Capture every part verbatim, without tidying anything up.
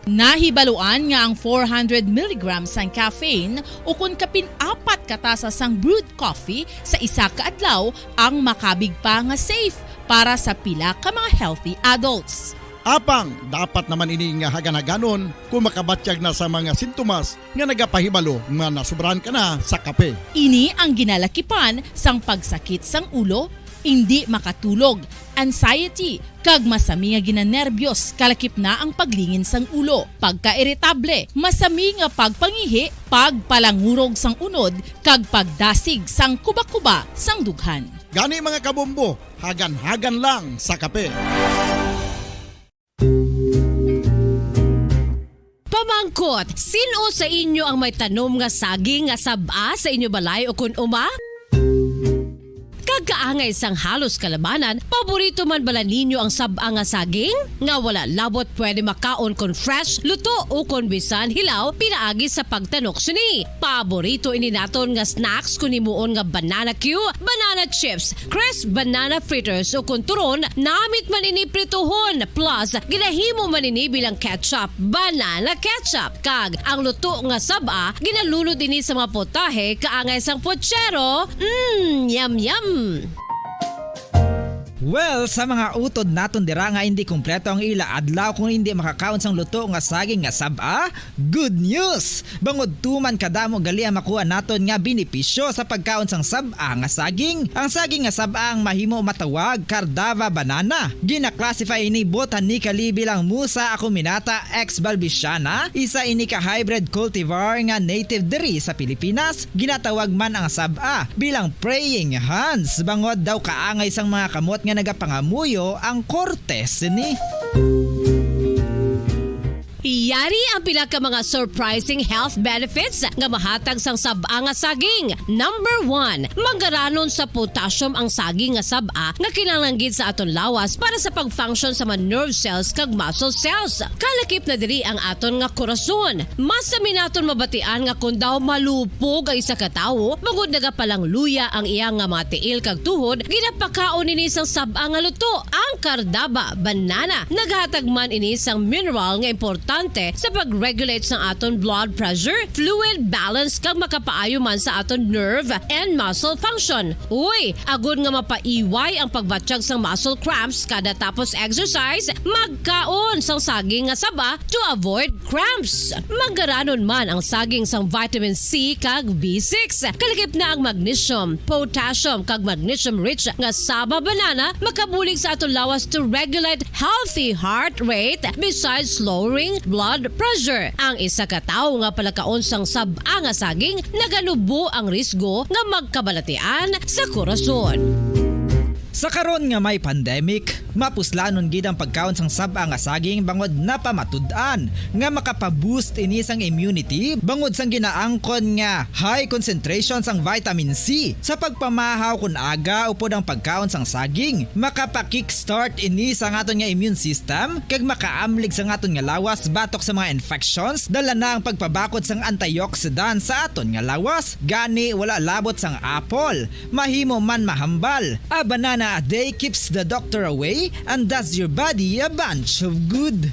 Nahibaluan nga ang four hundred milligrams sang caffeine, ukon kapin apat ka tasa sang brewed coffee sa isa ka adlaw, ang makabig pa nga safe para sa pila ka mga healthy adults. Apang dapat naman ini nga hagan-haganon kung makabatyag na sa mga sintomas nga nagapahibalo nga nasubrahan ka na sa kape. Ini ang ginalakipan sang pagsakit sang ulo, indi makatulog, anxiety, kag masami nga ginanerbiyos, kalakip na ang paglingin sang ulo, pagkairitable, masami nga pagpangihi, pagpalangurog sang unod, kag pagdasig sang kubakuba sang dughan. Gani, mga kabombo, hagan-hagan lang sa kape. Pamangkot, sin-o sa inyo ang may tanom nga saging nga sab-a sa inyo balay ukon uma? Kag kaangay sang halos kalabanan, paborito man bala ninyo ang sab-a nga saging? Nga wala labot pwede makaon kon fresh, luto, ukon bisan hilaw pinaagi sa pagtanok sini. Paborito ini naton nga snacks kon himuon nga banana cue, banana chips, crisp banana fritters, ukon turon, namit man ini prituhon, plus ginahimo man ini bilang ketchup, banana ketchup. Kag ang luto nga sab-a, ginalunod ini sa mga putahe kaangay sang puchero. Mm, yum, yum. Well, sa mga utod naton dira nga hindi kompleto ang ila adlaw kung hindi makakaon sang luto nga saging nga sab-a, good news! Bangod tuman kadamo gali ang makuha naton nga benepisyo sa pagkaon sang sab-a nga saging. Ang saging nga sab-a ang mahimo matawag Cardava banana. Gina-classify ini botanically bilang Musa acuminata ex balbisiana, isa ini ka hybrid cultivar nga native diri sa Pilipinas. Ginatawag man ang sab-a bilang praying hands, bangod daw kaangay sang mga kamot nga nagapangamuyo ang korte sini. Yari ang pila ka mga surprising health benefits nga mahatag sang sab-a nga saging. Number one, manggaranon sa potassium ang saging nga sab-a nga kinahanglan gid sa aton lawas para sa pag-function sa mga nerve cells kag muscle cells. Kalakip na diri ang aton nga korason. Masami naton mabatian nga kon daw malupog ang isa ka tawo, bangod nagapalangluya ang iya nga mga tiil kag tuhod, ginapakaon ini sang sab-a nga luto, ang Cardava banana. Naghatag man ini sang mineral nga importante sa pag-regulate sang aton blood pressure, fluid balance, kag makapaayo man sa aton nerve and muscle function. Uy, agod nga mapaiway ang pagbatyag sang muscle cramps kada tapos exercise, magkaon sang saging nga saba to avoid cramps. Manggaranon man ang saging sang vitamin C kag B six. Kalakip na ang magnesium, potassium, kag magnesium-rich nga saba banana makabulig sa aton lawas to regulate healthy heart rate, besides lowering blood pressure. Ang isa ka tawo nga palakaon sang sab-a nga saging naganubo ang risgo nga magkabalatian sa korason. Sa karon nga may pandemic, mapuslanon gid ang pagkaon sang sab-a nga saging bangod napamatud-an nga makapa-boost ini sang immunity bangod sang ginaangkon nga high concentration sang vitamin C. Sa pagpamahaw kon aga upod ang pagkaon sang saging, makapa-kickstart ini sa aton nga immune system kag makaamlig sa aton nga lawas batok sa mga infections, dala na ang pagpabakod sang antioxidant sa aton nga lawas. Gani, wala labot sang apple, mahimo man mahambal. A banana a day keeps the doctor away and does your body a bunch of good.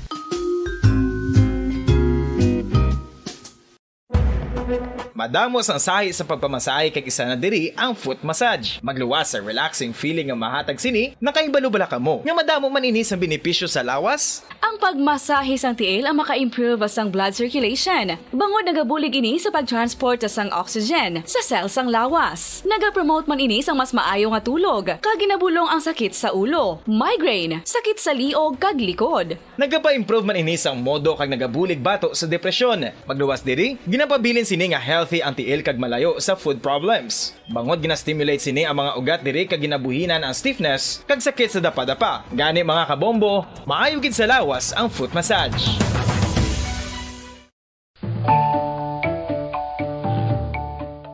Madamo sang sahi sa pagpamasahe kag isa na diri ang foot massage. Magluwas sa relaxing feeling nga mahatag sini, nakahibalo bala kamo nga madamo man ini sa benepisyo sa lawas? Ang pagmasahe sang tiil ang maka-improve sang blood circulation, bangod nagabulig ini sa pag-transport sang oxygen sa cell sang lawas. Nagapromote man ini sang mas maayo nga tulog, kag ginabulong ang sakit sa ulo, migraine, sakit sa liog kag likod. Nagapa-improve man ini sang modo kag nagabulig bato sa depresyon. Magluwas diri, ginapabilin sini nga healthy ang tiil kag malayo sa foot problems. Bangod gina-stimulate sini ang mga ugat diri kag ginabuhinan ang stiffness kag sakit sa dapadapa. Gani, mga kabombo, maayo gid sa lawas ang foot massage.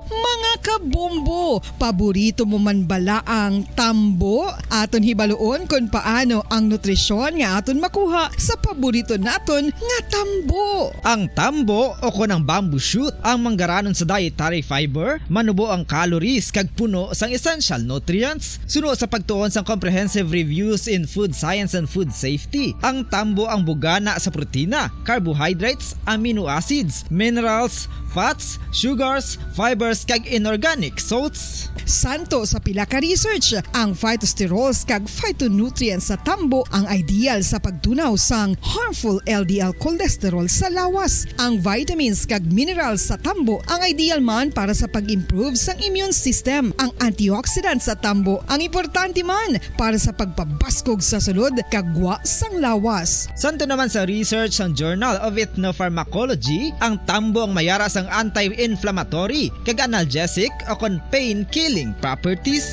Mga kabo- Bombo, paborito mo man bala ang tambo? Aton hibaluon kon paano ang nutrisyon nga aton makuha sa paborito naton nga tambo. Ang tambo o kon ang bamboo shoot ang manggaranon sa dietary fiber, manubo ang calories kag puno sang essential nutrients. Suno sa pagtuon sang Comprehensive Reviews in Food Science and Food Safety, ang tambo ang bugana sa protina, carbohydrates, amino acids, minerals, fats, sugars, fibers, kag inorganic salts. Santo sa pila ka research, ang phytosterols kag phytonutrients sa tambo ang ideal sa pagtunaw sang harmful L D L cholesterol sa lawas. Ang vitamins kag minerals sa tambo ang ideal man para sa pag-improve sang immune system. Ang antioxidants sa tambo ang importante man para sa pagpabaskog sa sulod kag gwa sang lawas. Santo naman sa research sang Journal of Ethnopharmacology, ang tambo ang mayara sang anti-inflammatory kag analgesic o kon pain-killing properties.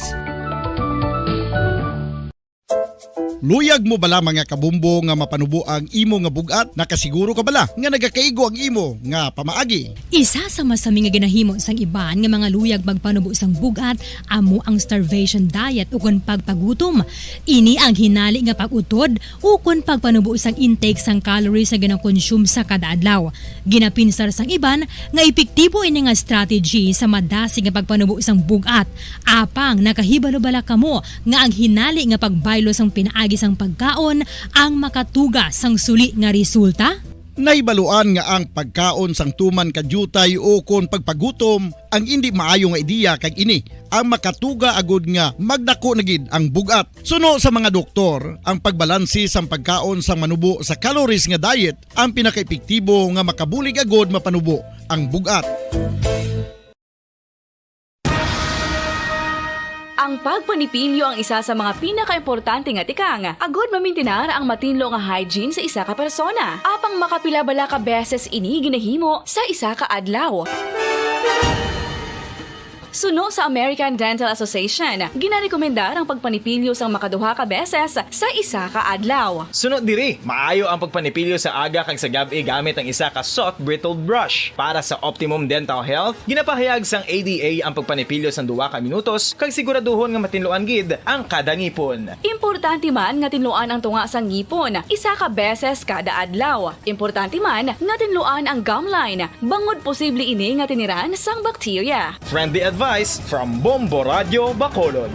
Luyag mo bala, mga kabombo, nga mapanubo ang imo nga bug-at? Nakasiguro ka bala nga nagakaigo ang imo nga pamaagi? Isa sa masami nga ginahimo sang iban nga mga luyag magpanubo sang bug-at amo ang starvation diet ukon pagpagutom. Ini ang hinali nga pag-utod ukon pagpanubo sang intake sang calories nga ginakonsume sa kada adlaw. Ginapinsar sang iban nga epektibo ini nga strategy sa madasig nga pagpanubo sang bug-at. Apang nakahibalo bala kamo nga ang hinali nga pagbaylo sang pinaagi sang pagkaon ang makatuga sang suli nga resulta? Nahibaluan nga ang pagkaon sang tuman ka diutay ukon pagpagutom ang indi maayo nga ideya, kag ini ang makatuga agud nga magdako na gid ang bug-at. Suno sa mga doktor, ang pagbalanse sang pagkaon sang manubo sa calories nga diet ang pinakaepektibo nga makabulig agud mapanubo ang bug-at. Ang pagpanipilyo ang isa sa mga pinakaimportante nga tikang agud mamintinar ang matinlo nga hygiene sa isa ka persona. Apang makapila bala ka beses ini ginahimo sa isa ka adlaw? Suno sa American Dental Association, ginarekomendar ang pagpanipilyo sang makaduha ka beses sa isa ka adlaw. Suno diri, maayo ang pagpanipilyo sa aga kag sa gab-i gamit ang isa ka soft bristled brush. Para sa optimum dental health, ginapahayag sang A D A ang pagpanipilyo sang duha ka minutos kag siguraduhon nga matinluan gid ang kada ngipon. Importante man nga tinluan ang tunga sang ngipon isa ka beses kada adlaw. Importante man nga tinluan ang gum line, bangod posible ini nga tiniran sang bakterya. Friendly advice from Bombo Radyo Bacolod.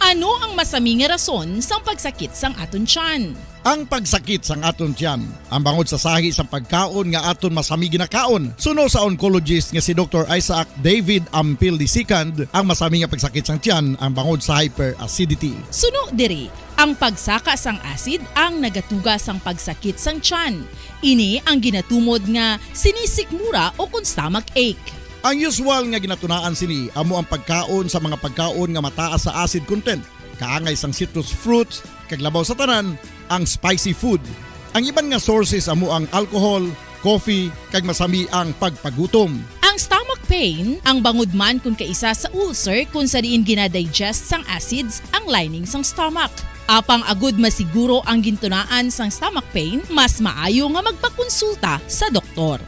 Ano ang masami nga rason sang pagsakit sang aton tiyan? Ang pagsakit sang aton tiyan, ang bangod sa sahi sang pagkaon nga aton masami ginakaon. Suno sa oncologist nga si Doktor Isaac David Ampil the second, ang masami nga pagsakit sang tiyan ang bangod sa hyperacidity. Suno diri, ang pagsaka sang acid ang nagatuga sang pagsakit sang tiyan. Ini ang ginatumod nga sinisikmura o kon stomach ache. Ang usual nga ginatunaan sini amo ang pagkaon sa mga pagkaon nga mataas sa acid content, kaangay sang citrus fruits, kag labaw sa tanan, ang spicy food. Ang iban nga sources amo ang alcohol, coffee, kag masami ang pagpagutom. Ang stomach pain, ang bangod man kon kaisa sa ulcer kon sa diin ginadigest sang acids ang lining sang stomach. Apang agud masiguro ang gintunaan sang stomach pain, mas maayo nga magpakonsulta sa doktor.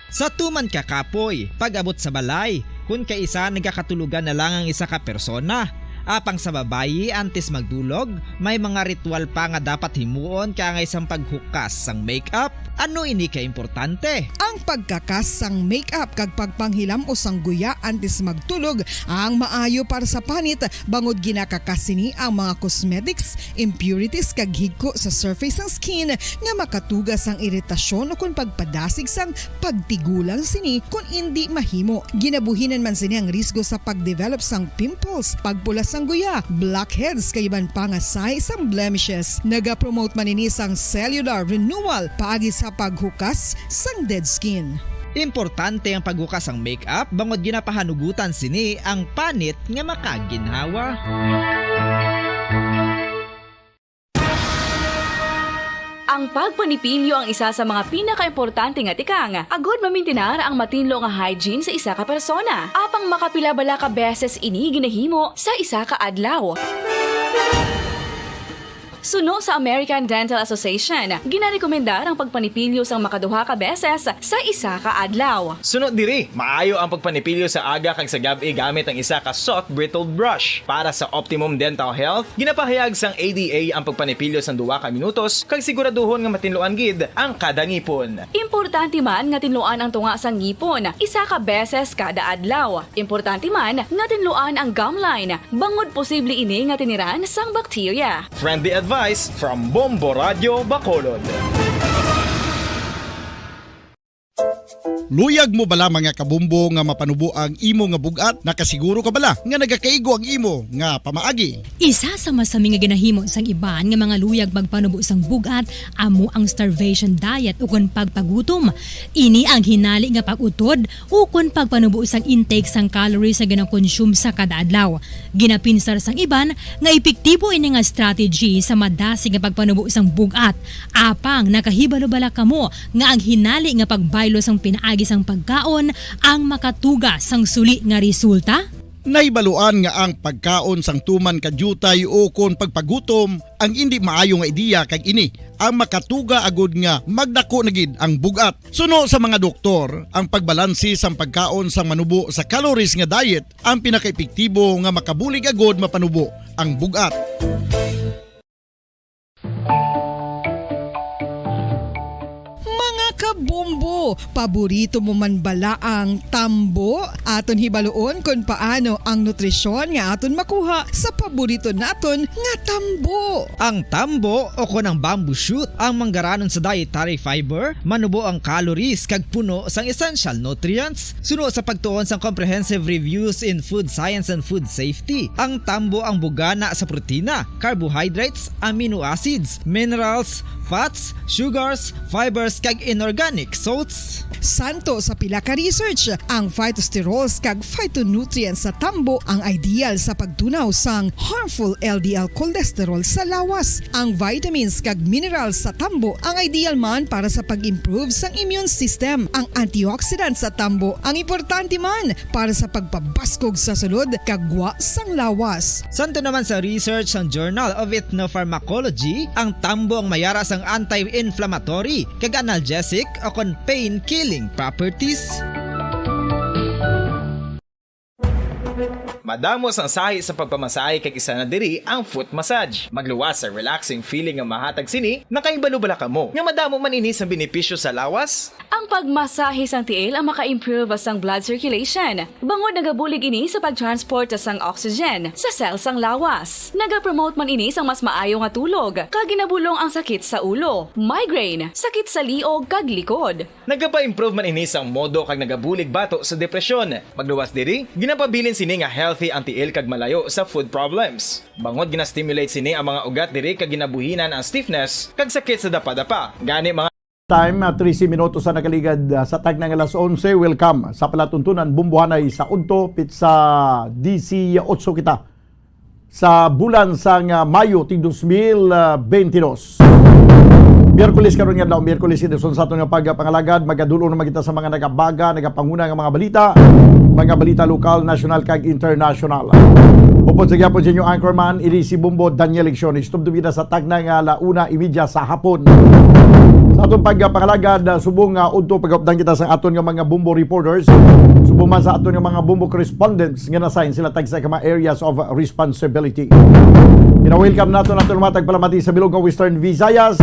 Sa tuman ka kapoy, pag-abot sa balay, kon kaisa nagakatulogan na lang ang isa ka persona. Apang sa babayi, antes magdulog, may mga ritual pa nga dapat himuon kaangay sang paghukas sang makeup. Ano ini ka importante? Ang pagkakas sang makeup kag pagpanghilam-os sang guya antes magtulog ang maayo para sa panit, bangod ginakakas sini ang mga cosmetics, impurities, kag higko sa surface sang skin nga makatuga sang iritasyon ukon pagpadasig sang pagtigulang sini kon indi mahimo. Ginabuhinan man sini ang risgo sa pagdevelop sang pimples, pagpula sang guya, blackheads, kag iban pa nga sahi sang blemishes. Nagapromote man ini sang cellular renewal paagi sa paghukas sang dead skin. Importante ang paghukas sang makeup bangod ginapahanugutan sini ang panit nga makaginhawa. Ang pagpanipilyo ang isa sa mga pinakaimportante nga tikang agud mamintinar ang matinlo nga hygiene sa isa ka persona. Apang makapila bala ka beses ini ginahimo sa isa ka adlaw? Suno sa American Dental Association, ginarekomendar ang pagpanipilyo sang makaduha ka beses sa isa ka adlaw. Suno diri, maayo ang pagpanipilyo sa aga kag sa gab-i gamit ang isa ka soft bristled brush. Para sa optimum dental health, ginapahayag sang A D A ang pagpanipilyo sang duha ka minutos kag siguraduhon nga matinluan gid ang kada ngipon. Importante man nga tinluan ang tunga sang ngipon isa ka beses kada adlaw. Importante man nga tinluan ang gum line, bangod posible ini nga tiniran sang bakterya. Friendly advice from Bombo Radyo Bacolod. Luyag mo bala, mga kabombo, nga mapanubo ang imo nga bug-at? Nakasiguro ka bala nga nagakaigo ang imo nga pamaagi? Isa sa masami nga ginahimo sang iban nga mga luyag magpanubo sang bug-at amo ang starvation diet ukon pagpagutom. Ini ang hinali nga pag-utod ukon pagpanubo sang intake sang calories nga ginakonsume sa kada adlaw. Ginapinsar sang iban nga epektibo ini nga strategy sa madasig nga pagpanubo sang bug-at. Apang nakahibalo bala kamo nga ang hinali nga pagbaylo sang pinaagi sang pagkaon ang makatuga sang suli nga resulta? Nahibaluan nga ang pagkaon sang tuman ka diutay ukon pagpagutom ang indi maayo nga ideya, kag ini ang makatuga agud nga magdako na gid ang bug-at. Suno sa mga doktor, ang pagbalanse sang pagkaon sang manubo sa calories nga diet ang pinakaepektibo nga makabulig agud mapanubo ang bug-at. Mga kabombo, paborito mo man bala ang tambo? Aton hibaluon kon paano ang nutrisyon nga aton makuha sa paborito naton nga tambo. Ang tambo o kon ang bamboo shoot ang manggaranon sa dietary fiber, manubo ang calories kag puno sang essential nutrients. Suno sa pagtuon sang Comprehensive Reviews in Food Science and Food Safety, ang tambo ang bugana sa protina, carbohydrates, amino acids, minerals, fats, sugars, fibers, kag inorganic salts. Santo sa pila ka research, ang phytosterols kag phytonutrients sa tambo ang ideal sa pagtunaw sang harmful L D L cholesterol sa lawas. Ang vitamins kag minerals sa tambo ang ideal man para sa pag-improve sang immune system. Ang antioxidants sa tambo ang importante man para sa pagpabaskog sa sulod kag gwa sang lawas. Santo naman sa research sang Journal of Ethnopharmacology, ang tambo ang mayara sang anti-inflammatory kag analgesic o kon pain-killing properties. Madamo sang sahi sa pagpamasahe, kag isa na diri ang foot massage. Magluwas sa relaxing feeling nga mahatag sini. Nakahibalo bala kamo nga madamo man ini sa benepisyo sa lawas? Ang pagmasahe sang tiil ang maka-improve sang blood circulation, bangod nagabulig ini sa pag-transport sang oxygen sa cell sang lawas. Nagapromote man ini sang mas maayo nga tulog, kag ginabulong ang sakit sa ulo, migraine, sakit sa liog kag likod. Nagapa-improve man ini sang modo kag nagabulig bato sa depresyon. Magluwas diri, ginapabilin sini nga healthy ang tiil kag malayo sa foot problems. Bangod gina-stimulate sini ang mga ugat diri kag ginabuhinan ang stiffness kag sakit sa dapadapa. Gani, mga Time, ah, trese minutos ang nakaligad, ah, sa tagna nga alas onse. Welcome sa palatuntunan Bombohanay sa Udto, pitsa disiotso kita sa bulan sang, ah, Mayo, ting dos mil, ah, bente dos. Miyerkules karon nga adlaw, Miyerkules, edisyon sa aton nga pagpangalagad. Magadul-ong naman kita sa mga nagabaga, nagapanguna nga mga balita, mga balita lokal, nasyonal, kag internasyonal. Upod sa gyapon sa inyo anchorman, ini si Bombo Daniel Lecciones. Tubtob kita sa tagna nga ala una y media sa hapon. Sa aton pagpangalagad, ah, subong nga udto, pagupdan kita sa aton nga mga Bombo reporters, subong man sa aton nga mga Bombo correspondents nga na-assign sila tagsa ka mga areas of responsibility. Gina-welcome naton aton mga tagpalamati sa bilog nga Western Visayas,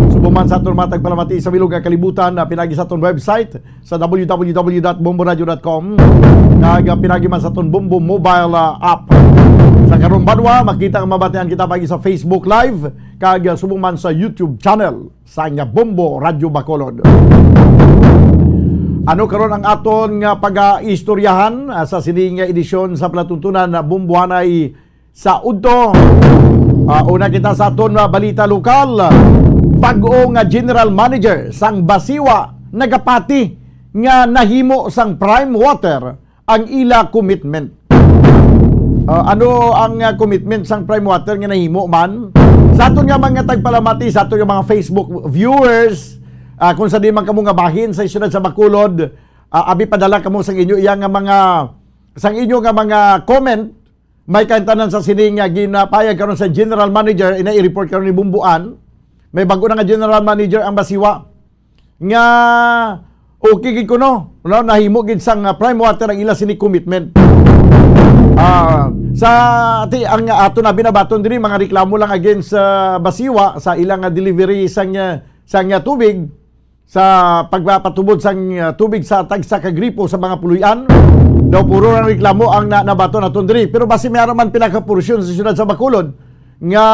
subong man sa aton mga tagpalamati sa bilog nga kalibutan, na pinagi sa aton website, sa w w w dot bombo radio dot com, kag, ah, pinagi man sa aton Bombo mobile, ah, app. Sa karong banwa, makita nga mabatian kita pagi sa Facebook Live, kag, ah, subong man sa YouTube channel sa nga Bombo Radyo Bacolod. Ano karon ang aton nga pagaistoryahan, ah, sa sini nga edisyon sa palatuntunan na Bombohanay sa Udto? Ah, una kita sa aton, ah, balita lokal. Bag-o nga general manager sang Basiwa nagapati nga nahimo sang Prime Water ang ila commitment. Ah, ano ang, ah, commitment sang Prime Water nga nahimo man? Sa aton nga mga tagpalamati, sa aton nga mga Facebook viewers, ah, kung sa di man kamo nga bahin sa siyudad sa Bacolod, ah, abi padala kamo sang inyo iya nga mga, sang inyo nga mga comment, May kaintanan sa sini nga ginapayag karon sa general manager, ina i-report karon ni Bumbuan. May bago na nga general manager ang Basiwa. Nga okay gid kuno, no? Nahimo gid sang, ah, Prime Water ang ila sini commitment. Ah, sa ati ang ato na binabaton diri, mga reklamo lang against sa Basiwa sa ilang, ah, delivery sang, ah, sang, ah, tubig, sa pagpapatubod sang, ah, tubig sa tagsa ka gripo sa mga puloy-an. Daw puro lang reklamo ang na, nabaton naton diri. Pero basi may ara man pila ka porsyon sa siyudad sa Bacolod nga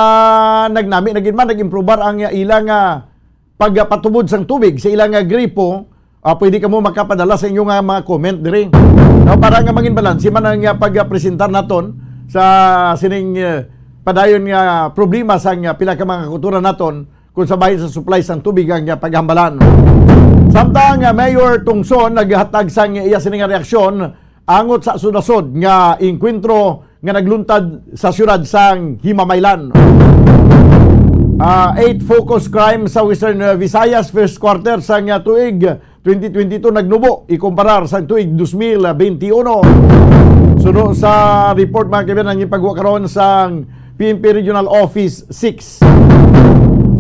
nagnami na gid man, nag-improbar ang, ah, ilang, ah, pagpatubod sang tubig sa ilang, ah, gripo. Ah, pwede kamo makapadala sa inyong, ah, mga comment diri. No, para nga mangin balanse man ang, ah, pagpresentar naton sa sining, ah, padayon nga problema sang, ah, pila ka mga kakultura naton kung sa bahin sa supply sang tubig ang, ah, paghambalan. Samtang, ah, Mayor Tungson naghatag sang iya sini nga reaksyon angot sa sudasod nga engkwentro nga nagluntad sa siyudad sang Himamaylan. Ah, eight focus crime sa Western, ah, Visayas first quarter sang, ah, tuig twenty twenty-two nagnubo ikumparar sa tuig dos mil benti uno. Suno sa report, mga kaibigan, ang ipagwa karon sang P N P Regional Office six.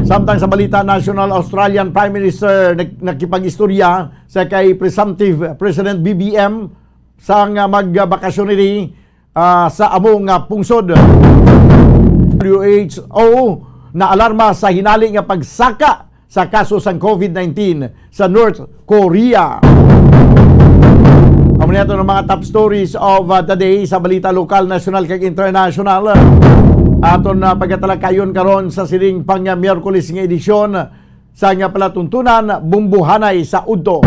Samtang sa balita national, Australian Prime Minister nag-, nakipag-istorya sa kay presumptive President B B M sang, ah, magbakasyon ini, ah, sa amo nga pungsod. W H O naalarma sa hinali nga pagsaka sa kaso sang COVID nineteen sa North Korea. Amo ni ato ang mga top stories of, uh, the day sa balita lokal, national, kag international. Aton na pagatalakayon karon sa sining pang, uh, Miyerkules nga edisyon sa nga palatuntunan, Bumbuhanay sa Udto.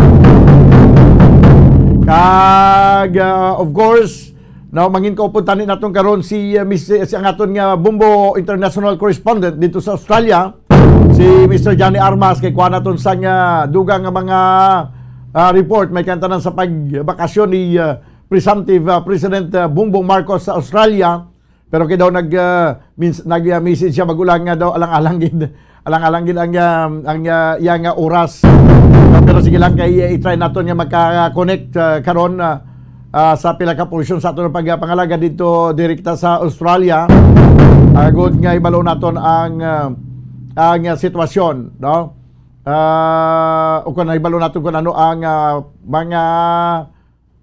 Kag, uh, of course, no, mangin kaupod tani naton karon si, uh, Miss, si ang aton nga Bumbo international correspondent dito sa Australia, si Mister Johnny Armas, kay kuha naton sang, ah, dugang nga mga, ah, report may kantanan sa pagbakasyon ni, ah, presumptive, ah, President, ah, Bongbong Marcos sa Australia. Pero kay daw nag, ah, mins-, nag, ah, message siya magulang nga daw alang-alang gid, alang-alang gid ang, ah, ang, ah, iya nga oras. Ah, pero sige lang kay, ah, i-try naton nga magka-connect, ah, karon, ah, ah, sa pila ka portion sa aton pagpangalaga dito direkta sa Australia. Agod nga ibalo naton ang, ah, ang, ah, sitwasyon, no? Ah, o kung nahibalo naton kung ano ang, ah, mga,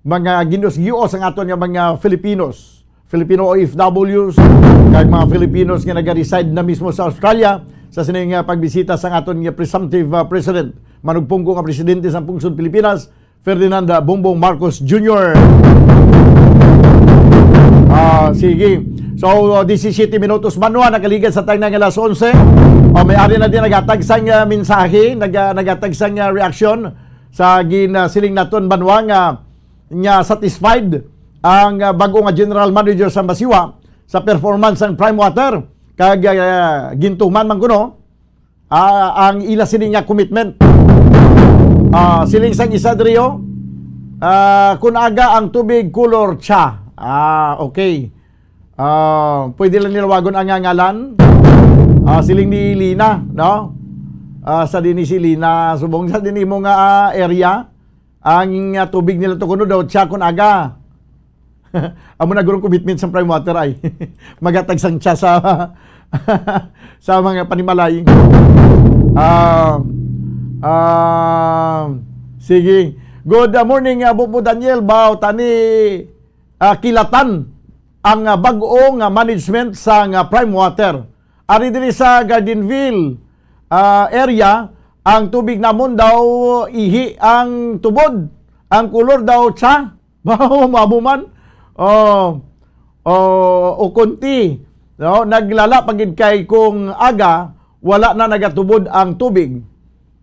mga ginos-gios ang aton nga mga Filipinos, Filipino O F Ws, kag mga Filipinos nga nag-reside na mismo sa Australia sa sining, ah, pagbisita sa aton nga presumptive, ah, president, manugpungko nga presidente sa Pungsod Pilipinas, Ferdinand Bongbong Marcos Junior. Ah, sige. So, uh, disisiyete minutos man, wa, nakaligad sa tagnang alas onse. Oh, may ari na din naghatag sang, uh, mensahe, nag-, uh, naghatag sang, uh, reaksyon sa gin, uh, siling naton banwa nga, nga satisfied ang, uh, bag-o nga general manager sa Masiwa sa performance sang Prime Water. Kag, uh, gintuman man kuno ah, ang ila sini nga commitment. Ah, siling sang isa diri, oh, ah, kun aga ang tubig, kulor cha. Ah, okay. Ah, pwede lang nilawagon ang nga ngalan. Ah, siling ni Lina, no? Ah, sa dinhi si Lina, subong sa dinhi mo nga, ah, area. Ang, ah, tubig nila to kuno daw, tsa kun aga. Amo na gurong commitment sa Prime Water ay. Magatag sang tsa sa, sa mga panimalay. Ah, ah, sige. Good, ah, morning, ah, Bubo Daniel. Baw, tani, ah, kilatan ang, ah, bag-o nga management sa nga Prime Water. Ari diri sa Gardenville, ah, area, ang tubig namon daw ihi ang tubod, ang kulor daw tsa. Bawo, mamo man. Oh, oh, o kunti, no? Naglala pa gid kay kung aga, wala na nagatubod ang tubig.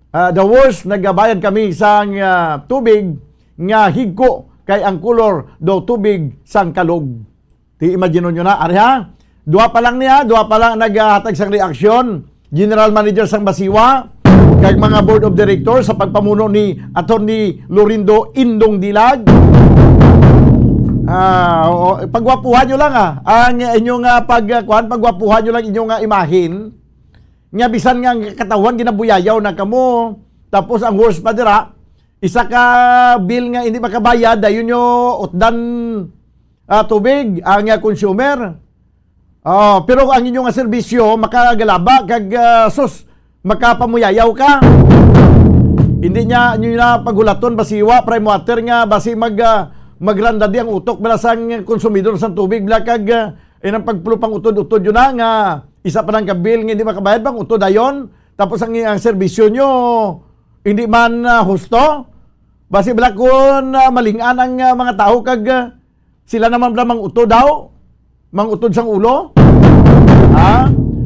Ah, the worst, nagabayad kami sang, ah, tubig nga higko kay ang kulor daw tubig sang kalog. Ti, imagine nyo na, ari ha? Dua pa lang niya, dua pa lang naghatag sang reaksyon. General Manager sang Basiwa, kag mga Board of Directors sa pagpamuno ni Attorney Lorindo Indong Dilag. Ah, oo, pagwapuhan nyo lang, ah. Ang inyong, ah, pag, ah, kuwan, pagwapuhan nyo lang inyong, ah, imahin. Nga bisan nga ang katawhan ginabuyayaw na kamo. Tapos ang worst pa dira, isa ka bill nga hindi makabayad, dayon nyo utdan ah, tubig ang, ah, consumer. Ah, pero ang inyo nga serbisyo makagalaba kag, ah, sus, makapamuyayaw ka. Hindi niya, inyo na paghulaton, basiwa, Prime Water, nga basi mag, ah, magrandadi ang utok bala sang konsumidor sang tubig bala kag, ah, inang pagpulupang utod-utod yun na nga isa pa lang ka bill nga hindi makabayad, bang utod dayon. Tapos ang, ang serbisyo nyo hindi man, ah, husto. Basi bala kun, ah, malingan ang, ah, mga tao kag, ah, sila naman bala mang-utod daw, mang-utod sang ulo. Ha?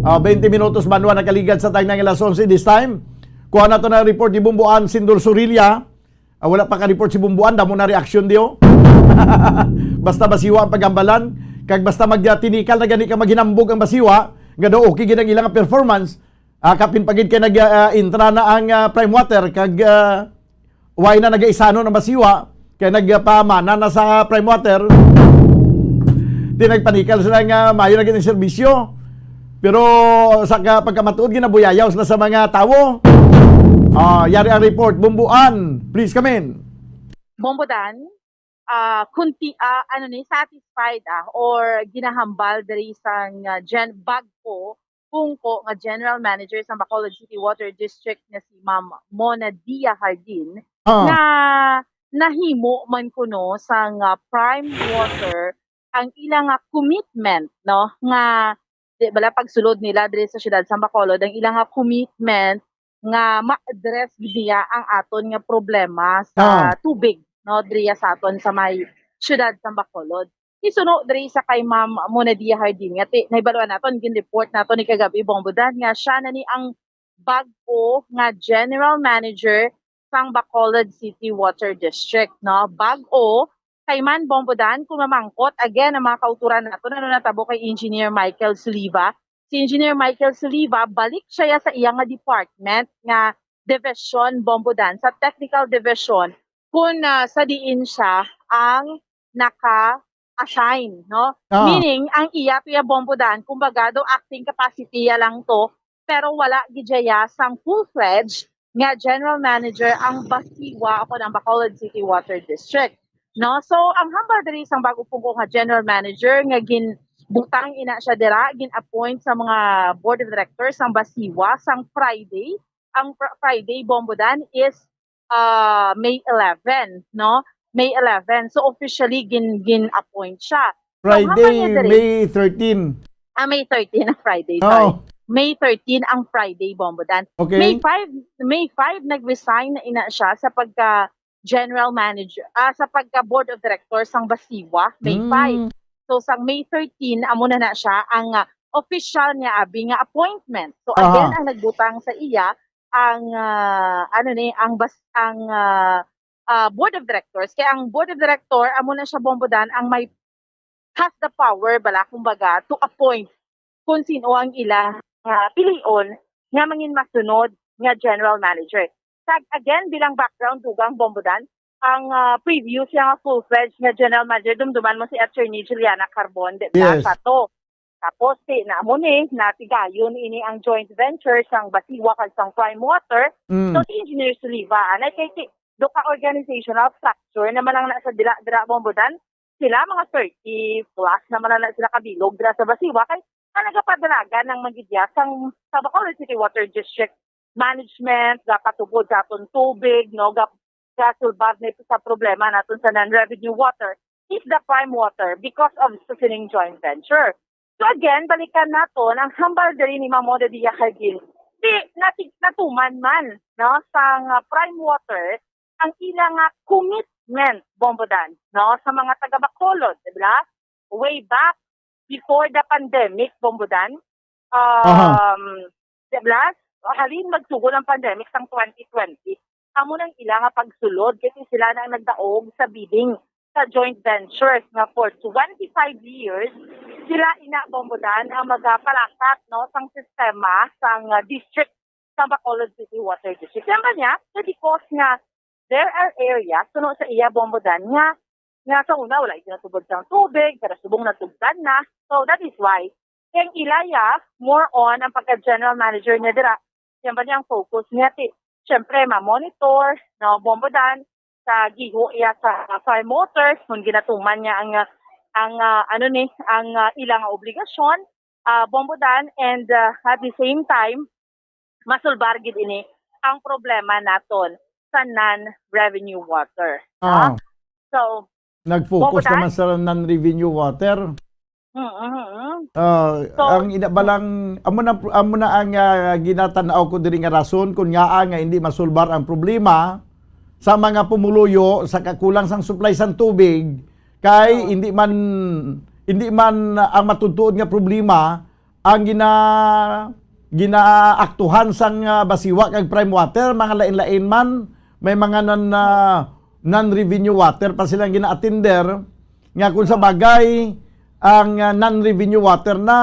Ah, twenty minutos banwa nakaligad sa tagna nga alas onse this time. Kuha na to na report ni Bumbuan Sindor Surilla. Ah, wala pa ka-report si Bumbuan, damo na reaksyon diyo. Basta basiwa ang paghambalan, kag basta magtinikal na gani ka maghinambog ang basiwa, nga daw okay gid ang ilang performance. Ah, kapin pa gid kay nag, ah, intra na ang, ah, Prime Water, kag, ah, why na nagaisanon ang basiwa, kay nagpamana na sa Prime Water. Di nagpanikal sila nga maayo na gid ang serbisyo. Pero sa ka-, pagkamatuod, ginabuyayaw sila sa mga tawo. Ah, yari ang report. Bumbuan, please come in. Bombodan, ah, kunti, ah, ano ni, satisfied, ah, or ginahambal diri sang, ah, Gen-, bag-o pungko nga General Manager sang Bacolod City Water District nga si Ma'am Mona Dia Hardin, Ah. nga nahimo man kuno sang, ah, Prime Water ang ila nga commitment, no, nga di bala pagsulod nila diri sa siyudad sang Bacolod, ang ila nga commitment nga ma-address gid niya ang aton nga problema sa Ah. tubig, no, diriya sa aton sa may siyudad sang Bacolod. Isuno diri sa kay Ma'am Monadia Hardin nga ti-, nahibaluan naton, gin-report naton ni kagabi, Bombodan, nga siya na ni ang bag-o nga general manager sang Bacolod City Water District, no? Bag-o, kay man, Bombodan, kung mamangkot, again, ang mga kauturan naton, ano natabo kay Engineer Michael Suliva? Si Engineer Michael Suliva, balik siya sa iya nga department nga division, Bombodan, sa technical division, kung, ah, sa diin siya ang naka-assign, no? Ah. Meaning, ang iya, Kuya Bombodan, kumbaga, daw acting capacity ya lang to, pero wala gid siya sang full-fledged nga general manager ang Basiwa o ang Bacolod City Water District, no? So, ang hambal diri sang bag-o pungko nga general manager nga ginbutang ina siya dira, gin-appoint sa mga board of directors sang Basiwa sang Friday. Ang fr-, Friday, Bombodan, is, ah, May eleven, no? May eleven. So, officially, gin-, gin-appoint siya. So, Friday, hambal niya diri, May thirteen. Ah, May thirteen ang Friday, sorry. Oh. May thirteen ang Friday, Bombodan. Okay. May five, May five nag-resign na ina siya sa pagka general manager, ah, sa pagka board of directors sang Basiwa, May Mm. five. So, sang May thirteen, amo na na siya ang, ah, official niya, abi, nga appointment. So, Aha. again, ang nagbutang sa iya, ang, ah, ano ni, ang bas-, ang, ah, ah, board of directors. Kaya ang board of director, amo na siya, Bombodan, ang may has the power bala, kumbaga, to appoint kung sino ang ila nga pilion nga mangin masunod nga general manager. Kag again, bilang background, dugang, Bombodan, ang, ah, previous nga full-fledged nga general manager, dumduman mo si Attorney Juliana Carbon, di ba? Yes. Sa to. Tapos, si, na mo ni, natigayon ini ang joint venture sang Basiwa kag sang Prime Water. Mm. So, si Engineer Suliva, anay kay si, do ka organizational structure na malang na sa dila, dira, Bombodan, sila mga thirty plus naman na sila kabilog dira sa Basiwa, kay ang nagapadalagan ng magidya sang, sa Bacolod City Water District management, gapatubod sa aton tubig, no, gap-, gasulbad ni sa problema naton sa non-revenue water is the Prime Water because of sa sining joint venture. So again, balikan naton ang hambal diri ni Ma'am Moda Dia Hardin. Di nati-, natuman man, no, sang, ah, Prime Water ang ila nga commitment, Bombodan, no, sa mga taga Bacolod, di ba? Way back before the pandemic, Bombodan, Aha. um, di ba? Halin magsugod ang pandemic sang twenty twenty. Amo nang ila nga pagsulod kasi sila na ang nagdaog sa bidding sa joint ventures nga for twenty-five years, sila ina, Bombodan, ang magapalakat, no, sang sistema sang, ah, district sa Bacolod City Water District. Yan ba niya? So, because nga, there are areas, suno sa iya, Bombodan, nga, nga sa una, wala ginatubod sang tubig, pero subong natugdan na. So, that is why, kay ang ilaya, more on ang pagka-general manager niya dira, yan ba niya ang focus niya? Ti, syempre, ma-monitor, no, Bombodan, sa giho iya sa Prime Water, kung ginatuman niya ang, ah, ang, ah, ano ni, ang, ah, ila nga obligasyon, ah, Bombodan, and, ah, at the same time, masulbar gid ini ang problema naton sa non-revenue water. Ah. Ha? So, Nag-focus Bombodan? naman sa non-revenue water. Mm, mm, mm. Ah, So, ang ina balang, amo na, amo na ang, ah, ginatanaw ko diri nga rason kung ngaa nga hindi masulbar ang problema sa mga pumuluyo sa kakulang sang supply sang tubig, kay Oo. hindi man, hindi man ang matutuod nga problema ang gina-, ginaaktuhan sang, ah, Basiwa kag Prime Water, mga lain-lain man, may mga non, ah, non-revenue water pa silang gina-attender, nga kung sa bagay, ang, ah, non-revenue water na,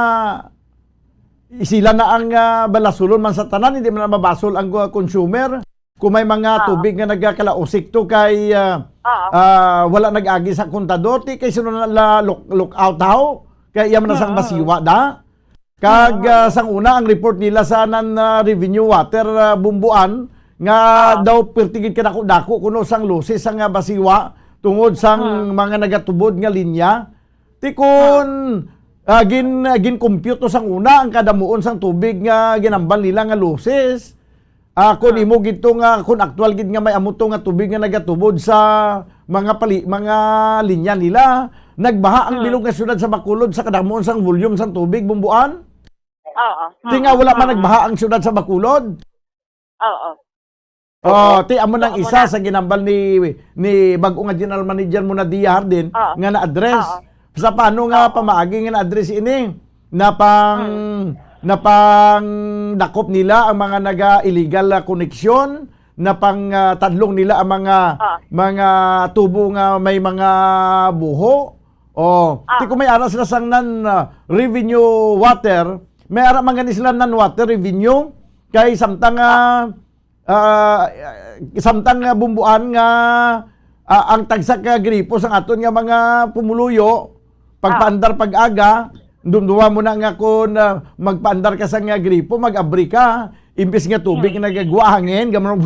sila na ang, ah, balasulon man sa tanan, hindi man na mabasol ang, ah, consumer. Kung may mga Oo. tubig nga nagakalausik to kay, ah, Oo. ah, wala nag-agi sa kontador, ti kay sino na la-, look, look out daw? Kay iya man na sang Mm, mm. Basiwa da. Kag, Mm, mm. ah, sang una, ang report nila sa non, ah, revenue water, ah, Bumbuan, nga Oo. daw perti gid kadako-dako kuno sang losses sang, ah, Basiwa tungod sang Mm. mga nagatubod nga linya. Ti kun, ah, gin-, ah, gin-compute to sang una ang kadamuon sang tubig nga ginambal nila nga losses. Ah, kun Ah. imo gid to nga, kun aktual gid nga may amo to nga tubig nga nagatubod sa mga pali-, mga linya nila, nagbaha ang Hmm. bilog nga siyudad sa Bacolod sa kadamuon sang volume sang tubig, Bumbuan? Oo. Ti nga wala man Hmm. nagbaha ang siyudad sa Bacolod? Oo. Oh, Oo. ti amo nang So, amo isa na. sa ginambal ni, ni bag-o nga General Manager mo na Dia Hardin Oo. nga na-address. Oo. Sa paano nga Oo. pamaagi nga na-address ini? Napang, Hmm. napang dakop nila ang mga naga-illegal na koneksyon, napang, ah, tadlong nila ang mga, Ah. mga tubo nga may mga buho. Oh, Ah. ti kung may ara sila sang non, ah, revenue water, may ara man gani sila non water revenue kay samtang, ah, Ah, samtang nga Bumbuan nga, ah, ang tagsa ka gripo sang aton nga mga pumuluyo, Ah. pagpaandar pag-aga, dumduma mo na nga kun, ah, magpaandar ka sa nga gripo, mag-abri ka, imbis nga tubig Hmm. nga nagagwa hangin, gamron,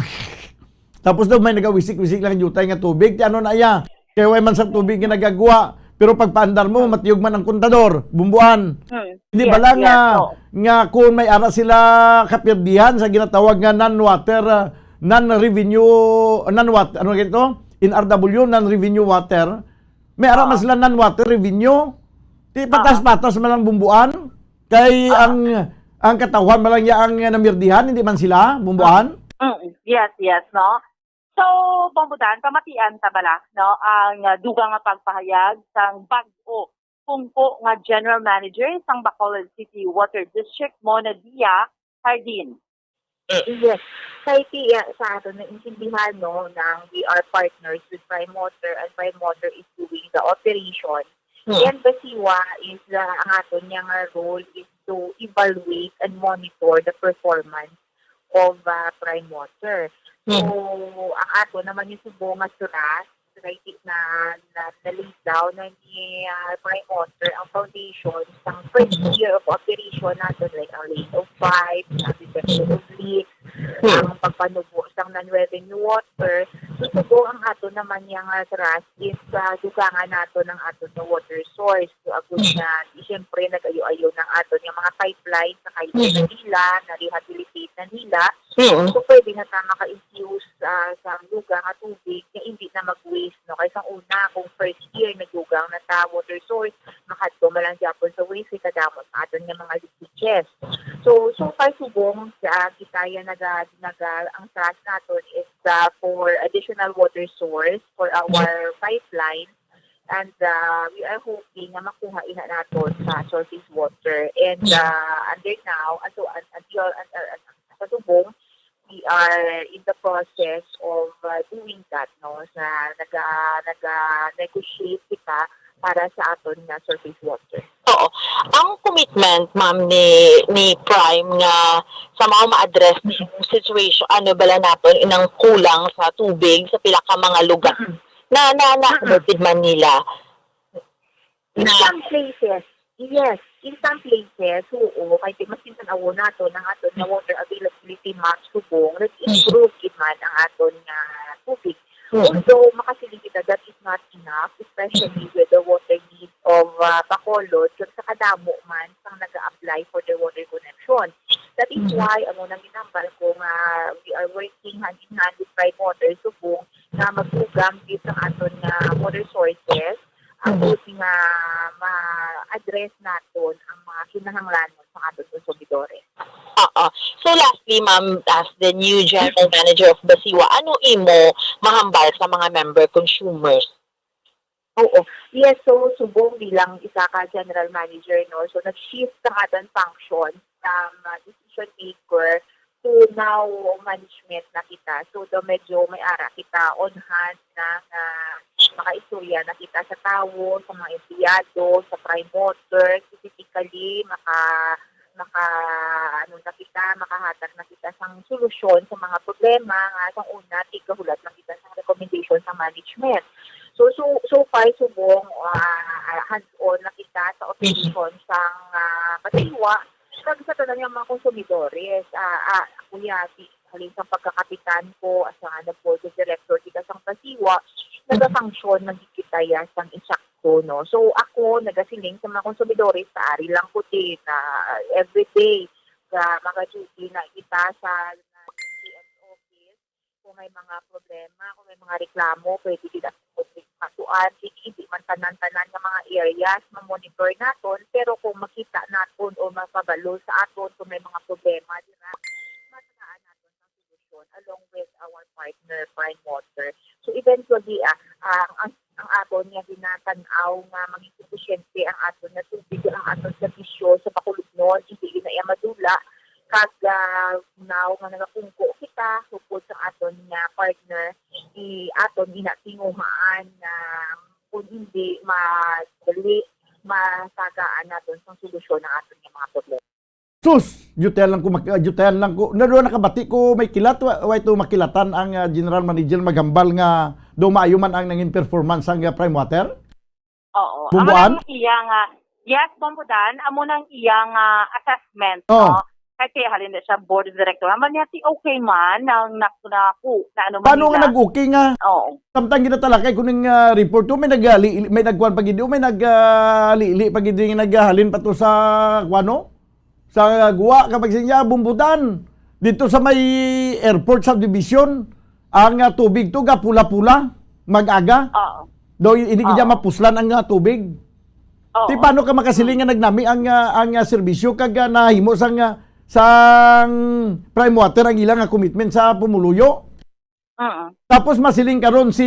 tapos daw may nagawisik-wisik lang diutay nga tubig, ti ano na iya? Kay way man sang tubig nga nagagwa, pero pagpaandar mo, matiyog man ang kontador, Bumbuan. Hmm. Hindi Yes, bala yes, nga, oo. nga kung may ara sila kapirdihan sa ginatawag nga non-water, ah, non-revenue, non-wat-, ano gito? N R W, non-revenue water. May ara man Oo. sila non-water revenue. Di Oo. patas-patas man ang Bumbuan. Kay Oo. ang, ang katawhan man lang niya ang namirdihan, hindi man sila, Bumbuan. Mm, yes, yes, no? So, Bombodan, pamatian ta bala, no, ang, ah, dugang nga pagpahayag sang bag-o pungko nga General Manager sang Bacolod City Water District, mo na Dia Hardin. Yes. Kay ti, ah, sa aton naintindihan, no, nga we are partners with Prime Water and Prime Water is doing the operation. Hmm. And Basiwa is, ah, ang aton niya nga role is to evaluate and monitor the performance of, ah, Prime Water. So, Hmm. ang ato naman yung subong nga trust, right, na, na, na-lay down na ni, ah, Prime Water ang foundation sang first Hmm. year of operation nato, like ang laying of pipes, ang detection of leaks, Hmm. ang pagpanubo sang non-revenue water. So, subong ang ato naman yung, ah, trust is, ah, dugangan nato ng ato na water source. So, agud Hmm. na, siyempre, nag-ayo-ayo ng ato yung mga pipeline sa Kailo, Hmm. Manila, na-rehabilitate na nila. Mm. So, pwede na ta maka-infuse, ah, sa dugang nga tubig nga hindi na mag-waste, no? Kay sang una, kung first year, nagdugang na ta water source, makadto man lang gyapon sa waste, kay kadamo sa aton nga mga leakages. So, so far, subong, ah, kita ya naga-, naga-, ang trust naton is, ah, for additional water source for our pipeline. And, uh, we are hoping nga makuha ina naton sa surface water. And, uh, under now, ato, un-, until, un-, uh, uh, sa subong, we are in the process of, uh, doing that, no? Sa naga-, naga-negotiate kita para sa aton nga surface water. Oo. Ang commitment, ma'am, ni, ni Prime nga sa mga ma-address ni situation, ano bala naton, inang kulang sa tubig sa pila ka mga lugar. Mm. Na, na, na, Mm-mm. Manila. In Na some places, yes. In some places, oo. Kay ti-, mas kinsan-awon nato ng aton nga water availability map subong, nag-improve gid man ang aton nga tubig. Mm. Although, makasiling kita, that is not enough, especially with the water need of ah, Bacolod, kag sa kadamo man sang naga-apply for their water connection. That is Mhm. why, amo nang ginambal ko nga we are working hand in hand with Prime Water Subong nga magtugang gid sa aton nga water sources, Mhm. agud nga ma-address naton ang mga kinahanglanon sa aton konsumidores. Oo. So lastly, ma'am, as the new general manager of Basiwa, ano imo mahambal sa mga member consumers? Oo. Yes, so subong bilang isa ka general manager, no? So nag-shift ang aton function from, uh, decision maker to now management na kita. So do medyo may ara kita on hand na nga makaistorya na kita sa tawo, sa mga empleyado, sa Prime Water, specifically maka maka ano na kita, makahatag na kita sang solusyon sa mga problema nga sang una tigahulat lang kita sang recommendation sa management. So so so far subong, ah, hands-on na kita sa operasyon sang, ah, Basiwa kag sa tanan nga mga konsumidores. Ah, ah, kuya, si halin sang pagkakapitan ko, asa nga nag-board of director kita sang Basiwa, nagafunction man gid kita ya sang insakto, no? So, ako nagasiling sa mga konsumidores, sa ari lang ko din na everyday ga maga-duty na kita sa C M's office. Kung may mga problema, kung may mga reklamo, pwede gid ako matuan. Sige, hindi man tanan-tanan nga mga areas ma-monitor naton, pero kung makita naton o mapabalo sa aton kung may mga problema dira, matagaan naton ang solusyon along with our partner, Prime Water. So eventually, ah, ang, ang, ang aton nga ginatan-aw nga maging sufficiente ang aton nga tubig, ang aton serbisyo sa Bacolodnon, hindi na iya madula, kag, ah, now nga nagakungko kita, supod sa aton nga partner, i-, aton ina tinguhaan nga kung hindi madali, matagaan naton sang solusyon ang aton nga mga problema. Sus! Diyutayan lang ko, mak-, ah, diyutayan lang ko. Na, doon nakabati ko may kilat, wa, wa ito makilatan ang, ah, general manager maghambal nga daw maayo man ang nangin performance sang, ah, Prime Water? Oo. Amo Bumbuan? Nang iya nga, yes, Bombodan, amo nang iya nga assessment, Oh. no? Kasi halin na siya board of director. Amo niya si okay man, nang nak-, naku, na ano man Paano nga nila. Nag-okay nga? Oo. Samtang ginatalakay ko ning, ah, report ko, may nag-, ah, li-, may nagkuhan pa gid, may nag, ah, li-, li pa gid nga naghalin pa to sa, kuwano? Sa Guwa, kapag siya, Bumbudan. Dito sa may airport subdivision, ang, ah, tubig to, ga pula-pula, mag-aga. Oo. Daw, hindi Oo. Kaya mapuslan ang, ah, tubig. Oo. Ti, paano ka makasiling nga nagnami ang, ah, ang, ah, serbisyo kag, ah, nahimo sang, ah, sang Prime Water ang ilang, ah, commitment sa pumuluyo? Oo. Tapos masiling karon si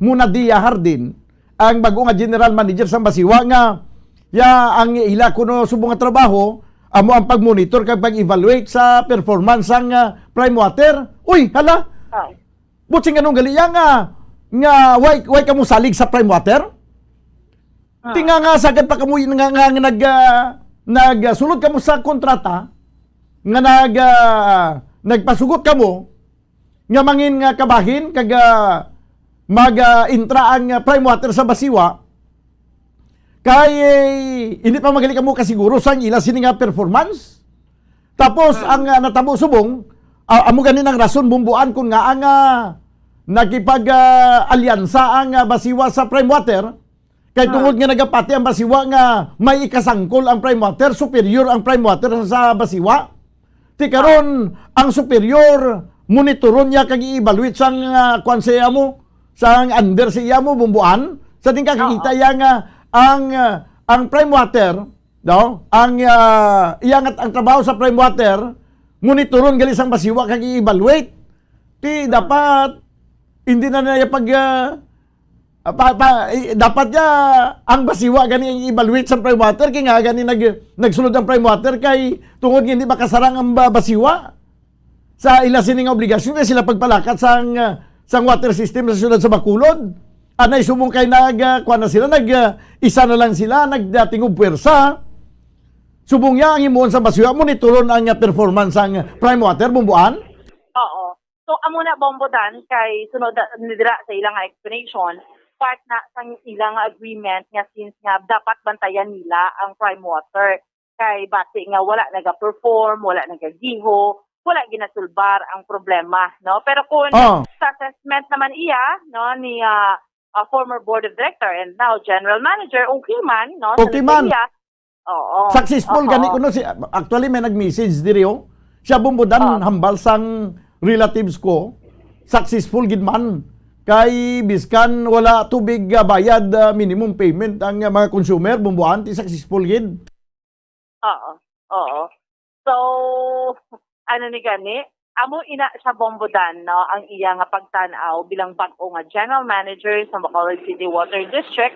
Munadia Hardin, ang bago nga general manager sang Basiwa, nga ya ang ila kuno subong nga trabaho amo ang pag-monitor kag pag-evaluate sa performance sang, ah, Prime Water. Uy, hala! Ah. Butsing anong gali ya nga, nga way, way kamo salig sa Prime Water? Ah. Tinga nga sagad pa kamo nga, nga, nga nag, ah, nagsulod kamo sa kontrata nga nag, ah, nagpasugot kamo nga mangin nga kabahin kag, ah, mag, ah, intra ang, ah, Prime Water sa Basiwa, kay, eh, hindi pa magali kamo kasiguro sa ila sini nga performance. Tapos, Mm. ang, ah, natabo subong, ah, amo gani ang rason, Bumbuan, kun nga ang, ah, nakipag, ah, alyansa ang, ah, Basiwa sa Prime Water, kay Ah. tungod nga nagapati ang Basiwa nga may ikasangkol ang Prime Water, superior ang Prime Water sa Basiwa. Ti karon, ang superior, monitoron niya kag i-evaluate sang, ah, kwan sa iya mo, sang under sa iya mo, Bumbuan. Sa din kakikita Oo. iya nga ang, ah, ang Prime Water, no? Ang, ah, iya nga, ang trabaho sa Prime Water, monitoron gali sang Basiwa kag i-evaluate. Ti dapat, hindi na niya pag, ah, Ah, pa, pa, eh, dapat ya ang Basiwa gani ang evaluate sa Prime Water, kay nga gani nag-, nagsulod ang Prime Water kay tungod nga hindi makasarang ang ba-, Basiwa sa ila sini nga obligasyon kay sila pagpalakat sang, ah, sang water system sa siyudad sa Bacolod. Anay subong kay nag, ah, kuwan na sila, nag, ah, isa na lang sila, nagdating og puwersa. Subong ya ang himuon sa Basiwa, monitoron ang, ah, performance sang Prime Water, Bumbuan? Oo. So, amo na, Bombodan, kay sunod na, dira sa ilang explanation, part na sang ilang agreement nga since nga dapat bantayan nila ang Prime Water. Kay bati nga wala naga-perform, wala nagagiho, wala ginasulbar ang problema, no? Pero kung Oh. sa assessment naman iya, no, ni, ah, ah, former board of director and now general manager, okay man, no? Sa Okay man. Loteria. Oo. Successful Oo. gani kuno si, actually, may nag-message diri, oh. Siya, Bombo Dan, Oo. hambal sang relatives ko, successful gid man. Kay biskan wala tubig, ah, bayad, ah, minimum payment ang, ah, mga consumer, Bombo An, ti successful gid. Oo. Oo. So, ano ni gani? Amo ina siya, Bombo Dan, no? Ang iya nga pagtan-aw bilang bag-o nga general manager sa Bacolod City Water District.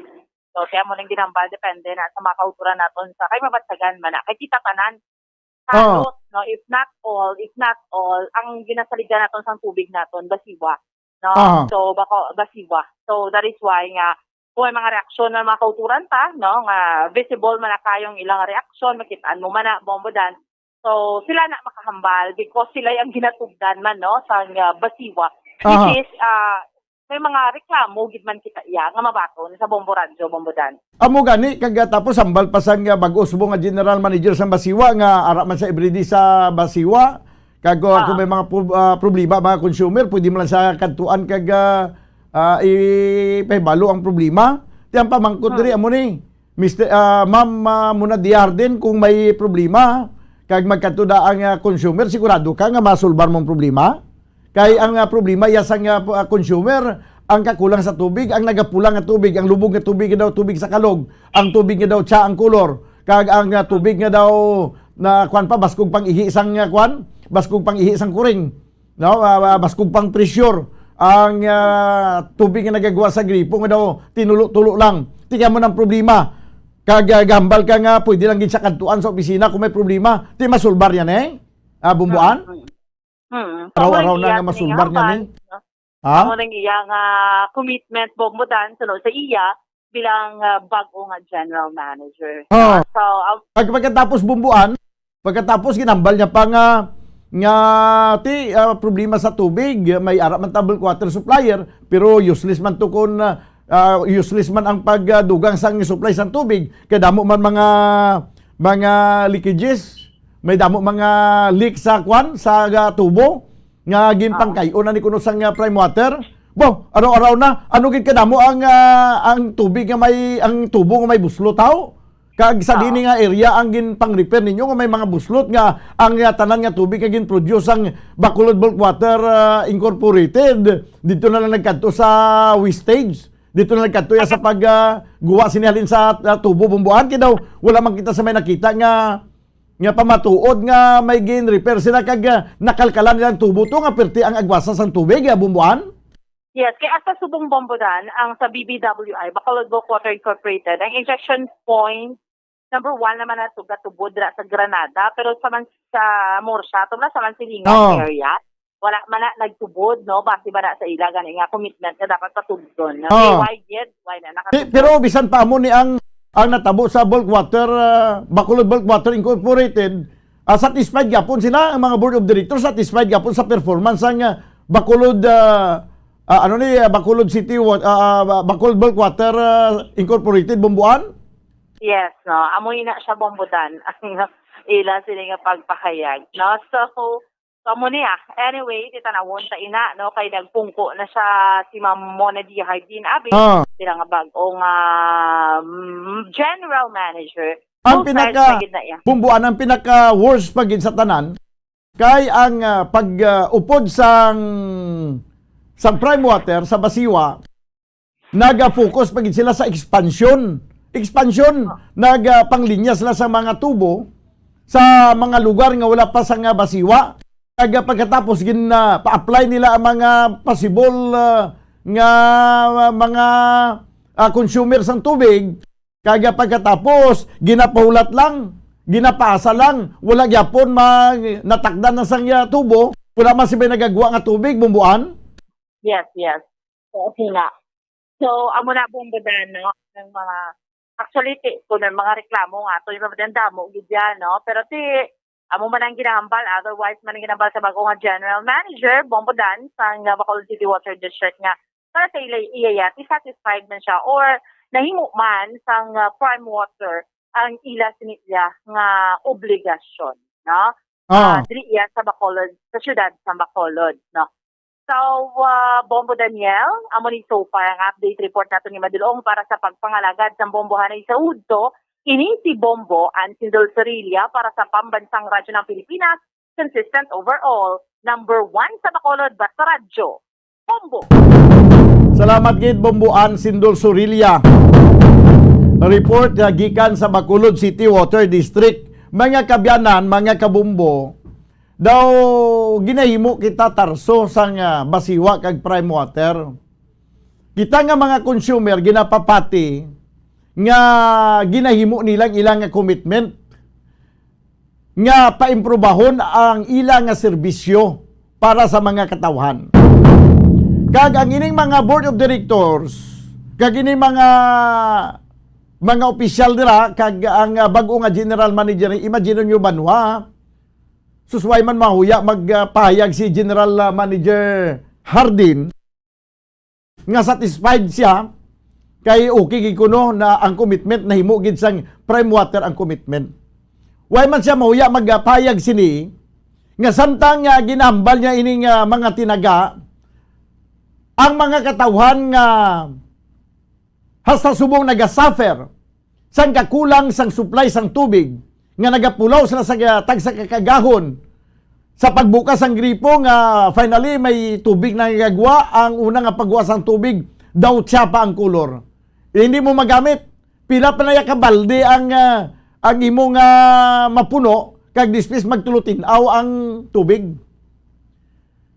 So, kaya mo nang ginambal, depende na sa mga kauturan naton sa kay mabatyagan man na. Kay kita tanan, Ah. halos, no? If not all, if not all, ang ginasaligan naton sang tubig naton, basiwa. No? Ah. So, bako, basiwa. So, that is why nga, kung may mga reaksyon ng mga kauturan ta, no? Nga visible man na kayong ilang reaksyon, makitaan mo man na, Bombo Dan. So, sila na makahambal because sila yung ginatugdan man, no? Sa, uh, basiwa. Which Aha. is, ah, may mga reklamo gid man kita iya nga mabaton sa Bombo Radyo, Bombo Dan. Amo gani, kag, ah, tapos hambal pa sang, ah, bag-o subong nga general manager sang Basiwa nga ara man sa everyday sa Basiwa. Kag, ah, Ah. kung may mga prob-, ah, problema, mga consumer, pwede man lang sa kadtuan kag, ah, ah, ipahibalo ang problema. Ti ang pamangkot Hmm. diri, amo ni, Mister, ah, Ma'am, ah, Mona Diarden, kung may problema, kag magkadto da ang, ah, consumer, sigurado ka nga masulbar mo ang problema? Kay ang, ah, problema iya sang, ah, p-, ah, consumer, ang kakulang sa tubig, ang nagapula nga tubig, ang lubog nga tubig nga daw tubig sa kalog, ang tubig nga daw tsa ang kulor, kag ang, ah, tubig nga daw na kuan pa, baskog pang ihi sang, ah, kuan, baskog pang ihi sang kuring, no? Ah, ah, baskog pang pressure, ang, ah, tubig nga nagagwa sa gripo nga daw tinulo-tulo lang. Ti kamo nang problema. Kag, ah, gambal ka nga pwede lang gid sa kadtuan sa opisina kung may problema. Ti masulbar yan, eh? Ah, Bombo An? Mm, mm. Hmm. Araw-araw Amo na lang nga iya masulbar niya ni. Nga hambal, no? Ha? Amo nang iya nga commitment, Bombo Dan, suno sa iya bilang, ah, bag-o nga general manager. Oh. So, um, Pag-, pagkatapos, Bombo An, pagkatapos ginambal niya pa nga, nga ti, ah, problema sa tubig, may ara man ta bulk water supplier, pero useless man to kun, ah, ah, useless man ang pagdugang sang supply sang tubig, kay damo man mga, mga leakages. May damo mga leak sa kwan, sa, ah, tubo nga ginpangkay-on na ni kuno sang, ah, Prime Water. Bo, araw-araw na, ano gid kadamo ang, ah, ang tubig nga may, ang tubo nga may buslot, haw? Kag sa Ah. dini nga area ang ginpang-repair ninyo nga may mga buslot nga ang, ah, tanan nga tubig nga gin-produce ang Bacolod Bulk Water, ah, Incorporated, dito na lang nagkadto sa wastage. Dito na nagkadto ya sa pag, ah, guwa sini halin sa, ah, tubo, Bombo An, kay daw wala man kita sa may nakita nga, nga pamatuod nga may gin-repair sila kag, ah, nakalkalan nilang tubo to nga perti ang agwasa sang tubig, ah, Bombo An? Yes, kay hasta subong, Bombo Dan, ang sa B B W I, Bacolod Bulk Water Incorporated, ang injection point number one naman na tuga tubod dira sa Granada, pero sa man sa Murcia, to na sa Mansilingan Oh. area. Wala man na nagtubod, no? Base ba na sa ila gani nga commitment nga dapat patugdon. Oh. Why yet? Why na Pe-, nakatubod? Pero bisan pa amo ni ang, ang natabo sa bulk water, ah, Bacolod Bulk Water Incorporated, ah, satisfied gyapon sila, ang mga board of directors satisfied gyapon sa performance sang, ah, Bacolod, ah, ah, ano ni, ah, Bacolod City Wa-, ah, ah, Bacolod Bulk Water, ah, Incorporated, Bombo An? Yes, no. Amo ina siya, Bombo Dan, ang ila sini nga pagpahayag, no? So, so, amo niya. Anyway, titanawon ta ina, no? Kay nagpungko na siya si Ma'am Mona D. Hardin Abi, Ah. sila nga bag-o nga, mm, general manager. Ang Full-fledged pinaka, na gid na iya. Bombo An, ang pinaka-worst pa gid sa tanan, kay ang, ah, pag, ah, upod sang, sang Prime Water sa Basiwa, naga-focus pa gid sila sa expansion. Expansion, naga panglinya sila sa mga tubo sa mga lugar nga wala pa sang Basiwa. Kag pagkatapos gin, ah, pa-apply nila ang mga possible, ah, nga mga, ah, consumer sang tubig. Kag pagkatapos ginapahulat lang, ginapaasa lang, wala gyapon ma-, natakdan na sang, ah, tubo, wala man sila nagagwa nga tubig, Bombo An. Yes, yes. Oo, sina. So, amo na, Bombo Dan, no? Ang mga, actually, ti-, kung may mga reklamo nga, to yung mga damo, gid yan, no? Pero ti, amo man ang ginahambal, otherwise man ang ginahambal sa bag-o nga general manager, Bombo Dan, sa nga Bacolod City Water District nga, para sa ila, iya, iya, ti satisfied man siya, or nahimo man sa nga Prime Water ang ila sini iya nga obligasyon, no? Ah. Ah, diri iya sa Bacolod, sa siyudad sa Bacolod, no? So, ah, Bombo Daniel, amo ni so far ang update report nato ni Madulong para sa pagpangalagad sa bombohanay sa udto. Ini si Bombo Ansindol Sorilla para sa Pambansang Radyo ng Pilipinas, consistent overall, number one sa Bacolod, basta radyo. Bombo! Salamat gid, Bombo Ansindol Sorilla. Report, ah, gikan sa Bacolod City Water District. Mga kabyanan, mga kabombo, daw ginahimo kita tarso sang, ah, Basiwa kag Prime Water. Kita nga mga consumer ginapapati nga ginahimo nilang ilang commitment nga paimprobahon ang ila nga serbisyo para sa mga katawhan. Kag ang ining mga board of directors, kag ining mga, mga opisyal dira, kag ang, ah, bag-o nga general manager, imagine nyo, banwa, susway man mahuya magpahayag si general, ah, manager Hardin nga satisfied siya kay okay gid kuno na ang commitment nahimo gid sang Prime Water ang commitment. Way man siya mahuya magpahayag sini nga samtang nga ginahambal niya ining, ah, mga tinaga, ang mga katawhan nga hasta subong nagasuffer sang kakulang sang supply sang tubig, nga nagapulaw sila sa tagsa ka kagahon sa pagbukas sang gripo, nga finally may tubig na nagagwa. Ang una nga pagwa sang tubig, daw siya pa ang kulor. Hindi mo magamit. Pila pa na ya ka balde ang, ah, ang imo nga mapuno, kag dispis magtulotinaw ang tubig.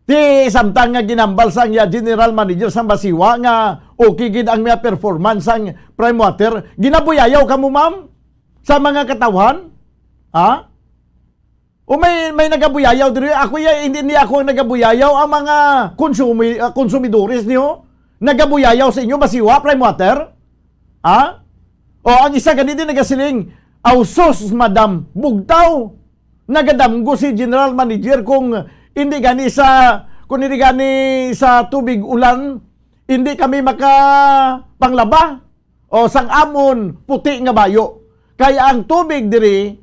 Ti samtang nga ginambal sang iya general manager sang Basiwa nga okay gid ang mga performance sang Prime Water, ginabuyayaw kamo, ma'am, sa mga katawhan? Ha? O may, may nagabuyayaw diri? Ako ya, hindi, hindi ako ang nagabuyayaw, ang mga konsumi-, ah, konsumidores niyo nagabuyayaw sa inyo, Basiwa, Prime Water? Ha? O ang isa gani din nagasiling, "Aw sus, madam, bugtaw." Nagadamgo si general manager kung hindi gani sa, kung hindi gani sa tubig ulan, hindi kami makapanglaba. O sang amon puti nga bayo. Kay ang tubig diri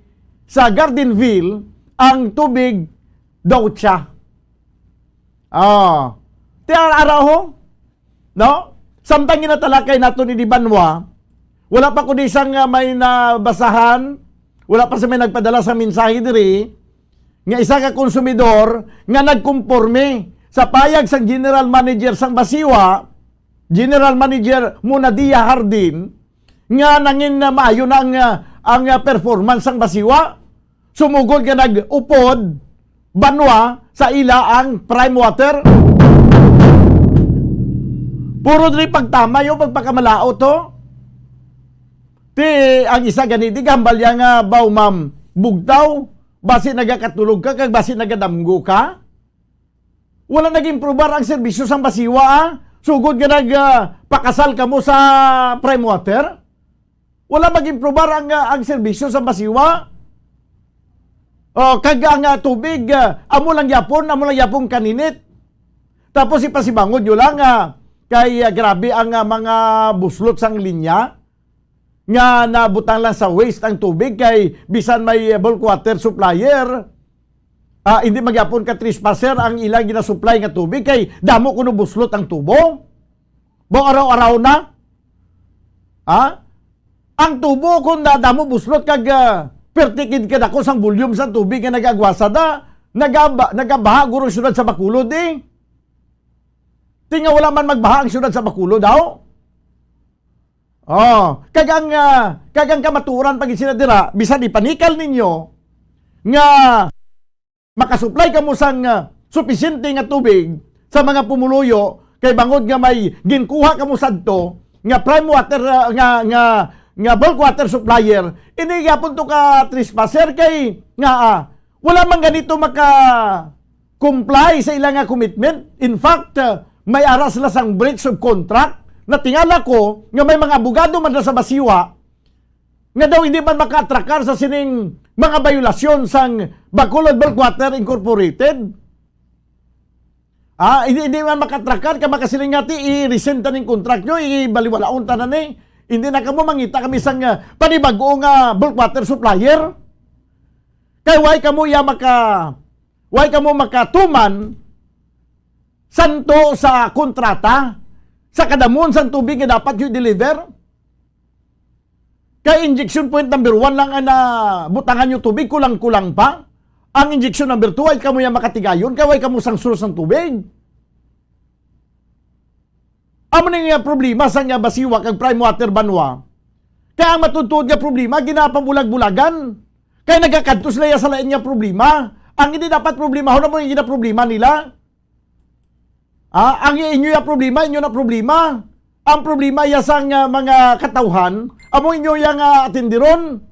sa Gardenville, ang tubig daw siya. Ah, ti ara ho? No? Samtang ginatalakay nato ni Dibanwa, wala pa ko di sang, ah, may nabasahan, wala pa sa may nagpadala sa mensahe diri, nga isa ka konsumidor nga nagkumporme sa payag sang general manager sang Basiwa, General Manager Monadia Hardin, nga nangin, ah, maayo na ang, ah, ang, ah, performance sang Basiwa. Sumugod nga nag-upod banwa sa ila ang Prime Water. Puro diri pagtamay o pagpakamalaot to. Ti ang isa gani di gambal ya nga, "Baw, ma'am, bugtaw, basi nagakatulog ka kag basi nagadamgo ka." Wala nag-improbar ang serbisyo sang Basiwa, ah. Sugod nga nag, ah, pakasal kamo sa Prime Water. Wala mag-improbar ang, ah, ang serbisyo sa Basiwa. Oh, kag ang, ah, tubig, ah, amo lang yapon, amo lang yapon kaninit. Tapos ipasibangod nyo lang, ah, kay, ah, grabe ang, ah, mga buslot sang linya nga nabutang lang sa waste ang tubig, kay bisan may, ah, bulk water supplier, ah, hindi magyapon ka trespasser ang ilang ginasupply nga tubig, kay damo kuno buslot ang tubo. Bang araw-araw na? Ha? Ang tubo, kung nadamo buslot kag, ah, perti gid kadako sang volume sa tubig nga nag-agwasa na, nagaba-, nagabaha guro ang syudad sa Bacolod, eh. Ti nga wala man magbaha ang syudad sa Bacolod, daw? Oh, kag ang, ah, kag ang kamatuoran pa gid sila dira, bisan ipanikal ninyo nga makasupply kamo sang, ah, supisyente nga tubig sa mga pumuluyo, kay bangod nga may ginkuha kamo sadto nga prime water, ah, nga, nga, nga bulk water supplier, hindi gyapon to ka trespasser kay nga, ah, wala man ganito maka-comply sa ila nga commitment. In fact, ah, may ara sila sang breach of contract. Natingala ko nga may mga abogado man na sa Basiwa nga daw hindi man makaatrakar sa sining mga bayolasyon sang Bacolod Bulk Water Incorporated. Ah, hindi, hindi man makaatrakar ka makasiling nga ti i-rescind ta ning contract nyo, ibaliwalaon ta na ni. Hindi na kamo mangita kami sang, ah, panibag-o nga bulk water supplier. Kay why kamo iya maka, why kamo makatuman santo sa kontrata, sa kadamon sang tubig nga dapat yung deliver. Kay injection point number one lang ang nabutangan yung tubig, kulang-kulang pa. Ang injection number two ay kamo yung makatigayon, kay way kamo sang source ng tubig. Amo na nga problema sa nga Basiwa kag Prime Water Banwa. Kaya ang matutuod nga problema, ginapabulag-bulagan. Kaya nagakadto sila sa lain nga problema. Ang hindi dapat problemahon na mo yung ginaproblema nila. Ah, ang inyo yung problema, inyo na problema. Ang problema ya sa nga mga katawhan, amo inyo yang uh, atindiron.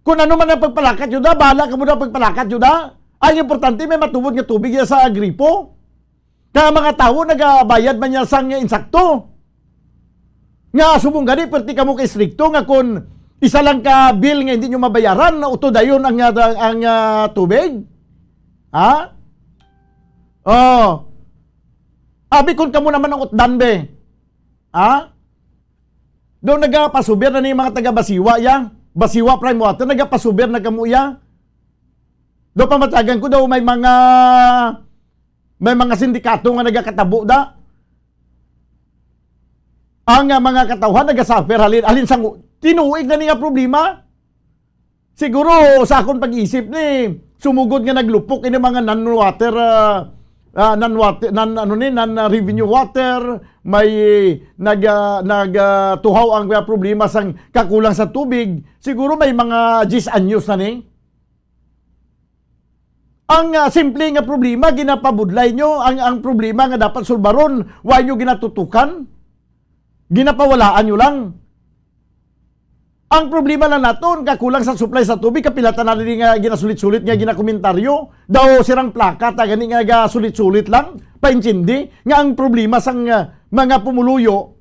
Kung ano man ang pagpalakat yun na, bahala ka mo na pagpalakat yun na. Ang importante, may matubod nga tubig ya sa gripo. Kaya mga tawo nagabayad man niya sang insakto. Nga subong gani, perti kamo ka istrikto nga kung isa lang ka bill nga hindi nyo mabayaran, uto dayon ang, ah, ang, ah, tubig? Ha? Oh. Abi, kung kamo naman ang utdan, be. Ha? Daw nagapasubir na ni mga taga Basiwa, ya. Basiwa Prime Water, nagapasubir na kamo, ya. Daw pamatagan ko daw may mga, may mga sindikato nga nagakatabo da. Ang, ah, mga katawhan nagasuffer halin, halin sa ngu-, tinuig na ni nga problema. Siguro sa akon pag-isip ni, sumugod nga naglupok ini mga non-water, ah, ah, non-water, non, ano ni, non, ah, revenue water, may nag, ah, nag, ah, tuhaw ang, ah, problema sang kakulang sa tubig. Siguro may mga diyes anyos na ni. Ang, ah, simple nga problema, ginapabudlay nyo. Ang, ang problema nga dapat sulbaron, wa nyo ginatutukan. Ginapawalaan nyo lang. Ang problema lang naton, kakulang sa supply sa tubig, kapila ta na rin nga ginasulit-sulit nga ginakomentaryo. Daw sirang plaka, ta gani nga gasulit-sulit lang, paintindi, nga ang problema sang, ah, mga pumuluyo,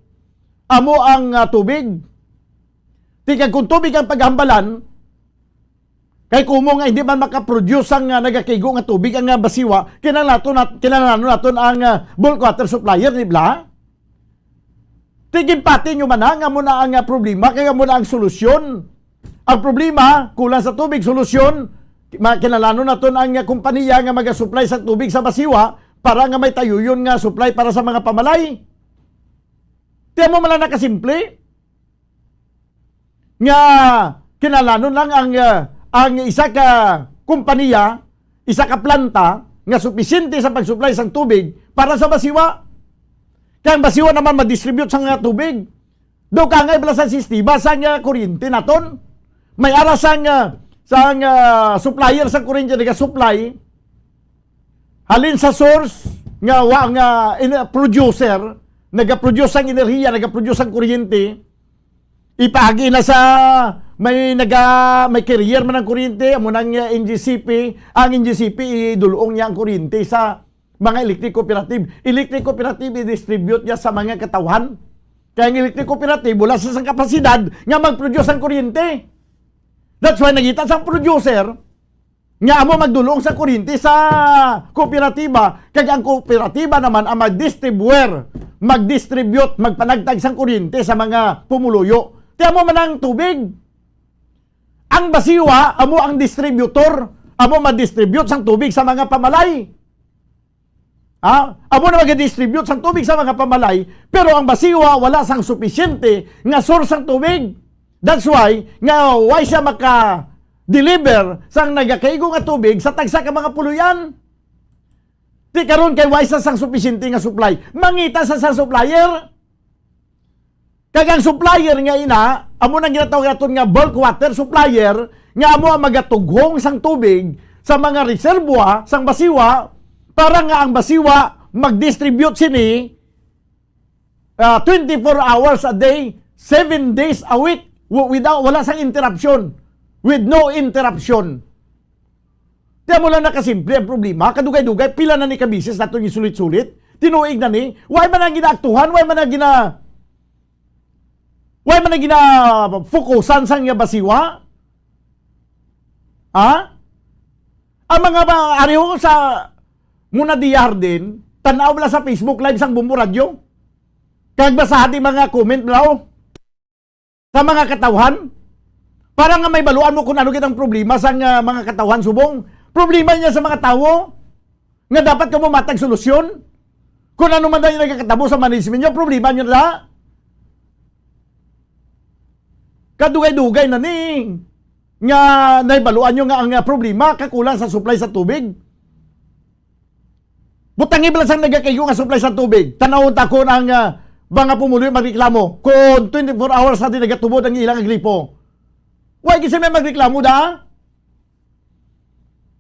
amo ang, ah, tubig. Ti kag kung tubig ang paghambalan, kay kumo nga hindi man makaproduce ang, ah, nagakaigo nga tubig ang, ah, Basiwa, kinahanglan naton, nat-, kinahanglan naton ang, ah, bulk water supplier, di ba? Ti ginpati nyo man na nga amo na ang, ah, problema, kay amo na ang solusyon. Ang problema, kulang sa tubig, solusyon, ma-, kinahanglan naton ang, ah, kompanya nga magasupply sa tubig sa Basiwa para nga may tayuyon nga supply para sa mga pamalay. Ti amo man lang nakasimple. Nga kinahanglanon lang ang, ah, ang isa ka kompanya, isa ka planta nga supisyente sa pag-supply sang tubig para sa Basiwa. Kay ang Basiwa naman ma-distribute sang, ah, tubig. Daw kangay bala sa sistema sang, ah, kuryente naton. May ara sang, ah, sang, ah, supplier sa kuryente naga-supply halin sa source nga wa nga in-, producer, nagaproduce sang enerhiya, nagaproduce sang kuryente. Ipaagi na sa may naga-, may carrier man ang kuryente, amo nang, uh, N G C P. Ang N G C P, idulong niya ang kuryente sa mga electric cooperative. Electric cooperative, i-distribute niya sa mga katawhan. Kaya ang electric cooperative, wala sa sang kapasidad nga mag-produce ang kuryente. That's why nagita sa producer, nga amo magdulong sa kuryente sa kooperatiba, kag ang kooperatiba naman ang mag-distribuer, mag-distribute, magpanagtag sang kuryente sa mga pumuluyo. Ti amo man ang tubig. Ang Basiwa amo ang distributor, amo mag-distribute sang tubig sa mga pamalay. Ha? Amo na mag-distribute sang tubig sa mga pamalay, pero ang Basiwa wala sang supisyente nga source sang tubig. That's why nga why siya maka-deliver sang nagakaigo nga tubig sa tagsa ka mga puluyan. Ti karon kay why sa sang supisyente nga supply, mangita sa sang supplier. Kag ang supplier nga ina, amo nang ginatawag naton nga bulk water supplier, nga amo ang magatughong sang tubig sa mga reservoir sang Basiwa, para nga ang Basiwa mag-distribute sini, ah, twenty-four hours a day, seven days a week, w-, without, wala sang interruption, with no interruption. Ti amo lang nakasimple ang problema. Kadugay-dugay, pila na ni ka bisis naton gisulit-sulit. Tinuig na ni. Why man ang ginaaktuhan? Why man ang gina-, why man ang ginafokusan sang iya Basiwa? Ha? Ang mga ba, ariho sa muna diya, Hardin, tanaw lang sa Facebook Live sang Bombo Radio. Kag basahan di mga comment daw. Sa mga katawhan, para nga may baluan mo kung ano gid ang problema sang, ah, mga katawhan subong. Problema niya sa mga tawo. Nga dapat kamo matag solusyon? Kung ano man ang nagakatabo sa management nyo, problema nyo na. Kadugay-dugay na ni nga nahibaluan nyo nga ang, ah, problema kakulang sa supply sa tubig. Butangi bala sang nagakaigo nga supply sa tubig. Tanawon ta kon ang, ah, mga pumuluyo magreklamo. Kung twenty-four hours sa di nagatubod ang ilang gripo. Wa gyud sila magreklamo da?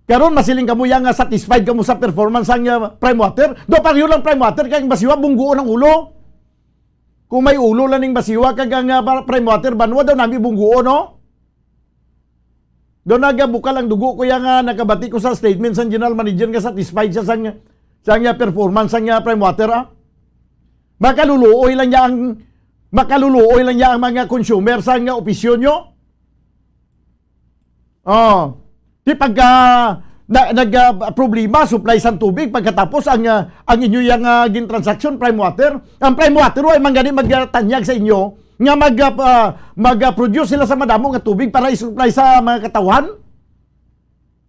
Karon masiling kamo ya nga satisfied kamo sa performance sang, ah, Prime Water? Do pareho lang Prime Water kay ang Basiwa bungguon ang ulo. Kung may ulo lang ning Basiwa kag ang, ah, Prime Water, banwa daw nami bungguon, no? Do nagabukal ang dugo ko ya nga nakabati ko sa statement sang general manager nga satisfied siya sang, sang, ah, performance sang, ah, Prime Water, ah. Makaluluoy lang niya ang, makaluluoy lang niya ang mga consumer sang, ah, opisyon nyo. Oh, di pagka na, nag, ah, problema supply sang tubig pagkatapos ang, ah, ang inyo yang, ah, gintransaksyon Prime Water. Ang Prime Water way man gani magtanyag sa inyo nga mag, ah, pa- mag, ah, produce sila sa madamo nga tubig para i-supply sa mga katawhan.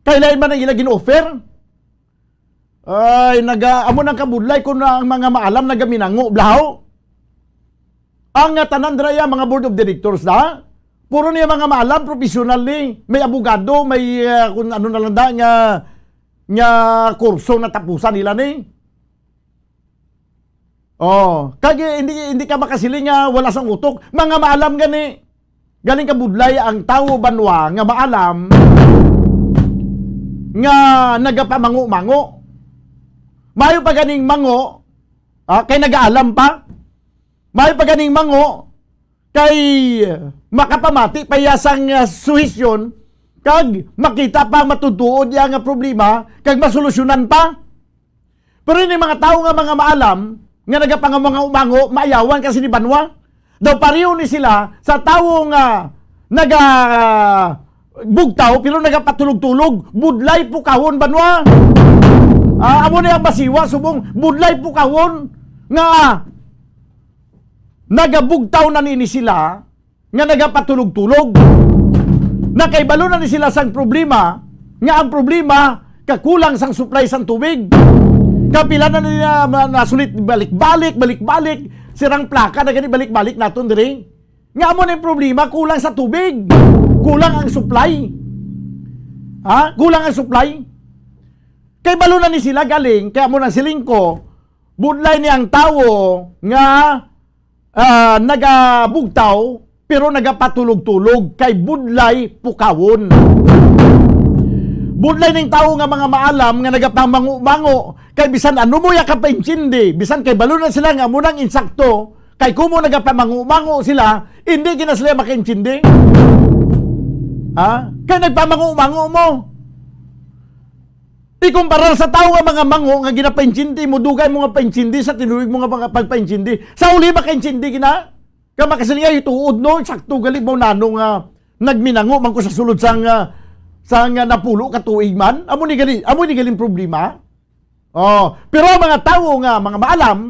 Kay lain man ang ila gin-offer. Ay, naga, amo nang kabudlay kung ang mga maalam nagaminango, blaho. Ang, ah, tanan dira ya, mga board of directors na, puro niya mga maalam, professional ni, may abogado, may, ah, kung ano na lang da, nga, nga kurso natapusan nila ni. Oh, kag hindi, hindi ka makasiling nga wala sang utok. Mga maalam gani. Galing kabudlay ang tawo banwa nga maalam nga nagapamango-mango. Maayo pa ganing mango, ah, kay nagaalam pa. Maayo pa ganing mango kay makapamati pa iya sang, ah, suhisyon kag makita pa ang matutuod iya nga problema kag masolusyonan pa. Pero ini mga tawo nga mga maalam, nga nagapangamango-mango, maayawan ka sini banwa. Daw pareho ni sila sa tawo nga nagabugtaw, pero nagapatulog-tulog, budlay pukawon banwa. Ah, amo ni ang Basiwa, subong budlay pukawon nga nagabugtaw na nini sila, nga nagapatulog-tulog. Nakaibalo na ni sila sang problema, nga ang problema kakulang sang supply sang tubig. Kapila na nila ma-, nasulit balik-balik, balik-balik, sirang plaka na gani balik-balik naton diri. Nga amo na yung problema, kulang sa tubig. Kulang ang supply. Ha? Kulang ang supply. Kay balo na ni sila galing, kaya mo nang siling ko, budlay ni ang tawo nga ah, nagabugtaw, pero nagapatulog-tulog kay budlay pukawon. Budlay ning tawo nga mga maalam nga nagapamango-mango, kay bisan ano mo ya kapaintindi, bisan kay balo na sila nga amo nang insakto, kay kumo nagapamango-mango sila, hindi gina sila makaintindi. Ha? Kay nagpamango-mango mo. Ikumpara sa tawo nga mga mango nga ginapaintindi mo, dugay mo nga paintindi sa tinuig mo nga mga pagpaintindi. Sa uli, makaintindi gina. Ka makasiling, "Ay, tuod, no? Sakto gali mo, nano nga nagminango man ko sa sulod sang, ah, sang, ah, napulo ka tuig man." Amo ni gali, amo ni galing problema. Oh, pero ang mga tawo nga, mga maalam,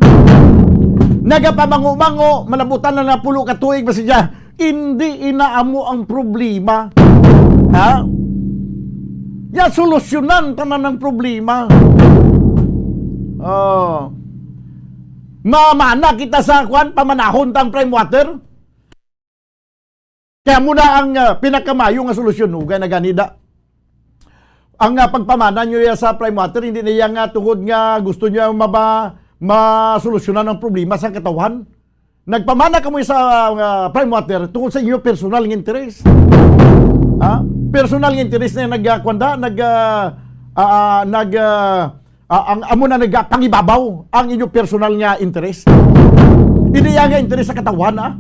nagapamango-mango, malabutan na napulo ka tuig, basta siya, hindi inaamo ang problema. Ha? Ya, solusyonan tanan ang problema. Oh. Mamana kita sa, kwan, pamanahon tang Prime Water. Kaya mo na ang, ah, pinakamayo nga solusyon, ugay na gani da. Ang, ah, pagpamana nyo ya sa Prime Water, hindi na iya nga tungod nga gusto nyo maba-, masolusyonan ang problema sa katawhan. Nagpamana kamo sa, ah, Prime Water tungod sa inyo personal nga interes. Ha? Personal nga interes na nag, ah, kwanda, nag, ah, ah, ah, nag, ah, ah, ang amo na nagapangibabaw ang inyo personal nga interes. Hindi iya nga interes sa katawhan, ah.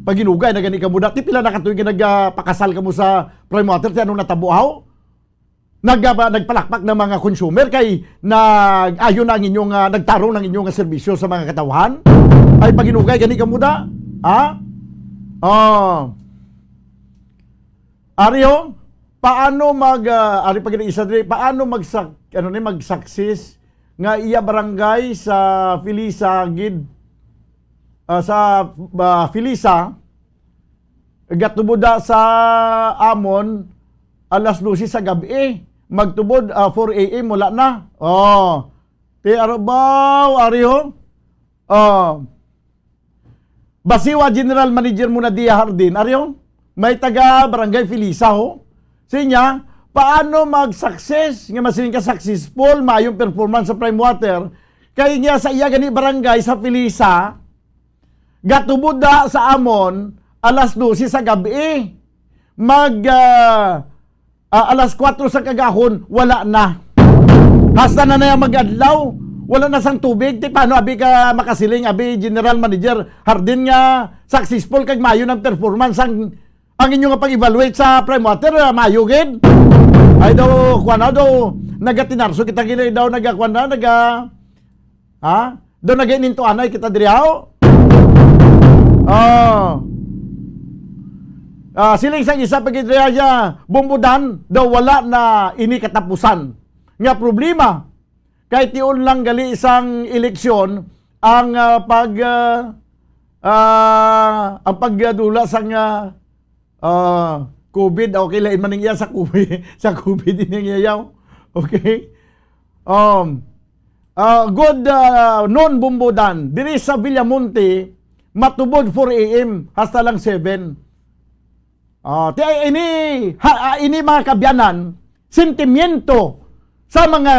Paginugay na gani kamo dati, pila na katuig nga nagpakasal kamo sa Prime Water, ti ano natabo, aw? Nag-, ah, nagpalakpak na mga consumer kay nag-ayo na ang inyong, ah, nagtarong ang inyong, ah, serbisyo sa mga katawhan. Ay, paginugay gani kamo da? Ha? Oh. Ari, oh, paano mag, ah, ari pa gid isa diri, paano magsak-, ano ni, mag-success nga iya barangay sa Felisa gid, ah, sa, ah, Felisa, gatubo da sa amon alas dose sa gab-i. Magtubod, ah, four A M, wala na. Oh. Ti arabaw, ari ho. Oh. Basiwa General Manager mo na diya, Hardin. Ari ho. May taga Barangay Felisa ho. Sinya, paano mag-success nga masiling ka successful, maayong performance sa Prime Water? Kay nga sa iya gani barangay sa Felisa, gatubod da sa amon alas dose sa gabi. Mag, ah, ah, alas kuwatro sa kagahon, wala na. Hasta na na mag-adlaw, wala na sang tubig. Ti paano abi ka makasiling, abi General Manager Hardin, nga successful kag maayo ng performance ang, ang inyo nga pag-evaluate sa Prime Water, ah, maayo gid. Ay daw, kuwan na daw, nagatinarso kita gini daw, nagakuwan na, naga, ha? Daw nagainintuanay kita diri, ha? Oh. Ah, siling sang isa pa gid diri, ah, Bombodan, daw wala na ini katapusan. Nga problema, kay tion lang gali sang eleksyon ang, ah, pag, ah, ah, ang pagdula sang, ah, ah, COVID. Okay, lain man ning iya sa COVID, sa COVID ini ang iyaw. Okay? Um, ah, good, ah, noon, Bombodan, diri sa Villamonte, matubod four A M hasta lang seven. Ah, ti ay ini, ha, ah, ini, mga kabyanan, sentimiento sa mga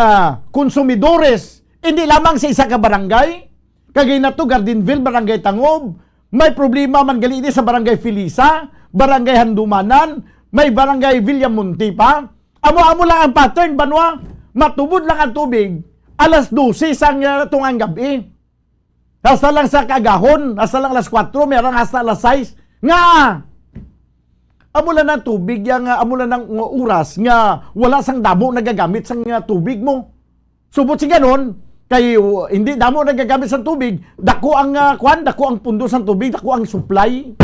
konsumidores, hindi lamang sa isa ka barangay, kagay na to, Gardenville, Barangay Tangob, may problema man gali ini sa Barangay Felisa, Barangay Handumanan, may Barangay Villamonte pa. Amo-amo lang ang pattern, banwa. Matubod lang ang tubig alas dose sang, ah, tungang gab-i. Hasta lang sa kagahon, hasta lang alas kuwatro, may arang hasta alas sais. Nga, amo lang ang tubig, yang, ah, amo lang ang oras nga wala sang damo nagagamit sang, ah, tubig mo. Subot sing ganon, kay, uh, hindi damo nagagamit sang tubig, dako ang, ah, kwan, dako ang pundo sang tubig, dako ang supply.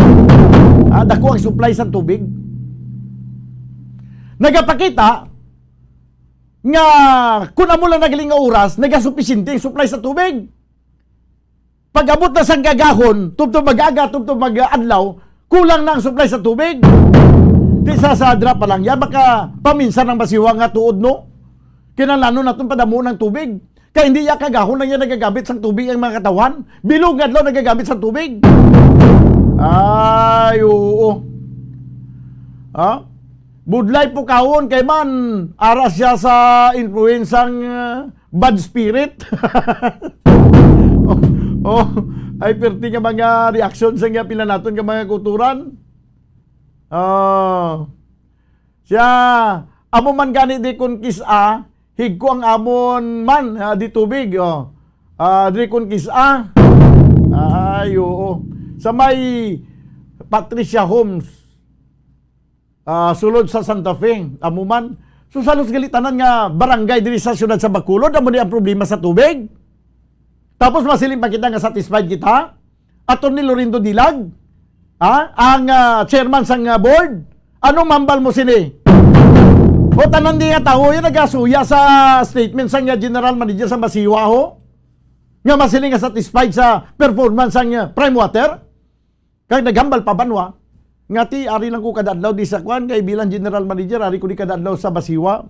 Ah, dako ang supply sang tubig. Nagapakita nga kun amo lang nagaling nga oras, nagasupisyente ang supply sa tubig. Pag-abot na sang kagahon, tubtob mag-aga, tubtob mag-adlaw, kulang na ang supply sa tubig. Di sa, sa dra pa lang yan, baka paminsan ang masiwa nga tuod, no? Kinahanglanon naton padamo ng tubig. Kay hindi ya kagahon lang yan nagagamit sang tubig ang mga katawhan. Bilog nga adlaw nagagamit sang tubig. Ay, oo. Ha? Budlay po kaon kay man, ara siya sa influensang, ah, bad spirit. Oh, oh, ay perti nga mga reaksyon sa nga pila naton nga mga kulturan. Ah, siya, amo man gani di kon kis-a, higko ang amon man, ah, di tubig, oh. Ah, di kon kis-a. Ay, oo. Sa may Patricia Homes, ah, sulod sa Santa Fe, amo man. So, sa halos gali tanan nga barangay diri sa siyudad sa Bacolod, amo ni ang problema sa tubig. Tapos masiling pa kita nga satisfied kita. Attorney Lorindo Dilag, ha? Ang, ah, chairman sang, ah, board. Anong mambal mo sini? O tanan di nga tawo yung nagasuya sa statement sang, ah, general manager sa Masiwa, ho? Nga masiling nga satisfied sa performance sang, ah, Prime Water? Kag naghambal pa banwa nga, "Ti, ari lang ko kada adlaw di sa kwan, kay bilang general manager, ari ko di kada adlaw sa Basiwa.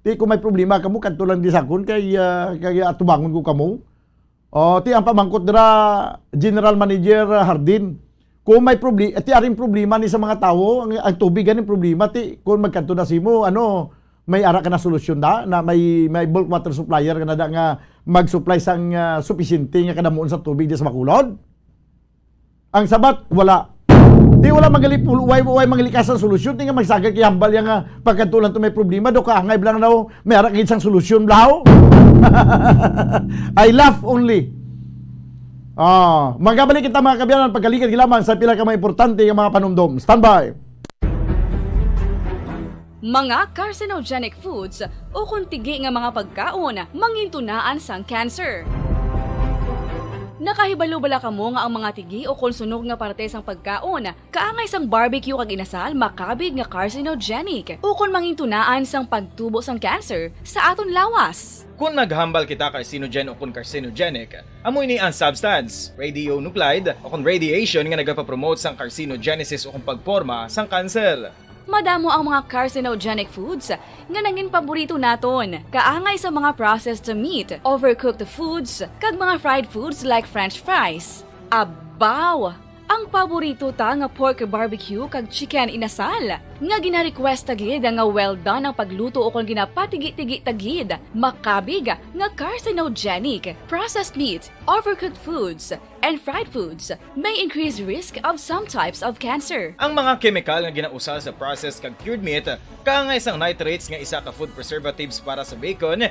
Ti, kung may problema kamo, kadto lang di sa akon, kay, ah, kay atubangon ko kamo." Oh, ti, ang pamangkot dira, General Manager Hardin, kung may probli-, ti, aring problema ni sa mga tawo, ang, ang tubig ganing problema, ti, kung magkadto na simo, ano, may ara ka na solusyon da, na may, may bulk water supplier ka na da nga mag-supply sang, ah, supisyente nga kadamuon sa tubig di sa Bacolod? Ang sabat, wala. Di wala magali-, way, way mangalikas ang solusyon. Di nga magsagad kay hambal yang, ah, pagkadto lang to may problema. Do kaangay lang daw, may ara gid sang solusyon, blaw. I laugh only. Ah, magabalik kita, mga kabyanan, pagkaligad lamang sa pila ka mga importante nga mga panumdom. Standby. Mga carcinogenic foods ukon tigi nga mga pagkaon mangintunaan sang cancer. Nakahibalo bala kamo nga ang mga tigi ukon sunog nga parte sang pagkaon kaangay sang barbecue kag inasal makabig nga carcinogenic ukon mangintunaan sang pagtubo sang cancer sa aton lawas? Kon naghambal kita carcinogen ukon carcinogenic, amo ini ang substance, radionuclide ukon radiation nga nagapapromote sang carcinogenesis ukon pagporma sang cancer. Madamo ang mga carcinogenic foods nga nangin paborito naton, kaangay sa mga processed meat, overcooked foods, kag mga fried foods like French fries. Abaw! Ang paborito ta nga pork barbecue kag chicken inasal, nga gina-request ta gid nga well done ang pagluto ukon ginapatigi-tigi ta gid, makabig nga carcinogenic. Processed meat, overcooked foods, and fried foods may increase risk of some types of cancer. Ang mga kemikal nga ginausa sa processed kag cured meat, kaangay sang nitrates nga isa ka food preservatives para sa bacon,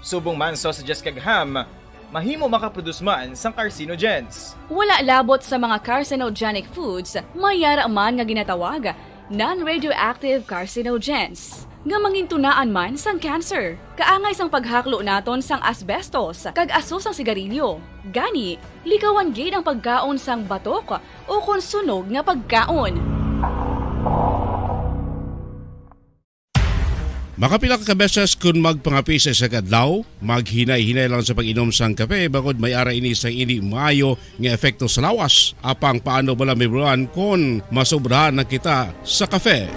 subong man sausages kag ham, mahimo makaproduce man sang carcinogens. Wala labot sa mga carcinogenic foods, may yara man nga ginatawag non-radioactive carcinogens, nga mangintunaan man sang cancer. Kaangay sang paghaklo naton sang asbestos kag aso sang sigarilyo. Gani, likawan gid ang pagkaon sang batok ukon sunog nga pagkaon. Makapila ka beses kon magpangape sa isa ka adlaw, maghinay-hinay lang sa pag-inom sang kape, bangod may ara ini sang indi maayo nga epekto sa lawas. Apang paano bala, Ma'am Ron, kon masobrahan na kita sa kape?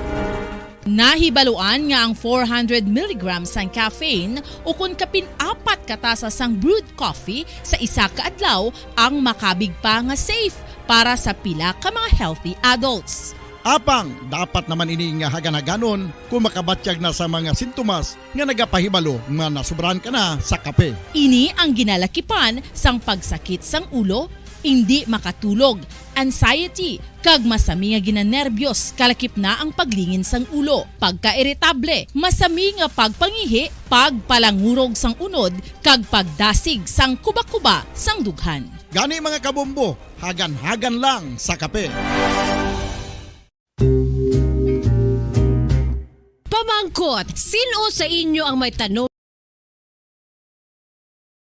Nahibaluan nga ang four hundred milligrams sang caffeine ukon kapin apat ka tasa sang brewed coffee sa isa ka adlaw ang makabig pa nga safe para sa pila ka mga healthy adults. Apang dapat naman ini nga hagan-haganon kung makabatyag na sa mga sintomas nga nagapahibalo nga nasobrahan ka na sa kape. Ini ang ginalakipan sang pagsakit sang ulo, indi makatulog, anxiety, kag masami nga ginanerbiyos, kalakip na ang paglingin sang ulo, pagkairitable, masami nga pagpangihi, pagpalangurog sang unod, kag pagdasig sang kubakuba sang dughan. Gani, mga kabombo, hagan-hagan lang sa kape. Pamangkot, sin-o sa inyo ang may tanom?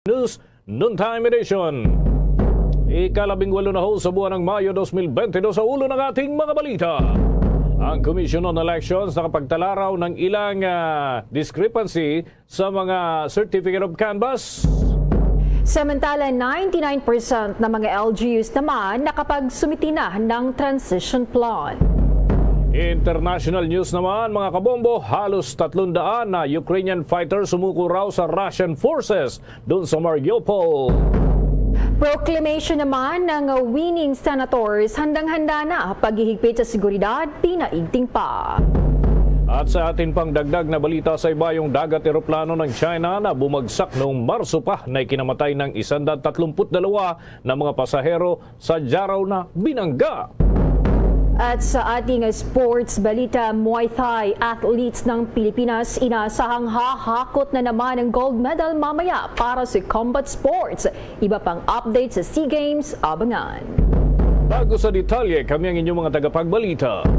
News Noontime Edition. Ikalabing walo na ho sa buwan ng Mayo dos mil bente dos, sa ulo ng ating mga balita. Ang Commission on Elections nakapagtala raw ng ilang, ah, discrepancy sa mga Certificate of Canvass. Samantala, ninety-nine percent na mga L G Us naman nakapagsumiti na ng transition plan. International news naman, mga kabombo, halos tatlong daan na Ukrainian fighters sumuko raw sa Russian forces doon sa Mariupol. Proclamation naman ng winning senators, handang-handa na paghihigpit sa seguridad, pinaigting pa. At sa atin pang dagdag na balita, sa ibayong dagat, eroplano ng China na bumagsak noong Marso pa na ikinamatay ng isang daan tatlumpu't dalawa na mga pasahero sa daraw na binangga. At sa ating sports balita, Muay Thai athletes ng Pilipinas inasahang hahakot na naman ang gold medal mamaya para sa combat sports. Iba pang update sa SEA Games, abangan. Bago sa detalye, kami ang inyong mga tagapagbalita.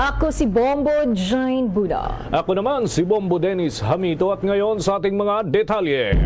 Ako si Bombo Jane Buda. Ako naman si Bombo Dennis Hamito, at ngayon sa ating mga detalye.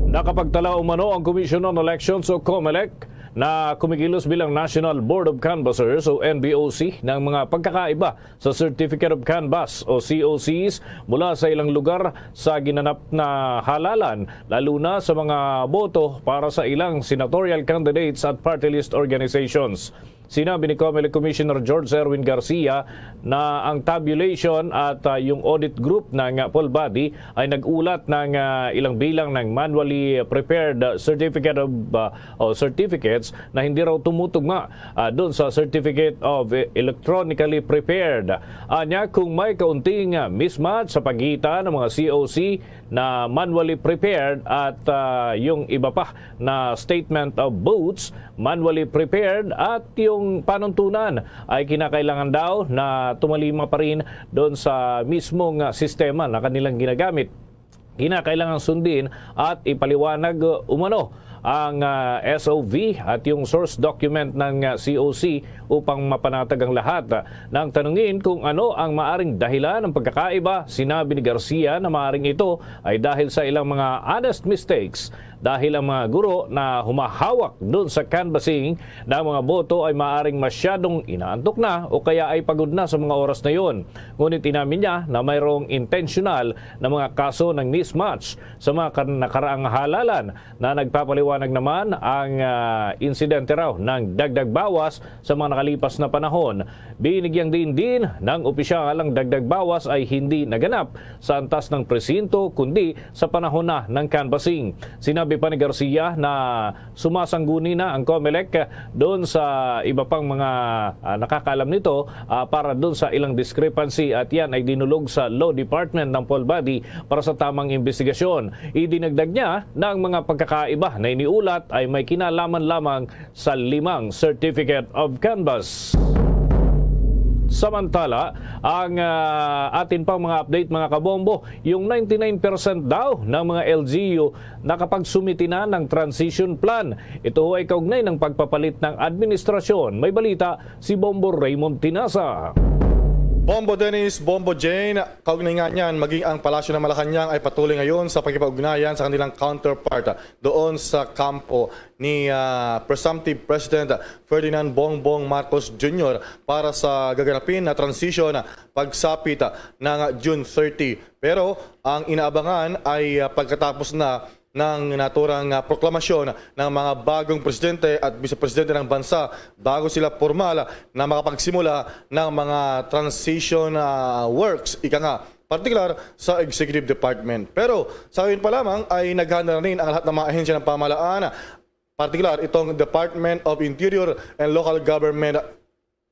Nakapagtala umano ang Commission on Elections o COMELEC na kumikilos bilang National Board of Canvassers o N B O C ng mga pagkakaiba sa Certificate of Canvass o C O Cs mula sa ilang lugar sa ginanap na halalan, lalo na sa mga boto para sa ilang senatorial candidates at party list organizations. Sinabi ni COMELEC Commissioner George Erwin Garcia na ang tabulation at, ah, yung audit group ng, ah, poll body ay nag-ulat ng, ah, ilang bilang ng manually prepared, ah, certificate of, ah, o certificates na hindi raw tumutugma, ah, doon sa Certificate of Electronically Prepared. Anya, kung may kaunting, ah, mismatch sa pagitan ng mga C O C na manually prepared at, ah, yung iba pa na statement of votes manually prepared at yung panuntunan, ay kinakailangan daw na tumalima pa rin doon sa mismong, ah, sistema na kanilang ginagamit. Kinakailangan sundin at ipaliwanag, uh, umano ang, uh, S O V at yung source document ng, uh, C O C upang mapanatag ang lahat. Nang tanungin kung ano ang maaring dahilan ng pagkakaiba, sinabi ni Garcia na maaring ito ay dahil sa ilang mga honest mistakes, dahil ang mga guro na humahawak dun sa canvassing ng mga boto ay maaring masyadong inaantok na o kaya ay pagod na sa mga oras na yon. Ngunit inamin niya na mayroong intensyonal na mga kaso ng mismatch sa mga kan-, nakaraang halalan na nagpapaliwanag Nag naman ang, ah, insidente raw ng dagdag bawas sa mga nakalipas na panahon. Binigyang diin din ng opisyal ang dagdag bawas ay hindi naganap sa antas ng presinto kundi sa panahon na ng canvassing. Sinabi pa ni Garcia na sumasangguni na ang Comelec doon sa iba pang mga, ah, nakakaalam nito, ah, para doon sa ilang discrepancy at yan ay dinulog sa Law Department ng Poll Body para sa tamang investigasyon. Idinagdag niya na ang mga pagkakaiba na iniulat ay may kinalaman lamang sa limang Certificate of Canvass. Samantala, ang, ah, atin pang mga update, mga kabombo, yung ninety-nine percent daw ng mga L G U nakapagsumiti na ng transition plan. Ito ho ay kaugnay ng pagpapalit ng administrasyon. May balita si Bombo Raymond Tinasa. Bombo Dennis, Bombo Jane, kaugnay nga niyan, maging ang Palasyo ng Malacañang ay patuloy ngayon sa pakipag-ugnayan sa kanilang counterpart doon sa kampo ni, ah, presumptive President Ferdinand Bongbong Marcos Junior para sa gaganapin na transition pagsapit ng June thirty. Pero ang inaabangan ay, ah, pagkatapos na ng naturang, ah, proklamasyon ng mga bagong presidente at vice presidente ng bansa bago sila pormal na makapagsimula ng mga transition, ah, works, ika nga, partikular sa executive department. Pero sa ngayon pa lamang ay naghanda na rin ang lahat ng mga ahensya ng pamahalaan, partikular itong Department of Interior and Local Government,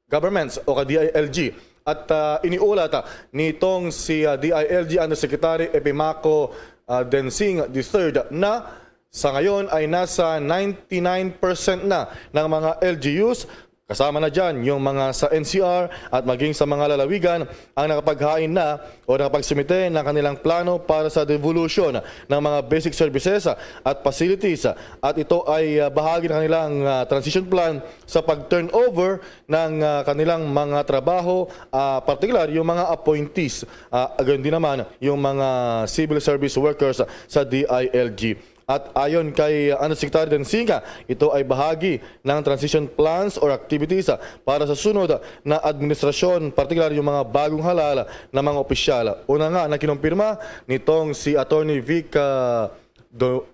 Governments o ka D I L G. At, ah, iniulat, ah, nitong si, ah, D I L G Undersecretary Epimaco, ah, Densing the third na sa ngayon ay nasa ninety-nine percent na ng mga L G Us. Kasama na dyan yung mga sa N C R at maging sa mga lalawigan ang nakapaghain na o nakapagsumite ng kanilang plano para sa devolution ng mga basic services at facilities. At ito ay, ah, bahagi ng kanilang, ah, transition plan sa pag-turnover ng, ah, kanilang mga trabaho, ah, partikular yung mga appointees, ah, gayon din naman yung mga civil service workers sa D I L G. At ayon kay Undersecretary Densinga, ito ay bahagi ng transition plans or activities, ah, para sa sunod na administrasyon, partikular yung mga bagong halal na mga opisyal. Una nga na kinumpirma nitong si Attorney Vic, ah, Do-,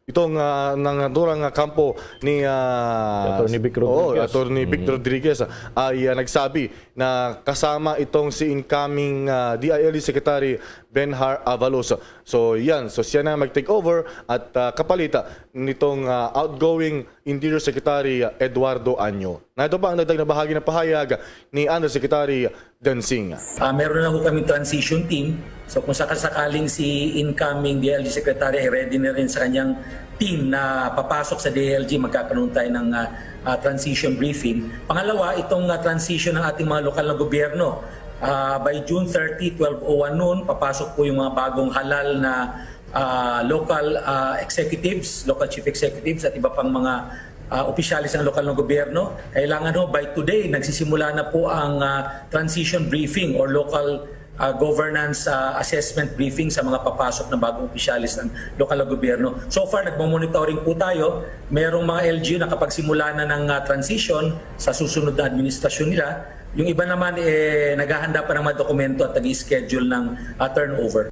itong, ah, ng naturang, ah, kampo ni, ah, Attorney Vic oo, Rodriguez. Attorney Vic Rodriguez, ah, ay, ah, nagsabi na kasama itong si incoming, ah, D I L G Secretary Benhar Avalos. So yan, so siya na mag-take over at, ah, kapalit, ah, nitong, ah, outgoing Interior Secretary, ah, Eduardo Anyo. Na ito pa ang dagdag na bahagi ng pahayag ni Undersecretary Densing. Ah, meron na ho kaming transition team. So kung sakasakaling si incoming D I L G Secretary ay ready na rin sa kanyang team na papasok sa D I L G, magkakaroon tayo ng, ah, ah, transition briefing. Pangalawa, itong, ah, transition ng ating mga lokal na gobyerno. Ah, by June thirty, twelve oh one noon, papasok po yung mga bagong halal na, ah, local, ah, executives, local chief executives at iba pang mga, ah, opisyalis ng lokal na gobyerno. Kailangan ho, by today, nagsisimula na po ang, ah, transition briefing or local, ah, governance, ah, assessment briefing sa mga papasok na bagong opisyalis ng lokal na gobyerno. So far, nagmo-monitoring po tayo. Merong mga L G U nakapagsimula na ng, ah, transition sa susunod na administrasyon nila. Yung iba naman, eh, naghahanda pa ng mga dokumento at nag-schedule ng, ah, turnover.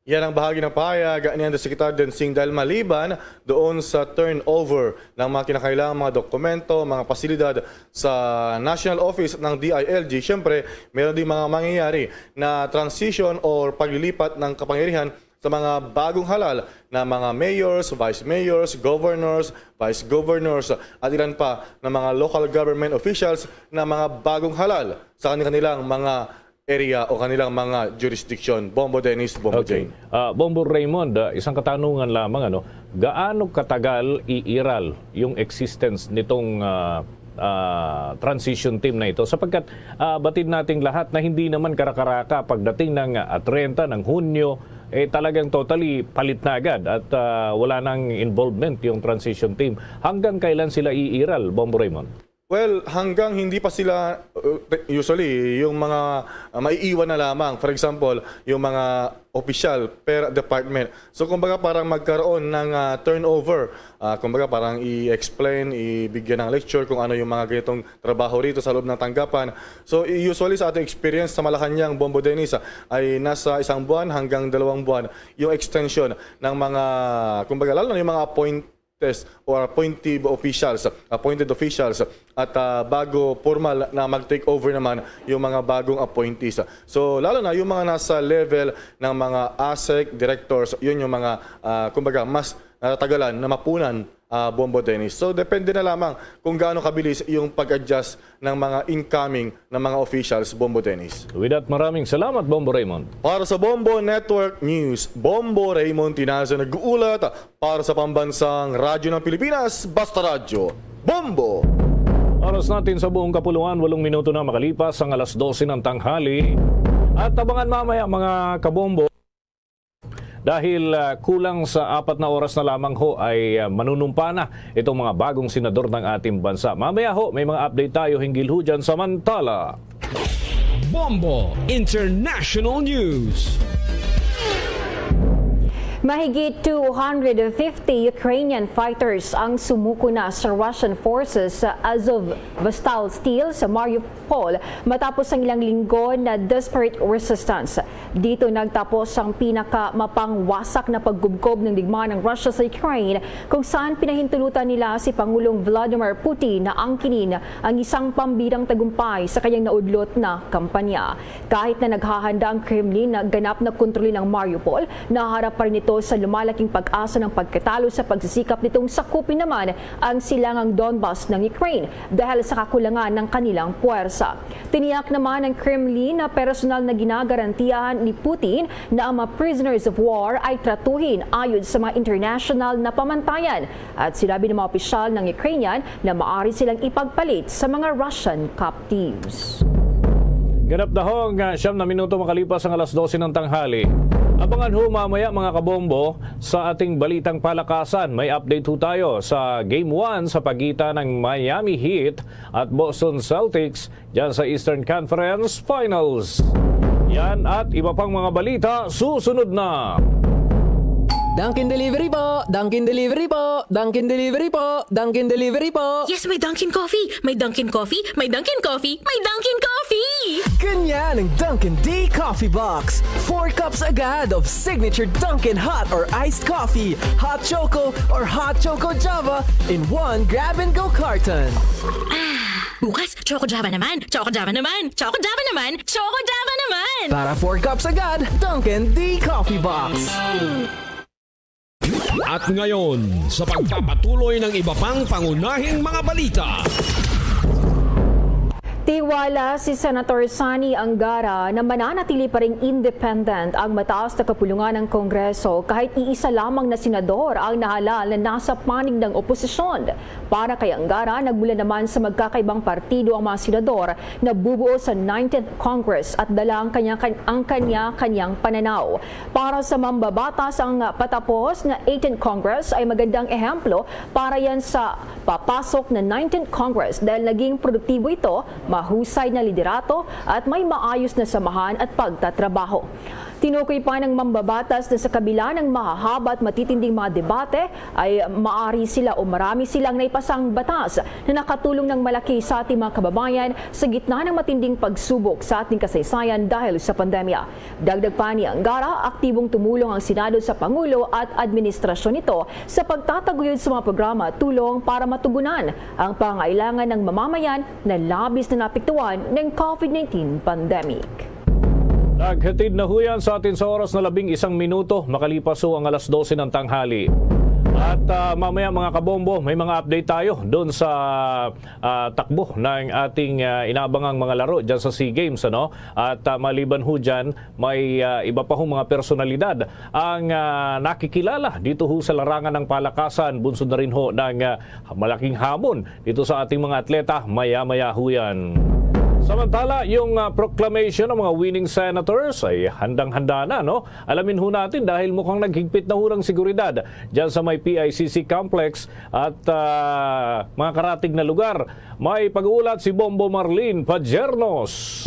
Yan ang bahagi ng pahayag ni Undersecretary Densing, dahil maliban doon sa turnover ng mga kinakailangang mga dokumento, mga pasilidad sa National Office ng D I L G, siyempre, meron din mga mangyayari na transition or paglilipat ng kapangyarihan sa mga bagong halal na mga mayors, vice mayors, governors, vice governors, at ilan pa na mga local government officials na mga bagong halal sa kanilang mga area o kanilang mga jurisdiction. Bombo Dennis, Bombo Okay. Jane. Ah, Bombo Raymond, ah, isang katanungan lamang, ano, gaano katagal iiral yung existence nitong, ah, ah, transition team na ito? Sapagkat, ah, batid nating lahat na hindi naman karakaraka pagdating ng, ah, treinta ng Hunyo, eh, talagang totally palit na agad at, ah, wala nang involvement yung transition team. Hanggang kailan sila iiral, Bombo Raymond? Well, hanggang hindi pa sila, uh, usually, yung mga, uh, maiiwan na lamang. For example, yung mga opisyal per department. So, kumbaga, parang magkaroon ng, uh, turnover. Uh, kumbaga, parang i-explain, ibigyan ng lecture kung ano yung mga ganitong trabaho rito sa loob ng tanggapan. So, i-, usually sa ating experience sa Malacañang, Bombo Dennis, uh, ay nasa isang buwan hanggang dalawang buwan yung extension ng mga, kumbaga, lalo na yung mga appoint-, appointees or appointive officials, appointed officials, at, ah, bago formal na mag-take over naman yung mga bagong appointees. So, lalo na yung mga nasa level ng mga ASEC directors, yun yung mga, ah, kumbaga, mas natatagalan na mapunan, ah, Bombo Dennis. So, depende na lamang kung gaano kabilis yung pag-adjust ng mga incoming na mga officials, Bombo Dennis. With that, maraming salamat, Bombo Raymond. Para sa Bombo Network News, Bombo Raymond Tinazo nag-uulat para sa Pambansang Radyo ng Pilipinas, Basta Radyo, Bombo! Oras natin sa buong kapuluan, walong minuto na makalipas ang alas dose ng tanghali. At abangan mamaya, mga kabombo, dahil, ah, kulang sa apat na oras na lamang ho ay, ah, manunumpa na itong mga bagong senador ng ating bansa. Mamaya ho, may mga update tayo hinggil ho dyan. Samantala, Bombo International News. Mahigit two hundred fifty Ukrainian fighters ang sumuko na sa Russian forces sa Azovstal Steel sa Mariupol matapos ang ilang linggo na desperate resistance. Dito nagtapos ang pinakamapangwasak na paggubkob ng digmaan ng Russia sa Ukraine, kung saan pinahintulutan nila si Pangulong Vladimir Putin na angkinin ang isang pambirang tagumpay sa kanyang naudlot na kampanya. Kahit na naghahanda ang Kremlin na ganap na kontrolin ang Mariupol, naharap pa rin ito sa lumalaking pag-asa ng pagkatalo sa pagsisikap nitong sakupin naman ang silangang Donbas ng Ukraine dahil sa kakulangan ng kanilang puwersa. Tiniyak naman ng Kremlin na personal na ginagarantiyahan ni Putin na ang mga prisoners of war ay tratuhin ayon sa mga international na pamantayan, at sinabi ng mga opisyal ng Ukrainian na maaari silang ipagpalit sa mga Russian captives. Ganap na ho ang, ah, siyam na minuto makalipas ang alas dose ng tanghali. Abangan ho mamaya, mga kabombo, sa ating balitang palakasan. May update ho tayo sa Game one sa pagitan ng Miami Heat at Boston Celtics dyan sa Eastern Conference Finals. Yan at iba pang mga balita susunod na. Dunkin Delivery po! Dunkin Delivery po! Dunkin Delivery po! Dunkin Delivery po! Yes, may Dunkin Coffee! May Dunkin Coffee! May Dunkin Coffee! May Dunkin Coffee! Ganyan ang Dunkin D Coffee Box. Four cups agad of signature Dunkin hot or iced coffee, hot choco, or hot choco Java in one grab-and-go carton. Ah, bukas, Choco Java naman! Choco Java naman! Choco Java naman! Choco Java naman! Para four cups agad, Dunkin D Coffee Box. At ngayon, sa pagpapatuloy ng iba pang pangunahing mga balita. Tiwala si Senator Sonny Angara na mananatili pa ring independent ang mataas na kapulungan ng Kongreso kahit iisa lamang na senador ang nahalal na nasa panig ng oposisyon. Para kay Angara, nagmula naman sa magkakaibang partido ang mga senador na bubuo sa nineteenth Congress at dala ang kanya, ang kanya-kanyang pananaw. Para sa mambabatas, ang patapos na eighteenth Congress ay magandang ehemplo para yan sa papasok na nineteenth Congress dahil naging produktibo ito, mahusay na liderato at may maayos na samahan at pagtatrabaho. Tinukoy pa ng mambabatas na sa kabila ng mahahaba at matitinding mga debate, ay maari sila o marami silang naipasang batas na nakatulong ng malaki sa ating mga kababayan sa gitna ng matinding pagsubok sa ating kasaysayan dahil sa pandemya. Dagdag pa ni Angara, aktibong tumulong ang Senado sa Pangulo at administrasyon nito sa pagtataguyod sa mga programa at tulong para matugunan ang pangailangan ng mamamayan na labis na naapektuhan ng COVID nineteen pandemic. Naghatid na ho yan sa atin sa oras na labing isang minuto, makalipas ho ang alas dose ng tanghali. At, ah, mamaya, mga kabombo, may mga update tayo doon sa, ah, takbo ng ating, ah, inaabangang mga laro dyan sa SEA Games, ano? At, ah, maliban ho dyan, may, ah, iba pa hong mga personalidad ang, ah, nakikilala dito ho sa larangan ng palakasan, bunsod na rin ho ng, ah, malaking hamon dito sa ating mga atleta, maya-maya ho yan. Samantala, yung, ah, proclamation ng mga winning senators ay handang-handa na, no? Alamin ho natin dahil mukhang naghigpit na ho ng seguridad dyan sa may P I C C complex at, ah, mga karatig na lugar. May pag-uulat si Bombo Marlene Pajernos.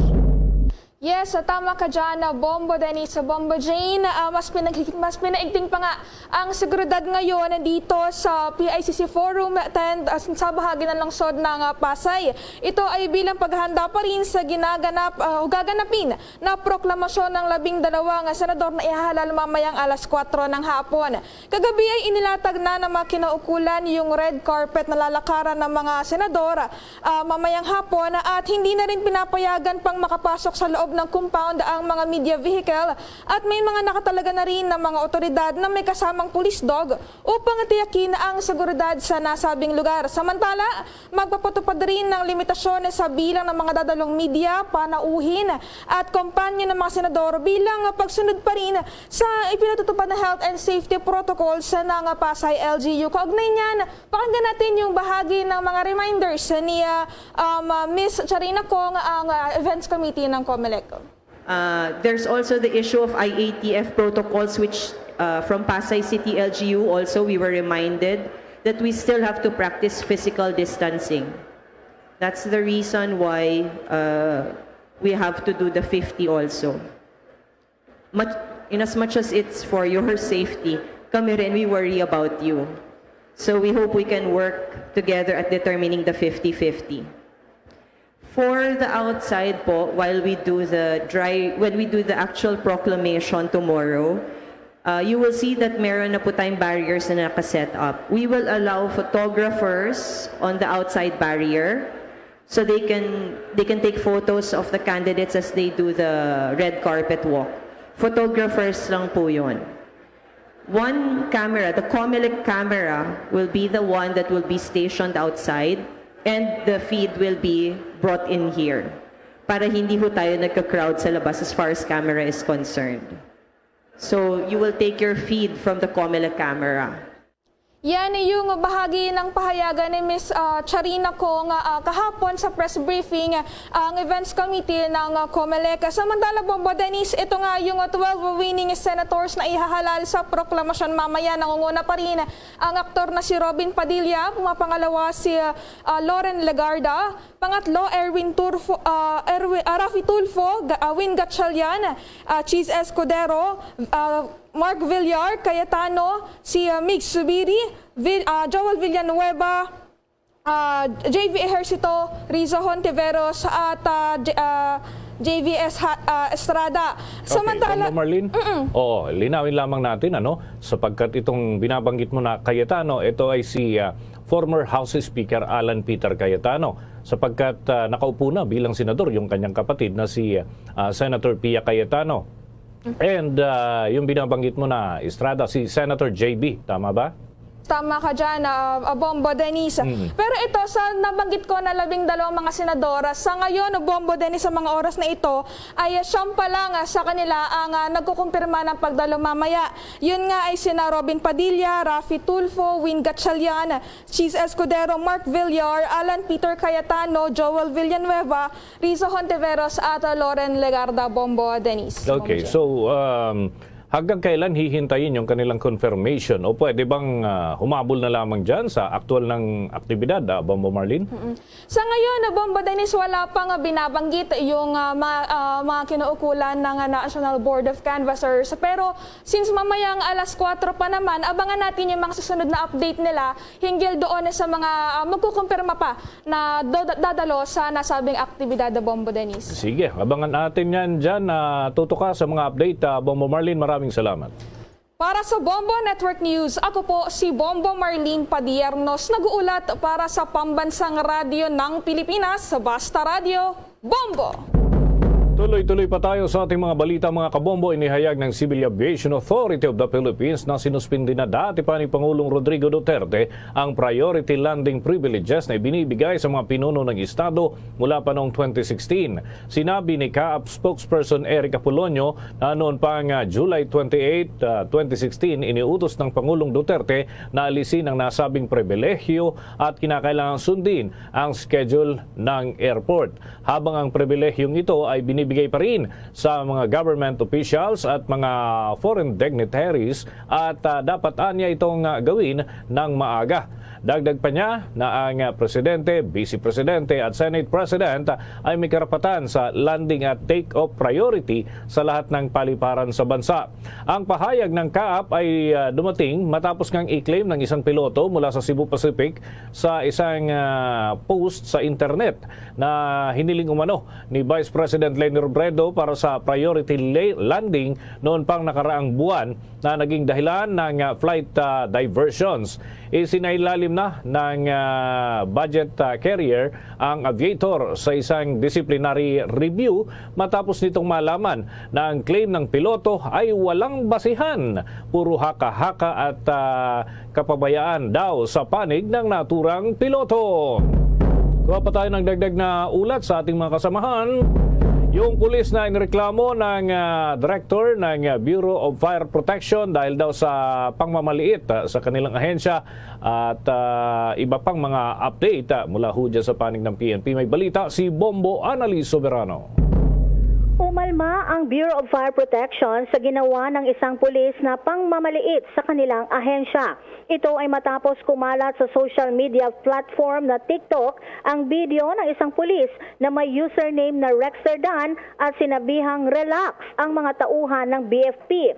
Yes, tama ka dyan, ah, Bombo Dennis, ah, Bombo Jane. Ah, mas pinag-, mas pinaigting pa nga ang seguridad ngayon dito sa P I C C Forum Tent, ah, sa bahagi ng lungsod ng, ah, Pasay. Ito ay bilang paghahanda pa rin sa ginaganap, ah, o gaganapin na proklamasyon ng labing dalawa nga senador na ihahalal mamayang alas kwatro ng hapon. Kagabi ay inilatag na ng mga kinaukulan yung red carpet na lalakaran ng mga senador, ah, mamayang hapon, at hindi na rin pinapayagan pang makapasok sa loob ng compound ang mga media vehicle, at may mga nakatalaga na rin ng mga otoridad na may kasamang police dog upang tiyakin ang seguridad sa nasabing lugar. Samantala, magpapatupad rin ng limitasyon sa bilang ng mga dadalong media, panauhin, at kompanya ng mga senador bilang pagsunod pa rin sa ipinatutupad na health and safety protocols ng Pasay L G U. Kaugnay niyan, pakinggan natin yung bahagi ng mga reminders ni, ah, um, ah, Miss Charina Cong, ang, ah, events committee ng COMELEC. Uh, there's also the issue of I A T F protocols, which, uh, from Pasay City L G U also, we were reminded that we still have to practice physical distancing. That's the reason why, uh, we have to do the fifty also. Much, in as much as it's for your safety, kami rin, we worry about you. So we hope we can work together at determining the fifty fifty. For the outside po, while we do the dry, when we do the actual proclamation tomorrow, uh, you will see that meron na po tayong barriers na nakaset up. We will allow photographers on the outside barrier so they can, they can take photos of the candidates as they do the red carpet walk. Photographers lang po yun. One camera, the COMELEC camera, will be the one that will be stationed outside, and the feed will be brought in here para hindi ho tayo nagka-crowd sa labas as far as camera is concerned. So, you will take your feed from the COMELEC camera. Yan yung bahagi ng pahayagan ni Miss, ah, Charina Cong, ah, kahapon sa press briefing, ah, ang events committee ng, ah, COMELEC. Samantala, Bombo Dennis, ito nga yung, ah, twelve winning senators na ihahalal sa proklamasyon mamaya. Nangunguna pa rin ang aktor na si Robin Padilla, pumapangalawa si, ah, Loren Legarda, pangatlo, Erwin Turfo, ah, Erwin, ah, Raffy Tulfo, Ga-, ah, Win Gatchalian, ah, Chiz Escudero, ah, Mark Villar Cayetano, si, ah, Mig Zubiri, Vil-, ah, Joel Villanueva, ah, J V Ejercito, Rizo Hontiveros, at, ah, J-, ah, J V S Ha-, ah, Estrada. Okay, Bombo Marlene? Oo, linawin lamang natin, ano, sapagkat itong binabanggit mo na Cayetano, ito ay si, ah, former House Speaker Alan Peter Cayetano, sapagkat, ah, nakaupo na bilang senador yung kanyang kapatid na si, ah, Senator Pia Cayetano. And, ah, yung binabanggit mo na Estrada, si Senator J B, tama ba? Tama ka dyan, ah, ah, Bombo Dennis. Mm. Pero ito, sa nabanggit ko na labing dalawang mga senador, sa ngayon, Bombo Dennis, sa mga oras na ito, ay, ah, siyam pa lang, ah, sa kanila ang, ah, nagkukumpirma ng pagdalo mamaya. Yun nga ay sina Robin Padilla, Raffy Tulfo, Win Gatchalian, Chiz Escudero, Mark Villar, Alan Peter Cayetano, Joel Villanueva, Rizo Hontiveros, at, ah, Loren Legarda. Bombo Dennis. Okay, Bombo Jen. So, um, hanggang kailan hihintayin yung kanilang confirmation? O pwede bang, ah, humabol na lamang dyan sa aktual ng aktibidad, ah, Bombo Marlene? Sa ngayon, Bombo Dennis, wala pa nga binabanggit yung, ah, ma-, ah, mga kinaukulan ng, ah, National Board of Canvassers. Pero since mamayang alas kwatro pa naman, abangan natin yung mga susunod na update nila hinggil doon sa mga, ah, magkukumpirma pa na do-, dadalo sa nasabing aktibidad, Bombo Dennis. Sige, abangan natin yan dyan. Ah, tutok ka sa mga update. Ah, Bombo Marlene, maraming salamat. Para sa Bombo Network News, ako po si Bombo Marlene Padiernos, nag-uulat para sa Pambansang Radyo ng Pilipinas, Basta Radyo, Bombo! Tuloy-tuloy pa tayo sa ating mga balita, mga kabombo. Inihayag ng Civil Aviation Authority of the Philippines na sinuspindi na dati pa ni Pangulong Rodrigo Duterte ang priority landing privileges na ibinibigay sa mga pinuno ng Estado mula pa noong twenty sixteen. Sinabi ni CAAP spokesperson Eric Apolonio na noon pang, ah, July twenty-eight, ah, twenty sixteen, iniutos ng Pangulong Duterte na alisin ang nasabing pribilehiyo at kinakailangang sundin ang schedule ng airport. Habang ang pribilehiyong ito ay ibigay pa rin sa mga government officials at mga foreign dignitaries at, ah, dapat anya itong, ah, gawin ng maaga. Dagdag pa niya na ang, ah, presidente, vice presidente at Senate President ay may karapatan sa landing at take-off priority sa lahat ng paliparan sa bansa. Ang pahayag ng kaap ay, ah, dumating matapos ngang i-claim ng isang piloto mula sa Cebu Pacific sa isang, ah, post sa internet na hiniling umano ni Vice President Leni Robredo para sa priority la-, landing noon pang nakaraang buwan na naging dahilan ng, ah, flight, ah, diversions. Isinailalim na ng, ah, budget, ah, carrier ang aviator sa isang disciplinary review matapos nitong malaman na ang claim ng piloto ay walang basihan, puro haka-haka at, ah, kapabayaan daw sa panig ng naturang piloto. Kuha pa tayo ng dagdag na ulat sa ating mga kasamahan. Yung pulis na inireklamo ng, ah, director ng, ah, Bureau of Fire Protection dahil daw sa pangmamaliit, ah, sa kanilang ahensya at, ah, iba pang mga update, ah, mula ho dyan sa panig ng P N P. May balita si Bombo Annalise Soberano. Umalma ang Bureau of Fire Protection sa ginawa ng isang pulis na pangmamaliit sa kanilang ahensya. Ito ay matapos kumalat sa social media platform na TikTok ang video ng isang pulis na may username na Rexter Dan at sinabihang relax ang mga tauhan ng B F P.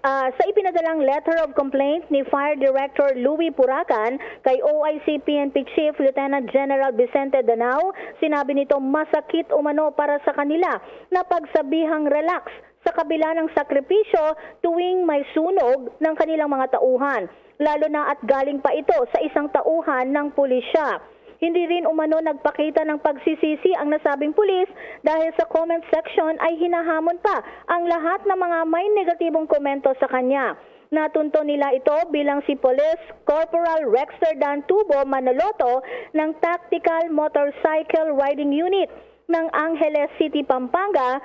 Ah, sa ipinadalang letter of complaint ni Fire Director Louis Puracan kay O I C P N P Chief Lieutenant General Vicente Danao, sinabi nito masakit umano para sa kanila na pagsabihang relax sa kabila ng sakripisyo tuwing may sunog ng kanilang mga tauhan, lalo na at galing pa ito sa isang tauhan ng pulisya. Hindi rin umano nagpakita ng pagsisisi ang nasabing pulis dahil sa comment section ay hinahamon pa ang lahat ng mga may negatibong komento sa kanya. Natunto nila ito bilang si Police Corporal Rexter Dan Tubo Manoloto ng Tactical Motorcycle Riding Unit ng Angeles City, Pampanga,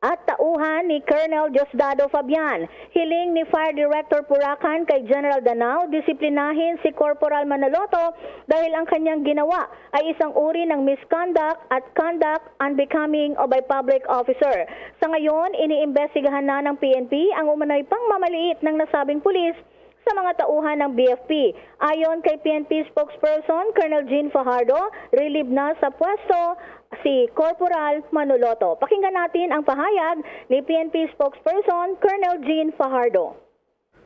at tauhan ni Colonel Diosdado Fabian. Hiling ni Fire Director Puracan kay General Danao, disiplinahin si Corporal Manoloto dahil ang kanyang ginawa ay isang uri ng misconduct at conduct unbecoming of a public officer. Sa ngayon, iniimbestigahan na ng P N P ang umano'y pangmamaliit ng nasabing pulis sa mga tauhan ng B F P. Ayon kay P N P spokesperson Colonel Jean Fajardo, relieved na sa pwesto si Corporal Manoloto. Pakinggan natin ang pahayag ni P N P spokesperson Colonel Jean Fajardo.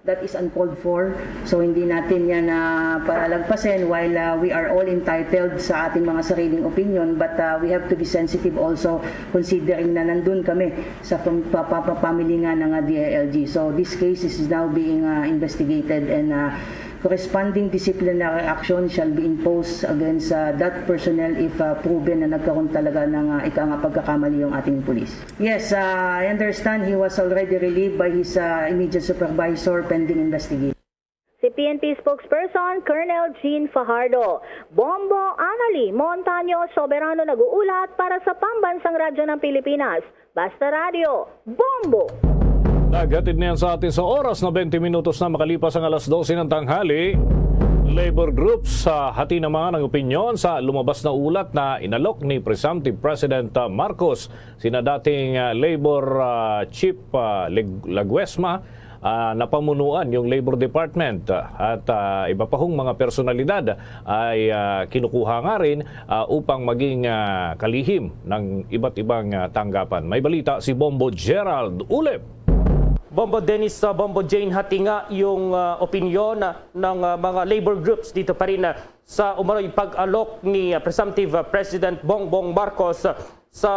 That is uncalled for. So, hindi natin yan, ah, palagpasin while, ah, we are all entitled sa ating mga sariling opinion, but, ah, we have to be sensitive also considering na nandun kami sa pam-, pa-, pa-, pa-, pamilingan ng, ah, D I L G. So, this case is now being, ah, investigated and, ah, corresponding disciplinary action shall be imposed against, ah, that personnel if, ah, proven na nagkaroon talaga ng, ah, ika nga pagkakamali yung ating pulis. Yes, ah, I understand he was already relieved by his, ah, immediate supervisor pending investigation. Si P N P spokesperson Colonel Jean Fajardo. Bombo Anali Montaño Soberano nag-uulat para sa Pambansang Radyo ng Pilipinas. Basta Radyo, Bombo! Naghatid niyan sa atin sa oras na twenty minutos na makalipas ang alas dose ng tanghali. Labor groups sa hati naman ang opinyon sa lumabas na ulat na inalok ni Presumptive President, ah, Marcos. Sina dating, ah, Labor, ah, Chief, ah, Leg-, Laguesma, ah, napamunuan yung Labor Department, ah, at, ah, iba pa hong mga personalidad ay, ah, kinukuha nga rin, ah, upang maging, ah, kalihim ng iba't ibang, ah, tanggapan. May balita si Bombo Gerald Ulep. Bombo Dennis, ah, Bombo Jane, hati nga yung, ah, opinyon, ah, ng, ah, mga labor groups dito pa rin, ah, sa umano'y pag-alok ni, ah, Presumptive, ah, President Bongbong Marcos, ah, sa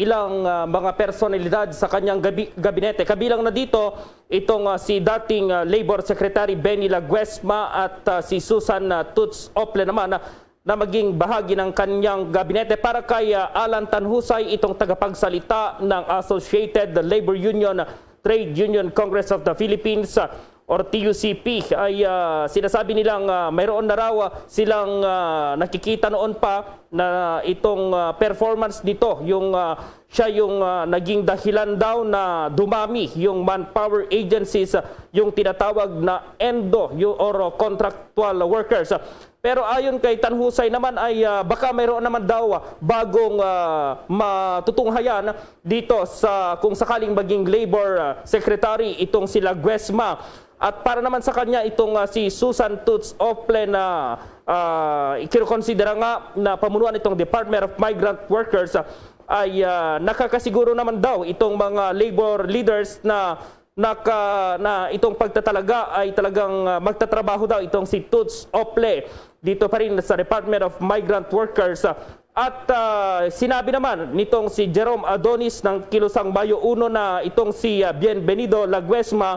ilang, ah, mga personalidad sa kanyang gabi-, gabinete. Kabilang na dito itong, ah, si dating, ah, Labor Secretary Benny Laguesma at, ah, si Susan, ah, Toots Ople naman, ah, na maging bahagi ng kanyang gabinete. Para kay, ah, Alan Tanhusay, itong tagapagsalita ng Associated Labor Union, Trade Union Congress of the Philippines, ah, or T U C P, ay, ah, sinasabi nilang, ah, mayroon na raw, ah, silang, ah, nakikita noon pa na itong, ah, performance nito, yung, ah, siya yung, ah, naging dahilan daw na dumami yung manpower agencies, ah, yung tinatawag na ENDO, yung, or contractual workers. Pero ayon kay Tanhusay naman ay, ah, baka mayroon naman daw, ah, bagong, ah, matutunghayan dito sa kung sakaling maging labor, ah, secretary itong si Laguesma. At para naman sa kanya, itong, ah, si Susan Toots Ople na, ah, kinukonsidera nga na pamunuan itong Department of Migrant Workers, ah, ay, ah, nakakasiguro naman daw itong mga labor leaders na naka-, na itong pagtatalaga ay talagang, ah, magtatrabaho daw itong si Toots Ople dito pa rin sa Department of Migrant Workers. At, ah, sinabi naman nitong si Jerome Adonis ng Kilusang Bayo Uno na itong si, ah, Bienvenido Laguesma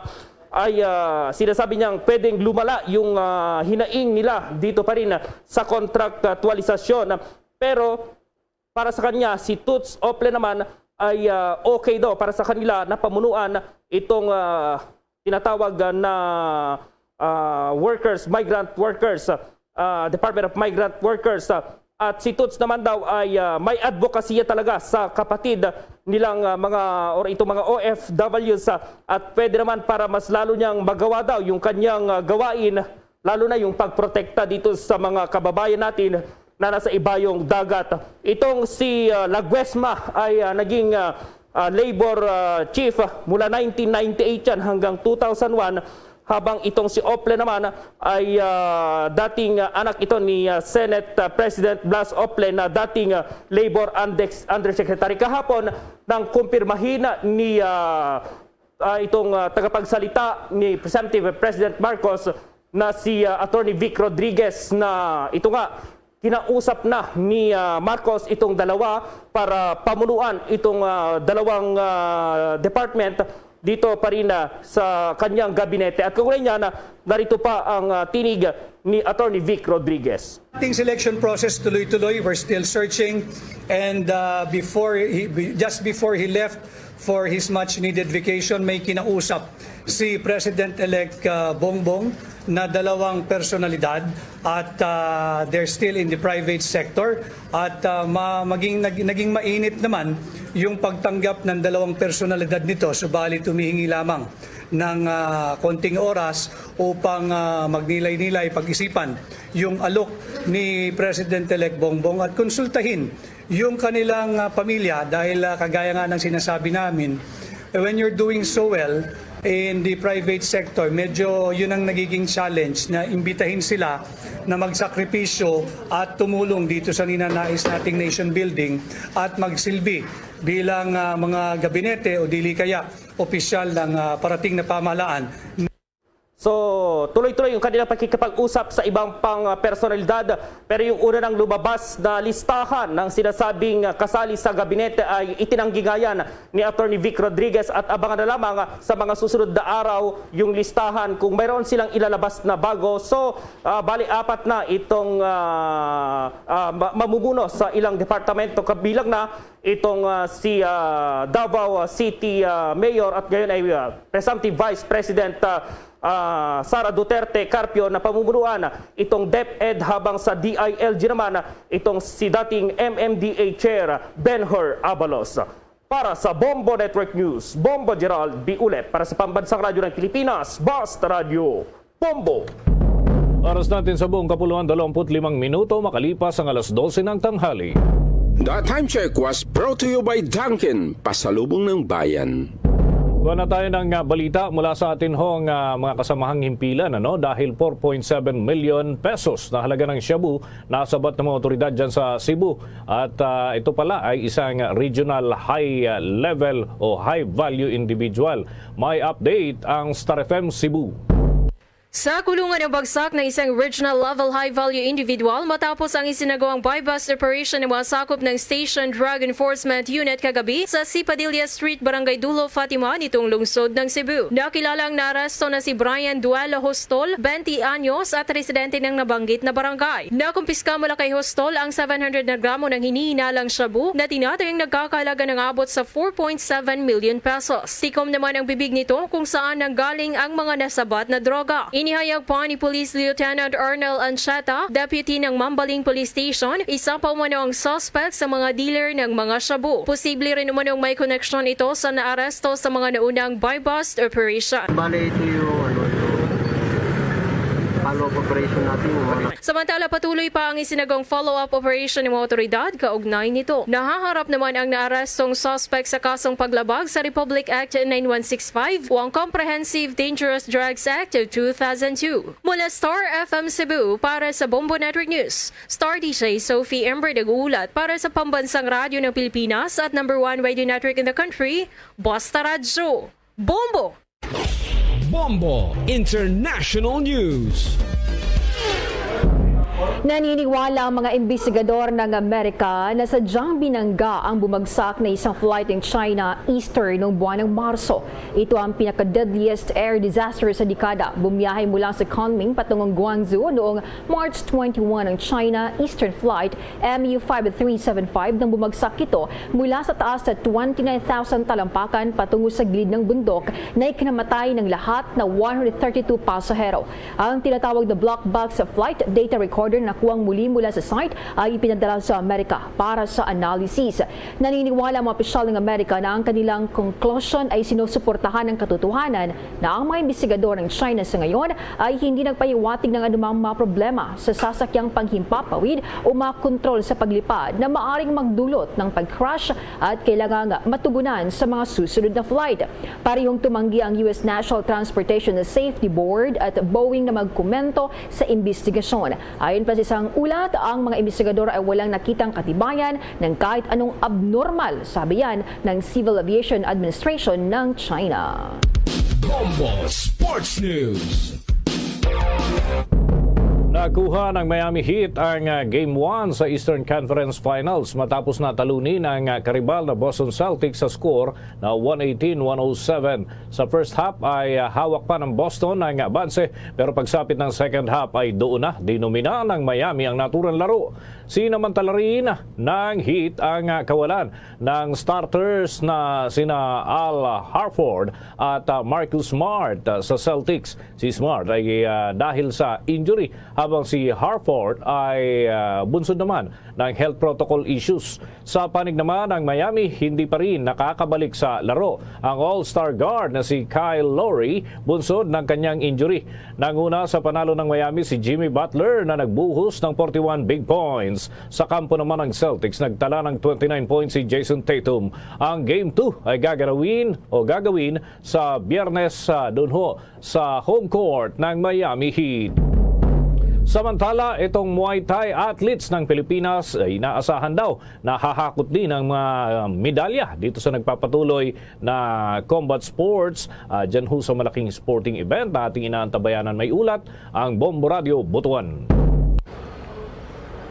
ay, ah, sinasabi niyang pwedeng lumala yung, ah, hinaing nila dito pa rin, ah, sa kontraktualisasyon. Pero para sa kanya, si Toots Ople naman ay, ah, okay daw para sa kanila na pamunuan itong, ah, tinatawag, ah, na, ah, workers, migrant workers, ah, Department of Migrant Workers, ah, at si Toots naman daw ay, ah, may advokasya talaga sa kapatid nilang, ah, mga, or itong mga O F Ws, ah, at pwede naman para mas lalo niyang magawa daw yung kanyang, ah, gawain, lalo na yung pagprotekta dito sa mga kababayan natin na nasa ibayong dagat. Itong si, ah, Laguesma ay, ah, naging, ah, ah, labor, ah, chief, ah, mula nineteen ninety-eight yan hanggang two thousand one, habang itong si Ople naman ay, ah, dating, ah, anak ito ni, ah, Senate, ah, President Blas Ople na dating, ah, labor Andex-, undersecretary. Kahapon, nang kumpirmahin ni, ah, ah, itong, ah, tagapagsalita ni Presumptive President Marcos na si, ah, Attorney Vic Rodriguez na ito nga, kinausap na ni, ah, Marcos itong dalawa para pamunuan itong, ah, dalawang, ah, department dito pa rin, ah, sa kanyang gabinete. At kaugnay niya na narito pa ang, ah, tinig ni Attorney Vic Rodriguez. Ating selection process tuloy-tuloy. We're still searching. And, uh, before he, just before he left for his much-needed vacation, may kinausap si President-elect, uh, Bongbong na dalawang personalidad at, uh, they're still in the private sector. At, uh, ma-, maging, nag-, naging mainit naman yung pagtanggap ng dalawang personalidad nito, subalit humihingi lamang ng, uh, konting oras upang, uh, magnilay-nilay, pag-isipan yung alok ni President-elect Bongbong at konsultahin yung kanilang, ah, pamilya dahil, ah, kagaya nga ng sinasabi namin, eh, when you're doing so well in the private sector, medyo yun ang nagiging challenge na imbitahin sila na magsakripisyo at tumulong dito sa ninanais nating nation building at magsilbi bilang, ah, mga gabinete o dili kaya opisyal ng, ah, parating na pamahalaan. So, tuloy-tuloy yung kanilang pakikipag-usap sa ibang pang, ah, personalidad. Pero yung una nang lumabas na listahan ng sinasabing, ah, kasali sa gabinete ay itinanggihan ni Attorney Vic Rodriguez at abangan na lamang, ah, sa mga susunod na araw yung listahan kung mayroon silang ilalabas na bago. So, ah, bali apat na itong, ah, ah, ma-, mamumuno sa ilang departamento, kabilang na itong, ah, si, ah, Davao City, ah, Mayor at ngayon ay, ah, presumptive Vice President, ah, ah, Sara Duterte Carpio na pamumunuan itong DepEd, habang sa D I L G naman itong si dating M M D A Chair Ben-Hur Abalos. Para sa Bombo Network News, Bombo Gerald B. Ulep para sa Pambansang Radyo ng Pilipinas, Basta Radyo. Bombo. Oras natin sa buong kapuluan, dalawampu't limang minuto makalipas ang alas dose ng tanghali. The Time Check was brought to you by Dunkin, pasalubong ng bayan. Kuha na tayo ng, ah, balita mula sa atin hong, ah, mga kasamahang himpilan, ano? Dahil four point seven million pesos na halaga ng shabu nasabat ng mga otoridad dyan sa Cebu. At, ah, ito pala ay isang regional high, ah, level o high value individual. May update ang Star F M Cebu. Sa kulungan ang bagsak ng isang regional level high value individual matapos ang isinagawang buy-bust operation ng mga sakop ng Station Drug Enforcement Unit kagabi sa C. Padilla Street, Barangay Dulo, Fatima, nitong lungsod ng Cebu. Nakilala ang naaresto na si Brian Duel Hostol, twenty anyos, at residente ng nabanggit na barangay. Nakumpiska mula kay Hostol ang seven hundred na gramo ng hinihinalang shabu na tinatayang nagkakahalaga ng abot sa four point seven million pesos. Tikom naman ang bibig nito kung saan nanggaling ang mga nasabat na droga. Inihayag pa ni Police Lieutenant Arnel Ancheta, deputy ng Mambaling Police Station, isa pa umano ang suspect sa mga dealer ng mga shabu. Posible rin umanong may koneksyon ito sa naaresto sa mga naunang buy-bust operation. Bale, ito yung, ano, yung follow-up operation natin. Yung mga Samantala, patuloy pa ang isinagawang follow-up operation ng mga otoridad kaugnay nito. Nahaharap naman ang naarestong suspect sa kasong paglabag sa Republic Act nine one six five o ang Comprehensive Dangerous Drugs Act of two thousand two. Mula Star F M Cebu, para sa Bombo Network News, Star D J Sophie Ember nag-uulat para sa Pambansang Radyo ng Pilipinas at number one radio network in the country, Basta Radyo. Bombo! Bombo International News. Naniniwala ang mga imbestigador ng Amerika na sadyang binangga ang bumagsak na isang flight ng China Eastern noong buwan ng Marso. Ito ang pinaka-deadliest air disaster sa dekada. Bumiyahe mula sa Kunming patungong Guangzhou noong March twenty-one ang China Eastern Flight M U five three seven five nang bumagsak ito mula sa taas sa twenty-nine thousand talampakan patungo sa gilid ng bundok na ikinamatay ng lahat na one hundred thirty-two pasahero. Ang tinatawag na black box flight data recorder na nakuwang muli mula sa site ay ipinadala sa Amerika para sa analysis. Naniniwala ang mga opisyal ng Amerika na ang kanilang conclusion ay sinusuportahan ng katotohanan na ang mga imbestigador ng China sa ngayon ay hindi nagpahiwatig ng anumang mga problema sa sasakyang paghimpapawid o mga kontrol sa paglipad na maaring magdulot ng pag-crash at kailangang matugunan sa mga susunod na flight. Parehong tumanggi ang U S National Transportation Safety Board at Boeing na magkomento sa imbestigasyon. Ayon pa sa isang ulat, ang mga imbestigador ay walang nakitang katibayan ng kahit anong abnormal, sabi yan ng Civil Aviation Administration ng China. Bombo Sports News. Nakuha ng Miami Heat ang ah, Game one sa Eastern Conference Finals matapos na talunin ang ah, karibal na Boston Celtics sa score na one eighteen one oh seven. Sa first half ay ah, hawak pa ng Boston ang abanse, pero pagsapit ng second half ay doon na dinomina ng Miami ang naturang laro. Sinamantala rin ng Heat ang ah, kawalan ng starters na sina Al Horford at ah, Marcus Smart ah, sa Celtics. Si Smart ay ah, dahil sa injury, habang si Horford ay ah, bunsod naman ng health protocol issues. Sa panig naman ng Miami, hindi pa rin nakakabalik sa laro ang all-star guard na si Kyle Lowry bunsod ng kanyang injury. Nanguna sa panalo ng Miami si Jimmy Butler na nagbuhos ng forty-one big points. Sa kampo naman ng Celtics, nagtala ng twenty-nine points si Jayson Tatum. Ang Game two ay gaganawin o gagawin sa Biyernes sa dunho sa home court ng Miami Heat. Samantala, itong Muay Thai athletes ng Pilipinas ay inaasahan daw na hahakot din ang mga medalya dito sa nagpapatuloy na combat sports. Ah, dyan ho sa malaking sporting event na ating inaantabayanan, may ulat ang Bombo Radio Butuan.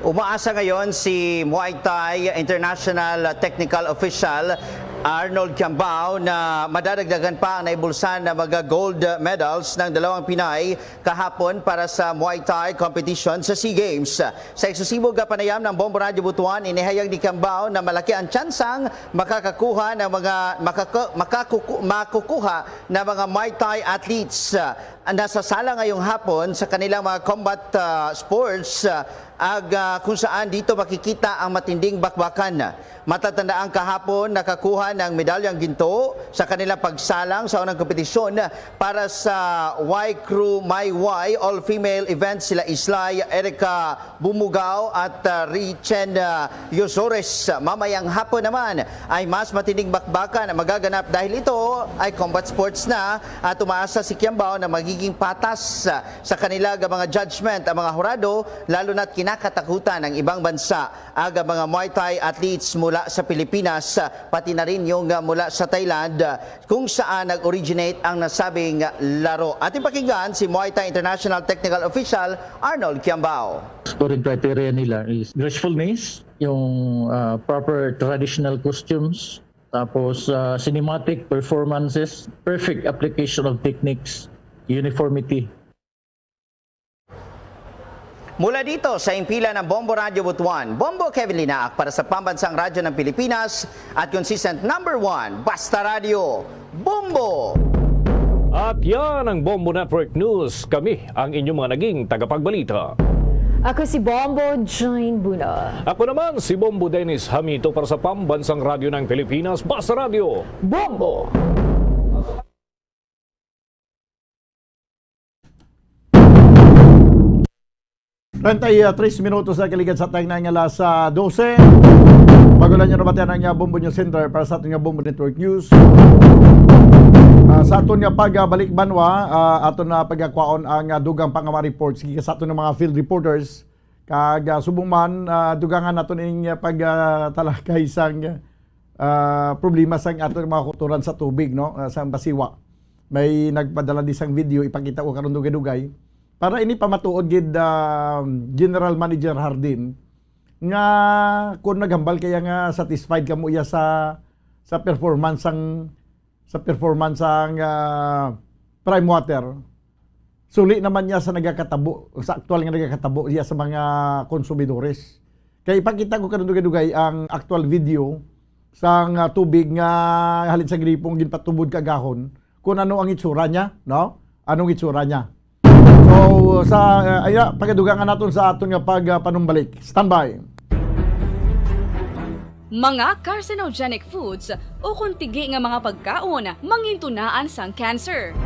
Umaasa ngayon si Muay Thai International Technical Official Arnold Kiambao na madadagdagan pa ang naibulsan na mga gold medals ng dalawang Pinay kahapon para sa Muay Thai competition sa SEA Games. Sa eksklusibo nga panayam ng Bombo Radyo Butuan, inihayag ni Kiambao na malaki ang tsansang makakakuha ng mga makaka- makakuku- makukuha ng mga Muay Thai athletes ah, nasasala ngayong hapon sa kanilang mga combat ah, sports ah, ag ah, kung saan dito makikita ang matinding bakbakan. Matatandaan, kahapon nakakuha ng medalyang ginto sa kanilang pagsalang sa unang kompetisyon para sa Y Crew My Y all-female event sila Islay Erica Bumugao at ah, Richen ah, Yosores. Mamayang hapon naman ay mas matinding bakbakan ang magaganap dahil ito ay combat sports na at umaasa si Kiambao na magiging patas ah, sa kanila nga mga judgment ang mga hurado, lalo na't kinakatakutan ang ibang bansa ag mga Muay Thai athletes mula sa Pilipinas, pati na rin yung ah, mula sa Thailand, ah, kung saan nag-originate ang nasabing laro. Ating pakinggan si Muay Thai International Technical Official Arnold Kiambao. Scoring criteria nila is gracefulness, yung ah, proper traditional costumes, tapos ah, cinematic performances, perfect application of techniques, uniformity. Mula dito sa himpilan ng Bombo Radyo Butuan, Bombo Kevin Linaak para sa Pambansang Radyo ng Pilipinas at consistent number one, Basta Radyo, Bombo! At yan ang Bombo Network News. Kami ang inyong mga naging tagapagbalita. Ako si Bombo Jane Buna. Ako naman si Bombo Dennis Hamito para sa Pambansang Radyo ng Pilipinas, Basta Radyo. Bombo! Treinta y tres minutos na kaligad sa tayong na nga alas, ah, dose. Bago lang nyo nabatian ang, ah, Bombo News Center para sa aton nga Bombo Network News. Ah, sa aton nga pag, ah, balik banwa, ah, aton na pagakwaon ang, ah, dugang pa nga mga reports gikan sa aton nga mga field reporters. Kag, ah, subong man, ah, dugangan naton ing, ah, pag, ah, talakay sang, ah, problema sang aton mga kulturan sa tubig, no? Ah, sa Basiwa. May nagpadala di sang video, ipakita ko karon dugay-dugay. Para ini pamatuod gid, ah, General Manager Hardin, nga kung naghambal kaya nga satisfied kamo iya sa, sa performance sang, sa performance sang, ah, Prime Water, suli naman niya sa nagakatabo, sa aktual nga nagakatabo iya sa mga konsumidores. Kay ipakita ko karon dugay-dugay ang aktual video sang, ah, tubig nga halin sa gripong ginpatubod kagahon, kung ano ang itsura niya, no? Anong itsura niya? So, sa, uh, aya, pagadugangan naton sa aton nga pag, uh, panumbalik. Standby. Mga carcinogenic foods ukon tigi nga mga pagkaon mangintunaan sang cancer.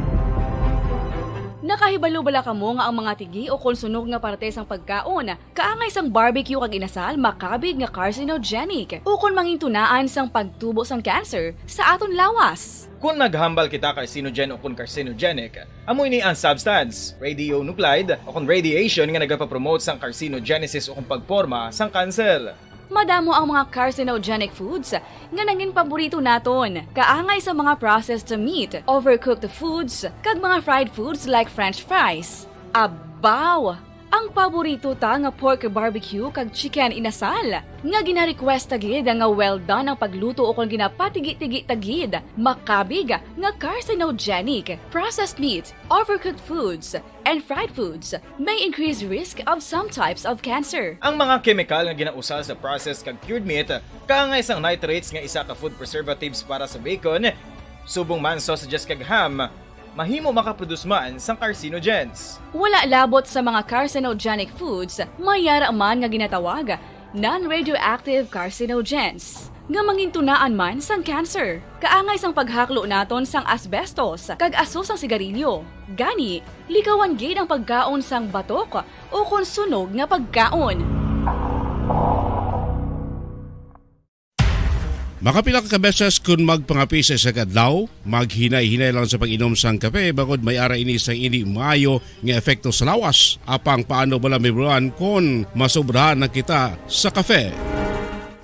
Nakahibalo bala kamo nga ang mga tigi ukon sunog nga parte sang pagkaon kaangay sang barbecue kag inasal makabig nga carcinogenic ukon mangintunaan sang pagtubo sang cancer sa aton lawas? Kon naghambal kita carcinogen ukon carcinogenic, amo ini ang substance, radionuclide, ukon radiation nga nagapapromote sang carcinogenesis ukon pagporma sang kanser. Madamo ang mga carcinogenic foods nga nangin paborito naton, kaangay sa mga processed meat, overcooked foods, kag mga fried foods like French fries. Abaw! Ang paborito ta nga pork barbecue kag chicken inasal, nga gina-request ta gid nga well done ang pagluto ukon ginapatigi-tigi ta gid, makabig nga carcinogenic. Processed meat, overcooked foods, and fried foods may increase risk of some types of cancer. Ang mga kemikal nga ginausal sa processed kag cured meat, kaangay sang nitrates nga isa ka food preservatives para sa bacon, subong man sausages kag ham, mahimo makaproduce man sang carcinogens. Wala labot sa mga carcinogenic foods, may yara man nga ginatawag non-radioactive carcinogens nga mangintunaan man sang cancer. Kaangay sang paghaklo naton sang asbestos kag aso sang sigarilyo. Gani, likawan gid ang pagkaon sang batok ukon sunog nga pagkaon. Makapila ka beses kon magpangape sa isa ka adlaw, maghinay-hinay lang sa pag-inom sang kape, bangod may ara ini sang indi maayo nga epekto sa lawas. Apang paano bala mahibaluan kon masobrahan na kita sa kape?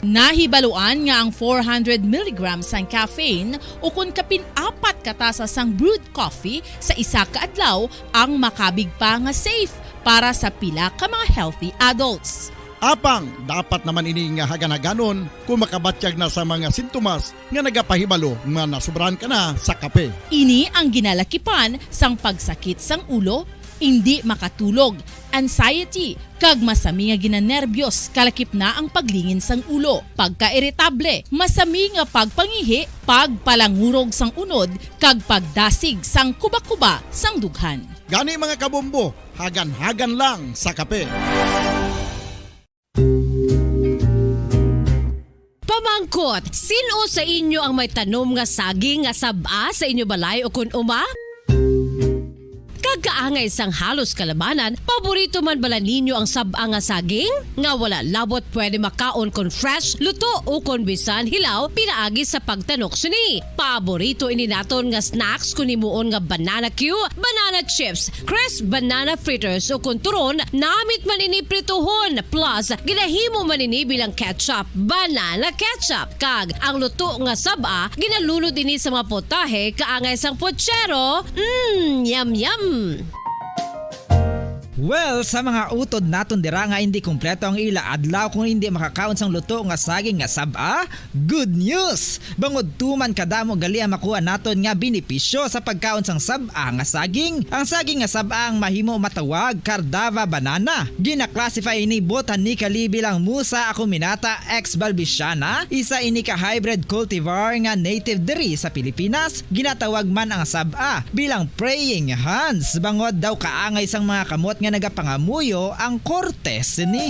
Nahibaluan nga ang four hundred milligrams sang caffeine ukon kapin apat ka tasa sang brewed coffee sa isa ka adlaw ang makabig pa nga safe para sa pila ka mga healthy adults. Apang dapat naman ini nga hagan-haganon kon makabatyag na sa mga sintomas nga nagapahibalo nga nasobrahan ka na sa kape. Ini ang ginalakipan sang pagsakit sang ulo, indi makatulog, anxiety, kag masami nga ginanerbiyos, kalakip na ang paglingin sang ulo, pagkairitable, masami nga pagpangihi, pagpalangurog sang unod, kag pagdasig sang kubakuba sang dughan. Gani, mga kabombo, hagan-hagan lang sa kape. Pamangkot, sin-o sa inyo ang may tanom nga saging nga sab-a sa inyo balay ukon uma? Kag kaangay sang halos kalabanan, paborito man bala ninyo ang sab-a nga saging? Nga wala labot pwede makaon kon fresh, luto, ukon bisan hilaw pinaagi sa pagtanok sini. Paborito ini naton nga snacks kon himuon nga banana cue, banana chips, crisp banana fritters, ukon turon, namit man ini prituhon, plus ginahimo man ini bilang ketchup, banana ketchup. Kag ang luto nga sab-a, ginalunod ini sa mga putahe kaangay sang putsero. Mm, yum, yum! Well, sa mga utod naton dira nga indi kompleto ang ila adlaw kung indi makakaon sang luto nga saging nga sab-a, good news! Bangod tuman kadamo gali ang makuha naton nga benepisyo sa pagkaon sang sab-a nga saging. Ang saging nga sab-a ang mahimo matawag Cardava banana. Gina-classify ini botanically bilang Musa acuminata ex balbisiana, isa ini ka hybrid cultivar nga native diri sa Pilipinas. Ginatawag man ang sab-a bilang praying hands, bangod daw kaangay sang mga kamot nga nagapangamuyo ang korte sini.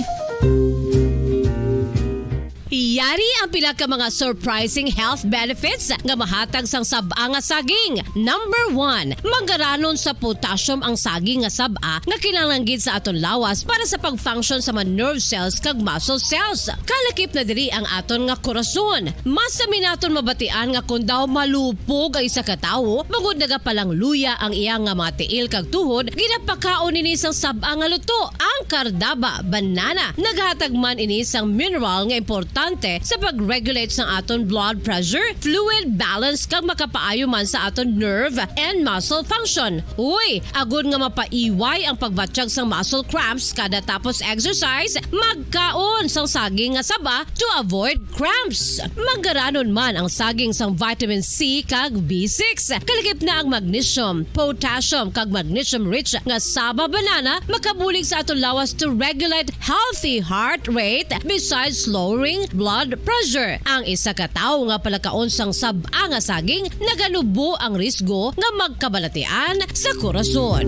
Yari ang pila ka mga surprising health benefits nga mahatag sang sab-a nga saging. Number one, manggaranon sa potassium ang saging nga sab-a nga kinahanglan gid sa aton lawas para sa pag-function sa mga nerve cells kag muscle cells. Kalakip na diri ang aton nga korason. Mas sami naton mabatian nga kon daw malupog ang isa ka tawo, bangod nagapalangluya ang iya nga mga tiil kag tuhod, ginapakaon ini sang sab-a nga luto, ang Cardava banana. Naghatag man ini sang mineral nga importante sa pag-regulate sang aton blood pressure, fluid balance, kag makapaayo man sa aton nerve and muscle function. Uy, agod nga mapaiway ang pagbatyag sang muscle cramps kada tapos exercise, magkaon sang saging nga saba to avoid cramps. Manggaranon man ang saging sang vitamin C kag B six. Kalakip na ang magnesium, potassium, kag magnesium-rich nga saba banana makabulig sa aton lawas to regulate healthy heart rate besides lowering blood pressure. Ang isa ka tawo nga palakaon sang sab-a nga saging naganubo ang risgo nga magkabalatian sa korason.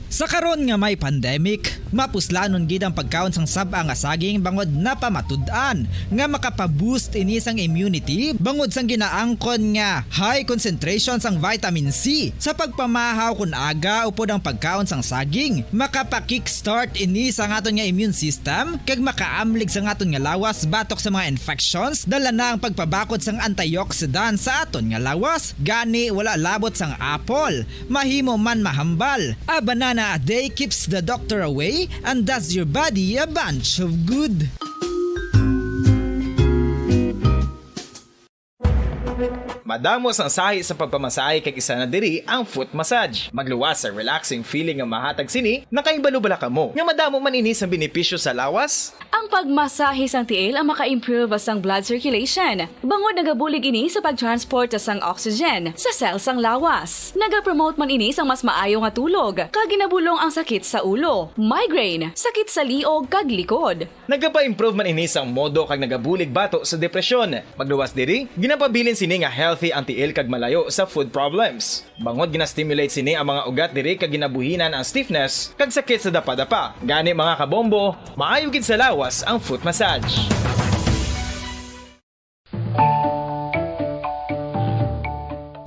Sa karon nga may pandemic, mapuslanon gid ang pagkaon sang sab-a nga saging bangod napamatud-an nga makapa-boost ini sang immunity bangod sang ginaangkon nga high concentration sang vitamin C. Sa pagpamahaw kon aga upod ang pagkaon sang saging, makapa-kickstart ini sa aton nga immune system kag makaamlig sa aton nga lawas batok sa mga infections. Dala na ang pagpabakod sang antioxidant sa aton nga lawas, gani wala labot sang apple. Mahimo man mahambal. A banana a day keeps the doctor away and does your body a bunch of good. Madamo sang sahi sa pagpamasahe kag isa na diri ang foot massage. Magluwas sa relaxing feeling nga mahatag sini, nakahibalo bala kamo nga madamo man ini sang benepisyo sa lawas? Ang pagmasahe sang tiil ang maka-improve sang blood circulation, bangod nagabulig ini sa pag-transport sang oxygen sa cell sang lawas. Nagapromote man ini sang mas maayo nga tulog, kag ginabulong ang sakit sa ulo, migraine, sakit sa liog, kag likod. Nagapa-improve man ini sang modo kag nagabulig bato sa depresyon. Magluwas diri, ginapabilin sini nga healthy ang tiil kag malayo sa foot problems. Bangod gina-stimulate sini ang mga ugat diri kag ginabuhinan ang stiffness kag sakit sa dapadapa. Gani, mga kabombo, maayo gid sa lawas ang foot massage.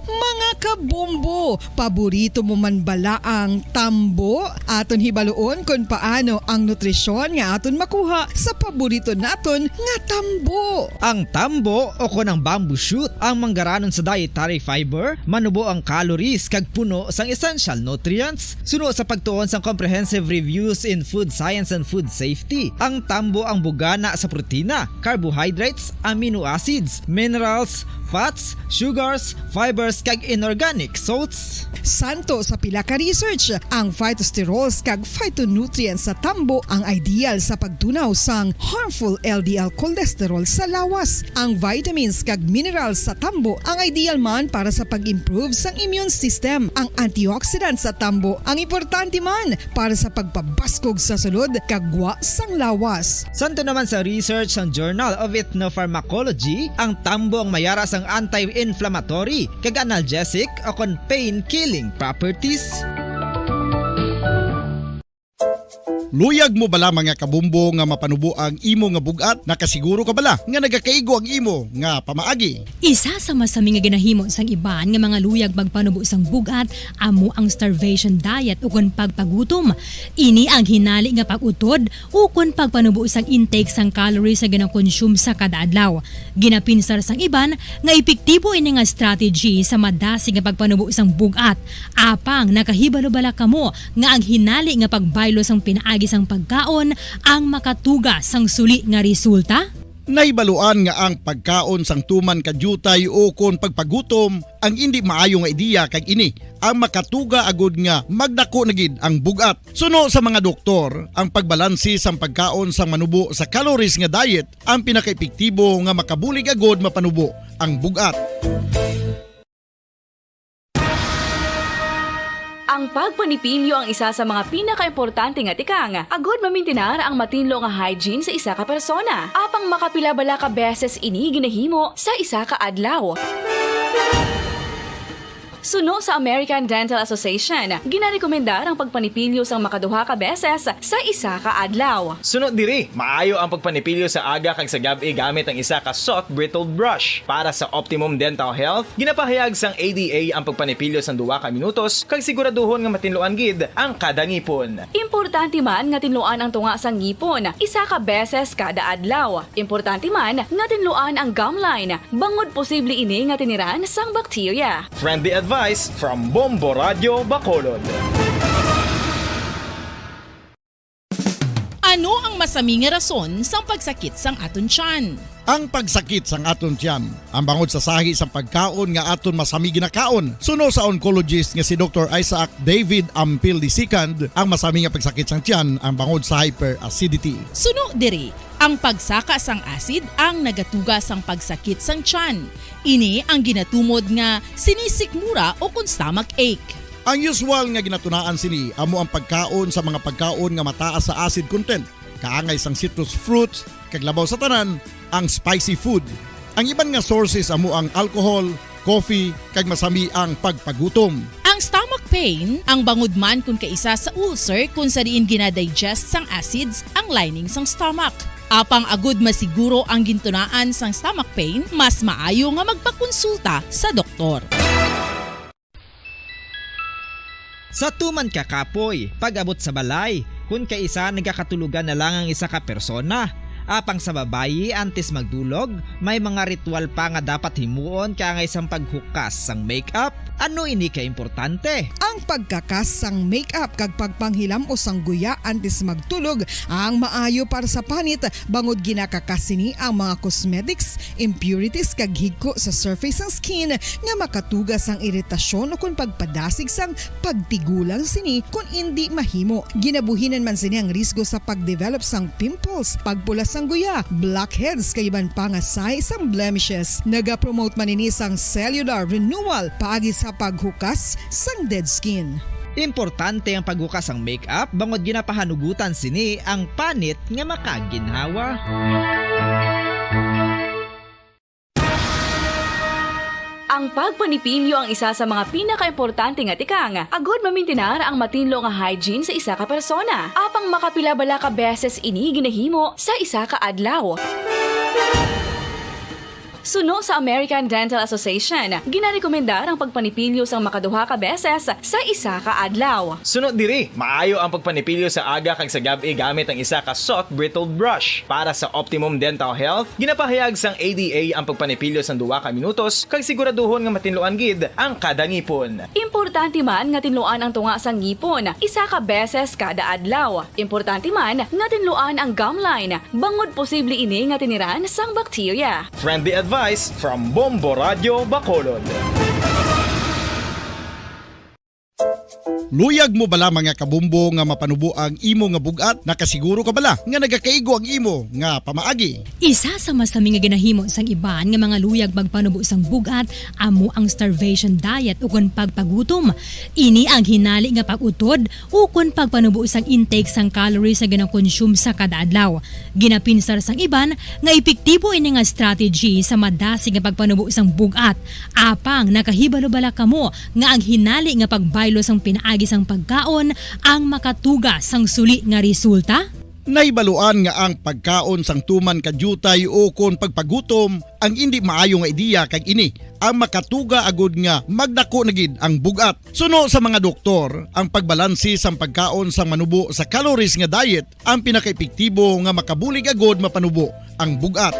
Mga kabombo, paborito mo man bala ang tambo? Aton hibaluon kon paano ang nutrisyon nga aton makuha sa paborito naton nga tambo. Ang tambo, o kon ang bamboo shoot, ang manggaranon sa dietary fiber, manubo ang calories kag puno sang essential nutrients. Suno sa pagtuon sang Comprehensive Reviews in Food Science and Food Safety, ang tambo ang bugana sa protina, carbohydrates, amino acids, minerals, fats, sugars, fibers, kag inorganic salts. Santo sa pila ka research, ang phytosterols kag phytonutrients sa tambo ang ideal sa pagtunaw sang harmful L D L cholesterol sa lawas. Ang vitamins kag minerals sa tambo ang ideal man para sa pag-improve sang immune system. Ang antioxidants sa tambo ang importante man para sa pagpabaskog sa sulod kag gwa sang lawas. Santo naman sa research sang Journal of Ethnopharmacology, ang tambo ang mayara sang anti-inflammatory kag analgesic o kon pain-killing properties. Luyag mo bala, mga kabombo, nga mapanubo ang imo nga bug-at? Nakasiguro ka bala nga nagakaigo ang imo nga pamaagi? Isa sa masami nga ginahimo sang iban nga mga luyag magpanubo sang bug-at amo ang starvation diet, ukon pagpagutom. Ini ang hinali nga pag-utod ukon pagpanubo sang intake sang calories nga ginakonsume sa kada adlaw. Ginapinsar sang iban nga epektibo ini nga strategy sa madasig nga pagpanubo sang bug-at. Apang nakahibalo bala kamo nga ang hinali nga pagbaylo sang pinaagi sang pagkaon ang makatuga sang suli nga resulta? Nahibaluan nga ang pagkaon sang tuman ka diutay ukon pagpagutom ang indi maayo nga ideya, kag ini ang makatuga agud nga magdako na gid ang bug-at. Suno sa mga doktor, ang pagbalanse sang pagkaon sang manubo sa calories nga diet ang pinakaepektibo nga makabulig agud mapanubo ang bug-at. Ang pagpanipilyo ang isa sa mga pinakaimportante nga tikang agud mamintinar ang matinlo nga hygiene sa isa ka persona. Apang makapila bala ka beses ini ginahimo sa isa ka adlaw? Suno sa American Dental Association, ginarekomendar ang pagpanipilyo sang makaduha ka beses sa isa ka adlaw. Suno diri, maayo ang pagpanipilyo sa aga kag sa gab-i gamit ang isa ka soft bristled brush. Para sa optimum dental health, ginapahayag sang A D A ang pagpanipilyo sang duha ka minutos kag siguraduhon nga matinluan gid ang kada ngipon. Importante man nga tinluan ang tunga sang ngipon isa ka beses kada adlaw. Importante man nga tinluan ang gum line, bangod posible ini nga tiniran sang bakterya. Friendly advice from Bombo Radio Bacolod. Ano ang masami nga rason sang pagsakit sang aton tiyan? Ang pagsakit sang aton tiyan, ang bangod sa sahi sang pagkaon nga aton masami ginakaon. Suno sa oncologist nga si Doktor Isaac David Ampil the second, ang masami nga pagsakit sang tiyan ang bangod sa hyperacidity. Suno diri, ang pagsaka sang acid ang nagatuga sang pagsakit sang tiyan. Ini ang ginatumod nga sinisikmura o kon stomach ache. Ang usual nga ginatunaan sini amo ang pagkaon sa mga pagkaon nga mataas sa acid content, kaangay sang citrus fruits, kag labaw sa tanan, ang spicy food. Ang iban nga sources amo ang alcohol, coffee, kag masami ang pagpagutom. Ang stomach pain, ang bangod man kon kaisa sa ulcer kon sa diin ginadigest sang acids ang lining sang stomach. Apang agud masiguro ang gintunaan sang stomach pain, mas maayo nga magpakonsulta sa doktor. Sa tuman ka kapoy, pag-abot sa balay, kun kaisa nagakatulogan na lang ang isa ka persona. Apang sa babayi, antes magdulog, may mga ritual pa nga dapat himuon kaangay sang paghukas sang makeup. Ano ini ka importante? Ang pagkakas sang makeup kag pagpanghilam-os sang guya antes magtulog ang maayo para sa panit, bangod ginakakas sini ang mga cosmetics, impurities kag higko sa surface sang skin nga makatuga sang iritasyon ukon pagpadasig sang pagtigulang sini kon indi mahimo. Ginabuhinan man sini ang risgo sa pagdevelop sang pimples, pagpula sang guya, blackheads kag iban pa nga sahi sang blemishes. Nagapromote man ini sang cellular renewal paagi sa paghukas sang dead skin. Importante ang paghukas sang makeup bangod ginapahanugutan sini ang panit nga makaginhawa. Ang pagpanipilyo ang isa sa mga pinakaimportante nga tikang agud mamintinar ang matinlo nga hygiene sa isa ka persona. Apang makapila bala ka beses ini ginahimo sa isa ka adlaw? Suno sa American Dental Association, ginarekomendar ang pagpanipilyo sang makaduha ka beses sa isa ka adlaw. Suno diri, maayo ang pagpanipilyo sa aga kag sa gab-i gamit ang isa ka soft bristled brush. Para sa optimum dental health, ginapahayag sang A D A ang pagpanipilyo sang duha ka minutos kag siguraduhon nga matinluan gid ang kada ngipon. Importante man nga tinluan ang tunga sang ngipon isa ka beses kada adlaw. Importante man nga tinluan ang gum line, bangod posible ini nga tiniran sang bakterya. Friendly advice from Bombo Radio Bacolod. Luyag mo bala, mga kabombo, nga mapanubo ang imo nga bug-at? Nakasiguro ka bala nga nagakaigo ang imo nga pamaagi? Isa sa masami nga ginahimo sang iban nga mga luyag magpanubo sang bug-at amo ang starvation diet ukon pagpagutom. Ini ang hinali nga pag-utod ukon pagpanubo sang intake sang calories nga ginakonsume sa kada adlaw. Ginapinsar sang iban nga epektibo ini nga strategy sa madasig nga pagpanubo sang bug-at. Apang nakahibalo bala kamo nga ang hinali nga pagbaylo sang pinaagi sang pagkaon ang makatuga sang suli nga resulta? Nahibaluan nga ang pagkaon sang tuman ka diutay ukon pagpagutom ang indi maayo nga ideya, kag ini ang makatuga agud nga magdako na gid ang bug-at. Suno sa mga doktor, ang pagbalanse sang pagkaon sang manubo sa calories nga diet ang pinakaepektibo nga makabulig agud mapanubo ang bug-at.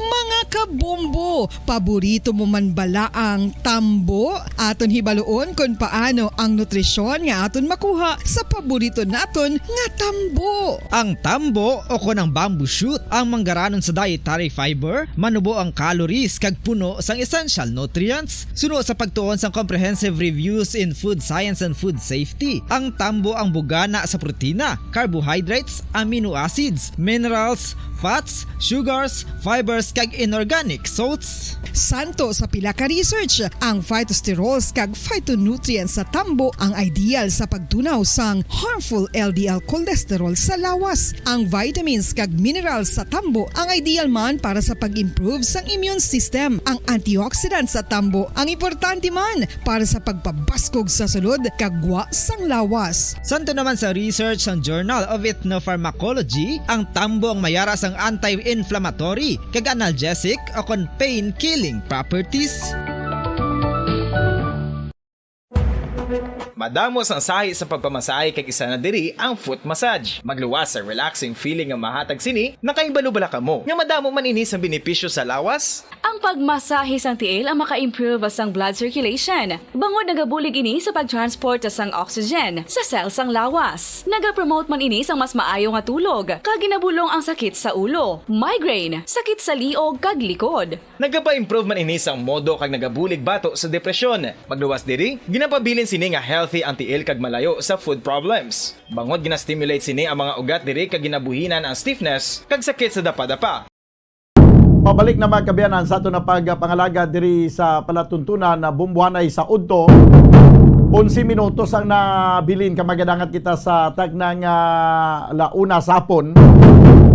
Mga kabombo, Paborito mo man bala ang tambo? Aton hibaluon kon paano ang nutrisyon nga aton makuha sa paborito naton nga tambo. Ang tambo o kon ang bamboo shoot ang manggaranon sa dietary fiber, manubo ang calories kag puno sang essential nutrients. Suno sa pagtuon sang Comprehensive Reviews in Food Science and Food Safety, ang tambo ang bugana sa protina, carbohydrates, amino acids, minerals, fats, sugars, fibers, kag inorganic salts. Santo sa pila ka research, ang phytosterols kag phytonutrients sa tambo ang ideal sa pagtunaw sang harmful L D L cholesterol sa lawas. Ang vitamins kag minerals sa tambo ang ideal man para sa pag-improve sang immune system. Ang antioxidants sa tambo ang importante man para sa pagpabaskog sa sulod kag gwa sang lawas. Santo naman sa research sang Journal of Ethnopharmacology, ang tambo ang mayara sang anti-inflammatory kag analgesic o kon pain-killing properties. Madamo sang sahi sa pagpamasahe kag isa na diri ang foot massage. Magluwas sa relaxing feeling nga mahatag sini, nakahibalo bala kamo nga madamo man ini sang benepisyo sa lawas? Ang pagmasahe sang tiil ang maka-improve sang blood circulation, bangod nagabulig ini sa pag-transport sang oxygen sa cell sang lawas. Nagapromote man ini sang mas maayo nga tulog, kag ginabulong ang sakit sa ulo, migraine, sakit sa liog, kag likod. Nagapa-improve man ini sang modo kag nagabulig bato sa depresyon. Magluwas diri, ginapabilin sini nga healthy ang tiil kag malayo sa food problems. Bangod gina-stimulate sini ang mga ugat diri kag ginabuhinan ang stiffness kag sakit sa dapadapa. Pabalik na, mga kaabyanan, sa aton na pagpangalaga diri sa palatuntunan na bumbuhanay sa udto. Onse minutos ang nabilin ka magadangat kita sa takna nga la una sa hapon.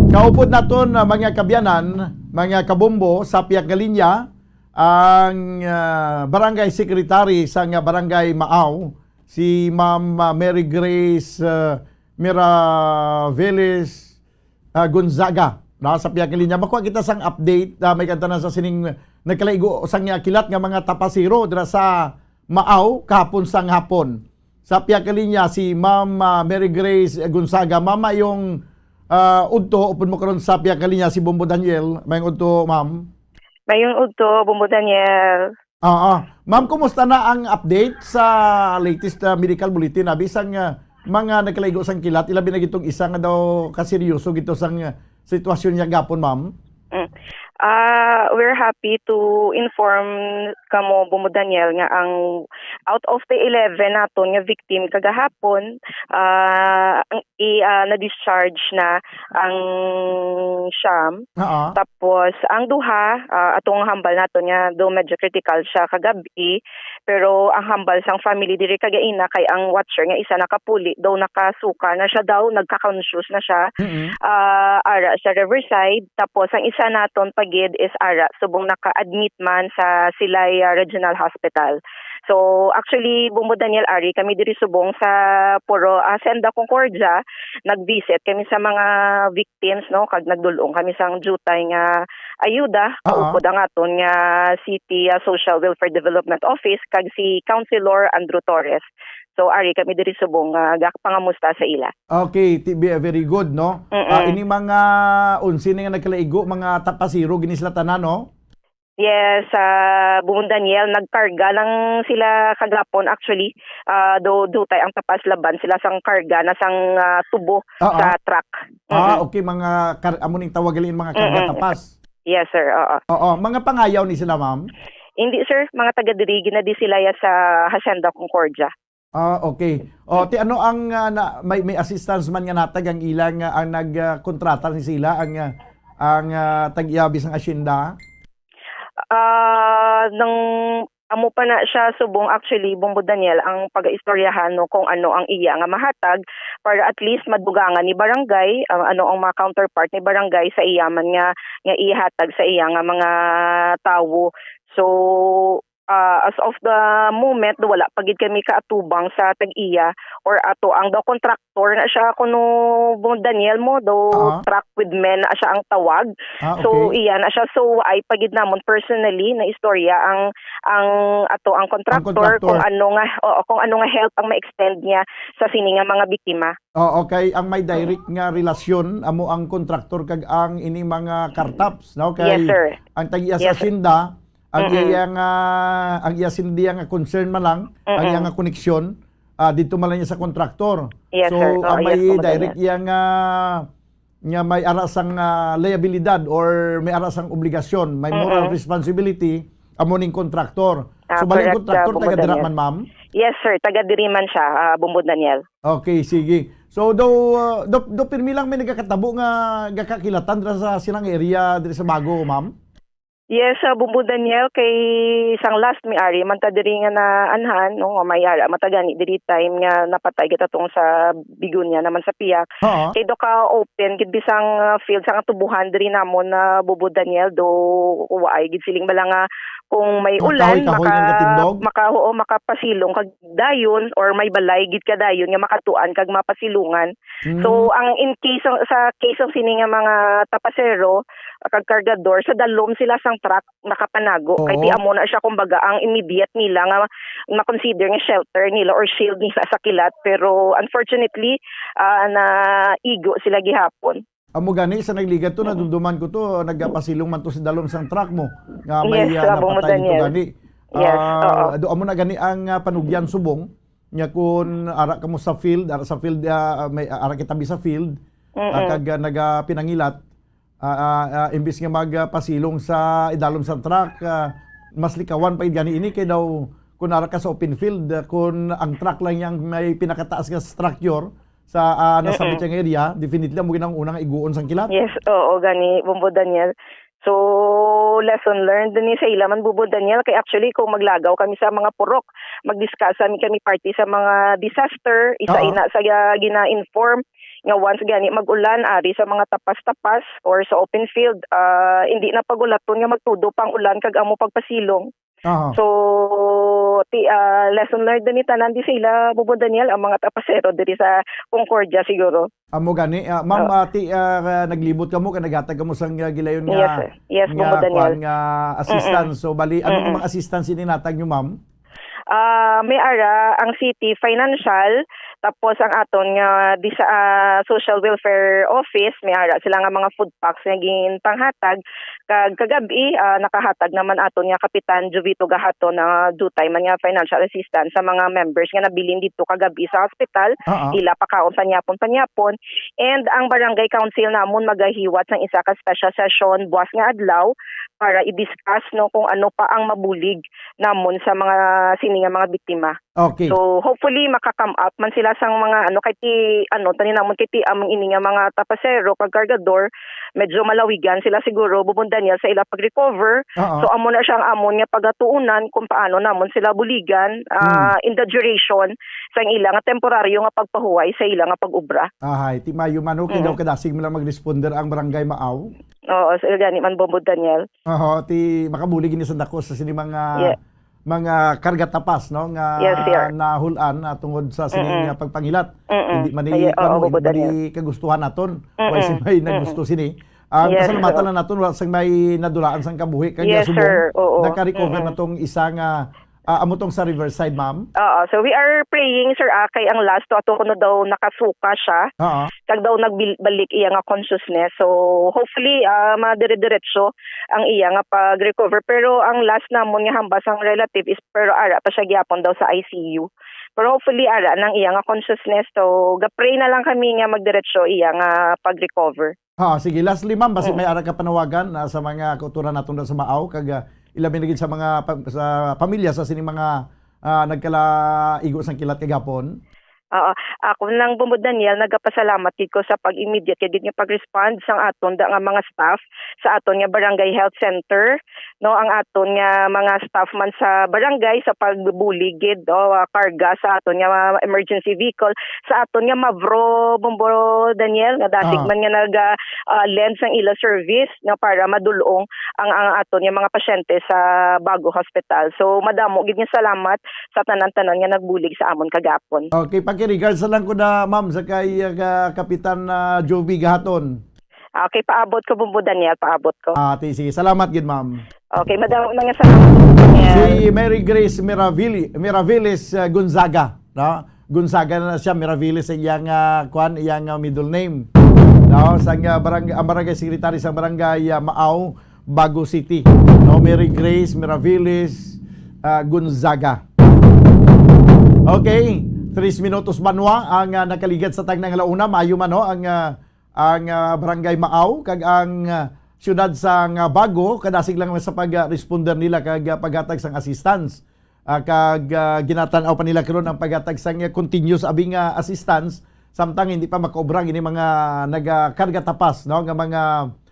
Kaupod naton, ah, mga kaabyanan, mga kabombo, sa pihak nga linya, ang, ah, barangay secretary sang Barangay Maaw, si Ma'am, ah, Mary Grace, ah, Miraveles, ah, Gonzaga. Nasa pihak nga linya, makuha kita sang update, ah, may kantanan sa sining nagkalaigo sang, ah, kilat nga mga tapasero dira sa Maaw kahapon sang hapon. Sa pihak nga linya si Ma'am, ah, Mary Grace Gonzaga. Ma'am, mayong, ah, udto, upod mo karon sa pihak nga linya si Bombo Daniel. Mayong udto, ma'am. Mayong udto, Bombo Daniel. Oo. Ma'am, kumusta na ang update sa latest, ah, medical bulletin? Abi sang, ah, mga nagkalaigo sang kilat, ilabi na gitong isa nga daw kaseryoso gito sang, ah, sitwasyon niya gapon, ma'am? Mm. Ah, we're happy to inform kamo, Bombo Daniel, nga ang out of the eleven naton nga victim kagahapon, ah, ang i-, ah, na-discharge na ang siyam. Oo. Tapos, ang duha, ah, atong hambal naton nga daw medyo critical siya kagab-i, pero ang hambal sang family diri kagaina kay ang watcher nga isa nakapuli, daw nakasuka na siya daw, nagka-conscious na siya. Mm-mm. Ah, ara sa Riverside, tapos ang isa naton pa gid is ara subong naka-admit man sa Silay, ah, Regional Hospital. So, actually, Bombo Daniel, ari kami diri subong sa Puro, ah, Hacienda Concordia, nag-visit kami sa mga victims, no, kag nagdul-ong kami sang diutay nga ayuda, Oo. Kaupod ang aton nga City, ah, Social Welfare Development Office kag si Councilor Andrew Torres. So, ari kami diri subong nga gakapangamusta sa ila. Okay, T B, very good, no? Mm-mm. Ah, ini mga onse na nga nagkalaigo, mga tapasero gini sila tanan, no? Yes, ah, Bombo Daniel, nagkarga lang sila kagapon. Actually, ah, do, dutay ang tapas laban sila sang karga na sang, ah, tubo Oo. Sa truck. Ah, Mm-mm. Okay, mga kar-, amo ning tawag gali, mga karga Mm-mm. Tapas. Yes, sir. Oo. Oo, mga pangayaw ni sila, ma'am? Hindi, sir. Mga taga diri, ginadi sila ya sa Hacienda Concordia. Ah, okay. O, ti ano ang, ah, na, may, may assistance man nga natag ang ilang, ah, ang nag, ah, kontrata ni sila, ang, ah, ang, ah, tag-iya sang asyenda? Ah, nang amo pa na siya subong, actually, Bombo Daniel, ang pagaistoryahan, no, kung ano ang iya nga mahatag para at least madugangan ni barangay, ah, ano ang mga counterpart ni barangay sa iya man nga, nga ihatag sa iya nga mga tawo. So, ah, as of the moment, wala pa gid kami kaatubang sa tag-iya or ato ang daw kontraktor na siya kuno, Bombo Daniel, mo daw. Ah. Truck with men na siya ang tawag. Ah, okay. So, iya na siya. So, ay pa gid namon personally na istorya ang, ang ato ang kontraktor, ang kontraktor, kung ano nga, oo, kung ano nga help ang ma-extend niya sa sini nga mga biktima. Oo, kay ang may direct nga relasyon amo ang kontraktor kag ang ini mga kartaps, no? Kay Yes, sir. Ang tag-iya sa Yes, sir. Asyenda, Ang Mm-mm. iyang, ah, ang iya sindi nga concern man lang, ang Mm-mm. iyang koneksyon, ah, dito man lang niya sa kontraktor. Yes, So, sir. Oo, ah, yes, may Commander. direct iyang, ah, nga may ara sang, ah, liabilidad or may ara sang obligasyon, may moral Mm-mm. responsibility, amo ning kontraktor. Ah, So, bali ang correct, kontraktor, ah, taga dira Commander. man, ma'am? Yes, sir. Taga diri man siya, ah, Bumbod Daniel. Okay, sige. So, do, uh, do, do pirmi lang may nagakatabo nga gakakilatan dira sa silang area diri sa Bago, ma'am? Yes, uh, Bumbod Daniel, kay sang last mi ari man ta diri nga naanhan, no, nga may ara man ta gani diri time nga napatay kita tong sa Begonia naman sa Piak. Oo. Kay do ka open gid bisang, uh, field sang tubuhan diri namon na Bumbod Daniel, do waay gid siling bala nga kung may Mga ulan, kahoy-kahoy maka-, nga gatindog? maka-, oo, makapasilong kag dayon or may balay gid ka dayon nga makatuan kag mapasilungan. Mm. So, ang in case sa, sa case sang sini nga mga tapasero, ah, kag kargador, sa dalom sila sang truck nakapanago. Kay Oo. di amo na siya, kumbaga, ang immediate nila nga ma-consider nga shelter nila or shield nila sa kilat. Pero unfortunately, ah, naigo sila gihapon. Amo gani, sa nagligad to, Mm. nadumduman ko to, nagapasilong man to sa dalom sang truck mo, nga may, Yes, ah, amo mo, napatay ito Daniel. gani. Yes, Ah, oo. do-, amo na gani ang, ah, panugyan subong, nga kun ara kamo sa field, ara sa field, ah, may, ara kita bi sa field, ah, Mm-mm. kag, ah, nagapinangilat, ah, ah, ah, imbis nga magpasilong sa idalom sang truck, ah, mas likawan pa gid gani ini kay daw kun ara ka sa open field, ah, kun ang truck lang yang may pinakataas nga structure, sa, ah, nasabit Mm-mm. yang area, definitely, amo gid ang unang iguon sang kilat. Yes, oo, gani, Bumbo Daniel. So, lesson learned ni sa ila man, Bumbo Daniel, kay actually, kung maglagaw kami sa mga purok, mag-discuss kami, kami party sa mga disaster, isa Oo. ina sa, ah, gina-inform nga once gani mag-ulan, ari sa mga tapas-tapas or sa open field, ah, hindi na pagulaton nga magtudo pang ulan kag amo pagpasilong. Aha. So, ti-, ah, lesson learned ni tanan di sila, Bumbo Daniel, ang mga tapasero diri sa Concordia siguro. Amo gani, ah, ma'am, Oo. ah, ti-, ah, naglibot kamo kay naghatag kamo sang, ah, gilayon nga, Yes, sir. Yes, nga Bumbo Daniel. kuwan, nga assistance. Mm-mm. So, bali, ano Mm-mm. mga assistance ini natag nyo, ma'am? Ah, may ara ang city financial, tapos ang aton nga di sa, ah, social welfare office, may ara sila nga mga food packs nga ginpanghatag. Kag kagab-i, ah, nakahatag naman aton nga Kapitan Jovito Gahaton na dutay man nga financial assistance sa mga members nga nabilin didto kagab-i sa hospital. Oo. Ila pakaon panyapon-panyapon. And ang barangay council namon magahiwat sang isa ka special session buas nga adlaw para i-discuss, no, kung ano pa ang mabulig namon sa mga sini nga mga biktima. Okay. So, hopefully, maka-come up man sila sang mga, ano, kay ti, ano, tani namon kay ti among ini nga mga tapasero kag kargador, medyo malawigan sila siguro, Bubon Daniel, sa ila pag-recover. Oo. So, amo na siya ang amon nga pagatuunan kung paano namon sila buligan, ah, Hmm. in the duration sang ila nga temporaryo nga pagpahuway sa ila nga pag-obra. Ahay, ti mayo man, okay daw, Mm. kadasig mo lang mag-responder ang barangay Maaw. Oo, so, gani man, Bubon Daniel. Oho, ti makabulig ini sa dako sa sini mga Yeah. mga karga tapas, no, nga Yes, sir. nahul-an, ah, tungod sa sini Mm-mm. nga pagpangilat. Mm-mm. Hindi man ni, Ay, oo, kuwan mo, Bubon hindi man ni Daniel. kagustuhan naton. Mm-mm. Way si may Mm-mm. nagusto sini. Ang Yes, kasalamatan sir. lang naton, wala sang may nadulaan sang kabuhi kag Yes, subong sir. Oo. naka-recover Mm-mm. na tong isa nga, ah, amo tong sa Riverside, ma'am? Oo. So, we are praying, sir, ah, kay ang last to, ato kuno daw nakasuka siya. Oo. Kag daw nagbalik iya nga consciousness. So, hopefully, ah, madire-diretso ang iya nga pag-recover. Pero ang last namon nga hambal sang relative is, pero ara pa siya gyapon daw sa I C U. Pero hopefully, ara nang iya nga consciousness. So, ga-pray na lang kami nga magdiretso iya nga pag-recover. Ha, sige. Lastly, ma'am, basi Mm. may ara ka panawagan, ah, sa mga kauturan naton sa Maaw, kag, ah, ilabi na gid sa mga pa-, sa pamilya sa sining mga, ah, nagkalaigo sang kilat kagapon? Oo. Ako lang, Bumbo Daniel, nagapasalamat gid ko sa pag-immediate gid nga pag-respond sang aton da nga mga staff sa aton nga barangay health center, no, ang aton nga mga staff man sa barangay sa pagbulig gid, o, ah, karga sa aton nga mga emergency vehicle, sa aton nga Mavro, Bumbo Daniel, nga dasig Ah. man nga nag, ah, ah, lend sang ila service nga para madul-ong ang, ang aton nga mga pasyente sa Bago Hospital. So, madamo gid nga salamat sa tanan-tanan nga nagbulig sa amon kagapon. Okay, paki-regards na lang ko na, ma'am, sa kay, ah, Kapitan, ah, Jovi Gahaton. Okay, paabot ko, Bumbo Daniel, paabot ko. Ah, ti, sige. Salamat gid, ma'am. Okay, madamo na nga salamat, Bumbo Daniel. Si Mary Grace Miravili-, Miraviles, ah, Gonzaga, no? Gonzaga na siya, Miraviles ang iyang, ah, kwan, iyang, ah, middle name. No? Sa, ah, barang-, ang barangay secretary sa barangay, ah, Maaw, Bago City, no? Mary Grace Miraviles, ah, Gonzaga. Okay, tres minutos banwa ang, ah, nakaligad sa tagna nga launa. Maayo man, no, ang, ah, ang, ah, Barangay Maaw kag ang, ah, siyudad sang, ah, Bago, kadasig lang sa pag, ah, responder nila kag, ah, paghatag sang assistance. Ah, kag, ah, ginatan-aw pa nila karon ang paghatag sang, ah, continuous abi nga assistance, samtang hindi pa makaobra ini mga nagakarga tapas, no, nga mga,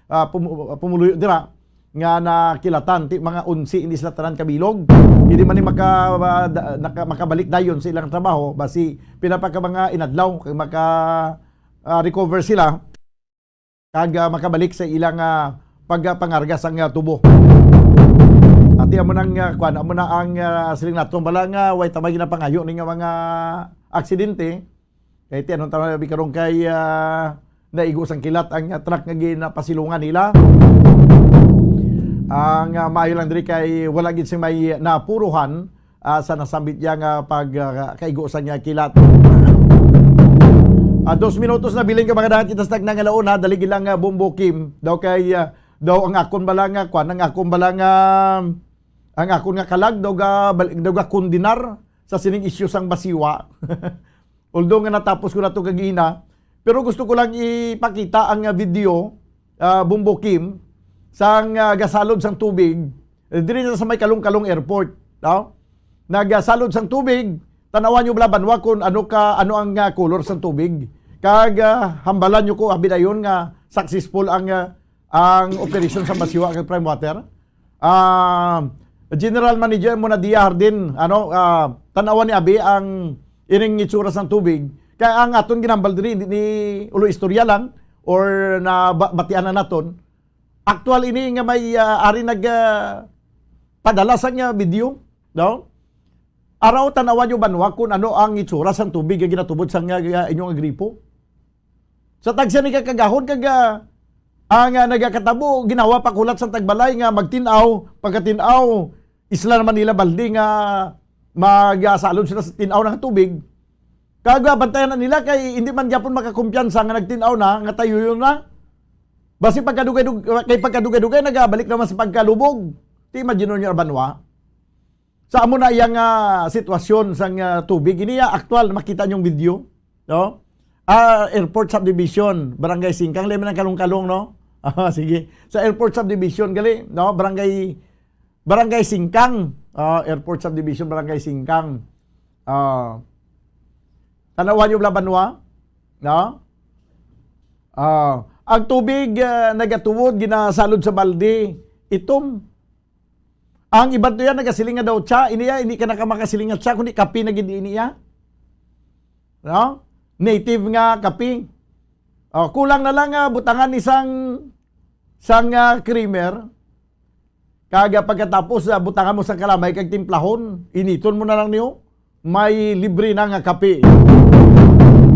ah, pumu-, pumuluyo dira nga nakilatan, ti mga onse ini sila tanan kabilog. Hindi man ni maka-, ah, da-, naka-, makabalik dayon sa ilang trabaho, basi pila pa ka mga inadlaw kag maka, ah, recover sila kag, ah, makabalik sa ilang, ah, pagpangarga sang, ah, tubo. Ati amo nang, ah, kuan, amo na ang, ah, siling naton bala nga way ta may ginapangayo ni nga mga aksidente. Kay ti anong tama bi karon kay, ah, naigo sang kilat ang, ah, truck nga ginapasilungan nila. Ang, ah, maayo lang diri kay wala gid sing may napuruhan, ah, sa nasambit niya nga pag, ah, kaigo sa niya kilat. Ah, dos minutos na bilin ka mga dahat kita sa tagna nga launa, dali gid lang, ah, Bombo Kim. Daw kay, ah, daw ang akon bala nga, kwan, ang akon bala nga, ang akon nga kalag, daw ga, bal-, daw ga kondenar sa sining isyu sang basiwa. Although nga natapos ko na to kagina, pero gusto ko lang ipakita ang, ah, video, ah, Bombo Kim, sang, ah, gasalod sang tubig, eh, diri na sa may Kalong-Kalong Airport, no? Nagasalod sang tubig, tan-awan nyo bala banwa kung ano ka, ano ang, ah, color sang tubig. Kag, ah, hambalan nyo ko, abi dayon nga successful ang, ah, ang operasyon sa Masiwa kag Prime Water. Ah, General Manager mo na diya, Hardin, ano, ah, tan-awan ni abi ang ining itsura sang tubig. Kaya ang aton ginambal diri, hindi ni ulo istorya lang or na ba-, batian na naton. Aktual ini nga may, ah, ari nag, ah, padala sang, ah, video, no? Araw, tan-awan nyo banwa kung ano ang itsura sang tubig nga ginatubod sang, ah, inyong gripo. Sa tagsa ni kakagahon kag, ah, ang, ah, nagakatabo, ginawa pa kulat sang tagbalay nga magtin-aw, pagkatin-aw, isla naman nila balde nga magasalod sila sa tin-aw nga tubig. Kag, ah, bantayan na nila kay hindi man gyapon makakumpiyansa nga nagtin-aw na, nga tayuyon na. Basi pagkadugay-dug-, kay pagkadugay-dugay, nagabalik naman sa pagkalubog. Ti imagine nyo, banwa. Sa amo na iyang, ah, sitwasyon sang, ah, tubig. Ini, ah, aktual, makita niyong video, no? Ah, Airport Subdivision, Barangay Singkang, lain man ang Kalong-Kalong, no? Ah, sige. Sa Airport Subdivision, gali, no? Barangay, Barangay Singkang. Ah, Airport Subdivision, Barangay Singkang. Ah, tanawan niyo, Blabanwa, no? Ah, ang tubig, ah, nagatuwod, ginasalod sa balde, itom. Ang iban to yan nagasiling nga daw tsa, iniya, hindi ka na ka makasiling nga tsa, kundi kape na gid iniya. No? Native nga kape. Oh, kulang na lang nga butangan ni sang, sang, ah, creamer. Kag, ah, pagkatapos, ah, butangan mo sang kalamay kag timplahon, initon mo na lang niyo. May libre na nga kape.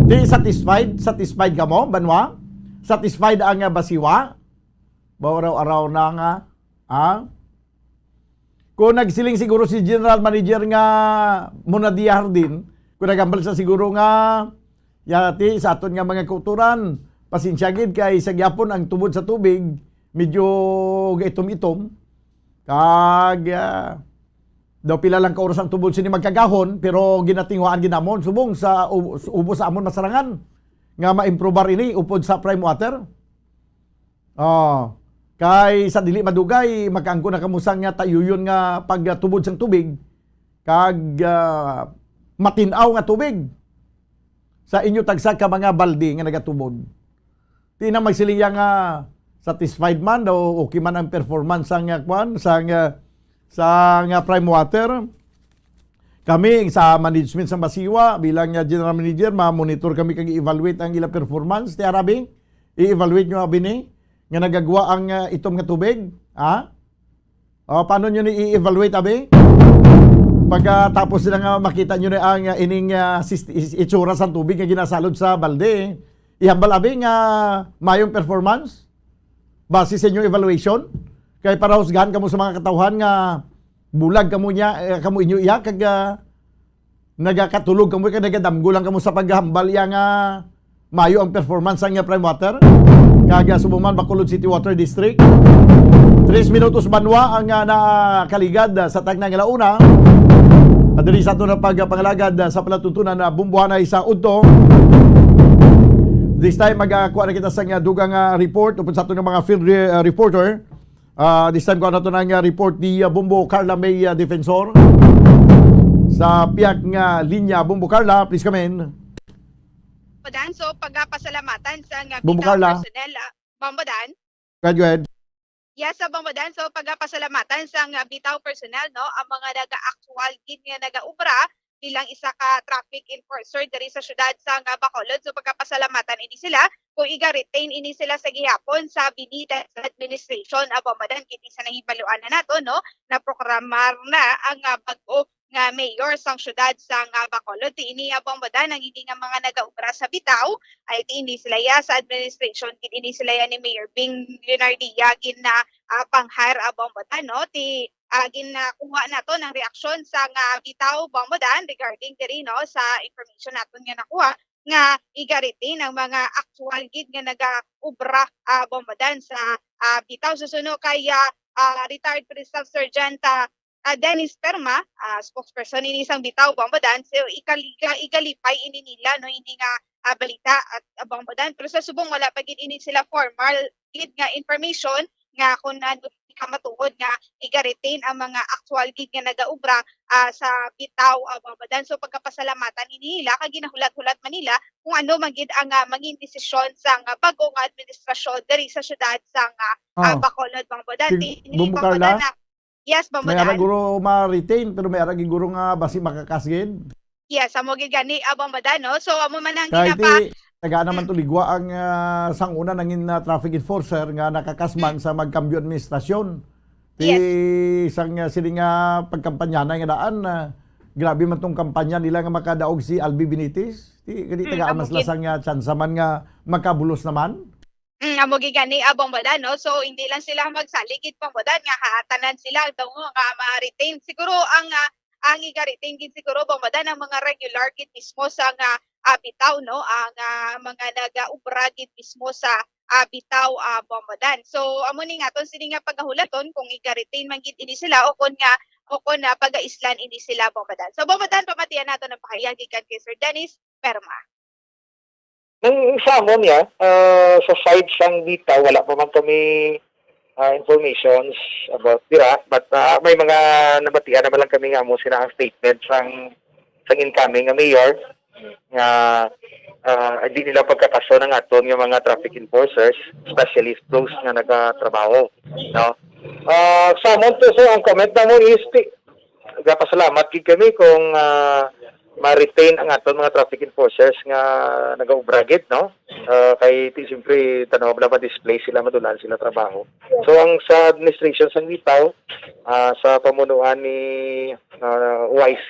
Di satisfied? Satisfied ka mo, banwa? Satisfied ang, ah, basiwa? Bauraw-araw na nga, ah? Kung nagsiling siguro si General Manager nga Monadia Hardin, kung nagambal sa siguro nga, yati sa aton nga mga kauturan, pasensya gid kay sa gyapon ang tubod sa tubig, medyo gaitom-itom. Kag, ah, daw pila lang ka oras ang tubod sini magkagahon, pero ginatinguhaan gid namon subong sa u-, ubos sa amon masarangan nga maimprobar ini upod sa Prime Water. Oh, kay sa dili madugay, makaangkon na kamo sang tayuyon nga pagtubod sang tubig, kag, ah, matin-aw nga tubig sa inyo tagsa ka mga balde nga nagatubod. Di na magsiling ya nga satisfied man daw, okay man ang performance sang, ah, kwan, sang, ah, sang, ah, Prime Water. Kami sa management sa Masiwa, bilang, ah, general manager, ma-monitor kami kag i-evaluate ang ila performance. Ti arabi, i-evaluate nyo abi ni nga nagagwa ang, ah, itom nga tubig, ha? O, paano nyo ni i-evaluate abi? Pagkatapos sila nga makita nyo na ang, ah, ining, ah, sist-, is-, itsura sa tubig nga ginasalod sa balde, ihambal abi nga mayong performance base sa inyong evaluation. Kay para husgahan kamo sa mga katawhan nga bulag kamo niya, eh, kamo inyo iya, kag, ah, nagakatulog kamo, kag nagadamgo lang kamo sa paghambal iya nga mayo ang performance sang iya Prime Water, kag, ah, subong man Bacolod City Water District. Tres minutos banwa ang, ah, nakaligad, ah, sa tagna nga launa. At diri sa aton na pagpangalagad, ah, sa palatuntunan na bumbuhanay sa udto. This time, magakuha na kita sa nga dugang, ah, report upod sa aton nga mga field re-, ah, reporter. Ah, this time, kuha nato na nga report ni, ah, Bombo Carla May, ah, Defensor sa piyak nga linya. Bombo Carla, please come in. Bombo Dan, so pagapasalamatan sa nga Bombo bitaw Carla. Personnel, ah, Bombo Dan. Go ahead, go ahead. Yes, sa Bombo Dan, so pagapasalamatan sa nga bitaw personnel, no, ang mga naga-actual gid nga nagaobra bilang isa ka traffic enforcer diri sa siyudad sa nga Bacolod. So pagapasalamatan ini sila kung iga-retain ini sila sa gihapon sa Binita sa administration. Abo, Bombo Dan, gid sa nahibaluan na nato, no, naproklamar na ang, ah, bag-o nga mayor sang siyudad sang, ah, Bacolod. Ti ini, ah, Bombo Dan, ang ini nga mga nagaobra sa bitaw, ay ti ini sila ya sa administration, gid ini sila ya ni Mayor Bing Leonardia gina, ah, pang-hire, ah, Bombo Dan, no? Ti, ah, ginakuha nato ng reaksyon sa nga bitaw, Bombo Dan, regarding diri, no, sa information naton nga nakuha nga iga-retain ang mga aktual gid nga nagaobra, ah, Bombo Dan, sa, ah, bitaw. Susuno kay, ah, ah, retired Police Staff Sergeant, ah, ah, Dennis Perma, ah, spokesperson ini sang bitaw, Bombo Dan, so ikaliga-, igalipay ini nila, no, ini nga, ah, balita at, ah, Bombo Dan. Pero sa subong, wala pa gid ini sila formal gid nga information nga kung ano ka matuod nga iga-retain ang mga aktual gid nga nagaobra, ah, sa bitaw, ah, Bombo Dan. So pagkapasalamatan ini nila kag ginahulat-hulat man nila kung ano man gid ang, ah, mangin desisyon sa nga bag-o nga administrasyon diri sa siyudad sa nga, ah, Oh. Bacolod, Bombo Dan. Ti-, Bombo Carla? Yes, Bombo Dan. May ara guro ma-retain, pero may ara gid guro nga basi makakas gid. Yes, amo gid gani, ah, Bombo Dan, no? So, amo man ang ginapa- Kay ti, tagaan naman to ligwa ang, ah, sang una nangin, ah, traffic enforcer nga nakakas man sa magkambyo administrasyon. Ti, sang, ah, sini nga pagkampanya na nga daan, ah, grabe man tong kampanya nila nga makadaog si Albi Benitez. Ti, kadi tagaan man sila sang, ah, tsansa man nga makabulos naman. Mm, amo gid gani, ah, Bombo Dan, no? So, hindi lang sila magsalig gid, Bombo Dan, nga ha, tanan sila daw nga ma-retain. Siguro ang, ah, ang iga-retain gid siguro, Bombo Dan, ang mga regular gid mismo sa nga, ah, bitaw, no? Ang, ah, mga nagaubra gid mismo sa, ah, bitaw, ah, Bombo Dan. So, amo ni nga aton sini nga pagahulaton kung iga-retain man gid ini sila o kon nga, o kon, ah, pagaislan ini sila, Bombo Dan. So, Bombo Dan, pamatian nato ang pahayag gikan kay Sir Dennis Perma. Nang sa amon niya, ah, sa side sang bitaw, wala pa man kami, ah, informations about dira. But, ah, may mga nabatian naman lang kami nga amo sina ang statement sang, sang incoming nga mayor nga, ah, hindi nila pagkakaso ng aton nga mga traffic enforcers, especially those nga nagatrabaho, no? Ah, sa amon to, so ang comment namon is ti-, Nagapasalamat gid kami kung, ah, ma-retain ang aton mga traffic enforcers nga nagaubra gid, no? Ah, kay ti-, siyempre, tanaw na ma-display sila, madulaan sila trabaho. So, ang sa administration sang bitaw, ah, sa pamunuan ni, ah, O I C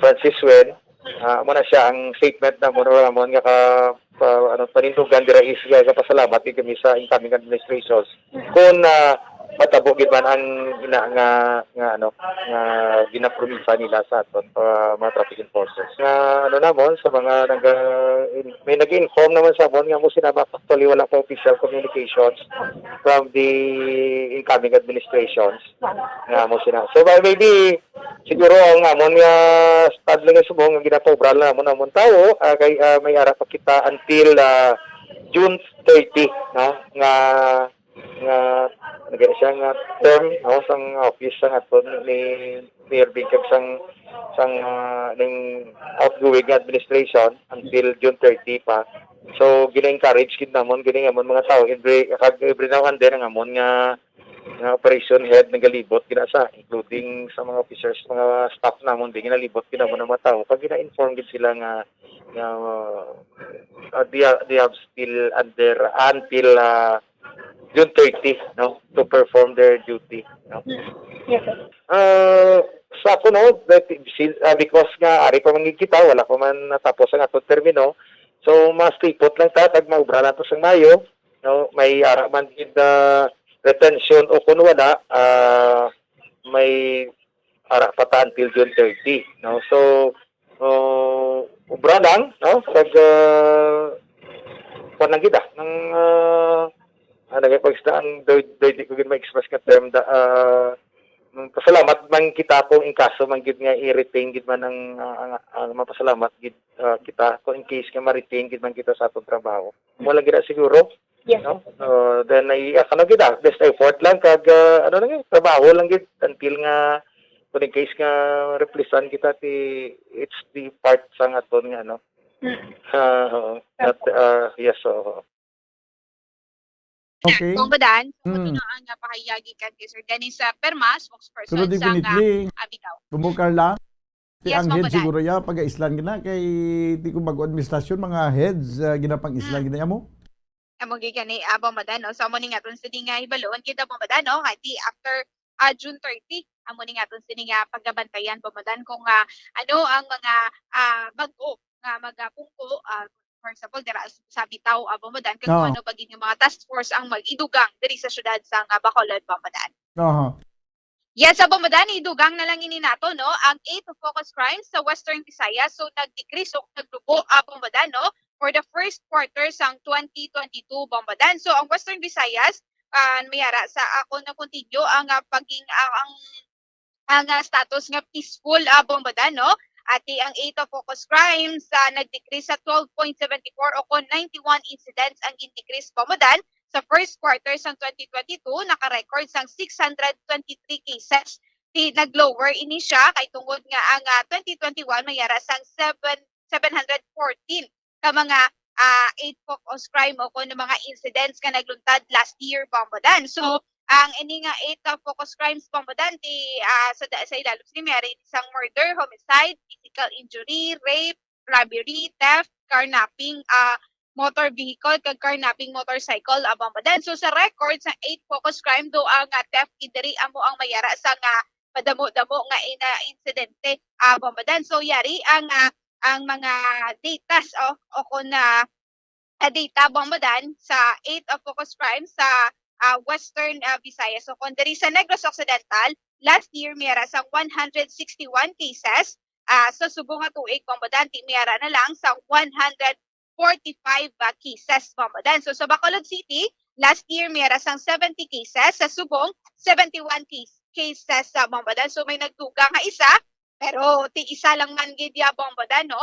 Francis Wen, ah, amo na siya ang statement namon, namon nga ka-, pa-, ano, panindugan dira is ga-, gapasalamat gid kami sa incoming administrations. Kung, ah, matabo gid man ang ina-, nga, nga, ano, nga ginapromisa nila sa aton pa mga traffic enforcers. Nga, ano namon, sa mga naga-, may nag-inform naman sa amon nga amo sina, actually, wala pa official communications from the incoming administrations nga amo sina. So, by maybe, siguro ang amon nga stadling nga subong nga ginapaubra lang namon, amon tawo, ah, kay, ah, may ara pa kita until, ah, June thirty, no? Nga, nga nagay siya nga term, no, sang office sang aton ni Mayor Bing kag sang, sang, ah, ning outgoing nga administration until June thirty pa. So, gina-encourage gid namon gid ang amon mga tawo every, kag every now and then ang amon nga nga operation head nagalibot gid sa, including sa mga officers, mga staff namon, di ginalibot gid namon ang mga tawo. Kag gina-inform gid sila nga, nga, uh, they are, they have still under, until, uh, June thirty, no, to perform their duty, no? Yes, sir. Uh, sa ako, no, that, si-, uh, because nga ari pa man gid kita, wala pa man natapos ang atong termino. So, mas tipot lang ta, kag maubra lang to sa Mayo. No, may ara man gid na retention o kun wala, ah, may ara pa ta until June thirty, no? So, uh, ubra lang, no? Pag, ah, kuwan lang gid, ah, ng, ah, Nagapagsta ang doy, doy, di ko gid ma-express nga term da, ah, mm, pasalamat man kita kung in kaso man gid nga i-retain gid man ang, ah, ang, ang mapasalamat gid, ah, kita kung in case nga ma-retain gid man kita sa atong trabaho. Mo lang gid na siguro, Yes. no? So, then, ay, ah, ano gid, ah, best effort lang kag, ah, ano lang gid, trabaho lang gid until nga kung in case nga replacean kita, ti, it's the part sang aton nga, ano. Mm. Ah, oo. Not, ah, yes, oo. Okay. Bombodan, so, Mm. ito na ang, ah, pahayag gikan kay Sir Dennis, ah, Perma, spokesperson Pero sa, ah, definitely, Abigaw. Kumo, Carla, ti Yes, ang head Bombodan. siguro ya, pag-aislan gina, kay ti ko bago administrasyon, mga heads, ah, ginapang-islan Mm. gina mo? Amo gid gani, ah, Bombodan, no? So, amo ni nga aton sini nga hibaluon kita, Bombodan, no? Nga ti after, ah, June thirty, amo ni nga aton sini nga pagabantayan, Bombodan, kung, ah, ano ang mga, ah, bag-o nga magapungko, ah, for example, dira sa, sa Bitaw, ah, Bombodan, kag kung Oo. ano pa gid nga mga task force ang mag-idugang diri sa siyudad sa nga Bacolod, Bombodan. Aha. Yes, sa Bombodan, idugang na lang ini nato, no? Ang eighth focus crimes sa Western Visayas. So, nag-decrease o nagdubo, ah, Bombodan, no? For the first quarter sang twenty twenty-two, Bombodan. So, ang Western Visayas, ah, may ara sa ako na continue ang, ah, paging, ah, ang, ang, ah, status nga peaceful, ah, Bombodan, no? Ati ang eighth focus crimes, ah, nag-decrease sa twelve point seven four o kon ninety-one incidents ang in-decrease, Bombodan, sa first quarter sang twenty twenty-two, naka-record sang six hundred twenty-three cases. Ti nag-lower ini siya kay tungod nga ang, ah, twenty twenty-one may ara sang seven, seven hundred fourteen ka mga, ah, eight focus crime o kuno mga incidents nga nagluntad last year, Bombodan. So, ang ini nga eight, ah, focus crimes, Bombodan, ti, ah, sa da-, sa ilalom sini may ara sang murder, homicide, physical injury, rape, robbery, theft, carnapping, ah, motor vehicle, kag carnapping motorcycle, ah, Bombodan. So, sa record, sa eight focus crime, do ang, ah, theft gid diri amo ang may ara sa nga madamo-damo nga ina insidente, ah, Bombodan. So, yari ang, ah, ang mga datas, oh, o kung na, ah, data, Bombodan, sa eight of focus crime sa, ah, Western, ah, Visayas. So, kung diri sa Negros Occidental, last year, may ara sang one hundred sixty-one cases, ah, sa subong nga tuig, Bombodan, ti may ara na lang sa one hundred forty-five, ah, cases, Bombodan. So, sa Bacolod City, last year, may ara sang seventy cases, sa subong, seventy-one case, cases sa Bombodan. So, may nagdugang nga isa, pero ti isa lang man gid ya, Bombodan, no?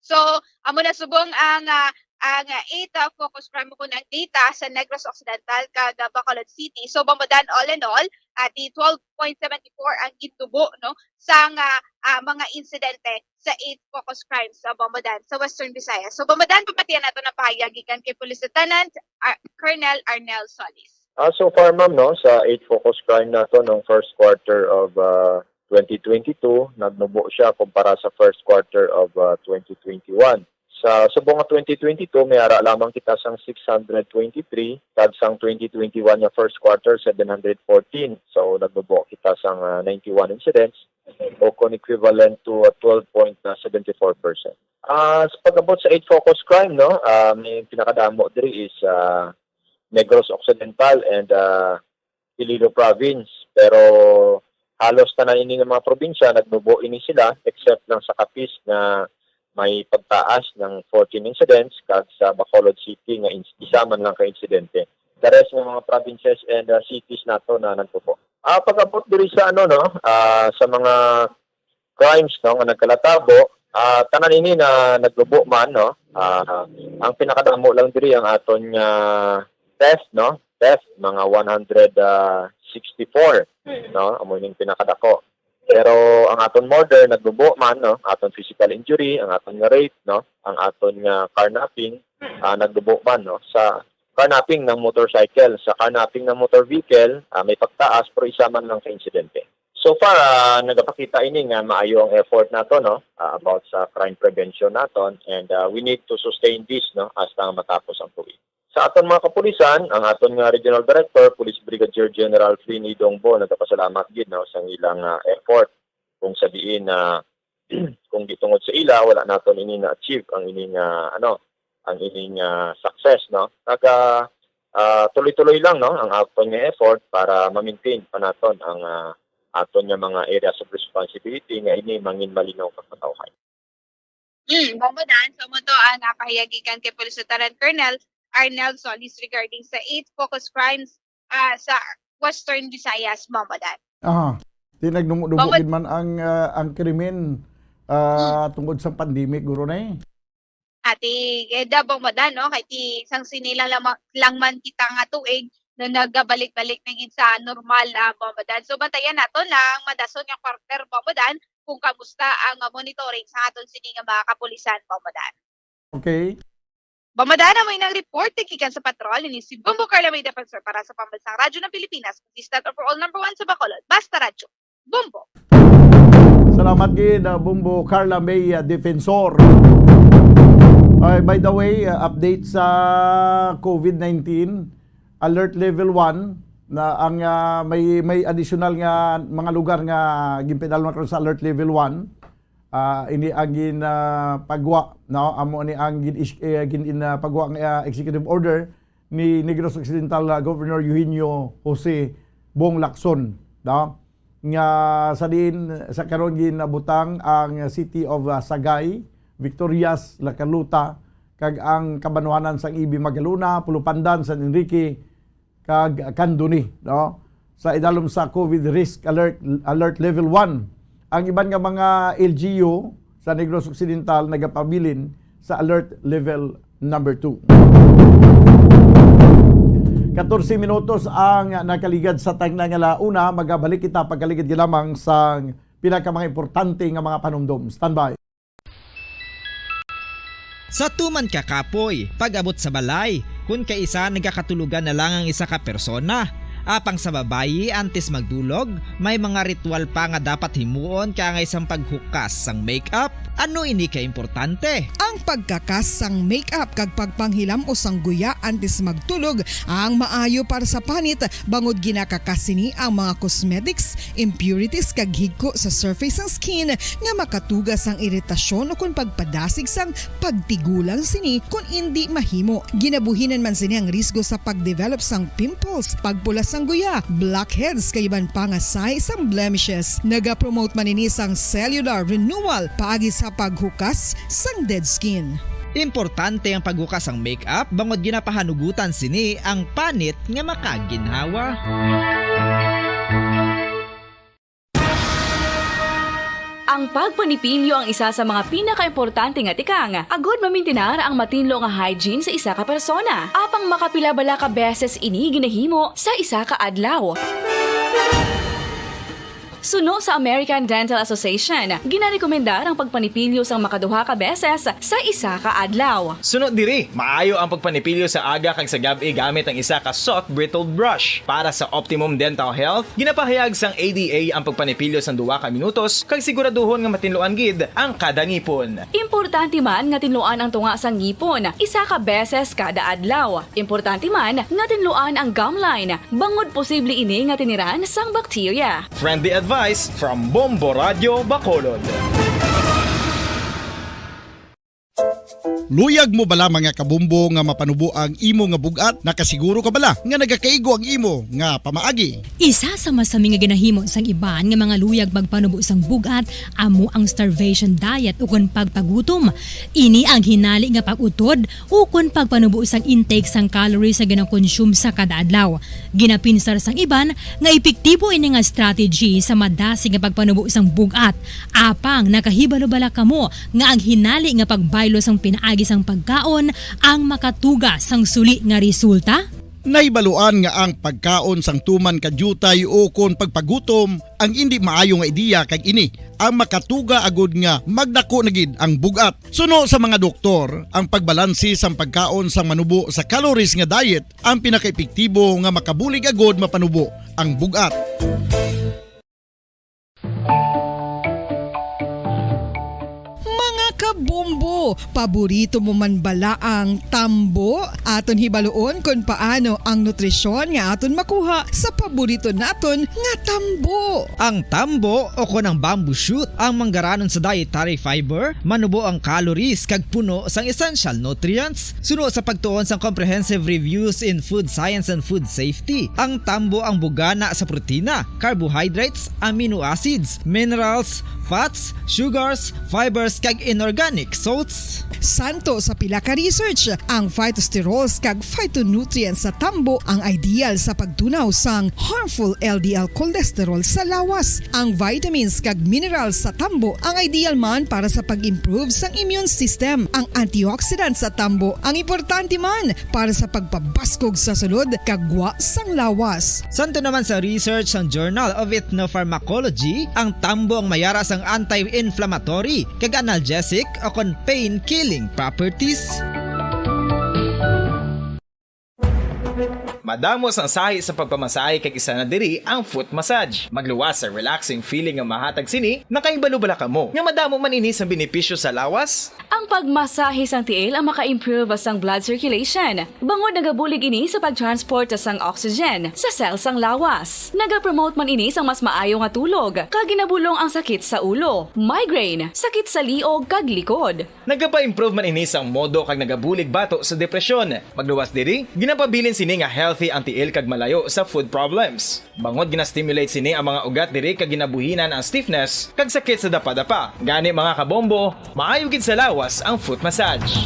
So, amo na subong ang, ah, ang, ah, eight, ah, focus crime ko ng data sa Negros Occidental kag, ah, Bacolod City. So, Bombodan, all in all, ah, di twelve point seven four ang gindubo, no, sa nga, ah, mga insidente sa eight focus crimes sa Bombodan, sa Western Visayas. So, Bombodan, pamatian nato na pahayag gikan kay Police Lieutenant Ar-, Colonel Arnel Solis. Ah, so far, ma'am, no, sa eight focus crime nato nung first quarter of, ah, twenty twenty-two, nagnubo siya kumpara sa first quarter of, ah, twenty twenty-one. Sa subong nga twenty twenty-two, may ara lamang kita sang six hundred twenty-three, kag sang twenty twenty-one nga first quarter, seven hundred fourteen. So, nagnubo kita sang, ah, ninety-one incidents, o kon equivalent to, ah, twelve point seven four percent. Ah, sa pag-abot sa eight focus crime, no, ah, may pinakadamo diri is, ah, Negros Occidental and, ah, Iloilo Province. Pero halos tanan ini nga mga probinsya, nagnubo ini sila, except lang sa Capiz nga may pagtaas ng fourteen incidents, kag sa Bacolod City nga ins-, isa man lang ka insidente. The rest ng mga provinces and, ah, cities nato na nagnubo. Ah, pag-abot diri sa, ano, no, ah, sa mga crimes, no, nga nagkalatabo, ah, tanan ini na nagnubo man, no. Ah, ang pinakadamo lang diri ang aton nga theft, no? Theft, mga one hundred sixty-four, Mm. no? Amo ning pinakadako. Pero ang aton murder nagnubo man, no? Aton physical injury, ang aton nga rape, no? Ang aton nga carnapping, Mm. ah, nagnubo man, no? Sa carnapping ng motorcycle, sa carnapping ng motor vehicle, ah, may pagtaas pero isa man lang ka insidente. So far, ah, nagapakita ini nga maayo ang effort nato, no, ah, about sa crime prevention naton, and, ah, we need to sustain this, no, hasta nga matapos ang tuig. Sa aton mga kapulisan, ang aton nga Regional Director, Police Brigadier General Flynn E. Dongbo, nagapasalamat gid, no, sa ilang, ah, effort. Kung sa diin na, kung di tungod sa ila, wala naton ini na-achieve ang ini nga, ano, ang ining, ah, success, no? Kag, ah, ah, tuloy-tuloy lang, no, ang aton nga effort para ma-maintain pa naton ang, ah, aton nga mga areas of responsibility nga ini mangin malinaw kag matawhay. Mm, Bombodan, so mo to ang, ah, pahayag gikan kay Police Lieutenant Colonel Arnel Solis regarding sa eight focus crimes, ah, sa Western Visayas, Bombo Dan. Aha. Di nagdungo-dungo Bombo gid man ang, ah, ang krimen, ah, Mm. tungod sa pandemic, guro na eh. Ati, eh, da, Bombo Dan, no? Kay ti sang sini lang, lang, lang man kita nga tuig, no, nagabalik-balik na gid sa normal, ah, Bombo Dan. So, bantayan naton ang madason nga quarter, Bombo Dan, kung kamusta ang, ah, monitoring sa aton sini nga mga kapulisan, Bombo Dan. Okay. Bombo Dan, amo ang report gikan sa patrol ni si Bombo Carla May Defensor para sa Pambansang Radyo ng Pilipinas, consistent overall number one sa Bacolod. Basta Radyo. Bombo. Salamat gid, ah, Bombo Carla May, ah, Defensor. Ay, by the way, ah, update sa covid nineteen, alert level one na ang, ah, may, may additional nga mga lugar nga ginpadala karon sa alert level one. Ah, ini ang gin, ah, pagwa, no? Amo ni ang gin is-, eh, gin, in, ah, pagwa nga, ah, executive order ni Negros Occidental, ah, Governor Eugenio Jose Bong Lacson, no? Nga sa diin, sa karon ginabutang ang City of, ah, Sagay, Victorias, La Carlota, kag ang kabanwanan sang Ibi Magalona, Pulupandan, San Enrique, kag Candoni, no? Sa idalom sa covid risk alert, alert level one. Ang iban nga mga L G U sa Negros Occidental nagapabilin sa alert level number two. Katorse minutos ang nakaligad sa tagna nga la una. Magabalik kita pagkaligid lamang sang pila ka mga importante nga mga panumdom. Standby. Sa tuman ka kapoy, pag-abot sa balay, kun kaisa nagakatulogan na lang ang isa ka persona. Apang sa babayi, antes magdulog, may mga ritual pa nga dapat himuon, kaangay sang paghukas sang makeup. Ano ini ka importante? Ang pagkakas sang makeup kag pagpanghilam-os sang guya antes magtulog ang maayo para sa panit, bangod ginakakas sini ang mga cosmetics, impurities kag higko sa surface sang skin nga makatuga sang iritasyon ukon pagpadasig sang pagtigulang sini kon indi mahimo. Ginabuhinan man sini ang risgo sa pagdevelop sang pimples, pagpula sang guya, blackheads, kag iban pa nga sahi sang blemishes. Nagapromote man ini sang cellular renewal paagi sa paghukas sang dead skin. Importante ang paghukas sang makeup bangod ginapahanugutan sini ang panit nga makaginhawa. Ang pagpanipilyo ang isa sa mga pinakaimportante nga tikang agud mamintinar ang matinlo nga hygiene sa isa ka persona. Apang makapila bala ka beses ini ginahimo sa isa ka adlaw? Suno sa American Dental Association, ginarekomendar ang pagpanipilyo sang makaduha ka beses sa isa ka adlaw. Suno diri, maayo ang pagpanipilyo sa aga kag sa gab-i gamit ang isa ka soft bristled brush. Para sa optimum dental health, ginapahayag sang A D A ang pagpanipilyo sang duha ka minutos kag siguraduhon nga matinluan gid ang kada ngipon. Importante man nga tinluan ang tunga sang ngipon isa ka beses kada adlaw. Importante man nga tinluan ang gum line, bangod posible ini nga tiniran sang bakterya. Friendly advice from Bombo Radio Bacolod. Luyag mo bala, mga kabombo, nga mapanubo ang imo nga bug-at? Nakasiguro ka bala nga nagakaigo ang imo nga pamaagi? Isa sa masami nga ginahimo sang iban nga mga luyag magpanubo sang bug-at amo ang starvation diet ukon pagpagutom. Ini ang hinali nga pag-utod ukon pagpanubo sang intake sang calories nga ginakonsume sa kada adlaw. Ginapinsar sang iban nga epektibo ini nga strategy sa madasig nga pagpanubo sang bug-at. Apang nakahibalo bala kamo nga ang hinali nga pagbaylo sang pinaagi sang pagkaon ang makatuga sang suli nga resulta? Nahibaluan nga ang pagkaon sang tuman ka diutay ukon pagpagutom ang indi maayo nga ideya, kag ini ang makatuga agud nga magdako na gid ang bug-at. Suno sa mga doktor, ang pagbalanse sang pagkaon sang manubo sa calories nga diet ang pinakaepektibo nga makabulig agud mapanubo ang bug-at. Mga kabombo, paborito mo man bala ang tambo? Aton hibaluon kon paano ang nutrisyon nga aton makuha sa paborito naton nga tambo. Ang tambo, o kon ang bamboo shoot, ang manggaranon sa dietary fiber, manubo ang calories kag puno sang essential nutrients. Suno sa pagtuon sang Comprehensive Reviews in Food Science and Food Safety, ang tambo ang bugana sa protina, carbohydrates, amino acids, minerals, fats, sugars, fibers, kag inorganic organic salts. Santo sa pila ka research, ang phytosterols kag phytonutrients sa tambo ang ideal sa pagtunaw sang harmful L D L cholesterol sa lawas. Ang vitamins kag minerals sa tambo ang ideal man para sa pag-improve sang immune system. Ang antioxidants sa tambo ang importante man para sa pagpabaskog sa sulod kag gwa sang lawas. Santo naman sa research sang Journal of Ethnopharmacology, ang tambo ang mayara sang anti-inflammatory kag analgesic o kon pain-killing properties. Madamo sang sahi sa pagpamasahe kag isa na diri ang foot massage. Magluwas sa relaxing feeling nga mahatag sini, nakahibalo bala kamo nga madamo man ini sang benepisyo sa lawas? Ang pagmasahe sang tiil ang maka-improve sang blood circulation, bangod nagabulig ini sa pag-transport sang oxygen sa cell sang lawas. Nagapromote man ini sang mas maayo nga tulog, kag ginabulong ang sakit sa ulo, migraine, sakit sa liog kag likod. Nagapa-improve man ini sang modo kag nagabulig bato sa depresyon. Magluwas diri, ginapabilin sini nga healthy ang tiil kag malayo sa food problems. Bangod gina-stimulate sini ang mga ugat diri kag ginabuhinan ang stiffness kag sakit sa dapadapa. Gani, mga kabombo, maayo gid sa lawas ang foot massage.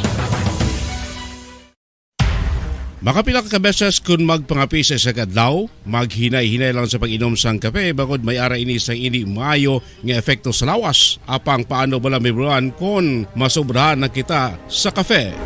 Makapila ka beses kun magpangape sa isa ka adlaw, maghinay-hinay lang sa pag-inom sang kape bangod may ara ini sang indi maayo nga epekto sa lawas. Apang paano bala, Ma'am Ron, kon masobrahan na kita sa kape?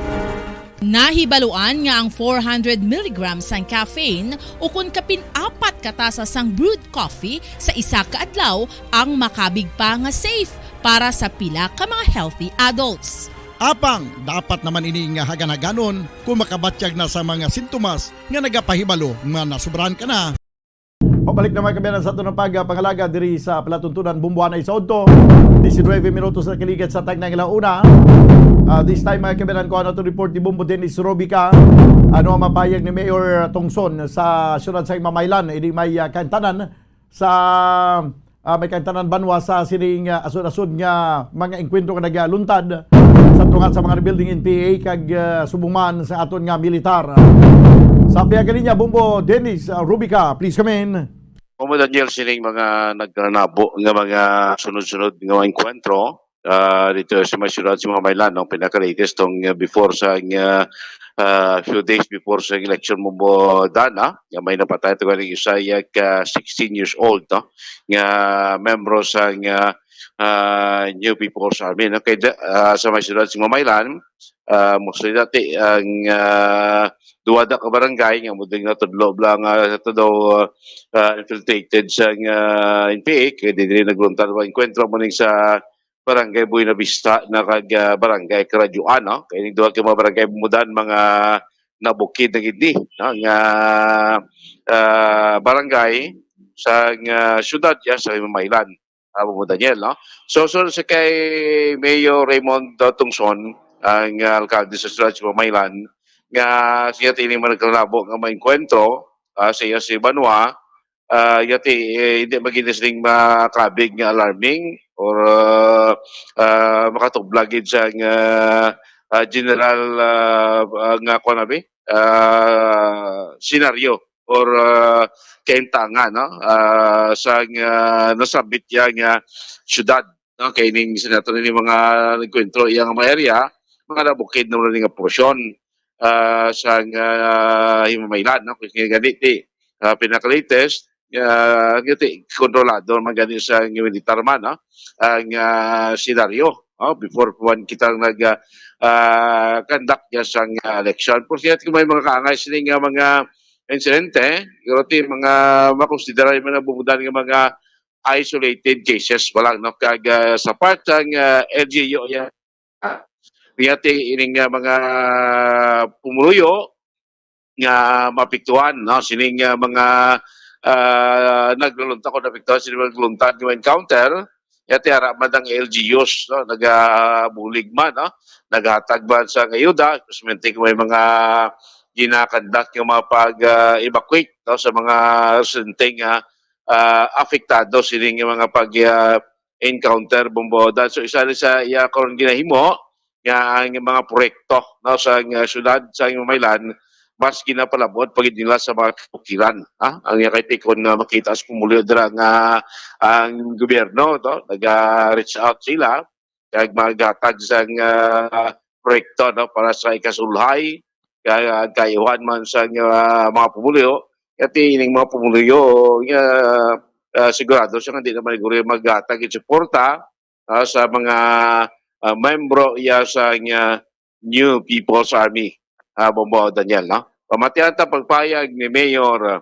Nahibaluan nga ang four hundred milligrams sang caffeine ukon kapin apat ka tasa sang brewed coffee sa isa ka adlaw ang makabig pa nga safe para sa pila ka mga healthy adults. Apang dapat naman ini nga hagan-haganon kung makabatyag na sa mga sintomas nga nagapahibalo nga nasubrahan ka na. Pabalik na, mga kaabyanan, sa aton nga pagpangalaga diri sa palatuntunan, Bombo Anay sa Udto. Diecinuebe minutos na kaligad sa tagna nga ala una. Ah, this time, mga kaabyanan, kuhaon naton report ni Bombo Dennis Robica. Ano ang mapahayag ni Mayor Tongson sa siyudad sa Himamaylan? Ini may, ah, kaintanan sa, ah, may kaintanan banwa sa sining, ah, asod-asod nga mga engkwentro nga nagaluntad sa tunga sa mga rebuilding N P A kag, ah, subong man sa aton nga militar. Sa pihak niya, Bombo Dennis, ah, Rubica, please come in. Bombo Daniel, sining mga nagkanabo nga mga sunod-sunod nga mga engkwentro, ah, dito sa may siyudad sa Himamaylan, no? Pinaka-latest tong, ah, before sa, ah, ah, few days before sa election, Bombo Dan, ah, nga may napatay to galing isa, yak, ah, sixteen years old, no? Nga membro sa, ah, ah, New People's Army, no? Kay da-, ah, sa may siyudad sa Himamaylan, ah, mostly dati ang, ah, duha da ka barangay nga muding natudlo lang, ah, sa daw, ah, infiltrated sa, ah, N P A, kay di diri nagluntad ang engkwentro mo ning sa Barangay Buena Vista na kag, ah, Barangay Karadyoan, no? Kay ning duha ka mga barangay, Bombo Dan, mga nabukid na gid ni, no, nga, ah, barangay sa, ah, siyudad ya sa Himamaylan, ah, Bombo Daniel, no? So, so sa kay Mayor Raymond Tongson, ang, ah, alkalde sa siyudad sa Himamaylan, nga siya ini man nagkalabo nga maengkwentro, ah, sa iya si Banwa, ah, yati, eh, hindi maging sing makabig nga alarming or, ah, ah, makatublag gid sa nga, ah, general, ah, ah, nga kuwan abi, ah, senaryo or, ah, kaintangan, no? Ah, sa nga nasabit ya nga syudad, no? Kay ning sa nato ni mga nagkwentro iya nga mga area, mga nabukid na rin nga porsyon, ah, sa nga Himamaylan, no? Kay gani ti, ah, pinaka-latest, ah, nga ti kontrolado man gani sa nga militar man, no? Ang, ah, senaryo, no? Before pa man kita nag, ah, ah, conduct ya sa nga election. Por cierto, kung may mga kaangay sini nga mga insidente, pero ti mga makonsidera man ang bubudan nga mga isolated cases pa lang, no? Kag, ah, sa part sang, ah, L G U, ya, ah, niya ti ining, ah, mga pumuluyo nga maapektuhan, no? Sining, ah, mga, ah, nagluluntad ko naapektuhan, sining mga nagluluntad nga encounter, ya ti ara man ang L G Us, no? Nagabulig man, no? Naghatag man sa ayuda, especially kung may mga ginakandak yung mga pag, ah, evacuate, no? Sa mga residente nga, ah, apektado sining mga pag, ah, encounter, Bombo Dan. So, isa ni sa iya karon ginahimo nga ang mga proyekto, no, sa, ah, syudad sa Himamaylan, mas ginapalabot pa gid nila sa mga kabukiran, ha? Ang iya kay tikon nga makita sa pumuluyo dira nga ang gobyerno, no, naga-reach out sila kag maghatag sang, ah, proyekto, no, para sa ikasulhay, kag, ah, kaayuhan man sang, ah, mga pumuluyo. Kay ining mga pumuluyo nga, ah, sigurado siya nga di naman siguro maghatag og suporta, ah, sa mga, ah, membro iya sang, ah, New People's Army, ah, Bombo Daniel, no? Pamatian ta pagpayag ni Mayor, ah,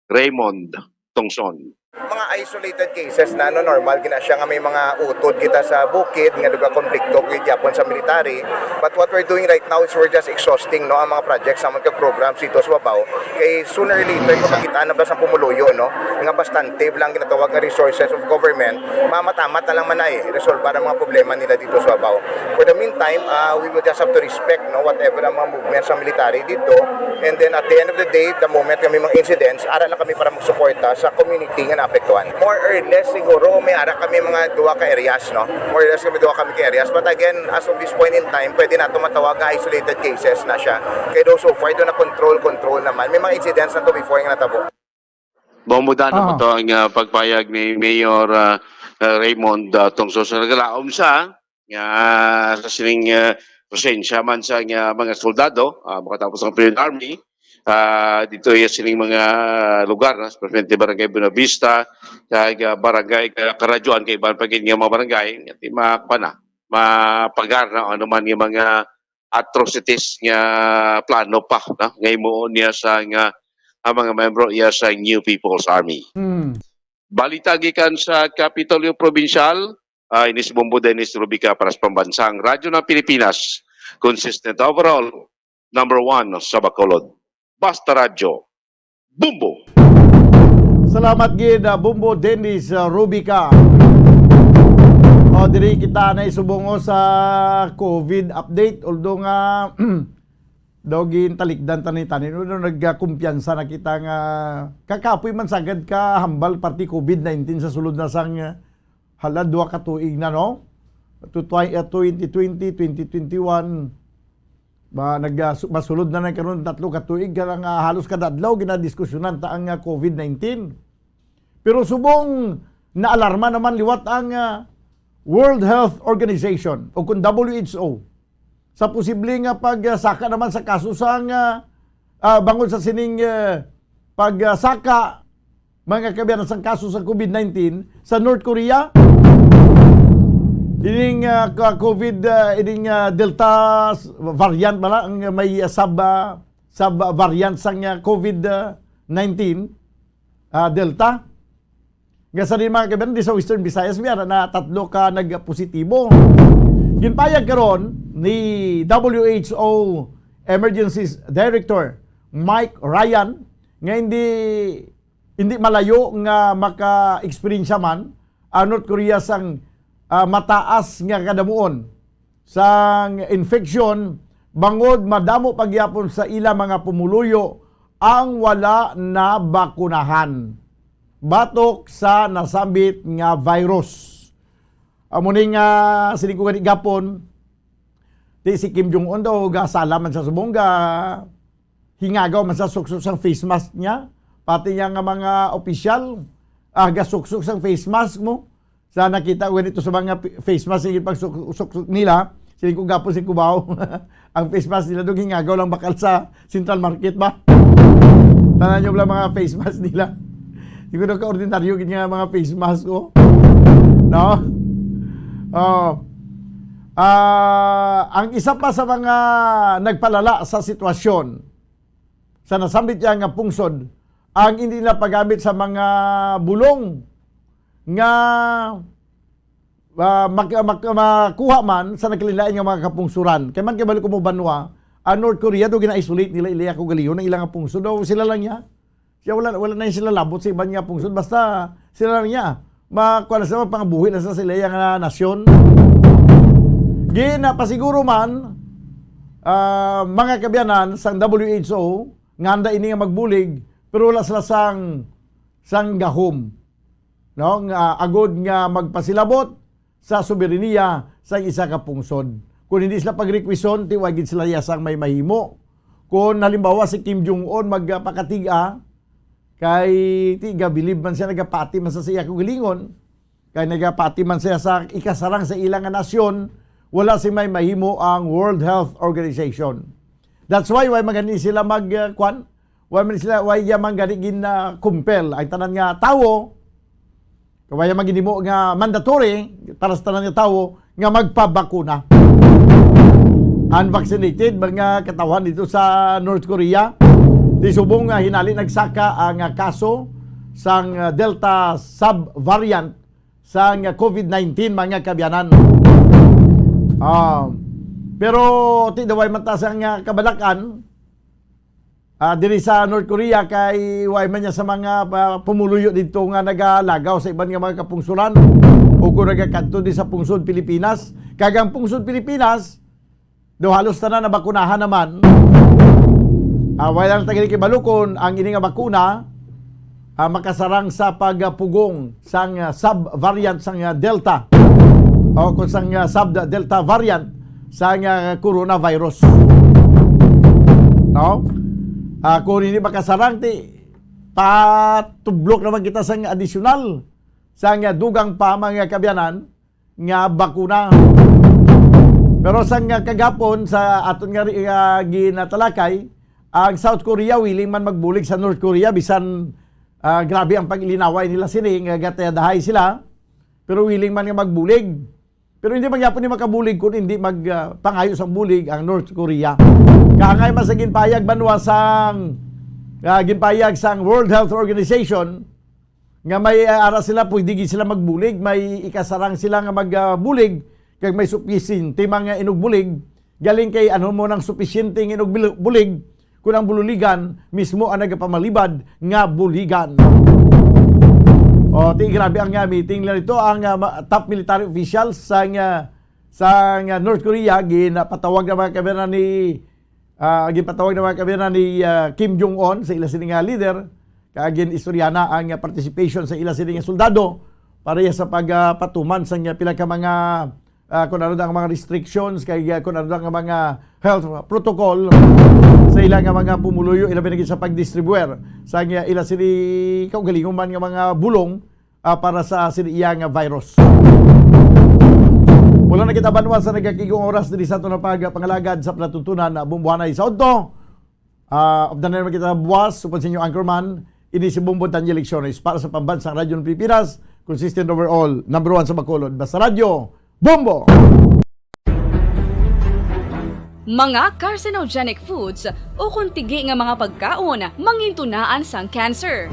Raymond Tongson. Mga isolated cases na, no, normal gina siya nga may mga utod kita sa bukid nga duga konflikto gid gyapon sa military. But what we're doing right now is we're just exhausting, no, ang mga projects naman kag programs dito sa Babaw. Kay sooner or later, kung makita na ba sa pumuluyo, no, nga bastante lang ginatawag nga resources of government, mamatamat na lang man ay resolbar ang mga problema nila dito sa Babaw. For the meantime, ah, we will just have to respect, no, whatever ang mga movements ng military dito. And then at the end of the day, the moment kami mga incidents, ara lang kami para magsuporta sa community nga naapektuhan. More or less siguro may ara kami mga duha ka areas, no? More or less kami duha kami ka areas. But again, as of this point in time, pwede nato matawag nga isolated cases na siya. Kay daw so far, do na control, control naman. May mga incidents na to before nga natabo. Mamuda na Ah. to ang, ah, pagpayag ni Mayor, ah, ah, Raymond, ah, Tongso sa nagalaom sa nga sa sining, ah, presensya man sa nga mga soldado, ah, makatapos ang Philippine Army, ah, dito iya sining mga lugar, no? Especially Barangay Buenavista, kag, ah, Barangay Ka-, Karadyoan, kay iban pa gid nga mga barangay, nga di ma-, kuwan na, mapagar na ano man yung mga atrocities nga plano pa, no? Nga himuon niya sa nga, ang mga membro iya sa New People's Army. Hmm. Balita gikan sa Kapitolyo Probinsyal, ah, ini si Bombo Dennis Rubica para sa Pambansang Radyo ng Pilipinas, consistent overall, number one sa Bacolod. Basta Radyo, Bombo! Salamat gid, ah, Bombo Dennis, ah, Rubica. O, diri kita na isubungo sa COVID update. Although nga, daw gintalikdan ta ni tanin. Although nagkumpiyansa na kita nga kakapoy man sagad ka hambal parti COVID nineteen sa sulod na sang, ah, hala, duha ka tuig na, no? To twi-, ah, twenty twenty, twenty twenty-one, ba, nag-, ah, su-, masulod na na karon tatlo ka tuig, kaya nga halos kada adlaw ginadiskusyonan ta ang, ah, COVID nineteen. Pero subong naalarma naman liwat ang, ah, World Health Organization o kung W H O sa posible nga pagsaka naman sa kaso sa nga, ah, bangod sa sining, ah, pagsaka, mga kaabyanan, sang kaso sa COVID nineteen sa North Korea. Ining, ah, ka-, COVID, ah, ining, ah, Delta s-, variant bala ang may, ah, sub, ah, sub variant sang, ah, COVID, ah, nineteen, ah, Delta. Nga sa din, mga kaabyanan, di sa Western Visayas, may ara na tatlo ka nagpositibo. Ginpayag karon ni W H O Emergency Director Mike Ryan nga hindi, hindi malayo nga maka-eksperyensya man ang North Korea sang, ah, mataas nga kadamuon sang infeksyon, bangod madamo pa gyapon sa ila mga pumuluyo ang wala nabakunahan batok sa nasambit nga virus. Amo ni nga siling ko gani gapon, di si Kim Jong Un daw gasala man sa subong, ga hingagaw man sa suksok sang face mask niya. Pati niya nga mga opisyal, ah, gasuksok sang face mask mo. Sa nakita ko ganito sa mga pi-, face mask, sige, pag suk-, suksok nila, siling ko gapon si Cubao. Ang face mask nila doon, hingagaw lang bakal sa Central Market ba? Tanan niyo lang mga face mask nila. Siguro ka ordinaryo gid nga mga face mask ko. No? Oh. Ah, ang isa pa sa mga nagpalala sa sitwasyon sa nasambit niya nga pungsod, ang hindi na paggamit sa mga bulong nga, ah, mak-, mak-, makuha man sa nagkalilain nga mga kapungsuran. Kay man kay balik ko mo banwa, ang North Korea do gina-isolate nila, ila kaugalingon ang ilang pungsod. O, sila lang niya. Siya wala, wala na yung sila labot sa iban nga pungsod. Basta sila lang niya. Makuha na sila, magpangabuhi na sila sa ila nga nasyon. Ginapasiguro man, ah, mga kaabyanan sang W H O, nga handa ini nga magbulig, pero wala sila sang, sang gahom, no? Nga agod nga magpasilabot sa soberaniya sang isa ka pungsod. Kung hindi sila pagrequison, ti wa gid sila yasang may mahimo. Kung halimbawa si Kim Jong-un magpakatig-a, kay ti gabilib man siya, nagapati man sa, sa iya kaugalingon, Kay nagapati man siya sa ikasarang sa ila nga nasyon, wala sing may mahimo ang World Health Organization. That's why, why man gani sila mag, uh, kwan? Why man sila, why ya man gani gin, uh, compel ang tanan nga tawo? Kay wala man ginhimo nga mandatory para sa tanan nga tawo nga magpabakuna. Unvaccinated, mga katawhan dito sa North Korea. Di subong nga hinali nagsaka ang, ah, kaso sang, ah, Delta subvariant sang, ah, covid nineteen, mga kabyanan. Ah, pero ti daway man ta sang, ah, kabalak-an, ah, diri sa North Korea kay way man niya sa mga, ah, pumuluyo didto nga nagalagaw sa iban nga mga kapungsuran o kung nagakadto di sa pungsod Pilipinas. Kag ang pungsod Pilipinas, do halos tanan nabakunahan naman. Ah, wala lang ta gani kibalo kon ang ini nga bakuna, ah, makasarang sa pagpugong sang, ah, sub-variant sang, ah, Delta o kung sang, ah, sub-Delta variant sang, ah, coronavirus. No? Ah, kung hindi makasarang, ti patublok naman kita sang adisyonal sang, ah, dugang pa, mga kabyanan, nga bakuna. Pero sang, ah, kagapon sa aton nga ri-, ah, ginatalakay, ang South Korea willing man magbulig sa North Korea bisan, ah, grabe ang pag-ilinaway nila sini nga gatayadahay sila, pero willing man nga magbulig. Pero hindi man gyapon ni makabulig kung hindi mag, ah, pangayo sang bulig ang North Korea. Kaangay man sa ginpayag banwa sang, ah, ginpayag sang World Health Organization, nga may, ah, ara sila, pwede gid sila magbulig, may ikasarang sila nga magbulig, kag may supisyente mga inugbulig, galing kay ano mo nang supisyente nga inugbulig, kung ang bululigan mismo ang nagapamalibad nga buligan. O, ti grabe ang, ah, meeting nila dito, ang, ah, ma-, top military officials sa, ah, sa, ah, North Korea, ginapatawag na mga kabera ni, ah, ginpatawag na mga kabera ni, ah, Kim Jong-un sa ila sini nga leader, kag gin-istorya na ang, ah, participation sa ila sini nga soldado para ya sa pag, ah, patuman sa, ah, pila ka mga, ah, kung ano ang mga restrictions, kay, ah, kung ano ang mga health protocol sa ila nga mga pumuluyo, ilabi na gid sa pagdistribuer sa, ah, ila sini kaugalingon man nga mga bulong, ah, para sa sini iya nga virus. Wala na kita banwa sa nagakigong oras diri sa aton nga pagpangalagad sa palatuntunan na bumbuhanay sa udto. Ah, updan na naman kita buwas, upod sa inyo anchorman, ini si Bombo Daniel Lecciones para sa Pambansang Radyo ng Pilipinas, consistent overall, number one sa Bacolod. Basta Radyo, Bombo! Mga carcinogenic foods o kon tigi nga mga pagkaon mangintunaan sang cancer.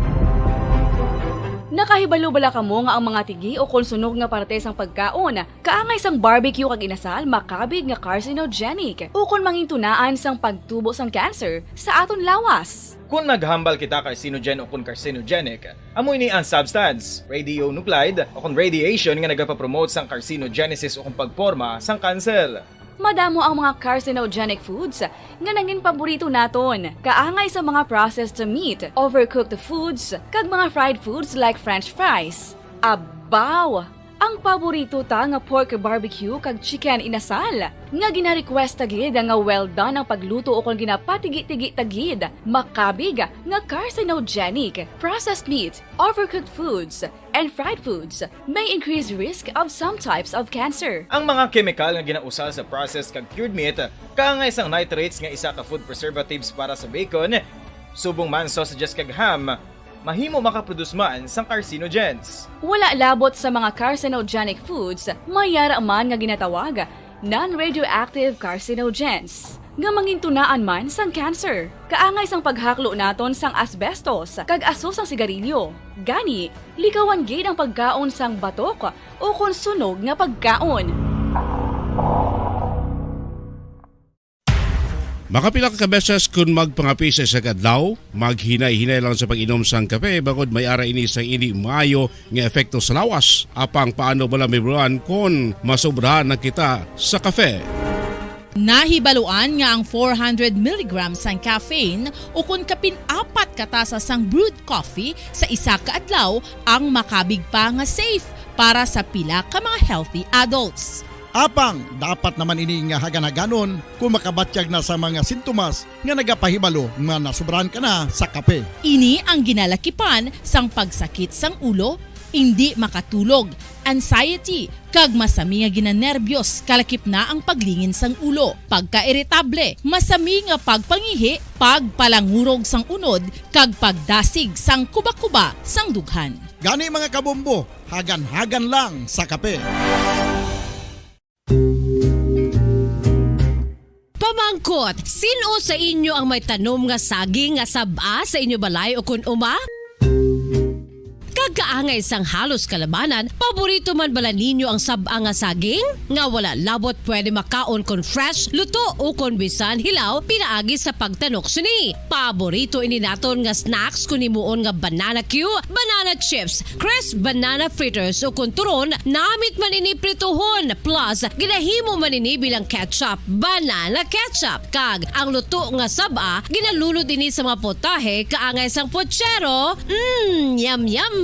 Nakahibalo bala kamo nga ang mga tigi o kon sunog nga parte sang pagkaon kaangay sang barbecue kag inasal makabig nga carcinogenic o kon mangintunaan sang pagtubo sang cancer sa aton lawas? Kon maghambal kita carcinogen o kon carcinogenic, amo ini ang substance, radionuclide o kon radiation nga nagapapromote sang carcinogenesis o kon pagporma sang cancer. Madamo ang mga carcinogenic foods nga nangin paborito naton, kaangay sa mga processed meat, overcooked foods, kag mga fried foods like French fries. Abaw! Ang paborito ta nga pork barbecue kag chicken inasal, nga gina-request ta gid nga well done ang pagluto o kon ginapatigi-tigi ta gid, makabig nga carcinogenic. Processed meat, overcooked foods, and fried foods may increase risk of some types of cancer. Ang mga kemikal nga ginausal sa processed kag cured meat, kaangay sang nitrates nga isa ka food preservatives para sa bacon, subong man sausages kag ham, mahimo makaproduce man sang carcinogens. Wala labot sa mga carcinogenic foods, may yara man nga ginatawag non-radioactive carcinogens nga mangintunaan man sang cancer. Kaangay sang paghaklo naton sang asbestos kag aso sang sigarilyo. Gani, likawan gid ang pagkaon sang batok o kon sunog nga pagkaon. Makapila ka beses kon magpangape sa isa ka adlaw, maghinay-hinay lang sa pag-inom sang kape, bangod may ara ini sang indi maayo nga epekto sa lawas. Apang paano bala mahibaluan kon masobrahan na kita sa kape? Nahibaluan nga ang four hundred milligrams sang caffeine, o kon kapin apat ka tasa sang brewed coffee sa isa ka adlaw, ang makabig pa nga safe para sa pila ka mga healthy adults. Apang dapat naman ini nga hagan-haganon kung makabatyag na sa mga sintomas nga nagapahibalo nga nasobrahan ka na sa kape. Ini ang ginalakipan sang pagsakit sang ulo, indi makatulog, anxiety, kag masami nga ginanerbyos, kalakip na ang paglingin sang ulo, pagkairitable, masami nga pagpangihi, pagpalangurog sang unod, kag pagdasig sang kuba-kuba sang dughan. Gani, mga kabombo, hagan-hagan lang sa kape. Pamangkot, sin-o sa inyo ang may tanom nga saging nga sab-a sa inyo balay ukon uma? Kag kaangay sang halos kalabanan, paborito man bala ninyo ang sab-a nga saging? Nga wala labot pwede makaon kon fresh, luto, o kon bisan hilaw pinaagi sa pagtanok sini. Paborito ini naton nga snacks kon himuon nga banana cue, banana chips, crisp banana fritters, o kon turon, namit man ini prituhon, plus ginahimo man ini bilang ketchup, banana ketchup. Kag ang luto nga sab-a, ginalunod ini sa mga potahe kaangay sang pochero. Mm, yum, yum!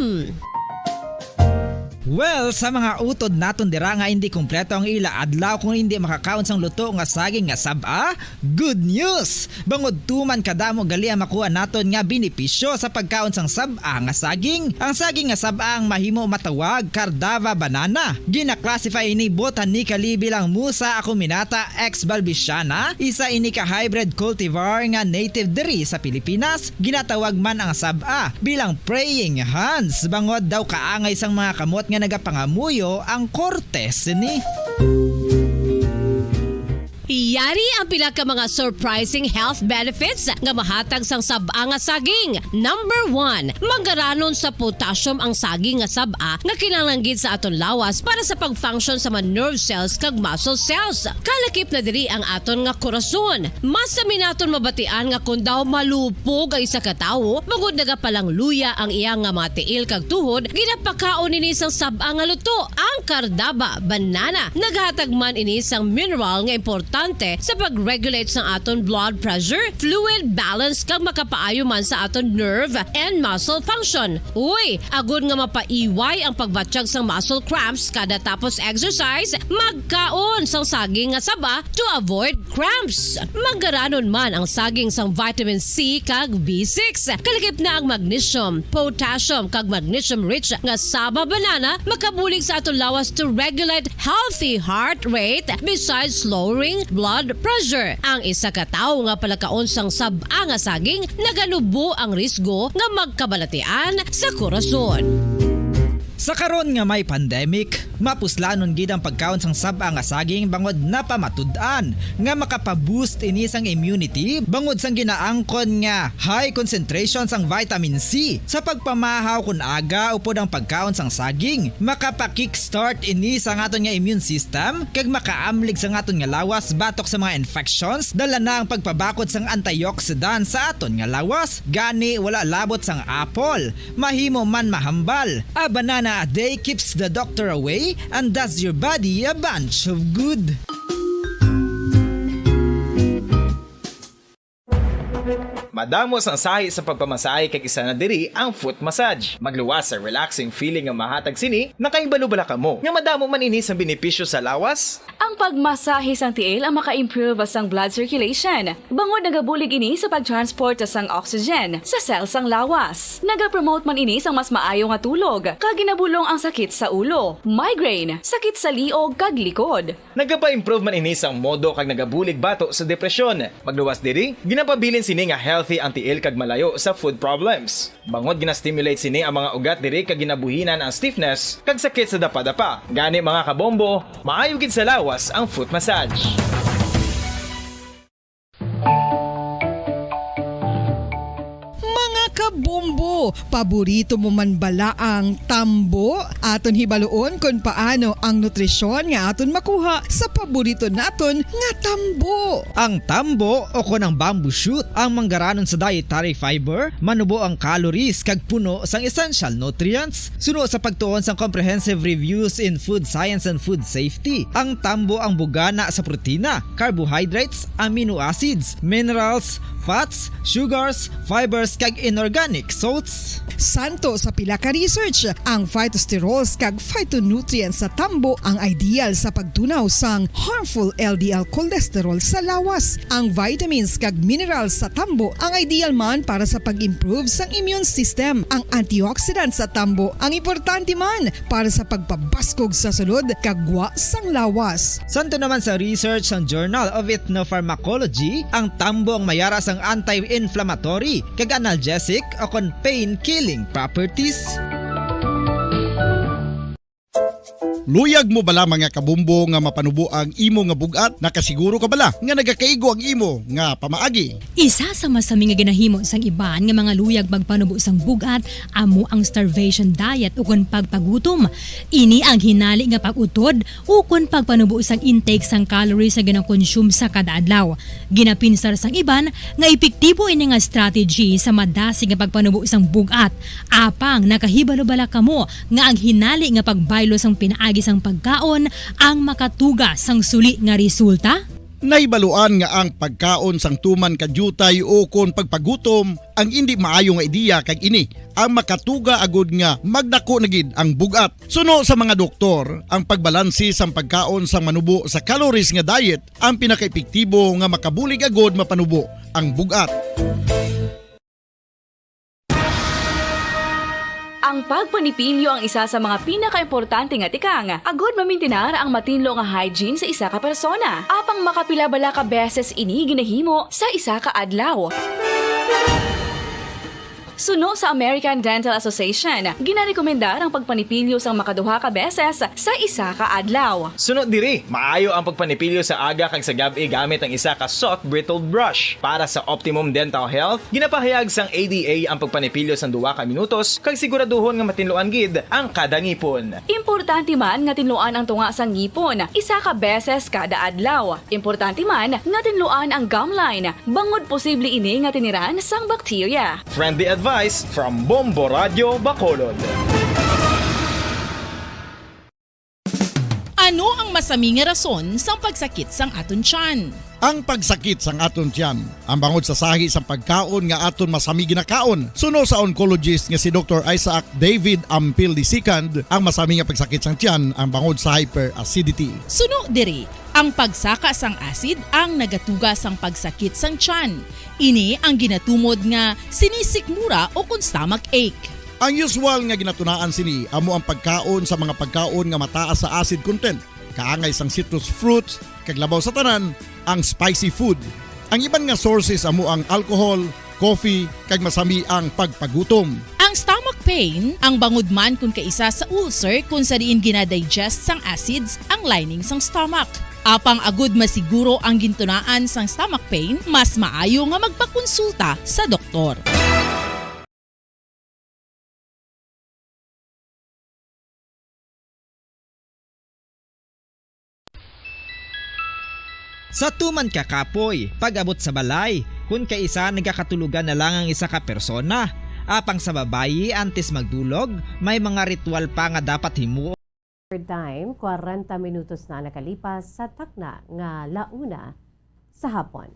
Well, sa mga utod naton dira nga hindi kompleto ang ila adlaw kung hindi makakaon sang luto nga saging nga sab-a, good news! Bangod tuman kadamo gali ang makuha naton nga benepisyo sa pagkaon sang sab-a nga saging. Ang saging nga sab-a ang mahimo matawag Cardava banana. Gina-classify ini botanically bilang Musa acuminata ex balbisiana, isa ini ka hybrid cultivar nga native diri sa Pilipinas. Ginatawag man ang sab-a bilang praying hands, bangod daw kaangay sang mga kamot nga nagapangamuyo ang korte sini. Yari ang pila ka mga surprising health benefits nga mahatag sang sab-a nga saging. Number one, manggaranon sa potassium ang saging nga sab-a nga kinahanglan gid sa aton lawas para sa pag-function sa mga nerve cells kag muscle cells. Kalakip na diri ang aton nga korason. Masami naton mabatian nga kon daw malupog ang isa ka tawo, bangod nagapalangluya ang iya nga mga tiil kag tuhod, ginapakaon ini sang sab-a nga luto, ang Cardava banana. Naghatag man ini sang mineral nga importante sa pag-regulate sang aton blood pressure, fluid balance, kag makapaayo man sa aton nerve and muscle function. Uy, agod nga mapaiway ang pagbatyag sang muscle cramps kada tapos exercise, magkaon sang saging nga saba to avoid cramps. Manggaranon man ang saging sang vitamin C kag B six. Kalakip na ang magnesium, potassium, kag magnesium-rich nga saba banana makabulig sa aton lawas to regulate healthy heart rate besides lowering blood pressure. Ang isa ka tawo nga palakaon sang sab-a nga saging naganubo ang risgo nga magkabalatian sa korason. Sa karon nga may pandemic, mapuslanon gid ang pagkaon sang sab-a nga saging bangod napamatud-an nga makapa-boost ini sang immunity bangod sang ginaangkon nga high concentration sang vitamin C. Sa pagpamahaw kon aga upod ang pagkaon sang saging, makapa-kickstart ini sa aton nga immune system kag makaamlig sa aton nga lawas batok sa mga infections, dala na ang pagpabakod sang antioxidant sa aton nga lawas. Gani, wala labot sang apple, mahimo man mahambal. A banana a day keeps the doctor away and does your body a bunch of good. Madamo sang sahi sa pagpamasahe kag isa na diri ang foot massage. Magluwas sa relaxing feeling nga mahatag sini, nakahibalo bala kamo nga madamo man ini sang benepisyo sa lawas? Ang pagmasahe sang tiil ang maka-improve sang blood circulation, bangod nagabulig ini sa pag-transport sang oxygen sa cell sang lawas. Nagapromote man ini sang mas maayo nga tulog, kag ginabulong ang sakit sa ulo, migraine, sakit sa liog, kag likod. Nagapa-improve man ini sang modo kag nagabulig bato sa depresyon. Magluwas diri, ginapabilin sini nga healthy ang tiil kag malayo sa foot problems. Bangod gina-stimulate sini ang mga ugat diri kag ginabuhinan ang stiffness kag sakit sa dapadapa. Gani, mga kabombo, maayo gid sa lawas ang foot massage. Mga kabombo, paborito mo man bala ang tambo? Aton hibaluon kon paano ang nutrisyon nga aton makuha sa paborito naton nga tambo. Ang tambo, o kon ang bamboo shoot, ang manggaranon sa dietary fiber, manubo ang calories kag puno sang essential nutrients. Suno sa pagtuon sang comprehensive reviews in food science and food safety, ang tambo ang bugana sa protina, carbohydrates, amino acids, minerals, fats, sugars, fibers, kag inorganic Nick Soats. Santo sa pila ka research, ang phytosterols kag phytonutrients sa tambo ang ideal sa pagtunaw sang harmful L D L cholesterol sa lawas. Ang vitamins kag minerals sa tambo ang ideal man para sa pag-improve sang immune system. Ang antioxidants sa tambo ang importante man para sa pagpabaskog sa sulod kag gwa sang lawas. Santo naman sa research sang Journal of Ethnopharmacology, ang tambo ang mayara sang anti-inflammatory kag analgesic o kon pain-killing properties. Luyag mo bala, mga kabumbo, nga mapanubo ang imo nga bug-at? Nakasiguro ka bala nga nagakaigo ang imo nga pamaagi? Isa sa masami nga ginahimo sang iban nga mga luyag magpanubo sang bug-at amo ang starvation diet ukon pagpagutom. Ini ang hinali nga pag-utod ukon pagpanubo sang intake sang calories nga ginakonsume sa kada adlaw. Ginapinsar sang iban nga epektibo ini nga strategy sa madasig nga pagpanubo sang bug-at. Apang nakahibalo bala kamo nga ang hinali nga pagbaylo sang pinaagi sang pagkaon ang makatuga sang suli nga resulta? Nahibaluan nga ang pagkaon sang tuman ka diutay ukon pagpagutom ang indi maayo nga ideya, kag ini ang makatuga agud nga magdako na gid ang bug-at. Suno sa mga doktor, ang pagbalanse sang pagkaon sang manubo sa calories nga diet ang pinakaepektibo nga makabulig agud mapanubo ang bug-at. Ang pagpanipilyo ang isa sa mga pinakaimportante nga tikang agud mamintinar ang matinlo nga hygiene sa isa ka persona. Apang makapila bala ka beses ini ginahimo sa isa ka adlaw? Suno sa American Dental Association, ginarekomendar ang pagpanipilyo sang makaduha ka beses sa isa ka adlaw. Suno diri, maayo ang pagpanipilyo sa aga kag sa gab-i gamit ang isa ka soft bristled brush. Para sa optimum dental health, ginapahayag sang A D A ang pagpanipilyo sang duha ka minutos kag siguraduhon nga matinluan gid ang kada ngipon. Importante man nga tinluan ang tunga sang ngipon isa ka beses kada adlaw. Importante man nga tinluan ang gum line, bangod posible ini nga tiniran sang bakterya. Friendly advice from Bombo Radio Bacolod. Ano ang masami nga rason sang pagsakit sang aton tiyan? Ang pagsakit sang aton tiyan ang bangod sa sahi sang pagkaon nga aton masami ginakaon. Suno sa oncologist nga si Doktor Isaac David Ampil the second, ang masami nga pagsakit sang tiyan ang bangod sa hyperacidity. Suno diri, ang pagsaka sang acid ang nagatuga sang pagsakit sang tiyan. Ini ang ginatumod nga sinisikmura o kon stomach ache. Ang usual nga ginatunaan sini amo ang pagkaon sa mga pagkaon nga mataas sa acid content, kaangay sang citrus fruits, kag labaw sa tanan, ang spicy food. Ang iban nga sources amo ang alcohol, coffee, kag masami ang pagpagutom. Ang stomach pain ang bangod man kon kaisa sa ulcer, kon sa diin ginadigest sang acids ang lining sang stomach. Apang agud masiguro ang gintunaan sang stomach pain, mas maayo nga magpakonsulta sa doktor. Sa tuman ka kapoy, pag-abot sa balay, kun kaisa nagakatulogan na lang ang isa ka persona. Apang sa babayi, antes magdulog, may mga ritual pa nga dapat himuon. Time, kwarenta minutos na nakalipas sa takna nga la una sa hapon.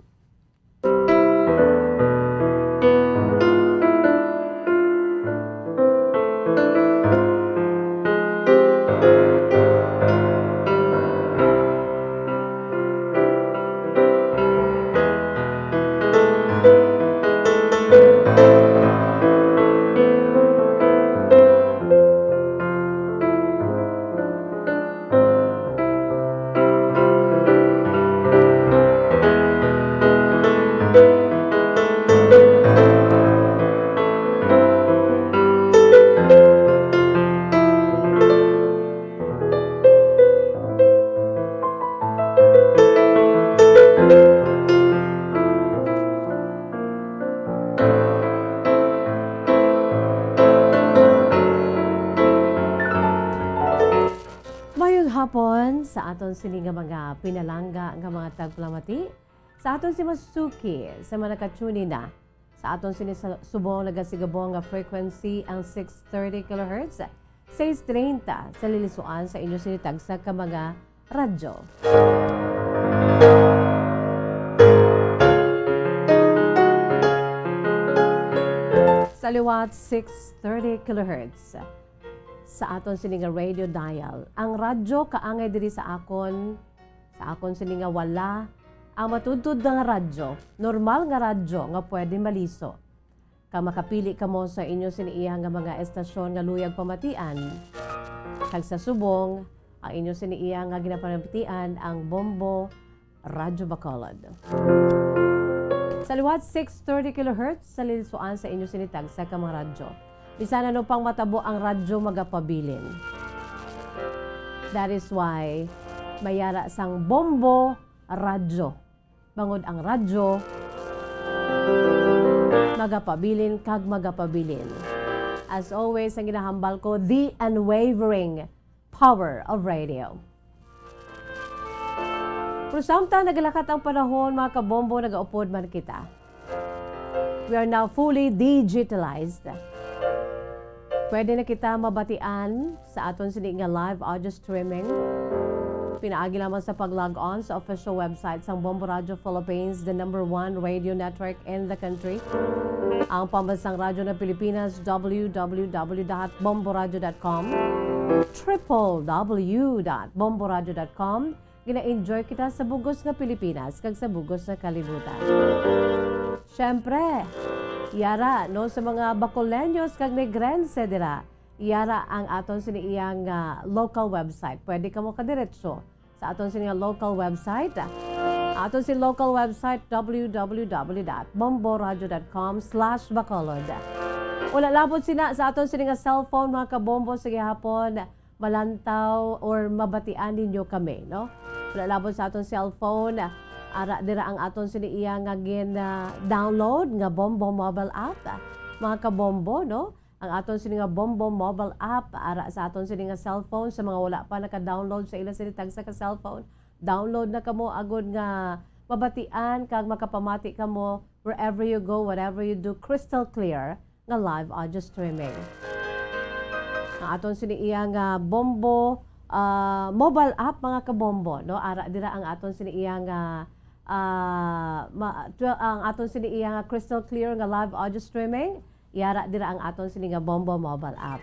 Mayong hapon sa aton sini nga mga pinalangga nga mga tagpalamati, sa aton si Masuki, sa mga nakatune in na. Sa aton sini sa subong nagasigubong nga frequency ang six thirty kilohertz, sais treinta sa lilisuan sa inyo sini tagsa ka mga radyo. Sa Liwat six thirty kilohertz sa aton sini nga radio dial. Ang radyo kaangay diri sa akon, sa akon sini nga wala, ang matudtod nga radyo, normal nga radyo nga pwede maliso. Kag makapili kamo sa inyo sini iya nga mga estasyon nga luyag pamatian. Kag sa subong, ang inyo sini iya nga ginapamatian ang Bombo Radyo Bacolod. Sa liwat six thirty kilohertz sa lilisuan sa inyo sini tagsa ka mga radyo. Bisan ano pang matabo, ang radyo magapabilin. That is why may ara sang Bombo Radyo. Bangod ang radyo magapabilin kag magapabilin. As always, ang ginahambal ko, the unwavering power of radio. Pero samtang nagalakat ang panahon, mga kabombo, nagaupod man kita. We are now fully digitalized. Pwede na kita mabatian sa aton sini nga live audio streaming. Pinaagi lamang sa pag-log on sa official website sang Bombo Radio Philippines, the number one radio network in the country. Ang pambansang radyo ng Pilipinas, w w w dot bomboradio dot com, triple w dot bomboradio dot com. Gina-enjoy kita sa bugos nga Pilipinas kag sa bugos nga kalibutan. Siyempre, yara, no, sa mga Bacoleños kag Negrense dira, yara ang aton sini iyang, ah, local website. Pwede kamo kadiretso sa aton sini nga local website. Aton sini local website, w w w dot bomboradio dot com slash bacolod. Wala labot sina sa aton sini nga cellphone, mga kabombo, sa gihapon malantaw or mabatian ninyo kami, no? Wala labot sa aton cellphone, ara dira ang aton sini iya nga gin, ah, download nga Bombo mobile app, mga kabombo, no? Ang aton sini nga Bombo mobile app ara sa aton sini nga cellphone. Sa mga wala pa naka-download sa ila sini tagsa ka cellphone, download na kamo agod nga mabatian kag makapamati kamo wherever you go, whatever you do, crystal clear nga live audio streaming. Ang aton sini iya nga Bombo, ah, mobile app, mga kabombo, no? Ara dira ang aton sini iya nga, ah, ma-, tw-, ang aton sini iya nga crystal clear nga live audio streaming. Yara dira ang aton sini nga Bombo mobile app.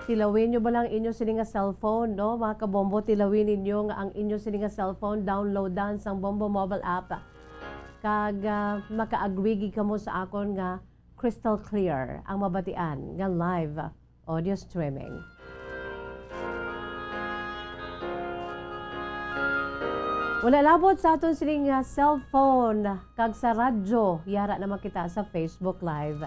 Tilawin nyo ba lang inyo sini nga cellphone, no? Mga kabombo, tilawin ninyo nga ang inyo sini nga cellphone, downloadan sang Bombo mobile app. Kag, ah, makaagwigi kamo sa akon nga crystal clear ang mabatian nga live audio streaming. Wala labot sa aton sini nga cellphone kag sa radyo, yara naman kita sa Facebook Live.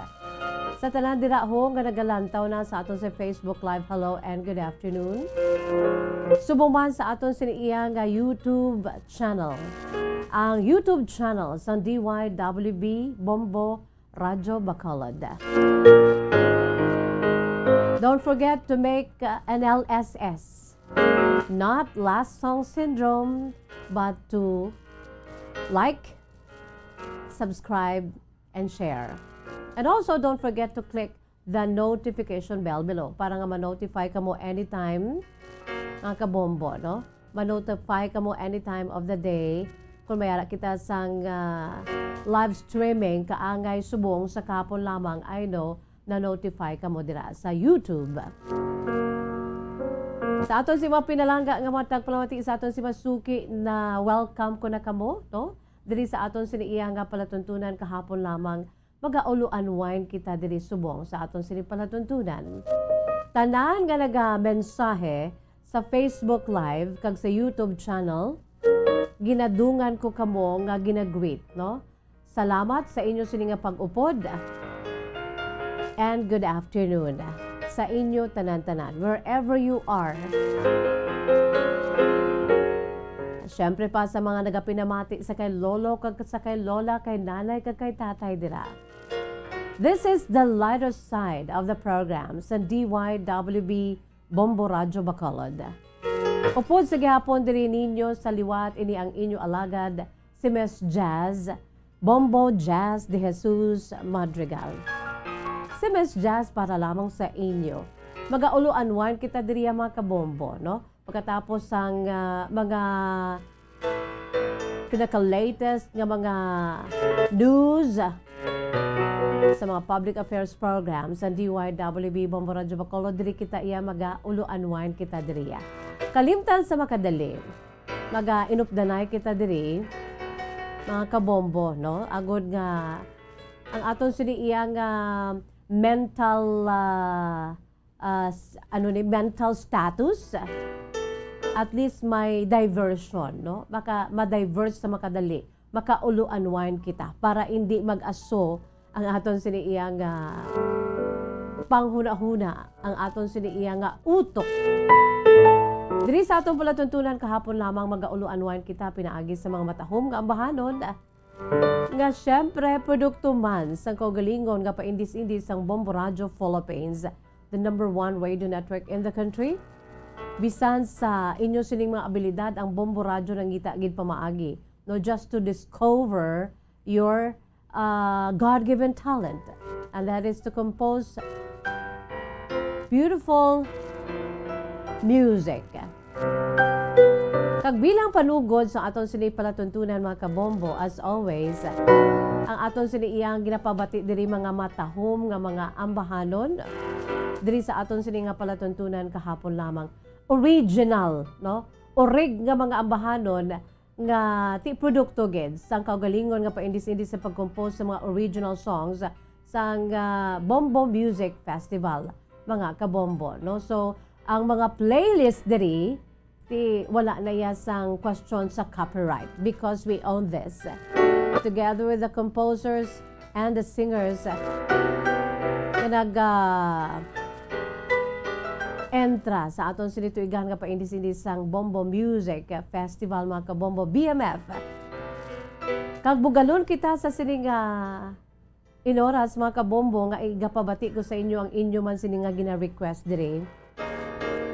Sa tanan dira ho nga nagalantaw na sa aton sa Facebook Live, hello and good afternoon. Subong man sa aton sini iya nga YouTube channel. Ang YouTube channel sang D Y W B Bombo Radyo Bacolod. Don't forget to make, uh, an L S S. Not last song syndrome, but to like, subscribe, and share. And also, don't forget to click the notification bell below para nga ma-notify kamo anytime, mga kabombo, no? Ma-notify kamo anytime of the day. Kung may ara kita sang, ah, live streaming, kaangay subong sa kahapon lamang, I know, na-notify kamo dira sa YouTube. Sa aton si mga pinalangga nga mga tagpalamati, sa aton si masuki na welcome ko na kamo, no? Diri sa aton sini iya nga palatuntunan kahapon lamang, magaulo-unwind kita diri subong sa aton sini palatuntunan. Tanan nga naga-mensahe sa Facebook Live kag sa YouTube channel, ginadungan ko kamo nga ginagreet, no? Salamat sa inyo sini nga pag-upod. And good afternoon sa inyo tanan-tanan, wherever you are. Siyempre pa sa mga nagapinamati sa kay lolo kag sa kay lola, kay nanay kag kay tatay dira. This is the lighter side of the program sa D Y W B Bombo Radyo Bacolod. Upod sa gihapon diri ninyo sa liwat, ini ang inyo alagad, si Miss Jazz, Bombo Jazz de Jesus Madrigal. Si Miss Jazz para lamang sa inyo. Magaulo-unwind kita diri, mga kabombo, no? Pagkatapos sang, ah, mga pinaka-latest nga mga news sa mga public affairs programs sa D Y W B Bombo Radyo Bacolod, diri kita iya maga-ulo unwind kita diri, ah. Kalimtan sa makadali, maga-inupdanay kita diri, mga kabombo, no? Agod nga ang aton sini iya nga mental, ah, ah, s-, ano ni, mental status, at least may diversion, no? Maka, ma-divert sa makadali, makaulo unwind kita para hindi mag-aso ang aton sini iya nga panghunahuna, ang aton sini iya nga utok. Diri sa aton palatuntunan kahapon lamang, magaulo unwind kita pinaagi sa mga matahom nga ambahanon, nga siyempre produkto man sang kaugalingon nga paindis-indis sang Bombo Radyo Philippines, the number one radio network in the country. Bisan sa inyo sining mga abilidad, ang Bombo Radyo nangita gid pamaagi, no, just to discover your, uh, God-given talent, and that is to compose beautiful music. Kag bilang panugod sa aton sini palatuntunan, mga kabombo, as always, ang aton sini iyang ginapabati diri mga matahom nga mga ambahanon diri sa aton sini nga palatuntunan kahapon lamang. Original, no? Orig nga mga ambahanon nga ti produkto gid sang kaugalingon nga paindis-indis sa pag-compose sa mga original songs sang, ah, Bombo Music Festival, mga kabombo, no? So, ang mga playlist diri, ti wala na iya sang question sa copyright because we own this. Together with the composers and the singers, ah, nga nag, ah, entra sa aton sini tuigan nga paindis-indis sang Bombo Music Festival, mga kabombo, B M F. Kag bugalon kita sa sini nga inoras, mga kabombo, nga igapabati ko sa inyo ang inyo man sini nga gina-request diri.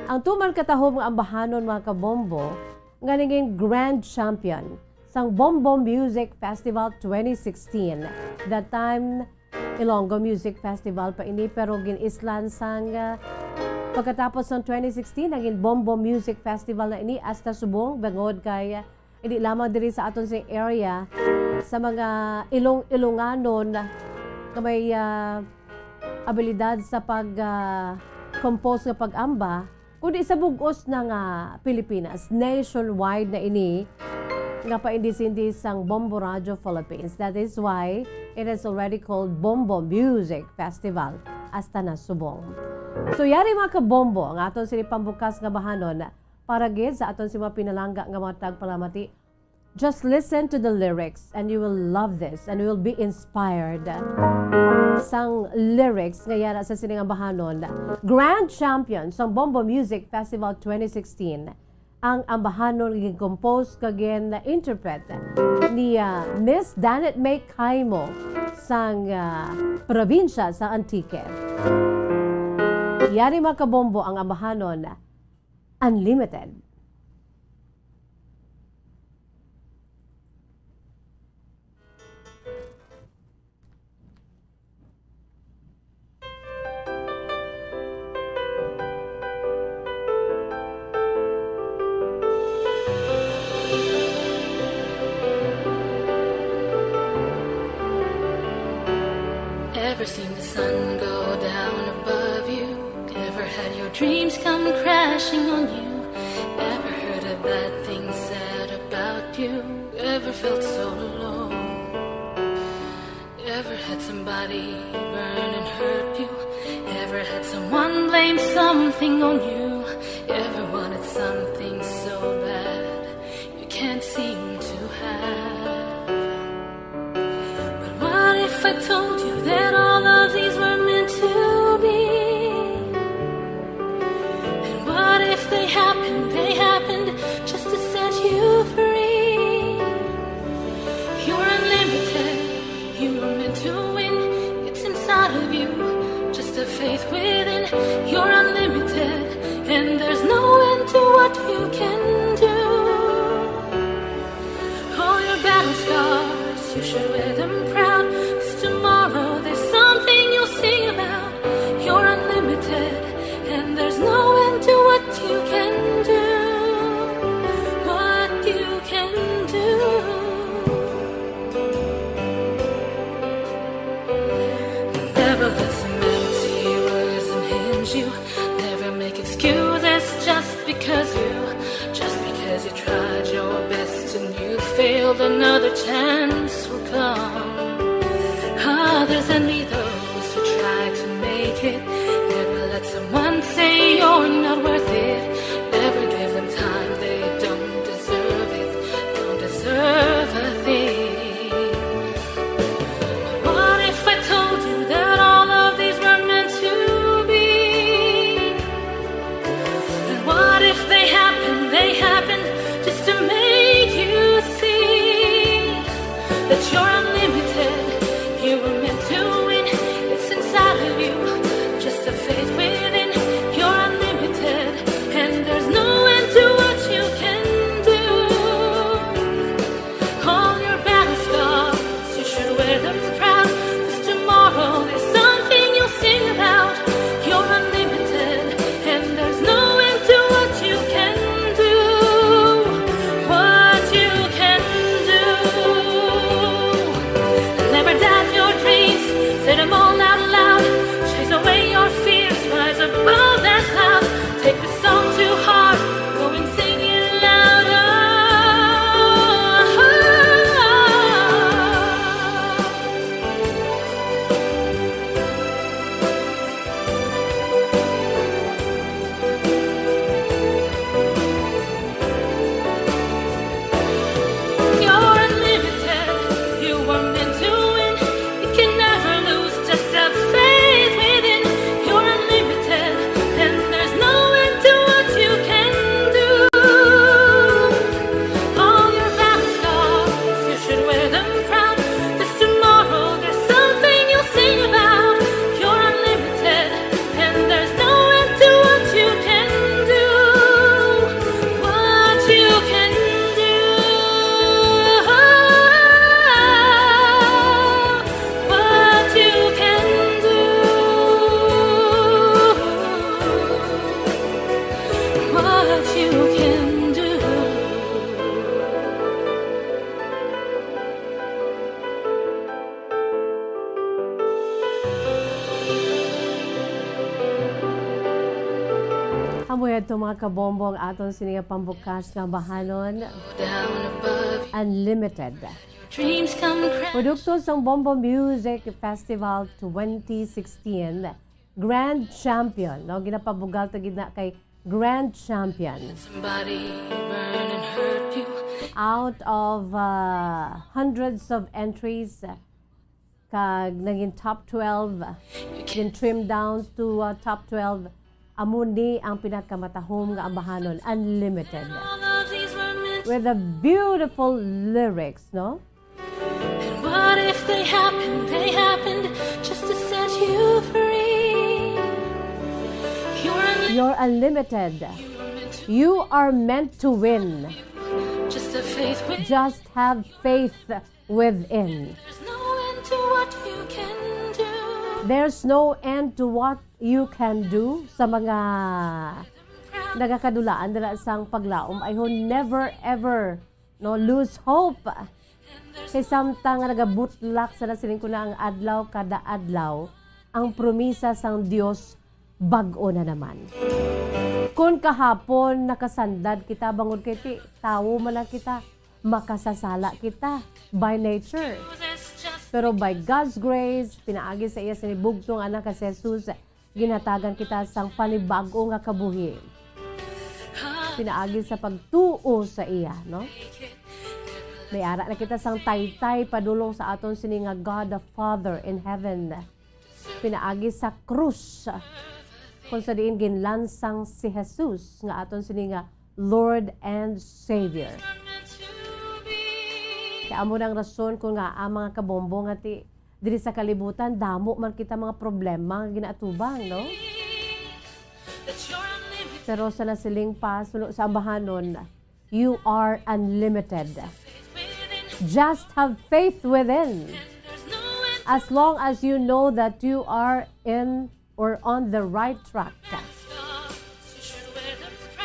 Ang tuman katahom nga ambahanon, mga kabombo, nga naging grand champion sang Bombo Music Festival twenty sixteen, that time Ilonggo Music Festival pa ini, pero gin-islan sang, ah, pagkatapos sang twenty sixteen, naging Bombo Music Festival na ini hasta subong, bangod kay, ah, hindi lamang diri sa aton sa area, sa mga Ilong-, Ilonganon nga may, ah, abilidad sa pag, ah, compose nga pag-amba, kundi sa bug-os na nga Pilipinas. Nationwide na ini nga paindis-indis sang Bombo Radyo Philippines. That is why it is already called Bombo Music Festival, hasta na subong. So, yari, mga kabombo, ang aton sini pambukas nga bahanon para gid sa aton si mga pinalangga nga mga tagpalamati. Just listen to the lyrics and you will love this and you will be inspired sang lyrics nga yara sa sining ambahanon. Grand champion sang Bombo Music Festival twenty sixteen, ang ambahanon nga gin-compose kag gin-interpret ni, ah, Miss Danette May Caimo sang, ah, probinsya sa Antique. Yari, mga kabombo, ang ambahanon Unlimited. Ever seen the sun go down above you? Ever had your dreams come crashing on you? Ever heard a bad thing said about you? Ever felt so alone? Ever had somebody burn and hurt you? Ever had someone blame something on you? Ever wanted something so bad you can't seem to have? But what if I told you that all of these were meant to be? And what if they happened, they happened just to set you free? You're unlimited, you were meant to win. It's inside of you, just a faith within. You're unlimited, and there's no end to what you can do. All your battle scars, you should wear them proud. 'Cause tomorrow there's something you'll sing about. You're unlimited, and there's no end to what you can do. What you can do. Another chance will come. Others envy those who try to make it. Never let someone say you're not worth it. Never give them time, they don't deserve it. Don't deserve a thing. What if I told you that all of these were meant to be? And what if they happened, they happened just to make you see that you're unlimited? You were meant to win, it's inside of you. Just have faith within, you're unlimited, and there's no end to what you can do. All your battle scars, you should wear them proud. 'Cause tomorrow there's something you'll sing about. You're unlimited, and there's no end to what you can do. What you can do. Never doubt your dreams, say them all out loud. Chase away your fears, rise above that cloud. Take the song to heart, go and sing it louder. You're unlimited, you were meant to win. You can never lose, just have faith within. You're unlimited, and there's no end to what you can do. All your battle scars, you should wear them proud. 'Cause tomorrow there's something you'll sing about. You're unlimited, and there's no end to what you can do. What you can do. What you can do. What you can do. Amo yadto, mga kabombo, ang aton sini nga pambukas nga bahanon, Unlimited. Dreams come crash. Produkto sang Bombo Music Festival twenty sixteen, Grand Champion, no? Ginapabugal ta gid na kay Grand Champion. Somebody burn and hurt you. Out of, uh, hundreds of entries, kag naging top twelve, gin-trim down to, uh, top twelve. Amo ni ang pinakamatahom nga ambahanon, Unlimited. All of these were meant. With the beautiful lyrics, no? And what if they happened, they happened just to set you free? You're unlimited. You're unlimited. You were meant to. You are meant to win. Just have faith with. Just have faith within. There's no end to what you can do. There's no end to what you can do. Sa mga nagakadulaan dira sang paglaom, I hope never ever, no, lose hope. Kay samtang nga nagabutlak sa nasiling ko na ang adlaw, kada adlaw, ang promisa sang Dios bag-o na naman. Kung kahapon nakasandad kita, bangod kay ti-, tawo man lang kita, makasasala kita by nature. Pero by God's grace, pinaagi sa iya sini bugtong Anak nga si Jesus, ginhatagan kita sang panibag-o nga kabuhi. Pinaagi sa pagtuo sa iya, no? May ara na kita sang taytay padulong sa aton sini nga God the Father in heaven. Pinaagi sa krus, kung sa diin ginlansang si Jesus nga aton sini nga Lord and Savior. Kaya amo nang rason kung nga ang mga kabombo nga ti-, diri sa kalibutan, damo man kita mga problema nga ginaatubang, no? Pero sa nasiling pa, suno sa ambahanon, you are unlimited. Just have faith within. As long as you know that you are in or on the right track.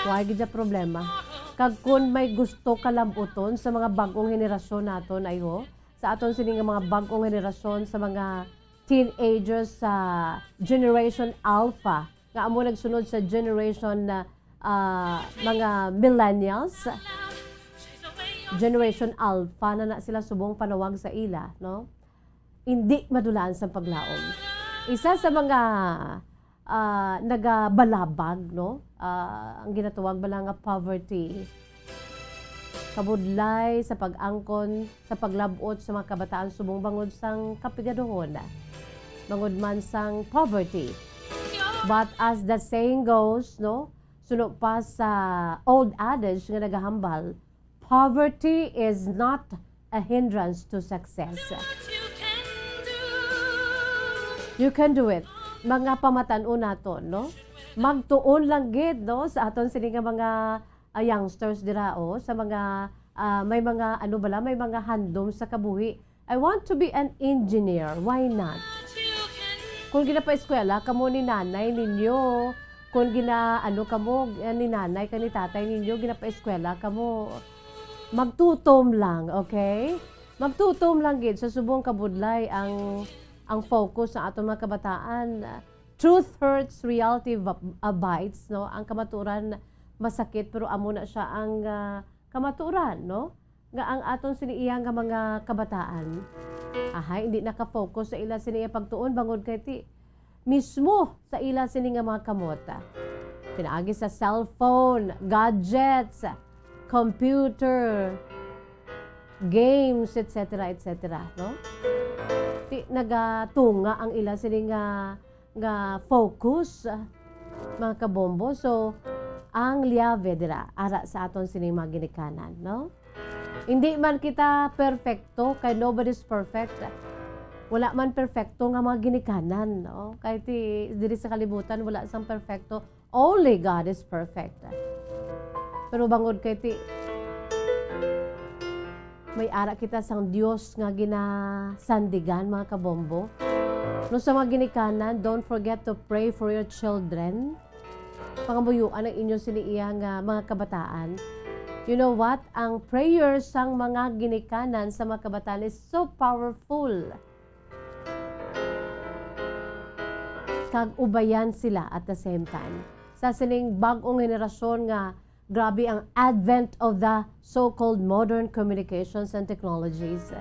Wa gid siya problema. Kag kun may gusto ka lab-uton sa mga bag-ong henerasyon naton, ay ho, sa aton sini nga mga bag-ong henerasyon, sa mga teenagers sa Generation Alpha, nga amo nagsunod sa generation na, ah, mga millennials. Generation Alpha na na sila subong panawag sa ila, no? Indi madulaan sang paglaom. Isa sa mga, ah, nagabalabag, no? Ah, ang ginatawag bala nga poverty. Kabudlay sa pag-angkon sa paglab-ot sa mga kabataan subong bangod sang kapigaduhon, bangod man sang poverty. But as the saying goes, no, suno pa sa old adage nga nagahambal, "Poverty is not a hindrance to success." You can do it. Mga pamatan-on naton, no? Magtuon lang gid, no, sa aton sini nga mga, ah, youngsters dira, oh, sa mga, ah, may mga, ano bala, may mga handom sa kabuhi. "I want to be an engineer. Why not?" Kung ginapaeskwela kamo ni nanay ninyo, kung gina-, ano kamo, eh, ni nanay ka ni tatay ninyo, ginapaeskwela kamo, magtutom lang, okay? Magtutom lang gid sa subong kabudlay ang, ang focus sa aton mga kabataan. Truth hurts, reality va-, abites, no? Ang kamaturan masakit, pero amo na siya ang, ah, kamaturan, no? Nga ang aton sini iya nga mga kabataan, ahay, hindi naka-focus sa ila sini iya pagtuon bangod kay ti mismo sa ila sini nga mga kamot, ah, pinaagi sa cellphone, gadgets, computer, games, et cetera, et cetera, no? Ti nagatunga ang ila sini nga, nga focus, ah, mga kabombo. So, ang liave dira, ara sa aton sining mga ginikanan, no? Hindi man kita perfecto, kay nobody's perfect. Wala man perfecto nga mga ginikanan, no? Kay ti, diri sa kalibutan, wala sang perfecto. Only God is perfect. Pero bangod kay ti, may ara kita sang Dios nga ginasandigan, mga kabombo. No, sa mga ginikanan, don't forget to pray for your children. Pangamuyuan ang inyo sini iya nga mga kabataan. You know what? Ang prayer sang mga ginikanan sa mga kabataan is so powerful. Kag ubayan sila at the same time. Sa sining bag-ong henerasyon nga grabe ang advent of the so-called modern communications and technologies.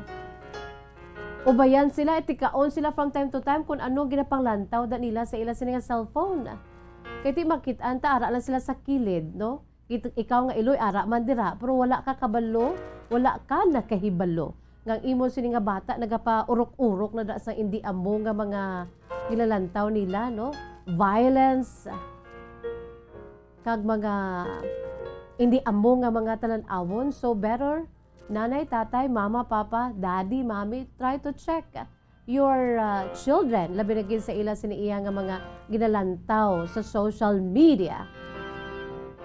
Ubayan sila, tikaon sila from time to time kung ano ginapanglantaw da nila sa ila sini nga cellphone. Kay ti makit-an ta, ara lang sila sa kilid, no? It-, ikaw nga iloy, ara man dira, pero wala ka kabalo, wala ka nakahibalo nga ang imo sini nga bata nagapaurok-urok na da sa indi amo nga mga ginalantaw nila, no? Violence, kag mga indi amo nga mga talan-awon. So better, nanay, tatay, mama, papa, daddy, mommy, try to check your, uh, children, labi na gid sa ila sini iya nga mga ginalantaw sa social media.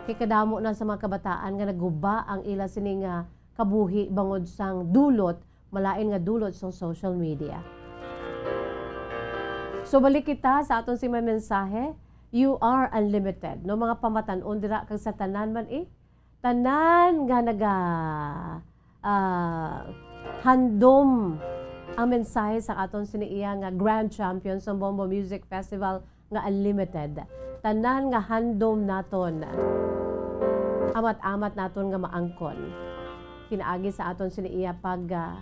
Kay kadamo na sa mga kabataan nga naguba ang ila sini nga kabuhi bangod sang dulot, malain nga dulot sang social media. So, balik kita sa aton sini nga mensahe, you are unlimited. No, mga pamatan-on dira kag sa tanan man, eh, tanan nga naga, ah, handom ang mensahe sa aton sini iya nga grand champion sa Bombo Music Festival nga unlimited. Tanan nga handom naton, amat-amat naton nga maangkon. Pinaagi sa aton sini iya pag, ah,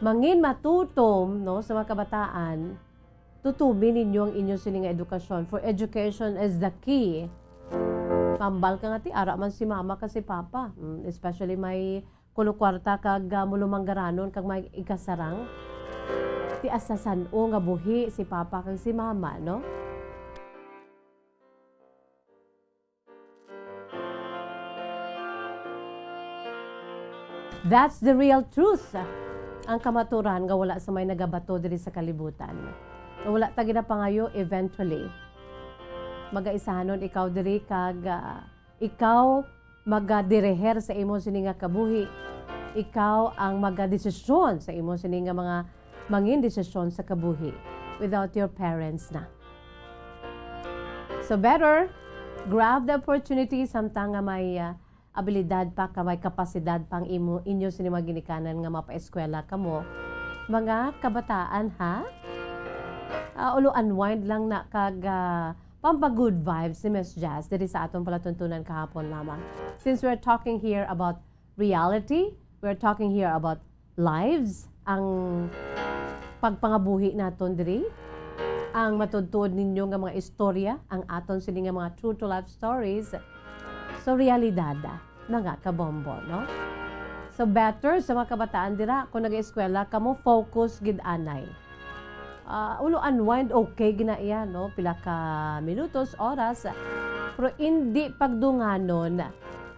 mangin matutom, no, sa mga kabataan, tutumi ninyo ang inyo sini nga edukasyon. For education is the key. Tambal ka nga ti, ara man si mama ka si papa. Mm, especially may kulukuwarta kag, ah, mulumanggaranon kag may ikasarang. Ti asasan-o nga buhi si papa kag si mama, no? That's the real truth. Ang kamaturan nga wala sa may nagabato diri sa kalibutan. Nga wala ta ginapangayo eventually. Magaisahanon ikaw diri kag, ah, ikaw magadireher sa imo sini nga kabuhi. Ikaw ang magadesisyon sa imo sini nga mga mangin desisyon sa kabuhi without your parents na. So better, grab the opportunity samtang nga may, ah, abilidad pa, ka may kapasidad pa ang imo, inyo sini mga ginikanan nga mapaeskwela kamo. Mga kabataan, ha? Ah, ulo unwind lang na kag, ah, pampa-good vibes ni Miss Jazz diri sa aton palatuntunan kahapon lamang. Since we're talking here about reality. We're talking here about lives, ang pagpangabuhi naton diri, ang matuod-tuod ninyo nga mga istorya, ang aton sini nga mga true to life stories. So, realidad, mga kabombo, no? So, better sa mga kabataan dira, kung nag-eskwela kamo, focus gid anay. Ah, ulo unwind, okay gina iya, no? Pila ka minutos, oras. Pero hindi pagdunganon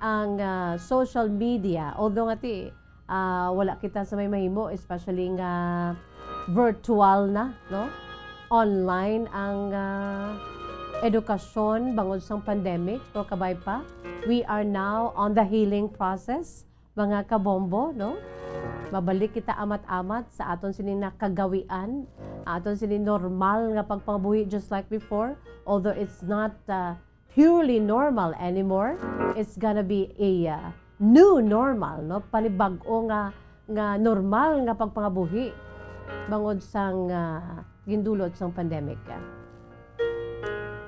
ang, ah, social media. Although nga ti, ah, wala kita sa may mahimo, especially nga virtual na, no? Online ang, ah, edukasyon bangod sang pandemic, pero kabay pa, we are now on the healing process, mga kabombo, no? Mabalik kita amat-amat sa aton sini nakagawian, aton sini normal nga pagpangabuhi just like before, although it's not, ah, purely normal anymore. It's gonna be a, uh, new normal, no? Panibag-o nga, nga normal nga pagpangabuhi bangod sang, uh, gindulot sang pandemic.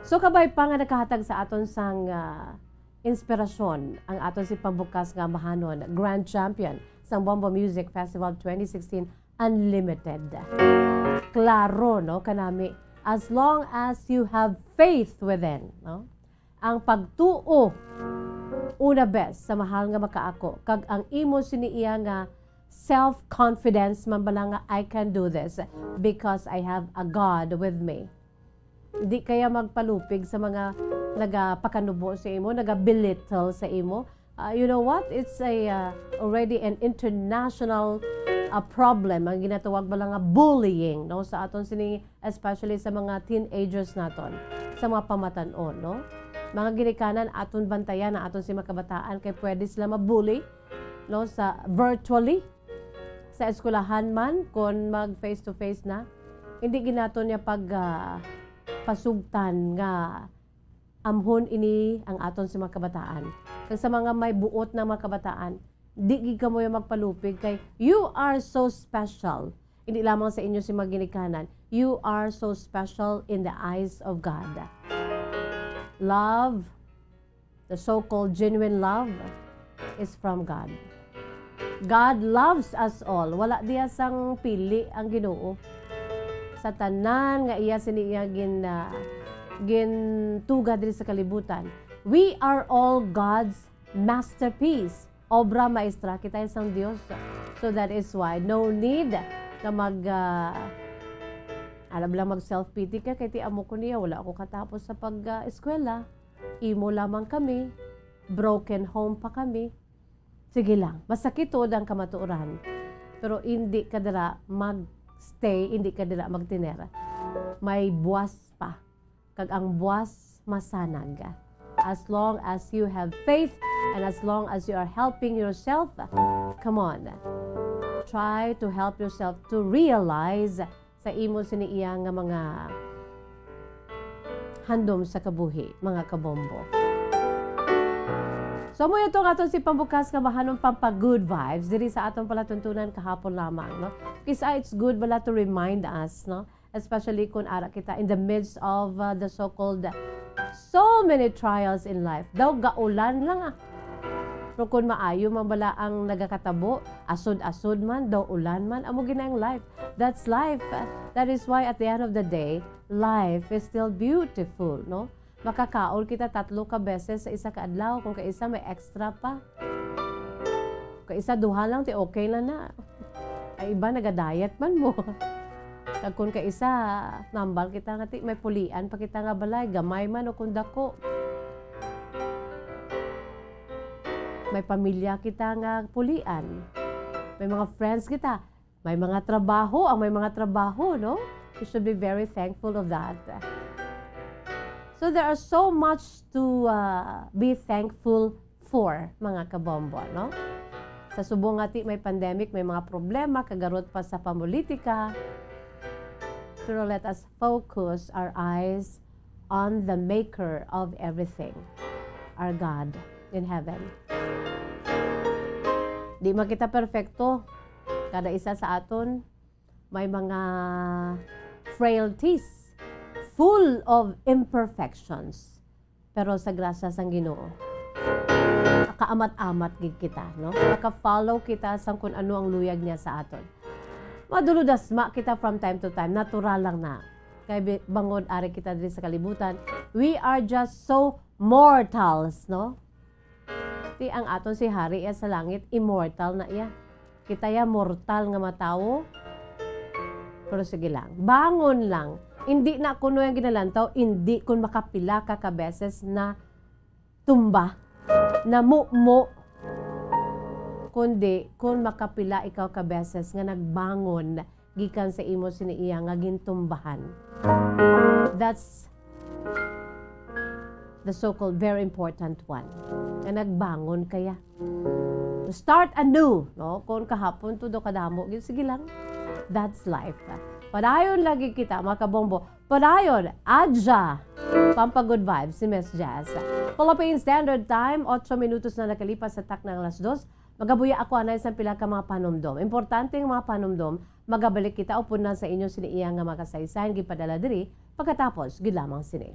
So, kabay pa nga nakahatag sa aton sang, uh, inspirasyon ang aton si pambukas nga amahanon, grand champion sang Bombo Music Festival twenty sixteen Unlimited. Klaro, no, kanami, as long as you have faith within, no? Ang pagtuo, una bes, sa mahal nga makaako, kag ang imo sini iya nga self-confidence man bala nga, "I can do this because I have a God with me." Di kaya magpalupig sa mga nagapakanubo sa imo, nagabelittle sa imo. Ah, you know what? It's a, ah, already an international, ah, problem ang ginatawag bala nga bullying, no? Sa aton sini, especially sa mga teenagers naton, sa mga pamatan-on, no? Mga ginikanan, aton bantayan ang aton si mga kabataan kay pwede sila mabully, no? Sa virtually, sa eskwelahan man, kon mag face to face na, hindi ginaton niya pag, ah, pasugtan nga amhon ini ang aton sa mga kabataan. Kag sa mga may buot na mga kabataan, di gid kamo yung magpalupig kay you are so special. Hindi lamang sa inyo si mga ginikanan. You are so special in the eyes of God. Love, the so-called genuine love, is from God. God loves us all. Wala diya sang pili ang Ginoo. Sa tanan nga iya sini iya gin, ah, gintuga diri sa kalibutan. We are all God's masterpiece. Obra maestra kita sang Dios. So that is why no need na mag, ah, alam lang, mag self-pity ka kay ti amo ko niya, wala ako katapos sa pag, ah, eskwela. Imo lamang kami, broken home pa kami. Sige lang, masakit tuod ang kamatuoran. Pero hindi ka dira mag-stay, hindi ka dira magtiner. May buwas pa. Kag ang buwas masanag. As long as you have faith and as long as you are helping yourself, come on. Try to help yourself to realize sa imo sini iya nga mga handom sa kabuhi, mga kabombo. So, amo ito ang aton si pambukas nga mahanon pampa-good vibes diri sa aton palatuntunan kahapon lamang, no? Kisa it's good bala to remind us, no? Especially kung ara kita in the midst of, uh, the so-called so many trials in life. Daw gaulan lang, ah. Pero kung maayo man bala ang nagakatabo, asod-asod man, daw ulan man, amo gina ang life. That's life. That is why at the end of the day, life is still beautiful, no? Makakaon kita tatlo ka beses sa isa ka adlaw, kung kaisa may extra pa. Kaisa duha lang, ti okay na na. Ay, iba naga-diet man mo. Kag kung kaisa, nambal kita nga ti may pulian pa kita nga balay, gamay man o kung dako. May pamilya kita nga pulian. May mga friends kita. May mga trabaho, ang may mga trabaho, no? You should be very thankful of that. So there are so much to, uh, be thankful for, mga kabombo, no? Sa subong nga ti may pandemic, may mga problema, kagarot pa sa pamulitika. Pero let us focus our eyes on the maker of everything, our God in heaven. Di man kita perfecto. Kada isa sa aton may mga frailties, full of imperfections. Pero sa grasya sang Ginoo, kaamat-amat gid kita, no? Maka-follow kita sang kun ano ang luyag niya sa aton. Madulodasma kita from time to time, natural lang na. Kay bi-, bangod ari kita diri sa kalibutan, we are just so mortals, no? Ti ang aton si Hari iya sa langit, immortal na iya. Kita ya mortal nga matawo. Pero sige lang, bangon lang. Hindi na kuno ang ginalantaw, hindi kun makapila ka ka beses na tumba, namumo, kundi kun makapila ikaw ka beses nga nagbangon gikan sa imo sini iya nga gintumbahan. That's the so-called very important one. Nga nagbangon kaya. Start anew, no? Kung kahapon to do kadamo, gyud, sige lang. That's life. Padayon lagi kita, mga kabombo. Padayon, adya. Pampagood vibes si Miss Jazz. Philippine Standard Time, otso minutos na nakalipas sa takna ang alas dos. Magabuya ako anay sa pila ka mga panumdom. Importante nga mga panumdom, magabalik kita upod na sa inyo sini iya nga mga kasaysayan gipadala diri pagkatapos gid lamang sini.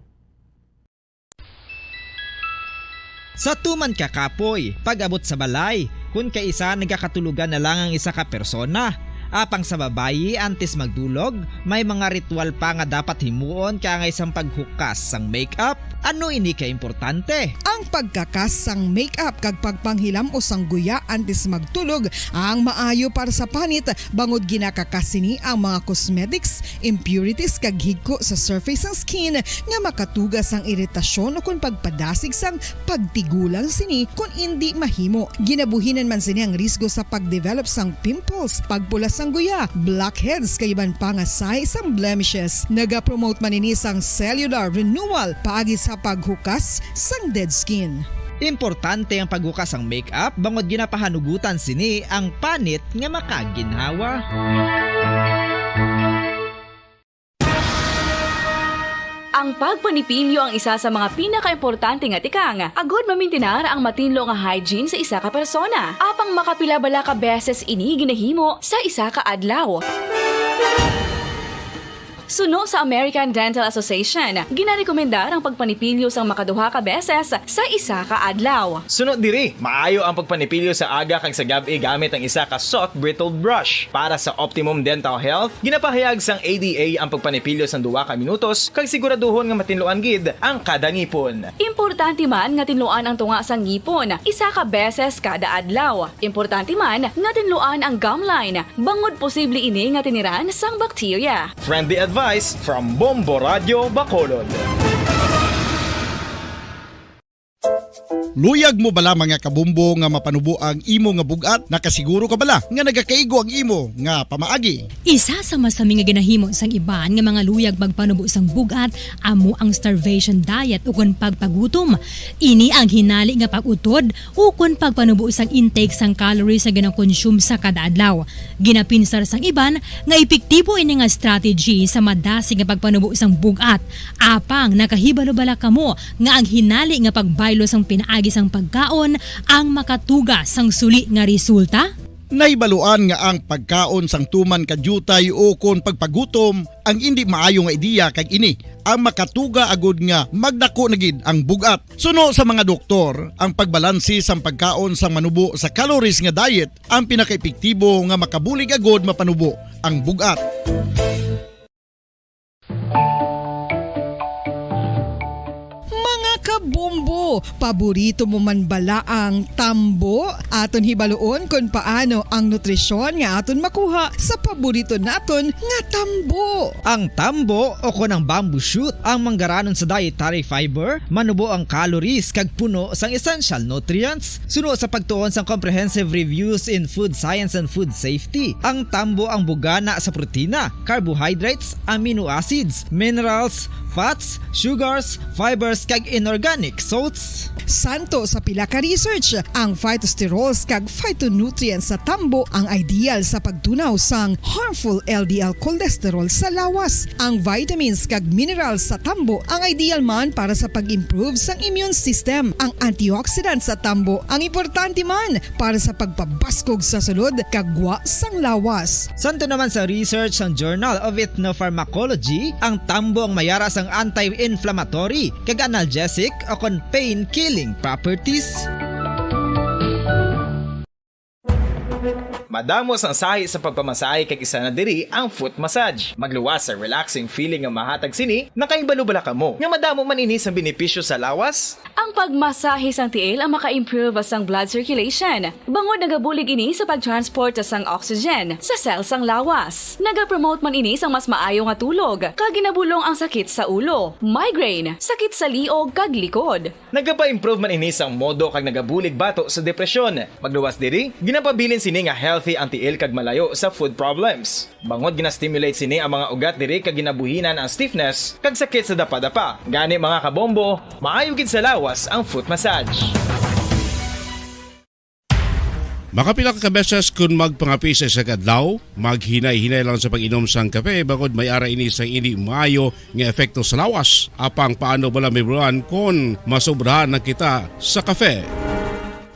Sa tuman ka kapoy, pag-abot sa balay, kun kaisa nagakatulogan na lang ang isa ka persona. Apang sa babayi, antes magdulog, may mga ritual pa nga dapat himuon kaangay sang paghukas sang makeup. Ano ini ka importante? Ang pagkakas sang makeup kag pagpanghilam-os sang guya antes magtulog ang maayo para sa panit, bangod ginakakas sini ang mga cosmetics, impurities kag higko sa surface sang skin nga makatuga sang iritasyon ukon pagpadasig sang pagtigulang sini kon indi mahimo. Ginabuhinan man sini ang risgo sa pag-develop sang pimples, pagpula sang guya, blackheads kag iban pa nga sahi sang blemishes. Nagapromote man ini sang cellular renewal paagi sa paghukas sang dead skin. Importante ang paghukas sang makeup bangod ginapahanugutan sini ang panit nga makaginhawa. Ang pagpanipilyo ang isa sa mga pinakaimportante nga tikang agud mamintinar ang matinlo nga hygiene sa isa ka persona. Apang makapila bala ka beses ini ginahimo sa isa ka adlaw? Suno sa American Dental Association, ginarekomendar ang pagpanipilyo sang makaduha ka beses sa isa ka adlaw. Suno diri, maayo ang pagpanipilyo sa aga kag sa gab-i gamit ang isa ka soft bristled brush. Para sa optimum dental health, ginapahayag sang A D A ang pagpanipilyo sang duha ka minutos kag siguraduhon nga matinluan gid ang kada ngipon. Importante man nga tinluan ang tunga sang ngipon isa ka beses kada adlaw. Importante man nga tinluan ang gum line bangod posible ini nga tiniran sang bakterya. Friendly advice from Bombo Radio Bacolod. Luyag mo bala, mga kabombo, nga mapanubo ang imo nga bug-at? Nakasiguro ka bala nga nagakaigo ang imo nga pamaagi? Isa sa masami nga ginahimo sang iban nga mga luyag magpanubo sang bug-at amo ang starvation diet ukon pagpagutom. Ini ang hinali nga pag-utod ukon pagpanubo sang intake sang calories nga ginakonsume sa kada adlaw. Ginapinsar sang iban nga epektibo ini nga strategy sa madasig nga pagpanubo sang bug-at. Apang nakahibalo bala kamo nga ang hinali nga pagbaylo sang pinaagi sang pagkaon ang makatuga sang suli nga resulta? Nahibaluan nga ang pagkaon sang tuman ka diutay ukon pagpagutom ang indi maayo nga ideya, kag ini ang makatuga agud nga magdako na gid ang bug-at. Suno sa mga doktor, ang pagbalanse sang pagkaon sang manubo sa calories nga diet ang pinakaepektibo nga makabulig agud mapanubo ang bug-at. Mga kabombo, paborito mo man bala ang tambo? Aton hibaluon kon paano ang nutrisyon nga aton makuha sa paborito naton nga tambo. Ang tambo o kon ang bamboo shoot ang manggaranon sa dietary fiber, manubo ang calories kag puno sang essential nutrients. Suno sa pagtuon sang Comprehensive Reviews in Food Science and Food Safety, ang tambo ang bugana sa protina, carbohydrates, amino acids, minerals, fats, sugars, fibers, kag inorganic salts. Santo sa pila ka research, ang phytosterols kag phytonutrients sa tambo ang ideal sa pagtunaw sang harmful L D L cholesterol sa lawas. Ang vitamins kag minerals sa tambo ang ideal man para sa pag-improve sang immune system. Ang antioxidants sa tambo ang importante man para sa pagpabaskog sa sulod kag gwa sang lawas. Santo naman sa research sang Journal of Ethnopharmacology, ang tambo ang mayara sang anti-inflammatory kag analgesic o kon pain-killing properties. Madamo sang sahi sa pagpamasahe, kag isa na diri ang foot massage. Magluwas sa relaxing feeling nga mahatag sini. Nakahibalo bala kamo nga madamo man ini sang benepisyo sa lawas? Ang pagmasahe sang tiil ang maka-improve sang blood circulation, bangod nagabulig ini sa pag-transport sang oxygen sa cell sang lawas. Nagapromote man ini sang mas maayo nga tulog, kag ginabulong ang sakit sa ulo, migraine, sakit sa liog, kag likod. Nagapa-improve man ini sang modo kag nagabulig bato sa depresyon. Magluwas diri, ginapabilin sini nga healthy ang tiil kag malayo sa foot problems. Bangod gina-stimulate sini ang mga ugat diri kag ginabuhinan ang stiffness kag sakit sa dapadapa. Gani, mga kabombo, maayo gid sa lawas ang foot massage. Makapila ka beses kun magpangape sa isa ka adlaw, maghinay-hinay lang sa pag-inom sang kape, bangod may ara ini sang indi maayo nga epekto sa lawas. Apang paano bala, Ma'am Ron, kon masobrahan na kita sa kape?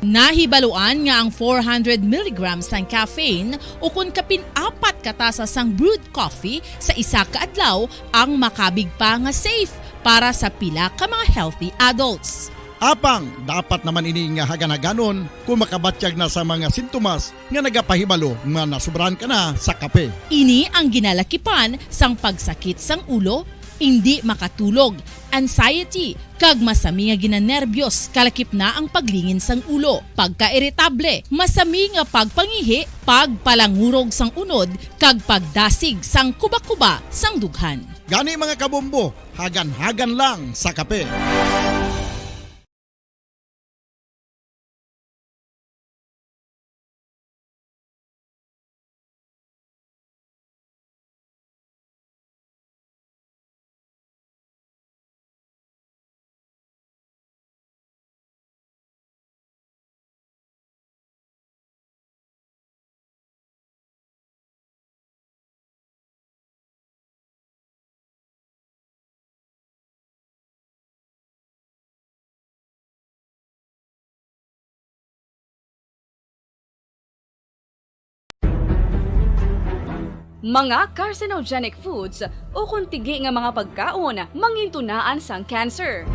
Nahibaluan nga ang four hundred milligrams sang caffeine ukon kapin apat ka tasa sang brewed coffee sa isa ka adlaw ang makabig pa nga safe para sa pila ka mga healthy adults. Apang dapat naman ini nga hagan-haganon kung makabatyag na sa mga sintomas nga nagapahibalo nga nasobrahan ka na sa kape. Ini ang ginalakipan sang pagsakit sang ulo, indi makatulog, anxiety, kag masami nga ginanerbiyos, kalakip na ang paglingin sang ulo, pagkairitable, masami nga pagpangihi, pagpalangurog sang unod, kag pagdasig sang kubakuba sang dughan. Gani, mga kabombo, hagan-hagan lang sa kape. Mga carcinogenic foods ukon tigi nga mga pagkaon mangintunaan sang cancer.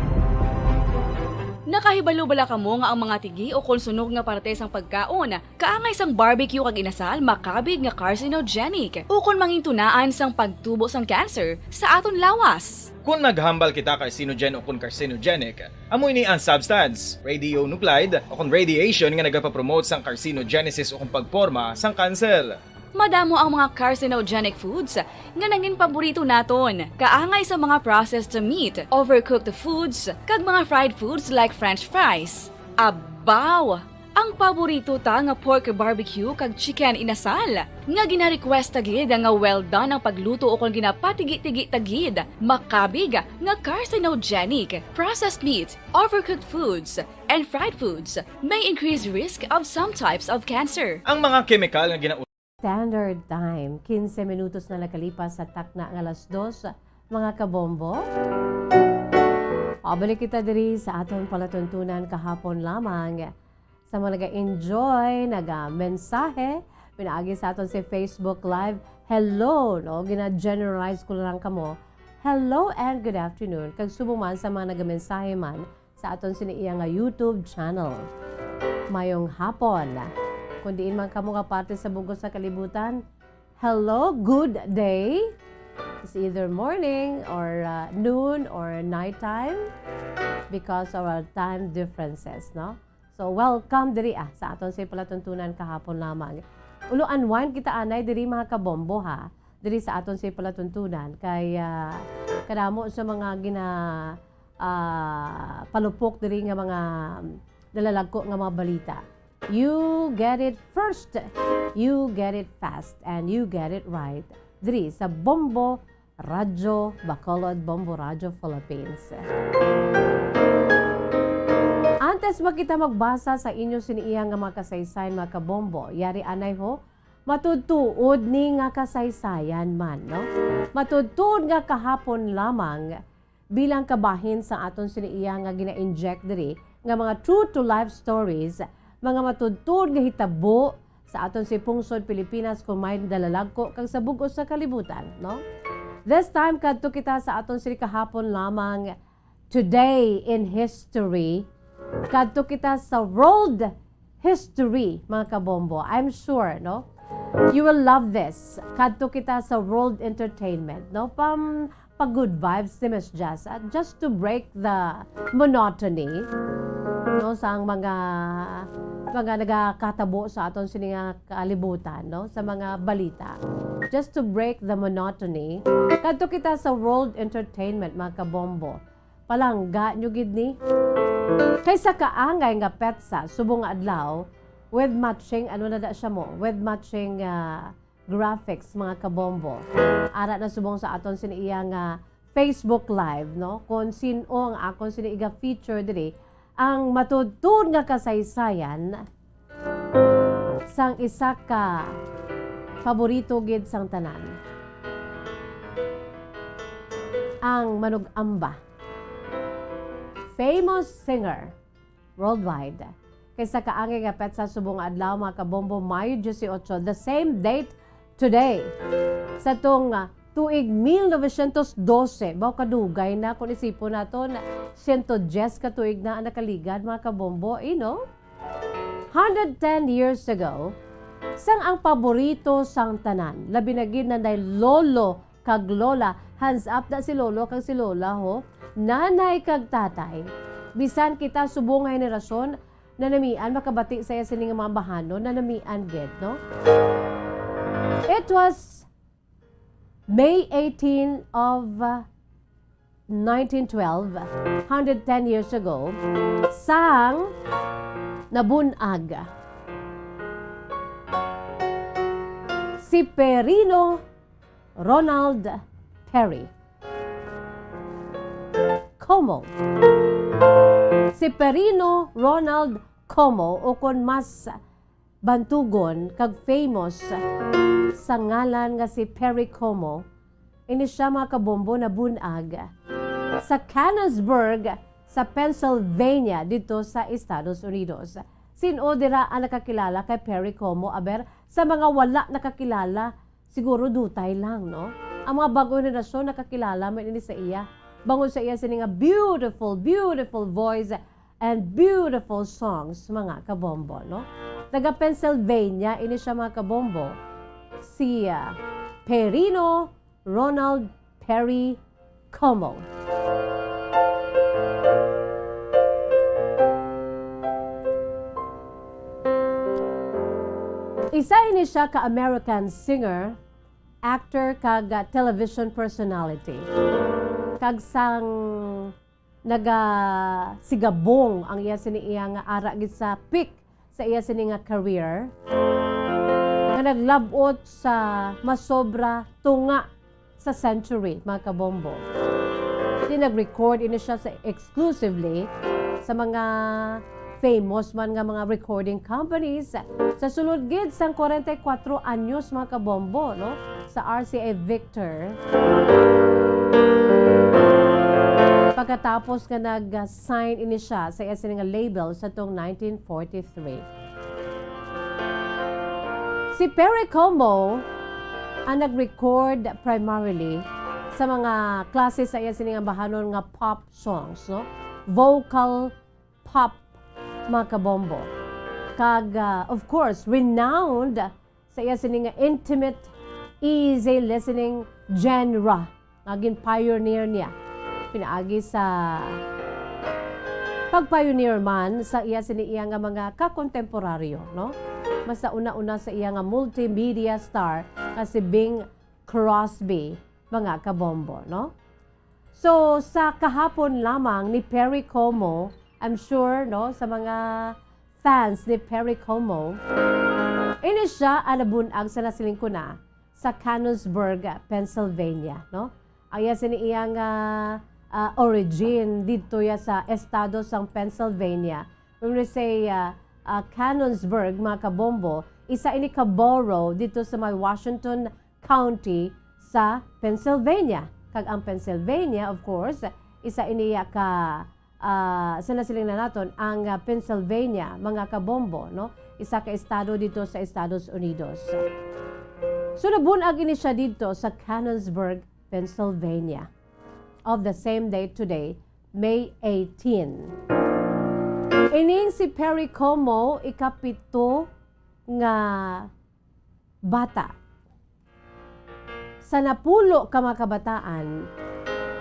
Nakahibalo bala kamo nga ang mga tigi ukon sunog nga parte sang pagkaon kaangay sang barbecue kag inasal makabig nga carcinogenic ukon mangintunaan sang pagtubo sang cancer sa aton lawas? Kon maghambal kita carcinogen ukon carcinogenic, amo ini ang substance, radionuclide, ukon radiation nga nagapapromote sang carcinogenesis ukon pagporma sang kanser. Madamo ang mga carcinogenic foods nga nangin paborito naton, kaangay sa mga processed meat, overcooked foods, kag mga fried foods like French fries. Abaw! Ang paborito ta nga pork barbecue kag chicken inasal, nga gina-request ta gid nga well done ang pagluto ukon ginapatigi-tigi ta gid, makabig nga carcinogenic. Processed meat, overcooked foods, and fried foods may increase risk of some types of cancer. Ang mga kemikal nga gina- Standard time, quince minutos na nakalipas sa takna nga alas dos, mga kabombo. Pabalik kita diri sa aton palatuntunan kahapon lamang. Sa mga naga-enjoy, naga-mensahe, pinaagi sa aton si Facebook Live, hello, no? Gina-generalize ko lang kamo. Hello and good afternoon. Kag subong man sa mga naga-mensahe man, sa aton sini iya nga YouTube channel. Mayong hapon. Kung diin man kamo nga parte sa bug-os nga kalibutan, hello, good day. It's either morning or, uh, noon or night time because of our time differences, no? So, welcome diri, ah, sa aton sa palatuntunan kahapon lamang. Ulo unwind kita anay diri, mga kabombo, ha. Diri sa aton sa palatuntunan kay, ah, kadamo sa mga gina- ah, palupok diri nga mga nalalagko nga mga balita. You get it first, you get it fast, and you get it right diri sa Bombo Radyo Bacolod, Bombo Radyo Philippines. Antes ba kita magbasa sa inyo sini iya nga mga kasaysayan, mga kabombo, yari anay ho, matudtuod ni nga kasaysayan man, no? Matudtuod nga kahapon lamang, bilang kabahin sa aton sini iya nga gina-inject diri nga mga true to life stories, mga matudtuod nga hitabo sa aton si pungsod Pilipinas kon may nalalagko kag sa bug-os nga kalibutan, no? This time, kadto kita sa aton sini kahapon lamang, today in history, kadto kita sa World history, mga kabombo. I'm sure, no? You will love this. Kadto kita sa World Entertainment, no? Pam, pa good vibes ni Miss Jazz, ah, just to break the monotony, no, sa ang mga, mga nagakatabo sa aton sini nga kalibutan, no, sa mga balita. Just to break the monotony, kadto kita sa World Entertainment, mga kabombo. Palangga nyo gid ni. Kay sa kaangay nga petsa subong nga adlaw, with matching, ano na da siya mo, with matching, ah, graphics, mga kabombo. Ara na subong sa aton sini iya nga Facebook Live, no? Kung sin-o ang akon sini iga feature diri, ang matuod-tuod nga kasaysayan sang isa ka paborito gid sang tanan, ang manug-amba, famous singer worldwide. Kay sa kaangay nga petsa subong nga adlaw, mga kabombo, Mayo dieciocho, the same date today. Sa tong, ah, tuig mil novecientos dose, baw kadugay na kung isipon naton, siento dyes ka tuig na ang nakaligad, mga kabombo, eh, no? Hundred ten years ago, sang ang paborito sang tanan, labi na gid nanay lolo kag lola, hands up na si lolo kag si lola, ho, nanay kag tatay. Bisan kita subong nga henerasyon, nanamian makabati sa iya sini nga mga bahanon, nanamian gid, no? It was May eighteen of, uh, nineteen twelve, hundred ten years ago, sang nabun-ag si Perino Ronald Perry Como. Si Perino Ronald Como, o kon mas bantugon kag famous sa ngalan nga si Perry Como, ini siya, mga kabombo, nabun-ag sa Canonsburg sa Pennsylvania, dito sa Estados Unidos. Sin-o dira ang nakakilala kay Perry Como? Aber, sa mga wala nakakilala, siguro dutay lang, no? Ang mga bag-o henerasyon nakakilala man ini sa iya, bangod sa iya sini nga beautiful, beautiful voice and beautiful songs, mga kabombo, no? Taga Pennsylvania ini siya, mga kabombo, si, ah, Perino Ronald Perry Como. Isa ini siya ka American singer, actor, kag, ah, television personality. Kag sang nagasigabong ang iya sini iya nga ara gid sa peak sa iya sini nga career, nga naglab-ot sa masobra tunga sa century, mga kabombo. Di nag-record ini siya sa exclusively sa mga famous man nga mga recording companies. Sa sulod gid sang kwarenta y kuwatro anyos, mga kabombo, no, sa R C A Victor, pagkatapos nga nag-sign ini siya sa iya sini nga label sa tong nineteen forty-three. Si Perry Como ang nag-record primarily sa mga klase sa iya sini nga bahanon nga pop songs, no? Vocal pop, mga kabombo. Kag, ah, of course, renowned sa iya sini nga intimate, easy listening genre nga gin-pioneer niya pinaagi sa pag-pioneer man sa iya sini iya nga mga kakontemporaryo, no? Mas sa una-una sa iya nga multimedia star nga si Bing Crosby, mga kabombo, no? So, sa kahapon lamang ni Perry Como, I'm sure, no, sa mga fans ni Perry Como, ini siya ang nabun-ag sa nasiling ko na sa Canonsburg, Pennsylvania, no? Ang iya sini iya nga, ah, origin dito ya sa estado sang Pennsylvania. When we say, ah, ah, Canonsburg, mga kabombo, isa ini ka borough dito sa may Washington County sa Pennsylvania. Kag ang Pennsylvania, of course, isa ini ya ka, ah, sa nasiling na naton, ang, ah, Pennsylvania, mga kabombo, no? Isa ka estado dito sa Estados Unidos. So, nabun-ag ini siya dito sa Canonsburg, Pennsylvania, of the same day today, May eighteen. Ining si Perry Como, ikapito nga bata sa napulo ka mga kabataan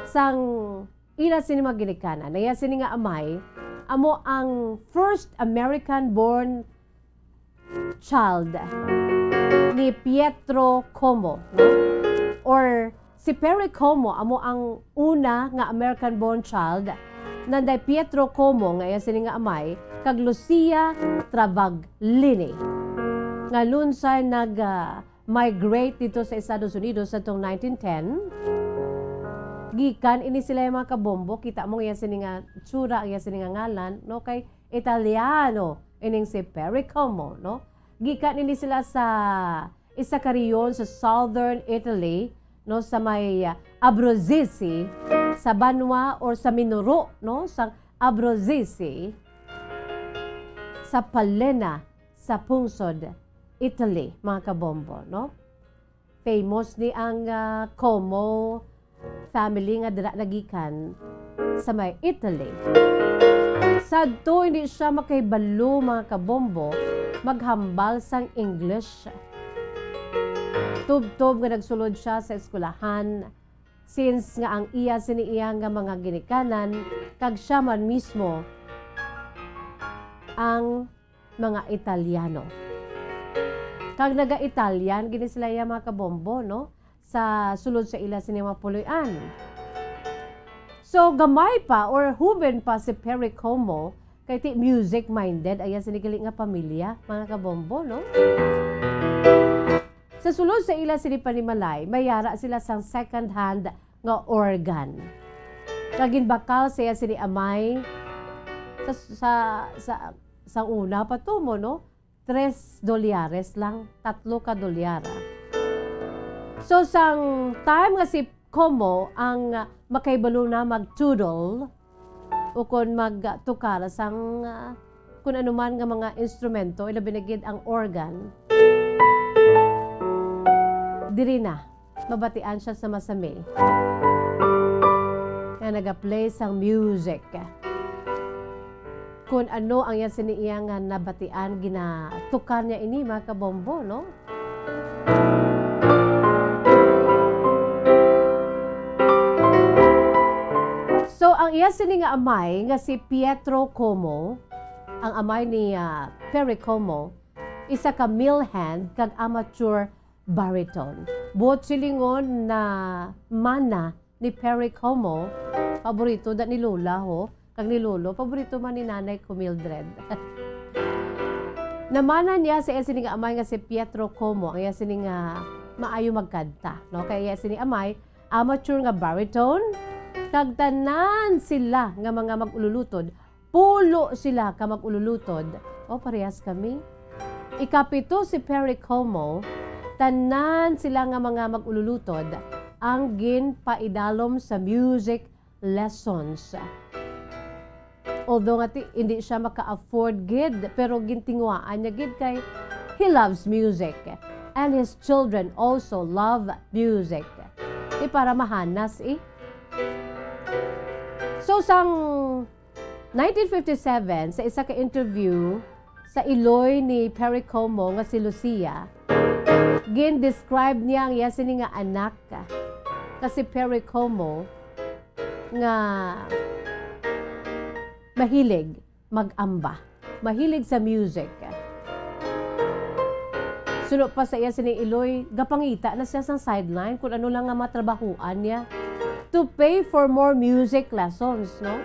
sang ila sini mga ginikanan. Ang iya sini nga amay amo ang first American-born child ni Pietro Como, no? Or si Perry Como amo ang una nga American-born child nanday Pietro Como nga iya sini nga amay kag Lucia Travaglini nga lunsay nag, ah, migrate dito sa Estados Unidos sa tong nineteen ten. Gikan ini sila yung mga kabombo. Kita mo nga iya sini nga tsura, ang iya sini nga ngalan, no? Kay Italiano ining si Perry Como, no? Gikan ini sila sa isa ka rehiyon sa Southern Italy, no, sa may, ah, Abruzzese, sa banwa or sa minuro, no, sa Abruzzese, sa Palena, sa pungsod Italy, mga kabombo, no? Famous ni ang, ah, Como family nga dira nagikan sa may Italy. Sadto hindi siya makahibalo, mga kabombo, maghambal sang English. Tubtob nga nagsulod siya sa eskwelahan, since nga ang iya sini iya nga mga ginikanan kag siya man mismo ang mga Italiano. Kag naga-Italian gini sila iya, mga kabombo, no? Sa sulod sa ila sini mga puloy-an. So, gamay pa or huben pa si Perry Como, kay ti music-minded ang iya sini gali nga pamilya, mga kabombo, no? Sa sulod sa ila sini panimalay, may yara sila sang second hand nga organ. Nga ginbakal sa iya sini amay sa, sa, sa, sa una pa to mo, no? Tres dolyares lang, tatlo ka dolyara. So, sang time nga si Como ang, ah, makahibalo na mag-tootle, ukon magtukar sang, ah, kun ano man nga mga instrumento, ilabi na gid ang organ. Diri na, mabatian siya sa masami nga nagaplay sang music. Kun ano ang iya sini iya nga nabatian, ginatukar niya ini, mga kabombo, no? So, ang iya sini nga amay nga si Pietro Como, ang amay ni, ah, Perry Como, isa ka mill hand kag amateur baritone. Buot silingon na mana ni Perry Como, paborito da ni Lola, ho, kag ni Lolo, paborito man ni Nanay ko, Mildred. Namana niya sa iya sini nga amay nga si Pietro Como, ang iya sini nga maayo magkanta, no? Kay iya sini amay, amateur nga baritone, kag tanan sila nga mga mag-ululutod, pulo sila ka mag-ululutod. O, parehas kami. Ikapito si Perry Como, tanan sila nga mga mag-ululutod ang ginpaidalom sa music lessons. Although nga ti-, hindi siya maka-afford gid, pero gintinguhaan niya gid kay he loves music. And his children also love music. Di para mahanas, eh. So, sang nineteen fifty-seven, sa isa ka interview sa iloy ni Perry Como nga si Lucia, gin-describe niya ang iya sini nga anak nga si Perry Como nga mahilig mag-amba, mahilig sa music. Suno pa sa iya sini iloy, gapangita na siya sa sideline kung ano lang nga matrabahuan niya to pay for more music lessons, no?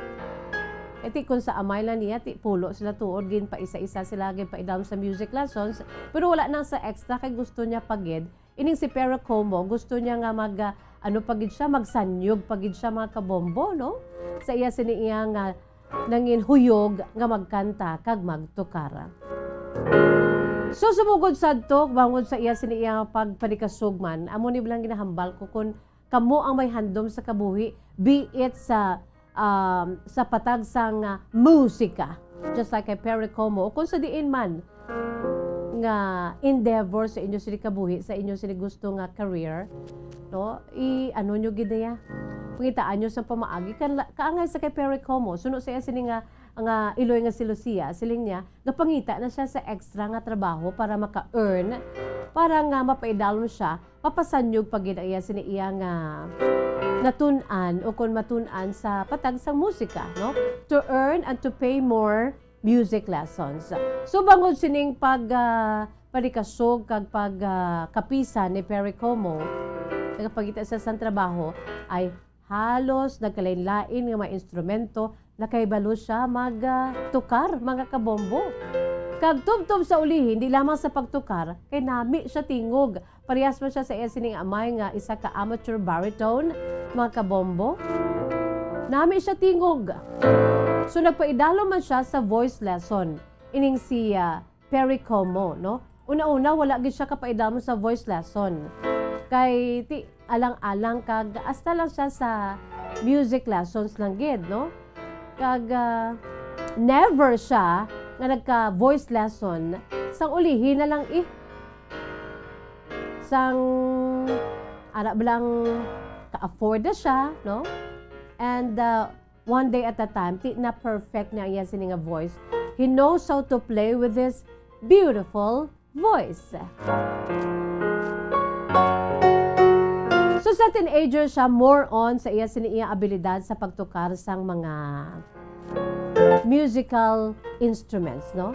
E ti kung sa amay lang niya, ti pulo sila tuod, ginpaisa-isa sila, ginpaidalom sa music lessons, pero wala nang sa extra kay gusto niya pa gid. Ining si Perry Como, gusto niya nga mag, ah, ano pa gid siya, magsanyog pa gid siya, mga kabombo, no? Sa iya sini iya nga nangin huyog nga magkanta kag magtukar. So, sumugod sadto, bangod sa iya sini iya pagpanikasog man, amo ni lang ginahambal ko kun kamo ang may handom sa kabuhi, be it sa, um, sa patag sang, ah, musika, just like kay Perry Como, o kung sa diin man nga endeavor sa inyo sini kabuhi, sa inyo sini gusto nga career, no? I-ano nyo gid niya? Pangitaan nyo sa pamaagi. Kan-, kaangay sa kay Perry Como, suno sa iya sini nga nga iloy nga si Lucia, siling niya, gapangita na siya sa extra nga trabaho para maka-earn, para nga mapaidalom siya, mapasanyog pa gid ang iya sini iya nga natun-an o kon matun-an sa patag sang musika, no? To earn and to pay more music lessons. So, bangod sining pag, ah, palikasog kag pag, ah, kapisan ni Perry Como, nagapangita siya sang trabaho, ay halos nagkalain-lain nga mga instrumento, nakahibalo siya mag, ah, tukar, mga kabombo. Kag tubtob sa ulihi, hindi lamang sa pagtukar, kay nami siya tingog. Parehas man siya sa iya sining amay nga isa ka amateur baritone, mga kabombo. Nami siya tingog. So, nagpaidalom man siya sa voice lesson. Ining si, ah, Perry Como, no? Una-una, wala gid siya kapaidalom sa voice lesson. Kay ti alang-alang kag asta lang siya sa music lessons lang gid, no? Kag, ah, never siya nga nagka-voice lesson sang ulihi na lang, eh. Sang ara ba lang ka-afford na siya, no? And, ah, one day at a time, ti na-perfect niya ang iya sini nga voice. He knows how to play with his beautiful voice. So, sa teenager siya, more on sa iya sini iya abilidad sa pagtukar sang mga musical instruments, no?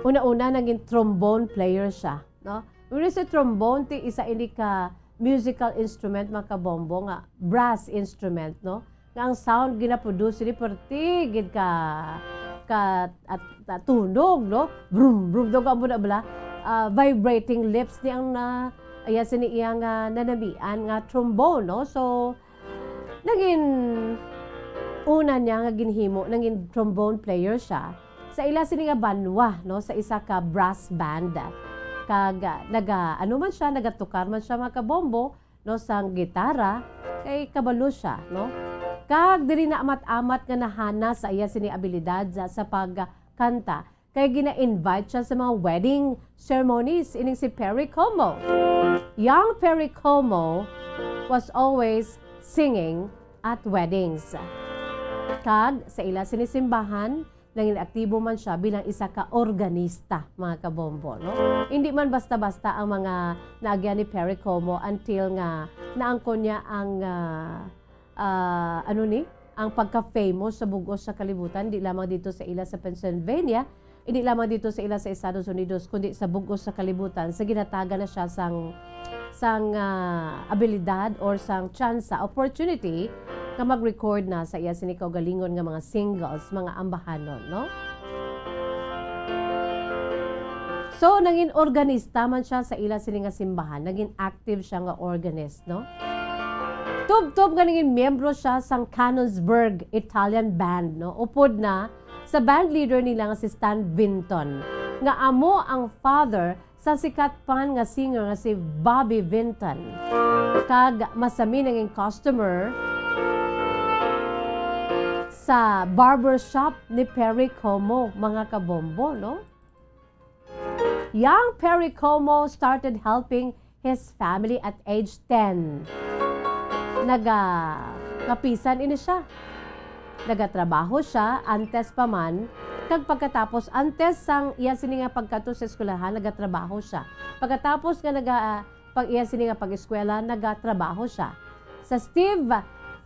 Una-una, naging trombone player siya, no? When we say trombone, ti isa ini ka musical instrument, mga kabombo, nga brass instrument, no? Nga ang sound ginaproduce ni perti gid ka, ka, at, at tunog, no? Brum, brum, daw ka mo na bala. Ah, vibrating lips ni ang na, iya sini iya nga nanamian nga trombone, no? So, naging una niya nga ginhimo, naging trombone player siya sa ila sini nga banwa, no, sa isa ka brass band. Kag, ah, naga, ano man siya, nagatukar man siya, mga kabombo, no, sang gitara, kay kabalo siya, no? Kag diri na amat-amat nga nahana sa iya sini abilidad sa, sa pagkanta, kay gina-invite siya sa mga wedding ceremonies, ining si Perry Como. Young Perry Como was always singing at weddings. Kag sa ila sini simbahan, nangin aktibo man siya bilang isa ka organista, mga kabombo, no? Hindi man basta-basta ang mga naagyan ni Perry Como until nga naangkon niya ang, ah, ah, ano ni, ang pagka-famous sa bug-os sa kalibutan, di lamang dito sa ila sa Pennsylvania, hindi lamang dito sa ila sa Estados Unidos, kundi sa bug-os sa kalibutan, sa ginatagan na siya sang, sang, ah, abilidad or sang tsansa, opportunity, nga mag-record na sa iya sini kaugalingon nga mga singles, mga ambahanon, no? So, nangin organista man siya sa ila sini nga simbahan, naging active siya nga organist, no? Tubtob nga naging miyembro siya sang Canonsburgh Italian Band, no? Upod na sa band leader nila nga si Stan Vinton, nga amo ang father sa sikat pan nga singer nga si Bobby Vinton. Kag masami naging customer sa barbershop ni Perry Como, mga kabombo, no? Young Perry Como started helping his family at age ten. Naga-, kapisan ini siya. Nagatrabaho siya antes pa man, kag pagkatapos, antes sang iya sini nga pagkadto sa eskwelahan, nagatrabaho siya. Pagkatapos nga naga-, pag iya sini nga pag-eskwela, nagatrabaho siya sa Steve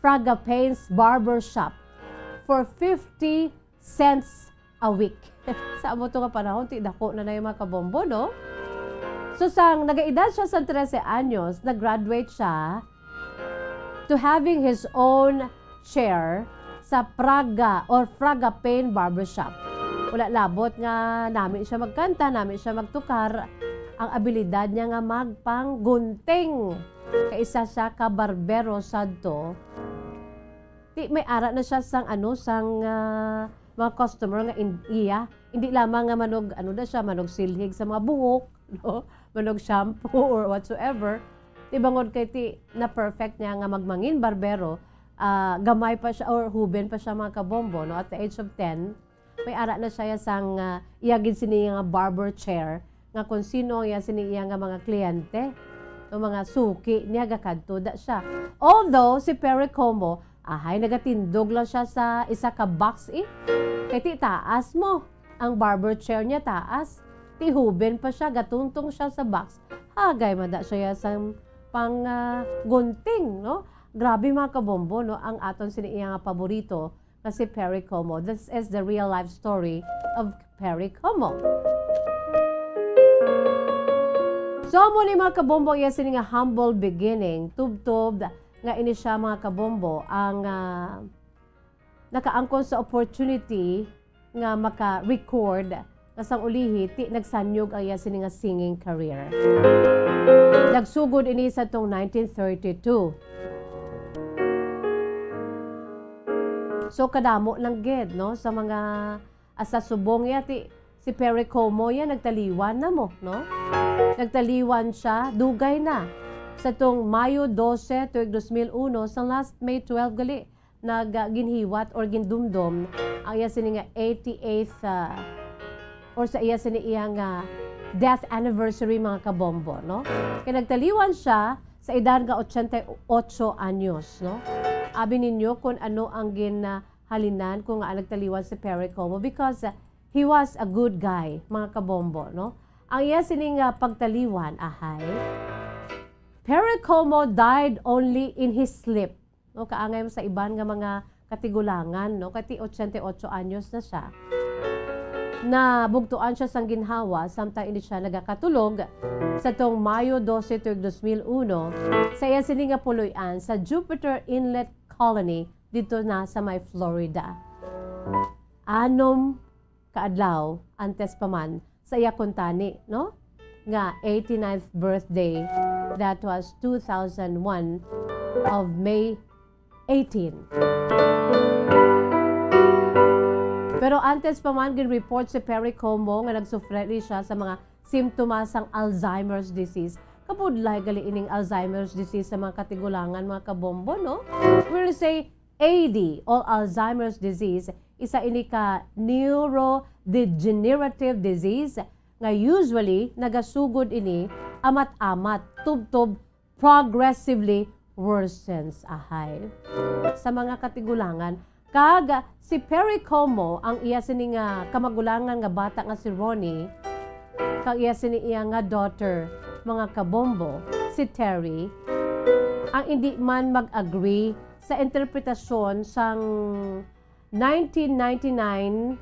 Fragapain's barber shop for fifty cents a week. Sa amo to nga panahon, ti dako na na yung mga kabombo, no? So, sang nagaedad siya sa trese anyos, nag-graduate siya to having his own chair sa Praga or Fragapain Barbershop. Wala labot nga nami siya magkanta, nami siya magtukar, ang abilidad niya nga magpanggunting. Kay isa siya ka barbero sadto. Ti may ara na siya sang, ano, sang, ah, mga customer nga in-, iya. Hindi lamang nga manog, ano na siya, manog silhig sa mga buhok, no? Manog shampoo or whatsoever. Ti bangod kay ti na-perfect niya nga magmangin barbero, ah, gamay pa siya or huben pa siya, mga kabombo, no? At the age of ten, may ara na siya sang, ah, iya gid sini nga barber chair nga kung sino ang iya sini iya nga mga kliyente, ang mga suki niya, gakadto da siya. Although si Perry Como Ahay, nagatindog lang siya sa isa ka box, eh. Kay ti taas mo. Ang barber chair niya taas. Ti huben pa siya, gatungtong siya sa box. Hagay man da siya sa pang, ah, gunting, no? Grabe, mga kabombo, no? Ang aton sini iya nga paborito nga si Perry Como. This is the real life story of Perry Como. So, amo ni, mga kabombo, iya sini nga humble beginning. Tubtob nga ini siya, mga kabombo, ang, ah, nakaangkon sa opportunity nga maka-record nga sang ulihi ti nagsanyog ang iya sini nga singing career. Nagsugod ini sa tong nineteen thirty-two. So, kadamo lang gid, no, sa mga, ah, sa subong iya ti si Perry Como iya nagtaliwan na mo, no? Nagtaliwan siya, dugay na. Sa tong Mayo dose, tuig dos mil uno, sa last May twelve gali, nag, ah, ginhiwat or gindumdom ang iya sini nga eighty-eighth, ah, or sa iya sini iya nga death anniversary, mga kabombo, no? Kay nagtaliwan siya sa edad nga ochenta y ocho anyos, no? Abi ninyo kung ano ang ginhalinan kung nga nagtaliwan si Perry Como, because, ah, he was a good guy, mga kabombo, no? Ang iya sini nga pagtaliwan, ahay, Perry Como died only in his sleep. No, kaangay mo sa iban nga mga katigulangan, no? Kay ti ochenta y ocho anyos na siya. Nabugtuan siya sang ginhawa samtang ini siya nagakatulog sa tong Mayo dose, tuig dos mil uno, sa iya sini nga puloy-an sa Jupiter Inlet Colony didto na sa may Florida. Anom ka adlaw antes pa man sa iya kuntani, no, nga eighty-ninth birthday, that was two thousand one of May eighteen. Pero antes pa man, gin-report si Perry Como nga nagsufre ni siya sa mga simptomas sang Alzheimer's disease. Kabudlay gali ining Alzheimer's disease sa mga katigulangan, mga kabombo, no? We'll say A D, or Alzheimer's disease, isa ini ka neurodegenerative disease nga usually nagasugod ini amat-amat, tubtob progressively worsens, ahay, sa mga katigulangan. Kag si Perry Como, ang iya sini nga kamagulangan nga bata nga si Ronnie, kag iya sini iya nga daughter, mga kabombo, si Terry, ang indi man mag-agree sa interpretasyon sang nineteen ninety-nine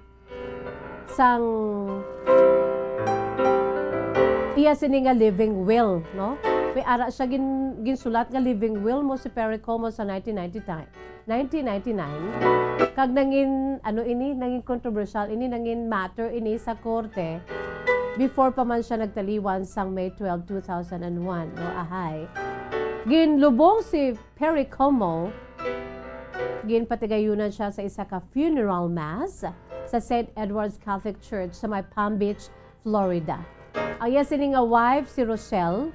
sang iya sini nga living will, no? May ara siya gin-, ginsulat nga living will mo si Perry Como sa nineteen ninety-nine, nineteen ninety-nine. Kag nangin, ano ini, nangin controversial ini, nangin matter ini sa korte before pa man siya nagtaliwan sang May twelve, two thousand and one, no? Ahay. Ginlubong si Perry Como, ginpatigayunan siya sa isa ka funeral mass sa Saint Edward's Catholic Church sa may Palm Beach, Florida. Ang iya sini nga wife, si Rochelle,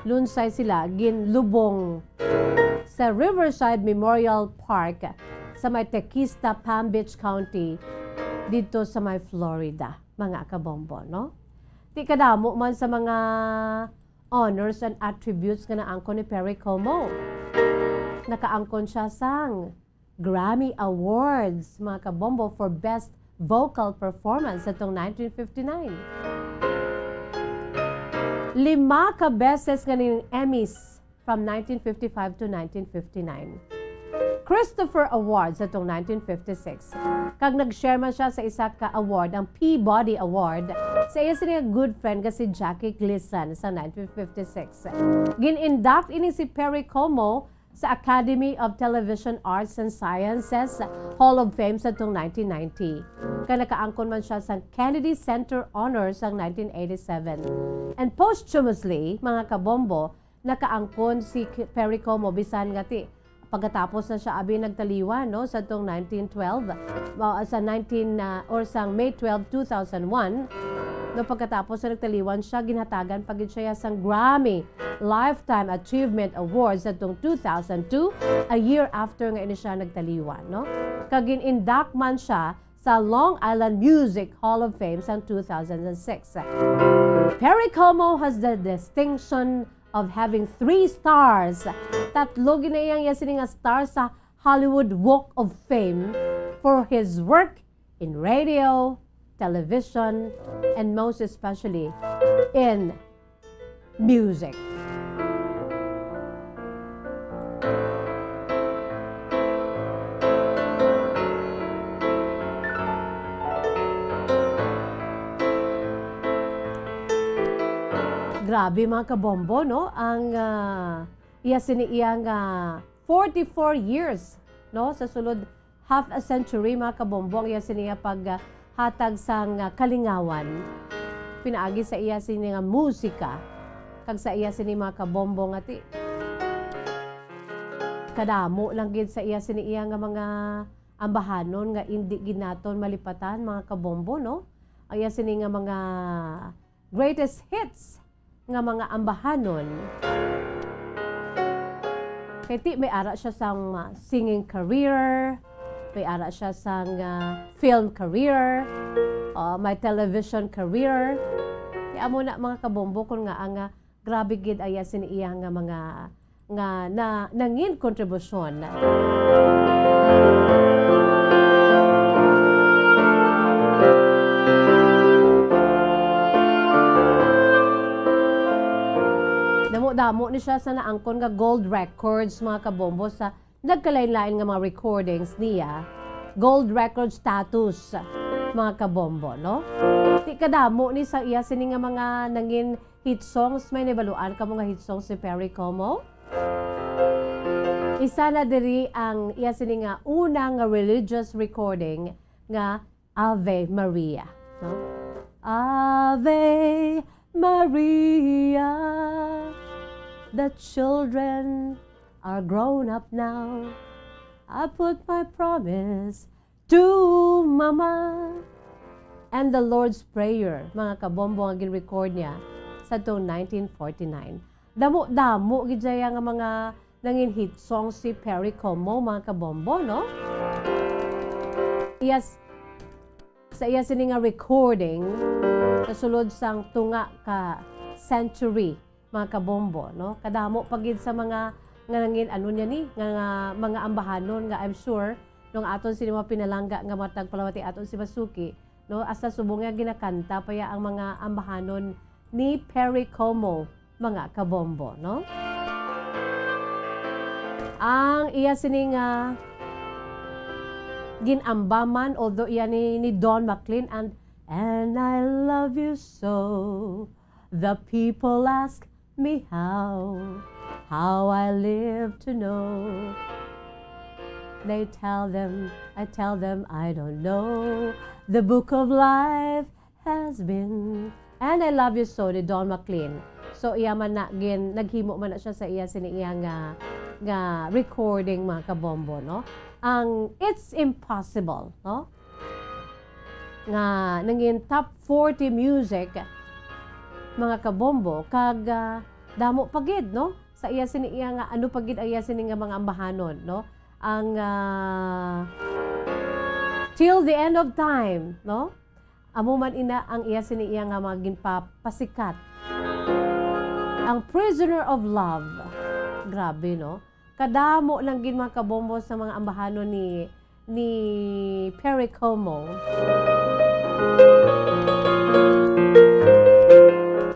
lunsay sila ginlubong sa Riverside Memorial Park sa may Tequista, Palm Beach County, didto sa may Florida, mga kabombo, no? Ti kadamo man sa mga honors and attributes nga naangkon ni Perry Como. Nakaangkon siya sang Grammy Awards, mga kabombo, for Best Vocal Performance atong nineteen fifty-nine. Lima ka beses nga ning Emmys from nineteen fifty-five to nineteen fifty-nine. Christopher Award sa tong nineteen fifty-six. Kag nag-share man siya sa isa ka award, ang Peabody Award, sa iya sini nga good friend nga si Jackie Gleason sa nineteen fifty-six. Gin-induct ini si Perry Como sa Academy of Television Arts and Sciences Hall of Fame sa tong nineteen ninety. Kag nakaangkon man siya sa Kennedy Center Honor sa nineteen eighty-seven. And posthumously, mga kabombo, nakaangkon si K-, Perry Como bisan nga ti pagkatapos na siya abi nagtaliwan, no, sa tong nineteen twelve, uh, sa nineteen, uh, or sa May twelve, two thousand one, no, pagkatapos na nagtaliwan siya, ginhatagan pa gid siya sang Grammy Lifetime Achievement Award sa tong two thousand two, a year after nga ini siya nagtaliwan, no? Kag gin-induct man siya sa Long Island Music Hall of Fame sang two thousand six. Perry Como has the distinction of having three stars Tatlo gid na iya ang iya sini nga star sa Hollywood Walk of Fame for his work in radio, television, and most especially in music. Grabe, mga kabombo, no? Ang, ah, iya sini iya nga forty-four years, no? Sa sulod half a century, mga kabombo, ang iya sini iya pag, ah, hatag sang, ah, kalingawan. Pinaagi sa iya sini nga musika, kag sa iya sini, mga kabombo, nga ti-, kadamo lang gid sa iya sini iya nga mga ambahanon nga indi gid naton malipatan, mga kabombo, no? Ang iya sini nga mga greatest hits nga mga ambahanon. Kay ti may ara siya sang, ah, singing career, may ara siya sang, ah, film career, ah, may television career. Kay amo na, mga kabombo, kun nga ang, ah, grabe gid ang iya sini iya nga mga nga na, nangin kontribusyon. Damo-damo ni siya sa naangkon nga gold records, mga kabombo, sa nagkalain-lain nga mga recordings niya. Gold record status, mga kabombo, no? Ti kadamo ni sa iya sini nga mga nangin hit songs. May nabaluan kamo nga hit songs ni Perry Como? Isa na diri ang iya sini nga una nga religious recording nga Ave Maria, no? Ave Maria, the children are grown up now. I put my promise to Mama. And the Lord's Prayer, mga kabombo, nga gin-record niya sa tong nineteen forty-nine. Damo-damo gid siya nga mga nangin hit song si Perry Como, mga kabombo, no? Yes, sa iya sini nga recording, sa sulod sang tunga ka century, mga kabombo, no? Kadamo pa gid sa mga nga nangin-, ano niya ni, nga, nga mga ambahanon nga I'm sure nung aton sini mga pinalangga nga matag palawati aton si Masuki, no? Hasta subong nga ginakanta pa ya ang mga ambahanon ni Perry Como, mga kabombo, no? Ang iya sini nga gin-amba man, although iya ni, ni Don McLean, and, "And I love you so." The people ask me how, how I live to know. They tell them, I tell them I don't know. The book of life has been, and I love you so, ni Don McLean. So, iya man na, gin-, naghimo man na siya sa iya sini iya nga, nga recording, mga kabombo, no? Ang It's Impossible, no? Nga nangin top forty music, mga kabombo, kag, ah, damo pa gid, no? Sa iya sini iya nga, ano pa gid ang iya sini nga mga ambahanon, no? Ang, ah, Till the End of Time, no? Amo man ina ang iya sini iya nga mga ginpapasikat. Ang Prisoner of Love. Grabe, no? Kadamo lang gid, mga kabombo, sa mga ambahanon ni, ni Perry Como.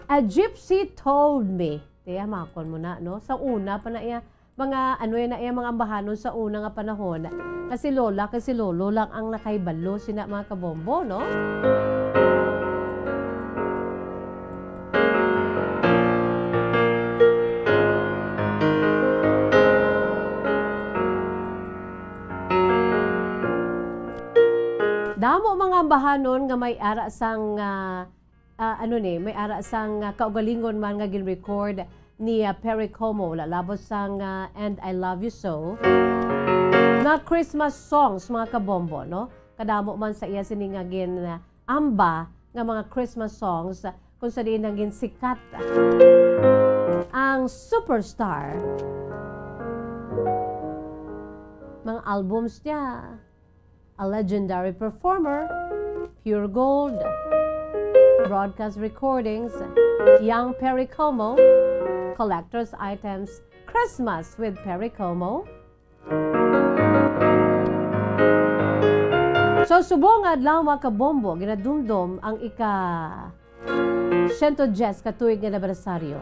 A Gypsy Told Me. Tiya, makon mo na, no? Sa una pa na iya, mga, ano yan na iya, mga ambahanon sa una nga panahon, nga si Lola kag si Lolo lang ang nakahibalo sina, mga kabombo, no? Damo mga ambahanon nga may ara sang, ah, ah, ano ni, may ara sang, ah, kaugalingon man nga gin-record ni, ah, Perry Como, lalabot sang, ah, And I Love You So, nga Christmas songs, mga kabombo, no? Kadamo man sa iya sini nga gin, ah, amba nga mga Christmas songs, kung sa diin naging sikat ang Superstar. Mga albums niya, a legendary performer, Pure Gold, broadcast recordings, Young Perry Como, collector's items, Christmas with Perry Como. So, subong nga adlaw, mga kabombo, ginadumdom ang ika siyento diyes ka tuig nga anibersaryo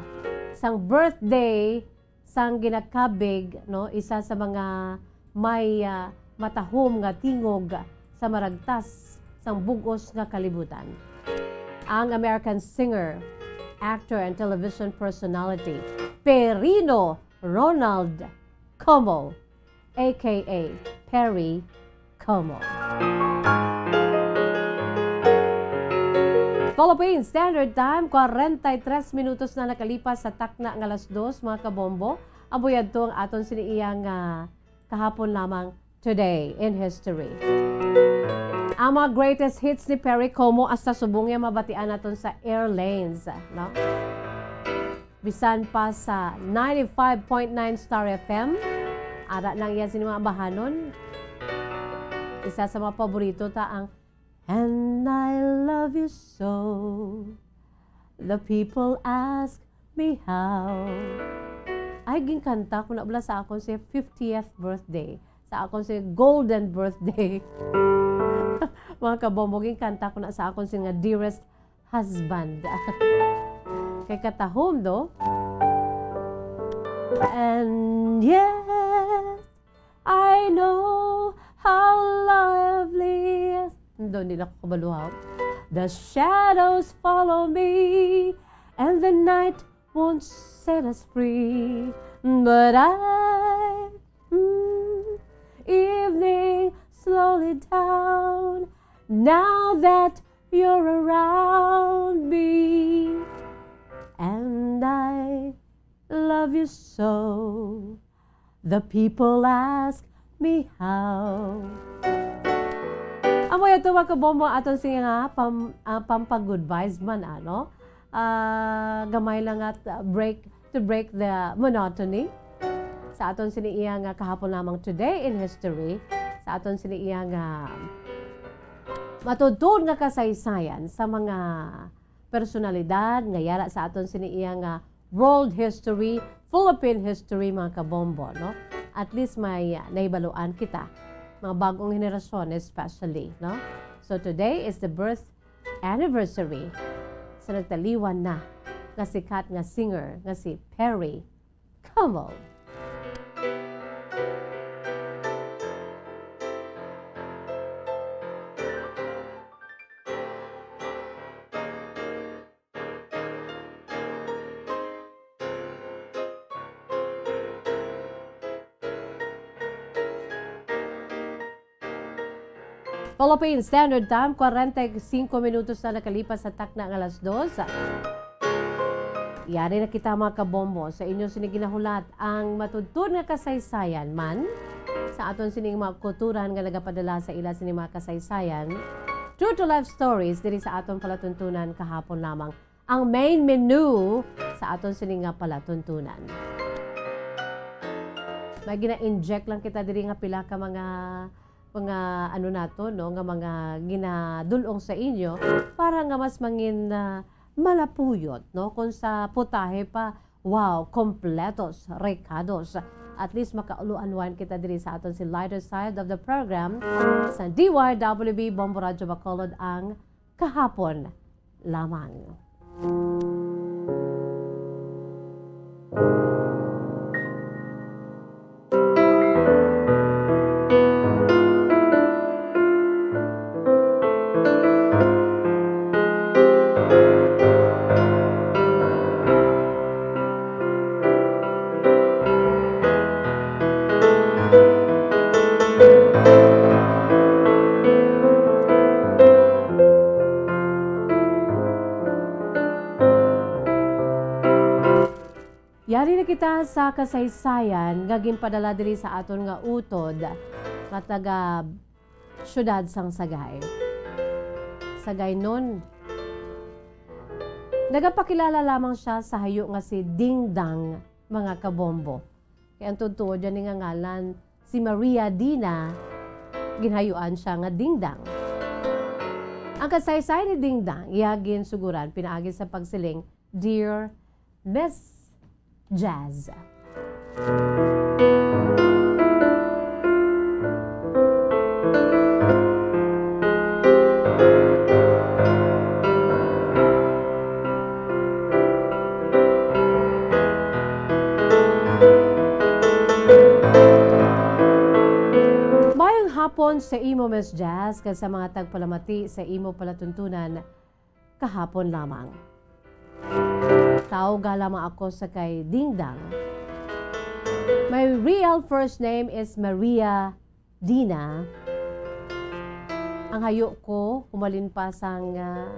sang birthday sang ginakabig, no, isa sa mga may, ah, matahom nga tingog sa maragtas sang bug-os nga kalibutan. Ang American singer, actor, and television personality, Perino Ronald Como, A K A Perry Como. Philippine Standard Time, kwarenta y tres minutos na nakalipas sa takna nga alas dos, mga kabombo. Amo yadto ang aton sini iya nga kahapon lamang, Today in History. Ang mga greatest hits ni Perry Como hasta subong niya mabatian naton sa airlanes, no? Bisan pa sa ninety-five point nine Star F M, ara lang iya sini mga bahanon. Isa sa mga paborito ta ang And I love you so. The people ask me how. Ay, ginkanta ko na bala sa akon si fiftieth birthday, sa akon si golden birthday. Mga kabombo, ginkanta ko na sa akon si nga dearest husband. Kay katahom, do. And yes, I know how lovely is. Hindi, hindi na ako kabalo, ha? The shadows follow me, and the night won't set us free. But I, mm, evening slowly down, now that you're around me, and I love you so. The people ask me how. Amo yato, mga kabombo, aton sini nga pam-, ah, pampag-good vibes man, ano? Ah, gamay lang at, ah, break, to break the monotony. Sa aton sini iya nga kahapon lamang, Today in History, sa aton sini iya nga matuod-tuod nga kasaysayan sa mga personalidad nga yara sa aton sini iya nga world history, Philippine history, mga kabombo, no? At least may, ah, nahibaluan kita, mga bagong henerasyon especially, no? So today is the birth anniversary sa nagtaliwan na nga sikat nga singer nga si Perry Como. Philippine Standard Time, kwarenta y singko minutos na nakalipas sa takna nga alas dos. Yari na kita, mga kabombo, sa inyo sini ginahulat ang matuod-tuod nga kasaysayan man sa aton sining mga kulturan nga nagapadala sa ila sini mga kasaysayan. True to life stories diri sa aton palatuntunan kahapon lamang ang main menu sa aton sini nga palatuntunan. May gina-inject lang kita diri nga pila ka mga, mga ano nato, no, nga mga ginadul-ong sa inyo para nga mas mangin, ah, malapuyot, no, kung sa putahe pa, wow, kompletos, rekados. At least makauluan-uan kita diri sa aton si lighter side of the program. Sa D Y W B Bombo Radyo Bacolod ang kahapon lamang. Yari na kita sa kasaysayan nga ginpadala diri sa aton nga utod nga taga siyudad sang Sagay. Sagaynon. Nagapakilala lamang siya sa hayo nga si Dingdang, mga kabombo. Kay ang tuod-tuod niya nga ngalan, si Maria Dina, ginhayuan siya nga Dingdang. Ang kasaysayan ni Dingdang, iya ginsuguran pinaagi sa pagsiling, "Dear Miss Jazz." Mayong hapon sa imo, Miss Jazz, kag sa mga tagpalamati sa imo palatuntunan kahapon lamang. Tawga lamang ako sa kay Dingdang. My real first name is Maria Dina. Ang hayo ko, humalin pa sang, ah,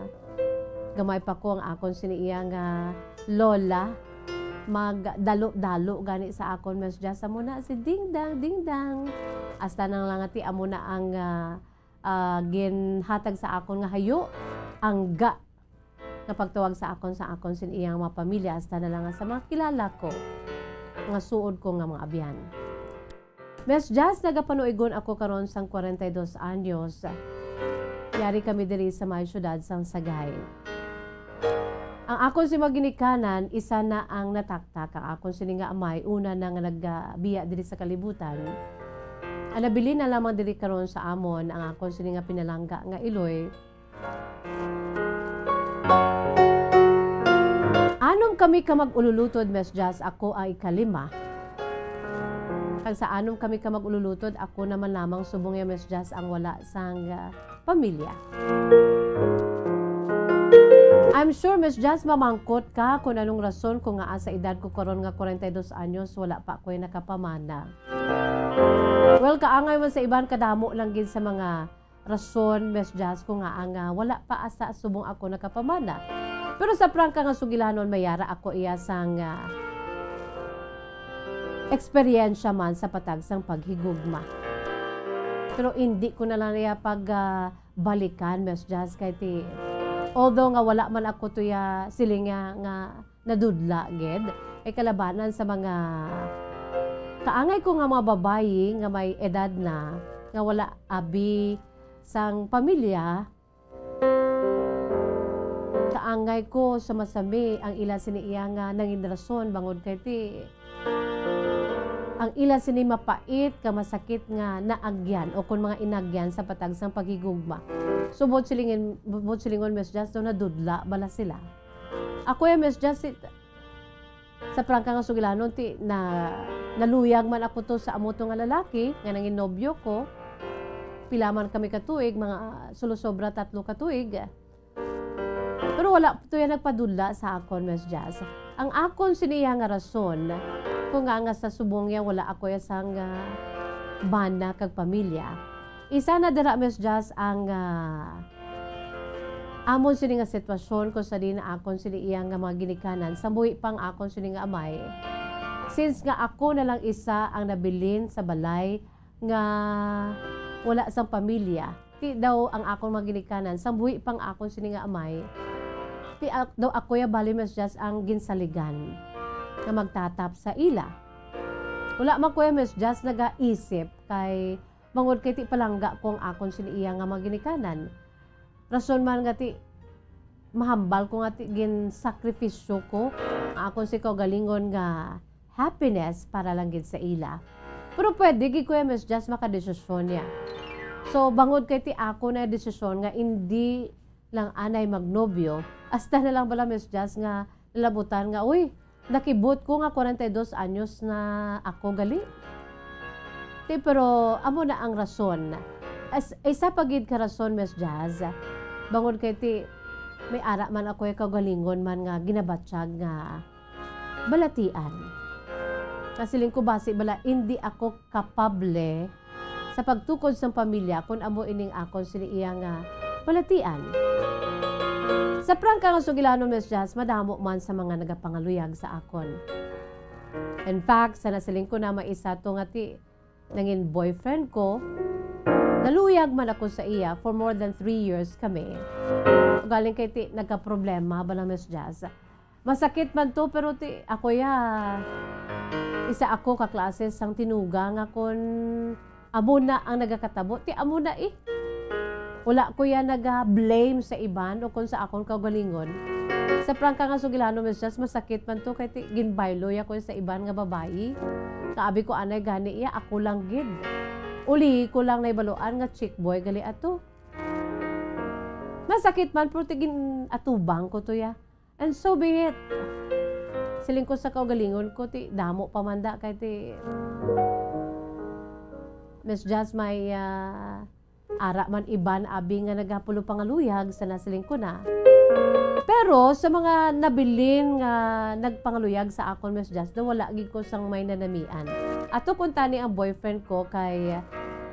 gamay pa ko, ang akon sini iya nga lola, magdalo-dalo gani sa akon, Miss Jazz, amo na si Dingdang, Dingdang. Hasta nang lang ati, amo na ang, ah, ah, ginhatag sa akon nga hayo, angga nga pagtawag sa akon, sa akon sin iyang mga pamilya, hasta na lang sa mga kilala ko nga suod ko nga mga abyan. Miss Jazz, nagapanuigon ako karon sang kwarenta y dos anyos. Yari kami diri sa may siyudad sang Sagay. Ang akon si mga ginikanan, isa na ang nataktak. Ang akon sini nga amay, una na nga nagbiya diri sa kalibutan. Ang nabilin na lamang diri karon sa amon, ang akon sini nga pinalangga nga iloy. Anom kami ka mag-ululutod, Miss Jazz, ako ang ikalima. Kag sa anom kami ka mag-ululutod, ako naman lamang subong ya, Miss Jazz, ang wala sang, ah, pamilya. I'm sure, Miss Jazz, mamangkot ka kung anong rason ko nga sa edad ko karon nga kwarenta y dos anyos, wala pa ko'y nakapamana. Well, kaangay man sa iban, kadamo lang gid sa mga rason, Miss Jazz, ko nga ang, ah, wala pa asa subong ako nakapamana. Pero sa prangka nga sugilanon, may ara ako iya sang, ah, eksperyensya man sa patag sang paghigugma. Pero indi ko na lang iya pag, ah, balikan, Miss Jazz, kay ti, although nga wala man ako tuya siling nga, nga nadudla gid, kay kalabanan sa mga kaangay ko nga mga babayi nga may edad na, nga wala abi sang pamilya, kaangay ko sa masami ang ila sini iya nga nangin rason, bangod kay ti ang ila sini mapait ka masakit nga naagyan o kon mga inagyan sa patag sang paghigugma. So, buot silingin, buot silingon, Miss Jazz, daw nadudla bala sila. Ako ya, Miss Jazz, it-, sa prangka nga sugilanon, ti, na, naluyag man ako to sa amo to nga lalaki nga nangin nobyo ko. Pila man kami ka tuig, mga sulosobra tatlo ka tuig. Pero wala to ya nagpadula sa akon, Miss Jazz. Ang akon sini iya nga rason, kung nga, nga sa subong ya wala ako ya sang, ah, bana kag pamilya. Isa na dira, Miss Jazz, ang, ah, amon sini nga sitwasyon kung sa diin akon sini iya nga mga ginikanan, sa buhi pa ang akon sini nga amay. Since nga ako na lang isa ang nabilin sa balay nga wala sang pamilya, ti daw ang akon mga ginikanan, sang buhi pa ang akon sini nga amay, ti ak-, daw ako ya bali, Miss Jazz, ang ginsaligan nga magtatap sa ila. Wala man ko ya, Miss Jazz, nagaisip kay bangod kay ti palangga ko ang akon sini iya nga mga ginikanan. Rason man nga ti mahambal ko nga ti ginsakripisyo ko ang akon si kaugalingon nga happiness para lang gid sa ila. Pero pwede gid ko ya, Miss Jazz, makadesisyon ya. So, bangod kay ti ako na desisyon nga indi lang anay magnobyo, hasta na lang bala, Miss Jazz, nga lalabutan nga, uy, nakibot ko nga kwarenta y dos anyos na ako gali. Ti, pero amo na ang rason. As, isa pa gid ka rason, Miss Jazz, bangod kay ti may ara man ako ya kaugalingon man nga ginabatyag nga balatian. Kasiling ko basi bala indi ako kapable sa pagtukod sang pamilya kun amo ining akon sini iya nga balatian. Sa prangka nga sugilanon, Miss Jazz, madamo man sa mga nagapangaluyag sa akon. In fact, sa nasiling ko na may isa to nga ti nangin boyfriend ko, naluyag man ako sa iya for more than three years kami. Galing kay ti nagkaproblema bala, Miss Jazz. Masakit man to, pero ti, ako ya, isa ako ka klase sang tinuga nga kon amo na ang nagakatabo, ti amo na eh. Wala ko yan naga-blame sa iban o kung sa akon kaugalingon. Sa prangka nga sugilanon, Miss Jazz, masakit man to kay ti-, ginbaylo ya ko sa iban nga babayi. Kaabi ko anay gani iya, ako lang gid. Uli ko lang naibaluan nga chick boy gali ato. Masakit man, pero ti-, gin-atubang ko to ya. And so be it. Siling ko sa kaugalingon ko, ti damo pa man da kay ti Miss Jazz may, ah, ara man iban abi nga nagapulo pangaluyag sa nasiling ko na. Pero sa mga nabilin nga nagpangaluyag sa akon, Miss Jazz, daw wala gid ko sang may nanamian. Ato kuntani ang boyfriend ko kay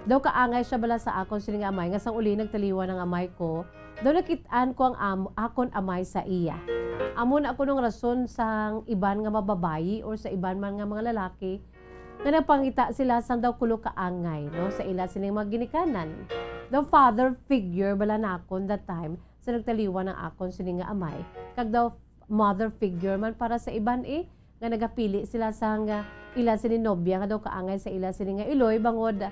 daw kaangay siya bala sa akon sini nga amay nga sang uli nagtaliwan ang amay ko. Daw nakit-an ko ang am-, akon amay sa iya. Amo na kuno ang rason sang iban nga mababayi or sa iban man nga mga lalaki nga nagpangita sila sang daw kulo ka angay, no, sa ila sining mga ginikanan. The father figure bala nakon that time sa nagtaliwan ang akon sini nga amay. Kag daw mother figure man para sa iban, eh, nga nagapili sila sang, ah, ila sini nobya nga daw kaangay sa ila sini nga iloy, bangod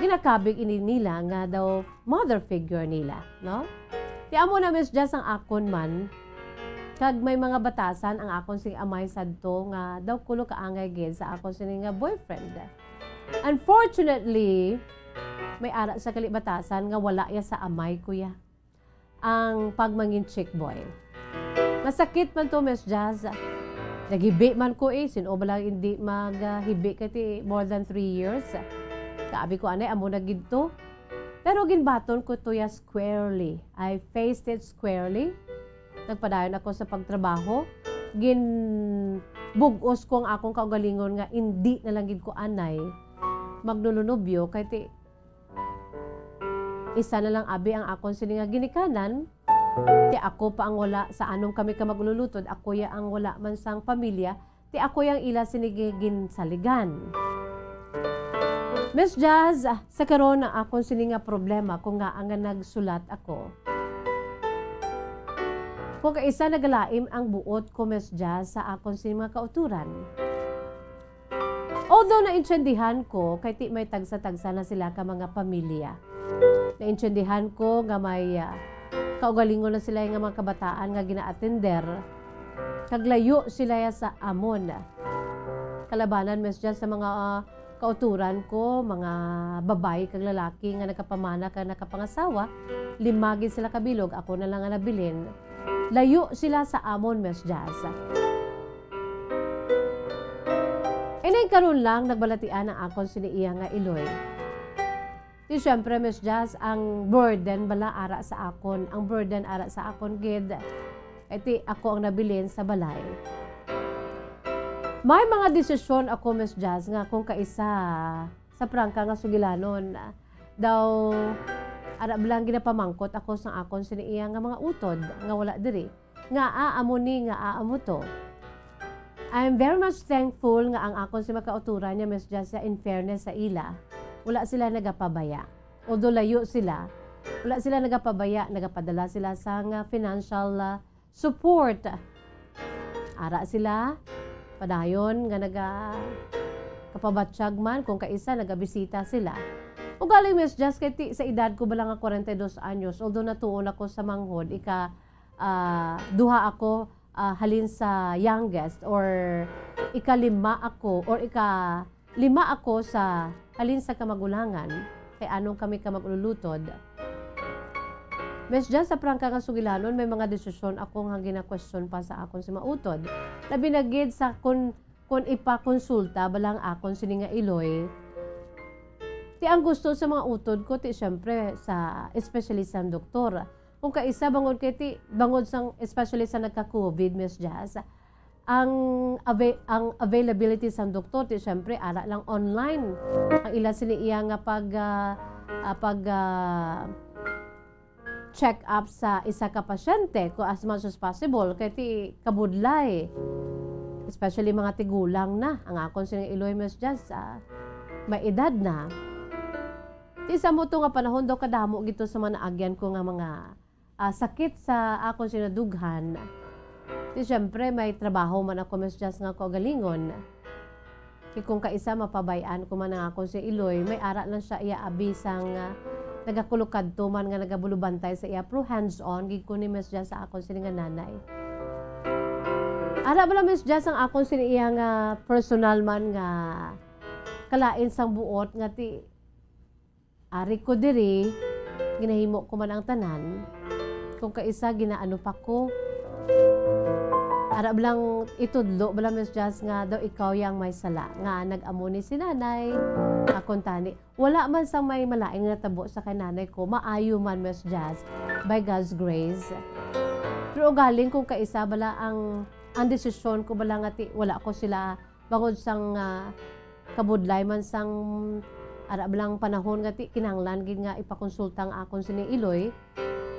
ginakabig ini nila nga daw mother figure nila, no? Ti amo na, Miss Jazz, ang akon man, kag may mga batasan ang akon sing amay sadto nga daw kulo kaangay gid sa akon sini nga boyfriend. Unfortunately, may ara sa kalibatasan nga wala ya sa amay ko ya ang pagmangin chick boy. Masakit man to, Miss Jazz. Naghibi man ko, eh. Sin-o ba lang hindi maghibi kay ti more than three years? Kaabi ko anay, amo na gid to. Pero ginbaton ko to ya squarely. I faced it squarely. Nagpadayon ako sa pagtrabaho. Ginbug-os ko ang akong kaugalingon nga hindi na lang gid ko anay magnulunobyo kay ti isa na lang abi ang akon sini nga ginikanan, ti ako pa ang wala sa anom kami ka mag-ululutod, ako ya ang wala man sang pamilya, ti ako ya ang ila sini gi-, ginsaligan. Miss Jazz, sa karon ang akon sini nga problema kung ngaa nga nagsulat ako. Kung kaisa nagalaim ang buot ko, Miss Jazz, sa akon sini mga kauturan. Although naintindihan ko, kay ti may tagsa-tagsa na sila ka mga pamilya. Naintindihan ko nga may, ah, kaugalingon na sila nga mga kabataan nga ginaatender, kag layo sila ya sa amon. Kalabanan, Miss Jazz, sa mga, ah, kauturan ko, mga babayi kag lalaki nga nakapamana kag nakapangasawa, lima gid sila kabilog, ako na lang nga nabilin. Layo sila sa amon, Miss Jazz. Ining karon lang nagbalatian ang akon sini iya nga iloy. Di siyempre, Miss Jazz, ang burden bala ara sa akon. Ang burden ara sa akon gid. Kay ti ako ang nabilin sa balay. May mga desisyon ako, Miss Jazz, nga kung kaisa sa prangka nga sugilanon, daw ara bala ang ginapamangkot ako sa akon sini iya nga mga utod nga wala diri. Ngaa amo ni, ngaa amo to? I am very much thankful nga ang akon si makauturan niya, Miss Jazz, in fairness sa ila, wala sila nagapabaya. Although layo sila, wala sila nagapabaya, nagapadala sila sa nga financial, ah, support. Ara sila, padayon nga naga-, kapabatyag man, kung kaisa, nagabisita sila. Ugaling, Miss Jazz, kay ti-, sa edad ko bala nga kwarenta y dos anyos, although natuon ako sa manghod, ika, ah, duha ako, ah, halin sa youngest, or ikalima ako, or ikalima ako sa halin sa kamagulangan, kay anom kami ka mag-ululutod. Miss Jazz, sa prangka nga sugilanon, may mga desisyon ako nga gina-question pa sa akon si mautod. Labi na gid sa kun, kun ipakonsulta bala ang akon sini nga iloy. Ti ang gusto sa mga utod ko, ti siyempre sa espesyalista nga doktor. Kung kaisa, bangod kay ti, bangod sang, especially sa nagka-covid, Miss Jazz, ang ava-, ang availability sang doktor, ti, siyempre, ara lang online. Ang ila sini iya nga pag, ah, ah, pag, ah, check up sa isa ka pasyente, ko as much as possible, kay ti kabudlay. Especially mga tigulang na. Ang akon sini nga iloy, Miss Jazz, ah, may edad na. Ti sa mo to nga panahon daw kadamo gito sa mga naagyan ko nga mga, ah, sakit sa akon sinadughan. Ti siyempre, may trabaho man ako, Miss Jazz, nga kaugalingon. Ti kung kaisa mapabay-an ko man ang akon si iloy, may ara lang siya iya abi sang, ah, nagakulukadto man nga nagabulubantay sa iya, pero hands-on gid ko ni Miss Jazz sa akon sini nga nanay. Ara bala, Miss Jazz, ang akon sini iya nga personal man nga kalain sang buot nga ti ari ko diri, ginahimo ko man ang tanan. Kung kaisa, ginaano pa ko. Ara bala ang itudlo bala, Miss Jazz, nga daw ikaw yang may sala, nga nag-amo ni si nanay, akon tani. Wala man sang may malain nga natabo sa kay nanay ko, maayo man, Miss Jazz, by God's grace. Pero ugaling kung kaisa bala ang, ang desisyon ko bala nga ti, wala ko sila bangod sang, ah, kabudlay man sang ara bala ang panahon nga ti kinahanglan gid nga ipakonsulta ang akon sini iloy.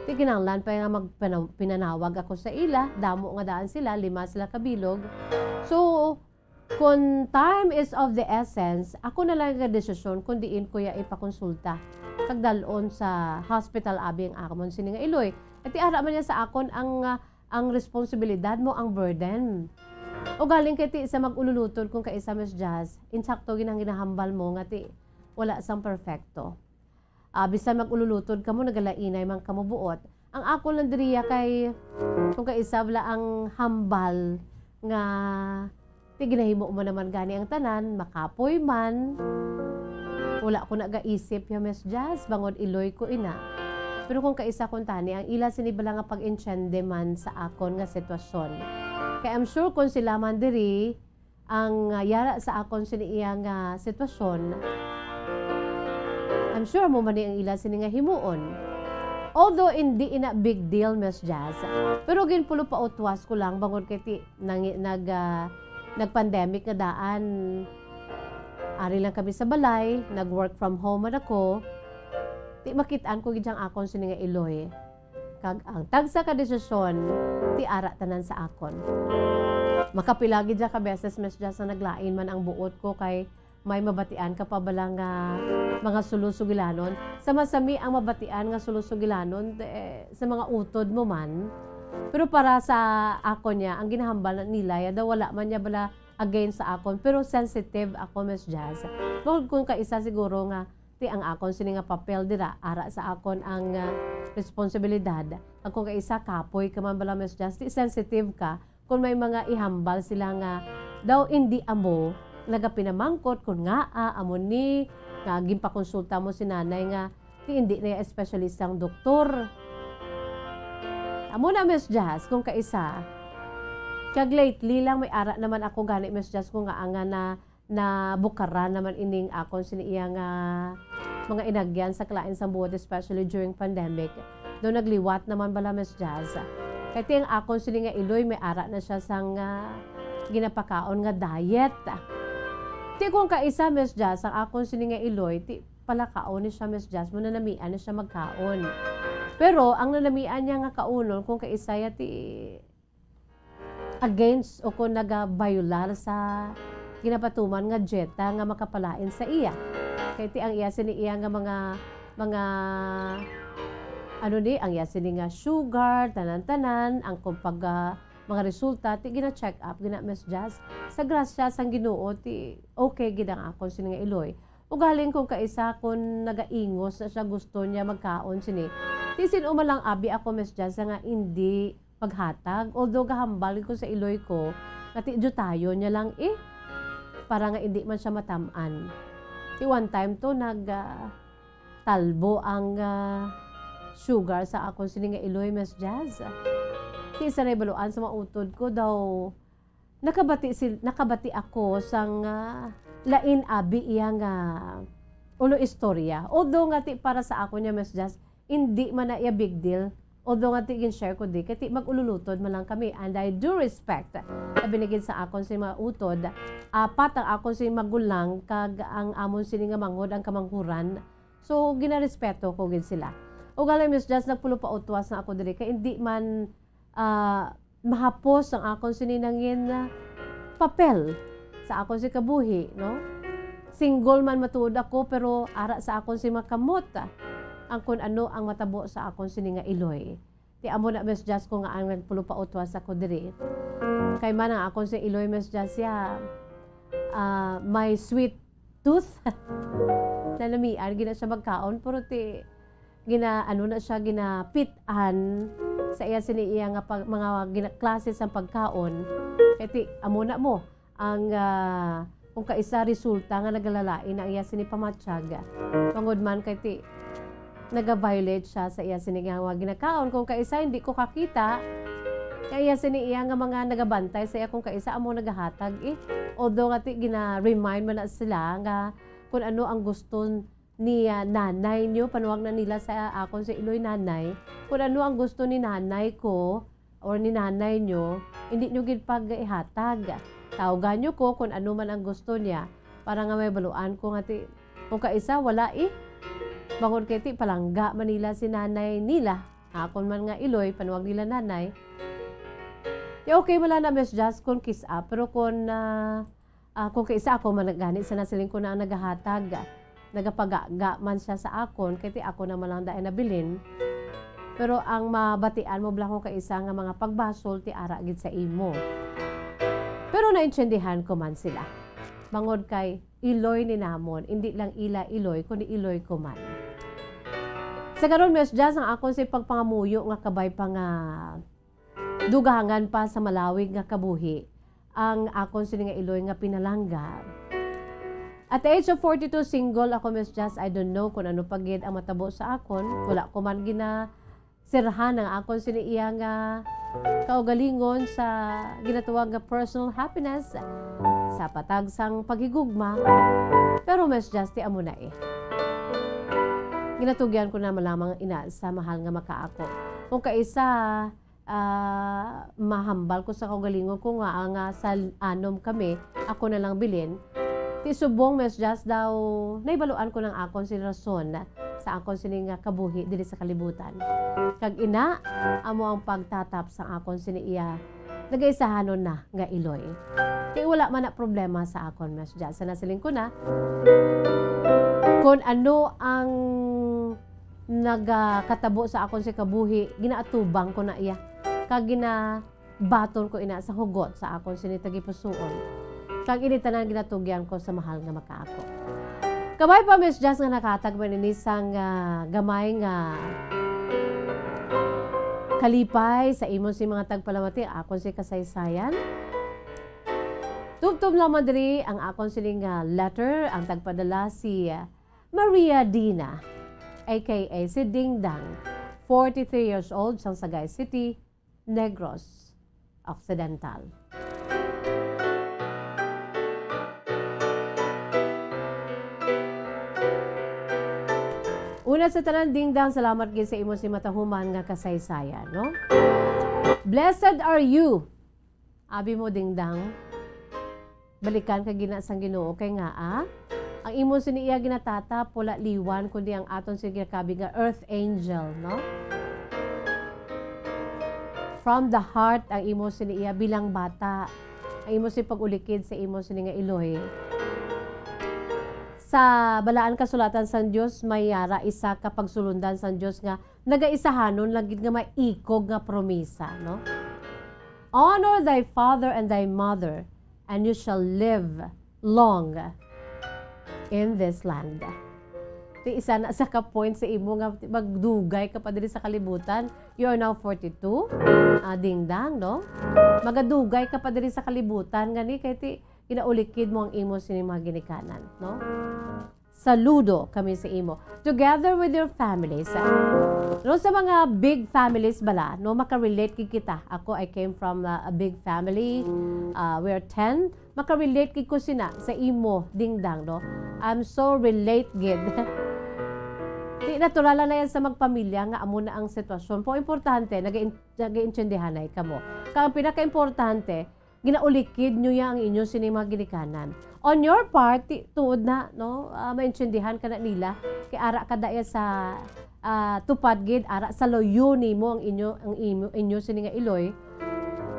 Ti kinahanglan pa nga magpana-, pinanawag ako sa ila, damo nga daan sila, lima sila kabilog. So, Kon time is of the essence, ako na lang ang desisyon kon diin ko ya ipakonsulta kag dal-on sa hospital abi ang akon sini nga iloy. Kay ti ara man niya sa akon ang, ah, ang responsibilidad mo, ang burden. Ugaling kay ti sa mag-ululutod kon kaisa, Miss Jazz, insakto gid ang ginahambal mo nga ti wala sang perfecto. Ah, bisan mag-ululutod kamo, nagalainay man kamo buot. Ang akon lang diriya kay, kung kaisa bala ang hambal nga, ti ginahimo mo naman gani ang tanan, makapoy man. Wala ko nagaisip ya, Miss Jazz, bangod iloy ko ina. Pero kung kaisa kuntani, ang ila sini bala nga pag-intiende man sa akon nga sitwasyon. Kay I'm sure kung sila man diri, ang, ah, yara sa akon sini iya nga sitwasyon, I'm sure amo man ni ang ila sini nga himuon. Although hindi ina big deal, Miss Jazz, pero ginpulo pa utwas ko lang bangod kay ti-, nang-, nag, ah, nag-pandemic nga daan. Ari lang kami sa balay, nag-work from home man ako. Ti makit-an ko gid ang akon sini nga iloy. Kag ang tagsa ka desisyon, ti ara tanan sa akon. Makapila gid ka beses, Miss Jazz, nga naglain man ang buot ko kay may mabatian ka pa bala nga mga sulosugilanon. Sama-sami ang mabatian nga sulosugilanon, eh, sa mga utod mo man. Pero para sa akon niya, ang ginahambal nila, ya daw wala man niya bala against sa akon, pero sensitive ako, Miss Jazz. Bangod kung kaisa siguro nga, ti ang akon sini nga papel dira, ara sa akon ang, ah, responsibilidad. Kag kung kaisa, kapoy ka man bala, Miss Jazz, ti sensitive ka kung may mga ihambal sila nga daw indi amo, nagapinamangkot kung ngaa amo ni nga ginpakonsulta mo si nanay nga ti indi na iya espesyalista ang doktor. Amo na, Miss Jazz, kung kaisa. Kag lately lang may ara naman ako gani, Miss Jazz, kung nga nga na, nabukaran naman ining akon sini iya nga mga inagyan sa kalain sang buot, especially during pandemic. Daw nagliwat naman bala, Miss Jazz. Kay ti ang akon sini nga iloy may ara na siya sang, ah, ginapakaon nga diet. Ti kung kaisa, Miss Jazz, ang akon sini nga iloy, ti palakaon ni siya, Miss Jazz, mananamian ni siya magkaon. Pero ang nanamian niya nga kaunon, kung kaisa ya ti against o kung nagabayular sa ginapatuman nga dieta nga makapalain sa iya. Kay ti ang iya sini iya nga mga, mga, ano ni, ang iya sini nga sugar, tanan-tanan, ang kung pag, ah, mga resulta, ti gina-check up, gina-, Miss Jazz. Sa grasya sang Ginoo, ti okay gid ang akon sini nga iloy. Ugaling kung kaisa, kung nagaingos na siya, gusto niya magkaon sini. Ti sin-o man lang abi ako, Miss Jazz, nga indi maghatag. Although gahambal ko sa iloy ko, nga ti diyutayon niya lang, eh, para nga indi man siya matam-an. Ti one time to, nag, ah, talbo ang, ah, sugar sa akon sini nga iloy, Miss Jazz. Ti isa na ibaluan sa mga utod ko daw, nakabati sil-, nakabati ako sang, ah, lain abi iya nga ulo istorya. Although nga ti para sa ako niya, Miss Jazz, hindi man na iya big deal. Although nga ti gin-share ko di, kay ti mag-ululutod man lang kami. And I do respect. Labi na gid sa akon sini mga utod, apat ang akon sini magulang, kag ang amon sini nga manghod ang kamanghuran. So, ginarespeto ko gid sila. Ugaling, Miss Jazz, nagpulo pa utwas na ako diri, kay hindi man, ah, mahapos ang akon sini nangin, ah, papel sa akon si kabuhi, no? Single man matuod ako, pero ara sa akon si makamot, ah, ang kun ano ang matabo sa akon sini nga iloy. Ti amo na, Miss Jazz, ko nga ang nagpulo pa utwas ako diri. Kay man ang akon si iloy, Miss Jazz, ya, ah, may sweet tooth. Nanamian gina siya magkaon, pero ti gina-, ano na siya, ginapit-an sa iya sini iya nga pag-, mga gina-, klase sang pagkaon. Kay ti, amo na mo ang, ah, kung kaisa resulta nga nagalalain ang iya sini pamatyag. Tungod man kay ti, naga-violate siya sa iya sini nga mga ginakaon. Kung kaisa hindi ko kakita, nga iya sini iya nga mga nagabantay sa iya kung kaisa amo nagahatag, eh. Although nga ti, gina-remind man na sila nga kung ano ang gusto ni, ah, nanay nyo, panuwag na nila sa akon si Iloy nanay, kung ano ang gusto ni nanay ko or ni nanay nyo, hindi nyo gid pag-ihatag. Tawgan nyo ko kung ano man ang gusto niya, para nga may baluan ko nga ti, kung kaisa, wala eh. Bangod kay ti, palangga man nila si nanay nila. Akon man nga Iloy, panuwag nila nanay. Ti okay man lang na, Miss Jazz, kung kiss up, pero kung, ah, Ah, kung kaisa ako man gani, sa nasiling ko na ang nagahatag, nagapagaga man siya sa akon, kay ti ako naman lang dai nabilin. Pero ang mabatian mo bala kung kaisa nga mga pagbasol, ti ara gid sa imo. Pero naintindihan ko man sila. Bangod kay Iloy ni namon, indi lang ila Iloy, kundi Iloy ko man. Sa karon, Miss Jazz, ang akon si pagpangamuyo nga kabay pa nga dugangan pa sa malawig nga kabuhi ang akon sini nga Iloy nga pinalangga. At the age of forty-two, single ako, Miss Jazz. I don't know kung ano pa gid ang matabo sa akon. Wala ko man ginasirhan ang akon sini iya nga kaugalingon sa ginatawag nga personal happiness sa patag sang paghigugma. Pero, Miss Jazz, ti amo na eh. Ginatugyan ko na malamang ina sa mahal nga makaako. Kung kaisa, ah, mahambal ko sa kaugalingon ko nga, ah, nga sa anom kami, ako na lang bilin. Ti subong, Miss Jazz, daw, nahibaluan ko ng akon sini rason sa akon sini nga kabuhi diri sa kalibutan. Kag ina, amo ang pagtatap sa akon sini iya nagaisahanon na nga Iloy. Kay wala man na problema sa akon, Miss Jazz. Sa nasiling ko na, kung ano ang nagakatabo sa akon si kabuhi, ginaatubang ko na iya. Kag ginabaton ko ina sa hugot sa akon sini tagipusoon. Kag ini tanan ginatugyan ko sa mahal nga makaako. Kabay pa, Miss Jazz, nga nakatag man ini sang, ah, gamay nga kalipay sa imo si mga tagpalamati akon si kasaysayan. Tubtob lamang diri ang akon sining, ah, letter, ang tagpadala si, ah, Maria Dina, A K A si Dingdang, forty-three years old, sang Sagay City, Negros Occidental. Una sa tanan, Dingdang, salamat gid sa imo si matahuman nga kasaysayan, no? Blessed are you. Abi mo, Dingdang, balikan ka gina sang Ginoo, kay nga, ah, ang imo sini iya ginatatap, wala liwan, kundi ang aton sini ginakabig nga earth angel, no? From the heart, ang imo sini iya bilang bata, ang imo sini pag-ulikid sa imo sini nga iloy. Sa Balaan Kasulatan sang Dios, may yara isa ka pagsulondan sang Dios nga nagaisahanon lang gid nga maikog nga promisa, no? "Honor thy father and thy mother, and you shall live long in this land." Ti isa na sa ka point sa imo nga magdugay ka pa diri sa kalibutan. You are now forty-two, ah, Dingdang, no? Magadugay ka pa diri sa kalibutan, gani kay ti ginaulikid mo ang imo sini mga ginikanan, no? Saludo kami sa imo. Together with your families, ah, no, sa mga big families bala, no, makarelate gid kita. Ako, I came from, ah, a big family. Ah, we're ten. Makarelate gid ko sina sa imo, Dingdang, no? I'm so relate gid. Di natural lang na yan sa magpamilya nga amo na ang sitwasyon. Pero importante, nag-, nag-iintindihanay kamo. Kaya ang pinaka-importante, ginaulikid nyo ya ang inyo sini mga ginikanan. On your part, ti-, tuod na, no? Ah, maintindihan ka na nila. Kay ara ka daya sa, ah, tupad gid, ara sa luyo nimo ang inyo, ang imo, inyo sini nga iloy.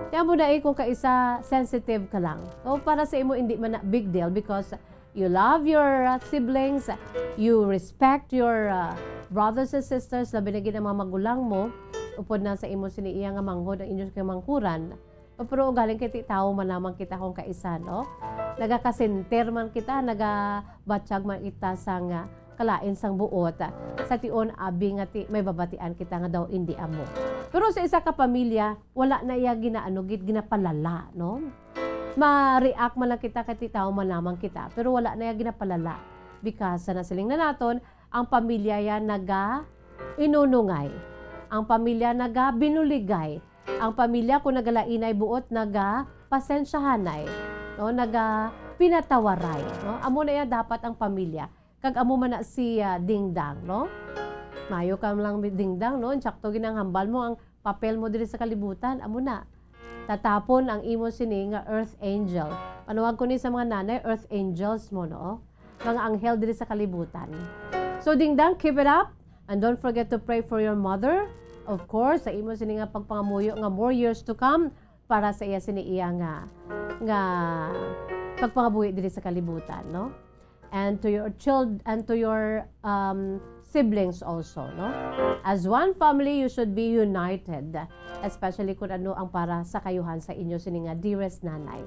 Kaya mo na eh, kung kaisa, sensitive ka lang. O para sa imo, hindi man na big deal because you love your, uh, siblings, you respect your, uh, brothers and sisters, labi na gid ang mga magulang mo, upod na sa imo sini iya nga manghod ang inyo kamanghuran. Pero ugaling kay ti tawo man lamang kita kung kaisa, no? Nagakasinter man kita, nagabatyag man kita sang, ah, kalain sang buot. Sa tion, abi nga ti-, may babatian kita nga daw indi amo. Pero sa isa ka pamilya, wala na iya ginaano gid, ginapalala, no? Ma-react man lang kita kay ti-, tawo man lamang kita, pero wala na iya ginapalala. Because sa nasiling na naton, ang pamilya ya naga-inunungay. Ang pamilya naga-binuligay. Ang pamilya, kung nagalainay buot, naga-pasensyahanay, no? Naga-pinatawaray, no? Amo na iya dapat ang pamilya. Kag amo man na si, ah, Dingdang, no? Mayo ka lang, Dingdang, no? Insakto gid ang hambal mo, ang papel mo diri sa kalibutan, amo na. Tatapon ang imo sini nga earth angel. Panawag ko ni sa mga nanay, earth angels mo, no? Mga anghel diri sa kalibutan. So, Dingdang, keep it up. And don't forget to pray for your mother. Of course, sa imo sini nga pagpangamuyo nga more years to come para sa iya sini iya nga, nga pagpangabuhi diri sa kalibutan, no? And to your child-, and to your, um, siblings also, no? As one family, you should be united, especially kung ano ang para sa kayuhan sa inyo sini nga dearest nanay.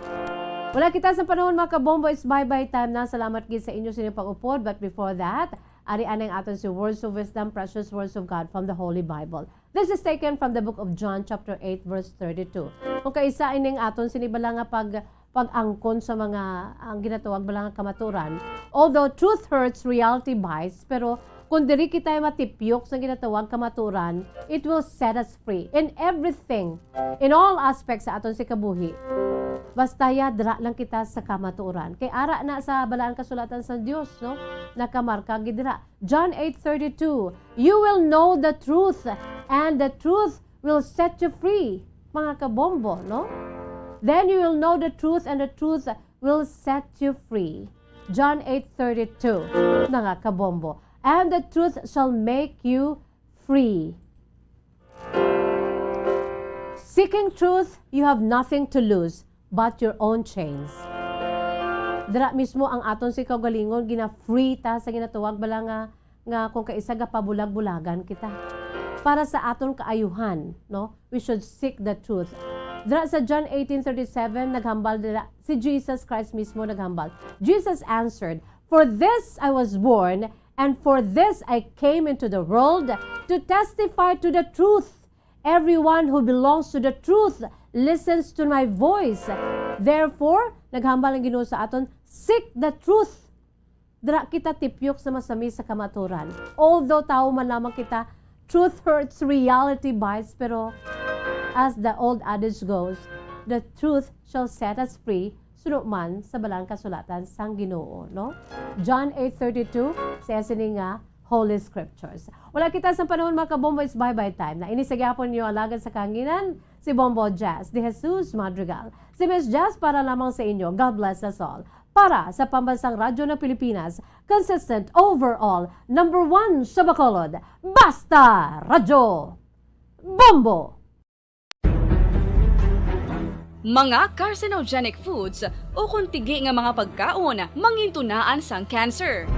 Wala kita sa panahon, mga kabombo, it's bye-bye time na. Salamat gid sa inyo sini pag-upod. But before that, ari anay ang aton si Words of Wisdom, Precious Words of God from the Holy Bible. This is taken from the book of John, chapter eight, verse thirty-two. Kung kaisa ining aton sini bala nga pag-, pag-angkon sa mga, ang ginatawag bala nga kamaturan, "Although truth hurts, reality bites," pero kung diri kita matipyok sa ginatawag kamaturan, it will set us free in everything, in all aspects sa aton si kabuhi. Basta ya, dira lang kita sa kamaturan. Kay ara na sa Balaan Kasulatan sa Dios, no? Nakamarka gid dira. John eight thirty-two, "You will know the truth, and the truth will set you free." Mga kabombo, no? "Then you will know the truth, and the truth will set you free." John eight thirty-two, mga kabombo. "And the truth shall make you free." Seeking truth, you have nothing to lose but your own chains. Dira mismo ang aton si kaugalingon, gina-free ta sa ginatawag bala nga, nga kung kaisa gapabulag-bulagan kita. Para sa aton kaayuhan, no? We should seek the truth. Dira sa John eighteen thirty-seven, naghambal dira si Jesus Christ mismo naghambal. Jesus answered, "For this I was born, and for this I came into the world, to testify to the truth. Everyone who belongs to the truth listens to my voice." Therefore, naghambal ang Ginoo sa aton, "Seek the truth." Dira kita tipyok sa masami sa kamaturan. Although tawo man lamang kita, truth hurts, reality bites, pero as the old adage goes, "The truth shall set us free," suno man sa Balang Kasulatan sang Ginoo, no? John eight thirty-two, sa sini nga Holy Scriptures. Wala kita sa panahon, mga kabombo, it's bye-bye time na. Ini sa gyapon niyo alagad sa kahanginan, si Bombo Jazz de Jesus Madrigal. Si Miss Jazz para lamang sa inyo. God bless us all. Para sa Pambansang Radyo ng Pilipinas, consistent overall, number one sa Bacolod, Basta Radyo Bombo! Mga carcinogenic foods ukon tigi nga mga pagkaon mangintunaan sang cancer.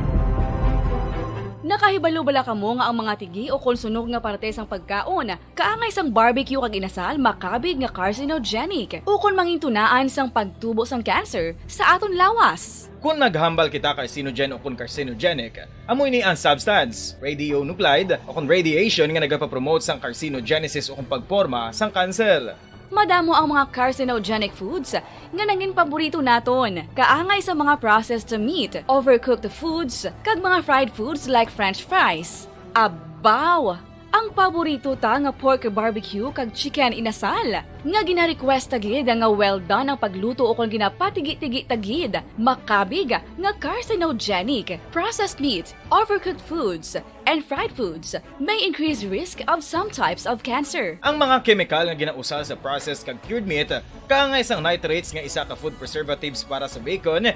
Nakahibalo bala kamo nga ang mga tigi ukon sunog nga parte sang pagkaon kaangay sang barbecue kag inasal makabig nga carcinogenic ukon mangintunaan sang pagtubo sang cancer sa aton lawas? Kon naghambal kita carcinogen ukon carcinogenic, amo ini ang substance, radionuclide, ukon radiation nga nagapapromote sang carcinogenesis ukon pagporma sang kanser. Madamo ang mga carcinogenic foods nga nangin paborito naton, kaangay sa mga processed meat, overcooked foods, kag mga fried foods like French fries. Abaw! Ang paborito ta nga pork barbecue kag chicken inasal, nga gina-request ta gid nga well done ang pagluto ukon ginapatigi-tigi ta gid, makabig nga carcinogenic. Processed meat, overcooked foods, and fried foods may increase risk of some types of cancer. Ang mga kemikal nga ginausa sa processed kag cured meat, kaangay sang nitrates nga isa ka food preservatives para sa bacon,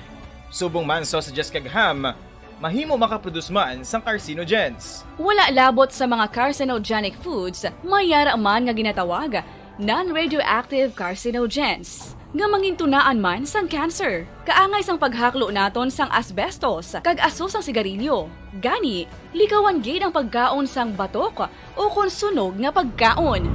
subong man sausages kag ham, mahimo makaproduce man sang carcinogens. Wala labot sa mga carcinogenic foods, may yara man nga ginatawag non-radioactive carcinogens, nga mangintunaan man sang cancer, kaangay sang paghaklo naton sang asbestos kag aso sang sigarilyo. Gani, likawan gid ang pagkaon sang batok ukon sunog nga pagkaon.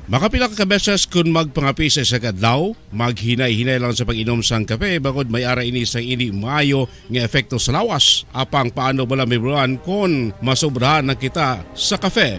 Makapila ka beses kun magpangape sa isa ka adlaw, maghinay-hinay lang sa pag-inom sang kape, bangod may ara ini sang indi maayo nga epekto sa lawas. Apang paano bala mahibaluan kon masobrahan na kita sa kape?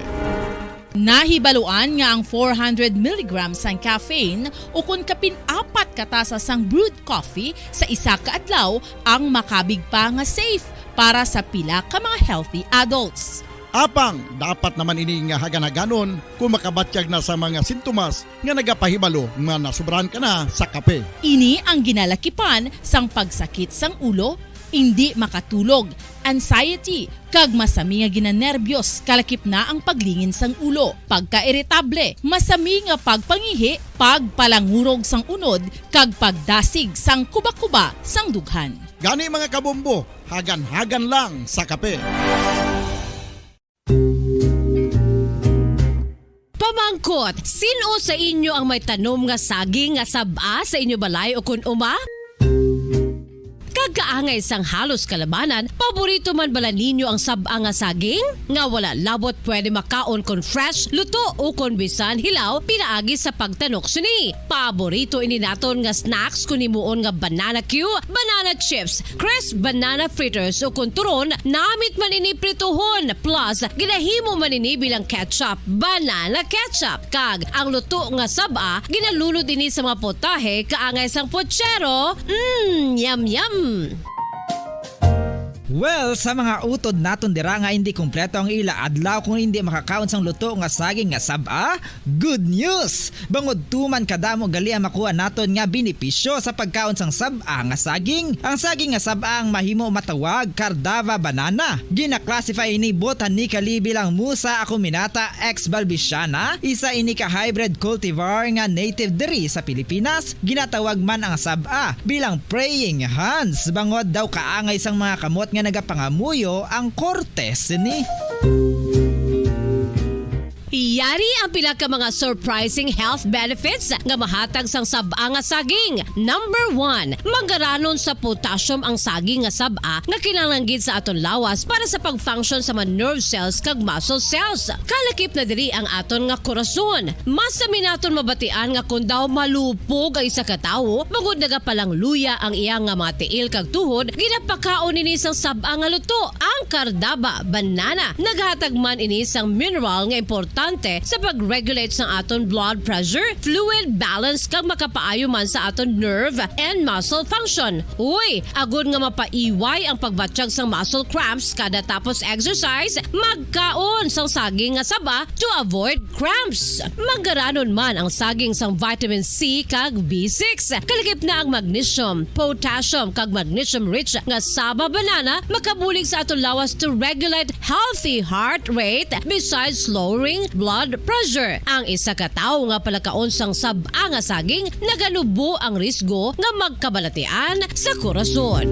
Nahibaluan nga ang four hundred milligrams sang caffeine, ukon kapin apat ka tasa sang brewed coffee sa isa ka adlaw, ang makabig pa nga safe para sa pila ka mga healthy adults. Apang dapat naman ini nga hagan-haganon kung makabatyag na sa mga sintomas nga nagapahibalo nga nasubrahan ka na sa kape. Ini ang ginalakipan sang pagsakit sang ulo, indi makatulog, anxiety, kag masami nga ginanerbyos, kalakip na ang paglingin sang ulo, pagkairitable, masami nga pagpangihi, pagpalangurog sang unod, kag pagdasig sang kuba-kuba sang dughan. Gani, mga kabombo, hagan-hagan lang sa kape. Pamangkot, sin-o sa inyo ang may tanom nga saging nga sab-a sa inyo balay ukon uma? Kag kaangay sang halos kalabanan, paborito man bala ninyo ang sab-a nga saging? Nga wala labot pwede makaon kon fresh, luto, ukon bisan hilaw pinaagi sa pagtanok sini. Paborito ini naton nga snacks kon himuon nga banana cue, banana chips, crisp banana fritters, ukon turon, namit man ini prituhon, plus ginahimo man ini bilang ketchup, banana ketchup. Kag ang luto nga sab-a, ginalunod ini sa mga putahe kaangay sang putsero. Mm, yum, yum! Well, sa mga utod naton dira nga indi kompleto ang ila adlaw kung indi makakaon sang luto nga saging nga sab-a, good news! Bangod tuman kadamo gali ang makuha naton nga benepisyo sa pagkaon sang sab-a nga saging. Ang saging nga sab-a ang mahimo matawag Cardava banana. Gina-classify ini botanically bilang Musa acuminata ex balbisiana, isa ini ka hybrid cultivar nga native diri sa Pilipinas. Ginatawag man ang sab-a bilang praying hands, bangod daw kaangay sang mga kamot nga nagapangamuyo ang korte sini. Yari ang pila ka mga surprising health benefits nga mahatag sang sab-a nga saging. Number one, manggaranon sa potassium ang saging nga sab-a nga kinahanglan gid sa aton lawas para sa pag-function sa mga nerve cells kag muscle cells. Kalakip na diri ang aton nga korason. Masami naton mabatian nga kon daw malupog ang isa ka tawo, bangod nagapalangluya ang iya nga mga tiil kag tuhod, ginapakaon nini sang sab-a nga luto. Ang Cardaba banana nagahatag man ini sang mineral nga importante sa pag-regulate sang aton blood pressure, fluid balance, kag makapaayo man sa aton nerve and muscle function. Uy, agod nga mapaiway ang pagbatyag sang muscle cramps kada tapos exercise, magkaon sang saging nga saba to avoid cramps. Manggaranon man ang saging sang vitamin C kag B six. Kalakip na ang magnesium, potassium, kag magnesium-rich nga saba banana makabulig sa aton lawas to regulate healthy heart rate, besides lowering blood pressure. Ang isa ka tawo nga palakaon sang sab-a nga saging naganubo ang risgo nga magkabalatian sa korason.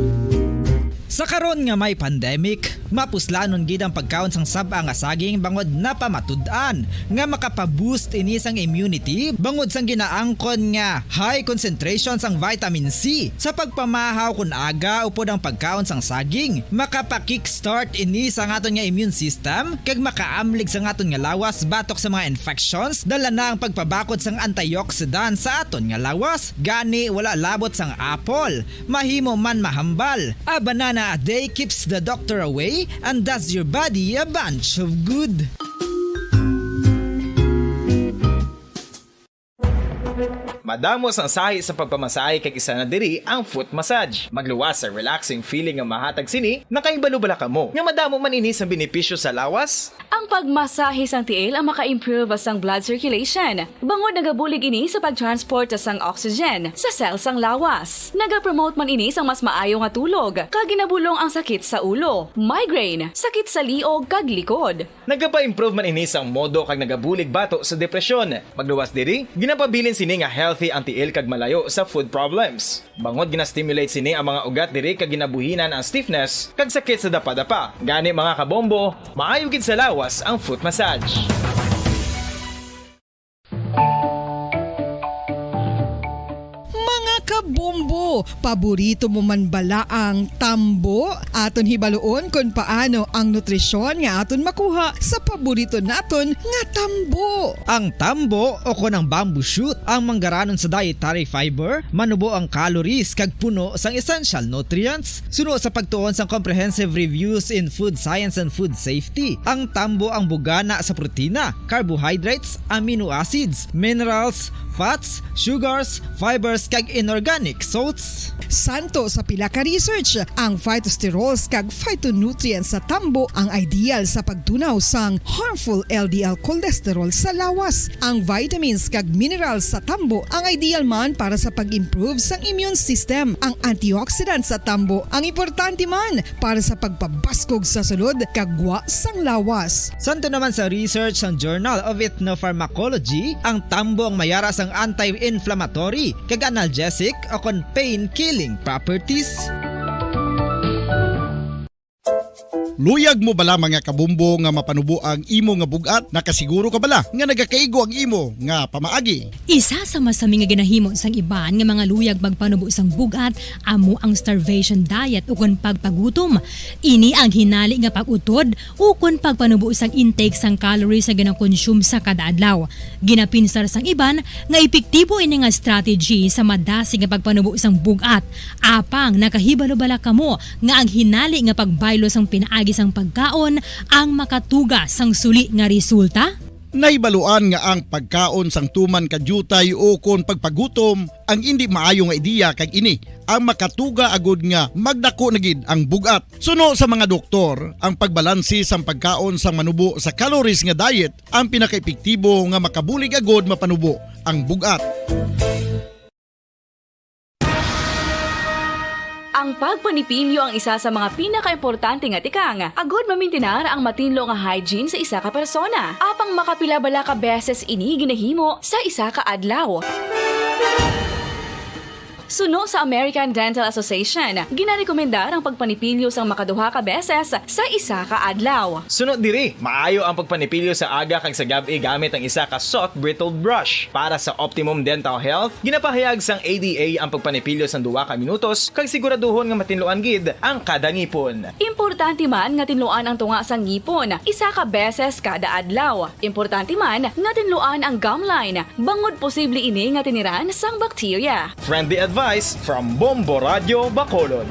Sa karon nga may pandemic, mapuslanon gid ang pagkaon sang sab-a nga saging bangod napamatud-an nga makapa-boost ini sang immunity bangod sang ginaangkon nga high concentration sang vitamin C. Sa pagpamahaw kon aga upod ang pagkaon sang saging, makapa-kickstart ini sa aton nga immune system kag makaamlig sa aton nga lawas batok sa mga infections. Dala na ang pagpabakod sang antioxidant sa aton nga lawas. Gani, wala labot sang apple, mahimo man mahambal. A banana a day keeps the doctor away and does your body a bunch of good. Madamo sang sahi sa pagpamasahe kag isa na diri ang foot massage. Magluwas sa relaxing feeling nga mahatag sini, nakahibalo bala kamo nga madamo man ini sa benepisyo sa lawas? Ang pagmasahe sang tiil ang maka-improve sang blood circulation, bangod nagabulig ini sa pag-transport sang oxygen sa cell sang lawas. Nagapromote man ini sang mas maayo nga tulog, kag ginabulong ang sakit sa ulo, migraine, sakit sa liog kag likod. Nagapa-improve man ini sang modo kag nagabulig bato sa depresyon. Magluwas diri, ginapabilin sini nga healthy ang tiil kag malayo sa foot problems. Bangod gina-stimulate sini ang mga ugat diri kag ginabuhinan ang stiffness kag sakit sa dapadapa. Gani, mga kabombo, maayo gid sa lawas ang foot massage. Mga kabombo, Paborito mo man bala ang tambo? Aton hibaluon kon paano ang nutrisyon nga aton makuha sa paborito naton nga tambo. Ang tambo, o kon ang bamboo shoot, ang manggaranon sa dietary fiber, manubo ang calories kag puno sang essential nutrients. Suno sa pagtuon sang Comprehensive Reviews in Food Science and Food Safety, ang tambo ang bugana sa protina, carbohydrates, amino acids, minerals, fats, sugars, fibers, kag inorganic salts. Santo sa pila ka research, ang phytosterols kag phytonutrients sa tambo ang ideal sa pagtunaw sang harmful L D L cholesterol sa lawas. Ang vitamins kag minerals sa tambo ang ideal man para sa pag-improve sang immune system. Ang antioxidants sa tambo ang importante man para sa pagpabaskog sa sulod kag gwa sang lawas. Santo naman sa research sang Journal of Ethnopharmacology, ang tambo ang mayara sang anti-inflammatory kag analgesic o kon pain-killing properties. Luyag mo bala, mga kabombo, nga mapanubo ang imo nga bug-at? Nakasiguro ka bala nga nagakaigo ang imo nga pamaagi? Isa sa masami nga ginahimo sang iban nga mga luyag magpanubo sang bug-at amo ang starvation diet, ukon pagpagutom. Ini ang hinali nga pag-utod ukon pagpanubo sang intake sang calories nga ginakonsume sa kada adlaw. Ginapinsar sang iban nga epektibo ini nga strategy sa madasig nga pagpanubo sang bug-at. Apang nakahibalo bala kamo nga ang hinali nga pagbaylo sang pinaagi sang pagkaon ang makatuga sang suli nga resulta? Nahibaluan nga ang pagkaon sang tuman ka diutay ukon pagpagutom ang indi maayo nga ideya, kag ini ang makatuga agud nga magdako na gid ang bug-at. Suno sa mga doktor, ang pagbalanse sang pagkaon sang manubo sa calories nga diet ang pinakaepektibo nga makabulig agud mapanubo ang bug-at. Ang pagpanipilyo ang isa sa mga pinakaimportante nga tikang agud mamintinar ang matinlo nga hygiene sa isa ka persona. Apang makapila bala ka beses ini ginahimo sa isa ka adlaw? Suno sa American Dental Association, ginarekomendar ang pagpanipilyo sang makaduha ka beses sa isa ka adlaw. Suno diri, maayo ang pagpanipilyo sa aga kag sa gab-i gamit ang isa ka soft bristled brush. Para sa optimum dental health, ginapahayag sang A D A ang pagpanipilyo sang duha ka minutos kag siguraduhon nga matinluan gid ang kada ngipon. Importante man nga tinluan ang tunga sang ngipon isa ka beses kada adlaw. Importante man nga tinluan ang gum line, bangod posible ini nga tiniran sang bakterya. Friendly advice from Bombo Radyo Bacolod.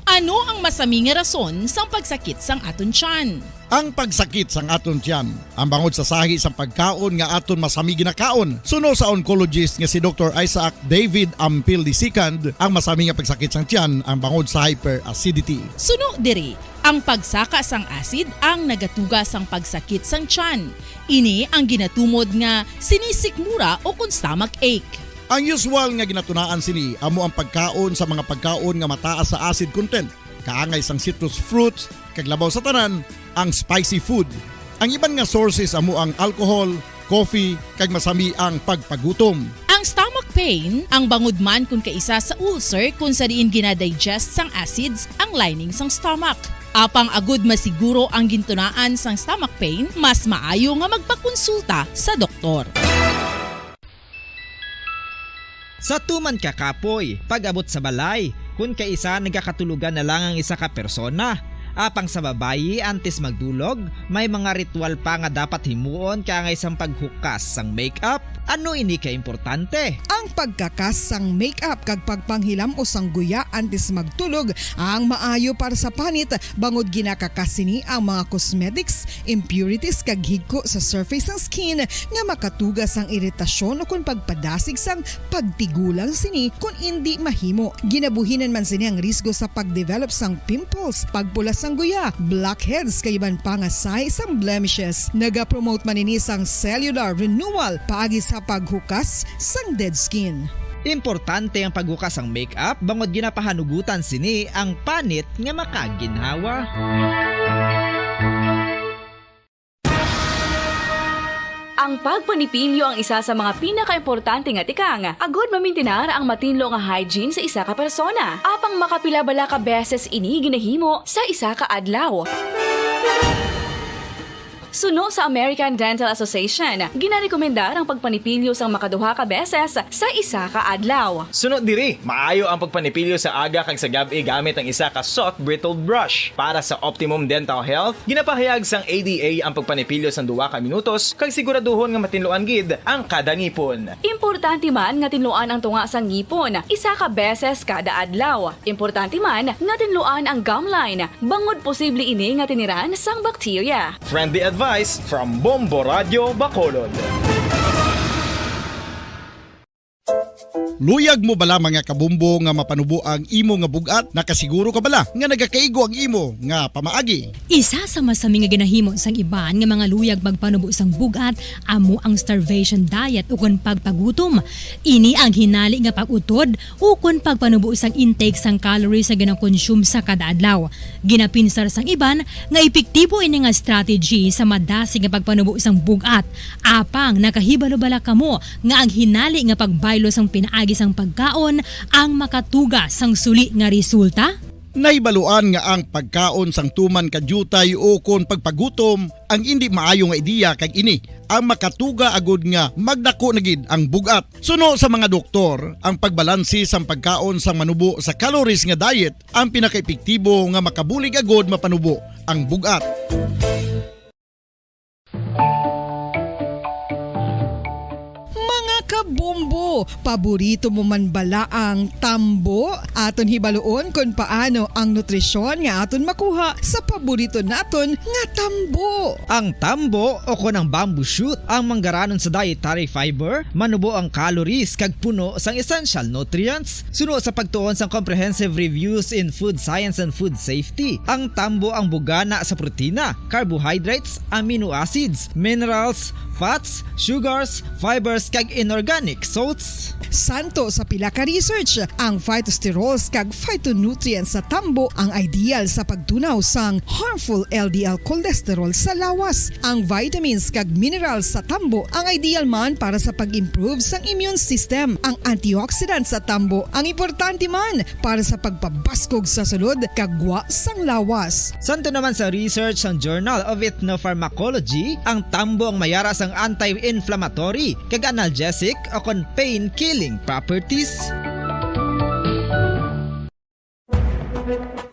Ano ang masami nga rason sang pagsakit sang aton tiyan? Ang pagsakit sang aton tiyan ang bangod sa sahi sang pagkaon nga aton masami ginakaon. Suno sa oncologist nga si Doktor Isaac David Ampil the second, ang masami nga pagsakit sang tiyan ang bangod sa hyperacidity. Suno diri, ang pagsaka sang acid ang nagatuga sang pagsakit sang tiyan. Ini ang ginatumod nga sinisikmura o kon stomach ache. Ang usual nga ginatunaan sini amo ang pagkaon sa mga pagkaon nga mataas sa acid content, kaangay sang citrus fruits, kag labaw sa tanan, ang spicy food. Ang iban nga sources amo ang alcohol, coffee, kag masami ang pagpagutom. Ang stomach pain ang bangod man kon kaisa sa ulcer, kon sa diin ginadigest sang acids ang lining sang stomach. Apang agud masiguro ang gintunaan sang stomach pain, mas maayo nga magpakonsulta sa doktor. Sa tuman ka kapoy, pag-abot sa balay, kon kaisa nagakatulogan na lang ang isa ka persona. Apang sa babayi, antes magdulog, may mga ritual pa nga dapat himuon kaangay sang paghukas sang makeup. Ano ini ka importante? Ang pagkakas sang makeup kag pagpanghilam-os sang guya antes magtulog ang maayo para sa panit, bangod ginakakas sini ang mga cosmetics, impurities, kag higko sa surface sang skin nga makatuga sang iritasyon ukon pagpadasig sang pagtigulang sini kon indi mahimo. Ginabuhinan man sini ang risgo sa pagdevelop sang pimples, pagpula sang guya, blackheads, kag iban pa nga sahi sang blemishes. Nagapromote man ini sang cellular renewal paagi sa paghukas sang dead skin. Importante ang paghukas sang makeup bangod ginapahanugutan sini ang panit nga makaginhawa. Ang pagpanipilyo ang isa sa mga pinakaimportante nga tikang agud mamintinar ang matinlo nga hygiene sa isa ka persona. Apang makapila bala ka beses ini ginahimo sa isa ka adlaw? Suno sa American Dental Association, ginarekomendar ang pagpanipilyo sang makaduha ka beses sa isa ka adlaw. Suno diri, maayo ang pagpanipilyo sa aga kag sa gab-i gamit ang isa ka soft bristled brush. Para sa optimum dental health, ginapahayag sang A D A ang pagpanipilyo sang duha ka minutos kag siguraduhon nga matinluan gid ang kada ngipon. Importante man nga tinluan ang tunga sang ngipon isa ka beses kada adlaw. Importante man nga tinluan ang gum line, bangod posible ini nga tiniran sang bakterya. Friendly advice from Bombo Radio Bacolod. Luyag mo bala, mga kabombo, nga mapanubo ang imo nga bug-at? Nakasiguro ka bala nga nagakaigo ang imo nga pamaagi? Isa sa masami nga ginahimo sang iban nga mga luyag magpanubo sang bug-at amo ang starvation diet ukon pagpagutom. Ini ang hinali nga pag-utod ukon pagpanubo sang intake sang calories nga ginakonsume sa kada adlaw. Ginapinsar sang iban nga epektibo ini nga strategy sa madasig nga pagpanubo sang bug-at. Apang nakahibalo bala kamo nga ang hinali nga pagbaylo sang pinaagi sang pagkaon ang makatuga sang suli nga resulta? Nahibaluan nga ang pagkaon sang tuman ka diutay ukon pagpagutom ang indi maayo nga ideya, kag ini ang makatuga agud nga magdako na gid ang bug-at. Suno sa mga doktor, ang pagbalanse sang pagkaon sang manubo sa calories nga diet ang pinakaepektibo nga makabulig agud mapanubo ang bug-at. Mga kabombo, paborito mo man bala ang tambo? Aton hibaluon kon paano ang nutrisyon nga aton makuha sa paborito naton nga tambo. Ang tambo, o kon ang bamboo shoot, ang manggaranon sa dietary fiber, manubo ang calories kag puno sang essential nutrients. Suno sa pagtuon sang Comprehensive Reviews in Food Science and Food Safety, ang tambo ang bugana sa protina, carbohydrates, amino acids, minerals, fats, sugars, fibers, kag inorganic salts. Santo sa pila ka research, ang phytosterols kag phytonutrients sa tambo ang ideal sa pagtunaw sang harmful L D L cholesterol sa lawas. Ang vitamins kag minerals sa tambo ang ideal man para sa pag-improve sang immune system. Ang antioxidants sa tambo ang importante man para sa pagpabaskog sa sulod kag gwa sang lawas. Santo naman sa research sang Journal of Ethnopharmacology, ang tambo ang mayara sang anti-inflammatory kag analgesic o kon pain-killing properties.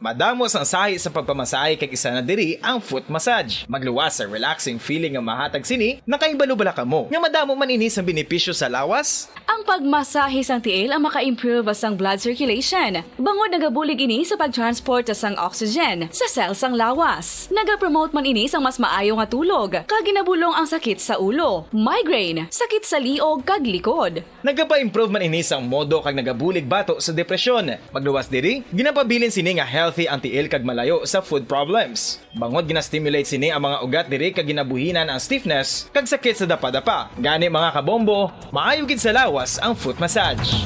Madamo sang sahi sa pagpamasahe, kag isa na diri ang foot massage. Magluwas sa relaxing feeling nga mahatag sini. Nakahibalo bala kamo nga madamo man ini sang benepisyo sa lawas? Ang pagmasahe sang tiil ang maka-improve sang blood circulation, bangod nagabulig ini sa pag-transport sang oxygen sa cell sang lawas. Nagapromote man ini sang mas maayo nga tulog, kag ginabulong ang sakit sa ulo, migraine, sakit sa liog kag likod. Nagapa-improve man ini sang modo kag nagabulig bato sa depresyon. Magluwas diri, ginapabilin sini nga healthy ang tiil kag malayo sa foot problems. Bangod gina-stimulate sini ang mga ugat diri kag ginabuhinan ang stiffness kag sakit sa dapadapa. Gani, mga kabombo, maayo gid sa lawas ang foot massage.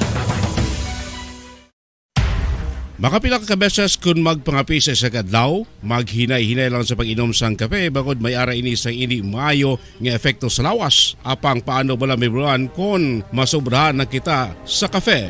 Makapila ka beses kun magpangape sa isa ka adlaw, maghinay-hinay lang sa pag-inom sang kape, bangod may ara ini sang indi maayo nga epekto sa lawas. Apang paano bala mahibaluan kon masobrahan na kita sa kape?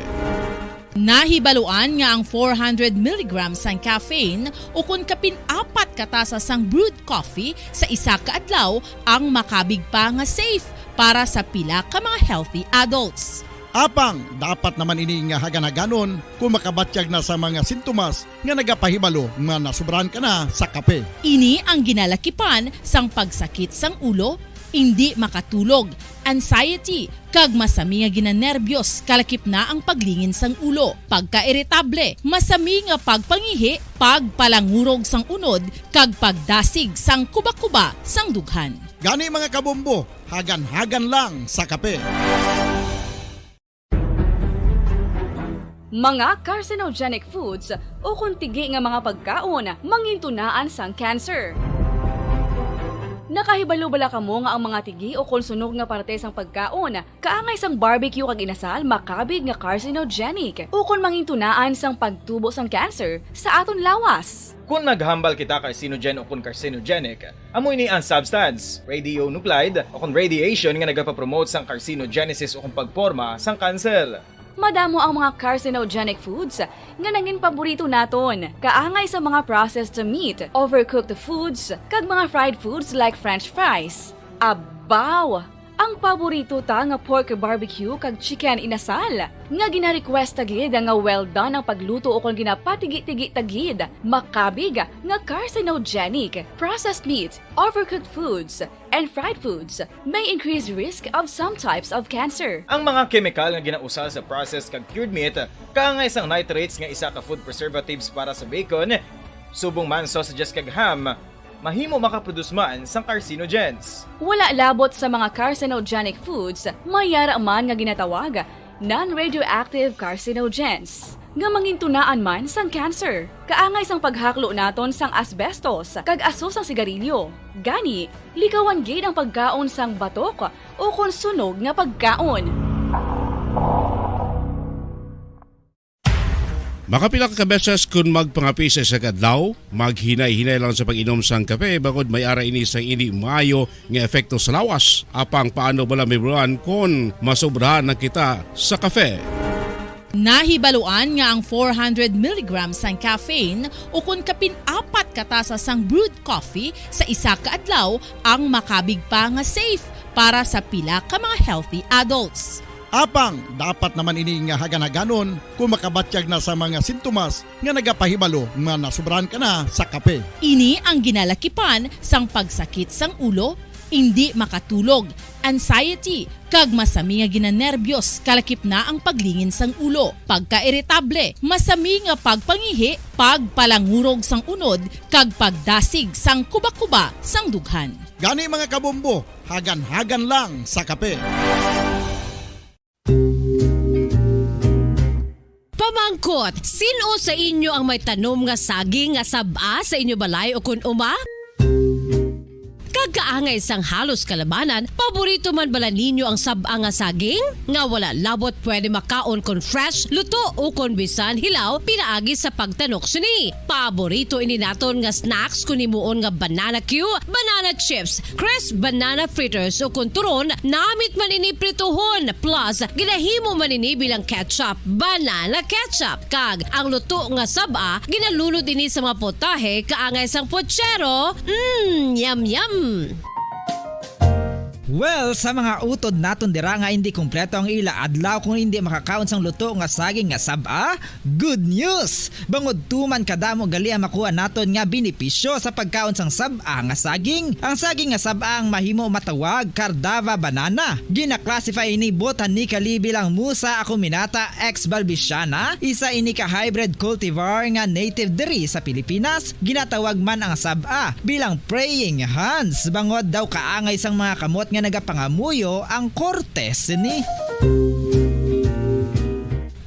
Nahibaluan nga ang four hundred milligrams sang caffeine ukon kapin apat ka tasa sang brewed coffee sa isa ka adlaw ang makabig pa nga safe para sa pila ka mga healthy adults. Apang dapat naman ini nga hagan-haganon kon makabatyag na sa mga sintomas nga nagapahibalo nga nasobrahan ka na sa kape. Ini ang ginalakipan sang pagsakit sang ulo, indi makatulog, anxiety, kag masami nga ginanerbyos, kalakip na ang paglingin sang ulo, pagkairitable, masami nga pagpangihi, pagpalangurog sang unod, kag pagdasig sang kubakuba sang dughan. Gani, mga kabombo, hagan-hagan lang sa kape. Mga carcinogenic foods ukon tigi nga mga pagkaon mangintunaan sang cancer. Nakahibalo bala kamo nga ang mga tigi ukon sunog nga parte sang pagkaon, kaangay sang barbecue kag inasal, makabig nga carcinogenic ukon mangintunaan sang pagtubo sang cancer sa aton lawas? Kon naghambal kita carcinogen ukon carcinogenic, amo ini ang substance, radionuclide, ukon radiation nga nagapapromote sang carcinogenesis ukon pagporma sang kanser. Madamo ang mga carcinogenic foods nga nangin paborito naton, kaangay sa mga processed meat, overcooked foods, kag mga fried foods like French fries. Abaw! Ang paborito ta nga pork barbecue kag chicken inasal, nga gina-request ta gid nga well done ang pagluto ukon ginapatigi-tigi ta gid, makabig nga carcinogenic. Processed meat, overcooked foods, and fried foods may increase risk of some types of cancer. Ang mga kemikal nga ginausal sa processed kag cured meat, kaangay sang nitrates nga isa ka food preservatives para sa bacon, subong man sausages kag ham, mahimo makaproduce man sang carcinogens. Wala labot sa mga carcinogenic foods, may yara man nga ginatawag non-radioactive carcinogens, nga mangintunaan man sang cancer. Kaangay sang paghaklo naton sang asbestos kag aso sang sigarilyo. Gani, likawan gid ang pagkaon sang batok ukon sunog nga pagkaon. Makapila ka beses kon magpangape sa isa ka adlaw, maghinay-hinay lang sa pag-inom sang kape, bangod may ara ini sang indi maayo nga epekto sa lawas. Apang paano bala, Ma'am Ron, kon masobrahan na kita sa kape? Nahibaluan nga ang four hundred milligrams sang caffeine ukon kapin apat ka tasa sang brewed coffee sa isa ka adlaw ang makabig pa nga safe para sa pila ka mga healthy adults. Apang dapat naman ini nga hagan-haganon kung makabatyag na sa mga sintomas nga nagapahibalo nga nasobrahan ka na sa kape. Ini ang ginalakipan sang pagsakit sang ulo, indi makatulog, anxiety, kag masami nga ginanerbiyos, kalakip na ang paglingin sang ulo, pagkairitable, masami nga pagpangihi, pagpalangurog sang unod, kag pagdasig sang kubakuba sang dughan. Gani, mga kabombo, hagan-hagan lang sa kape. Pamangkot, sin-o sa inyo ang may tanom nga saging nga sab-a sa inyo balay ukon uma? Kag kaangay sang halos kalabanan, paborito man bala ninyo ang sab-a nga saging? Nga wala labot pwede makaon kon fresh, luto, ukon bisan hilaw pinaagi sa pagtanok sini. Paborito ini naton nga snacks kon himuon nga banana cue, banana chips, crisp banana fritters, ukon turon, namit man ini prituhon, plus ginahimo man ini bilang ketchup, banana ketchup. Kag ang luto nga sab-a ginalunod ini sa mga putahe kaangay sang puchero. Mm, yum, yum. Well, sa mga utod naton dira nga indi kompleto ang ila adlaw kung indi makakaon sang luto nga saging nga sab-a, good news! Bangod tuman kadamo gali ang makuha naton nga benepisyo sa pagkaon sang sab-a nga saging. Ang saging nga sab-a ang mahimo matawag Cardava banana. Gina-classify ini botanically bilang Musa acuminata ex balbisiana, isa ini ka hybrid cultivar nga native diri sa Pilipinas. Ginatawag man ang sab-a bilang praying hands, bangod daw kaangay sang mga kamot nga nagapangamuyo ang korte sini.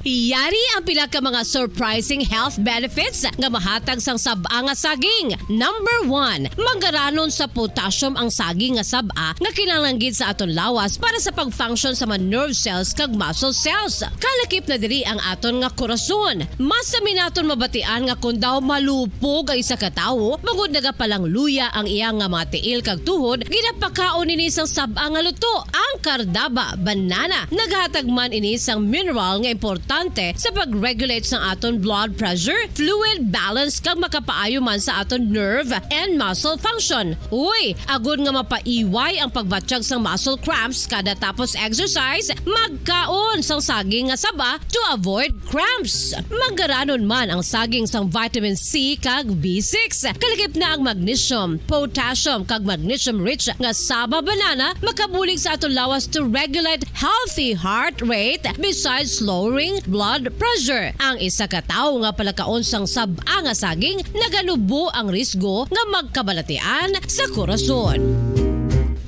Yari ang pila ka mga surprising health benefits nga mahatag sang sab-a nga saging. Number one, manggaranon sa potassium ang saging nga sab-a nga kinahanglan gid sa aton lawas para sa pag-function sa mga nerve cells kag muscle cells. Kalakip na diri ang aton nga korason. Masami naton mabatian nga kon daw malupog ang isa ka tawo, bangod nagapalangluya ang iya nga mga tiil kag tuhod, ginapakaon ini sang sab-a nga luto, ang Cardaba banana. Naghatag man ini sang mineral nga importante sa pag-regulate sang aton blood pressure, fluid balance, kag makapaayo man sa aton nerve and muscle function. Uy, agod nga mapaiway ang pagbatyag sang muscle cramps kada tapos exercise, magkaon sang saging nga saba to avoid cramps. Manggaranon man ang saging sang vitamin C kag B six. Kalakip na ang magnesium, potassium, kag magnesium-rich nga saba banana makabulig sa aton lawas to regulate healthy heart rate besides lowering blood pressure. Ang isa ka tawo nga palakaon sang sab-a nga saging naganubo ang risgo nga magkabalatian sa korason.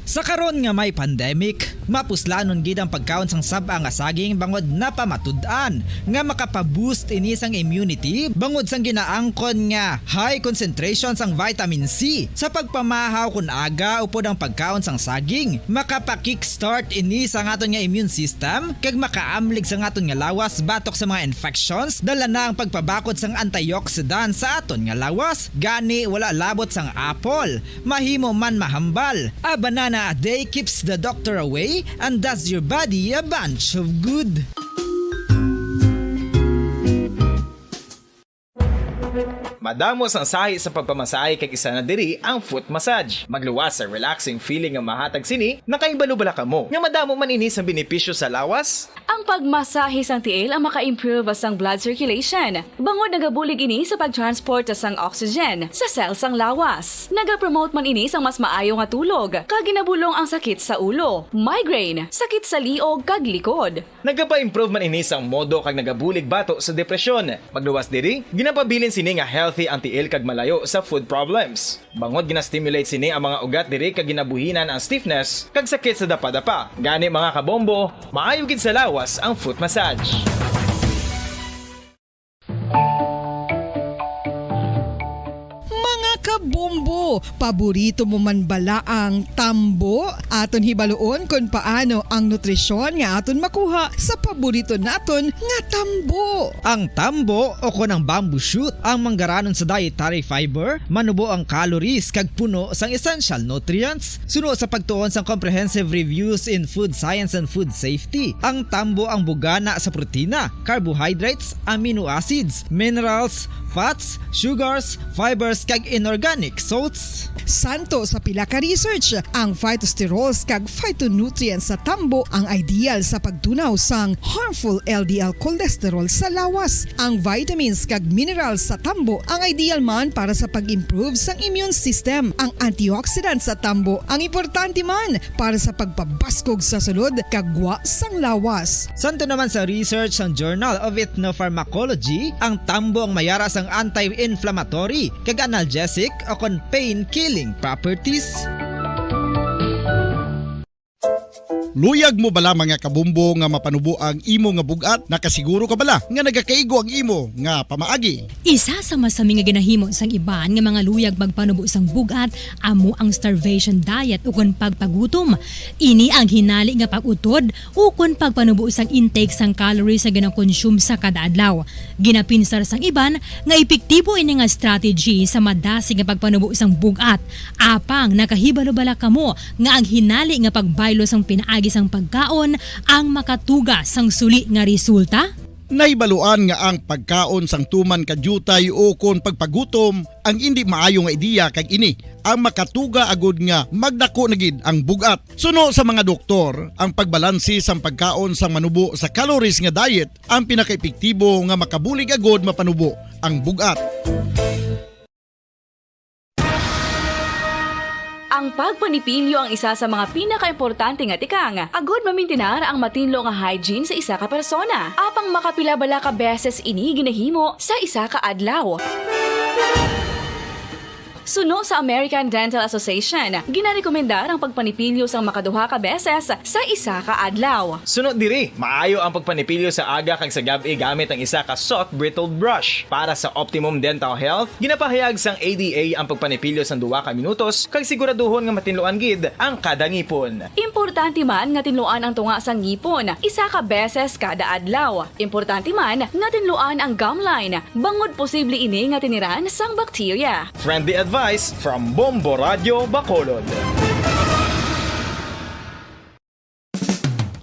Sa karon nga may pandemic, mapuslanon gid ang pagkaon sang sab-a nga saging bangod napamatud-an nga makapa-boost ini sang immunity bangod sang ginaangkon nga high concentration sang vitamin C. Sa pagpamahaw kon aga upod ang pagkaon sang saging, makapa-kickstart ini sa aton nga immune system kag makaamlig sa aton nga lawas batok sa mga infections, dala na ang pagpabakod sang antioxidant sa aton nga lawas. Gani, wala labot sang apple, mahimo man mahambal. A banana a day keeps the doctor away and does your body a bunch of good. Damo sang sahi sa pagpamasahe kag isa na diri ang foot massage. Magluwas sa relaxing feeling nga mahatag sini, nakahibalo bala kamo nga madamo man ini sang benepisyo sa lawas? Ang pagmasahe sang tiil ang maka-improve sang blood circulation, bangod nagabulig ini sa pag-transport sang oxygen sa cell sang lawas. Nagapromote man ini sang mas maayo nga tulog, kag ginabulong ang sakit sa ulo, migraine, sakit sa liog kag likod. Nagapa-improve man ini sang modo kag nagabulig bato sa depresyon. Magluwas diri, ginapabilin sini nga healthy ang tiil kag malayo sa foot problems. Bangod gina-stimulate sini ang mga ugat diri kag ginabuhinan ang stiffness kag sakit sa dapadapa. Gani, mga kabombo, maayo gid sa lawas ang foot massage. Mga kabombo, paborito mo man bala ang tambo? Aton hibaluon kon paano ang nutrisyon nga aton makuha sa paborito naton nga tambo. Ang tambo o kon ang bamboo shoot ang manggaranon sa dietary fiber, manubo ang calories kag puno sang essential nutrients. Suno sa pagtuon sang Comprehensive Reviews in Food Science and Food Safety, ang tambo ang bugana sa protina, carbohydrates, amino acids, minerals, fats, sugars, fibers, kag inorganic salts. Santo sa pila ka research, ang phytosterols kag phytonutrients sa tambo ang ideal sa pagtunaw sang harmful L D L cholesterol sa lawas. Ang vitamins kag minerals sa tambo ang ideal man para sa pag-improve sang immune system. Ang antioxidants sa tambo ang importante man para sa pagpabaskog sa sulod kag gwa sang lawas. Santo naman sa research sang Journal of Ethnopharmacology, ang tambo ang mayara sang anti-inflammatory kag analgesic o kon pain-killing properties. Luyag mo bala, mga kabumbo, nga mapanubo ang imo nga bug-at? Nakasiguro ka bala nga nagakaigo ang imo nga pamaagi? Isa sa masami nga ginahimo sang iban nga mga luyag magpanubo sang bug-at amo ang starvation diet ukon pagpagutom. Ini ang hinali nga pag-utod ukon pagpanubo sang intake sang calories nga ginakonsume sa kada adlaw. Ginapinsar sang iban nga epektibo ini nga strategy sa madasig nga pagpanubo sang bug-at. Apang nakahibalo bala kamo nga ang hinali nga pagbaylo sang pinaagi sang pagkaon ang makatuga sang suli nga resulta? Nahibaluan nga ang pagkaon sang tuman ka diutay ukon pagpagutom ang indi maayo nga ideya, kag ini ang makatuga agud nga magdako na gid ang bug-at. Suno sa mga doktor, ang pagbalanse sang pagkaon sang manubo sa calories nga diet ang pinakaepektibo nga makabulig agud mapanubo ang bug-at. Ang pagpanipilyo ang isa sa mga pinakaimportante nga tikang agud mamintinar ang matinlo nga hygiene sa isa ka persona. Apang makapila bala ka beses ini ginahimo sa isa ka adlaw? Suno sa American Dental Association, ginarekomendar ang pagpanipilyo sang makaduha ka beses sa isa ka adlaw. Suno diri, maayo ang pagpanipilyo sa aga kag sa gab-i gamit ang isa ka soft bristled brush. Para sa optimum dental health, ginapahayag sang A D A ang pagpanipilyo sang duha ka minutos kag siguraduhon nga matinluan gid ang kada ngipon. Importante man nga tinluan ang tunga sang ngipon isa ka beses kada adlaw. Importante man nga tinluan ang gum line, bangod posible ini nga tiniran sang bakterya. Friendly advice from Bombo Radio Bacolod.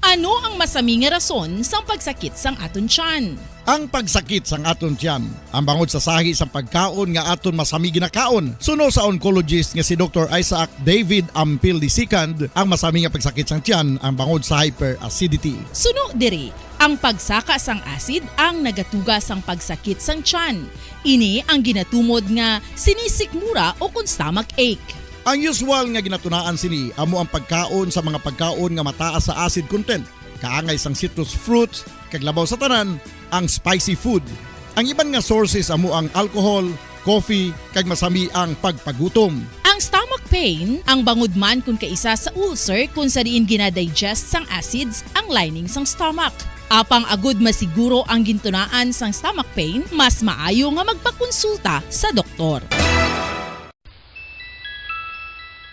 Ano ang masami nga rason sang pagsakit sang aton tiyan? Ang pagsakit sang aton tiyan ang bangod sa sahi sang pagkaon nga aton masami ginakaon, suno sa oncologist nga si Doktor Isaac David Ampil the second, ang masami nga pagsakit sang tiyan ang bangod sa hyperacidity. Suno diri, ang pagsaka sang acid ang nagatuga sang pagsakit sang tiyan. Ini ang ginatumod nga sinisikmura o kon stomach ache. Ang usual nga ginatunaan sini amo ang pagkaon sa mga pagkaon nga mataas sa acid content, kaangay sang citrus fruits, kag labaw sa tanan, ang spicy food. Ang iban nga sources amo ang alcohol, coffee, kag masami ang pagpagutom. Ang stomach pain ang bangod man kon kaisa sa ulcer, kon sa diin ginadigest sang acids ang lining sang stomach. Apang agud masiguro ang gintunaan sang stomach pain, mas maayo nga magpakonsulta sa doktor.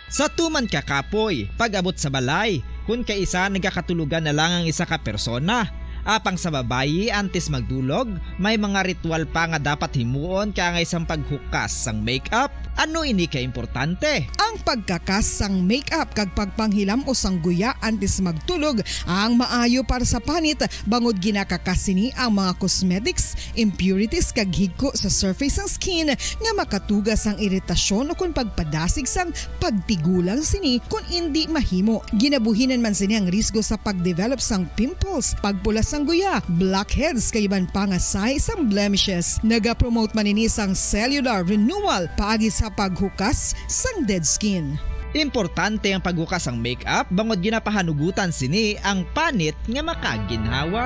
Sa tuman ka kapoy, pag-abot sa balay, kon kaisa nagakatulogan na lang ang isa ka persona, Apang sa babayi, antes magdulog, may mga ritual pa nga dapat himuon kaangay sang paghukas sang makeup. Ano ini ka importante? Ang pagkakas sang makeup kag pagpanghilam-os sang guya antes magtulog ang maayo para sa panit, bangod ginakakas sini ang mga cosmetics, impurities, kag higko sa surface sang skin nga makatuga sang iritasyon ukon pagpadasig sang pagtigulang sini kon indi mahimo. Ginabuhinan man sini ang risgo sa pag-develop sang pimples, pagpula sang guya, blackheads, kag iban pa nga sahi sang blemishes. Nagapromote man ini sang cellular renewal paagi sa paghukas sang dead skin. Importante ang paghukas sang makeup bangod ginapahanugutan sini ang panit nga makaginhawa.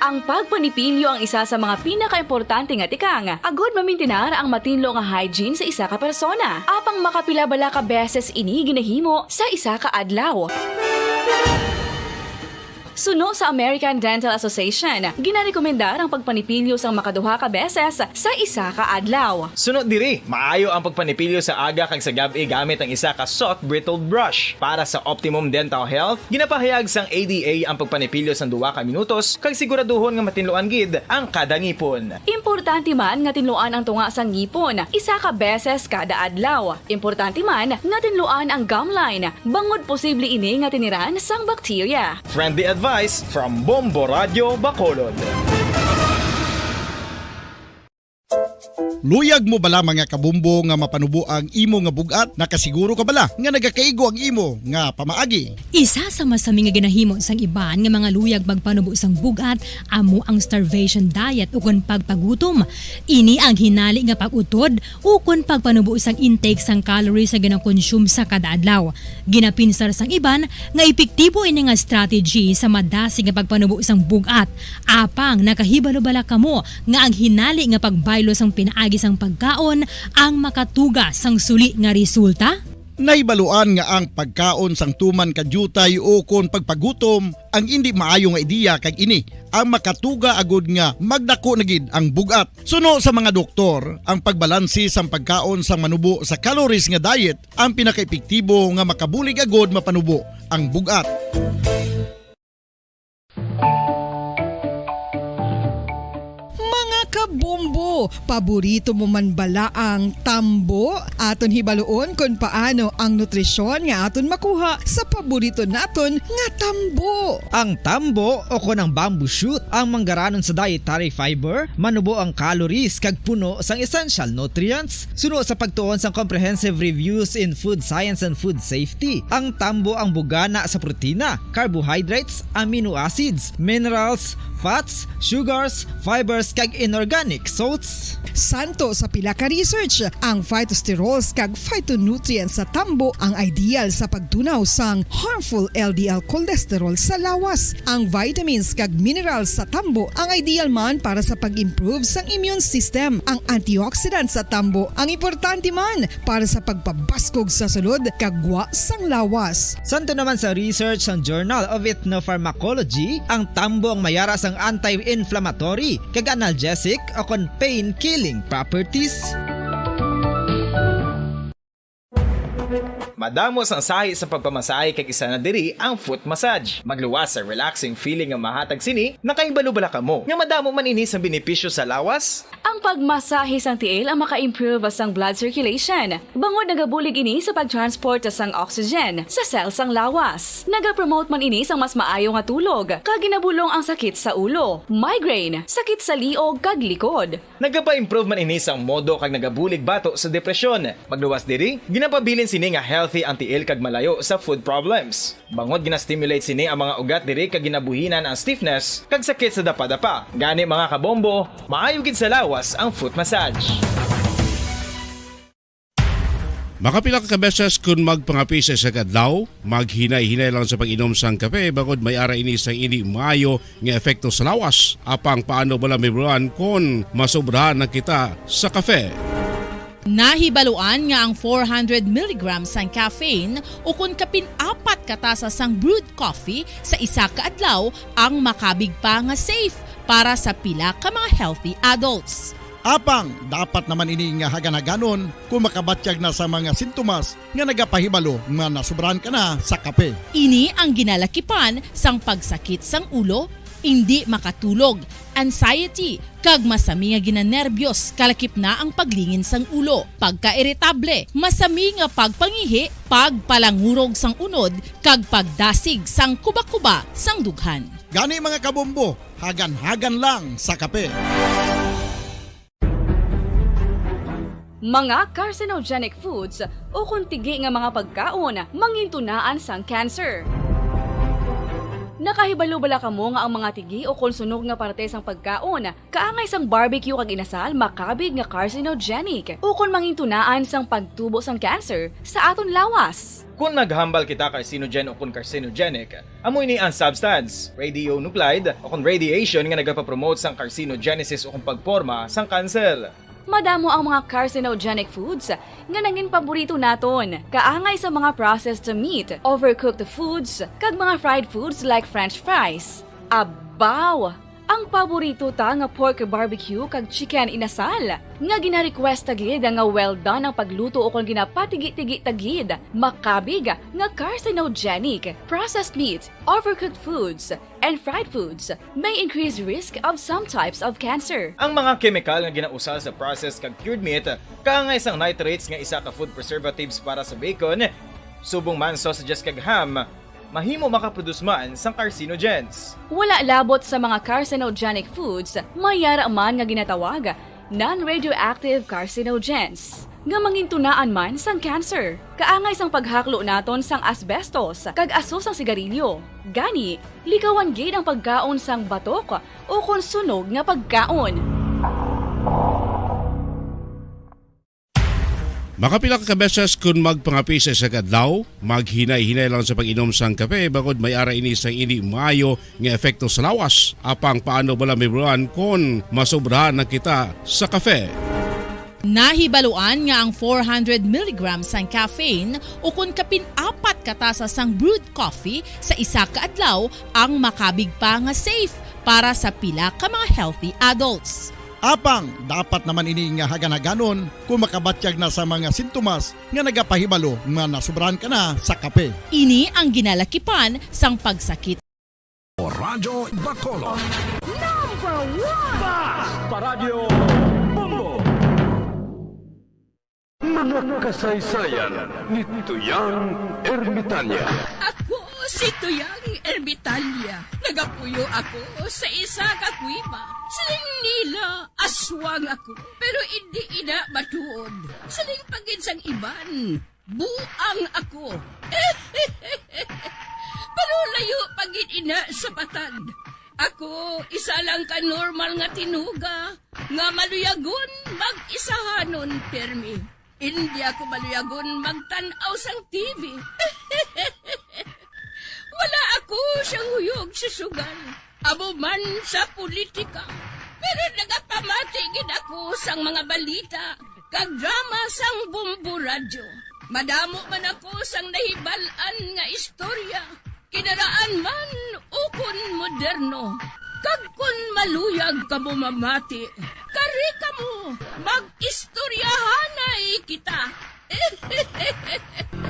Ang pagpanipilyo ang isa sa mga pinakaimportante nga tikang agud mamintinar ang matinlo nga hygiene sa isa ka persona. Apang makapila bala ka beses ini ginahimo sa isa ka adlaw? Suno sa American Dental Association, ginarekomendar ang pagpanipilyo sang makaduha ka beses sa isa ka adlaw. Suno diri, maayo ang pagpanipilyo sa aga kag sa gab-i gamit ang isa ka soft bristled brush. Para sa optimum dental health, ginapahayag sang A D A ang pagpanipilyo sang duha ka minutos kag siguraduhon nga matinluan gid ang kada ngipon. Importante man nga tinluan ang tunga sang ngipon isa ka beses kada adlaw. Importante man nga tinluan ang gum line, bangod posible ini nga tiniran sang bakterya. Friendly advice from Bombo Radio Bacolod. Luyag mo bala, mga kabombo, nga mapanubo ang imo nga bug-at? Nakasiguro ka bala nga nagakaigo ang imo nga pamaagi? Isa sa masami nga ginahimo sang iban nga mga luyag magpanubo sang bug-at amo ang starvation diet ukon pagpagutom. Ini ang hinali nga pag-utod ukon pagpanubo sang intake sang calories nga ginakonsume sa kada adlaw. Ginapinsar sang iban nga epektibo ini nga strategy sa madasig nga pagpanubo sang bug-at. Apang nakahibalo bala kamo nga ang hinali nga pagbaylo sang pinaagi sang pagkaon ang makatuga sang suli nga resulta? Nahibaluan nga ang pagkaon sang tuman ka diutay ukon pagpagutom ang indi maayo nga ideya, kag ini ang makatuga agud nga magdako na gid ang bug-at. Suno sa mga doktor, ang pagbalanse sang pagkaon sang manubo sa calories nga diet ang pinakaepektibo nga makabulig agud mapanubo ang bug-at. Mga kabombo, paborito mo man bala ang tambo? Aton hibaluon kon paano ang nutrisyon nga aton makuha sa paborito naton nga tambo. Ang tambo o kon ang bamboo shoot ang manggaranon sa dietary fiber, manubo ang calories kag puno sang essential nutrients. Suno sa pagtuon sang Comprehensive Reviews in Food Science and Food Safety, ang tambo ang bugana sa protina, carbohydrates, amino acids, minerals, fats, sugars, fibers, kag inorganic salts. Santo sa pila ka research, ang phytosterols kag phytonutrients sa tambo ang ideal sa pagtunaw sang harmful L D L cholesterol sa lawas. Ang vitamins kag minerals sa tambo ang ideal man para sa pag-improve sang immune system. Ang antioxidants sa tambo ang importante man para sa pagpabaskog sa sulod kag gwa sang lawas. Santo naman sa research sang Journal of Ethnopharmacology, ang tambo ang mayara sang anti-inflammatory kag analgesic o kon pain-killing properties. Madamo sang sahi sa pagpamasahe, kag isa na diri ang foot massage. Magluwas sa relaxing feeling nga mahatag sini. Nakahibalo bala kamo nga madamo man ini sang benepisyo sa lawas? Ang pagmasahe sang tiil ang maka-improve sang blood circulation, bangod nagabulig ini sa pag-transport sang oxygen sa cell sang lawas. Nagapromote man ini sang mas maayo nga tulog, kag ginabulong ang sakit sa ulo, migraine, sakit sa liog, kag likod. Nagapa-improve man ini sang modo kag nagabulig bato sa depresyon. Magluwas diri, ginapabilin sini nga healthy ang tiil kag malayo sa foot problems. Bangod gina-stimulate sini ang mga ugat diri kag ginabuhinan ang stiffness kag sakit sa dapadapa. Gani, mga kabombo, maayo gid sa lawas ang foot massage. Makapila ka beses kun magpangape sa isa ka adlaw, maghinay-hinay lang sa pag-inom sang kape, bangod may ara ini sang indi maayo nga epekto sa lawas. Apang paano bala mahibaluan kon masobrahan na kita sa kafe? Nahibaluan nga ang four hundred milligrams sang caffeine ukon kapin apat ka tasa sang brewed coffee sa isa ka adlaw ang makabig pa nga safe para sa pila ka mga healthy adults. Apang dapat naman ini nga hagan-haganon kung makabatyag na sa mga sintomas nga nagapahibalo nga nasobrahan ka na sa kape. Ini ang ginalakipan sang pagsakit sang ulo, indi makatulog, anxiety, kag masami nga ginanerbyos, kalakip na ang paglingin sang ulo, pagkairitable, masami nga pagpangihi, pagpalangurog sang unod, kag pagdasig sang kuba-kuba sang dughan. Gani, mga kabombo, hagan-hagan lang sa kape. Mga carcinogenic foods ukon tigi nga mga pagkaon mangintunaan sang cancer. Nakahibalo bala kamo nga ang mga tigi ukon sunog nga parte sang pagkaon, kaangay sang barbecue kag inasal, makabig nga carcinogenic ukon mangintunaan sang pagtubo sang cancer sa aton lawas? Kon naghambal kita carcinogen ukon carcinogenic, amo ini ang substance, radionuclide, ukon radiation nga nagapapromote sang carcinogenesis ukon pagporma sang kanser. Madamo ang mga carcinogenic foods nga nangin paborito naton, kaangay sa mga processed meat, overcooked foods, kag mga fried foods like French fries. Abaw! Ang paborito ta nga pork barbecue kag chicken inasal, nga gina-request ta gid nga well done ang pagluto ukon ginapatigi-tigi ta gid, makabig nga carcinogenic. Processed meat, overcooked foods, and fried foods may increase risk of some types of cancer. Ang mga kemikal nga ginausal sa processed kag cured meat, kaangay sang nitrates nga isa ka food preservatives para sa bacon, subong man sausages kag ham, mahimo makaproduce man sang carcinogens. Wala labot sa mga carcinogenic foods, may yara man nga ginatawag non-radioactive carcinogens, nga mangintunaan man sang cancer. Kaangay sang paghaklo naton sang asbestos kag aso sang sigarilyo. Gani, likawan gid ang pagkaon sang batok ukon sunog nga pagkaon. Makapila ka beses kon magpangape sa isa ka adlaw, maghinay-hinay lang sa pag-inom sang kape, bangod may ara ini sang indi maayo nga epekto sa lawas. Apang paano bala mahibaluan kon masobrahan na kita sa kape? Nahibaluan nga ang four hundred milligrams sang caffeine ukon kapin apat ka tasa sang brewed coffee sa isa ka adlaw ang makabig pa nga safe para sa pila ka mga healthy adults. Apang dapat naman ini nga hagan-haganon kung makabatyag na sa mga sintomas nga nagapahibalo nga nasobrahan ka na sa kape. Ini ang ginalakipan sang pagsakit. Radyo Bacolod. Number one! Bas pa Radyo Bombo. Mga kasaysayan ni Tuyang Ermitanya. Ako si Tuyang Ermitanya. Nagapuyo ako sa isa ka kuweba. Siling nila, aswang ako, pero indi ina matuod. Siling pa gid sang iban, buang ako. Pero layo pa gid ina sa patag. Ako, isa lang ka normal nga tinuga nga maluyagon mag-isahanon pirmi. Indi ako maluyagon magtan-aw sang T V. Wala ako siyang huyog sa sugal, amo man sa politika. Pero nagapamati gid ako sang mga balita kag drama sang Bombo Radyo. Madamo man ako sang nahibal-an nga istorya, kinaraan man ukon moderno. Kag kon maluyag kamo mamati, kari kamo, mag-istoryahanay kita.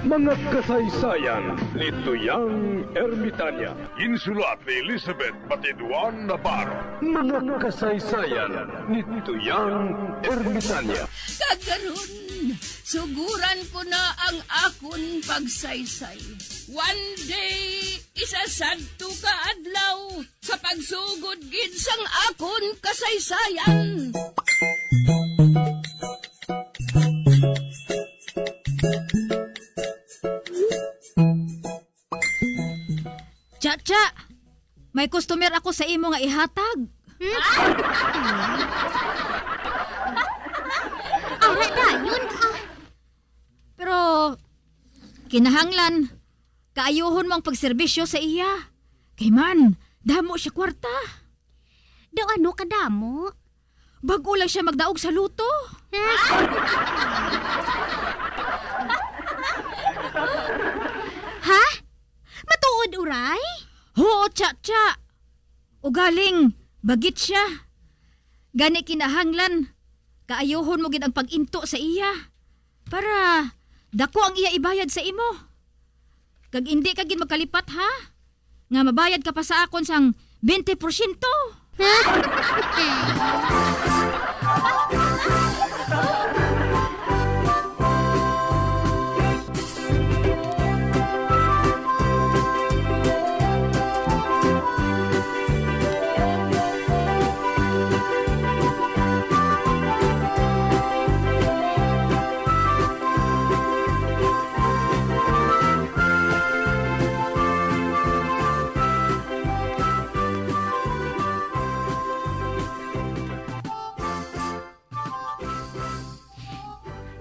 Mga kasaysayan ni Tuyang Ermitanya. Ginsulat ni Elizabeth Batiduan Navarro. Mga kasaysayan ni Tuyang Ermitanya. Kag karon, suguran ko na ang akon pagsaysay. One day, isa sadto ka adlaw, sa pagsugod gid sang akon kasaysayan. Cha-cha, may customer ako sa imo nga ihatag. Ara dayon, ah. Pero kinahanglan kaayuhon mo ang pagserbisyo sa iya. Kay man, damo siya kwarta. Daw ano kadamo? Bag-o lang siya magdaog sa luto. Ha? Matuod, uray? Huo, cha-cha. Ugaling, bagit siya. Gani, kinahanglan kaayuhon mo gid ang pag-into sa iya, para dako ang iya ibayad sa imo. Kag indi ka gid magkalipat, ha, nga mabayad ka pa sa akon sang twenty porsyento.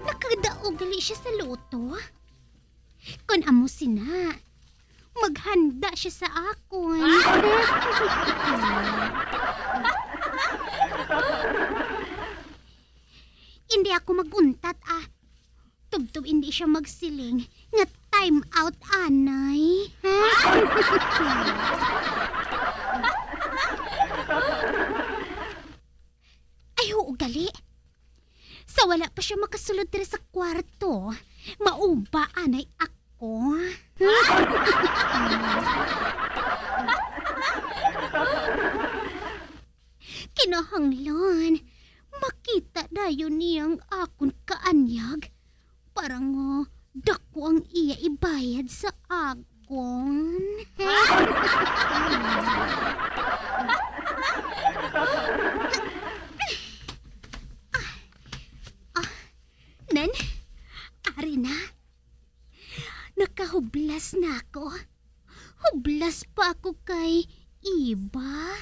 Nakadaog gali siya sa lotto? Kon amo sina, maghanda siya sa akon. Hindi ako maguntat, ah. Tubtob hindi siya magsiling nga time out anay. Ay, oo, gali. Sa wala pa siya makasulod diri sa kwarto, mauba anay ako. Kinahanglan makita dayon niya ang akon kaanyag para nga dako ang iya ibayad sa akon. Ah, ah, Nan, ari na. Nakahublas na ako. Hublas pa ako kay Eva.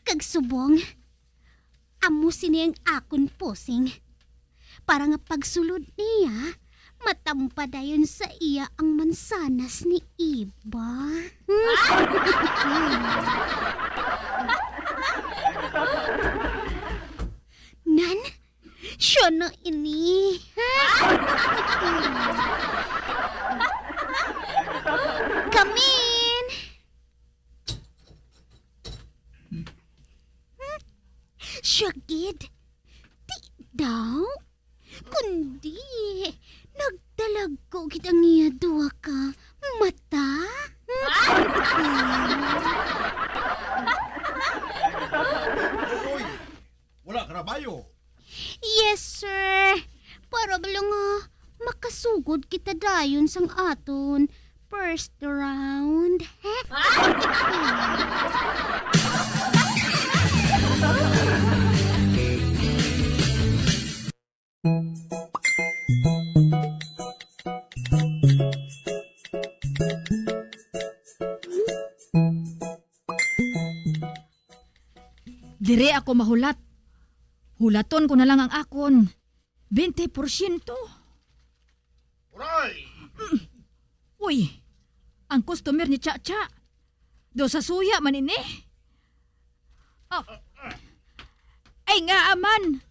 Kag subong, amo sini ang akon posing. Para nga pagsulod niya, matampa dayon sa iya ang mansanas ni Eva. Nan, siya na ini. Come in! Hmm? Siya gid. Di daw. Kundi, nagdalago gid ang iya duha ka mata. Oy, wala ka na bayo? Yes, sir. Para bala nga makasugod kita dayon sang aton first round. Diri ako mahulat. Hulaton ko na lang ang akon twenty porsyento. Uray! Uy, ang customer ni Chacha. Daw sa suya man ini. Oh. Ay nga, aman.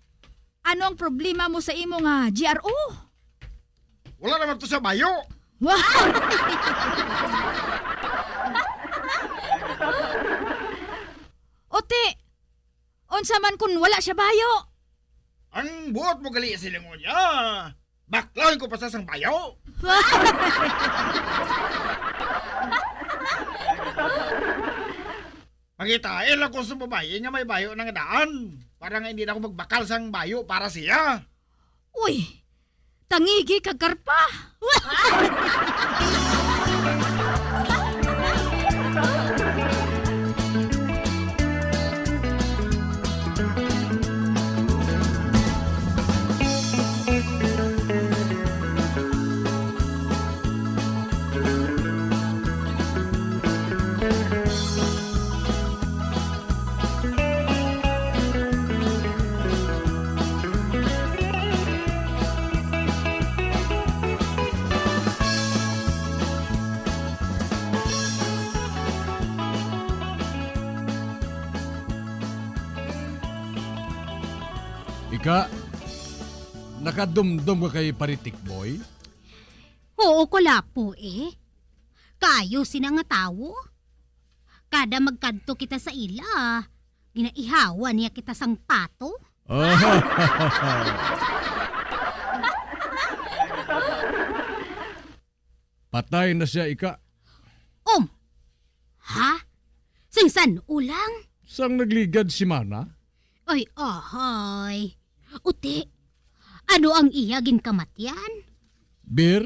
Ano ang problema mo sa imo nga G R O? Wala naman to sa bayo. Wa-, Ote, unsa man kun wala siya bayo? Ang buot mo gali silingon niya. Baklon ko pa sa sang bayo. Pangitain lang ko sa babayi nga may bayo na nga daan, para nga hindi na ako magbakal sang bayo para siya. Uy, tangigi kag karpa. Ika, nakadumdom ka kay Paritik Boy? Oo, kulapo, eh. Kaayo sina nga tawo. Kada magkadto kita sa ila, ginaihawan niya kita sang pato. Patay na sia, Ika. Um, ha? Sing san-o lang? Sang nagligad semana. Ay, ahay. Uti, ano ang iya ginkamatyan? Beer?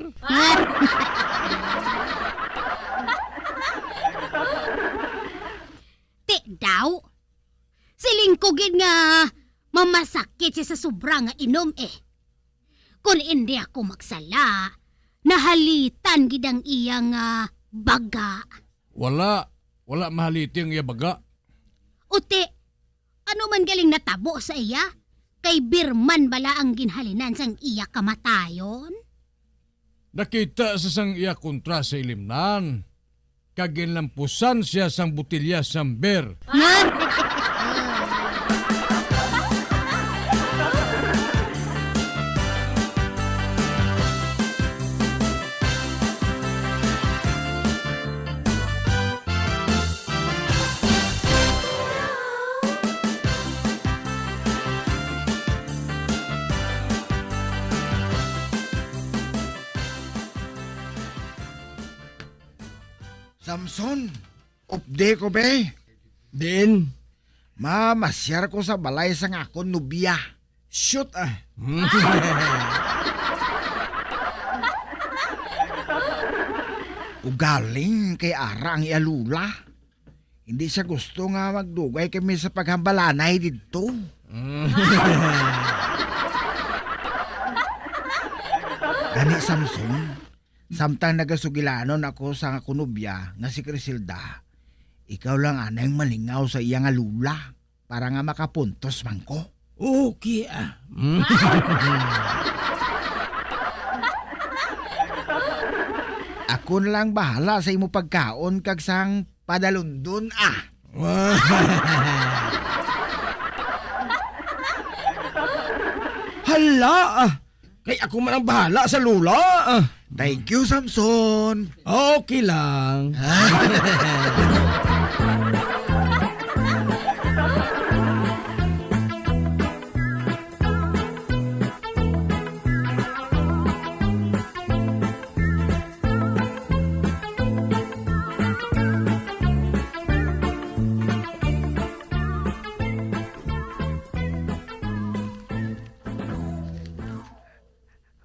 Ti daw. Siling ko gid nga mamasakit siya sa sobra nga inom, eh. Kon indi ako magsala, nahalitan gid ang iya nga baga. Wala, wala mahaliti ang iya baga. Uti, ano man galing natabo sa iya? Kay beer man bala ang ginhalinan sang iya kamatayon? Nakita sa sang iya kontra sa ilimnan, kag ginlampusan sia sang botelya sang beer. Samson, updi ko, be. Diin? Mamasyar ko sa balay sang akon nobya. Shoot, ah. Ugaling kay ara ang iya lola. Hindi siya gusto nga magdugay kami sa paghambalanay didto. Gani, Samson, samtang nagasugilanon ako sa akon nobya nga si Criselda, ikaw lang anay ang malingaw sa iya nga lola para nga makapuntos man ko. Okay, ah. Ako na lang bahala sa imo pagkaon kag sang padalundon, ah. Hala, ah. Kay ako man ang bahala sa lola, ah. Thank you, Samson. Okay lang.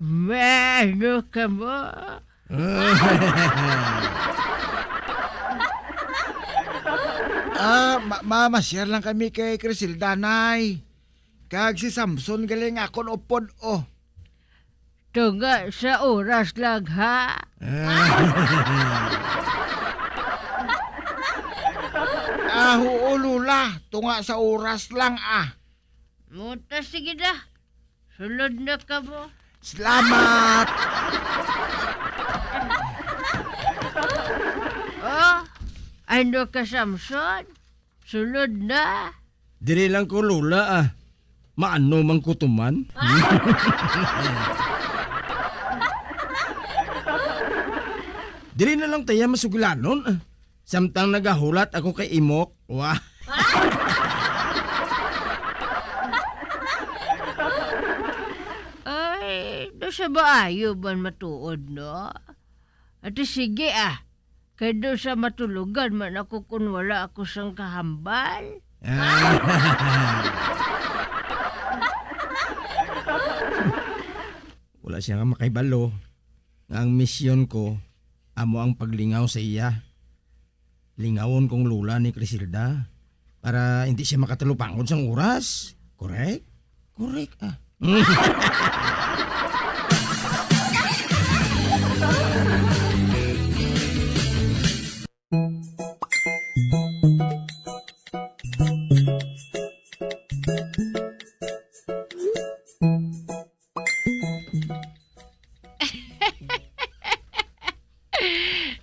Maano ka mo? Ah, ma-, mamasyar lang kami kay Criselda, Nay. Kag si Samson gali ang akon upod, oh. Tunga sa oras lang, ha? Ah, huo, Lola. Tunga sa oras lang, ah. Mo ta, sige na. Sulod na kamo. Salamat! Oh, ano ka, Samson? Sulod na. Diri lang ko, Lola, ah. Maano man ko tuman? Diri na lang taya masugilanon, ah. Samtang nagahulat ako kay Imok. Wa. Ay, do sa baayo man matuod, no? Ati sige, ah. Kay do sa matulogan man ako kun wala ako sang kahambal. Wala siya nga makahibalo nga ang misyon ko amo ang paglingaw sa iya. Lingawon kong lola ni Criselda para hindi siya makatalupangon sang oras. Correct? Correct, ah.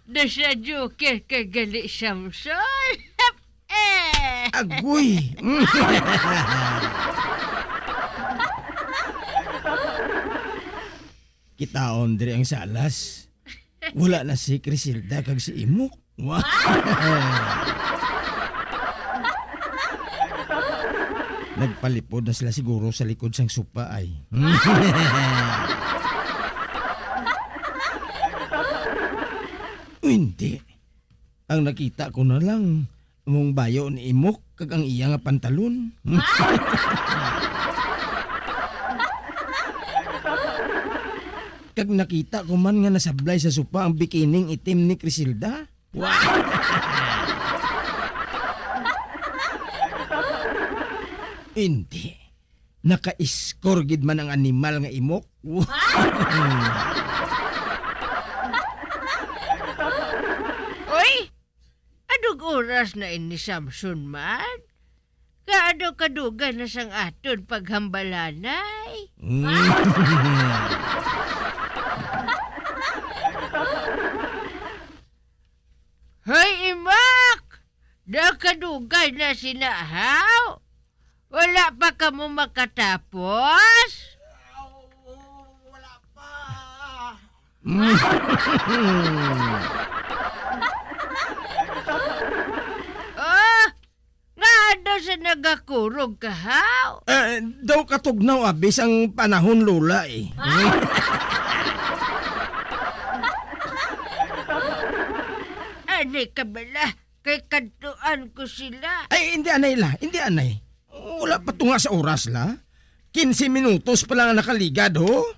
Nasa joker ka gali, Samson? Eh! Agoy! Kitaon diri ang salas. Wala na si Criselda kag si Imok. Wow! Nagpalipod na sila siguro sa likod sang supa ay. O hindi. Ang nakita ko na lang, among bayo ni Imok kag ang iya nga pantalon. Kag nakita ko man nga nasablay sa supa ang bikining itim ni Criselda. Hindi. Naka-score gid man ang animal nga Imok. Uy! Anong oras na ini, Samson man? Kaano kadugay na sang aton paghambalanay? Mm. Hoy, Imok! Nakadugay na sina, haw? Wala pa kamo makatapos? Wala pa. Oh, nga daw sa nagakurog ka, haw? Eh, daw katugnaw abi sang panahon, Lola, eh. Ani ka bala, kay kadtuan ko sila. Ay, hindi anay la, hindi anay. Wala pa tunga sa oras la. Quince minutos pa lang ang nakaligad, ho.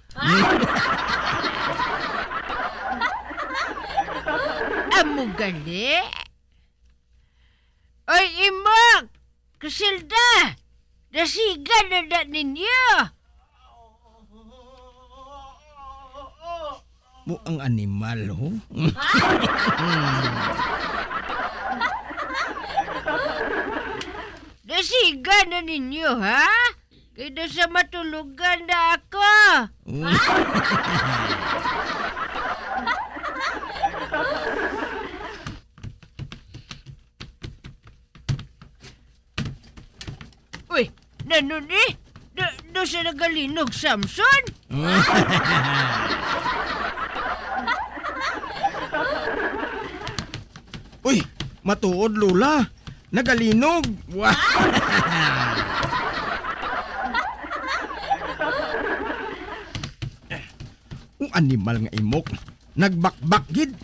Amo gali. Oy, Imok! Criselda! Dasigan na na ninyo! Mo ang animal, ho? Dasigan na ninyo, ha? Kay daw sa matulogan na ako. Uy, nano ni? Do, do sa nagalinog, Samson? Uy, matuod, Lola. Nagalinog. Ang animal nga Imok. Nagbakbak gid.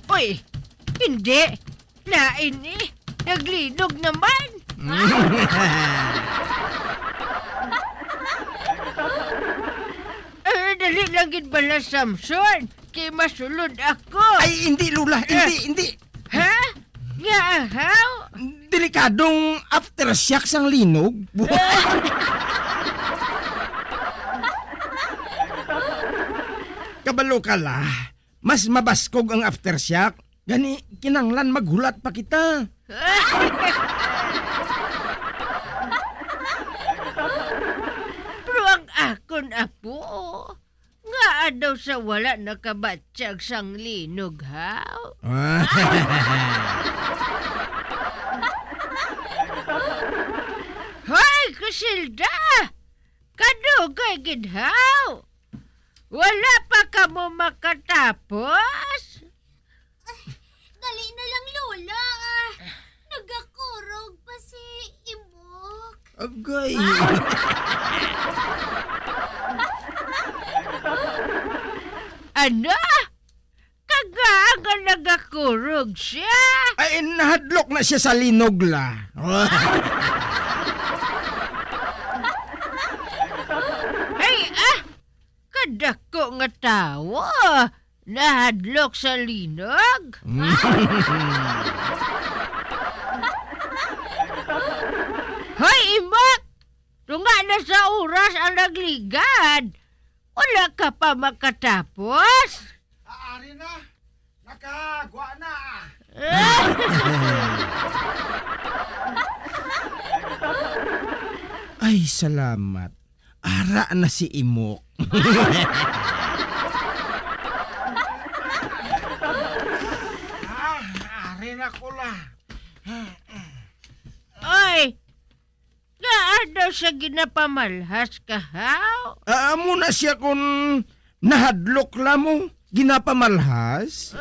Uy, hindi. Lain ni. Naglinog naman. Eh, dali lang gid bala, Samson. Kay masulod ako. Ay, hindi, Lola. Eh. Hindi, hindi. Ha? Nga, ahaw? Delikadong aftershock sang linog. Kabalo ka la, mas mabaskog ang aftershock. Gani, kinanglan maghulat pa kita. Pero ang akon apo, ngaa daw sa wala nakabatyag sang linog, haw? Hoy, Criselda! Kadugay gid, haw! Wala pa kamo makatapos? Ay, dali na lang, Lola. Ah, nagakurog pa si Imok. Agay. Ano? Kaga nga nagakurog siya? Ay, nahadlok na siya sa linog la. Ay, ah! Kadako nga tawo, nahadlok sa linog? Hoy, Imok! Tunga na sa oras ang nagligad. Wala ka pa makatapos? Aari na. Nakagwa na. Ay, salamat. Ara na si Imok. Ah, ari na ko la. Oy, ngaa daw sa ginapamalhas ka, haw? Ah, amo na siya kun nahadlok la mo. Ginapamalhas?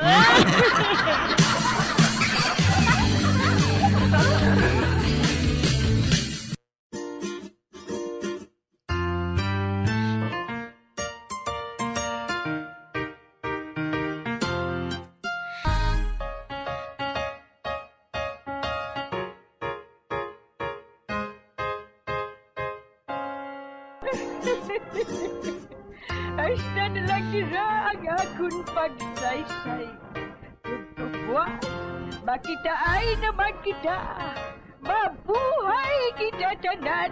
Hasta na lang dira ang akon pagsaysay. Buwas, makitaay naman kita. Mabuhay kita tanan!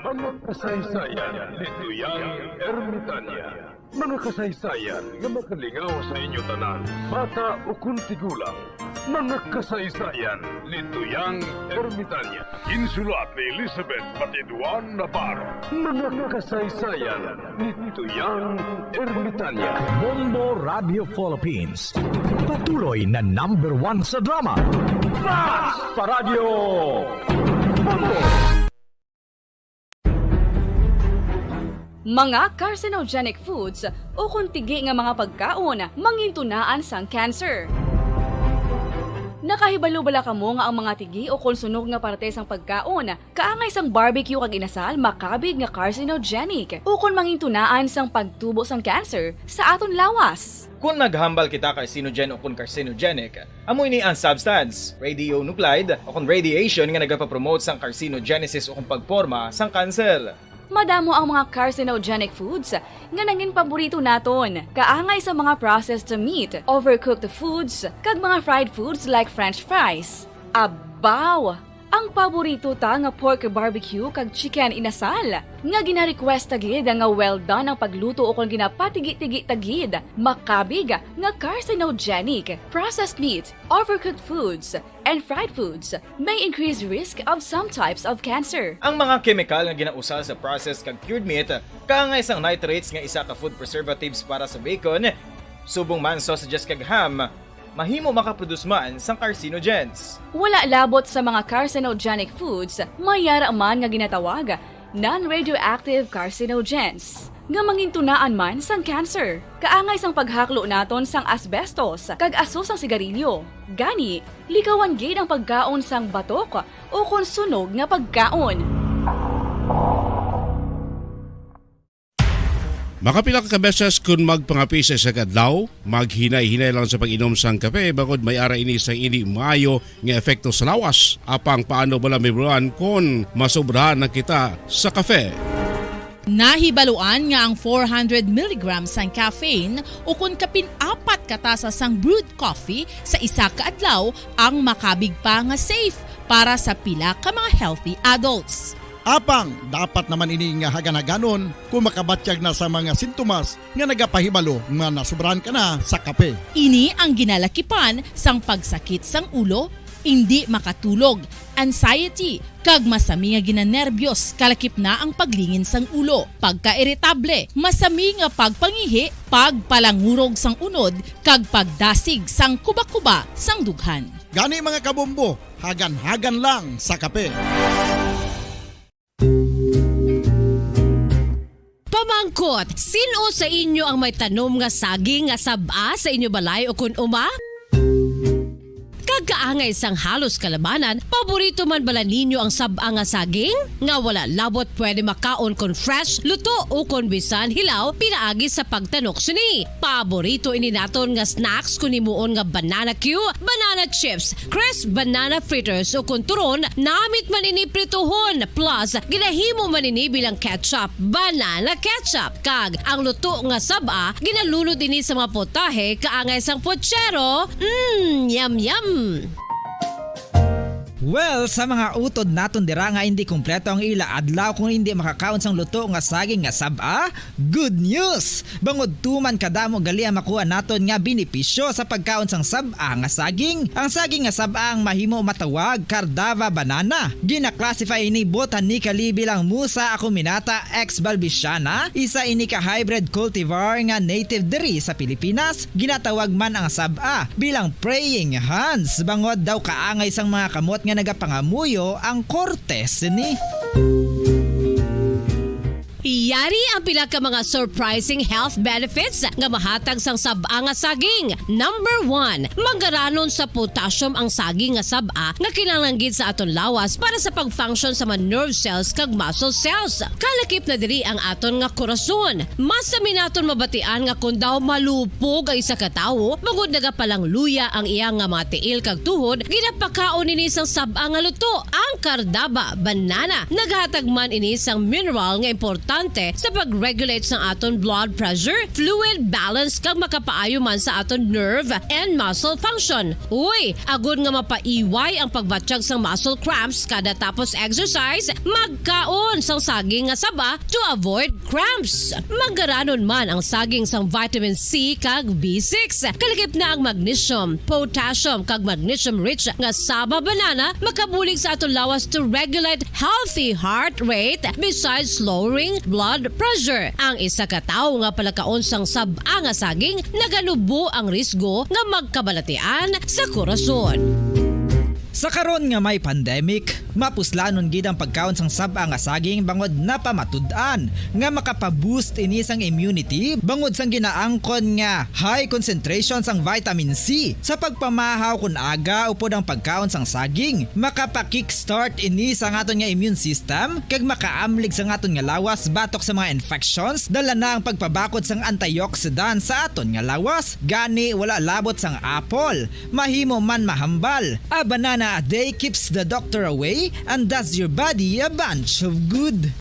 Mga kasaysayan ni Tuyang Ermitania. Mga kasaysayan nga makalingaw sa inyo tanan, bata ukon tigulang. Mga kasaysayan ni Tuyang Ermitania. Ginsulat ni Elizabeth Batiduan Navarro. Mga kasaysayan ni Tuyang Ermitania. Bombo Radio Philippines. Patuloy na number one sa drama. Fast Paradyo! Bombo! Mga carcinogenic foods ukon tigi nga mga pagkaon mangintunaan sang cancer. Nakahibalo bala kamo nga ang mga tigi ukon sunog nga parte sang pagkaon kaangay sang barbecue kag inasal makabig nga carcinogenic ukon mangintunaan sang pagtubo sang cancer sa aton lawas? Kon maghambal kita carcinogen ukon carcinogenic, amo ini ang substance, radionuclide, ukon radiation nga nagapapromote sang carcinogenesis ukon pagporma sang cancer. Madamo ang mga carcinogenic foods nga nangin paborito naton, kaangay sa mga processed meat, overcooked foods, kag mga fried foods like French fries. Abaw! Ang paborito ta nga pork barbecue kag chicken inasal, nga gina-request ta gid nga well done ang pagluto ukon ginapatigi-tigi ta gid, makabig nga carcinogenic. Processed meat, overcooked foods, and fried foods may increase risk of some types of cancer. Ang mga kemikal nga ginausal sa processed kag cured meat, kaangay sang nitrates nga isa ka food preservatives para sa bacon, subong man sausages kag ham, mahimo makaproduce man sang carcinogens. Wala labot sa mga carcinogenic foods, may yara man nga ginatawag non-radioactive carcinogens, nga mangintunaan man sang cancer. Kaangay sang paghaklo naton sang asbestos kag aso sang sigarilyo. Gani, likawan gid ang pagkaon sang batok ukon sunog nga pagkaon. Makapila ka beses kon magpangape sa isa ka adlaw, maghinay-hinay lang sa pag-inom sang kape, bangod may ara ini sang indi maayo nga epekto sa lawas. Apang paano bala mahibaluan kon masobrahan na kita sa kape? Nahibaluan nga ang four hundred milligrams sang caffeine, ukon kapin apat ka tasa sang brewed coffee sa isa ka adlaw, ang makabig pa nga safe para sa pila ka mga healthy adults. Apang dapat naman ini nga hagan-haganon kon makabatyag na sa mga sintomas nga nagapahibalo nga nasobrahan ka na sa kape. Ini ang ginalakipan sang pagsakit sang ulo, indi makatulog, anxiety, kag masami nga ginanerbyos, kalakip na ang paglingin sang ulo, pagkairitable, masami nga pagpangihi, pagpalangurog sang unod, kag pagdasig sang kuba-kuba sang dughan. Gani, mga kabombo, hagan-hagan lang sa kape. Pamangkot, sin-o sa inyo ang may tanom nga saging nga sab-a sa inyo balay ukon uma? Kag kaangay sang halos kalabanan, paborito man bala ninyo ang sab-a nga saging? Nga wala labot pwede makaon kon fresh, luto, ukon bisan hilaw pinaagi sa pagtanok sini. Paborito ini naton nga snacks kon himuon nga banana cue, banana chips, crisp banana fritters, ukon turon, namit man ini prituhon, plus ginahimo man ini bilang ketchup, banana ketchup. Kag ang luto nga sab-a, ginalunod ini sa mga potahe kaangay sang puchero. Mm, yum, yum! Well, sa mga utod naton dira nga indi kompleto ang ila adlaw kon indi makakaon sang luto nga saging nga sab-a, good news! Bangod tuman kadamo gali ang makuha naton nga benepisyo sa pagkaon sang sab-a nga saging. Ang saging nga sab-a ang mahimo matawag Cardava banana. Gina-classify ini botanically bilang Musa acuminata ex balbisiana, isa ini ka hybrid cultivar nga native diri sa Pilipinas. Ginatawag man ang sab-a bilang praying hands, bangod daw kaangay sang mga kamot nga nagapangamuyo ang korte sini. Yari ang pila ka mga surprising health benefits nga mahatag sang sab-a nga saging. Number one, manggaranon sa potassium ang saging nga sab-a nga kinahanglan gid sa aton lawas para sa pag-function sa mga nerve cells kag muscle cells. Kalakip na diri ang aton nga korason. Mas sami naton mabatian nga kon daw malupog ang isa ka tawo, bangod nagapalangluya ang iya nga mga tiil kag tuhod, ginapakaon ini sang sab-a nga luto. Ang kardaba, banana, naghatag man ini sang mineral nga importante sa pag-regulate sang aton blood pressure, fluid balance, kag makapaayo man sa aton nerve and muscle function. Uy, agod nga mapaiway ang pagbatyag sang muscle cramps kada tapos exercise, magkaon sang saging nga saba to avoid cramps. Manggaranon man ang saging sang vitamin C kag B six. Kalakip na ang magnesium, potassium, kag magnesium-rich nga saba banana makabulig sa aton lawas to regulate healthy heart rate besides lowering blood pressure. Ang isa ka tawo nga palakaon sang sab-a nga saging naganubo ang risgo nga magkabalatian sa korason. Sa karon nga may pandemic, mapuslanon gid ang pagkaon sang sab-a nga saging bangod napamatud-an nga makapaboost ini sang immunity bangod sang ginaangkon nga high concentration sang vitamin C. Sa pagpamahaw kon aga upod ang pagkaon sang saging, makapa-kickstart ini sa aton nga immune system kag makaamlig sa aton nga lawas batok sa mga infections, dala na ang pagpabakod sang antioxidant sa aton nga lawas. Gani, wala labot sang apple, mahimo man mahambal. A banana a day keeps the doctor away and does your body a bunch of good.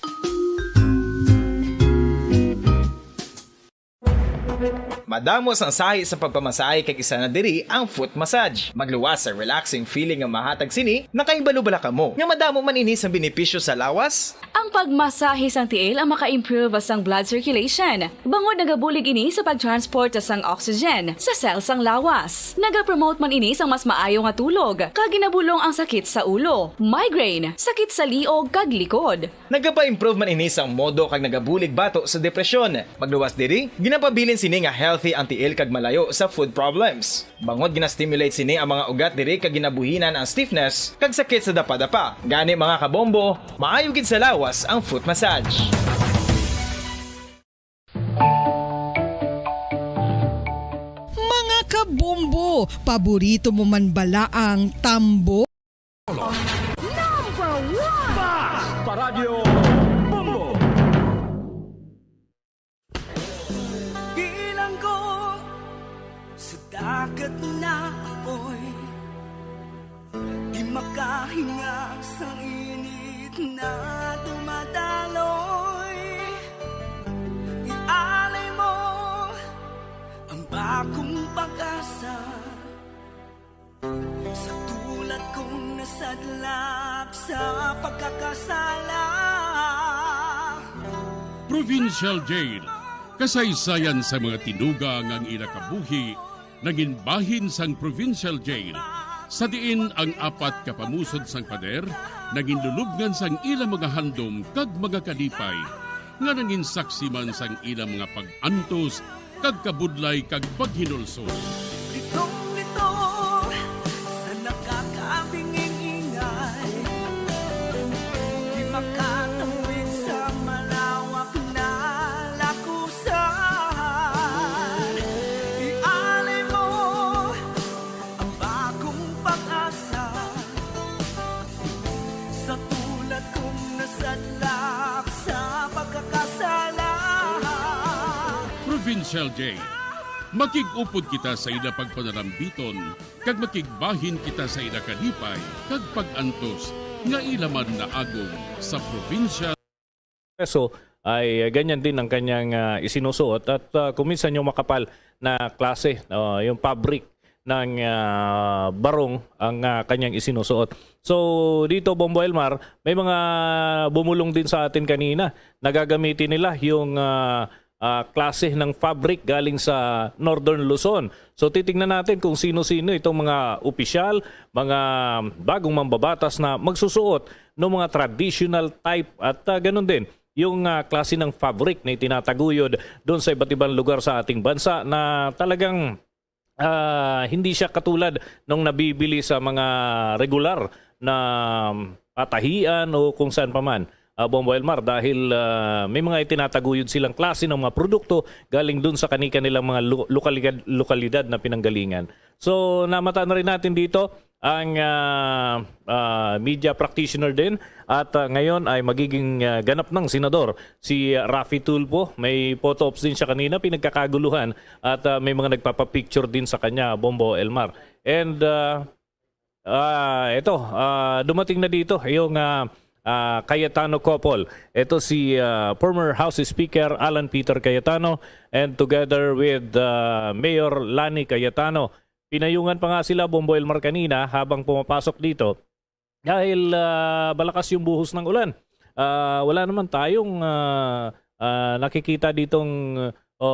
Madamo sang sahi sa pagpamasahe kag isa na diri ang foot massage. Magluwas sa relaxing feeling nga mahatag sini, nakahibalo bala kamo nga madamo man ini sang benepisyo sa lawas? Ang pagmasahe sang tiil ang maka-improve sang blood circulation, bangod nagabulig ini sa pag-transport sang oxygen sa cell sang lawas. Nagapromote man ini sang mas maayo nga tulog, kag ginabulong ang sakit sa ulo, migraine, sakit sa liog, kag likod. Nagapa-improve man ini sang modo kag nagabulig bato sa depresyon. Magluwas diri, ginapabilin sini nga healthy ang tiil kag malayo sa foot problems. Bangod gina-stimulate sini ang mga ugat diri kag ginabuhinan ang stiffness kag sakit sa dapadapa. Gani, mga kabombo, maayo gid sa lawas ang foot massage. Mga kabombo, paborito mo man bala ang tambo? Number one! Paradyo Bombo! Bilanggo sa dagat na apoy, di makahinga sa init na dumadaloy. Ialay mo ang bagong pag-asa sa tulad kong nasadlak sa pagkakasala. Provincial Jail, kasaysayan sa mga tinuga nga ang ila kabuhi nangin bahin sang Provincial Jail, sa diin ang apat ka pamusod sang pader nangin lulubngan sang ila mga handom kag mga kalipay nga nangin saksi man sang ila mga pag-antos kag kabudlay kag paghinulsol. Litong-lito sa nakakabinging-ingay, di makatawid sa malawak na lakusan. Ialay mo ang bagong pag-asa sa tulad kong nasadlak sa pagkakasala. Provincial Jail. Makig-upod kita sa ila pagpanarambiton, kag makigbahin kita sa ila kalipay kag pag-antos nga ila man naagom sa provincial. Peso ay ganyan din ang kanyang, ah, isinusuot at, ah, kung minsan yung makapal na klase, no, yung fabric ng, ah, barong ang, ah, kanyang isinusuot. So, dito, Bombo Elmar, may mga bumulong din sa atin kanina. Nagagamitin nila yung, ah, ah, klase ng fabric galing sa Northern Luzon. So, titingnan natin kung sino-sino itong mga opisyal, mga bagong mambabatas na magsusuot ng mga traditional type at, ah, ganun din yung, ah, klase ng fabric na itinataguyod doon sa iba't ibang lugar sa ating bansa na talagang, ah, hindi siya katulad nung nabibili sa mga regular na patahian o kung saan pa man. ah, Bombo Elmar, dahil, ah, may mga itinataguyod silang klase ng mga produkto galing dun sa kani-kanilang mga lu-, lokalidad, lokalidad na pinanggalingan. So, namata na rin natin dito ang, ah, ah, media practitioner din at, ah, ngayon ay magiging, ah, ganap ng senador si Raffy Tulfo. May photo ops din siya kanina, pinagkakaguluhan at, ah, may mga nagpapapicture din sa kanya, Bombo Elmar. And, ah, ah, ito, ah, dumating na dito yung, ah, ah, Cayetano couple. Ito si, ah, former House Speaker Alan Peter Cayetano and together with, ah, Mayor Lani Cayetano. Pinayungan pa nga sila, Bombo Elmar, kanina habang pumapasok dito dahil, ah, malakas yung buhos ng ulan. Ah, wala naman tayong, ah, ah, nakikita ditong, o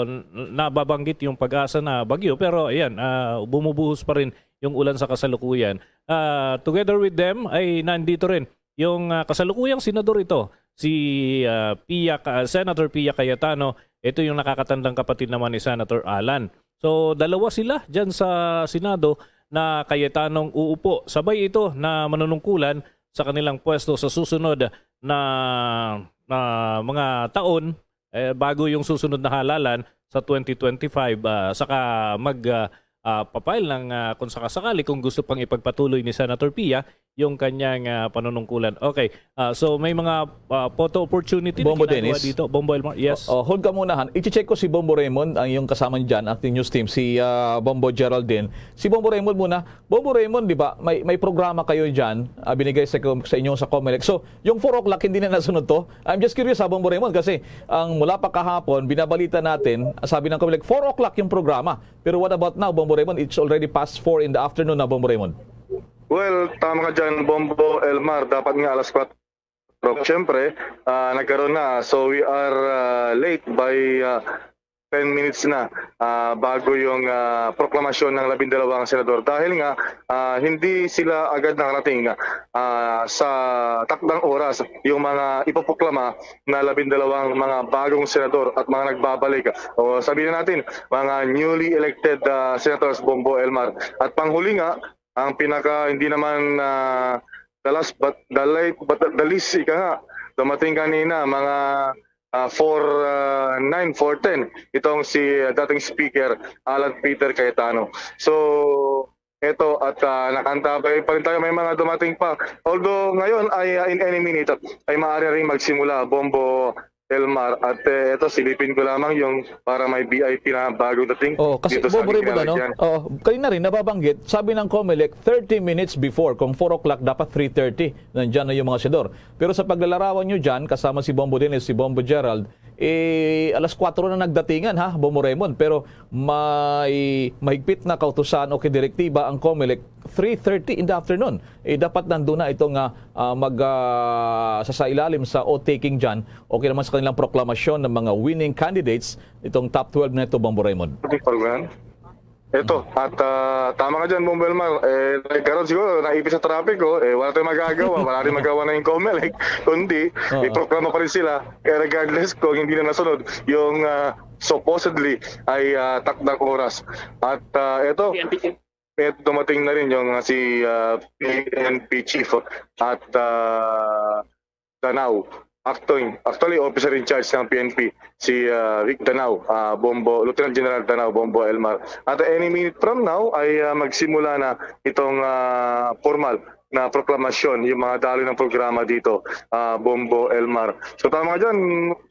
n-, nababanggit yung Pag-asa na bagyo, pero ayan, ah, bumubuhos pa rin yung ulan sa kasalukuyan. Ah, together with them ay nandito rin yung, ah, kasalukuyang senador ito, si, ah, Pia Ca-, Senator Pia Cayetano. Ito yung nakakatandang kapatid naman ni Senator Alan. So, dalawa sila dyan sa Senado na Cayetanong uupo. Sabay ito na manunungkulan sa kanilang pwesto sa susunod na, na mga taon, eh, bago yung susunod na halalan sa twenty twenty-five, ah, saka mag, ah, ah, papile ng, ah, kung sakasakali, kung gusto pang ipagpatuloy ni Senator Pia yung kanyang, ah, panunungkulan. Okay, ah, so may mga, ah, photo opportunity na Bombo ginagawa Dennis? Dito. Bombo Elmar, yes. Oh, hold ka muna, han. I-check ko si Bombo Raymond, ang iyong kasama dyan, acting news team, si, ah, Bombo Geraldine. Si Bombo Raymond muna. Bombo Raymond, di ba, may, may programa kayo dyan, ah, binigay sa, sa inyo sa Comelec. So, yung four o'clock, hindi na nasunod to? I'm just curious, ha, Bombo Raymond, kasi ang mula pa kahapon, binabalita natin, sabi ng Comelec, four o'clock yung programa. Pero what about now, Bombo Raymond? It's already past four in the afternoon na, Bombo Raymond. Well, tama ka dyan, Bombo Elmar. Dapat nga alas kwatro. Siyempre, ah, nagkaroon na. So, we are, ah, late by, ah, ten minutes na, ah, bago yung, ah, proklamasyon ng labindalawang senador. Dahil nga, ah, hindi sila agad nakarating, ah, sa takdang oras yung mga ipoproklama na labindalawang mga bagong senador at mga nagbabalik. O sabihin na natin, mga newly elected, ah, senators, Bombo Elmar. At panghuli nga, ang pinaka, hindi naman, ah, the last but the late, but the least, ika nga, dumating kanina, mga, ah, four, ah, nine, four ten, itong si, ah, dating Speaker Alan Peter Cayetano. So, eto, at, ah, nakaantabay pa rin tayo, may mga dumating pa. Although ngayon ay, ah, in any minute ay maaari ring magsimula, Bombo Elmar. At, eh, eto, silipin ko lamang yung para may V I P na bagong dating Oh, kasi dito sa Bombo Raymond, ano? Kinalakihan. Oh, kanina rin nababanggit, sabi ng Comelec, thirty minutes before, kung four o'clock, dapat three thirty, nandyan na yung mga senador. Pero sa paglalarawan nyo dyan, kasama si Bombo Dennis, si Bombo Gerald, eh, alas kwatro na nagdatingan, ha, Bombo Raymond. Pero may mahigpit na kautusan o kay direktiba ang Comelec, three thirty in the afternoon. Eh, dapat nandun na itong, ah, ah, mag, ah, sasailalim sa oath-taking dyan, okay naman sa kanilang proklamasyon ng mga winning candidates, itong top twelve na ito, Bombo Raymond. Program? Ito, at, ah, tama ka dyan, Bombo Elmar. Eh, nagkaroon siguro, naipit sa traffic, oh. Eh, wala tayong magagawa, wala rin magawa na yung Comelec, kundi Oo. iproklama pa rin sila, eh, regardless kung hindi na nasunod yung, ah, supposedly ay, ah, takdang oras. At, ah, ito, P N P. At dumating na rin yung, ah, si, ah, P N P chief at, ah, Danao. Actually, actually, officer in charge ng P N P, si, ah, Rick Danao, ah, Bombo, Lieutenant General Danao, Bombo Elmar. At any minute from now ay, ah, magsimula na itong, ah, formal na proklamasyon, yung mga daloy ng programa dito, ah, Bombo Elmar. So tama ka dyan,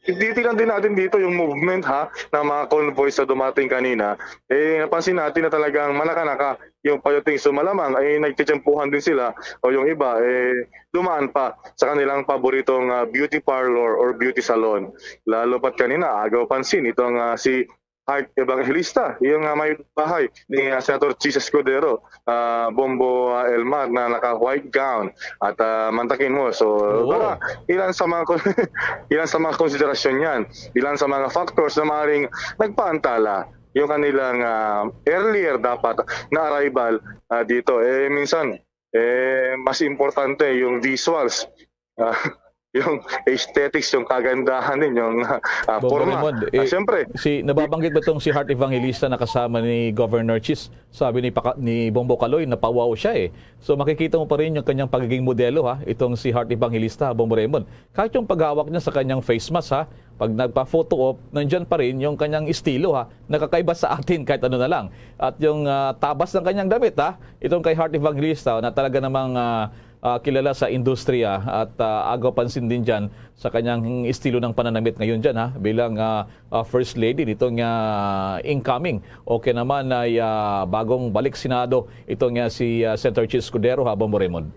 titignan din natin dito yung movement, ha, ng mga convoys na dumating kanina. Eh, napansin natin na talagang manakanaka yung pagdating. So malamang ay nagtitiyempuhan din sila o yung iba, eh, dumaan pa sa kanilang paboritong, ah, beauty parlor or beauty salon. Lalo pat kanina, agaw pansin itong, ah, si Heart Evangelista, yung, ah, may bahay ni, ah, Senator Chiz Escudero, ah, Bombo, ah, Elmar, na naka-white gown at, ah, mantakin mo. So, Oo. baka ilan sa mga kon-, ilan sa mga konsiderasyon yan, ilan sa mga factors na maaaring nagpaantala yung kanilang, ah, earlier dapat na arrival, ah, dito. Eh, minsan, eh, mas importante yung visuals. Ah, yung aesthetics, yung kagandahan din, yung, ah, Bombo forma. Raymond, Ah, eh, siyempre, si, nababanggit ba tong si Heart Evangelista na kasama ni Governor Chis? Sabi ni Paka-, ni Bombo Kaloy, napawaw siya eh. So makikita mo pa rin yung kanyang pagiging modelo ha, itong si Heart Evangelista, Bombo Raymond. Kahit yung paghawak niya sa kanyang face mask ha, pag nagpa-photo op, nandyan pa rin yung kanyang estilo ha, nakakaiba sa atin kahit ano na lang. At yung, ah, tabas ng kanyang damit ha, itong kay Heart Evangelista na talaga namang, ah, ah, kilala sa industriya at, ah, agaw pansin din dyan sa kanyang estilo ng pananamit ngayon dyan ha, bilang, ah, ah, First Lady nitong, ah, incoming o kaya naman ay, ah, bagong balik Senado itong, ah, si, ah, Senator Chis Escudero ha, Bombo Raymond.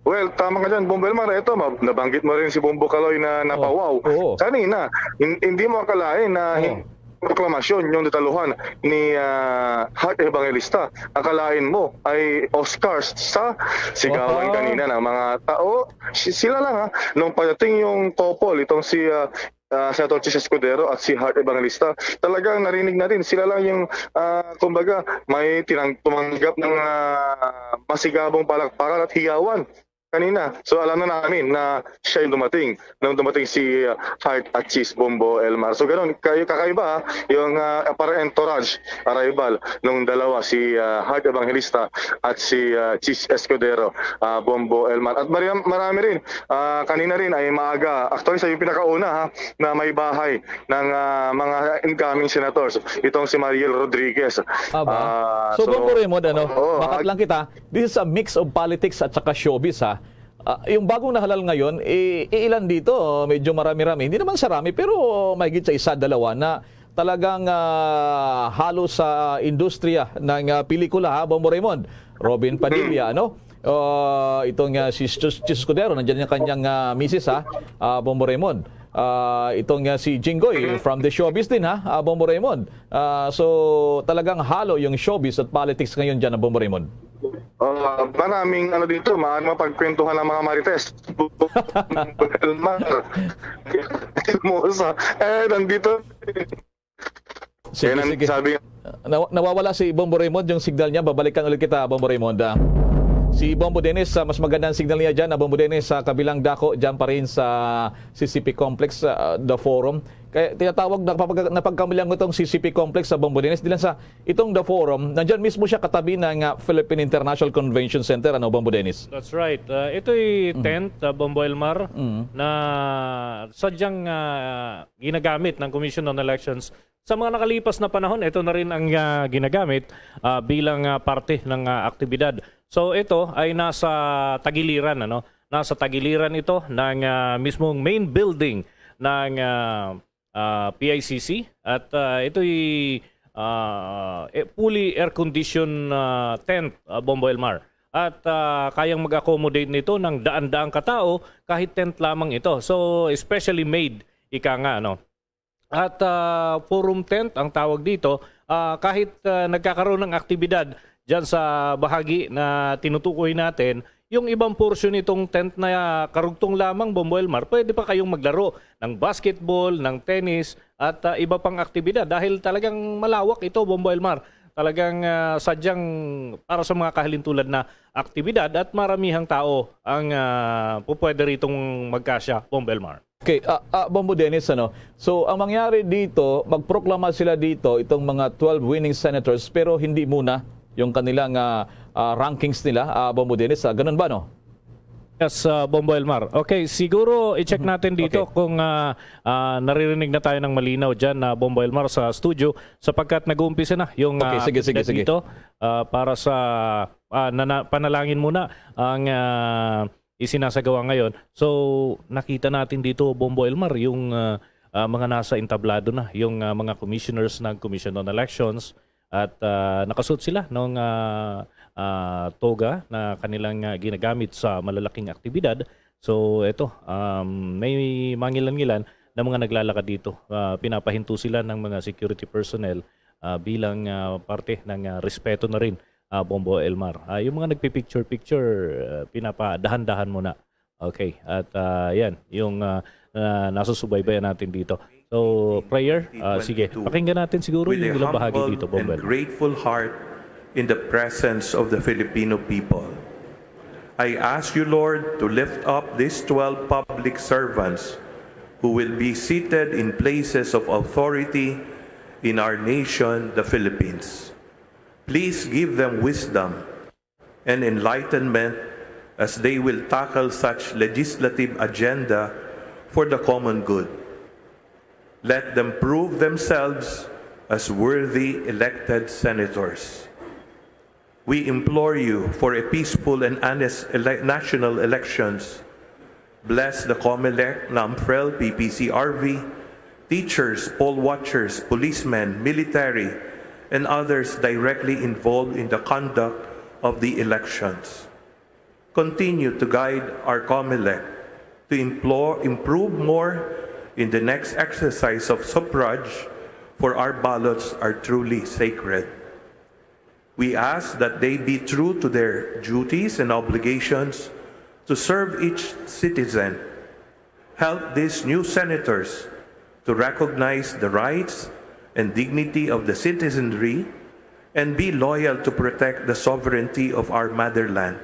Well, tama ka dyan, Bombo Elmar. Ito, ma-, nabanggit mo rin si Bombo Kaloy na napawaw. Oo. Kanina, hin-, hindi mo akalain na Oo. hin-, proklamasyon yung detaluhan ni, ah, Heart Evangelista. Akalain mo ay Oscars sa sigawan Wow. kanina ng mga tao. Si-, sila lang, ha. Nung pagdating yung couple, itong si, ah, ah, Senator Chis Escudero at si Heart Evangelista, talagang narinig natin. Sila lang yung, ah, kumbaga, may tinang-, tumanggap ng, ah, masigabong palakpakan at hiyawan kanina. So, alam na namin na siya yung dumating nung dumating si, ah, Heart at Chis, Bombo Elmar. So, ganun, kayo kakaiba, ha, yung, ah, parang entourage arrival nung dalawa, si, ah, Heart Evangelista at si, ah, Chis Escudero, ah, Bombo Elmar. At mari-, marami rin, ah, kanina rin ay maaga. Actually, siya yung pinakauna, ha, na may bahay ng, ah, mga incoming senators. Itong si Mariel Rodriguez. Aba. Ah, So, so, Bombo Raymond, ano, oo, bakat ag- lang kita, this is a mix of politics at saka showbiz, ha. Ah, yung bagong nahalal ngayon, eh, iilan dito, medyo marami-rami. Hindi naman sarami, pero mahigit sa isa, dalawa na talagang, ah, halos sa industriya ng, ah, pelikula, ha, Bombo Raymond. Robin Padilla, ano? Ah, itong, ah, si Chis-, Chis Escudero, nandiyan yung kanyang, ah, misis, ha, ah, Bombo Raymond. Ah, itong, ah, si Jinggoy, from the showbiz din, ha, ah, Bombo Raymond. Ah, so, talagang halo yung showbiz at politics ngayon dyan, ah, Bombo Raymond. Ah, maraming ano dito, maaaring mapagkwentuhan ng mga marites. Elmar. Hermosa. Eh, nandito. Sige, Kaya nang sige. sabi Nawa-, nawawala si Bombo Raymond, yung signal niya. Babalikan ulit kita, Bombo Raymond. Ah, si Bombo Dennis, ah, mas maganda ang signal niya dyan. Ah, Bombo Dennis, sa kabilang dako, dyan pa rin sa C C P Complex, ah, The Forum. Kaya tinatawag, napapag-, napagkamalan ko itong C C P Complex sa Bombo Dennis. Di lang sa, itong The Forum, nandyan mismo siya katabi ng, ah, Philippine International Convention Center, ano, Bombo Dennis? That's right. Ah, ito'y Mm. tent, ah, Bombo Elmar, Mm. na sadyang, ah, ginagamit ng Commission on Elections sa mga nakalipas na panahon. Ito na rin ang, ah, ginagamit, ah, bilang, ah, parte ng, ah, aktibidad. So, ito ay nasa tagiliran, ano? Nasa tagiliran ito ng, ah, mismong main building ng, ah, ah, P I C C. At, ah, ito'y, ah, eh, fully air-conditioned, ah, tent, ah, Bombo Elmar. At, ah, kayang mag-accommodate nito ng daan-daang katao kahit tent lamang ito. So, especially made, ika nga, ano. At, ah, forum tent ang tawag dito. Ah, kahit, ah, nagkakaroon ng aktibidad dyan sa bahagi na tinutukoy natin, yung ibang portion nitong tent na karugtong lamang, Bombo Elmar, pwede pa kayong maglaro ng basketball, ng tennis, at, ah, iba pang aktibidad dahil talagang malawak ito, Bombo Elmar. Talagang, ah, sadyang para sa mga kahalintulad na aktibidad at maramihang tao ang, ah, pupwede ritong magkasya, Bombo Elmar. Okay, ah, ah, Bombo Dennis, ano? So, ang mangyari dito, magproklama sila dito, itong mga twelve winning senators, pero hindi muna yung kanilang, ah, ah, rankings nila, ah, Bombo Dennis, ah, ganun ba, no? Yes, ah, Bombo Elmar. Okay, siguro i-check Mm. natin dito Okay. kung, ah, ah, naririnig na tayo ng malinaw dyan, ah, Bombo Elmar, sa studio, sapagkat nag-uumpisa na yung, Okay, ah, sige, sige, aktibidad sige. dito, ah, para sa, ah, nana-, panalangin muna ang, ah, isinasagawa ngayon. So, nakita natin dito, Bombo Elmar, yung, ah, ah, mga nasa entablado na, yung, ah, mga commissioners ng Commission on Elections at, ah, nakasuot sila ng, ah, ah, toga na kanilang, ah, ginagamit sa malalaking aktibidad. So, eto, um, may mangilan-ngilan na mga naglalakad dito. Ah, pinapahinto sila ng mga security personnel, ah, bilang, ah, parte ng, ah, respeto na rin, ah, Bombo Elmar. Ah, yung mga nagpi-picture-picture, ah, pinapadahan-dahan muna. Okay, at, ah, yan, yung, ah, ah, nasusubaybayan natin dito. So, prayer, ah, sige, pakinggan natin siguro With yung a ilang bahagi humble dito, Bombo and Elmar. grateful heart in the presence of the Filipino people. I ask you, Lord, to lift up these twelve public servants who will be seated in places of authority in our nation, the Philippines. Please give them wisdom and enlightenment as they will tackle such legislative agenda for the common good. Let them prove themselves as worthy elected senators. We implore you for a peaceful and honest ele-, national elections. Bless the Comelec, NAMFREL, P P C R V, teachers, poll watchers, policemen, military, and others directly involved in the conduct of the elections. Continue to guide our Comelec to implore, improve more in the next exercise of suffrage, for our ballots are truly sacred. We ask that they be true to their duties and obligations to serve each citizen. Help these new senators to recognize the rights and dignity of the citizenry and be loyal to protect the sovereignty of our motherland.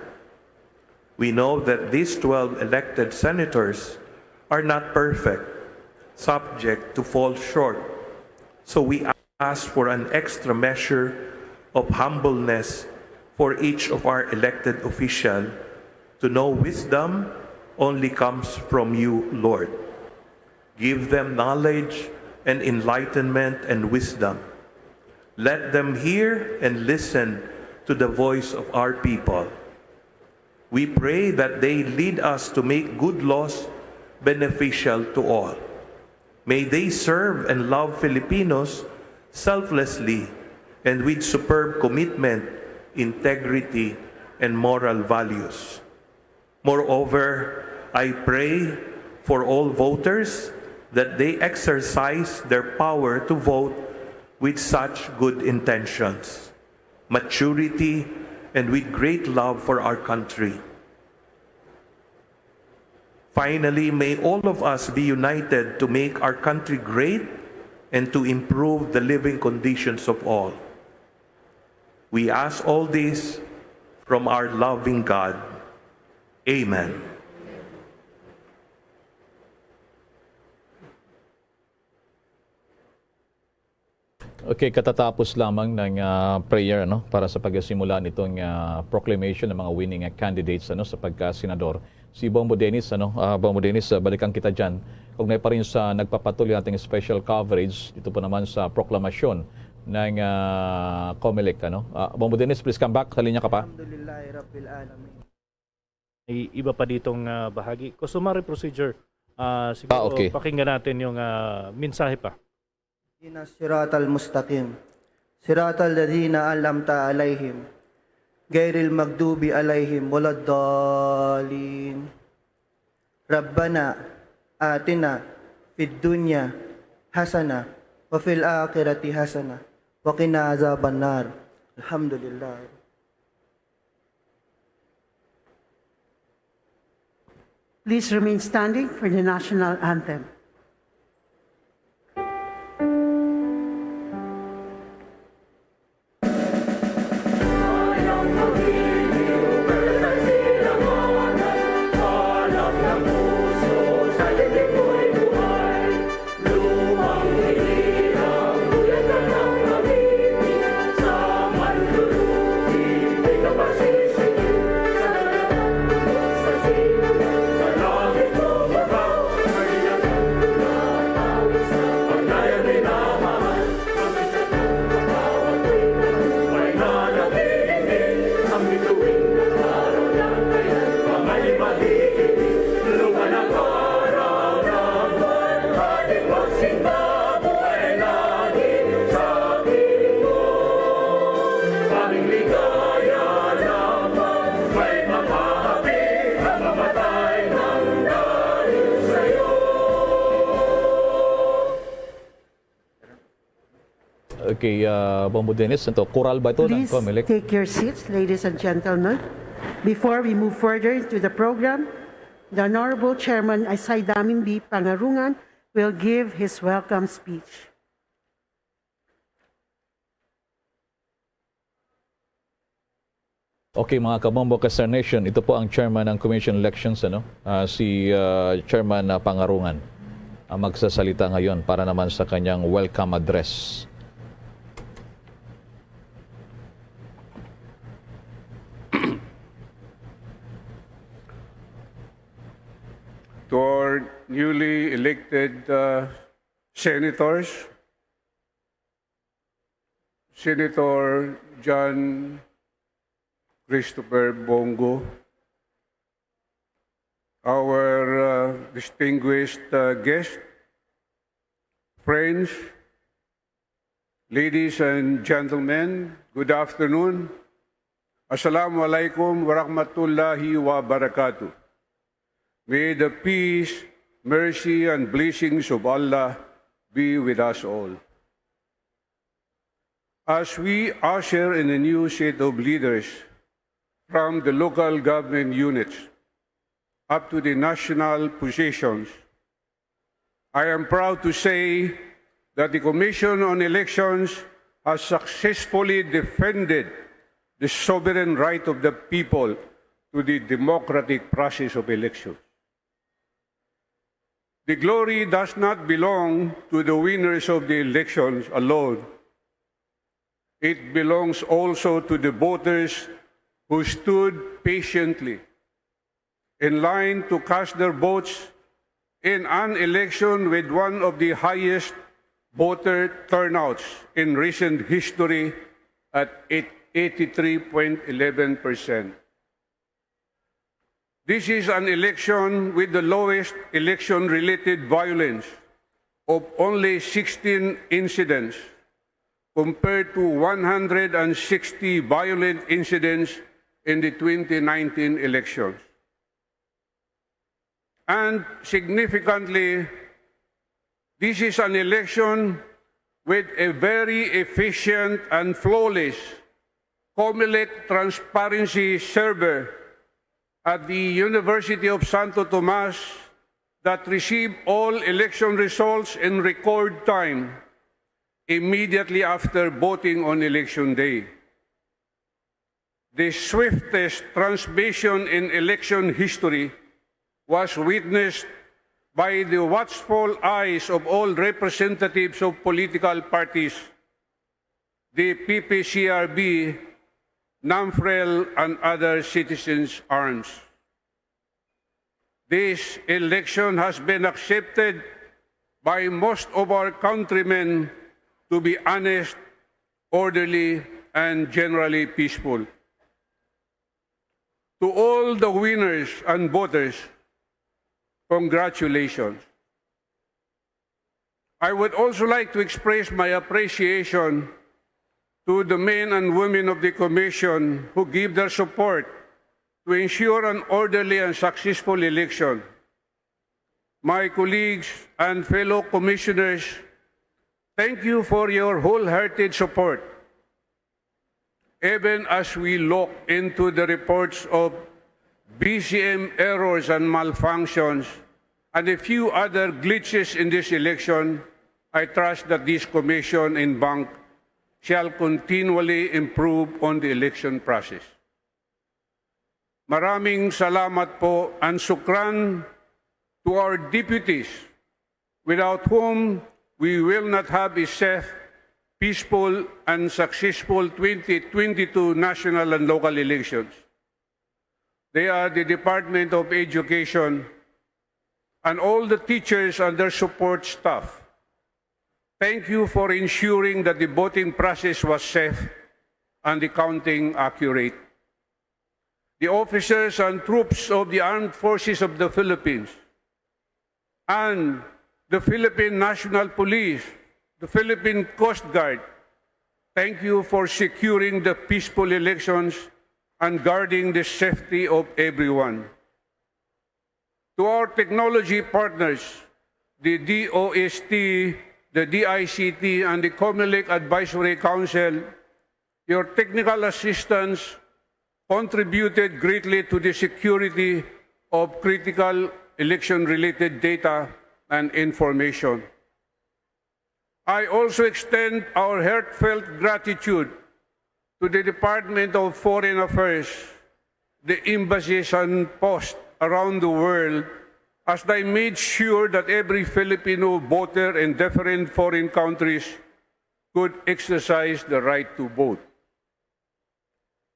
We know that these twelve elected senators are not perfect, subject to fall short. So we ask for an extra measure of humbleness for each of our elected official to know wisdom only comes from you, Lord. Give them knowledge and enlightenment and wisdom. Let them hear and listen to the voice of our people. We pray that they lead us to make good laws beneficial to all. May they serve and love Filipinos selflessly and with superb commitment, integrity, and moral values. Moreover, I pray for all voters that they exercise their power to vote with such good intentions, maturity, and with great love for our country. Finally, may all of us be united to make our country great and to improve the living conditions of all. We ask all this from our loving God. Amen. Okay, katatapos lamang ng ah, prayer, ano, para sa pagsimula nitong ah, proclamation ng mga winning ah, candidates, ano, sa pagka-senador. Si Bombo Dennis, ano, ah, Bombo Dennis, ah, balikan kita diyan. Kaugnay pa rin sa nagpapatuloy nating special coverage dito po naman sa proklamasyon ng ah, Comelec, ano. Ah, Bombo Dennis, please come back. Sa linya ka pa. Alhamdulillahi Rabbil Alamin. May iba pa ditong ah, bahagi. Customary procedure. Ah, siguro Ah, okay. pakinggan natin yung ah, mensahe pa. اهدنا الصراط المستقيم صراط الذين أنعمت عليهم غير المغضوب عليهم ولا الضالين ربنا آتنا في الدنيا حسنة وفي الآخرة حسنة وقنا عذاب النار الحمد لله Please remain standing for the national anthem. Okay, uh, Bombo Dennis, ito, kural ba ito ng Please Comelec? Take your seats, ladies and gentlemen. Before we move further into the program, the Honorable Chairman Isay Damin B. Pangarungan will give his welcome speech. Okay, mga kabombo ka Star Nation, ito po ang chairman ng Commission Elections, ano? Ah, si, ah, Chairman, ah, Pangarungan ang magsasalita ngayon para naman sa kanyang welcome address. To our newly elected uh, senators, Senator John Christopher Bongo, our uh, distinguished uh, guest, friends, ladies and gentlemen, good afternoon. Assalamu alaikum warahmatullahi wabarakatuh. May the peace, mercy, and blessings of Allah be with us all. As we usher in a new set of leaders, from the local government units up to the national positions, I am proud to say that the Commission on Elections has successfully defended the sovereign right of the people to the democratic process of elections. The glory does not belong to the winners of the elections alone. It belongs also to the voters who stood patiently in line to cast their votes in an election with one of the highest voter turnouts in recent history at eighty-three point eleven percent. This is an election with the lowest election-related violence of only sixteen incidents compared to one hundred sixty violent incidents in the twenty nineteen elections. And significantly, this is an election with a very efficient and flawless Comelec transparency server at the University of Santo Tomas that received all election results in record time immediately after voting on election day. The swiftest transmission in election history was witnessed by the watchful eyes of all representatives of political parties, the P P C R B, NAMFREL, and other citizens' arms. This election has been accepted by most of our countrymen to be honest, orderly, and generally peaceful. To all the winners and voters, congratulations. I would also like to express my appreciation to the men and women of the Commission who give their support to ensure an orderly and successful election. My colleagues and fellow commissioners, thank you for your wholehearted support. Even as we look into the reports of B C M errors and malfunctions and a few other glitches in this election, I trust that this commission and bank shall continually improve on the election process. Maraming salamat po and sukran to our deputies, without whom we will not have a safe, peaceful, and successful twenty twenty-two national and local elections. They are the Department of Education and all the teachers and their support staff. Thank you for ensuring that the voting process was safe and the counting accurate. The officers and troops of the Armed Forces of the Philippines and the Philippine National Police, the Philippine Coast Guard, thank you for securing the peaceful elections and guarding the safety of everyone. To our technology partners, the D O S T, the D I C T, and the Comelec Advisory Council, your technical assistance contributed greatly to the security of critical election-related data and information. I also extend our heartfelt gratitude to the Department of Foreign Affairs, the embassies and posts around the world, as they made sure that every Filipino voter in different foreign countries could exercise the right to vote.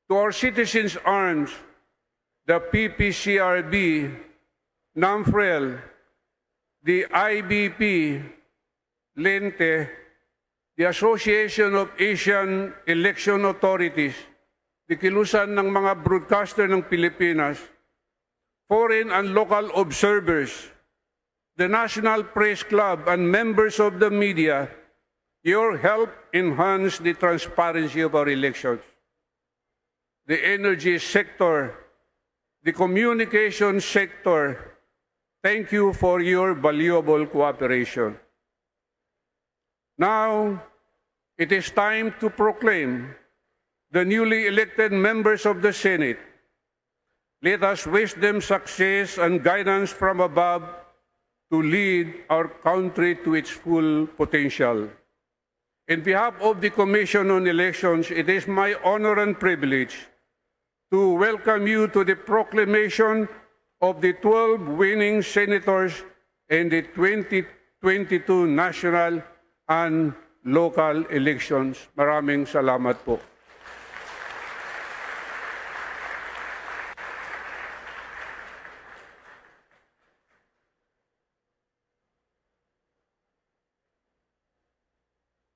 To our citizens' arms, the P P C R B, NAMFREL, the I B P, Lente, the Association of Asian Election Authorities, the Kilusan ng mga Broadcaster ng Pilipinas, foreign and local observers, the National Press Club, and members of the media, your help enhance the transparency of our elections. The energy sector, the communication sector, thank you for your valuable cooperation. Now, it is time to proclaim the newly elected members of the Senate. Let us wish them success and guidance from above to lead our country to its full potential. In behalf of the Commission on Elections, it is my honor and privilege to welcome you to the proclamation of the twelve winning senators in the twenty twenty-two national and local elections. Maraming salamat po.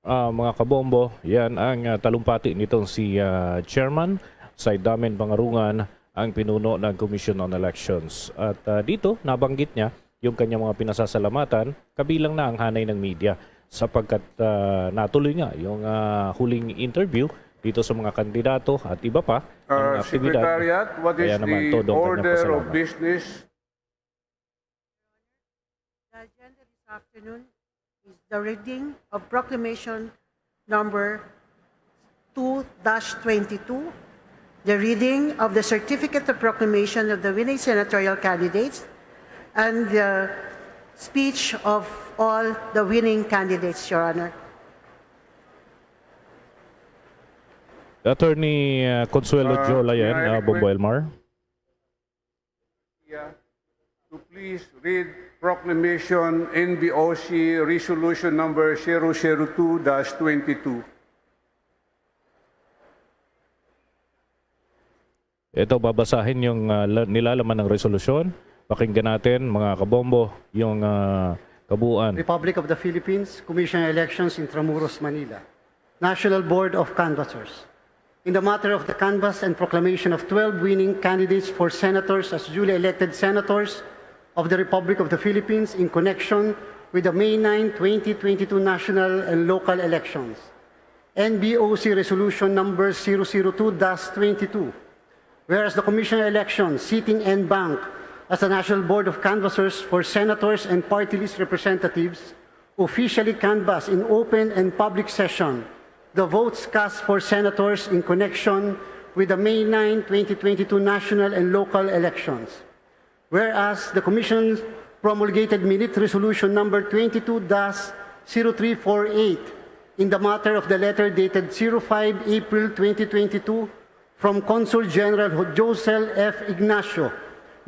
Ah, mga kabombo, yan ang, ah, talumpati nitong si, ah, Chairman Said Damen Pangarungan, ang pinuno ng Commission on Elections. At, ah, dito, nabanggit niya yung kanyang mga pinasasalamatan, kabilang na ang hanay ng media, sapagkat, ah, natuloy nga yung, ah, huling interview dito sa mga kandidato at iba pa ang Uh, aktibidad. Secretariat, what is Kaya naman, the todo ang kanyang order of pasalamat. Business? The agenda this afternoon is the reading of proclamation number two dash twenty-two, the reading of the certificate of proclamation of the winning senatorial candidates, and the speech of all the winning candidates, Your Honor. Attorney, uh, Consuelo Uh, Jola yan, may I uh, Bombo request- Elmar. To please read proclamation N B O C resolution number zero zero two dash twenty-two. Ito, babasahin yung, uh, la- nilalaman ng resolusyon. Pakinggan natin, mga kabombo, yung, uh, kabuuan. Republic of the Philippines, Commission on Elections, Intramuros, Manila. National Board of Canvassers. In the matter of the canvass and proclamation of twelve winning candidates for senators as duly elected senators of the Republic of the Philippines in connection with the May nine, twenty twenty-two national and local elections. N B O C Resolution Number zero zero two dash twenty-two. Whereas the Commission on Elections, sitting en banc as the National Board of Canvassers for Senators and Party List Representatives, officially canvassed in open and public session the votes cast for senators in connection with the May nine, twenty twenty-two national and local elections. Whereas the Commission promulgated Minute Resolution Number twenty-two dash zero three four eight in the matter of the letter dated zero five April twenty twenty-two from Consul General Josel F. Ignacio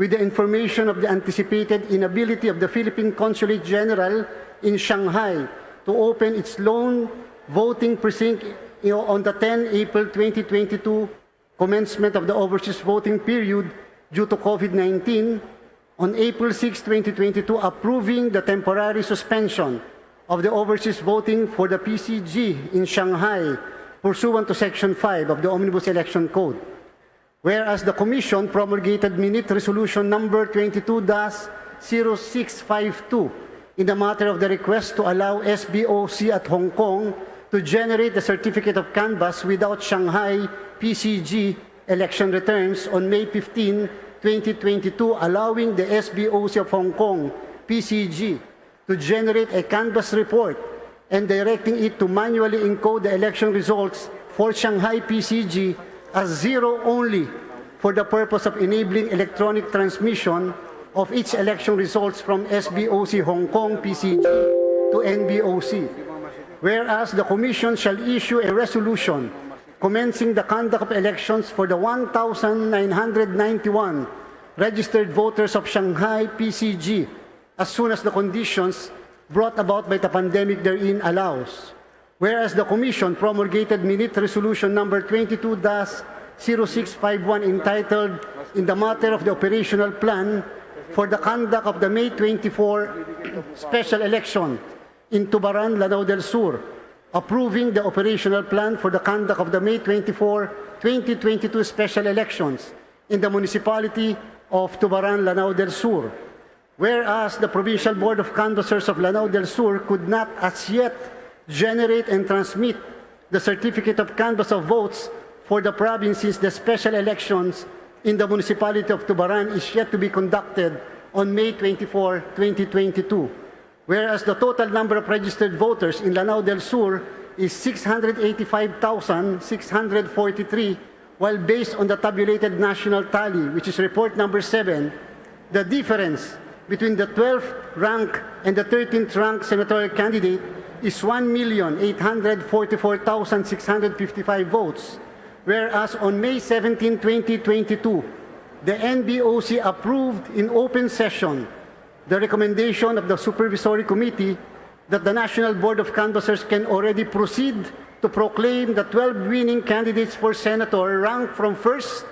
with the information of the anticipated inability of the Philippine Consulate General in Shanghai to open its lone voting precinct on the ten April twenty twenty-two commencement of the overseas voting period due to COVID nineteen, on April six, twenty twenty-two, approving the temporary suspension of the overseas voting for the P C G in Shanghai pursuant to Section five of the Omnibus Election Code. Whereas the Commission promulgated Minute Resolution Number twenty-two dash zero six five two in the matter of the request to allow S B O C at Hong Kong to generate the Certificate of Canvass without Shanghai P C G election returns on May fifteen, twenty twenty-two, allowing the S B O C of Hong Kong, P C G, to generate a canvass report and directing it to manually encode the election results for Shanghai P C G as zero only for the purpose of enabling electronic transmission of its election results from S B O C Hong Kong P C G to N B O C. Whereas the Commission shall issue a resolution commencing the conduct of elections for the one thousand nine hundred ninety-one registered voters of Shanghai P C G as soon as the conditions brought about by the pandemic therein allows. Whereas the Commission promulgated Minute Resolution Number twenty-two dash zero six five one, entitled "In the Matter of the Operational Plan for the Conduct of the May twenty-four Special Election in Tubaran, Lanao del Sur," approving the operational plan for the conduct of the May twenty-four, twenty twenty-two special elections in the municipality of Tubaran, Lanao del Sur. Whereas the Provincial Board of Canvassers of Lanao del Sur could not as yet generate and transmit the certificate of canvass of votes for the province, since the special elections in the municipality of Tubaran is yet to be conducted on May twenty-four, twenty twenty-two. Whereas the total number of registered voters in Lanao del Sur is six hundred eighty-five thousand six hundred forty-three, while based on the tabulated national tally, which is report number seven, the difference between the twelfth rank and the thirteenth rank senatorial candidate is one million eight hundred forty-four thousand six hundred fifty-five votes. Whereas on May seventeen, twenty twenty-two, the N B O C approved in open session the recommendation of the Supervisory Committee that the National Board of Canvassers can already proceed to proclaim the twelve winning candidates for senator ranked from first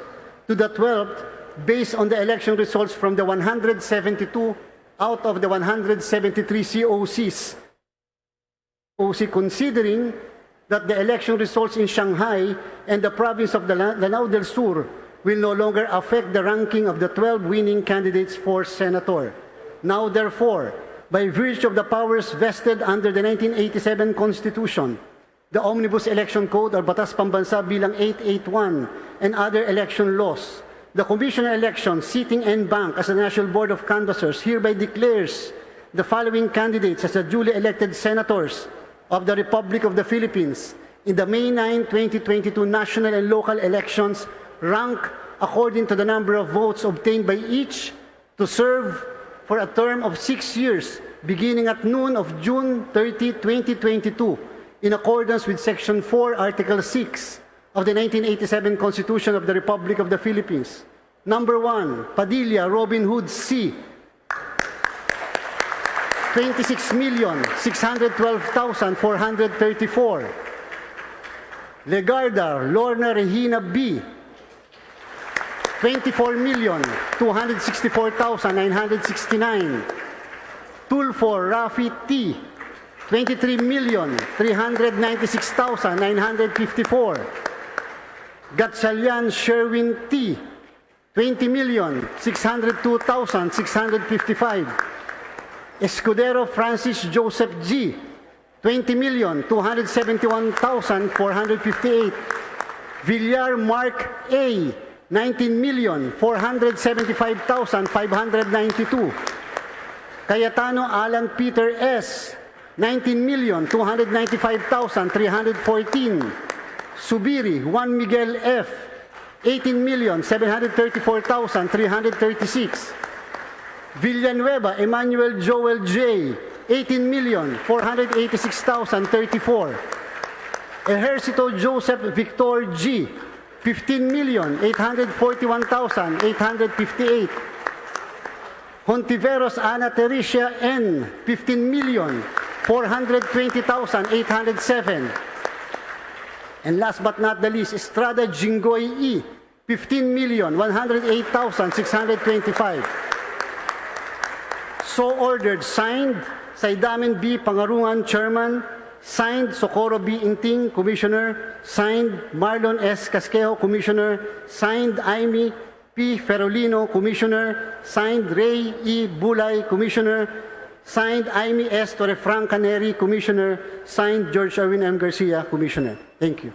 to the twelfth, based on the election results from the one hundred seventy-two out of the one hundred seventy-three C O Cs. O C, considering that the election results in Shanghai and the province of the La-, Lanao del Sur will no longer affect the ranking of the twelve winning candidates for senator. Now, therefore, by virtue of the powers vested under the nineteen eighty-seven Constitution, the Omnibus Election Code or Batas Pambansa Bilang eight eight one and other election laws, the Commission on Elections, sitting en banc as the National Board of Canvassers, hereby declares the following candidates as the duly elected senators of the Republic of the Philippines in the May nine, twenty twenty-two national and local elections, rank according to the number of votes obtained by each, to serve for a term of six years, beginning at noon of June thirty, twenty twenty-two, in accordance with Section four, Article six of the nineteen eighty-seven Constitution of the Republic of the Philippines. Number one, Padilla Robin Hood C, twenty-six million six hundred twelve thousand four hundred thirty-four. Legarda Lorna Regina B, twenty-four million two hundred sixty-four thousand nine hundred sixty-nine. Tulfo Rafi T, twenty-three million three hundred ninety-six thousand nine hundred fifty-four. Gatchalian Sherwin T, twenty million six hundred two thousand six hundred fifty-five. Escudero Francis Joseph G, twenty million two hundred seventy-one thousand four hundred fifty-eight. Villar Mark A, nineteen million four hundred seventy-five thousand five hundred ninety-two. Cayetano Alan Peter S, nineteen million two hundred ninety-five thousand three hundred fourteen. Subiri Juan Miguel F, eighteen million seven hundred thirty-four thousand three hundred thirty-six. Villanueva Emmanuel Joel J, eighteen million four hundred eighty-six thousand thirty-four. Ejercito Joseph Victor G, fifteen million eight hundred forty-one thousand eight hundred fifty-eight. Hontiveros Ana Teresia N, fifteen million four hundred twenty thousand eight hundred seven. And last but not the least, Estrada Jinggoy E, fifteen million one hundred eight thousand six hundred twenty-five. So ordered, signed, Saidamen B Pangarungan, Chairman, signed, Socorro B Inting, Commissioner, signed, Marlon S Casquejo, Commissioner, signed, Aimee P Ferolino, Commissioner, signed, Ray E Bulay, Commissioner, signed, Aimee S Torrefranca Neri, Commissioner, signed, George Erwin M Garcia, Commissioner. Thank you.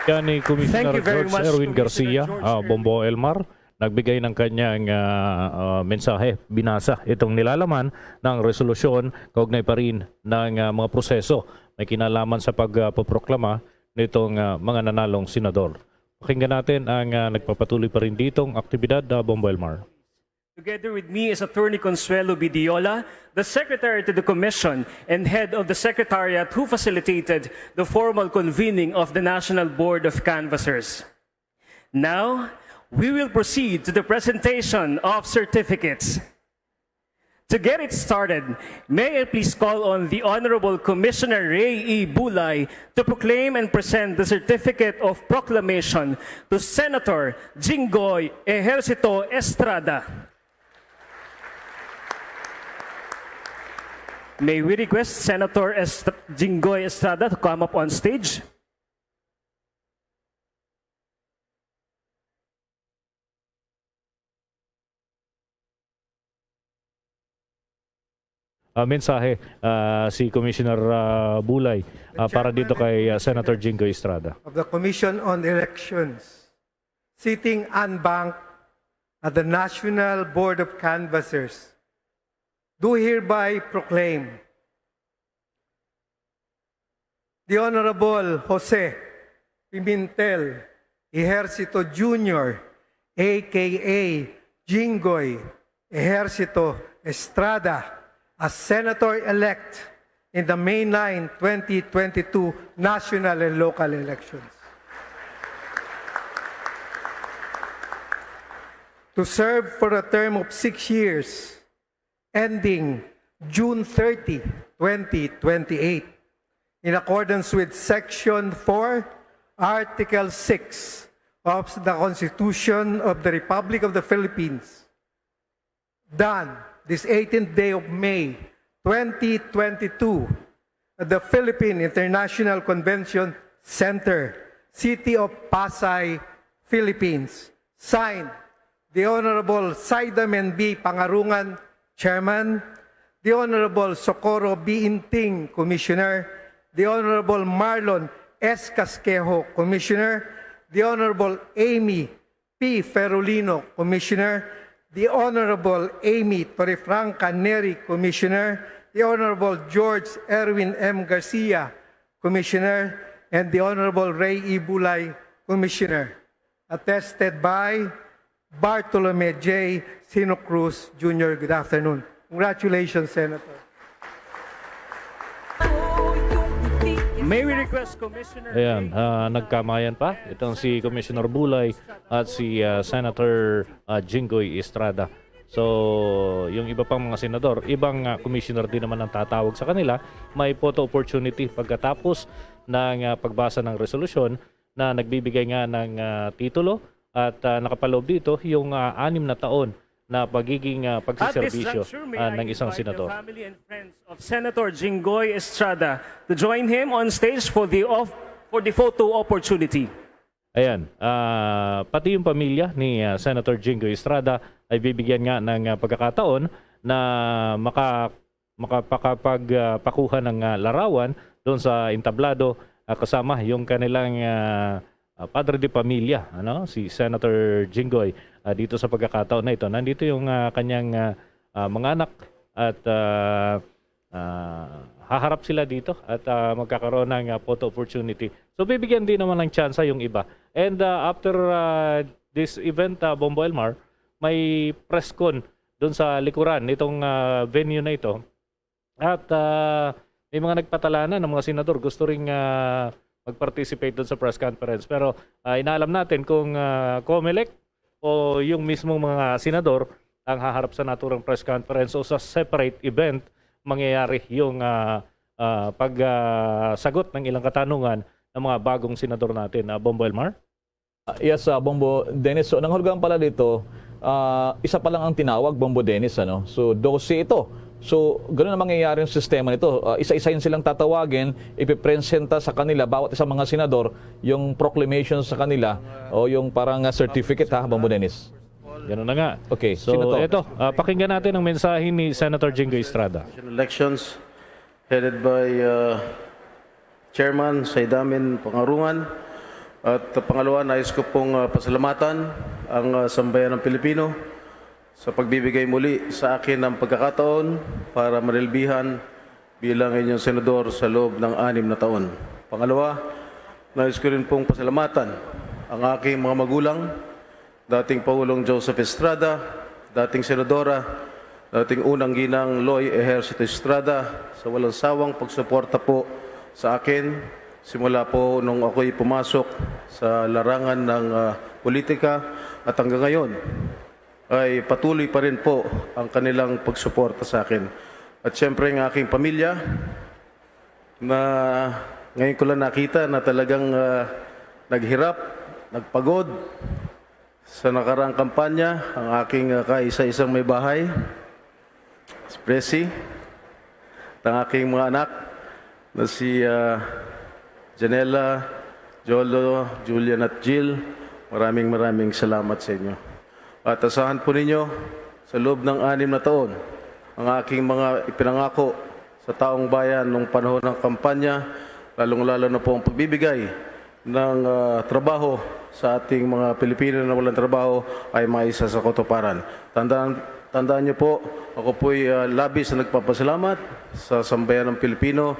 Yan ni Commissioner Thank you very George much, Erwin Commissioner Garcia, George ah, Erwin. Bombo Elmar, nagbigay ng kanyang ah, ah, mensahe. Binasa itong nilalaman ng resolusyon kaugnay pa rin ng ah, mga proseso may kinalaman sa pagpoproklama nitong ah, mga nanalong senador. Pakinggan natin ang ah, nagpapatuloy pa rin ditong aktibidad, ah, Bombo Elmar. Together with me is Attorney Consuelo Bidiola, the Secretary to the Commission and Head of the Secretariat who facilitated the formal convening of the National Board of Canvassers. Now, we will proceed to the presentation of certificates. To get it started, may I please call on the Honorable Commissioner Ray E. Bulay to proclaim and present the Certificate of Proclamation to Senator Jinggoy Ejercito Estrada. May we request Senator Est- Jinggoy Estrada to come up on stage? Ah, mensahe, ah, si Commissioner, ah, Bulay, ah, para dito kay, ah, Senator Jinggoy Estrada. Of the Commission on Elections, sitting en banc at the National Board of Canvassers, do hereby proclaim the Honorable Jose Pimentel Ejercito Junior, A K A Jinggoy Ejercito Estrada, as Senator-elect in the May nine, twenty twenty-two national and local elections. To serve for a term of six years, ending June thirty, twenty twenty-eight, in accordance with Section four, Article six of the Constitution of the Republic of the Philippines, done this eighteenth day of May, twenty twenty-two, at the Philippine International Convention Center, City of Pasay, Philippines. Signed, the Honorable Saidamen B. Pangarungan, Chairman, the Honorable Socorro B. Inting, Commissioner, the Honorable Marlon S. Casquejo, Commissioner, the Honorable Amy P. Ferolino, Commissioner, the Honorable Amy Torrefranca Neri, Commissioner, the Honorable George Erwin M. Garcia, Commissioner, and the Honorable Ray E. Bulay, Commissioner. Attested by Bartolome J. Sino Cruz Junior. Good afternoon. Congratulations, Senator. May we request Commissioner Ayan, Ray ah, nagkamayan pa. Itong si Commissioner Bulay at si, ah, Senator, ah, Jinggoy Estrada. So, yung iba pang mga senador, ibang, ah, commissioner din naman ang tatawag sa kanila. May photo opportunity pagkatapos ng, ah, pagbasa ng resolusyon na nagbibigay nga ng, ah, titulo at, ah, nakapaloob dito yung, ah, anim na taon na pagiging, ah, At this pagsiserbisyo, juncture, may ah, I ng isang invite the senador. Family and friends of Senator Jinggoy Estrada to join him on stage for the off-, for the photo opportunity. Ayan, ah, pati yung pamilya ni, ah, Senator Jinggoy Estrada ay bibigyan nga ng, ah, pagkakataon na maka-, makapakapag-, ah, pakuha ng, ah, larawan doon sa entablado, ah, kasama yung kanilang, ah, ah, padre de pamilya, ano, si Senator Jinggoy, ah, dito sa pagkakataon na ito. Nandito yung, ah, kanyang, ah, ah, mga anak at, ah, ah, haharap sila dito at, ah, magkakaroon ng, ah, photo opportunity. So, bibigyan din naman ng tsansa yung iba. And, ah, after, ah, this event, ah, Bombo Elmar, may press con doon sa likuran nitong, ah, venue na ito. At, ah, may mga nagpatalanan ng mga senador gusto ring, ah, mag-participate doon sa press conference. Pero, ah, inaalam natin kung, ah, Comelec o yung mismong mga senador ang haharap sa naturang press conference o sa separate event, mangyayari yung, ah, ah, pag, ah, sagot ng ilang katanungan ng mga bagong senador natin. Ah, Bombo Elmar? Ah, yes, ah, Bombo Dennis. So, nangahulugan pala dito, ah, isa pa lang ang tinawag, Bombo Dennis, ano? So, dose ito. So, ganun ang mangyayari yung sistema nito. Ah, isa-isahin silang tatawagin, ipipresenta sa kanila, bawat isang mga senador, yung proclamation sa kanila, o yung parang, ah, certificate, ha, Bombo Dennis? Ganun na nga. Okay, So, sino to? Eto, ah, pakinggan natin ang mensahe ni Senator Jinggoy Estrada. Elections headed by, uh, Chairman Saidamen Pangarungan. At, uh, pangalawa, nais ko pong, uh, pasalamatan ang, uh, sambayan ng Pilipino sa pagbibigay muli sa akin ng pagkakataon para manilbihan bilang inyong senador sa loob ng anim na taon. Pangalawa, nais ko rin pong pasalamatan ang aking mga magulang, dating Pangulong Joseph Estrada, dating senadora, dating unang ginang Loy Ejercito Estrada, sa walang sawang pagsuporta po sa akin, simula po nung ako'y pumasok sa larangan ng, ah, politika at hanggang ngayon ay patuloy pa rin po ang kanilang pagsuporta sa akin. At siyempre ang aking pamilya na ngayon ko lang nakita na talagang, ah, naghirap, nagpagod sa nakaraang kampanya, ang aking, ah, kaisa-isang may bahay, si Presi, at ang aking mga anak na si, ah, Janela, Jolo, Julian at Jill. Maraming, maraming salamat sa inyo. At asahan po ninyo, sa loob ng anim na taon, ang aking mga ipinangako sa taong bayan nung panahon ng kampanya, lalong-lalo na po ang pagbibigay ng, ah, trabaho sa ating mga Pilipino na walang trabaho ay maisa sa katuparan. Tandaan, tandaan niyo po, ako po'y, ah, labis na nagpapasalamat sa sambayan ng Pilipino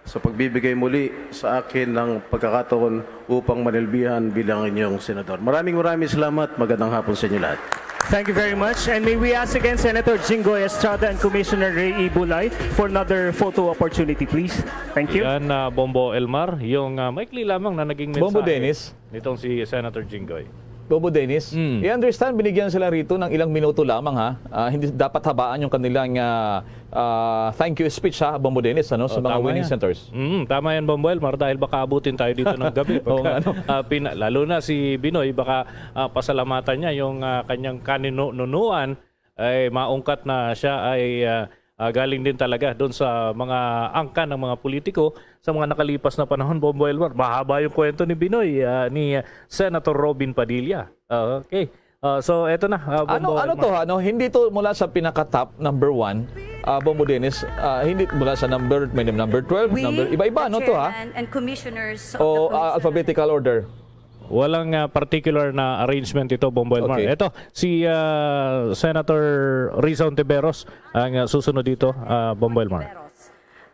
sa pagbibigay muli sa akin ng pagkakataon upang manilbihan bilang inyong senador. Maraming, maraming salamat. Magandang hapon sa inyo lahat. Thank you very much. And may we ask again Senator Jinggoy Estrada and Commissioner Ray E. Bulay for another photo opportunity, please. Thank you. Yan, ah, Bombo Elmar, yung ah, maikli lamang na naging mensahe Bombo Dennis. Nitong si Senator Jinggoy. Bobo Dennis, Mm. I-understand binigyan sila rito ng ilang minuto lamang, ha. Ah, hindi dapat habaan yung kanilang ah, ah, thank you speech, ha, Bombo Dennis, ano, sa Oh, mga tama winning yan. Centers. Mm, tama yan, Bombo Elmar, dahil baka abutin tayo dito ng gabi. Oo nga, Pagka, no? ah, pina- lalo na si Binoy, baka ah, pasalamatan niya yung ah, kanyang kaninunuan ay maungkat na siya ay ah, ah, galing din talaga doon sa mga angkan ng mga politiko sa mga nakalipas na panahon, Bombo Elmar. Mahaba yung kwento ni Binoy, ah, ni Senator Robin Padilla. Ah, okay. Ah, so, eto na, ah, Ano Bombo ano Elmar. To, ha, no? Hindi to mula sa pinaka-top, number one, ah, Bombo Dennis, ah, hindi mula sa number, may number twelve, We, number, iba-iba, the no, to, ha? chairman and commissioners of the O Commission ah, alphabetical order? Walang ah, particular na arrangement ito, Bombo Elmar. Okay. Ito, si ah, Senator Risa Ontiveros ang ah, susunod dito, ah, Bombo Elmar.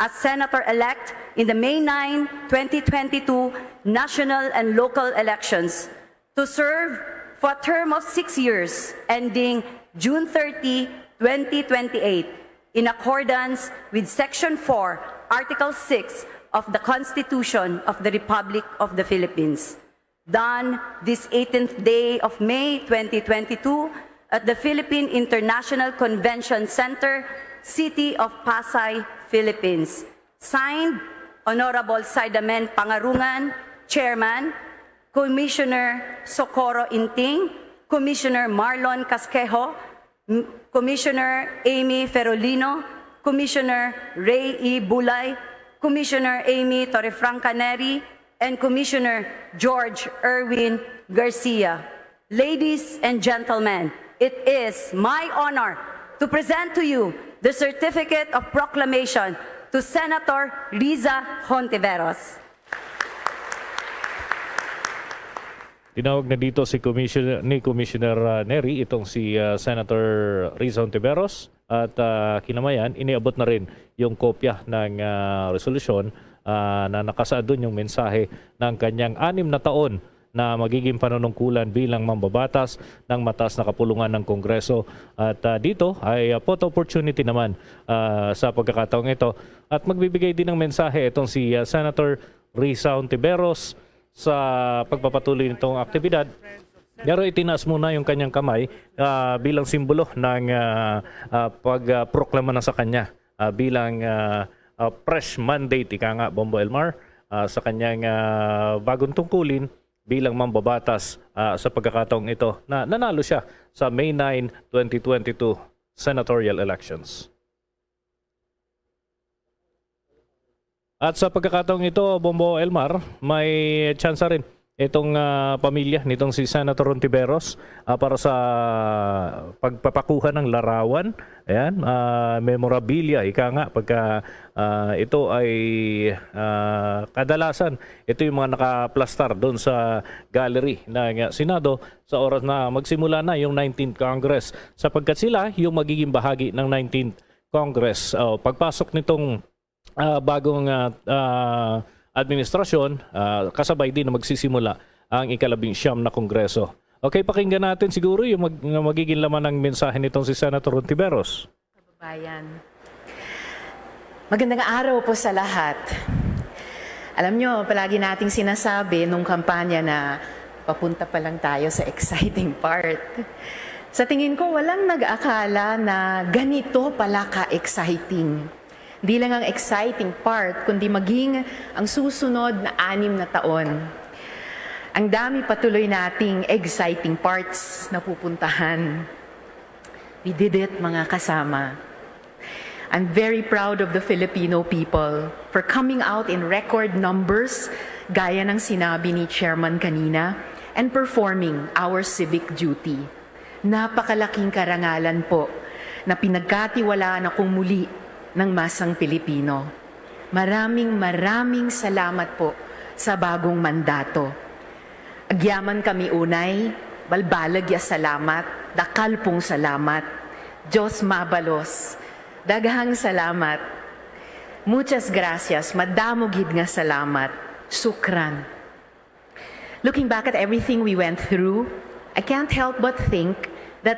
As Senator-elect in the May nine, twenty twenty-two national and local elections to serve for a term of six years ending June thirty, twenty twenty-eight, in accordance with Section four, Article six of the Constitution of the Republic of the Philippines. Done this eighteenth day of May twenty twenty-two at the Philippine International Convention Center, City of Pasay, Philippines. Signed, Honorable Saidamen Pangarungan, Chairman, Commissioner Socorro Inting, Commissioner Marlon Casquejo, M- Commissioner Amy Ferolino, Commissioner Ray E. Bulay, Commissioner Amy Torrefranca Neri, and Commissioner George Erwin Garcia. Ladies and gentlemen, it is my honor to present to you the Certificate of Proclamation to Senator Riza Hontiveros. Tinawag na dito si Commissioner, ni Commissioner ah, Neri, itong si ah, Senator Riza Ontiveros, at ah, kinamayan, iniabot na rin yung kopya ng ah, resolusyon ah, na nakasaad dun yung mensahe ng kanyang anim na taon na magiging panunungkulan bilang mambabatas ng mataas na kapulungan ng Kongreso. At ah, dito ay ah, photo opportunity naman ah, sa pagkakataong ito. At magbibigay din ng mensahe itong si ah, Senator Risa Ontiveros sa pagpapatuloy nitong aktibidad. Pero itinaas muna yung kanyang kamay ah, bilang simbolo ng ah, ah, pagproklama na sa kanya ah, bilang ah, ah, fresh mandate, ika nga, Bombo Elmar, ah, sa kanyang ah, bagong tungkulin bilang mambabatas ah, sa pagkakataong ito na nanalo siya sa May nine, twenty twenty-two senatorial elections. At sa pagkakataong ito, Bombo Elmar, may tsansa rin itong ah, pamilya nitong si Senator Ontiveros ah, para sa pagpapakuha ng larawan. Ayan, ah, memorabilia, ika nga, pagka ah, ito ay ah, kadalasan, ito yung mga nakaplastar doon sa gallery ng ah, Senado sa oras na magsimula na yung nineteenth Congress, sapagkat sila yung magiging bahagi ng nineteenth Congress. O, pagpasok nitong ah, bagong ah, ah, administrasyon, ah, kasabay din na magsisimula ang ikalabing siyam na Kongreso. Okay, pakinggan natin siguro yung mag-, magiging laman ng mensahe nitong si Senator Ontiveros. Kababayan. Magandang araw po sa lahat. Alam nyo, palagi nating sinasabi nung kampanya na papunta pa lang tayo sa exciting part. Sa tingin ko, walang nag-akala na ganito pala ka-exciting. Di lang ang exciting part, kundi maging ang susunod na anim na taon. Ang dami patuloy nating exciting parts na pupuntahan. We did it, mga kasama. I'm very proud of the Filipino people for coming out in record numbers, gaya ng sinabi ni Chairman kanina, and performing our civic duty. Napakalaking karangalan po na pinagkatiwalaan akong muli ng masang Pilipino. Maraming, maraming salamat po sa bagong mandato. Agyaman kami unay, balbalag ya salamat, dakal pong salamat. Dios mabalos, daghang salamat. Muchas gracias, madamo gid nga salamat. Shukran. Looking back at everything we went through, I can't help but think that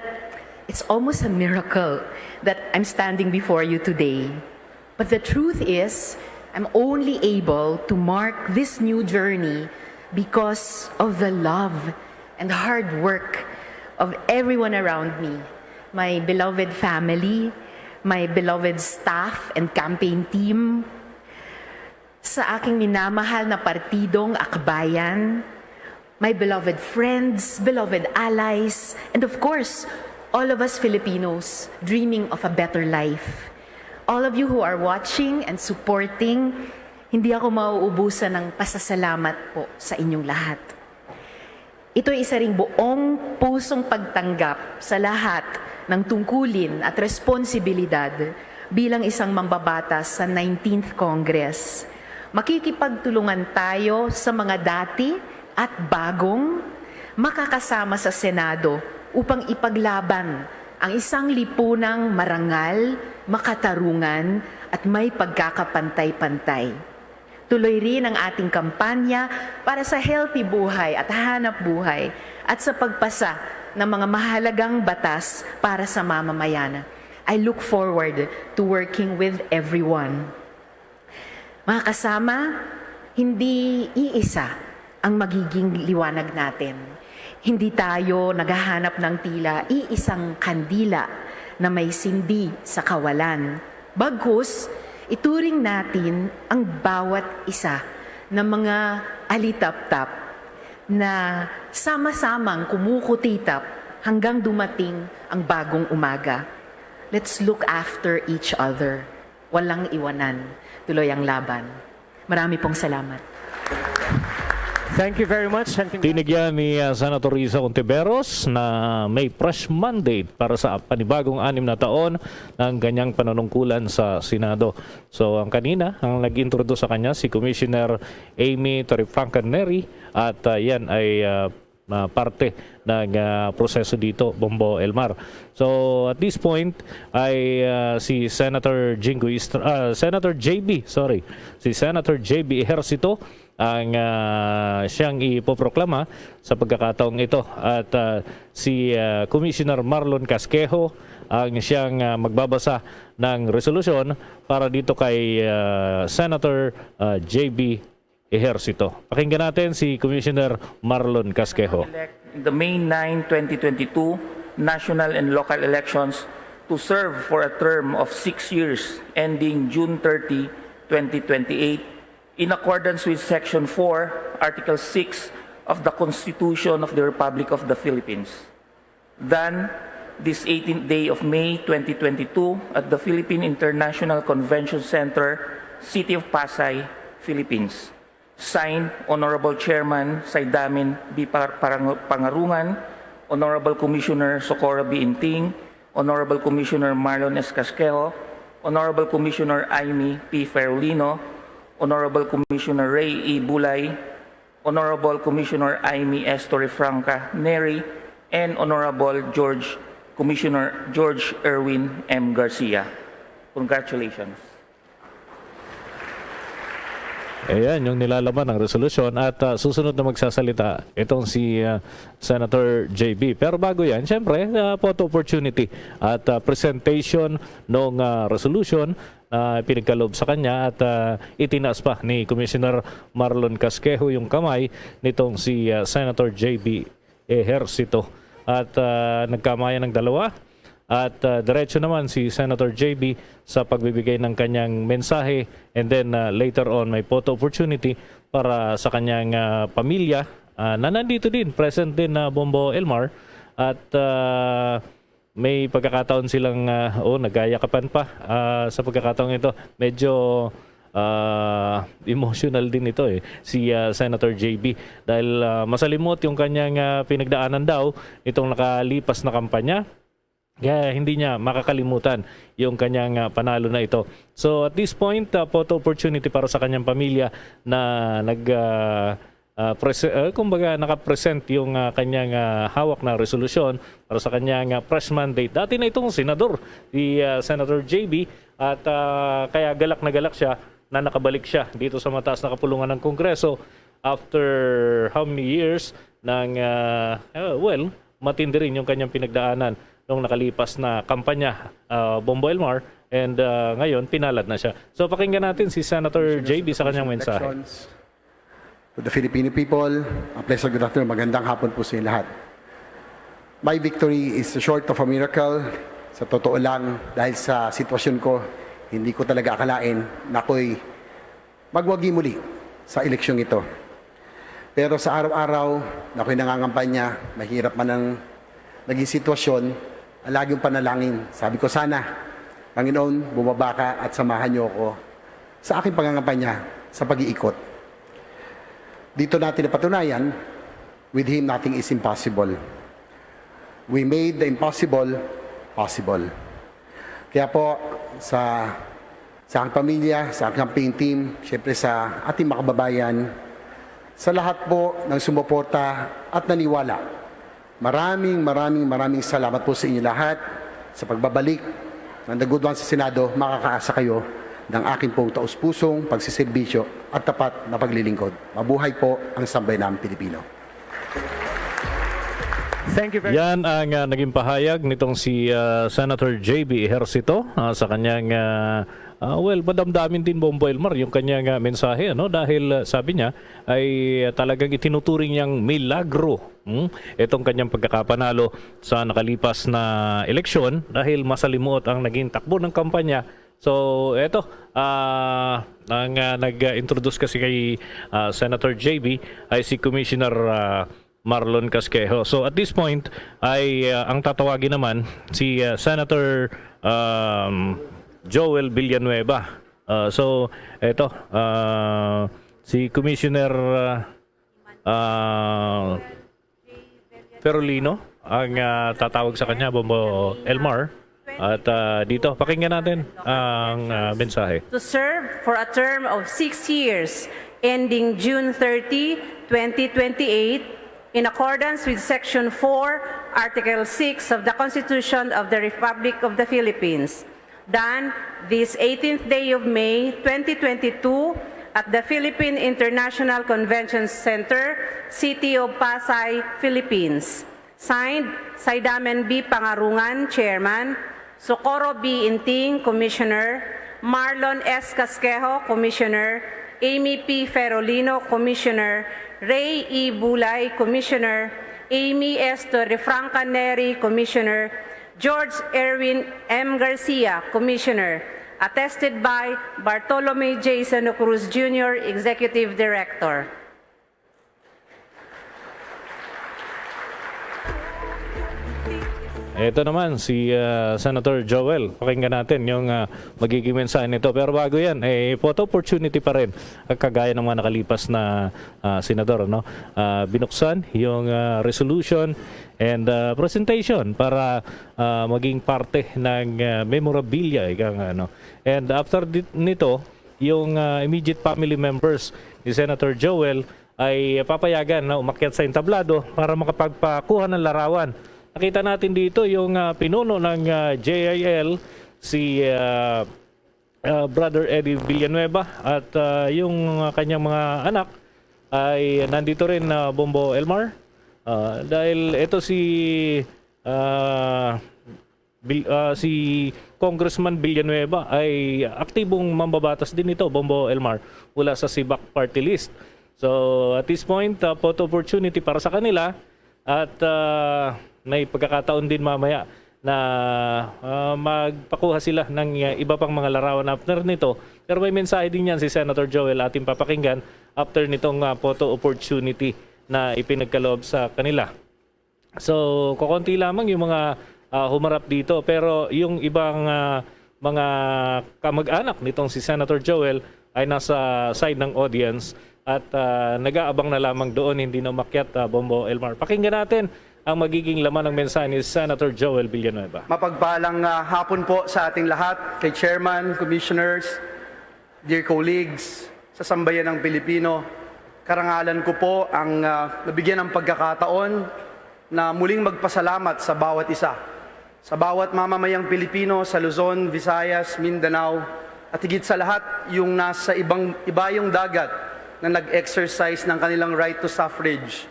it's almost a miracle that I'm standing before you today. But the truth is, I'm only able to mark this new journey because of the love and hard work of everyone around me. My beloved family, my beloved staff and campaign team, sa aking minamahal na partidong Akbayan, my beloved friends, beloved allies, and of course, all of us Filipinos dreaming of a better life. All of you who are watching and supporting, hindi ako mauubusan ng pasasalamat po sa inyong lahat. Ito'y isa ring buong pusong pagtanggap sa lahat ng tungkulin at responsibilidad bilang isang mambabatas sa nineteenth Congress. Makikipagtulungan tayo sa mga dati at bagong makakasama sa Senado upang ipaglaban ang isang lipunang marangal, makatarungan, at may pagkakapantay-pantay. Tuloy rin ang ating kampanya para sa healthy buhay at hanap buhay at sa pagpasa ng mga mahalagang batas para sa mamamayan. I look forward to working with everyone. Mga kasama, hindi iisa ang magiging liwanag natin. Hindi tayo naghahanap ng tila iisang kandila na may sindi sa kawalan. Bagkus, ituring natin ang bawat isa na mga alitaptap na sama-samang kumukutitap hanggang dumating ang bagong umaga. Let's look after each other. Walang iwanan. Tuloy ang laban. Marami pong salamat. Thank you very much. Tinig yan ni uh, Senator Risa Ontiveros na may fresh mandate para sa panibagong anim na taon ng kanyang panunungkulan sa Senado. So ang kanina, ang nag-introduce sa kanya si Commissioner Amy Torrefranca Neri at uh, yan ay uh, uh, parte ng uh, proseso dito, Bombo Elmar. So at this point ay uh, si Senator Jinggoy Estra- uh, Senator J B, sorry, si Senator J B Ejercito ang uh, siyang ipoproklama sa pagkakataong ito at uh, si uh, Commissioner Marlon Casquejo ang siyang uh, magbabasa ng resolusyon para dito kay uh, Senator uh, J B Ejercito. Pakinggan natin si Commissioner Marlon Casquejo. Elect in the May nine, twenty twenty-two national and local elections to serve for a term of six years ending June thirty, twenty twenty-eight, in accordance with Section four, Article six of the Constitution of the Republic of the Philippines. Done this eighteenth day of May twenty twenty-two at the Philippine International Convention Center, City of Pasay, Philippines. Signed, Honorable Chairman Saidamin B. Par- Parang- Pangarungan, Honorable Commissioner Socorro B. Inting, Honorable Commissioner Marlon S. Casquejo, Honorable Commissioner Imee P. Ferolino, Honorable Commissioner Ray E. Bulay, Honorable Commissioner Imee S. Torrefranca Neri, and Honorable George Commissioner George Erwin M. Garcia. Congratulations. Ayan, yung nilalaman ng resolusyon at, ah, susunod na magsasalita itong si, ah, Senator J B. Pero bago yan, syempre, ah, photo opportunity at, ah, presentation ng, ah, resolution na pinagkaloob sa kanya at, ah, itinaas pa ni Commissioner Marlon Casquejo yung kamay nitong si, ah, Senator J B Ejercito. At, ah, nagkamayan ng dalawa. At, ah, diretso naman si Senator J B sa pagbibigay ng kanyang mensahe. And then, ah, later on, may photo opportunity para sa kanyang, ah, pamilya, ah, na nandito din, present din na Bombo Elmar. At, ah, may pagkakataon silang, ah, oh, nagayakapan pa, ah, sa pagkakataong ito. Medyo, ah, emotional din ito, eh, si, ah, Senator J B. Dahil, ah, masalimot yung kanyang, ah, pinagdaanan daw itong nakalipas na kampanya. Kaya hindi niya makakalimutan yung kanyang, ah, panalo na ito. So, at this point, ah, photo opportunity para sa kanyang pamilya na nag, ah, ah, prese-, ah, kumbaga, nakapresent yung, ah, kanyang, ah, hawak na resolusyon para sa kanyang, ah, fresh mandate. Dati na itong senador, si, ah, Senator J B, at, ah, kaya galak na galak siya na nakabalik siya dito sa mataas na kapulungan ng Kongreso after how many years ng, ah, ah, well, matindi rin yung kanyang pinagdaanan nung nakalipas na kampanya, ah, Bombo Elmar, and, ah, ngayon, pinalad na siya. So, pakinggan natin si Senator J B sa kanyang mensahe. Elections. To the Filipino people, a pleasant good afternoon. Magandang hapon po sa inyo lahat. My victory is short of a miracle. Sa totoo lang, dahil sa sitwasyon ko, hindi ko talaga akalain na ako'y magwagi muli sa eleksyong ito. Pero sa araw-araw na ako'y nangangampanya, mahirap man ang naging sitwasyon, ang laging panalangin. Sabi ko, "Sana, Panginoon, bumaba ka at samahan niyo ako sa aking pangangampanya sa pag-iikot." Dito natin napatunayan, with Him, nothing is impossible. We made the impossible possible. Kaya po, sa, sa aking pamilya, sa aking campaign team, syempre sa ating mga kababayan, sa lahat po ng sumuporta at naniwala, maraming, maraming, maraming salamat po sa inyo lahat sa pagbabalik ng The Good One sa Senado. Makakaasa kayo ng aking pong taus-pusong pagsiserbisyo at tapat na paglilingkod. Mabuhay po ang sambayanang Pilipino. Thank you very Yan ang, ah, naging pahayag nitong si, ah, Senator J B Ejercito, ah, sa kanyang, ah, ah, well, madamdamin din, Bombo Elmar, yung kanyang, ah, mensahe, ano, dahil, ah, sabi niya ay, ah, talagang itinuturing niyang milagro, hmm, itong kanyang pagkakapanalo sa nakalipas na eleksyon dahil masalimuot ang naging takbo ng kampanya. So, eto, ah, ang, ah, nag-introduce kasi kay, ah, Senator J B ay si Commissioner, ah, Marlon Casquejo. So, at this point ay, ah, ang tatawagin naman si, ah, Senator, um, Joel Villanueva. Ah, so, eto, ah, si Commissioner, ah, ah, Ferolino ang, ah, tatawag sa kanya, Bombo Elmar. At, ah, dito, pakinggan natin ang, ah, mensahe. To serve for a term of six years ending June thirty, twenty twenty-eight, in accordance with Section four, Article six of the Constitution of the Republic of the Philippines, done this eighteenth day of May, twenty twenty-two, at the Philippine International Convention Center, City of Pasay, Philippines. Signed, Saidamen B. Pangarungan, Chairman, Socorro B. Inting, Commissioner, Marlon S. Casquejo, Commissioner, Amy P. Ferolino, Commissioner, Ray E. Bulay, Commissioner, Amy S. Torrefranca Neri, Commissioner, George Erwin M. Garcia, Commissioner, attested by Bartolome J. Sano Cruz Junior, Executive Director. Ito naman si, ah, Senator Joel. Pakinggan natin yung, ah, magiging mensahe nito. Pero bago yan, eh, photo opportunity pa rin. Kagaya ng mga nakalipas na, ah, senador, ano? Ah, binuksan yung, ah, resolution and, ah, presentation para, ah, maging parte ng, ah, memorabilia, ika nga, ano. And after di-, nito, yung, ah, immediate family members ni Senator Joel ay papayagan na umakyat sa entablado para makapagpakuha ng larawan. Nakita natin dito yung, ah, pinuno ng, ah, J I L, si, ah, ah, Brother Eddie Villanueva at, ah, yung, ah, kanyang mga anak ay nandito rin, ah, Bombo Elmar. Ah, dahil ito si, ah, Bil-, ah, si Congressman Villanueva ay aktibong mambabatas din ito, Bombo Elmar, mula sa Sibak Party List. So, at this point, ah, photo opportunity para sa kanila at, ah, may pagkakataon din mamaya na, ah, magpakuha sila ng, ah, iba pang mga larawan after nito. Pero may mensahe din yan si Senator Joel, ating papakinggan after nitong, ah, photo opportunity na ipinagkaloob sa kanila. So, kokonti lamang yung mga, ah, humarap dito. Pero yung ibang, ah, mga kamag-anak nitong si Senator Joel ay nasa side ng audience at, ah, nag-aabang na lamang doon, hindi na umakyat, ah, Bombo Elmar. Pakinggan natin ang magiging laman ng mensahe ni Senator Joel Villanueva. Mapagpalang, ah, hapon po sa ating lahat, kay Chairman, Commissioners, dear colleagues, sa sambayan ng Pilipino. Karangalan ko po ang, ah, nabigyan ng pagkakataon na muling magpasalamat sa bawat isa, sa bawat mamamayang Pilipino sa Luzon, Visayas, Mindanao, at higit sa lahat, yung nasa ibang, ibayong dagat na nag-exercise ng kanilang right to suffrage,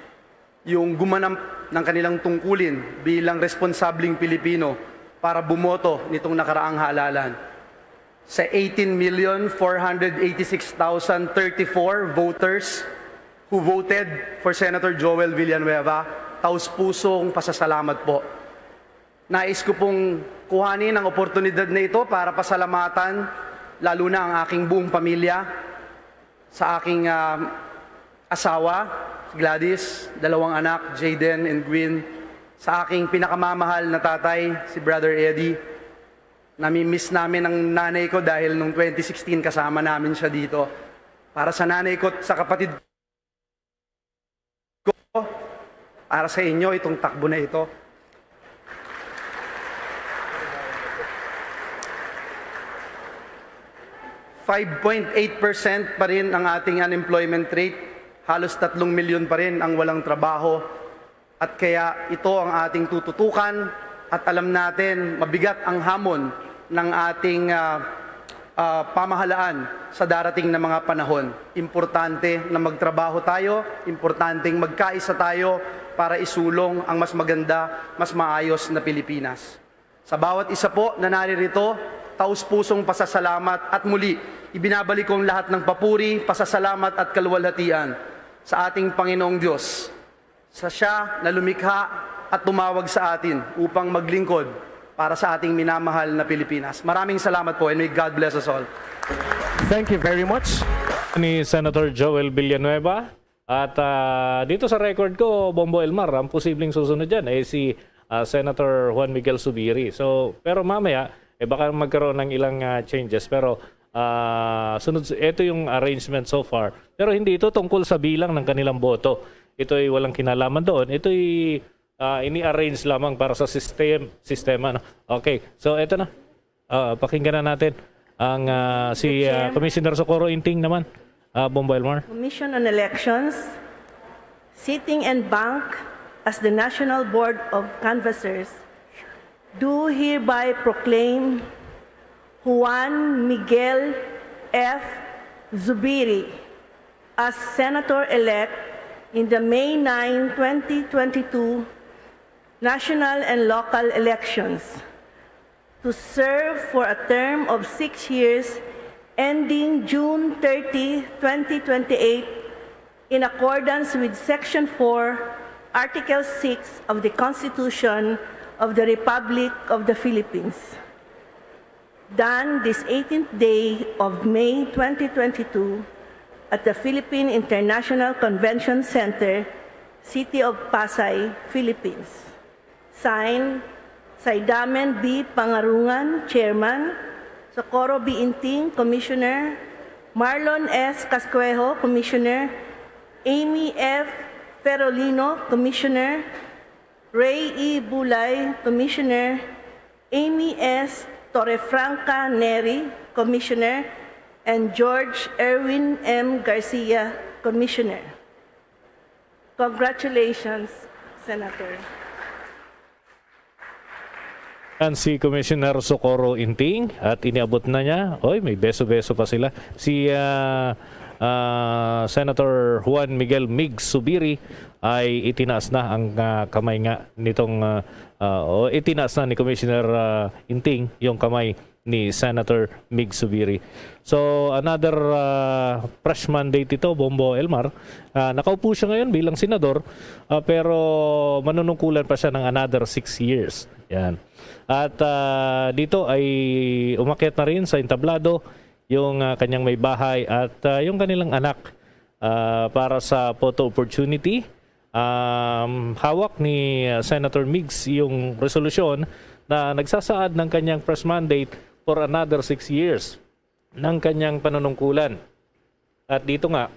yung gumanap ng kanilang tungkulin bilang responsabling Pilipino para bumoto nitong nakaraang halalan. Sa eighteen million four hundred eighty-six thousand thirty-four voters who voted for Senator Joel Villanueva, taus-pusong pasasalamat po. Nais ko pong kuhanin ang oportunidad na ito para pasalamatan lalo na ang aking buong pamilya, sa aking, ah, asawa, si Gladys, dalawang anak, Jayden and Gwyn, sa aking pinakamamahal na tatay, si Brother Eddie. Nami-miss namin ang nanay ko dahil nung twenty sixteen kasama namin siya dito. Para sa nanay ko at sa kapatid ko, para sa inyo itong takbo na ito. Five point eight percent pa rin ang ating unemployment rate. Halos tatlong milyon pa rin ang walang trabaho. At kaya ito ang ating tututukan at alam natin mabigat ang hamon ng ating, ah, ah, pamahalaan sa darating na mga panahon. Importante na magtrabaho tayo, importanteng magkaisa tayo para isulong ang mas maganda, mas maayos na Pilipinas. Sa bawat isa po na naririto, taus-pusong pasasalamat at muli, ibinabalik ko ang lahat ng papuri, pasasalamat at kaluwalhatian sa ating Panginoong Diyos, sa Siya na lumikha at tumawag sa atin upang maglingkod para sa ating minamahal na Pilipinas. Maraming salamat po and may God bless us all. Thank you very much. Ni Senator Joel Villanueva. At, ah, dito sa record ko, Bombo Elmar, ang posibleng susunod dyan ay si, ah, Senator Juan Miguel Zubiri. So, pero mamaya, eh, baka magkaroon ng ilang, ah, changes. Pero, ah, sunod, ito yung arrangement so far. Pero hindi ito tungkol sa bilang ng kanilang boto. Ito ay walang kinalaman doon. Ito ay, ah, ini-arrange lamang para sa system, sistema, no? Okay, so ito na. Ah, pakinggan na natin ang, ah, si, ah, Commissioner Socorro Inting naman. Ah, Bombo Elmar. Commission on Elections, sitting en banc as the National Board of Canvassers, do hereby proclaim Juan Miguel F. Zubiri as Senator-elect in the May nine, twenty twenty-two national and local elections to serve for a term of six years ending June thirty, twenty twenty-eight, in accordance with Section four, Article six of the Constitution of the Republic of the Philippines. Done this eighteenth day of May twenty twenty-two at the Philippine International Convention Center, City of Pasay, Philippines. Signed, Saidamen B. Pangarungan, Chairman, Socorro B. Inting, Commissioner, Marlon S. Cascuejo, Commissioner, Amy F. Ferolino, Commissioner, Ray E. Bulay, Commissioner, Amy S. Torrefranca Neri, Commissioner, and George Erwin M. Garcia, Commissioner. Congratulations, Senator. Yan si Commissioner Socorro Inting at iniabot na niya. Oy, may beso-beso pa sila. Si ah, ah, Senator Juan Miguel Migs Zubiri ay itinaas na ang ah, kamay nga nitong ah, ah, o itinaas na ni Commissioner ah, Inting yung kamay ni Senator Migs Zubiri. So another ah, fresh mandate ito, Bombo Elmar. Ah, nakaupo siya ngayon bilang senador, ah, pero manunungkulan pa siya ng another six years. Yan. At ah, dito ay umakyat na rin sa entablado yung ah, kanyang may bahay at ah, yung kanilang anak ah, para sa photo opportunity. Um, hawak ni ah, Senator Migs yung resolusyon na nagsasaad ng kanyang fresh mandate for another six years ng kanyang panunungkulan. At dito nga,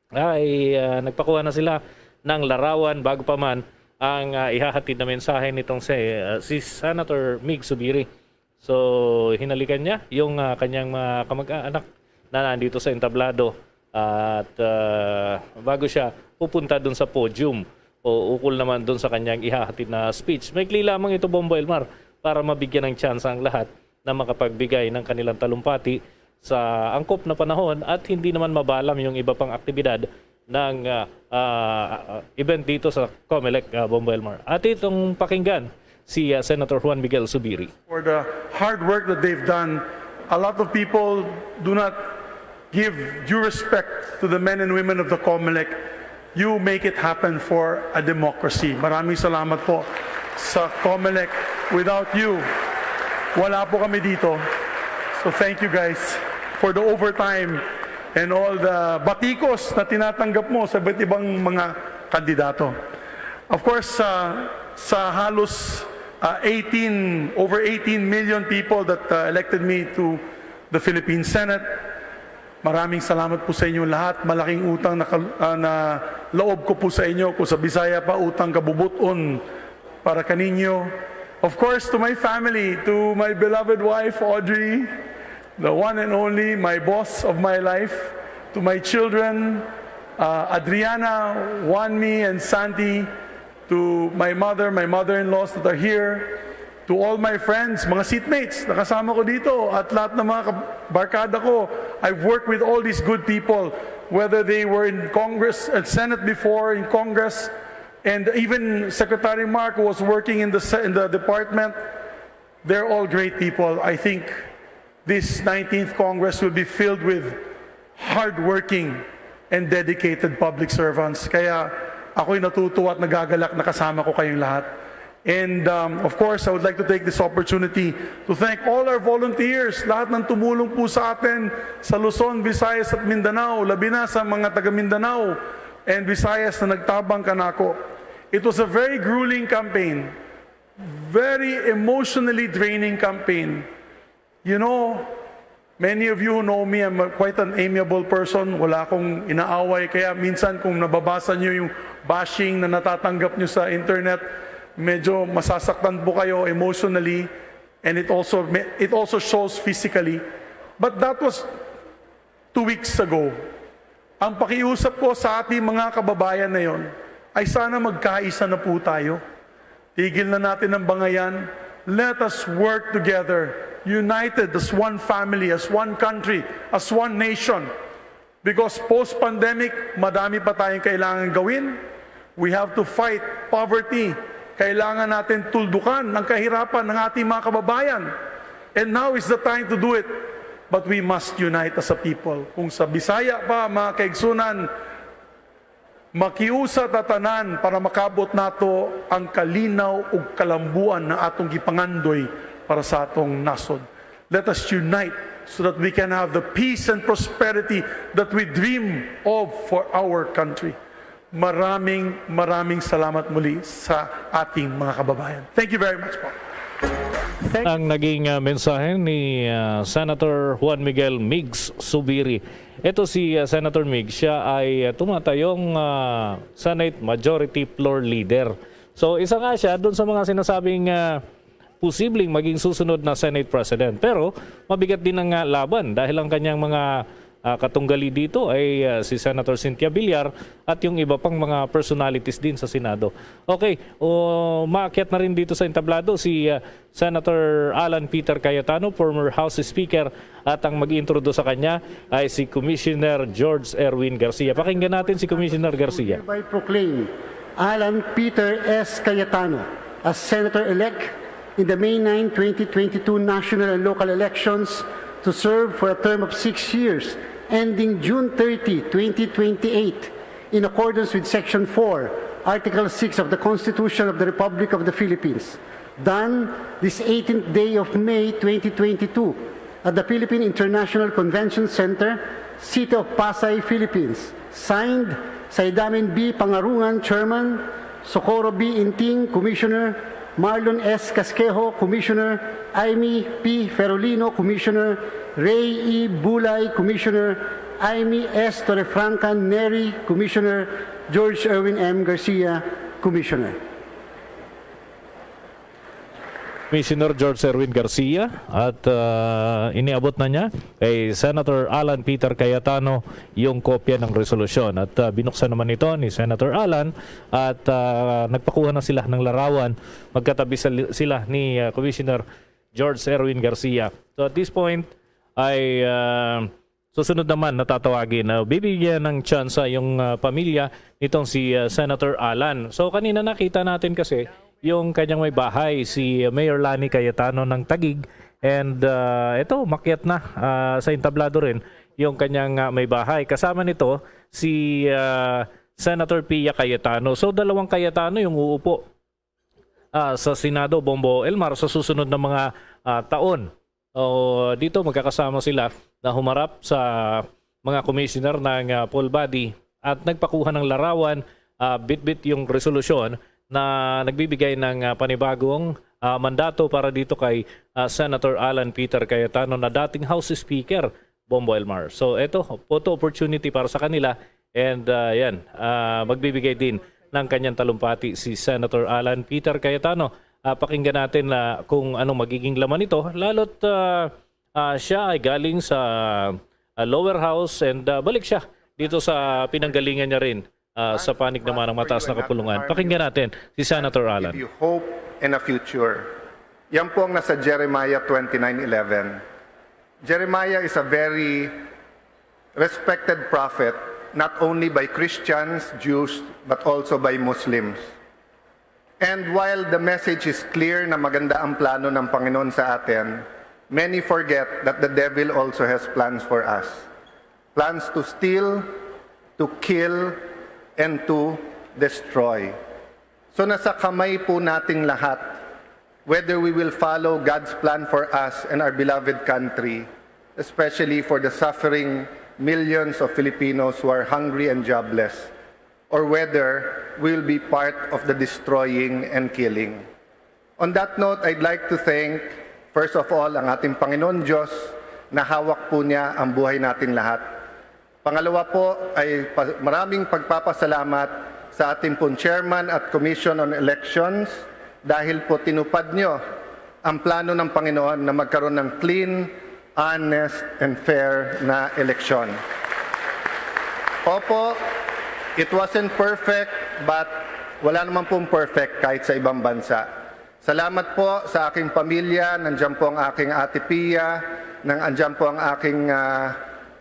ay ah, nagpakuha na sila ng larawan bago pa man ang ah, ihahatid na mensahe nitong si, ah, si Senator Migs Zubiri. So, hinalikan niya yung ah, kanyang mga kamag-anak na nandito sa entablado at ah, bago siya pupunta dun sa podium o ukol naman dun sa kanyang ihahatid na speech. Maikli lamang ito, Bombo Elmar, para mabigyan ng tsansa ang lahat na makapagbigay ng kanilang talumpati sa angkop na panahon at hindi naman mabalam yung iba pang aktibidad ng ah, ah, event dito sa Comelec, ah, Bombo Elmar. At itong pakinggan si ah, Senator Juan Miguel Zubiri. For the hard work that they've done. A lot of people do not give due respect to the men and women of the Comelec. You make it happen for a democracy. Maraming salamat po sa Comelec. Without you, wala po kami dito. So thank you guys for the overtime and all the batikos na tinatanggap mo sa iba't ibang mga kandidato. Of course, sa sa halos uh, eighteen, over eighteen million people that uh, elected me to the Philippine Senate. Maraming salamat po sa inyo lahat. Malaking utang na, uh, na laob ko po sa inyo. Kung sa Bisaya pa, utang kabubuton para kaninyo. Of course, to my family, to my beloved wife, Audrey, the one and only, my boss of my life, to my children, uh, Adriana, Juanmi, and Santi, to my mother, my mother-in-laws that are here, to all my friends, mga seatmates na kasama ko dito, at lahat ng mga kab- barkada ko. I've worked with all these good people, whether they were in Congress and Senate before, in Congress, and even Secretary Mark, who was working in the se- in the department. They're all great people. I think this nineteenth Congress will be filled with hardworking and dedicated public servants. Kaya ako'y natutuwa at nagagalak na kasama ko kayong lahat. And um, of course, I would like to take this opportunity to thank all our volunteers, lahat ng tumulong po sa atin sa Luzon, Visayas at Mindanao, labi na sa mga taga Mindanao and Visayas na nagtabang kanako. It was a very grueling campaign, very emotionally draining campaign. You know, many of you who know me, I'm a- quite an amiable person. Wala akong inaaway. Kaya minsan kung nababasa nyo yung bashing na natatanggap nyo sa internet, medyo masasaktan po kayo emotionally. And it also, it also shows physically. But that was two weeks ago. Ang pakiusap ko sa ating mga kababayan na yon ay sana magkaisa na po tayo. Tigil na natin ang bangayan. Let us work together, united as one family, as one country, as one nation. Because post-pandemic, madami pa tayong kailangan gawin. We have to fight poverty. Kailangan natin tuldukan ang kahirapan ng ating mga kababayan. And now is the time to do it. But we must unite as a people. Kung sa Bisaya pa, mga kaigsunan, makiusa ta tanan para makabot nato ang kalinaw ug kalambuan na atong gipangandoy para sa atong nasod. Let us unite so that we can have the peace and prosperity that we dream of for our country. Maraming, maraming salamat muli sa ating mga kababayan. Thank you very much po. Ang naging ah, mensahe ni ah, Senator Juan Miguel Migs Subiri. Ito si ah, Senator Migs, siya ay ah, tumatayong ah, Senate Majority Floor Leader. So isa nga siya doon sa mga sinasabing ah, posibleng maging susunod na Senate President. Pero mabigat din ang ah, laban dahil ang kanyang mga ah, katunggali dito ay, ah, si Senator Cynthia Villar at yung iba pang mga personalities din sa Senado. Okay, o, maakyat na rin dito sa entablado si, ah, Senator Alan Peter Cayetano, former House Speaker, at ang mag-introduce sa kanya ay si Commissioner George Erwin Garcia. Pakinggan natin si Commissioner Garcia. Hereby proclaim Alan Peter S. Cayetano as Senator-elect in the May nine, twenty twenty-two national and local elections to serve for a term of six years ending June thirty, twenty twenty-eight, in accordance with Section four, Article six of the Constitution of the Republic of the Philippines. Done this eighteenth day of May twenty twenty-two at the Philippine International Convention Center, City of Pasay, Philippines. Signed, Saidamin B. Pangarungan, Chairman, Socorro B. Inting, Commissioner, Marlon S. Casquejo, Commissioner, Amy P. Ferolino, Commissioner, Ray E. Bulay, Commissioner, Amy S. Torrefranca Neri, Commissioner, George Erwin M. Garcia, Commissioner. Commissioner George Erwin Garcia at, ah, iniabot na niya kay Senator Alan Peter Cayetano yung kopya ng resolusyon. At, ah, binuksan naman ito ni Senator Alan at, ah, nagpakuha na sila ng larawan. Magkatabi sal-, sila ni, ah, Commissioner George Erwin Garcia. So at this point ay, ah, susunod naman na tatawagin, ah, bibigyan ng tsansa yung, ah, pamilya nitong si, ah, Senator Alan. So kanina nakita natin kasi yung kanyang may bahay, si Mayor Lani Cayetano ng Taguig. And, ah, ito, makyat na, ah, sa entablado rin yung kanyang, ah, may bahay. Kasama nito si, ah, Senator Pia Cayetano. So dalawang Cayetano yung uupo, ah, sa Senado, Bombo Elmar, sa susunod na mga, ah, taon. O, dito magkakasama sila na humarap sa mga commissioner ng, ah, full body at nagpakuha ng larawan, ah, bitbit yung resolusyon na nagbibigay ng, ah, panibagong, ah, mandato para dito kay, ah, Senator Alan Peter Cayetano na dating House Speaker, Bombo Elmar. So, eto, photo opportunity para sa kanila. And, ah, yan, ah, magbibigay din ng kanyang talumpati si Senator Alan Peter Cayetano. Ah, pakinggan natin na kung anong magiging laman nito. Lalo't, ah, ah, siya ay galing sa, ah, lower house and, ah, balik siya dito sa pinanggalingan niya rin, ah, sa panig naman ng mataas na kapulungan. Pakinggan natin si Senator Alan. Give you hope and a future. Yan po ang nasa Jeremiah twenty-nine eleven. Jeremiah is a very respected prophet, not only by Christians, Jews, but also by Muslims. And while the message is clear na maganda ang plano ng Panginoon sa atin, many forget that the devil also has plans for us. Plans to steal, to kill, and to destroy. So nasa kamay po nating lahat whether we will follow God's plan for us and our beloved country, especially for the suffering millions of Filipinos who are hungry and jobless, or whether we'll be part of the destroying and killing. On that note, I'd like to thank, first of all, ang ating Panginoon Diyos na hawak po niya ang buhay nating lahat. Pangalawa po ay pa-, maraming pagpapasalamat sa ating pong Chairman at Commission on Elections dahil po tinupad nyo ang plano ng Panginoon na magkaroon ng clean, honest, and fair na eleksyon. Opo, it wasn't perfect, but wala naman pong perfect kahit sa ibang bansa. Salamat po sa aking pamilya. Nandiyan po ang aking Ate Pia, nang andyan po ang aking, ah,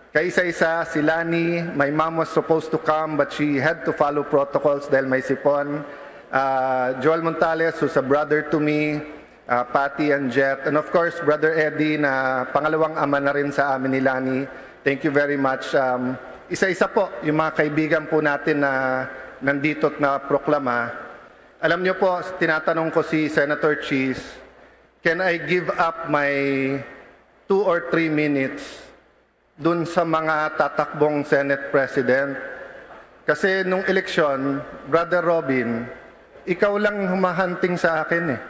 kaisa-isa, si Lani. My mom was supposed to come, but she had to follow protocols dahil may sipon. Ah, Joel Montales, who's a brother to me, ah, Patty and Jet, and of course, Brother Eddie, na pangalawang ama na rin sa amin ni Lani. Thank you very much. Um, isa-isa po yung mga kaibigan po natin na nandito at naproklama. Alam niyo po, tinatanong ko si Senator Cheese, can I give up my two or three minutes dun sa mga tatakbong Senate President? Kasi nung eleksyon, Brother Robin, ikaw lang humahunting sa akin eh.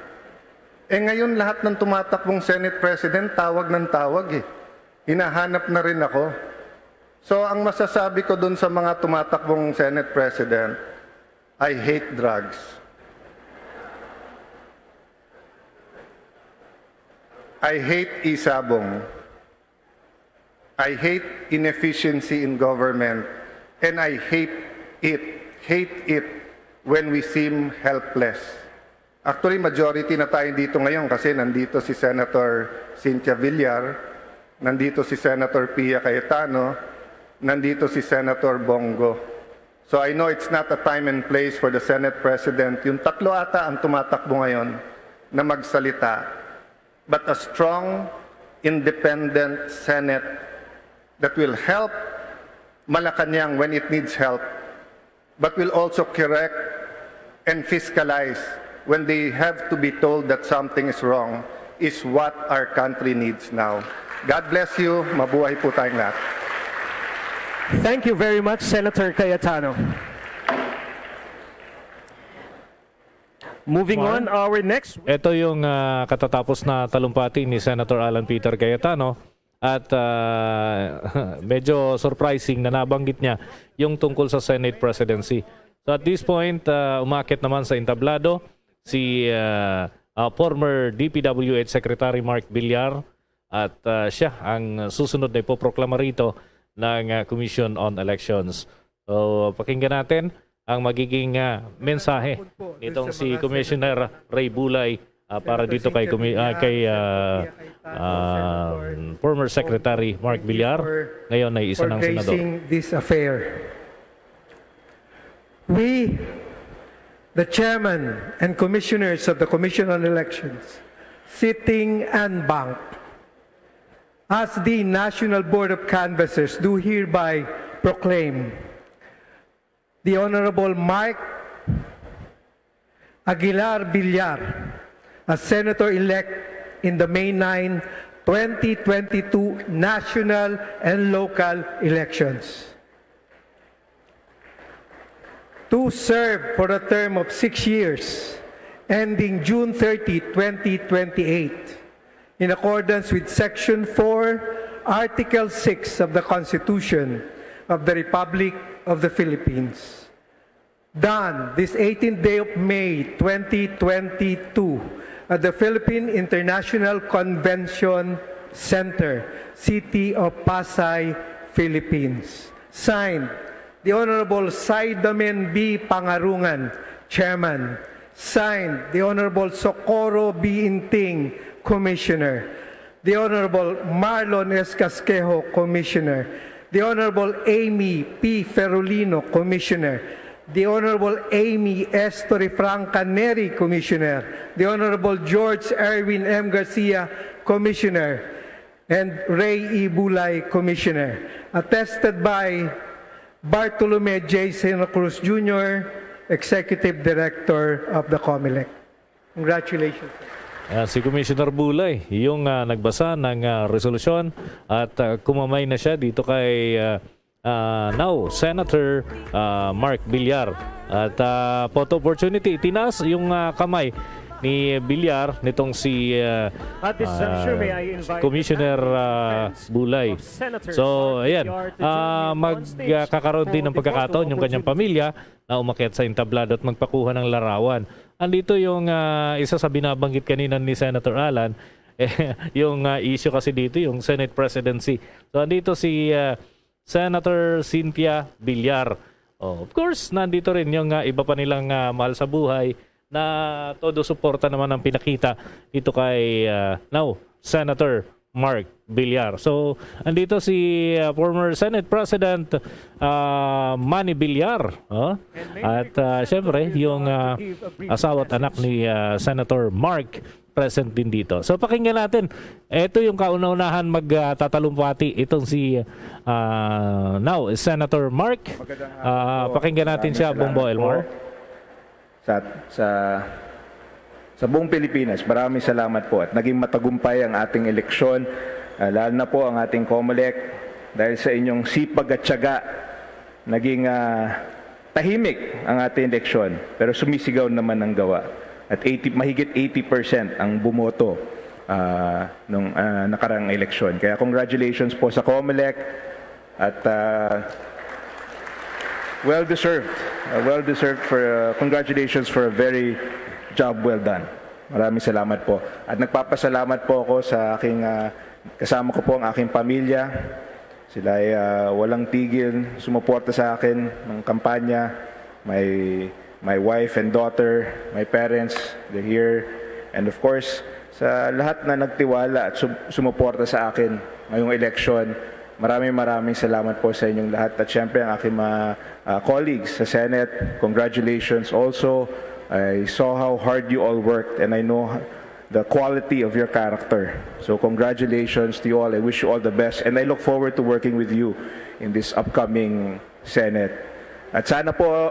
Eh ngayon, lahat ng tumatakbong Senate President, tawag ng tawag eh. Hinahanap na rin ako. So, ang masasabi ko dun sa mga tumatakbong Senate President, I hate drugs. I hate isabong. I hate inefficiency in government, and I hate it, hate it when we seem helpless. Actually, majority na tayo dito ngayon kasi nandito si Senator Cynthia Villar, nandito si Senator Pia Cayetano, nandito si Senator Bong Go. So I know it's not a time and place for the Senate President. Yung tatlo ata ang tumatakbo ngayon na magsalita. But a strong, independent Senate that will help Malacañang when it needs help, but will also correct and fiscalize when they have to be told that something is wrong is what our country needs now. God bless you. Mabuhay po tayong lahat. Thank you very much, Senator Cayetano. Moving on, our next Ito yung ah, katatapos na talumpati ni Senator Alan Peter Cayetano at ah, medyo surprising na nabanggit niya yung tungkol sa Senate presidency. So at this point, ah, umakit naman sa entablado si ah, ah, former D P W H Secretary Mark Villar at ah, siya ang susunod na ipoproklama rito ng ah, Commission on Elections. So pakinggan natin ang magiging ah, mensahe nitong si Commissioner Ray Bulay ah, para dito kay Commi- ah, kay ah, ah, former Secretary Mark Villar, ngayon ay isa for ng senador. Gracing this affair. We, the chairman and commissioners of the Commission on Elections, sitting en banc, as the National Board of Canvassers, do hereby proclaim the Honorable Mark Aguilar Villar as Senator-elect in the May nine, twenty twenty-two national and local elections. To serve for a term of six years, ending June thirty, twenty twenty-eight, in accordance with Section four, Article six of the Constitution of the Republic of the Philippines. Done this eighteenth day of May, twenty twenty-two, at the Philippine International Convention Center, City of Pasay, Philippines. Signed, the Honorable Saidamen B. Pangarungan, Chairman. Signed, the Honorable Socorro B. Inting, Commissioner. The Honorable Marlon S. Casquejo, Commissioner. The Honorable Amy P. Ferolino, Commissioner. The Honorable Amy S. Torrefranca Neri, Commissioner. The Honorable George Erwin M. Garcia, Commissioner. And Ray E. Bulay, Commissioner. Attested by Bartolome J. Sino Cruz Junior, Executive Director of the Comelec. Congratulations. Ah, si Commissioner Bulay, yung ah, nagbasa ng ah, resolusyon at ah, kumamay na siya dito kay ah, ah, now Senator ah, Mark Villar. At ah, photo opportunity, tinaas yung ah, kamay ni Villar nitong si ah, At this juncture, may I ah, invite Commissioner the ah, defense Bulay. of Senator So, Mark ayan, Villar to ah, join me on stage magkakaroon for din ng the pagkakataon photo yung kanyang opportunity. Pamilya na umakyat sa entablado at magpakuha ng larawan. Andito yung ah, isa sa binabanggit kanina ni Senator Alan, eh, yung ah, issue kasi dito, yung Senate presidency. So, andito si ah, Senator Cynthia Villar. Oh, of course, nandito rin yung ah, iba pa nilang ah, mahal sa buhay na todo suporta naman ang pinakita dito kay ah, now, Senator Mark Villar. So, andito si ah, former Senate President ah, Manny Villar. Oh? At ah, syempre, yung ah, asawa at anak ni ah, Senator Mark present din dito. So, pakinggan natin. Ito yung kauna-unahan magtatalumpati itong si ah, now, Senator Mark. Ah, pakinggan natin siya, Bong Bo Elmore. Sa, sa, sa buong Pilipinas, maraming salamat po at naging matagumpay ang ating eleksyon, ah, lalo na po ang ating Comelec. Dahil sa inyong sipag at tiyaga, naging ah, tahimik ang ating eleksyon, pero sumisigaw naman ang gawa. At eighty, mahigit eighty percent ang bumoto ah, nung ah, nakarang eleksyon. Kaya congratulations po sa Comelec at ah, well deserved. Ah, well deserved for ah, congratulations for a very job well done. Maraming salamat po. At nagpapasalamat po ako sa aking ah, kasama ko po ang aking pamilya, Sila ay, ah, walang tigil sumuporta sa akin ng kampanya. My, my wife and daughter, my parents, they're here. And of course, sa lahat na nagtiwala at sum-, sumuporta sa akin ngayong eleksyon, maraming, maraming salamat po sa inyong lahat. At syempre, ang aking mga, ah, colleagues sa Senate, congratulations also. I saw how hard you all worked, and I know the quality of your character. So congratulations to you all. I wish you all the best, and I look forward to working with you in this upcoming Senate. At sana po, uh,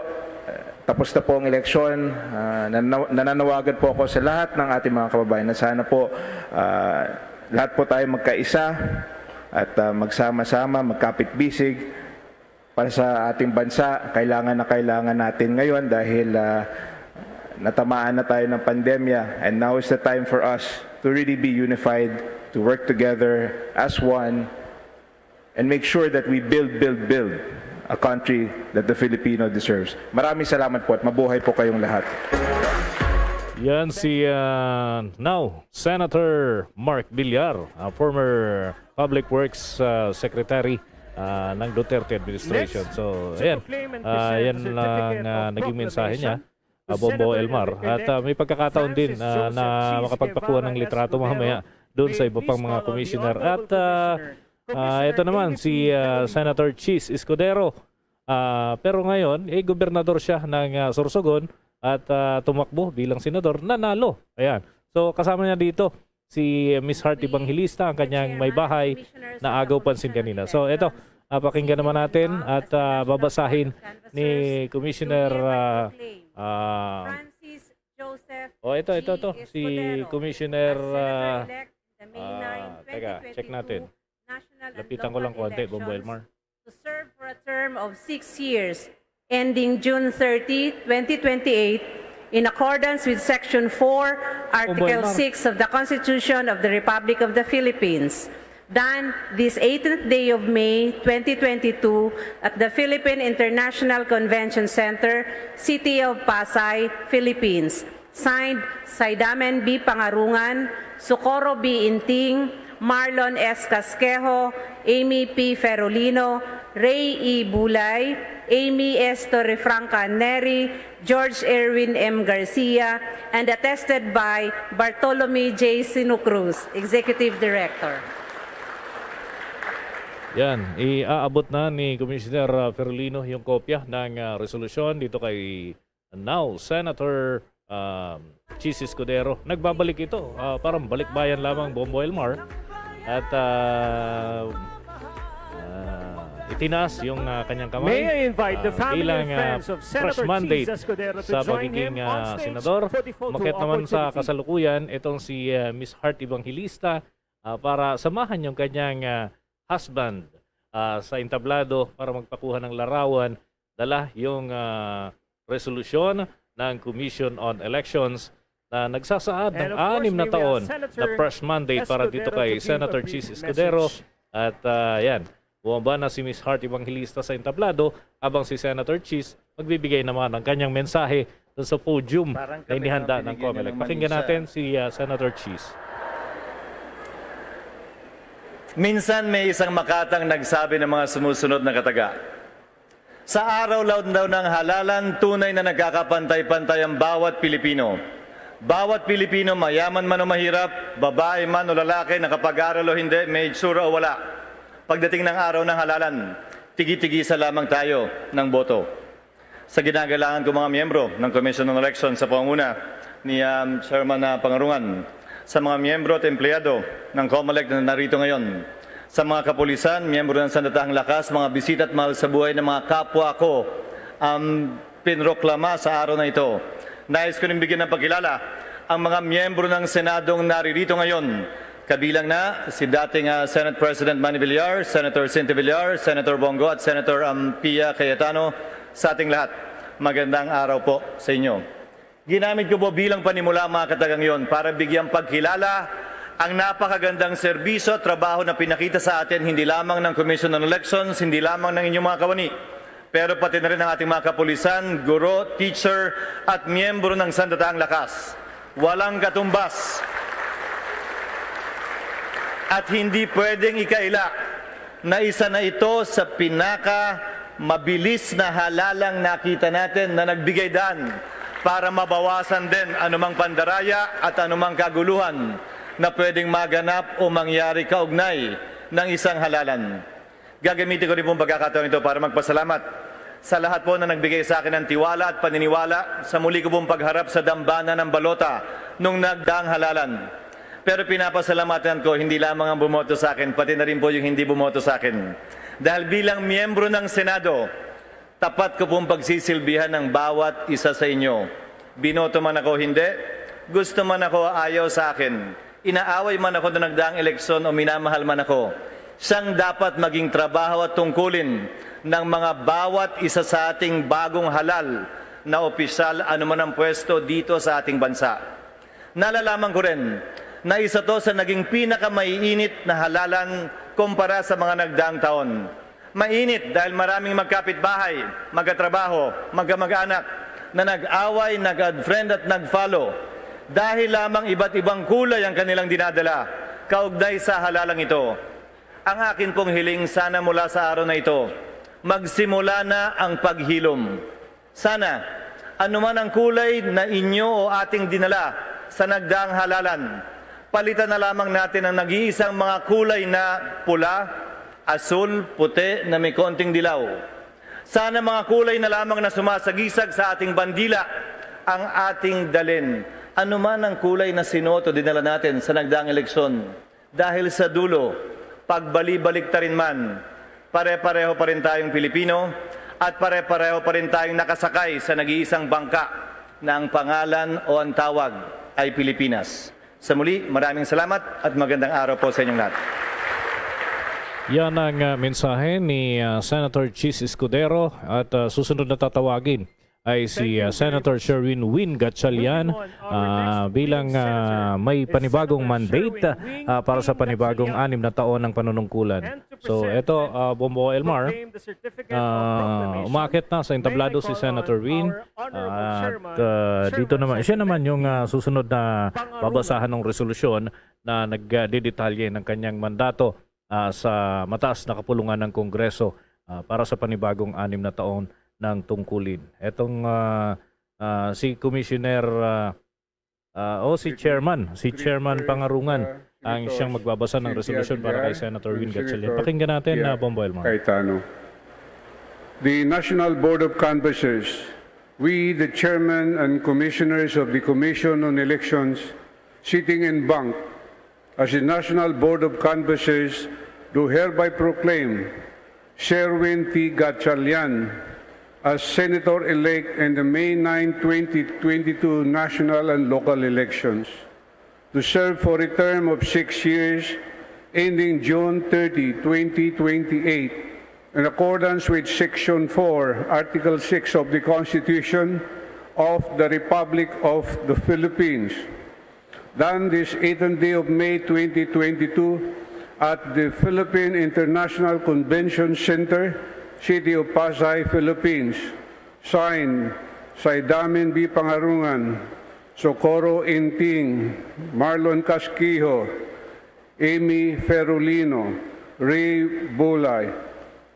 tapos na po ang eleksyon, uh, nanaw-, nananawagan po ako sa lahat ng ating mga kababayan na sana po, uh, lahat po tayo magkaisa at, uh, magsama-sama, magkapit-bisig para sa ating bansa. Kailangan na kailangan natin ngayon dahil, uh, natamaan na tayo ng pandemya, and now is the time for us to really be unified, to work together as one, and make sure that we build, build, build a country that the Filipino deserves. Maraming salamat po at mabuhay po kayong lahat. Yan si, ah, now Senator Mark Villar, ah, former Public Works, ah, Secretary, ah, ng Duterte administration. So, ayan, ah, yan lang, ah, naging mensahe niya, ah, Bombo Elmar. At, ah, may pagkakataon din, ah, na makapagpakuha ng litrato mamaya doon sa iba pang mga commissioner. At, ah, ah, ito naman si, ah, Senator Chiz Escudero. Ah, pero ngayon, eh, gobernador siya ng, ah, Sorsogon at, ah, tumakbo bilang senador, nanalo. Ayan. So, kasama niya dito si Miss Heart Evangelista, ang kanyang may bahay na agaw pansin kanina. So, ito, ah, pakinggan naman natin at, ah, babasahin ni Commissioner, ah, ah, Francis Joseph oh, ito, ito, ito, G. si Escudero Commissioner, as ah, Senator-elect in the May ah, nine, teka, check twenty twenty-two natin. National and Lapitan ko lang Local konti, Bombo Elections Elmar. To serve for a term of six years ending June thirty, twenty twenty-eight, in accordance with Section four, Article Elmar. six of the Constitution of the Republic of the Philippines. Done this eighteenth day of May, twenty twenty-two, at the Philippine International Convention Center, City of Pasay, Philippines. Signed, Saidamen B. Pangarungan, Socorro B. Inting, Marlon S. Casquejo, Amy P. Ferolino, Ray E. Bulay, Amy S. Torrefranca Neri, George Erwin M. Garcia, and attested by Bartolome J. Sinucruz, Executive Director. Yan, iaabot na ni Commissioner, ah, Ferolino yung kopya ng, ah, resolusyon dito kay now Senator, um, Chiz Escudero. Nagbabalik ito, ah, parang balikbayan lamang, Bombo Elmar. At, ah, ah, itinaas yung, ah, kanyang kamay, May I invite the ah, family bilang, and ah, friends of fresh Senator mandate Chiz Escudero to sa join pagiging, him ah, on stage senador. for the photo Umakyat naman sa opportunity. Kasalukuyan itong si, ah, Miss Heart Evangelista, ah, para samahan yung kanyang, ah, husband, ah, sa entablado para magpakuha ng larawan. Dala yung, ah, resolusyon ng Commission on Elections na nagsasaad ng And of course, anim na may we taon ask na Senator fresh mandate para dito Escudero kay to give a Senator brief Chiz Escudero. message. At, ah, yan, bumaba na si Miss Heart Evangelista sa entablado, habang si Senator Chiz magbibigay naman ng kanyang mensahe dun sa podium Parang na kami inihanda ang ng binigyan niya COMELEC. ng Pakinggan manisa. Natin si, ah, Senator Chiz. Minsan may isang makatang nagsabi ng mga sumusunod na kataga, "Sa araw-law daw ng halalan, tunay na nagkakapantay-pantay ang bawat Pilipino. Bawat Pilipino, mayaman man o mahirap, babae man o lalaki, nakapag-aral o hindi, may itsura o wala. Pagdating ng araw ng halalan, tigi-tigisa lamang tayo ng boto." Sa ginagalangan ko mga miyembro ng Commission on Election sa pangunguna ni, um, Chairman, uh, Pangarungan, sa mga miyembro at empleyado ng COMELEC na narito ngayon, sa mga kapulisan, miyembro ng Sandatahang Lakas, mga bisita at mahal sa buhay ng mga kapwa ko, um, pinroklama sa araw na ito. Nais ko rin bigyan ng pagkilala ang mga miyembro ng Senadong naririto ngayon. Kabilang na si dating, ah, Senate President Manny Villar, Senator Cindy Villar, Senator Bong Go at Senator, um, Pia Cayetano. Sa ating lahat, magandang araw po sa inyo. Ginamit ko po bilang panimula ang mga katagang yon para bigyang pagkilala ang napakagandang serbisyo at trabaho na pinakita sa atin hindi lamang ng Commission on Elections, hindi lamang ng inyong mga kawani, pero pati na rin ang ating mga kapulisan, guro, teacher, at miyembro ng Sandatahang Lakas. Walang katumbas at hindi pwedeng ikaila na isa na ito sa pinaka mabilis na halalang nakita natin na nagbigay daan para mabawasan din anumang pandaraya at anumang kaguluhan na pwedeng maganap o mangyari kaugnay ng isang halalan. Gagamitin ko rin pong pagkakataon ito para magpasalamat sa lahat po na nagbigay sa akin ng tiwala at paniniwala sa muli ko pong pagharap sa dambana ng balota nung nagdaang halalan. Pero pinapasalamatan ko hindi lamang ang bumoto sa akin, pati na rin po yung hindi bumoto sa akin. Dahil bilang miyembro ng Senado, tapat ko pong pagsisilbihan ng bawat isa sa inyo. Binoto man ako o hindi, gusto man ako o ayaw sa akin, inaaway man ako noong nagdaang eleksyon o minamahal man ako, siyang dapat maging trabaho at tungkulin ng mga bawat isa sa ating bagong halal na opisyal anuman ang pwesto dito sa ating bansa. Nalalaman ko rin na isa to sa naging pinakamaiinit na halalan kumpara sa mga nagdaang taon. Mainit dahil maraming magkapitbahay, magkatrabaho, magkamag-anak na nag-away, nag-unfriend at nag-follow dahil lamang iba't ibang kulay ang kanilang dinadala kaugnay sa halalang ito. Ang akin pong hiling sana mula sa araw na ito, magsimula na ang paghilom. Sana, anuman ang kulay na inyo o ating dinala sa nagdaang halalan, palitan na lamang natin ang nag-iisang mga kulay na pula, asul, puti na may konting dilaw. Sana mga kulay na lamang na sumasagisag sa ating bandila ang ating dalin. Anuman ang kulay na sinuot o dinala natin sa nagdaang eleksyon, dahil sa dulo, pagbali-baliktarin man, pare-pareho pa rin tayong Pilipino at pare-pareho pa rin tayong nakasakay sa nag-iisang bangka na ang pangalan o ang tawag ay Pilipinas. Sa muli, maraming salamat at magandang araw po sa inyong lahat. Yan ang ah, mensahe ni ah, Senator Chiz Escudero at ah, susunod na tatawagin ay si ah, Senator Sherwin Win Gatchalian ah, bilang ah, may panibagong mandate ah, para sa panibagong anim na taon ng panunungkulan. So eto, ah, Bombo Elmar, ah, umakit na sa entablado si Senator Win at ah, dito naman, siya naman yung ah, susunod na babasahan ng resolusyon na nagdedetalye ng kanyang mandato ah, sa mataas na kapulungan ng Kongreso ah, para sa panibagong anim na taon ng tungkulin. Etong ah, ah, si Commissioner ah, ah, o si Chairman, si Chairman Pangarungan ang siyang magbabasa ng resolusyon para kay Senator Win Gatchalian. Pakinggan natin na Bombo Elmar. Cayetano. The National Board of Canvassers, we, the chairman and commissioners of the Commission on Elections, sitting en banc as the National Board of Canvassers, do hereby proclaim Sherwin T. Gatchalian as Senator-elect in the May nine, twenty twenty-two national and local elections to serve for a term of six years ending June thirty, twenty twenty-eight, in accordance with Section four, Article six of the Constitution of the Republic of the Philippines. Done this eighth day of May twenty twenty-two at the Philippine International Convention Center, City of Pasay, Philippines. Signed, Saidamin B. Pangarungan, Socorro Inting, Marlon Casquijo, Amy Ferulino, Ray Bulay,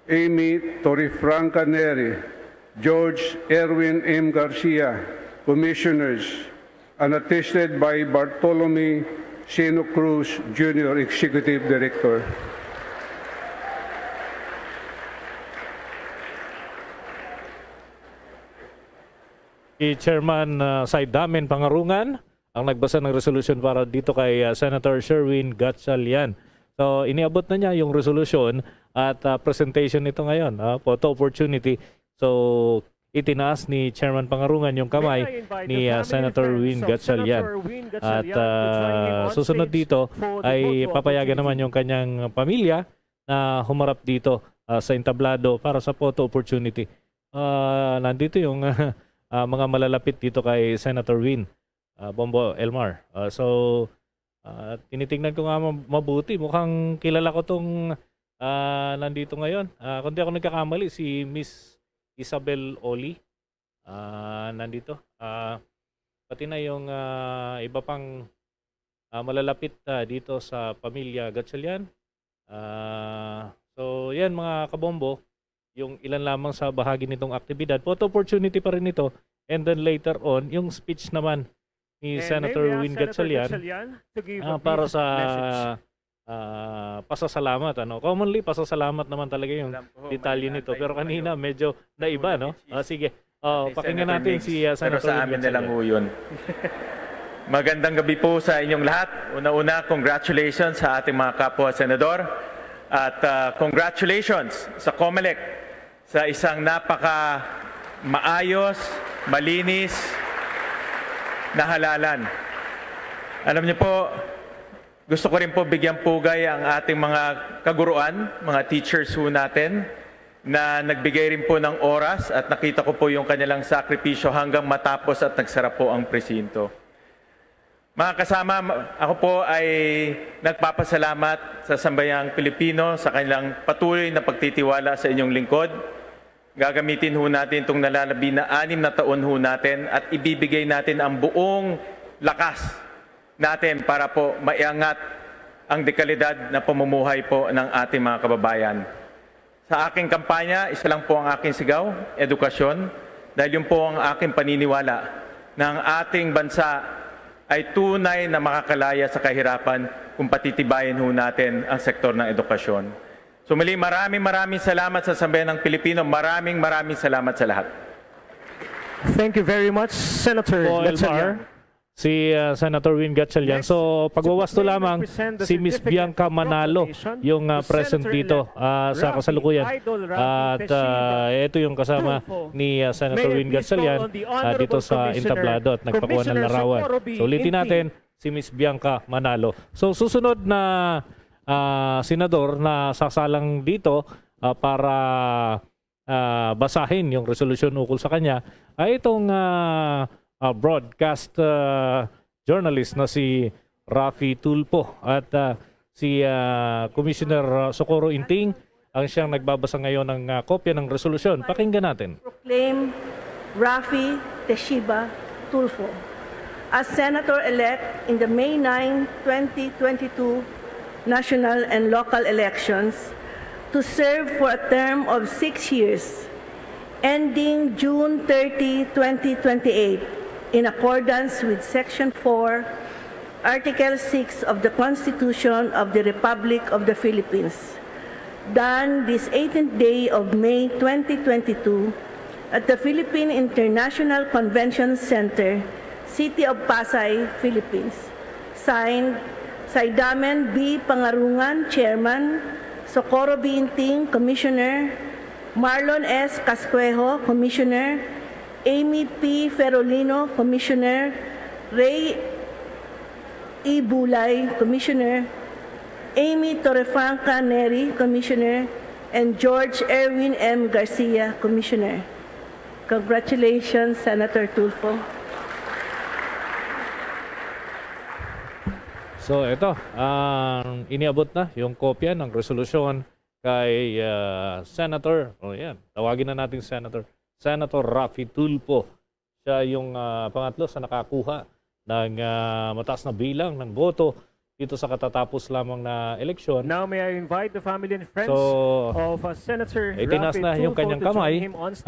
Amy Torifranca Neri, George Erwin M. Garcia, Commissioners, and attested by Bartolome Sino Cruz Junior, Executive Director. Si Chairman uh, Saidamin Pangarungan ang nagbasa ng resolusyon para dito kay uh, Senator Sherwin Gatchalian. So, iniabot na niya yung resolusyon at uh, presentation nito ngayon, uh, photo opportunity. So, itinaas ni Chairman Pangarungan yung kamay ni uh, Senator Win Gatchalian. At uh, susunod dito ay papayagan naman yung kanyang pamilya na humarap dito uh, sa entablado para sa photo opportunity. Uh, nandito yung uh, uh, mga malalapit dito kay Senator Win, uh, Bombo Elmar. Uh, so, uh, tinitingnan ko nga mabuti. Mukhang kilala ko tong uh, nandito ngayon. Uh, kung di ako nagkakamali, si Miss Isabel Oli. Uh, nandito. Uh, pati na yung uh, iba pang uh, malalapit uh, dito sa pamilya Gatchalian. Uh, So, yan mga kabombo, yung ilan lamang sa bahagi nitong aktibidad. Photo opportunity pa rin ito. And then later on, yung speech naman ni Senator Win Gatchalian, ah, para sa, ah, pasasalamat, ano? Commonly, pasasalamat naman talaga yung detalye nito. Pero kanina, medyo naiba, no? Ah, sige. Oh, pakinggan natin si, ah, Senator Win Gatchalian. Pero sa amin na lang ho yun. Magandang gabi po sa inyong lahat. Una-una, congratulations sa ating mga kapwa senador. At, ah, congratulations sa COMELEC sa isang napaka maayos, malinis na halalan. Alam niyo po, gusto ko rin po bigyang pugay ang ating mga kaguruan, mga teachers ho natin, na nagbigay rin po ng oras at nakita ko po yung kanilang sakripisyo hanggang matapos at nagsara po ang presinto. Mga kasama, ma-, ako po ay nagpapasalamat sa sambayang Pilipino sa kanilang patuloy na pagtitiwala sa inyong lingkod. Gagamitin ho natin itong nalalabi na anim na taon ho natin at ibibigay natin ang buong lakas natin para po maiangat ang dekalidad na pamumuhay po ng ating mga kababayan. Sa aking kampanya, isa lang po ang aking sigaw, edukasyon, dahil yun po ang aking paniniwala na ang ating bansa ay tunay na makakalaya sa kahirapan kung patitibayin ho natin ang sektor ng edukasyon. So muli, maraming, maraming salamat sa sambayan ng Pilipino. Maraming, maraming salamat sa lahat. Thank you very much, Senator Gatchalian. Si, ah, Senator Win Gatchalian. So, pagwawasto lamang, si Miss Bianca Manalo yung, ah, present dito, ah, sa kasalukuyan. At, ah, ito yung kasama ni, ah, Senator Win Gatchalian, ah, dito sa entablado at nagpakuha ng larawan. So, ulitin natin, si Miss Bianca Manalo. So, susunod na, ah, senador na sasalang dito, ah, para, ah, basahin yung resolusyon ukol sa kanya ay itong, ah, ah, broadcast, ah, journalist na si Raffy Tulfo at, ah, si, ah, Commissioner, ah, Socorro Inting ang siyang nagbabasa ngayon ng, ah, kopya ng resolusyon. Pakinggan natin. Proclaim Raffy Teshiba Tulfo as senator-elect in the May nine, twenty twenty-two national and local elections to serve for a term of six years, ending June thirty, twenty twenty-eight, in accordance with Section four, Article six of the Constitution of the Republic of the Philippines. Done this eighteenth day of May twenty twenty-two at the Philippine International Convention Center, City of Pasay, Philippines. Signed, Saidamen B. Pangarungan, Chairman, Socorro B. Inting, Commissioner, Marlon S. Cascuejo, Commissioner, Amy P. Ferolino, Commissioner, Ray E. Bulay, Commissioner, Amy Torrefranca Neri, Commissioner, and George Erwin M. Garcia, Commissioner. Congratulations, Senator Tulfo. So, ito, ang iniabot na yung kopya ng resolusyon kay, ah, Senator, o yan, tawagin na natin Senator, Senator Raffy Tulfo. Siya yung, ah, pangatlo sa nakakuha ng, ah, mataas na bilang ng boto dito sa katatapos lamang na eleksyon. Now may I invite the family and friends of, uh, Senator Raffy Tulfo to join him on stage for the photo opportunity. So, itinaas na yung kanyang kamay,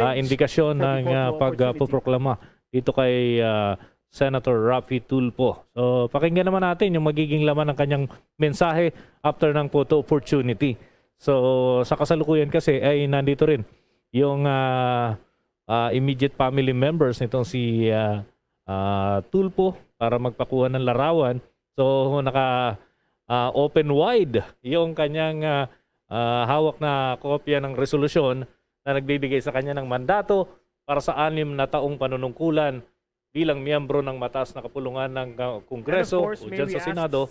ah, indikasyon ng, ah, pagpoproklama dito kay, ah, Senator Raffy Tulfo. So, pakinggan naman natin yung magiging laman ng kanyang mensahe after ng photo opportunity. So, sa kasalukuyan kasi ay nandito rin yung, ah, ah, immediate family members nitong si, ah, ah, Tulfo para magpakuha ng larawan. So, naka, ah, open wide yung kanyang, ah, ah, hawak na kopya ng resolusyon na nagbibigay sa kanya ng mandato para sa anim na taong panunungkulan bilang miyembro ng mataas na kapulungan ng, ah, Kongreso o dyan sa Senado,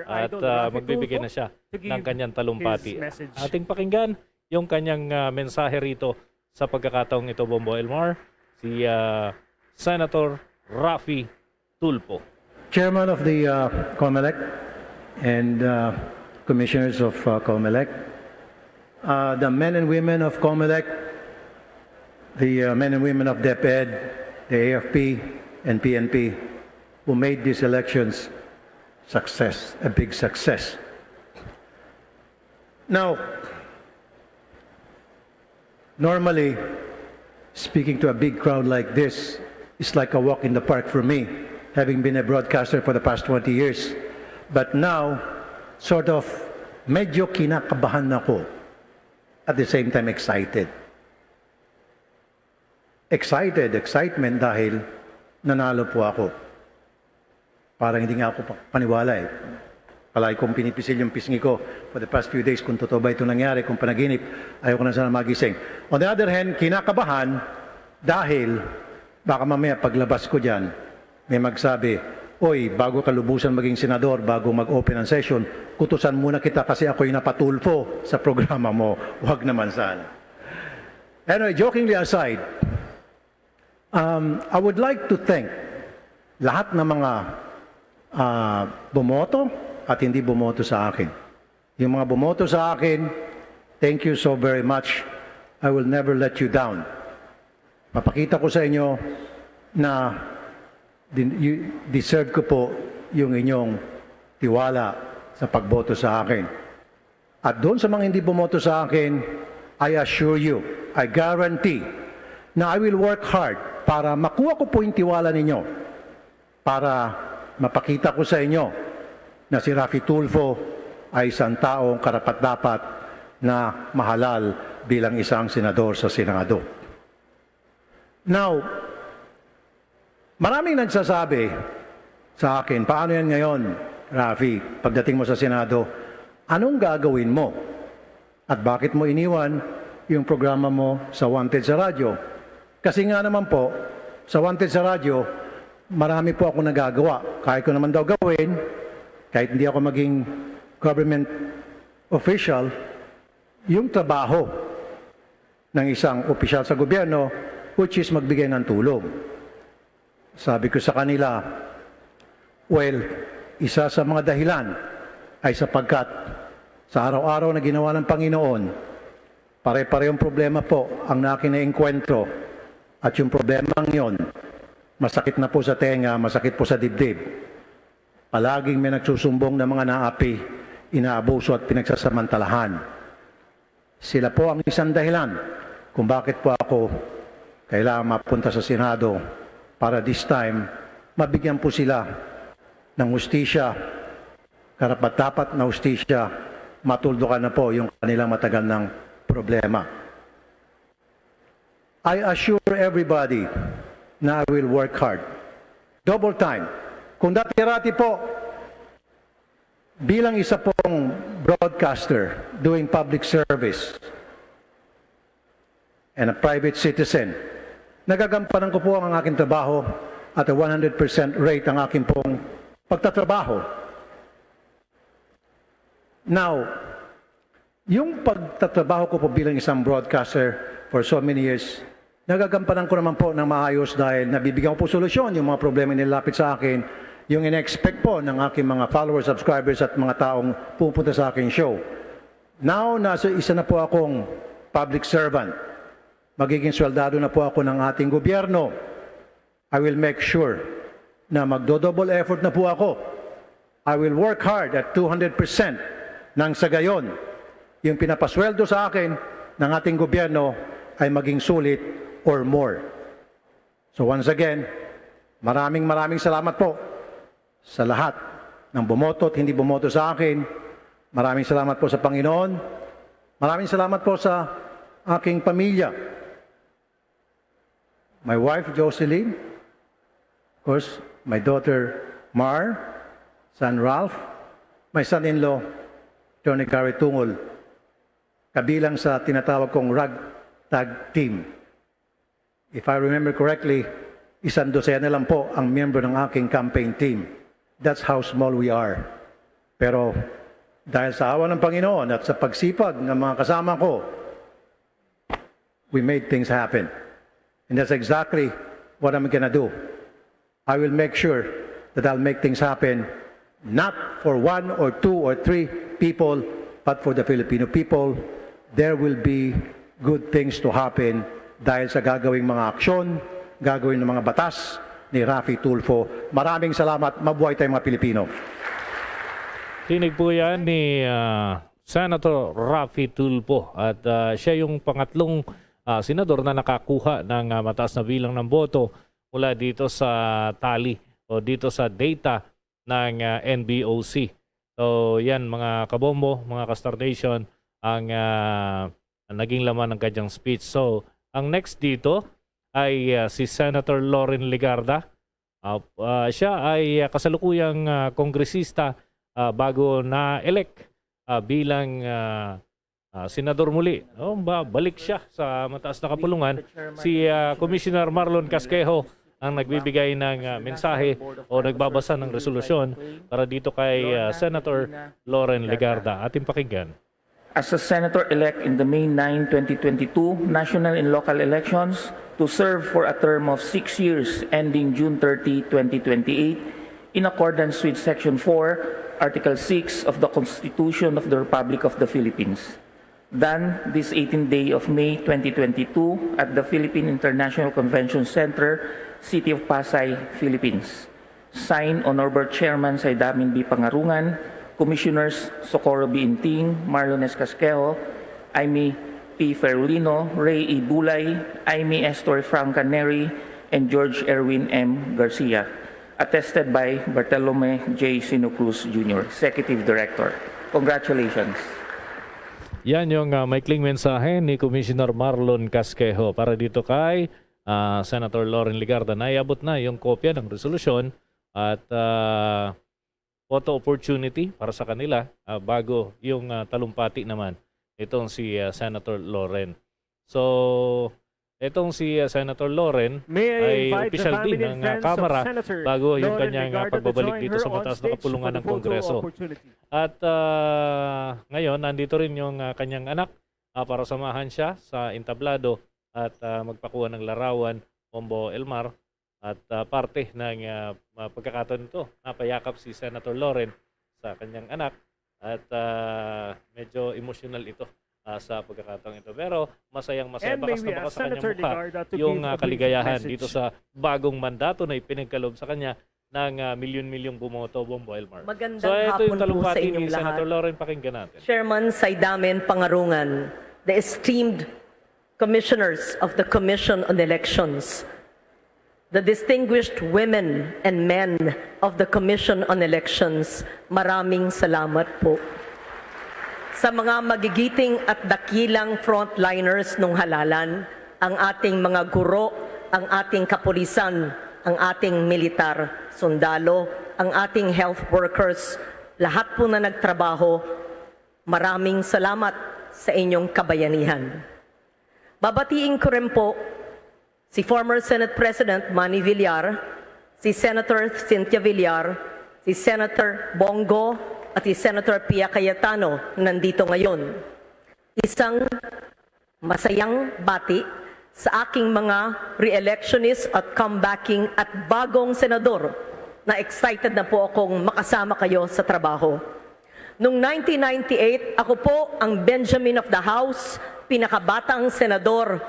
at, ah, magbibigay na siya ng kanyang talumpati. Ating pakinggan yung kanyang, ah, mensahe rito sa pagkakataong ito, Bombo Elmar, si, ah, Senator Raffy Tulfo. Chairman of the, uh, COMELEC and, uh, commissioners of, uh, COMELEC, uh, the men and women of COMELEC, the, uh, men and women of DepEd, the A F P, and P N P, who made these elections success, a big success. Now, Normally, speaking to a big crowd like this is like a walk in the park for me, having been a broadcaster for the past twenty years. But now, sort of, medyo kinakabahan ako. At the same time, excited. Excited, excitement dahil nanalo po ako. Parang hindi nga ako pa-, paniwala eh. Palagi kong pinipisil yung pisngi ko for the past few days kung totoo ba ito nangyari, kung panaginip, ayoko na sana magising. On the other hand, kinakabahan dahil baka mamaya paglabas ko dyan, may magsabi, "Oy, bago ka lubusan maging senador, bago mag-open ang session, kutusan muna kita kasi ako'y napatulfo sa programa mo." Wag naman sana. Anyway, jokingly aside, um, I would like to thank lahat ng mga, ah, bumoto at hindi bumoto sa akin. Yung mga bumoto sa akin, thank you so very much. I will never let you down. Papakita ko sa inyo na din-, you, deserve ko po yung inyong tiwala sa pagboto sa akin. At doon sa mga hindi bumoto sa akin, I assure you, I guarantee na I will work hard para makuha ko po yung tiwala ninyo, para mapakita ko sa inyo na si Raffy Tulfo ay isang taong karapat-dapat na mahalal bilang isang senador sa Senado. Now, maraming nagsasabi sa akin, "Paano yan ngayon, Raffy, pagdating mo sa Senado, anong gagawin mo? At bakit mo iniwan yung programa mo sa Wanted sa Radyo?" Kasi nga naman po, sa Wanted sa Radyo, marami po ako nagagawa. Kaya ko naman daw gawin, kahit hindi ako maging government official, yung trabaho ng isang opisyal sa gobyerno, which is magbigay ng tulong. Sabi ko sa kanila, "Well, isa sa mga dahilan ay sapagkat sa araw-araw na ginawa ng Panginoon, pare-parehong problema po ang aking naengkwentro, at yung problema yon, masakit na po sa tenga, masakit po sa dibdib. Palaging may nagsusumbong na mga naapi, inaabuso at pinagsasamantalahan. Sila po ang isang dahilan kung bakit po ako kailangan mapunta sa Senado para this time, mabigyan po sila ng hustisya, karapat-dapat na hustisya, matuldukan na po yung kanilang matagal ng problema." I assure everybody na I will work hard. Double time. Kung dati-rati po, bilang isa pong broadcaster doing public service and a private citizen, nagagampanan ko po ang aking trabaho at a one hundred percent rate ang aking pong pagtatrabaho. Now, yung pagtatrabaho ko po bilang isang broadcaster for so many years, nagagampanan ko naman po ng maayos dahil nabibigyan ko po solusyon yung mga problema na nilapit sa akin, yung in-expect po ng aking mga followers, subscribers at mga taong pupunta sa aking show. Now, nasa isa na po akong public servant. Magiging soldado na po ako ng ating gobyerno. I will make sure na magdo-double effort na po ako. I will work hard at two hundred percent nang sa gayon, yung pinapasweldo sa akin ng ating gobyerno ay maging sulit or more. So once again, maraming, maraming salamat po sa lahat ng bumoto at hindi bumoto sa akin. Maraming salamat po sa Panginoon. Maraming salamat po sa aking pamilya. My wife, Jocelyn. Of course, my daughter, Mar, son Ralph, my son-in-law, Attorney Gary Tungol, kabilang sa tinatawag kong ragtag team. If I remember correctly, isang dosena lang po ang miyembro ng aking campaign team. That's how small we are. Pero dahil sa awa ng Panginoon at sa pagsipag ng mga kasama ko, we made things happen. And that's exactly what I'm gonna do. I will make sure that I'll make things happen, not for one or two or three people, but for the Filipino people. There will be good things to happen dahil sa gagawing mga aksyon, gagawin ng mga batas ni Raffy Tulfo. Maraming salamat. Mabuhay tayong mga Pilipino. Tinig po yan ni ah, Senator Raffy Tulfo at ah, siya yung pangatlong ah, senador na nakakuha ng, ah, mataas na bilang ng boto mula dito sa tally o dito sa data ng, ah, N B O C. So, yan, mga kabombo, mga ka-Star Nation, ang, ah, ang naging laman ng kanyang speech. So, ang next dito ay, ah, si Senator Loren Legarda. Ah, ah, siya ay, ah, kasalukuyang, ah, kongresista, ah, bago na-elect, ah, bilang, ah, ah, senador muli. No? Ba, balik siya sa mataas na kapulungan. Si, ah, Commissioner Marlon Casquejo ang nagbibigay ng, ah, mensahe o nagbabasa ng resolusyon para dito kay, ah, Senator Loren Legarda. Ating pakinggan. As a senator-elect in the May nine, twenty twenty-two national and local elections to serve for a term of six years ending June thirty, twenty twenty-eight, in accordance with Section four, Article six of the Constitution of the Republic of the Philippines. Done this eighteenth day of May twenty twenty-two at the Philippine International Convention Center, City of Pasay, Philippines. Signed, Honorable Chairman Saidamin B. Pangarungan, Commissioners Socorro B. Inting, Marlon S. Casquejo, Imee P. Ferulino, Rey E. Bulay, Imee S. Torrefranca Nery, and George Erwin M. Garcia. Attested by Bartolome J. Sino Cruz Junior, Executive Director. Congratulations. Yan yung, ah, maikling mensahe ni Commissioner Marlon Casquejo para dito kay, ah, Senator Loren Legarda. Naiabot na yung kopya ng resolusyon at, ah, photo opportunity para sa kanila, ah, bago yung, ah, talumpati naman itong si, ah, Senator Loren. So, itong si, ah, Senator Loren May I ay invite the opisyal din family ng, and ah, friends of Kamara Senator bago yung Loren kanyang, ah, Legarda to pagbabalik join dito her sa on mataas na stage kapulungan for the ng photo Kongreso. Opportunity. At, ah, ngayon, nandito rin yung, ah, kanyang anak, ah, para samahan siya sa entablado at, ah, magpakuha ng larawan, Bombo Elmar. At, ah, parte ng, ah, mga pagkakataon ito, napayakap si Senator Loren sa kanyang anak. At, ah, medyo emosyonal ito, ah, sa pagkakataong ito. Pero masayang-masaya, And may bakas na we bakas ask sa kanyang Senator mukha Legarda to yung, give ah, a brief kaligayahan message. Dito sa bagong mandato na ipinagkaloob sa kanya ng, ah, milyon-milyong bumoto, Bombo Elmar. Magandang So, ito yung hapon po sa talumpati inyong ni lahat. Senator Loren, pakinggan natin. Chairman Saidamin Pangarungan, the esteemed commissioners of the Commission on Elections, the distinguished women and men of the Commission on Elections, maraming salamat po. Sa mga magigiting at dakilang frontliners nung halalan, ang ating mga guro, ang ating kapulisan, ang ating militar, sundalo, ang ating health workers, lahat po na nagtrabaho, maraming salamat sa inyong kabayanihan. Babatiin ko rin po si former Senate President Manny Villar, si Senator Cynthia Villar, si Senator Bong Go, at si Senator Pia Cayetano na nandito ngayon. Isang masayang bati sa aking mga re-electionist at comebacking at bagong senador na excited na po akong makasama kayo sa trabaho. Noong nineteen ninety-eight, ako po ang Benjamin of the House, pinakabatang senador.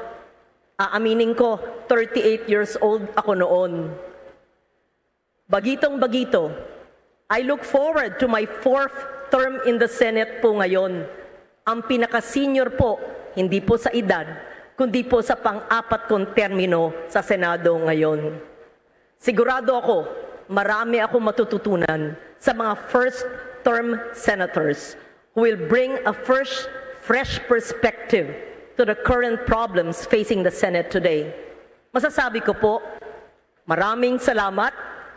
Aaminin ko, thirty-eight years old ako noon. Bagitong-bagito, I look forward to my fourth term in the Senate po ngayon. Ang pinaka-senior po, hindi po sa edad, kundi po sa pang-apat kong termino sa Senado ngayon. Sigurado ako, marami ako matututunan sa mga first-term senators who will bring a first, fresh perspective to the current problems facing the Senate today. Masasabi ko po, maraming salamat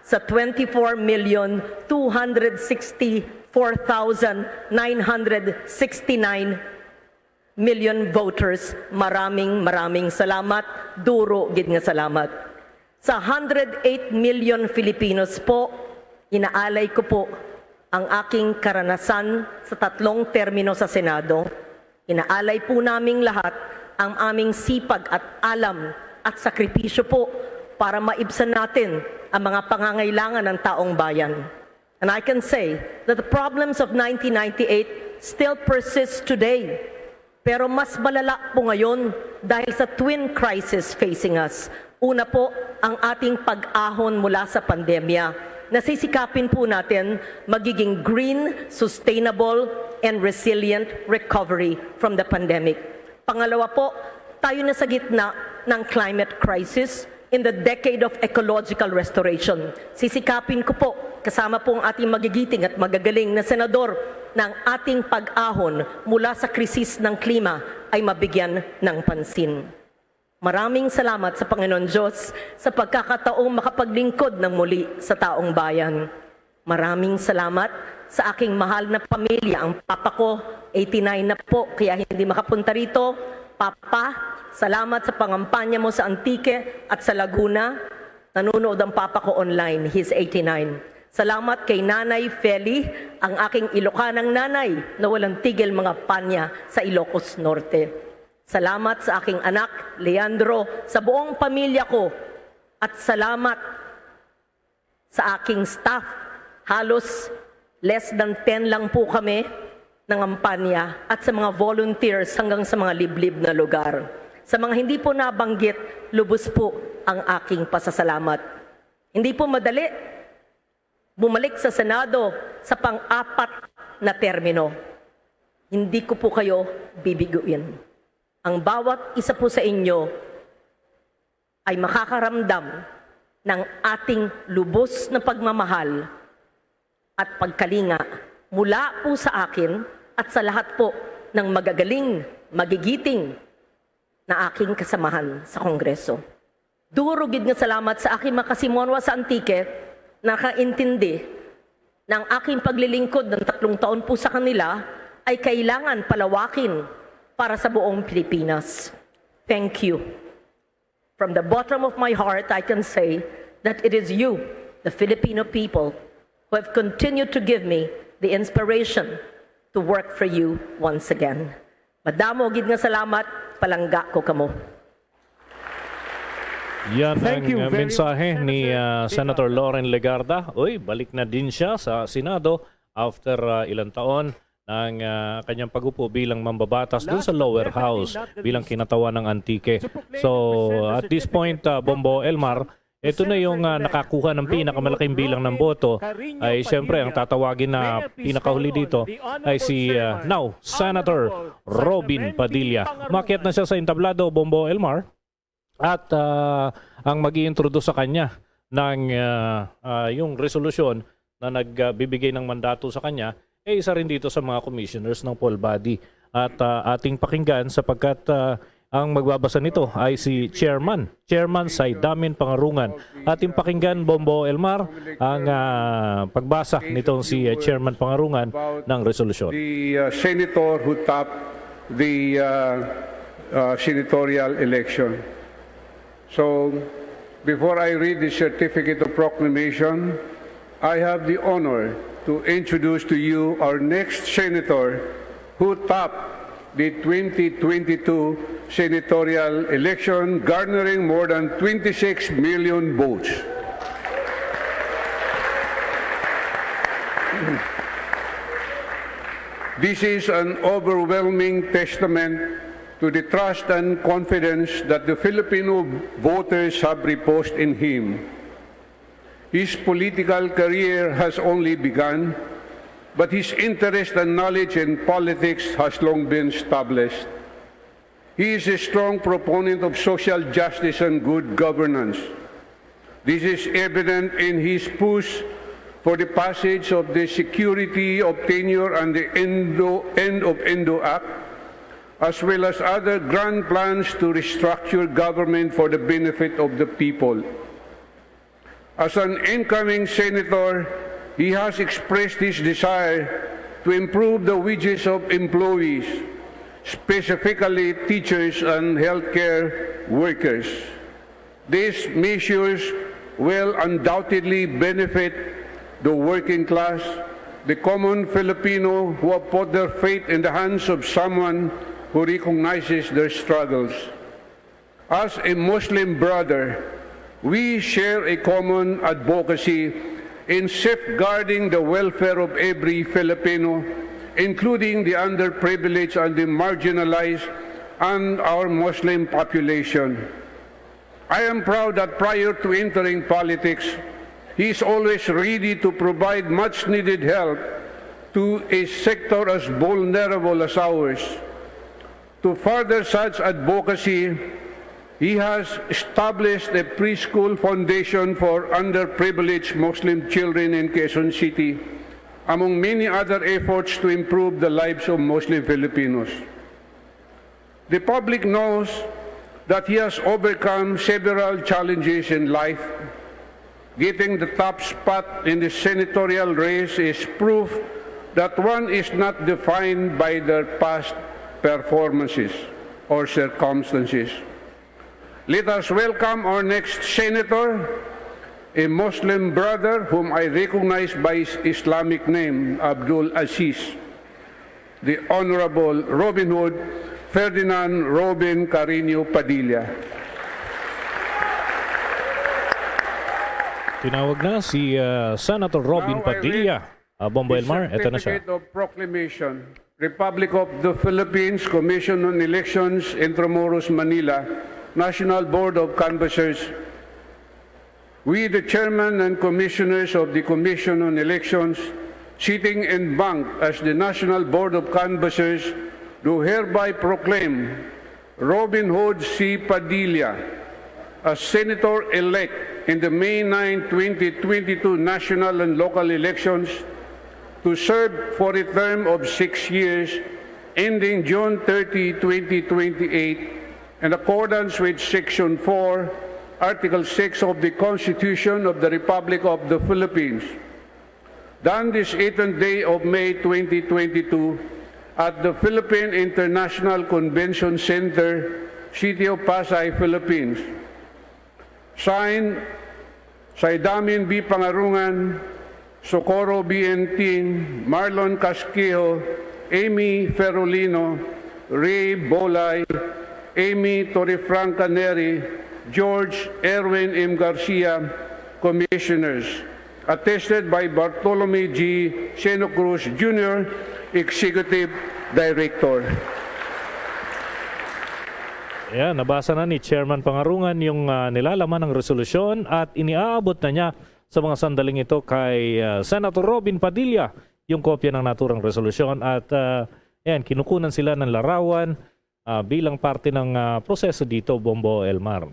sa twenty-four million two hundred sixty-four thousand nine hundred sixty-nine million voters. Maraming, maraming salamat. Duro gid nga salamat. Sa hundred eight million Filipinos po, inaalay ko po ang aking karanasan sa tatlong termino sa Senado. Inaalay po naming lahat ang aming sipag at alam at sakripisyo po para maibsan natin ang mga pangangailangan ng taong bayan. And I can say that the problems of nineteen ninety-eight still persist today. Pero mas malala po ngayon dahil sa twin crisis facing us. Una po, ang ating pag-ahon mula sa pandemya. Nasisikapin po natin magiging green, sustainable, and resilient recovery from the pandemic. Pangalawa po, Tayo na sa gitna ng climate crisis in the decade of ecological restoration. Sisikapin ko po, kasama po ang ating magigiting at magagaling na senador, na ang ating pag-ahon mula sa krisis ng klima ay mabigyan ng pansin. Maraming salamat sa Panginoon Diyos sa pagkakataong makapaglingkod ng muli sa taong bayan. Maraming salamat sa aking mahal na pamilya. Ang papa ko, eighty-nine na po, kaya hindi makapunta rito. Papa, salamat sa pangampanya mo sa Antique at sa Laguna. Nanonood ang papa ko online. He's eighty-nine. Salamat kay Nanay Feli, ang aking Ilocanang nanay na walang tigil mga panya sa Ilocos Norte. Salamat sa aking anak, Leandro, sa buong pamilya ko. At salamat sa aking staff. Halos less than ten lang po kami nangampanya at sa mga volunteers hanggang sa mga liblib na lugar. Sa mga hindi po nabanggit, lubos po ang aking pasasalamat. Hindi po madali bumalik sa Senado sa pang-apat na termino. Hindi ko po kayo bibiguin. Ang bawat isa po sa inyo ay makakaramdam ng ating lubos na pagmamahal at pagkalinga mula po sa akin at sa lahat po ng magagaling, magigiting na aking kasamahan sa Kongreso. Duro gid nga salamat sa aking mga kasimonwa sa Antique na nakaintindi na ang aking paglilingkod ng tatlong taon po sa kanila ay kailangan palawakin para sa buong Pilipinas. Thank you. From the bottom of my heart, I can say that it is you, the Filipino people, who have continued to give me the inspiration to work for you once again. Madamo gid nga salamat, palangga ko kamo. Yan ang uh, mensahe ni uh, Senator Loren Legarda. Uy, balik na din siya sa Senado after uh, ilang taon ng uh, kanyang pag-upo bilang mambabatas dun sa lower house bilang kinatawan ng Antique. So, at this point, uh, Bombo Elmar, ito na yung uh, nakakuha ng pinakamalaking bilang ng boto. Ay siyempre, ang tatawagin na pinakahuli dito ay si uh, now Senator Robin Padilla. Umakyat na siya sa entablado, Bombo Elmar, at uh, ang mag-iintroduce sa kanya ng uh, uh, yung resolusyon na nagbibigay ng mandato sa kanya, eh, isa rin dito sa mga commissioners ng poll body. At uh, ating pakinggan sapagkat uh, ang magbabasa nito ay si Chairman, Chairman Saidamin Pangarungan. Ating pakinggan, Bombo Elmar, ang uh, pagbasa nitong si uh, Chairman Pangarungan ng resolusyon. The uh, senator who topped the uh, uh, senatorial election. So, before I read the certificate of proclamation, I have the honor to introduce to you our next senator who topped the twenty twenty-two senatorial election, garnering more than twenty-six million votes. This is an overwhelming testament to the trust and confidence that the Filipino voters have reposed in him. His political career has only begun, but his interest and knowledge in politics has long been established. He is a strong proponent of social justice and good governance. This is evident in his push for the passage of the Security of Tenure and the Endo, End of Endo Act, as well as other grand plans to restructure government for the benefit of the people. As an incoming senator, he has expressed his desire to improve the wages of employees, specifically teachers and healthcare workers. These measures will undoubtedly benefit the working class, the common Filipino who have put their faith in the hands of someone who recognizes their struggles. As a Muslim brother, we share a common advocacy in safeguarding the welfare of every Filipino, including the underprivileged and the marginalized and our Muslim population. I am proud that prior to entering politics, he is always ready to provide much needed help to a sector as vulnerable as ours. To further such advocacy, he has established a preschool foundation for underprivileged Muslim children in Quezon City, among many other efforts to improve the lives of Muslim Filipinos. The public knows that he has overcome several challenges in life. Getting the top spot in the senatorial race is proof that one is not defined by their past performances or circumstances. Let us welcome our next senator, a Muslim brother whom I recognize by his Islamic name, Abdul Aziz, the Honorable Robin Hood Ferdinand Robin Carino Padilla. Tinawag na si ah, Senator Robin Now I Padilla. Ah, Bombo The Elmar, eto na siya. Certificate of Proclamation, Republic of the Philippines, Commission on Elections, Intramuros, Manila, National Board of Canvassers. We, the chairman and commissioners of the Commission on Elections, sitting en banc as the National Board of Canvassers, do hereby proclaim Robin Hood C. Padilla as senator-elect in the May nine, twenty twenty-two national and local elections to serve for a term of six years ending June thirty, twenty twenty-eight, in accordance with Section four, Article six of the Constitution of the Republic of the Philippines. Done this eighth day of May twenty twenty-two at the Philippine International Convention Center, City of Pasay, Philippines. Signed, Saidamin B. Pangarungan, Socorro B. Entin, Marlon Casquejo, Amy Ferolino, Ray Bolay, Amy Torrefranca Neri, George Erwin M. Garcia, Commissioners. Attested by Bartolome G. Seno Cruz Junior, Executive Director. Ayan, nabasa na ni Chairman Pangarungan yung ah, nilalaman ng resolusyon at iniaabot na niya sa mga sandaling ito kay ah, Senator Robin Padilla yung kopya ng naturang resolusyon at ah, ayan, kinukunan sila ng larawan ah, bilang parte ng ah, proseso dito, Bombo Elmar.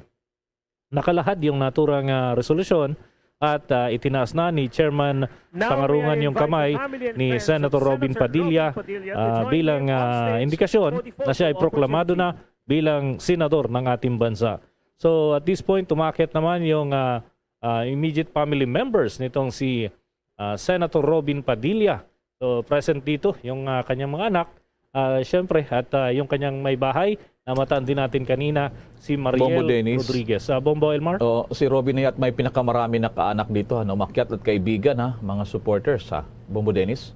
Nakalahad yung naturang ah, resolusyon at ah, itinaas na ni Chairman Pangarungan yung kamay ni Senator Robin Padilla ah, bilang ah, indikasyon na siya ay proklamado na bilang senador ng ating bansa. So at this point, tumakit naman yung ah, ah, immediate family members nitong si ah, Senator Robin Padilla. So present dito yung ah, kanyang mga anak, ah, syempre, at ah, yung kanyang may bahay, namataan din natin kanina, si Mariel Bombo Dennis. Rodriguez. Ah, Bombo Elmar? Oh, si Robin Hayat may pinakamarami na kaanak dito, ano, makiat at kaibigan, ha, mga supporters, ha, Bombo Dennis.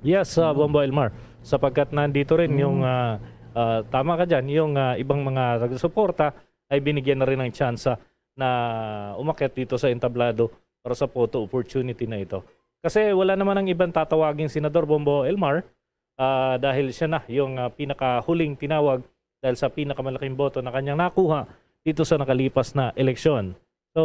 Yes, ah, Bombo Elmar. Sapagkat nandito rin yung, ah, ah, tama ka dyan, yung ah, ibang mga taga-suporta ay binigyan na rin ng tsansa na umakyat dito sa entablado para sa photo opportunity na ito. Kasi wala naman ang ibang tatawaging senador, Bombo Elmar, ah, dahil siya na yung ah, pinakahuling tinawag dahil sa pinakamalaking boto na kanyang nakuha dito sa nakalipas na eleksyon. So,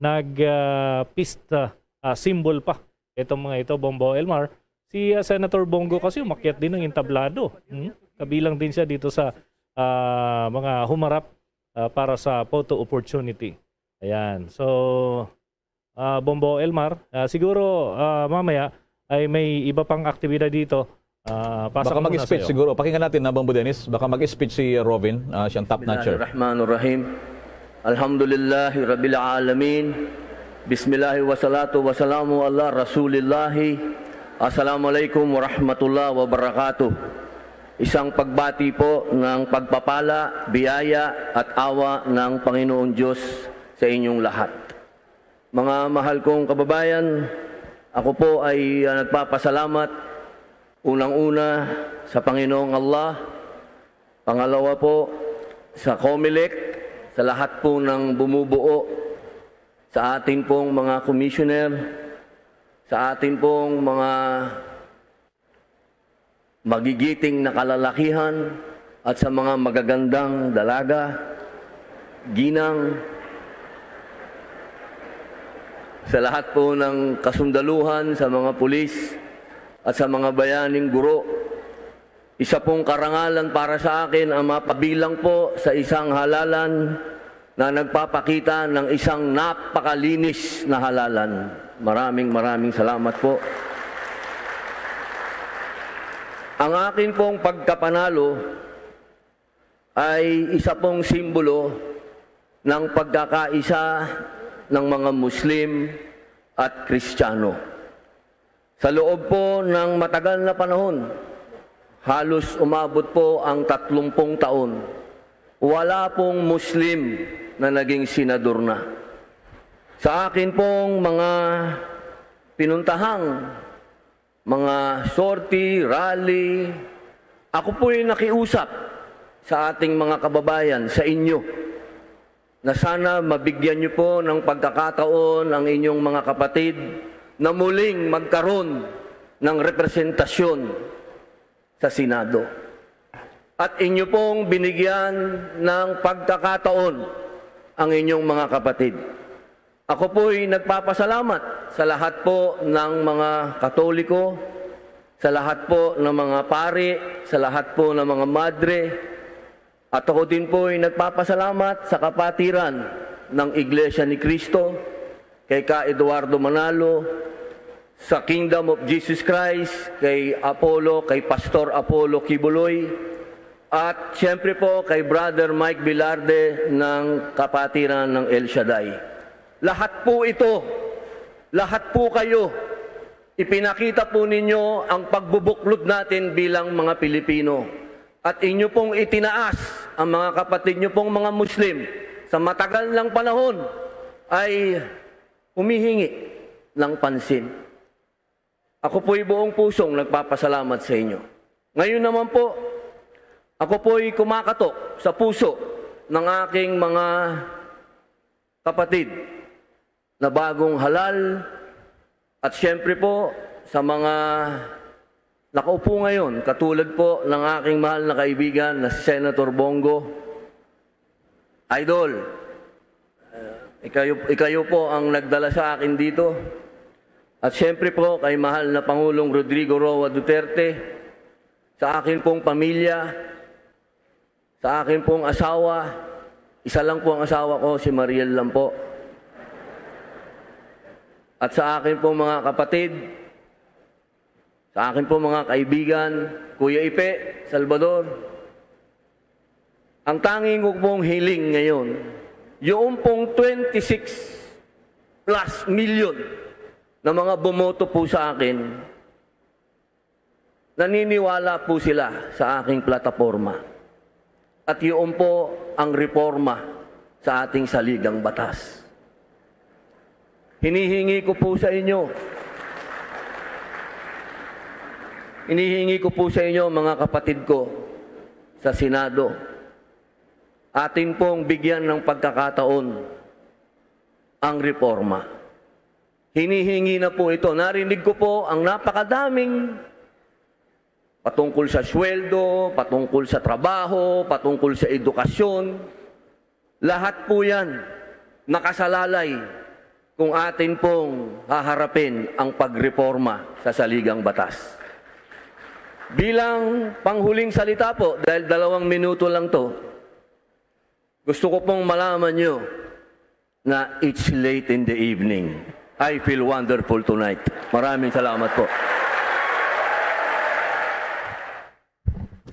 nag ah, peace ah, symbol pa itong mga ito, Bombo Elmar. Si ah, Senator Bong Go kasi umakyat din ng entablado. Hmm? Kabilang din siya dito sa ah, mga humarap ah, para sa photo opportunity. Ayan. So, ah, Bombo Elmar, ah, siguro ah, mamaya ay may iba pang aktibidad dito. Ah, pasa Baka ko muna mag-speech sa'yo. Siguro. Pakinggan natin na, Bombo Dennis. Baka mag-speech si Robin, ah, siyang top notcher. Bismillahirrahmanirrahim. Alhamdulillahi Rabbil Alamin. Bismillahi wassalatu wassalamu ala Rasulillahi. Assalamualaikum warahmatullahi wabarakatuh. Isang pagbati po ng pagpapala, biyaya at awa ng Panginoong Diyos sa inyong lahat. Mga mahal kong kababayan, ako po ay ah, nagpapasalamat unang-una sa Panginoong Allah, pangalawa po sa Comelec, sa lahat po ng bumubuo, sa atin pong mga commissioner, sa atin pong mga magigiting na kalalakihan at sa mga magagandang dalaga, ginang, sa lahat po ng kasundaluhan, sa mga pulis at sa mga bayaning guro. Isa pong karangalan para sa akin ang mapabilang po sa isang halalan na nagpapakita ng isang napakalinis na halalan. Maraming, maraming salamat po. Ang akin pong pagkapanalo ay isa pong simbolo ng pagkakaisa ng mga Muslim at Kristiyano. Sa loob po ng matagal na panahon, halos umabot po ang tatlumpung taon, wala pong Muslim na naging senador na. Sa akin pong mga pinuntahang mga sortie, rally, ako po'y nakiusap sa ating mga kababayan, sa inyo, na sana mabigyan niyo po ng pagkakataon ang inyong mga kapatid na muling magkaroon ng representasyon sa Senado. At inyo pong binigyan ng pagkakataon ang inyong mga kapatid. Ako po'y nagpapasalamat sa lahat po ng mga Katoliko, sa lahat po ng mga pari, sa lahat po ng mga madre, at ako din po'y nagpapasalamat sa kapatiran ng Iglesia ni Cristo, kay Ka Eduardo Manalo, sa Kingdom of Jesus Christ, kay Apollo, kay Pastor Apollo Kibuloy, at siyempre po kay Brother Mike Velarde ng kapatiran ng El Shaddai. Lahat po ito, lahat po kayo, ipinakita po ninyo ang pagbubuklod natin bilang mga Pilipino. At inyo pong itinaas ang mga kapatid nyo pong mga Muslim sa matagal ng panahon ay humihingi ng pansin. Ako po'y buong pusong nagpapasalamat sa inyo. Ngayon naman po, ako po'y kumakatok sa puso ng aking mga kapatid na bagong halal, at siyempre po sa mga nakaupo ngayon, katulad po ng aking mahal na kaibigan na si Senator Bong Go. Idol, uh, ikayo, ikayo po ang nagdala sa akin dito. At siyempre po kay mahal na Pangulong Rodrigo Roa Duterte, sa akin pong pamilya, sa akin pong asawa, isa lang po ang asawa ko, si Mariel lang po. At sa akin pong mga kapatid, sa akin pong mga kaibigan, Kuya Ipe, Salvador, ang tanging ko pong hiling ngayon, yung pong twenty-six plus million na mga bumoto po sa akin, naniniwala po sila sa aking plataporma. At yun po ang reforma sa ating saligang batas. Hinihingi ko po sa inyo, hinihingi ko po sa inyo, mga kapatid ko sa Senado, atin pong bigyan ng pagkakataon ang reforma. Hinihingi na po ito. Narinig ko po ang napakadaming patungkol sa sweldo, patungkol sa trabaho, patungkol sa edukasyon. Lahat po yan nakasalalay kung atin pong haharapin ang pagreporma sa saligang batas. Bilang panghuling salita po, dahil dalawang minuto lang to, gusto ko pong malaman nyo na it's late in the evening. I feel wonderful tonight. Maraming salamat po.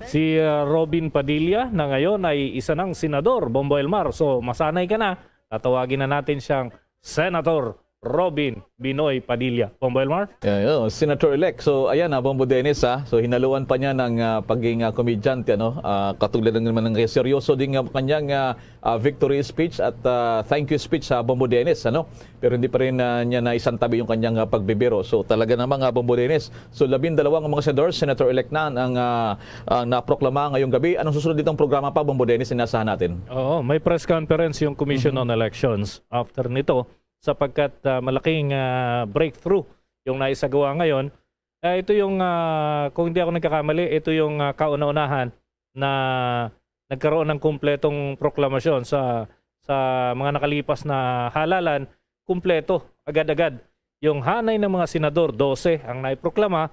Si uh, Robin Padilla na ngayon ay isa ng senador, Bombo Elmar. So masanay ka na, tatawagin na natin siyang Senator Robin Binoy Padilla. Bombo Elmar? Yeah, yeah. Senator-elect. So ayan, ha, Bombo Dennis, ha. So hinaluan pa niya ng uh, pagiging uh, komedyante, ano? Uh, katulad ng naman ng seryoso ding uh, kanyang uh, uh, victory speech at uh, thank you speech sa Bombo Dennis, ano? Pero hindi pa rin uh, niya naisantabi yung kanyang uh, pagbibiro. So talaga namang uh, Bombo Dennis. So labing dalawang mga senador, senator-elect na ang uh, uh, naproklama ngayong gabi. Anong susunod ditong programa pa, Bombo Dennis, inasahan natin? Oo, may press conference yung Commission mm-hmm. on Elections after nito sapagkat uh, malaking uh, breakthrough yung naisagawa ngayon. Uh, ito yung, uh, kung hindi ako nagkakamali, ito yung uh, kauna-unahan na nagkaroon ng kumpletong proklamasyon sa sa mga nakalipas na halalan, kumpleto, agad-agad. Yung hanay ng mga senador, dose ang naiproklama,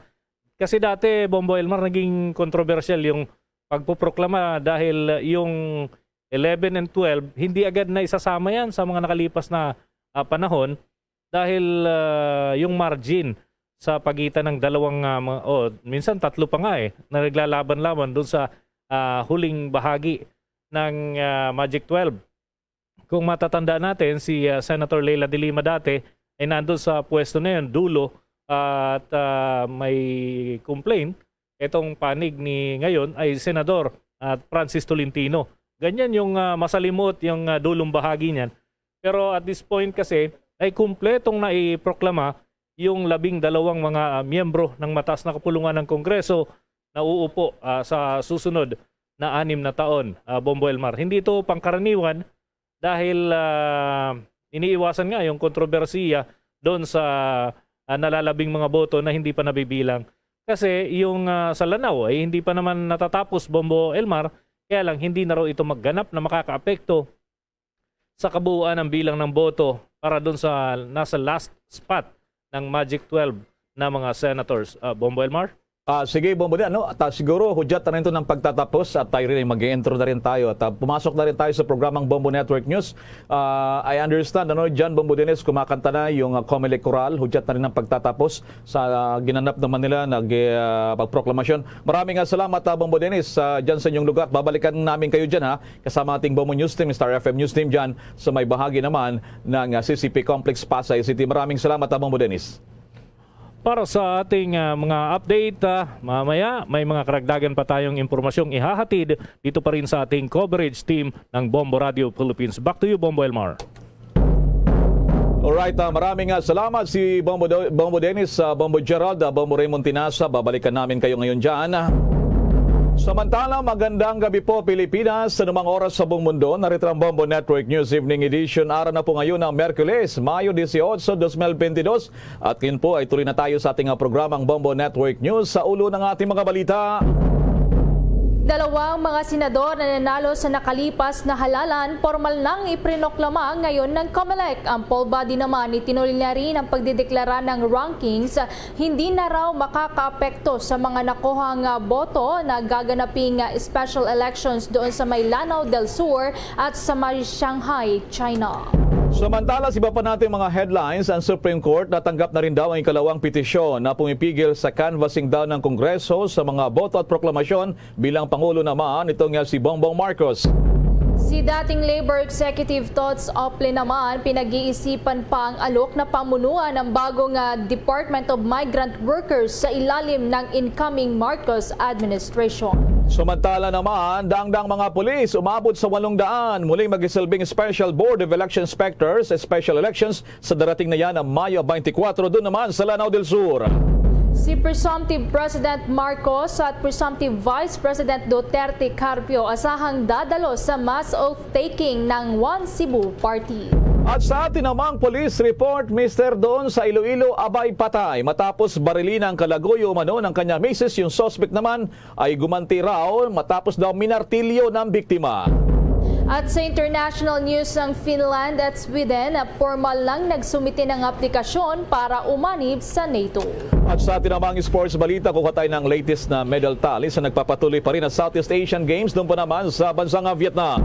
Kasi dati, Bombo Elmar, naging kontrobersyal yung pagpoproklama dahil yung eleven and twelve, hindi agad na isasama yan sa mga nakalipas na, ah, panahon dahil, ah, yung margin sa pagitan ng dalawang, ah, mga, o minsan tatlo pa nga eh, na naglalaban-laban doon sa, ah, huling bahagi ng, ah, Magic twelve. Kung matatandaan natin, si, ah, Senator Leila de Lima dati ay nandun sa pwesto na yun, dulo, at, ah, may complaint. Itong panig ni ngayon ay Senador, ah, Francis Tolentino. Ganyan yung, ah, masalimot yung, ah, dulong bahagi niyan. Pero at this point kasi ay kumpletong naiproklama yung labing dalawang mga, ah, miyembro ng mataas na kapulungan ng Kongreso na uupo, ah, sa susunod na anim na taon, ah, Bombo Elmar. Hindi ito pangkaraniwan dahil, ah, iniiwasan nga yung kontrobersiya doon sa, ah, nalalabing mga boto na hindi pa nabibilang. Kasi yung, ah, sa Lanao ay hindi pa naman natatapos, Bombo Elmar, kaya lang hindi na raw ito magganap na makakaapekto sa kabuuan ng bilang ng boto para doon sa nasa last spot ng Magic twelve na mga senators. Ah, Bombo Elmar? Ah, sige, Bombo Dennis, ano? At, ah, siguro, hudyat na rin ito ng pagtatapos at tayo rin ay mag-intro na rin tayo. At, ah, pumasok na rin tayo sa programang Bombo Network News. Ah, I understand, ano, John Bombo Dennis, kumakanta na yung, ah, Comelec Coral. Hudyat na rin ang pagtatapos sa, ah, ginanap naman nila, nag, ah, pagproklamasyon. Maraming, ah, salamat, ah, Bombo Dennis, ah, dyan sa inyong lugar. At babalikan namin kayo dyan, ha, kasama ating Bombo News Team, Star F M News Team dyan sa may bahagi naman ng, ah, C C P Complex, Pasay City. Maraming salamat, ah, Bombo Dennis. Para sa ating, ah, mga update, ah, mamaya may mga karagdagan pa tayong impormasyong ihahatid dito pa rin sa ating coverage team ng Bombo Radio Philippines. Back to you, Bombo Elmar. Alright, ah, maraming, ah, salamat si Bombo Do-, Bombo Dennis, ah, Bombo Gerald, ah, Bombo Raymond Tinasa. Babalikan namin kayo ngayon dyan. Samantala, magandang gabi po, Pilipinas. Sa anumang oras sa buong mundo, narito ang Bombo Network News Evening Edition. Araw na po ngayon ng Miyerkules, Mayo dieciocho, dos mil veintidós. At ngayon po ay tuloy na tayo sa ating, ah, programang Bombo Network News. Sa ulo ng ating mga balita. Dalawang mga senador na nanalo sa nakalipas na halalan, pormal nang iprinoklama ngayon ng Comelec. Ang poll body naman, itinuloy na rin ang pagdideklara ng rankings. Hindi na raw makakaapekto sa mga nakuhang, ah, boto na gaganaping, ah, special elections doon sa may Lanao del Sur at sa may Shanghai, China. Samantala, sa iba pa nating mga headlines, ang Supreme Court natanggap na rin daw ang ikalawang petisyon na pumipigil sa canvassing daw ng Kongreso sa mga boto at proklamasyon bilang Pangulo naman itong, ah, si Bongbong Marcos. Si dating Labor Executive Toots Oplin naman, pinag-iisipan pa ang alok na pamunuan ang bagong, ah, Department of Migrant Workers sa ilalim ng incoming Marcos administration. Samantala naman, dangdang mga pulis umabot sa walong daan, muling magisilbing Special Board of Election Inspectors, Special Elections, sa darating na yan na Mayo twenty-four, doon naman sa Lanao del Sur. Si Presumptive President Marcos at Presumptive Vice President Duterte Carpio asahang dadalo sa mass oath-taking ng One Cebu Party. At sa atin namang police report, Mister, doon sa Iloilo, abay patay matapos barilin ang kalaguyo umano ng kanyang misis. Yung suspect naman ay gumanti raw matapos daw minartilyo ng biktima. At sa international news, ang Finland at Sweden, ah, pormal lang nagsumite ng aplikasyon para umanib sa NATO. At sa atin namang sports balita, kuha tayo ng latest na medal tally sa nagpapatuloy pa rin na Southeast Asian Games, doon pa naman sa bansang Vietnam.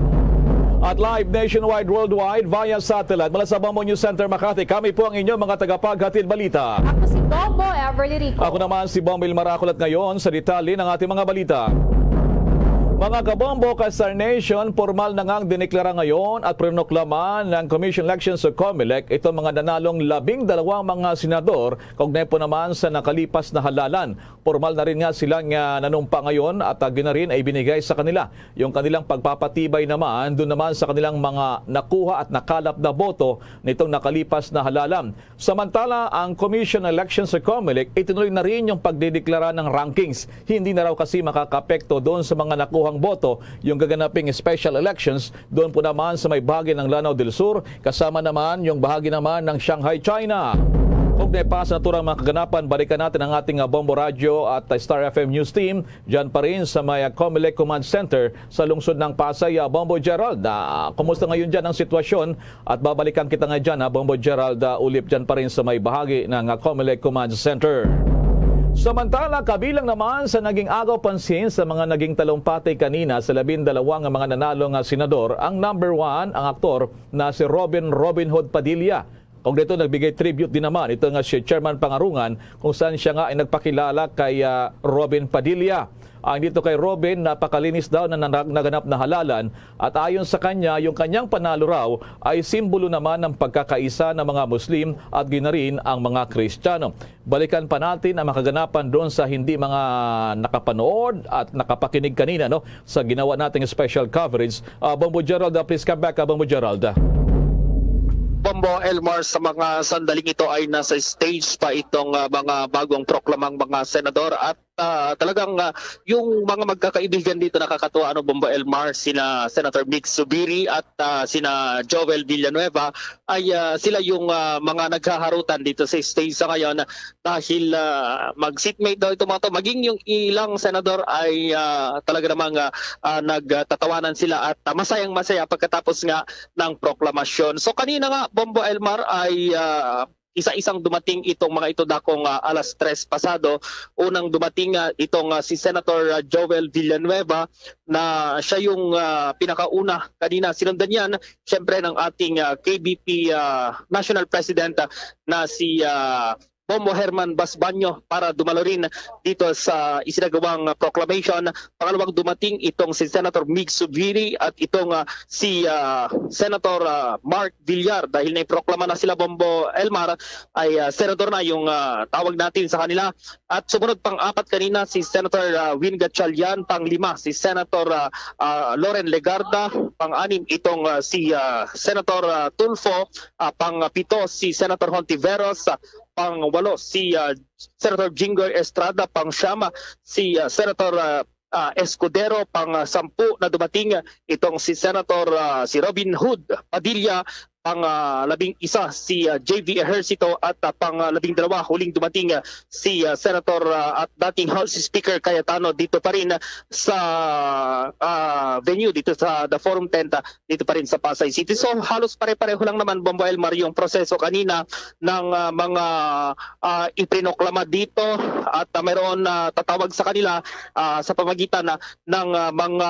At live nationwide, worldwide, via satellite, mula sa Bombo News Center, Makati, kami po ang inyong mga tagapaghatid balita. Ako si Bombo Everly Rico. Ako naman si Bombo Ilmar Aculat ngayon sa detalye ng ating mga balita. Mga kabombo, ka-Star Nation, pormal na ngang dineklara ngayon at prinoklama ng Commission Elections o Comelec itong mga nanalong labing dalawang mga senador kaugnay po naman sa nakalipas na halalan. Pormal na rin nga silang, ah, nanumpa ngayon at, ah, ginarin ay binigay sa kanila yung kanilang pagpapatibay naman doon naman sa kanilang mga nakuha at nakalap na boto nitong nakalipas na halalan. Samantala, ang Commission on Elections o Comelec itinuloy na rin yung pagdideklara ng rankings. Hindi na raw kasi makakapekto doon sa mga nakuhang boto yung gaganaping special elections doon po naman sa may bahagi ng Lanao del Sur, kasama naman yung bahagi naman ng Shanghai, China. Kaugnay pa sa naturang mga kaganapan, balikan natin ang ating, ah, Bombo Radyo at, ah, Star F M News Team dyan pa rin sa may, ah, Comelec Command Center sa lungsod ng Pasay. Ah, Bombo Gerald, ah, kumusta ngayon dyan ang sitwasyon? At babalikan kita nga dyan, ha, Bombo Gerald, ah, Ulip, dyan pa rin sa may bahagi ng, ah, Comelec Command Center. Samantala, kabilang naman sa naging agaw pansin sa mga naging talumpati kanina sa labindalawa nga mga nanalo nga senador, ang number one, ang aktor na si Robin Robin Hood Padilla. Kung dito, nagbigay tribute din naman ito nga si Chairman Pangarungan, kung saan siya nga ay nagpakilala kay, ah, Robin Padilla. Ang dito kay Robin, napakalinis daw na nanag-, naganap na halalan, at ayon sa kanya, yung kanyang panalo raw ay simbolo naman ng pagkakaisa ng mga Muslim at ginarin ang mga Kristiyano. Balikan pa natin ang mga kaganapan doon sa hindi mga nakapanood at nakapakinig kanina, no, sa ginawa nating special coverage. Ah, Bombo Gerald, ah, please come back, ah, Bombo Gerald. Bombo Elmar, sa mga sandaling ito ay nasa stage pa itong, ah, mga bagong proklamang mga senador at, ah, talagang, ah, yung mga magkakaibigan dito, nakakatuwa, ano, Bombo Elmar, sina Senator Mig Zubiri at, ah, sina Joel Villanueva ay, ah, sila yung, ah, mga naghaharutan dito sa stage sa ngayon dahil, ah, mag-seatmate daw itong mga to. Maging yung ilang senador ay, ah, talaga namang, ah, ah, nagtatawanan sila at, ah, masayang-masaya pagkatapos nga ng proklamasyon. So kanina nga, Bombo Elmar, ay, ah, isa-isang dumating itong mga ito dakong, ah, alas tres pasado. Unang dumating, ah, itong, ah, si Senator, ah, Joel Villanueva, na siya yung, ah, pinakauna. Kanina sinundan yan, siyempre, ng ating, ah, K B P, ah, National President, ah, na si, ah, Bombo Herman Basbaño, para dumalo rin dito sa isinagawang, ah, proclamation. Pangalawang dumating itong si Senator Mig Zubiri at itong, ah, si, ah, Senator, ah, Mark Villar. Dahil naiproklama na sila, Bombo Elmar, ay, ah, senador na yung, ah, tawag natin sa kanila. At sumunod, pang-apat kanina, si Senator, ah, Win Gatchalian, pang-lima si Senator, ah, ah, Loren Legarda, pang-anim itong, ah, si, ah, Senator, ah, Tulfo, ah, pang-pito si Senator Hontiveros, ah, pang-walo si, ah, Senator Jinggoy Estrada, pang-siyam si, ah, Senator, ah, ah, Escudero, pang-sampu na dumating itong si Senator, ah, si Robin Hood Padilla, pang-labing isa si, ah, J V Ejercito, at, ah, pang-labing dalawa huling dumating, ah, si, ah, Senator, ah, at dating House Speaker Cayetano, dito pa rin sa, ah, venue, dito sa The Forum Tent, ah, dito pa rin sa Pasay City. So halos pare-pareho lang naman, Bombo Elmar, yung proseso kanina ng, ah, mga, ah, iprinoklama dito at, ah, mayroon na tatawag sa kanila, ah, sa pamagitan na ng, ah, mga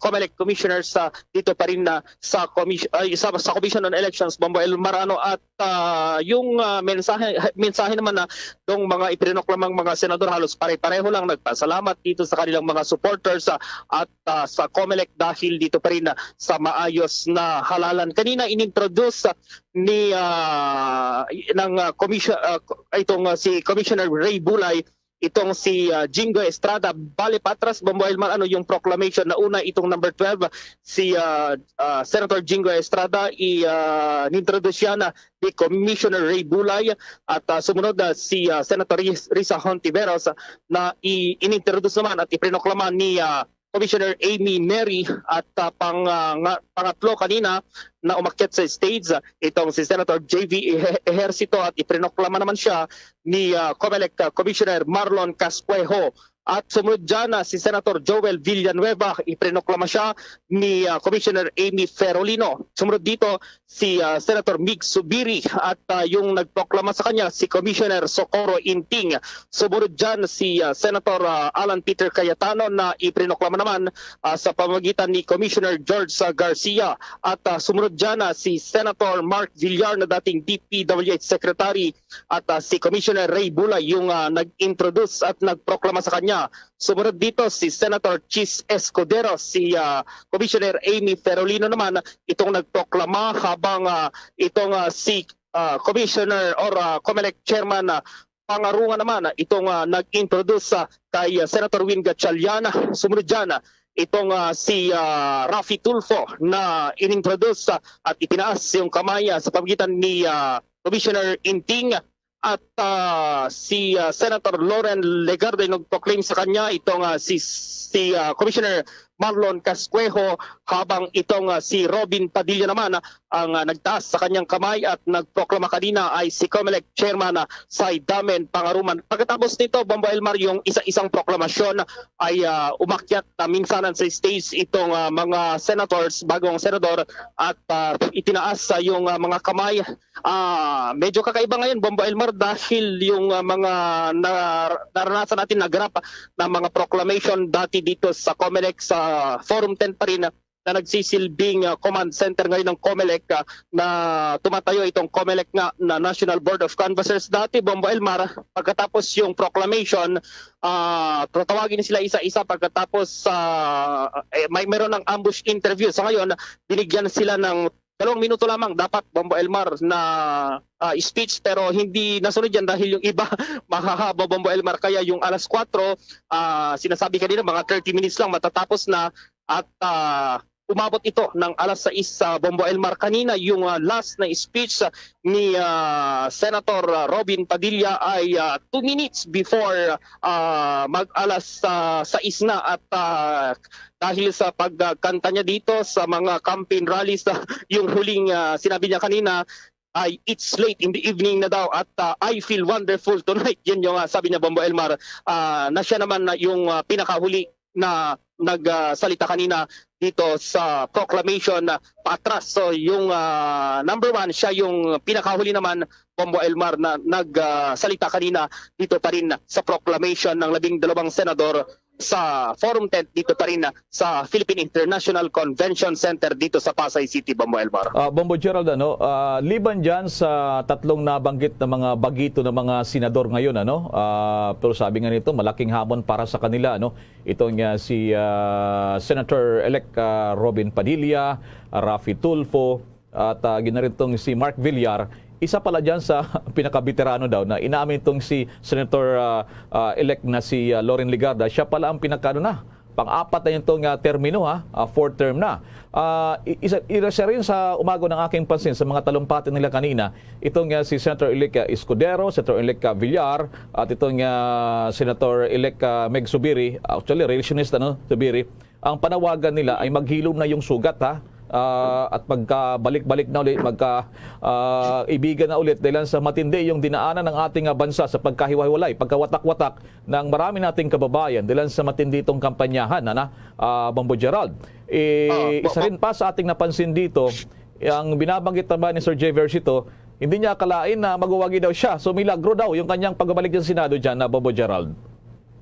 COMELEC commissioners, ah, dito pa rin na sa commis-, ay, sa, sa Commission on Elections, Bombo Elmar, ano, at, ah, yung, ah, mensahe, mensahe naman na ng mga ipinoklamang mga senador, halos pare-pareho lang, nagpasalamat dito sa kanilang mga supporters, ah, at, ah, sa COMELEC dahil dito pa rin, ah, sa maayos na halalan. Kanina inintroduce, ah, ni, ah, ng, ah, commission, ah, itong, ah, si Commissioner Ray Bulay, itong si, ah, Jinggoy Estrada. Bale, patras, Bombo Elmar, ano, yung proclamation, na una itong number twelve, si, ah, ah, Senator Jinggoy Estrada, i, ah, nintroduce yan, ah, ni Commissioner Ray Bulay, at, ah, sumunod, ah, si, ah, Senator Ris-, Risa Hontiveros, ah, na i-, inintroduce naman at iprinoklama ni, ah, Commissioner Amy Mary, at, ah, pang, ah, nga, pangatlo kanina na umakyat sa stage, ah, itong si Senator J V Eje-, Ejercito, at iprinoklama naman siya ni, ah, COMELEC, ah, Commissioner Marlon Cascuejo. At sumunod dyan, ah, si Senator Joel Villanueva, iprinoklama siya ni, ah, Commissioner Amy Ferolino. Sumunod dito, si, ah, Senator Mig Zubiri, at, ah, yung nagproklama sa kanya, si Commissioner Socorro Inting. Sumunod dyan si, ah, Senator, ah, Alan Peter Cayetano, na iprinoklama naman, ah, sa pamamagitan ni Commissioner George, ah, Garcia. At, ah, sumunod dyan, ah, si Senator Mark Villar, na dating D P W H Secretary, at, ah, si Commissioner Ray Bulay yung, ah, nag-introduce at nagproklama sa kanya. Sumunod dito si Senator Chiz Escudero, si, ah, Commissioner Amy Ferolino naman itong nagproklama, habang, ah, itong, ah, si, ah, Commissioner or, ah, COMELEC Chairman, ah, Pangarungan naman, ah, itong, ah, nag-introduce, ah, kay, ah, Senator Win Gatchalian. Sumunod dyan, ah, itong, ah, si, ah, Raffy Tulfo na inintroduce, ah, at itinaas yung kamay, ah, sa pamagitan ni, ah, Commissioner Inting at, ah, si, ah, Senator Loren Legarda yung nag-proclaim sa kanya, itong, ah, si, si, ah, Commissioner Marlon Cascuejo, habang itong, ah, si Robin Padilla naman, ah, ang, ah, nagtaas sa kanyang kamay at nagproklama kanina ay si COMELEC Chairman, ah, Sai Damen Pangaruman. Pagkatapos nito, Bombo Elmar, yung isa-isang proklamasyon ay, ah, umakyat na minsanan sa stage itong, ah, mga senators, bagong senador, at, ah, itinaas, ah, yung, ah, mga kamay. Ah, medyo kakaiba ngayon, Bombo Elmar, dahil dahil yung ah, mga na, naranasan natin na graph na mga proclamation dati dito sa Comelec, sa Forum Tent pa rin, na nagsisilbing ah, command center ngayon ng Comelec, ah, na tumatayo itong Comelec nga na National Board of Canvassers dati, Bombo Elmar. Pagkatapos yung proclamation, ah, tatawagin sila isa-isa. Pagkatapos ah, eh, may meron ng ambush interview. Sa ngayon, binigyan sila ng dalawang minuto lamang dapat, Bombo Elmar, na ah, speech, pero hindi nasunod yan dahil yung iba mahahaba, Bombo Elmar. Kaya yung alas kwatro, ah, sinasabi kanina, mga thirty minutes lang matatapos na, at ah, umabot ito ng alas sais sa Bombo Elmar. Kanina, yung ah, last na speech ah, ni ah, Senator ah, Robin Padilla ay ah, two minutes before ah, mag-alas ah, sais na, at ah, dahil sa pagkanta niya dito sa mga campaign rallies, ah, yung huling ah, sinabi niya kanina ay, "It's late in the evening na daw at ah, I feel wonderful tonight." Yun yung ah, sabi niya, Bombo Elmar, ah, na siya naman na yung ah, pinakahuli na nagsalita kanina dito sa proclamation na paatras. So yung ah, number one, siya yung pinakahuli naman, Bombo Elmar, na nagsalita kanina dito pa rin sa proclamation ng labing dalawang senador sa Forum Tent dito pa rin sa Philippine International Convention Center dito sa Pasay City, Bombo Elmar. Ah, Bombo Gerald, ano, ah, liban dyan sa tatlong nabanggit na mga bagito ng mga senador ngayon, ano, ah, pero sabi nga nito, malaking hamon para sa kanila, ano, itong ah, si ah, Senator-elect ah, Robin Padilla, Raffy Tulfo, at ah, ginaritong si Mark Villar. Isa pala dyan sa pinakabeterano daw na inamin itong si Senator ah, ah, elect na si ah, Loren Legarda. Siya pala ang pinakaano na, pang-apat na yung itong ah, termino, ha, ah, fourth term na. Ah, i- isa, isa rin sa umago ng aking pansin sa mga talumpati nila kanina, itong ah, si Senator-elect ah, Escudero, Senator-elect ah, Villar, at itong ah, Senator-elect ah, Meg Zubiri, actually relationist, ano, Zubiri, ang panawagan nila ay maghilom na yung sugat, ha. Ah, at magkabalik-balik na ulit, magka ah, ibigan na ulit dahil sa matindi yung dinaanan ng ating ah, bansa sa pagkahiwa-hiwalay, pagkawatak-watak ng marami nating kababayan dahil sa matindi itong kampanyahan, ana, ah, Bombo Gerald. Eh, Ah, isa bo- rin pa sa ating napansin dito, ang binabanggit naman ni Sir Jay Versito, hindi niya akalain na magwawagi daw siya. So milagro daw yung kanyang pagbabalik sa Senado dyan, na Bombo Gerald.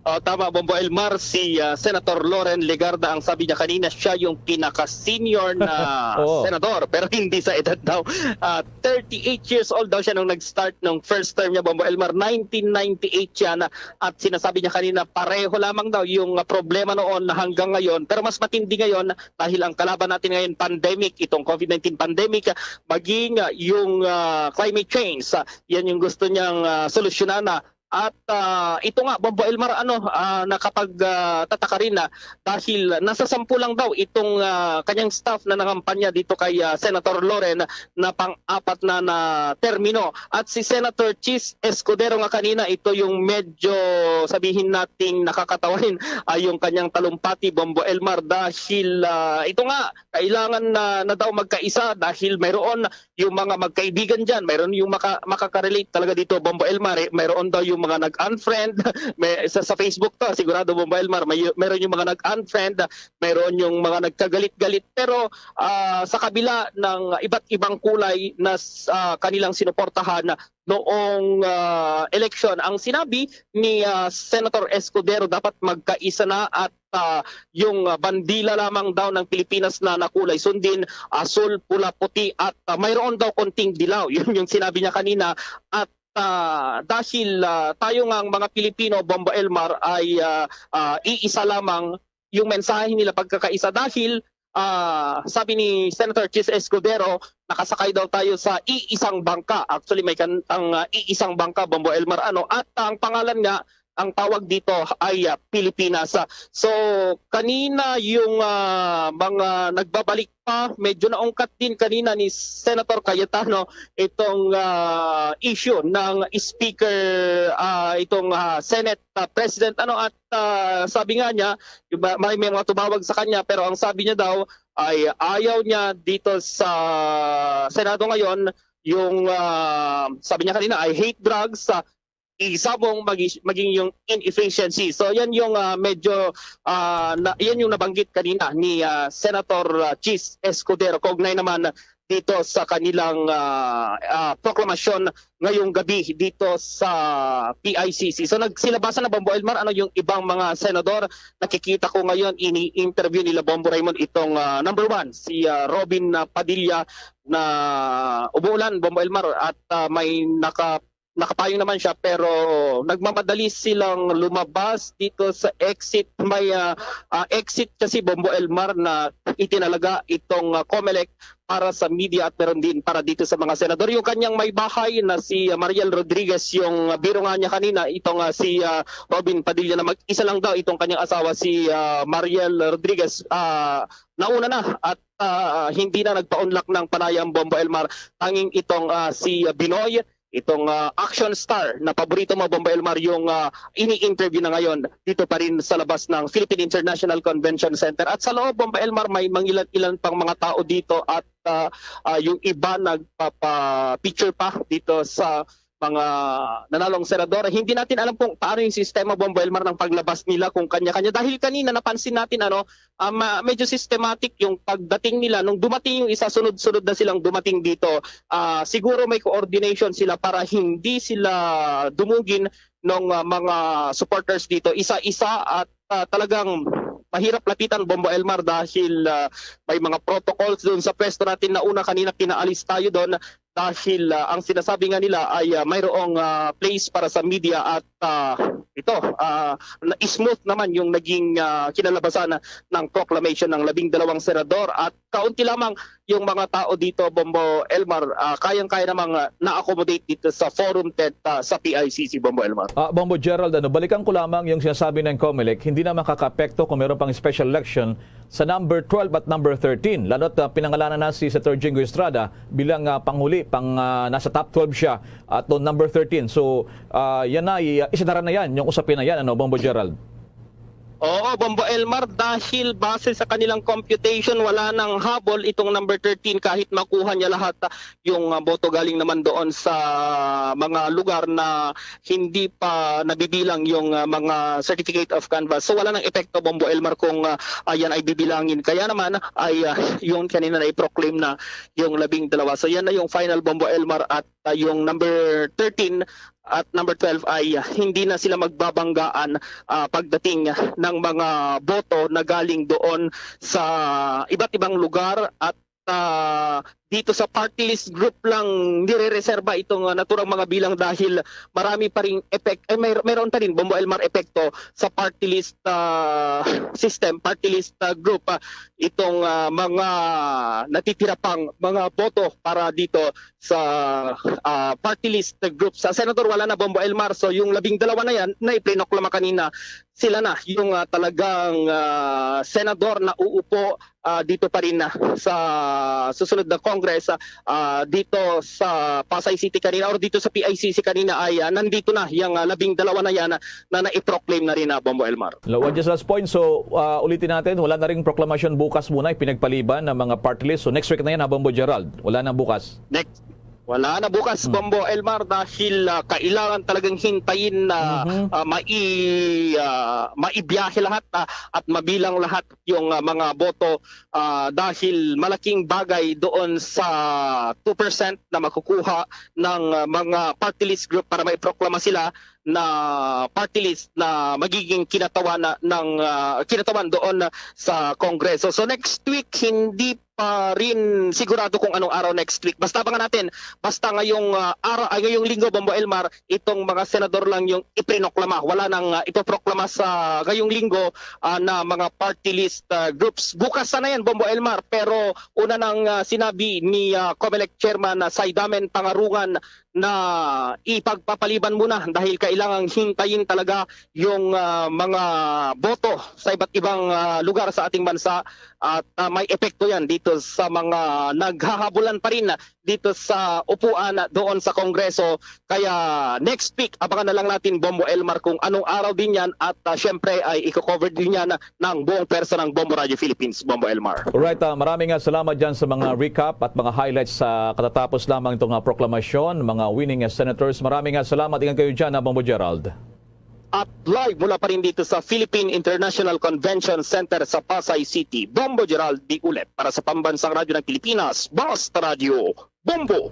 Oh, tama, Bombo Elmar, si ah, Senator Loren Legarda, ang sabi niya kanina, siya yung pinaka-senior na Oo. senador, pero hindi sa edad daw. Ah, thirty-eight years old daw siya nung nag-start nung first term niya, Bombo Elmar, nineteen ninety-eight yan. At sinasabi niya kanina, pareho lamang daw yung ah, problema noon na hanggang ngayon, pero mas matindi ngayon dahil ang kalaban natin ngayon, pandemic, itong COVID nineteen pandemic, maging ah, yung ah, climate change. Ah, yan yung gusto niyang ah, solusyonan na. At ah, ito nga, Bombo Elmar, ano, ah, nakapagtataka rin na dahil nasa sampu lang daw itong ah, kanyang staff na nangampanya dito kay ah, Senator Loren, na pang-apat na na termino. At si Senator Chiz Escudero nga kanina, ito yung medyo, sabihin nating, nakakatawa rin, ah, yung kanyang talumpati, Bombo Elmar, dahil ah, ito nga, kailangan na, na daw magkaisa dahil mayroon yung mga magkaibigan dyan, mayroon yung maka, makaka-relate talaga dito, Bombo Elmar. Eh, mayroon daw yung mga nag-unfriend may, sa, sa Facebook to, sigurado, Bombo Elmar, may, mayroon yung mga nag-unfriend, mayroon yung mga nagkagalit-galit. Pero ah, sa kabila ng iba't ibang kulay na s- ah, kanilang sinuportahan noong ah, eleksyon, ang sinabi ni ah, Senator Escudero, dapat magkaisa na at ah, yung ah, bandila lamang daw ng Pilipinas na nakulay sundin, asul, pula, puti, at ah, mayroon daw konting dilaw. Yun yung sinabi niya kanina. At ah, dahil ah, tayo nga ang mga Pilipino, Bombo Elmar, ay ah, ah, iisa lamang, yung mensahe nila pagkakaisa dahil ah, sabi ni Senator Chiz Escudero, nakasakay daw tayo sa iisang bangka. Actually, may kantang ah, iisang bangka, Bombo Elmar, ano, at ang pangalan nga, ang tawag dito ay ah, Pilipinas. Ah, So, kanina yung ah, mga nagbabalik pa, medyo naungkat din kanina ni Senator Cayetano itong ah, issue ng speaker, ah, itong ah, Senate ah, President, ano, at ah, sabi nga niya, yung ba- may, may mga tumawag sa kanya, pero ang sabi niya daw ay ayaw niya dito sa Senado ngayon yung ah, sabi niya kanina, "I hate drugs, ah, isa mong magi- maging yung inefficiency." So yan yung ah, medyo ah, na, yan yung nabanggit kanina ni ah, Senator ah, Chiz Escudero, kaugnay naman dito sa kanilang, ah, ah, proklamasyon ngayong gabi dito sa P I C C. So, nagsilabasan na, Bombo Elmar, ano, yung ibang mga senador. Nakikita ko ngayon, ini-interview nila, Bombo Raymond, itong, ah, number one, si, ah, Robin, ah, Padilla na umuulan, Bombo Elmar, at, ah, may naka-, nakapayong naman siya, pero nagmamadali silang lumabas dito sa exit. May, ah, ah, exit kasi, Bombo Elmar, na itinalaga itong, ah, Comelec para sa media at meron din para dito sa mga senador. Yung kanyang may bahay na si, ah, Mariel Rodriguez, yung, ah, biro nga niya kanina, itong, ah, si, ah, Robin Padilla, na mag-isa lang daw itong kanyang asawa, si, ah, Mariel Rodriguez, ah, nauna na at, ah, hindi na nagpaunlak ng panayam, Bombo Elmar. Tanging itong, ah, si, ah, Binoy, itong, ah, action star na paborito mo, Bombo Elmar, yung, ah, ini-interview na ngayon dito pa rin sa labas ng Philippine International Convention Center. At sa loob, Bombo Elmar, may mangilan-ilan pang mga tao dito at, ah, ah, yung iba nagpapa-picture pa dito sa mga nanalong senador. Hindi natin alam kung paano yung sistema, Bombo Elmar, ng paglabas nila, kung kanya-kanya. Dahil kanina napansin natin, ano, ah, ma-, medyo systematic yung pagdating nila. Nung dumating yung isa, sunod-sunod na silang dumating dito. Ah, siguro may coordination sila para hindi sila dumugin ng, ah, mga supporters dito. Isa-isa at, ah, talagang mahirap lapitan, Bombo Elmar, dahil, ah, may mga protocols doon sa pwesto natin na una kanina pinaalis tayo doon dahil, ah, ang sinasabi nga nila ay, ah, mayroong, ah, place para sa media at, ah, ito, ah, na-, smooth naman yung naging, ah, kinalabasan ng proclamation ng labing dalawang senador at kaunti lamang yung mga tao dito, Bombo Elmar, ah, kayang-kaya namang, ah, na-accommodate dito sa forum tent, ah, sa P I C C, Bombo Elmar. Ah, Bombo Gerald, ano, balikan ko lamang yung sinasabi ng Comelec, hindi na makakaapekto kung meron pang special election sa number twelve at number thirteen. Lalo't, ah, pinangalanan na si Senator Jinggoy Estrada bilang, ah, panghuli, pang, ah, nasa top twelve siya at doon number thirteen. So, ah, yan na, i-, isinaran na yan, yung usapin na yan, ano, Bombo Gerald? Oo, Bombo Elmar, dahil base sa kanilang computation, wala nang habol itong number thirteen kahit makuha niya lahat, ah, yung, ah, boto galing naman doon sa mga lugar na hindi pa nabibilang yung, ah, mga certificate of canvass. So, wala nang epekto, Bombo Elmar, kung, ah, ah, yan ay bibilangin. Kaya naman ay, ah, yung kanina na i-proclaim na yung labing dalawa. So, yan na yung final, Bombo Elmar, at, ah, yung number thirteen at number twelve ay, ah, hindi na sila magbabanggaan, ah, pagdating ng mga boto na galing doon sa iba't ibang lugar at, ah, dito sa party list group lang nire-reserba itong, ah, naturang mga bilang dahil marami pa ring epek-, ay, may, mayroon pa rin, Bombo Elmar, epekto sa party list, ah, system, party list, ah, group, ah, itong, ah, mga natitira pang mga boto para dito sa, ah, party list group. Sa senador, wala na, Bombo Elmar. So, yung labing dalawa na yan, na iprinoklama kanina, sila na yung, ah, talagang, ah, senador na uupo, ah, dito pa rin, ah, sa susunod na Congress, ah, ah, dito sa Pasay City kanina or dito sa P I C C kanina ay, ah, nandito na yung, ah, labing dalawa na yan, ah, na naiproclaim na rin, ah, Bombo Elmar. Lo-, just last point. So, ah, ulitin natin, wala na ring proklamasyon bukas muna, ipinagpaliban ng mga party list. So, next week na yan, ha, Bombo Gerald? Wala na bukas? Next. Wala na bukas, Hmm. Bombo Elmar, dahil, ah, kailangan talagang hintayin na, Mhm. ah, mai-, ah, maibiyahe lahat, ah, at mabilang lahat yung, ah, mga boto, ah, dahil malaking bagay doon sa two percent na makukuha ng, ah, mga party list group para maiproklama sila na party list na magiging kinatawan na, ng, ah, kinatawan doon sa Kongreso. So, next week, hindi pa rin sigurado kung anong araw next week. Basta abangan natin, basta ngayong, ah, araw, ay, ngayong linggo, Bombo Elmar, itong mga senador lang yung iprinoklama. Wala nang, ah, ipoproklama sa ngayong linggo, ah, na mga party list, ah, groups. Bukas sana yan, Bombo Elmar, pero una nang, ah, sinabi ni, ah, Comelec Chairman, ah, Saidamen Pangarungan na ipagpapaliban muna dahil kailangang hintayin talaga yung, ah, mga boto sa iba't ibang, ah, lugar sa ating bansa at, ah, may epekto yan dito sa mga naghahabulan pa rin dito sa upuan doon sa Kongreso. Kaya next week, abangan na lang natin, Bombo Elmar, kung anong araw din yan at, ah, syempre ay iko-cover din yan ng buong pwersa ng Bombo Radio Philippines, Bombo Elmar. Alright, ah, maraming, ah, salamat dyan sa mga recap at mga highlights sa katatapos lamang itong, ah, proklamasyon, mga winning, ah, senators. Maraming, ah, salamat. Ingat kayo dyan, ah, Bombo Gerald. At live mula pa rin dito sa Philippine International Convention Center sa Pasay City, Bombo Gerald D. Ulep para sa Pambansang Radyo ng Pilipinas, Basta Radyo, Bombo!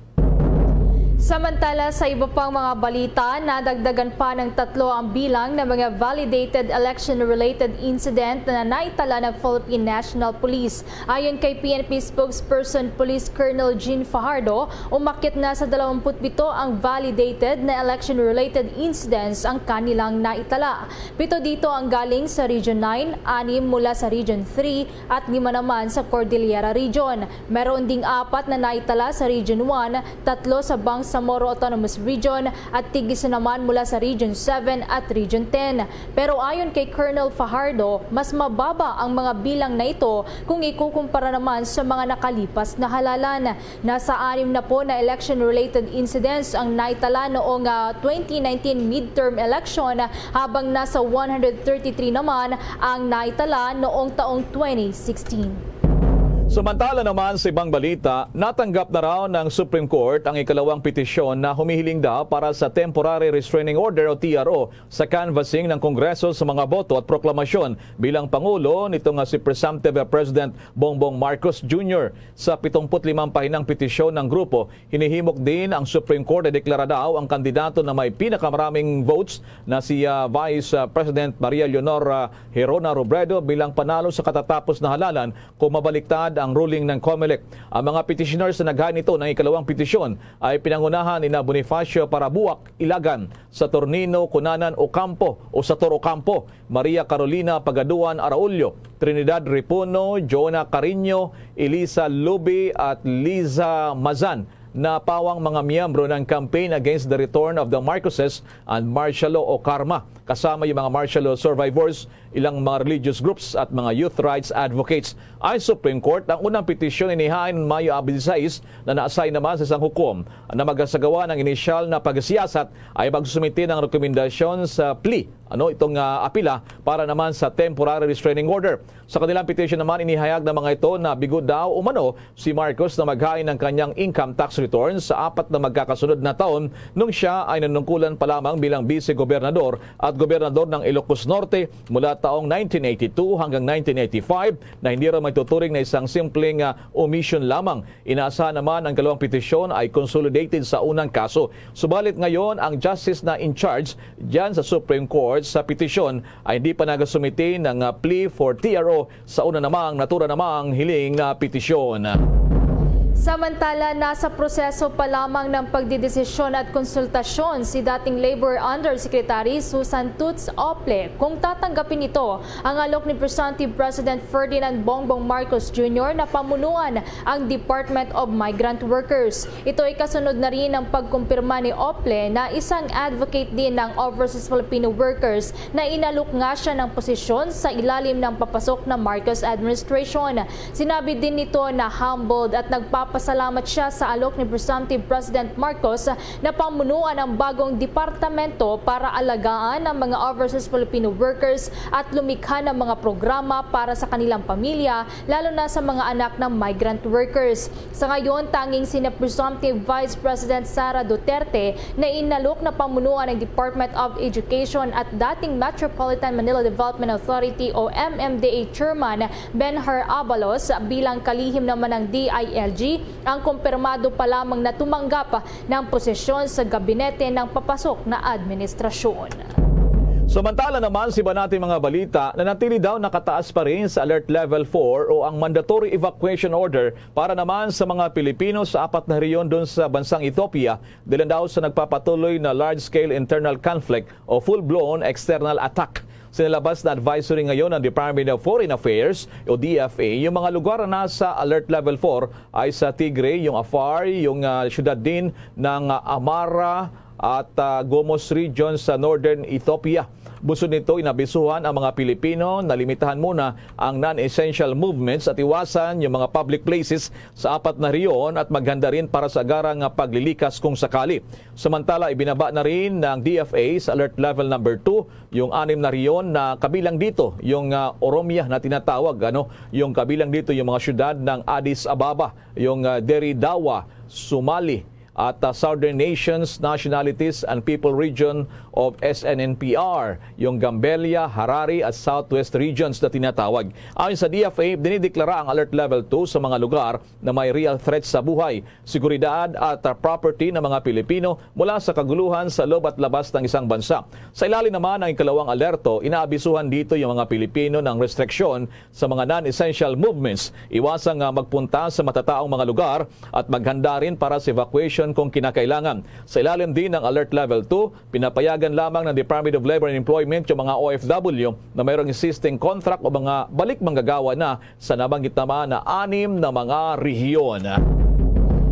Samantala, sa iba pang mga balita, nadagdagan pa ng tatlo ang bilang ng mga validated election-related incident na naitala ng Philippine National Police. Ayon kay P N P spokesperson Police Colonel Jean Fajardo, umakyat na sa dalawampu't pito ang validated na election-related incidents ang kanilang naitala. Pito dito ang galing sa Region nine, anim mula sa Region three, at lima naman sa Cordillera Region. Meron ding apat na naitala sa Region one, tatlo sa Bangsamoro Autonomous Region, at tig-isa naman mula sa Region seven at Region ten. Pero ayon kay Colonel Fajardo, mas mababa ang mga bilang na ito kung ikukumpara naman sa mga nakalipas na halalan. Nasa anim na po na election-related incidents ang naitala noong, ah, twenty nineteen midterm election, habang nasa one hundred thirty-three naman ang naitala noong taong twenty sixteen. Samantala naman, sa ibang balita, natanggap na raw ng Supreme Court ang ikalawang petisyon na humihiling daw para sa Temporary Restraining Order o T R O sa canvassing ng Kongreso sa mga boto at proklamasyon bilang Pangulo nito nga si Presumptive President Bongbong Marcos Junior. Sa pitungput limang pahinang petisyon ng grupo, hinihimok din ang Supreme Court na deklara daw ang kandidato na may pinakamaraming votes na si, ah, Vice, ah, President Maria Leonor, ah, Gerona Robredo bilang panalo sa katatapos na halalan kung mabaliktad ang ruling ng Comelec. Ang mga petitioners na naghain ito ng ikalawang petisyon ay pinangunahan ni na Bonifacio Parabuak Ilagan, Saturnino Cunanan Ocampo o Sator Ocampo, Maria Carolina Pagaduan Araullo, Trinidad Ripuno, Jonah Cariño, Elisa Lubi at Liza Mazan na pawang mga miyembro ng Campaign Against the Return of the Marcoses and Martial Law o CARMA, kasama yung mga martial law survivors, ilang mga religious groups at mga youth rights advocates. Ang Supreme Court ang unang petisyon inihain Mayo a dieciséis na naasay naman sa isang hukom na magasagawa ng inisyal na pagsiyasat ay magsumite ng rekomendasyon sa plea, ano, itong, ah, apila para naman sa temporary restraining order. Sa kanilang petition naman, inihayag ng mga ito na bigo daw umano si Marcos na maghain ng kanyang income tax return sa apat na magkakasunod na taon nung siya ay nanungkulan pa lamang bilang vice-gobernador at gobernador ng Ilocos Norte mula taong nineteen eighty-two hanggang nineteen eighty-five, na hindi raw maituturing na isang simpleng, ah, omission lamang. Inaasahan naman ang dalawang petisyon ay consolidated sa unang kaso. Subalit ngayon, ang justice na in charge dyan sa Supreme Court sa petisyon ay hindi pa nagasumite ng, ah, plea for T R O sa una namang natura namang hiling na petisyon. Samantala, nasa proseso pa lamang ng pagdidesisyon at konsultasyon si dating Labor Undersecretary Susan Toots Ople kung tatanggapin nito ang alok ni Presumptive President Ferdinand Bongbong Marcos Junior na pamunuan ang Department of Migrant Workers. Ito ay kasunod na rin ng pagkumpirma ni Ople na isang advocate din ng overseas Filipino workers na inalok nga siya ng posisyon sa ilalim ng papasok na Marcos administration. Sinabi din nito na humbled at nagpapasalamat siya sa alok ni Presumptive President Marcos na pamunuan ang bagong departamento para alagaan ang mga overseas Filipino workers at lumikha ng mga programa para sa kanilang pamilya, lalo na sa mga anak ng migrant workers. Sa ngayon, tanging sina Presumptive Vice President Sara Duterte na inalok na pamunuan ng Department of Education at dating Metropolitan Manila Development Authority o M M D A Chairman Benhur Abalos bilang kalihim naman ng D I L G ang kumpirmado pa lamang na tumanggap ng posisyon sa gabinete ng papasok na administrasyon. Samantala naman, sa iba nating mga balita, nanatili daw nakataas pa rin sa Alert Level four o ang mandatory evacuation order para naman sa mga Pilipino sa apat na rehiyon dun sa bansang Ethiopia, dahil daw sa nagpapatuloy na large-scale internal conflict o full-blown external attack. Sinalabas na advisory ngayon ng Department of Foreign Affairs o D F A. Yung mga lugar na nasa Alert Level four ay sa Tigray, yung Afar, yung, ah, siyudad din ng, ah, Amara at, ah, Gomos region sa northern Ethiopia. Bunsod nito, inabisuhan ang mga Pilipino na limitahan muna ang non-essential movements at iwasan yung mga public places sa apat na rehiyon at maghanda rin para sa agarang paglilikas kung sakali. Samantala, ibinaba na rin ng D F A sa Alert Level Number two yung anim na rehiyon na kabilang dito yung, ah, Oromia na tinatawag, ano, yung kabilang dito yung mga syudad ng Addis Ababa, yung, ah, Dirre Dawa, Somali, at, ah, Southern Nations, Nationalities, and People Region of S N N P R, yung Gambella, Harare, at Southwest Regions na tinatawag. Ayon sa D F A, dinideklara ang Alert Level two sa mga lugar na may real threat sa buhay, seguridad, at, ah, property ng mga Pilipino mula sa kaguluhan sa loob at labas ng isang bansa. Sa ilalim naman ng ikalawang alerto, inaabisuhan dito yung mga Pilipino ng restriksyon sa mga non-essential movements, iwasang, ah, magpunta sa matataong mga lugar at maghanda rin para sa evacuation kung kinakailangan. Sa ilalim din ng Alert Level two, pinapayagan lamang ng Department of Labor and Employment yung mga O F W na mayroong existing contract o mga balik manggagawa na sa nabanggit naman na anim na mga rehiyon.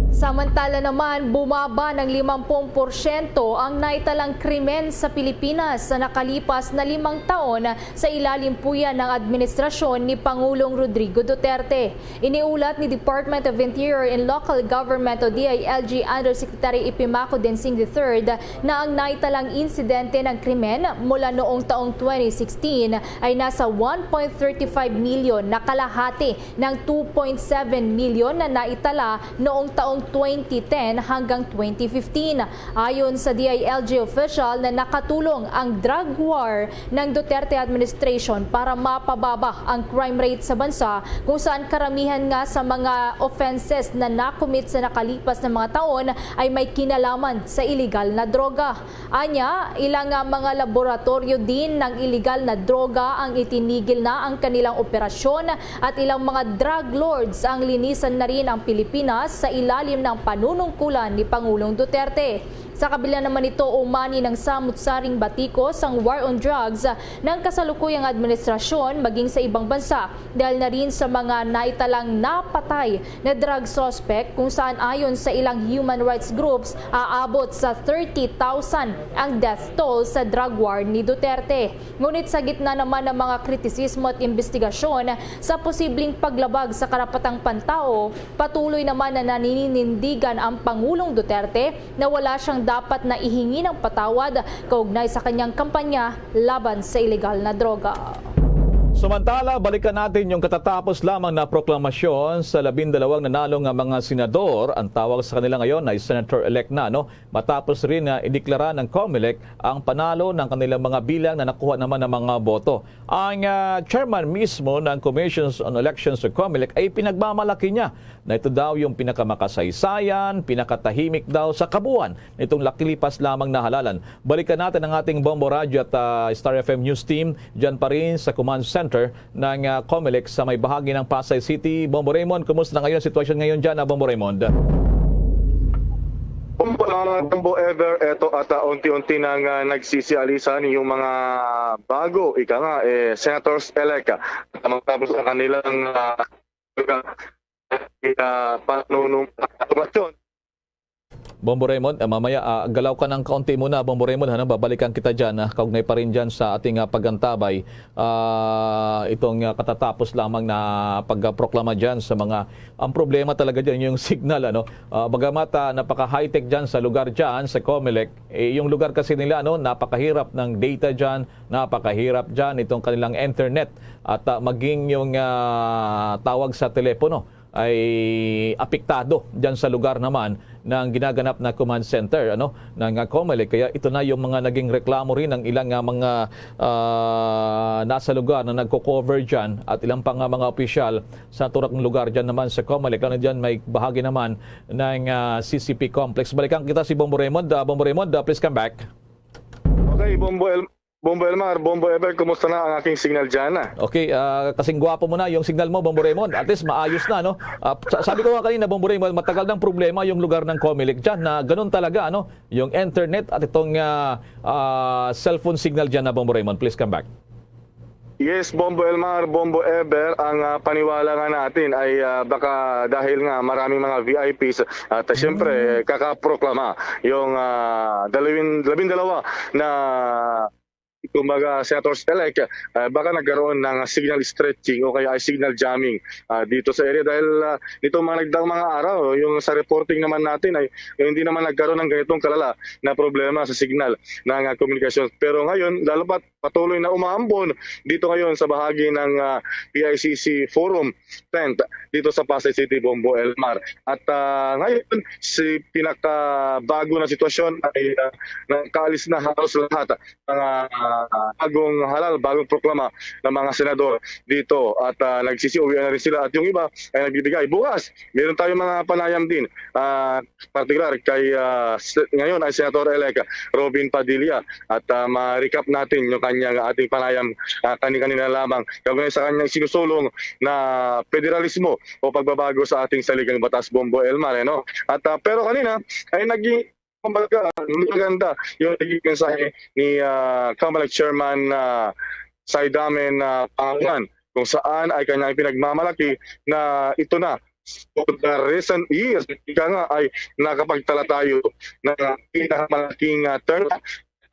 Samantala naman, bumaba ng limampung porsyento ang naitalang krimen sa Pilipinas sa nakalipas na limang taon sa ilalim po yan ng administrasyon ni Pangulong Rodrigo Duterte. Iniulat ni Department of Interior and Local Government o D I L G Undersecretary Epimaco Densing the third na ang naitalang insidente ng krimen mula noong taong twenty sixteen ay nasa one point thirty five million na kalahati ng two point seven million na naitala noong taong twenty ten hanggang twenty fifteen. Ayon sa D I L G official na nakatulong ang drug war ng Duterte administration para mapababa ang crime rate sa bansa, kung saan karamihan nga sa mga offenses na nakumit sa nakalipas na mga taon ay may kinalaman sa iligal na droga. Anya, ilang, ah, mga laboratoryo din ng iligal na droga ang itinigil na ang kanilang operasyon at ilang mga drug lords ang linisan na rin ang Pilipinas sa ilalim ng panunungkulan ni Pangulong Duterte. Sa kabila naman nito, umani ng samot-saring batikos ang war on drugs ng kasalukuyang administrasyon maging sa ibang bansa, dahil na rin sa mga naitalang napatay na drug suspect, kung saan ayon sa ilang human rights groups, aabot sa thirty thousand ang death toll sa drug war ni Duterte. Ngunit sa gitna naman ng mga kritisismo at imbestigasyon sa posibleng paglabag sa karapatang pantao, patuloy naman na nanininindigan ang Pangulong Duterte na wala siyang dapat na ihingi ng patawad kaugnay sa kanyang kampanya laban sa iligal na droga. Samantala, balikan natin yung katatapos lamang na proklamasyon sa labindalawang nanalo nga mga senador. Ang tawag sa kanila ngayon ay senator-elect na, no? Matapos rin na ideklara ng Comelec ang panalo ng kanilang mga bilang na nakuha naman ng mga boto. Ang, ah, chairman mismo ng Commissions on Elections sa Comelec ay pinagmamalaki niya na ito daw yung pinakamakasaysayan, pinakatahimik daw sa kabuuan nitong nakalipas lamang na halalan. Balikan natin ang ating Bombo Radyo at, ah, Star F M News Team dyan pa rin sa Command Center ng, ah, Comelec sa may bahagi ng Pasay City. Bombo Raymond, kumusta na ngayon ang sitwasyon ngayon dyan, ah, Bombo Raymond? Bombo, ah, Bombo Ever, eto at, ah, unti-unti nang, ah, nagsisialisan yung mga bago, ika nga, eh, senators-elect. Matapos ang kanilang, ah, ah, panunong-, Bombo Raymond, ah, mamaya, ah, galaw ka ng kaunti muna, Bombo Raymond, ano, babalikan kita dyan, ah, kaugnay pa rin dyan sa ating, ah, pag-antabay, ah, itong, ah, katatapos lamang na pagproklama dyan sa mga, ang problema talaga dyan, yung signal, ano. Ah, bagamat, ah, napaka-high-tech dyan sa lugar dyan, sa Comelec, eh, yung lugar kasi nila, ano, napakahirap ng data dyan, napakahirap dyan itong kanilang internet at, ah, maging yung, ah, tawag sa telepono ay apektado dyan sa lugar naman ng ginaganap na command center, ano, ng, ah, Comelec. Kaya ito na yung mga naging reklamo rin ng ilang, ah, mga, ah, nasa lugar na nagko-cover dyan at ilang pang, ah, mga opisyal sa naturang lugar dyan naman sa Comelec. Lalo dyan may bahagi naman ng, ah, C C P complex. Balikan kita si Bombo Raymond. Ah, Bombo Raymond, ah, please come back. Okay, Bombo El-, Bombo Elmar, Bombo Ever, kumusta na ang aking signal dyan, ah? Okay, ah, kasing gwapo mo na yung signal mo, Bombo Raymond. At least maayos na, no? Ah, sa-, sabi ko nga kanina, Bombo Raymond, matagal ng problema yung lugar ng Comelec dyan na ganun talaga, ano? Yung internet at itong, ah, ah, cellphone signal dyan na, Bombo Raymond. Please come back. Yes, Bombo Elmar, Bombo Ever, ang, ah, paniwala nga natin ay, ah, baka dahil nga maraming mga V I Ps at, ah, siyempre, kakaproklama yung, ah, dalawin-, labindalawa na kumbaga, Senators-elect, ah, baka nagkaroon ng signal stretching o kaya ay signal jamming, ah, dito sa area dahil, ah, nitong mga nagdaang mga araw, yung sa reporting naman natin ay hindi naman nagkaroon ng ganitong kalala na problema sa signal ng, ah, komunikasyon. Pero ngayon, lalo pat patuloy na umaambon dito ngayon sa bahagi ng, ah, P I C C Forum tent dito sa Pasay City, Bombo Elmar. At, ah, ngayon, si pinakabago na sitwasyon ay, ah, nakaalis na halos lahat mga, ah, bagong halal, bagong proklama ng mga senador dito. At, ah, nagsisiuwi na rin sila at yung iba ay nagbibigay. Bukas, meron tayong mga panayam din, ah, partikular kay, ah, se-, ngayon ay Senator-elect Robin Padilla. At, ah, ma-recap natin yung kanyang ating panayam, ah, kani-kanina lamang kaugnay sa kanyang sinusulong na federalismo o pagbabago sa ating saligang batas, Bombo Elmar, eh, no? At, ah, pero kanina ay naging, kumbaga, maganda yung naging mensahe ni, ah, Comelec Chairman, ah, Saidamen, ah, Pangan, kung saan ay kanyang pinagmamalaki na ito na, for the recent years, ika nga ay nakapagtala tayo na pinakamalaking, ah, turnout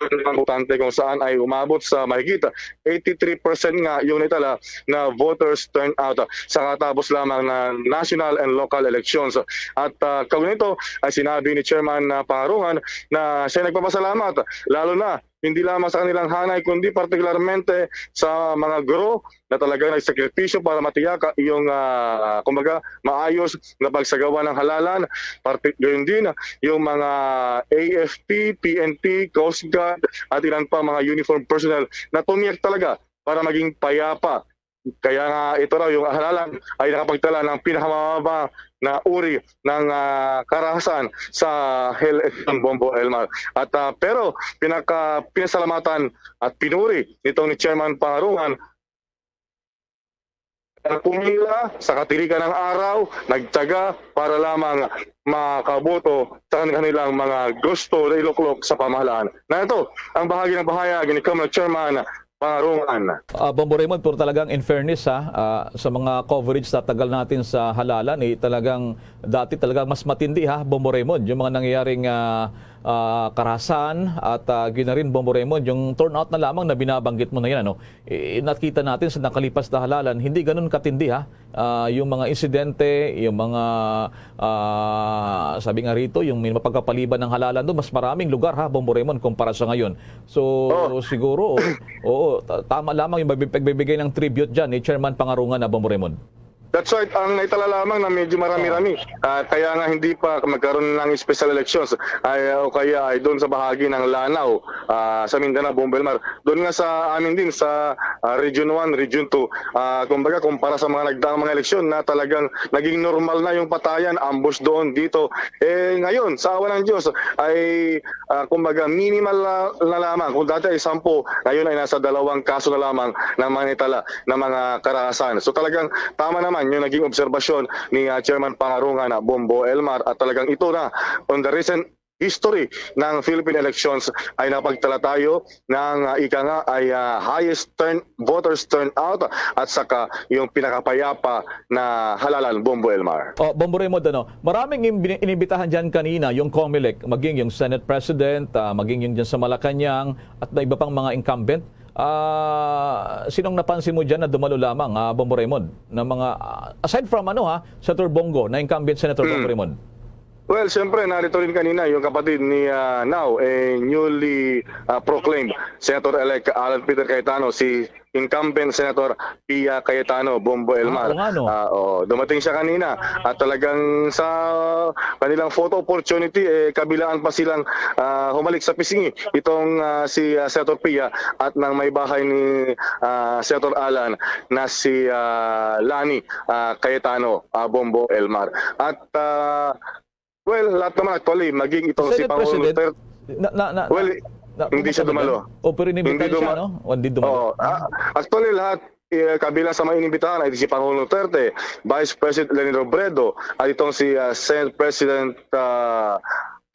ng botante kung saan ay umabot sa mahigit eighty-three percent nga yung naitala na voters turnout. Sa katapos lamang na national and local elections. At, ah, kaugnay nito ay sinabi ni Chairman, ah, Pangarungan na siya nagpapasalamat lalo na hindi lamang sa kanilang hanay kundi partikularmente sa mga guro na talagang nagsakripisyo para matiyak yung, ah, kumbaga, maayos na pagsagawa ng halalan. Parte, gayon din yung mga A F P, P N P, Coast Guard, at ilan pa mga uniform personnel na tumiyak talaga para maging payapa. Kaya nga ito raw, yung halalan ay nakapagtala ng pinakamababa na uri ng, ah, karahasan sa Hill Election, Bombo Elmar. At, ah, pero pinaka, pinasalamatan at pinuri nitong ni Chairman Pangarungan na pumila sa katirikan ng araw, nagtyaga para lamang makaboto sa kanilang mga gusto na iluklok sa pamahalaan. Na ito ang bahagi ng pahayag ni Comelec Chairman Pangarungan. Ah, Bombo Raymond, pero talagang in fairness, ha, ah, sa mga coverage na tagal natin sa halalan, eh, talagang dati talagang mas matindi, ha, Bombo Raymond, yung mga nangyayaring, ah, ah, karahasan at, ah, gayon na rin, Bombo Raymond, yung turnout na lamang na binabanggit mo na yan, ano? Eh, nakita natin sa nakalipas na halalan, hindi ganun katindi, ha. Ah, yung mga insidente, yung mga, ah, sabi nga rito, yung may mapagkapaliban ng halalan doon, mas maraming lugar, ha, Bombo Raymond, kumpara sa ngayon. So, Oh. siguro, oo, ta-, tama lamang yung magbi-, pagbibigay ng tribute dyan ni Chairman Pangarungan na, Bombo Raymond. That's right. Ang naitala lamang na medyo marami-rami. Ah, kaya nga hindi pa magkaroon ng special elections ay, o kaya ay doon sa bahagi ng Lanao, ah, sa Mindanao, Bombo Elmar. Doon nga sa amin din sa, ah, Region one, Region two, ah, kumbaga kumpara sa mga nagdaang mga eleksyon na talagang naging normal na yung patayan, ambush doon, dito. Eh, ngayon, sa awa ng Diyos, ay, ah, kumbaga minimal na, na lamang. Kung dati ay sampu, ngayon ay nasa dalawang kaso na lamang ng mga naitala na mga karahasan. So talagang tama naman yung naging obserbasyon ni, ah, Chairman Pangarungan na Bombo Elmar, at talagang ito na on the recent history ng Philippine elections ay nakapagtala tayo ng, ah, ika nga ay, ah, highest turn, voters turnout at saka yung pinakapayapa na halalan, Bombo Elmar. Oh, Bombo Raymond, ano, maraming in-, inibitahan dyan kanina, yung Comelec, maging yung Senate President, ah, maging yung dyan sa Malacañang, at na iba pang mga incumbent. Ah, sinong napansin mo dyan na dumalo lamang, ah, Bombo Raymond, na mga, ah, aside from, ano, ha, Senator Bongo, na incumbent Senator Bongo Raymond? Well, siyempre, narito rin kanina yung kapatid ni, ah, now, eh, newly, ah, proclaimed Senator-elect Alan Peter Cayetano, si incumbent Senator Pia Cayetano, Bombo Elmar. Ah, oo nga, no? Ah, oo. Dumating siya kanina at talagang sa kanilang photo opportunity, eh, kabilaan pa silang, ah, humalik sa pisngi itong, ah, si, ah, Senator Pia at ng may bahay ni, ah, Senator Alan na si, ah, Lani, ah, Cayetano, ah, Bombo Elmar. At, ah, well, lahat naman actually, maging itong si Senate Pangulong President, Duterte, na, na, na, well, na, na, hindi siya dumalo. O, pero inimbitahan Hindi siya, duma- no? O, hindi dumalo. Oo. Ah, actually, lahat, eh, kabilang sa mga inimbitahan ay si Pangulong Duterte, Vice President Leni Robredo, at itong si, ah, Senate President, ah,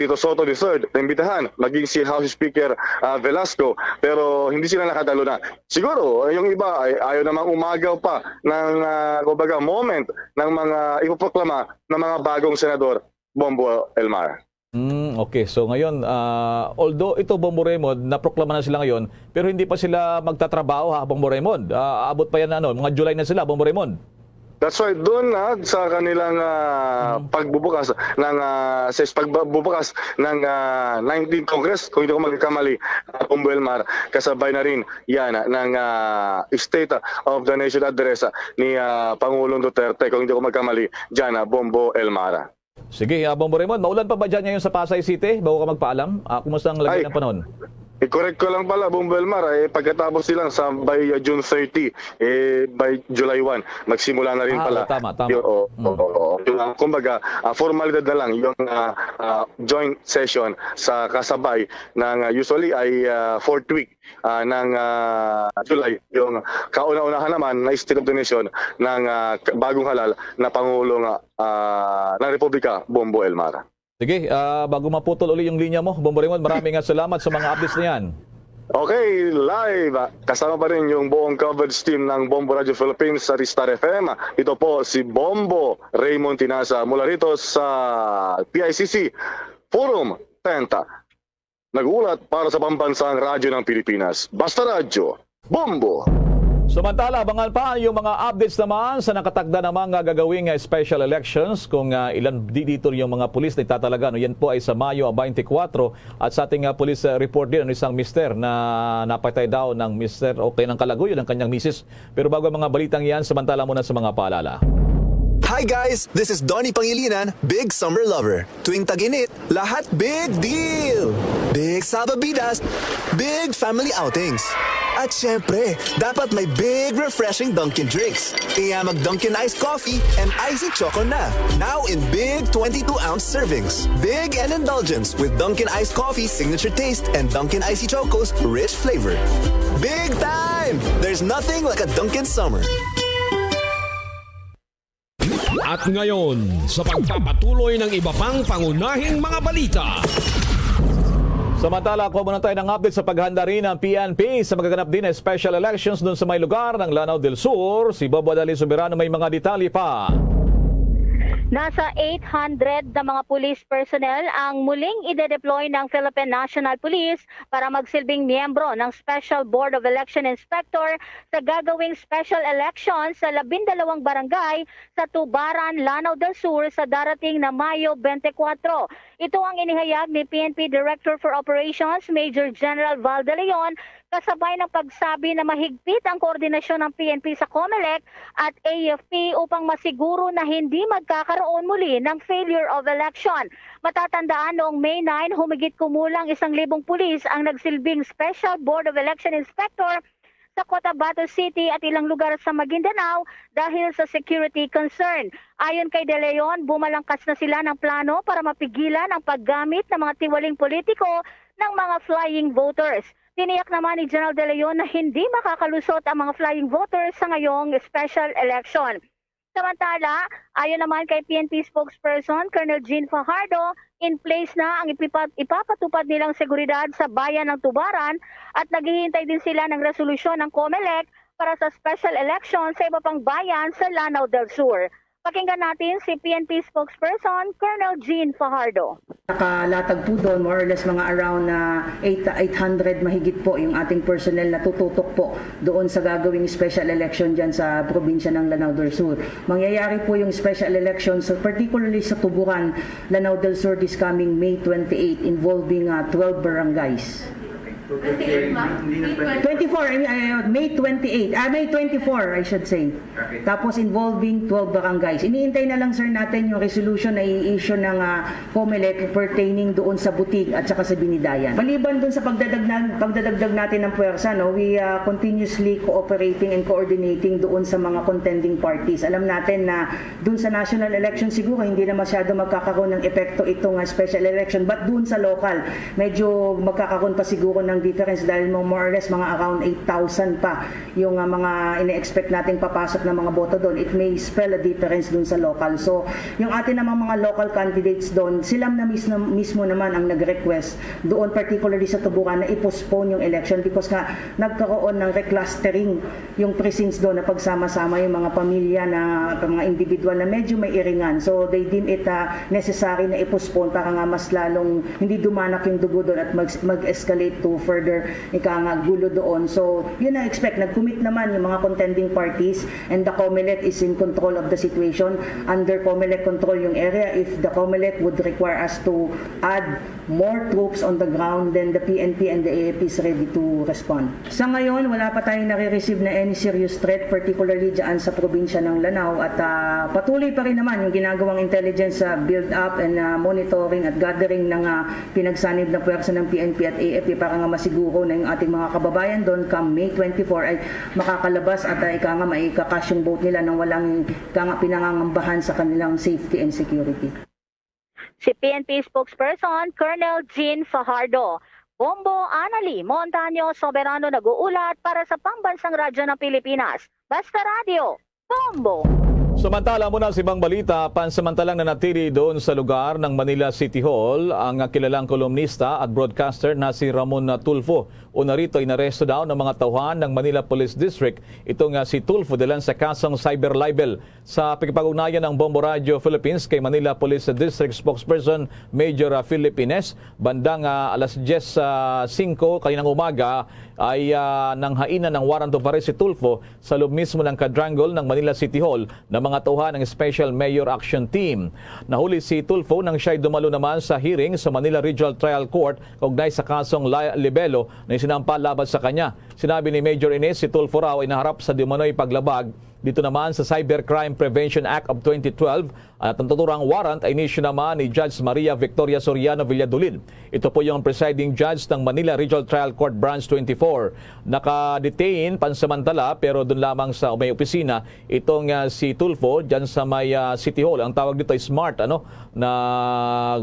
Tito Sotto the third, naimbitahan, maging si House Speaker, ah, Velasco, pero hindi sila nakadalo na. Siguro, eh, yung iba ay ayaw namang umagaw pa ng, ah, kumbaga, moment ng mga ipoproklama ng mga bagong senador, Bombo Elmar. Mm, okay. So ngayon, ah, although ito, Bombo Raymond, naproklama na sila ngayon, pero hindi pa sila magtatrabaho, ha, Bombo Raymond. Ah, abot pa yan, ano, mga July na sila, Bombo Raymond. That's right. Doon na sa kanilang ah, Mm. pagbubukas ng ah, sa pagbubukas ng ah, nineteenth Congress, kung hindi ko magkamali, ah, Bombo Elmar, kasabay na rin yan ah, ng ah, State of the Nation Address ah, ni ah, Pangulong Duterte, kung hindi ko magkamali, dyan ah, Bombo Elmar. Sige, ah, Bombo Raymond, maulan pa ba dyan ngayon sa Pasay City? Bago ka magpaalam, ah, kumusta ang lagay Ay. ng panahon? I-correct ko lang pala, Bombo Elmar, eh, pagkatapos nilang sa by uh, June thirty, eh, by July one, magsimula na rin Ah, pala. oo, tama, tama. Yo-, oo, Mm. oo, oo. Yung, ah, kumbaga, ah, formalidad na lang yung ah, ah, joint session sa kasabay ng ah, usually ay ah, fourth week ah, ng ah, July, yung kauna-unahan naman na State of the Nation ng ah, k- bagong halal na Pangulong ah, ng Republika, Bombo Elmar. Sige, ah, bago maputol uli yung linya mo, Bombo Raymond, maraming nga salamat sa mga updates na yan. Okay, live. Kasama pa rin yung buong coverage team ng Bombo Radio Philippines sa Star F M. Ito po si Bombo Raymond Tinasa mula rito sa P I C C Forum Tent. Nagulat para sa Pambansang Radyo ng Pilipinas, Basta Radyo, Bombo. Samantala, abangan pa yung mga updates naman sa nakatakda naman nga gagawing ah, special elections kung ah, ilan di dito yung mga pulis na itatalaga. No? Yan po ay sa Mayo twenty-four at sa ating ah, police ah, report din, ano, isang mister na napatay daw ng mister o kaya ng kalaguyo ng kanyang misis. Pero bago ang mga balitang yan, samantala muna sa mga paalala. Hi guys! This is Donnie Pangilinan, big summer lover. Tuwing tag-init, lahat big deal! Big salbabidas, big family outings. At syempre, dapat may big refreshing Dunkin' drinks. Kaya mag Dunkin' Iced Coffee and Icy Choco na. Now in big twenty-two ounce servings. Big and indulgence with Dunkin' Iced Coffee signature taste and Dunkin' Icy Choco's rich flavor. Big time! There's nothing like a Dunkin' summer. At ngayon, sa pagpapatuloy ng iba pang pangunahing mga balita. Samantala, kuha muna tayo ng update sa paghanda rin ng P N P sa magaganap din na special elections doon sa may lugar ng Lanao del Sur. Si Bobo Adali Soberano may mga detalye pa. Nasa eight hundred na mga police personnel ang muling ide-deploy ng Philippine National Police para magsilbing miyembro ng Special Board of Election Inspector sa gagawing special election sa labindalawang barangay sa Tubaran, Lanao del Sur sa darating na Mayo twenty-four. Ito ang inihayag ni P N P Director for Operations, Major General Val De Leon, kasabay ng pagsabi na mahigpit ang koordinasyon ng P N P sa COMELEC at A F P upang masiguro na hindi magkakaroon muli ng failure of election. Matatandaan, noong May nine, humigit kumulang isang libong pulis ang nagsilbing Special Board of Election Inspector sa Cotabato City at ilang lugar sa Maguindanao dahil sa security concern. Ayon kay De Leon, bumalangkas na sila ng plano para mapigilan ang paggamit ng mga tiwaling politiko ng mga flying voters. Tiniyak naman ni General De Leon na hindi makakalusot ang mga flying voters sa ngayong special election. Samantala, ayon naman kay P N P spokesperson Colonel Jean Fajardo, in place na ang ipipa- ipapatupad nilang seguridad sa bayan ng Tubaran at naghihintay din sila ng resolusyon ng COMELEC para sa special election sa iba pang bayan sa Lanao del Sur. Pakinggan natin si P N P spokesperson Colonel Jean Fajardo. Nakalatag po doon, more or less, mga around na eight, eight hundred mahigit po yung ating personnel na tututok po doon sa gagawing special election dyan sa probinsya ng Lanao del Sur. Mangyayari po yung special election, sa, particularly sa Tuburan, Lanao del Sur, this coming May twenty-eight, involving uh, twelve barangays. Twenty-eight, ma'am? Hindi na twenty-four. Twenty-four, I mean, uh, May twenty-eight. Ah, May twenty-four, I should say. Tapos involving twelve barangays. Iniintay na lang, sir, natin yung resolution na i-issue ng ah, COMELEC pertaining doon sa Butig at saka sa Binidayan. Maliban doon sa pagdadagdag, pagdadagdag natin ng puwersa, no, we ah, continuously cooperating and coordinating doon sa mga contending parties. Alam natin na doon sa national election siguro hindi na masyado magkakaroon ng epekto itong ah, special election, but doon sa local, medyo magkakaroon pa siguro ng difference dahil mo more or less mga around eight thousand pa yung, ah, mga ina-expect nating papasok na mga boto doon. It may spell a difference dun sa local. So, yung atin namang mga local candidates doon, sila na mismo, mismo naman ang nag-request doon, particularly sa Tuburan, na i-postpone yung election because nga nagkaroon ng reclustering yung precincts doon na pagsama-sama yung mga pamilya na, mga individual na medyo may iringan. So, they deem it, ah, necessary na i-postpone para nga mas lalong hindi dumanak yung dugo doon at mag- mag-escalate to further, ika nga, gulo doon. So, yun ang expect. Nag-commit naman yung mga contending parties and the COMELEC is in control of the situation. Under COMELEC control yung area. If the COMELEC would require us to add more troops on the ground, then the P N P and the A F P is ready to respond. Sa ngayon, wala pa tayong nare-receive na any serious threat, particularly dyan sa probinsya ng Lanao. At, ah, patuloy pa rin naman yung ginagawang intelligence, ah, build-up and, ah, monitoring at gathering ng, ah, pinagsanib na puwersa ng P N P at A F P para nga masiguro na yung ating mga kababayan doon come May twenty-four ay makakalabas at, ah, ika nga, maikakash yung boat nila nang walang, ika nga, pinangangambahan sa kanilang safety and security. Si P N P spokesperson Colonel Jean Fajardo. Bombo Anali Montaño Soberano nag-uulat para sa Pambansang Radyo ng Pilipinas, Basta Radyo, Bombo! Samantala, muna sa ibang balita, pansamantalang nanatili doon sa lugar ng Manila City Hall ang kilalang kolumnista at broadcaster na si Ramon Tulfo. Una rito, inaresto daw ng mga tauhan ng Manila Police District itong, ah, si Tulfo dalan sa kasong cyber libel. Sa pakipag-ugnayan ng Bombo Radio Philippines kay Manila Police District Spokesperson Major, ah, Philip Ines, bandang, ah, alas diyes, ah, singko kaninang umaga ay, ah, nanghainan ng warrant of arrest si Tulfo sa loob mismo ng quadrangle ng Manila City Hall ng mga tauhan ng Special Mayor Action Team. Nahuli si Tulfo nang siya'y dumalo naman sa hearing sa Manila Regional Trial Court kaugnay sa kasong li- libelo na isinampa laban sa kanya. Sinabi ni Major Ines, si Tulfo raw ay naharap sa di umano'y paglabag dito naman sa Cybercrime Prevention Act of twenty twelve, at ang naturang warrant ay inisyu naman ni Judge Maria Victoria Soriano Villadulid. Ito po yung presiding judge ng Manila Regional Trial Court Branch twenty-four. Naka-detain pansamantala, pero doon lamang sa may opisina itong, ah, si Tulfo dyan sa may, ah, City Hall. Ang tawag dito ay SMART, ano, na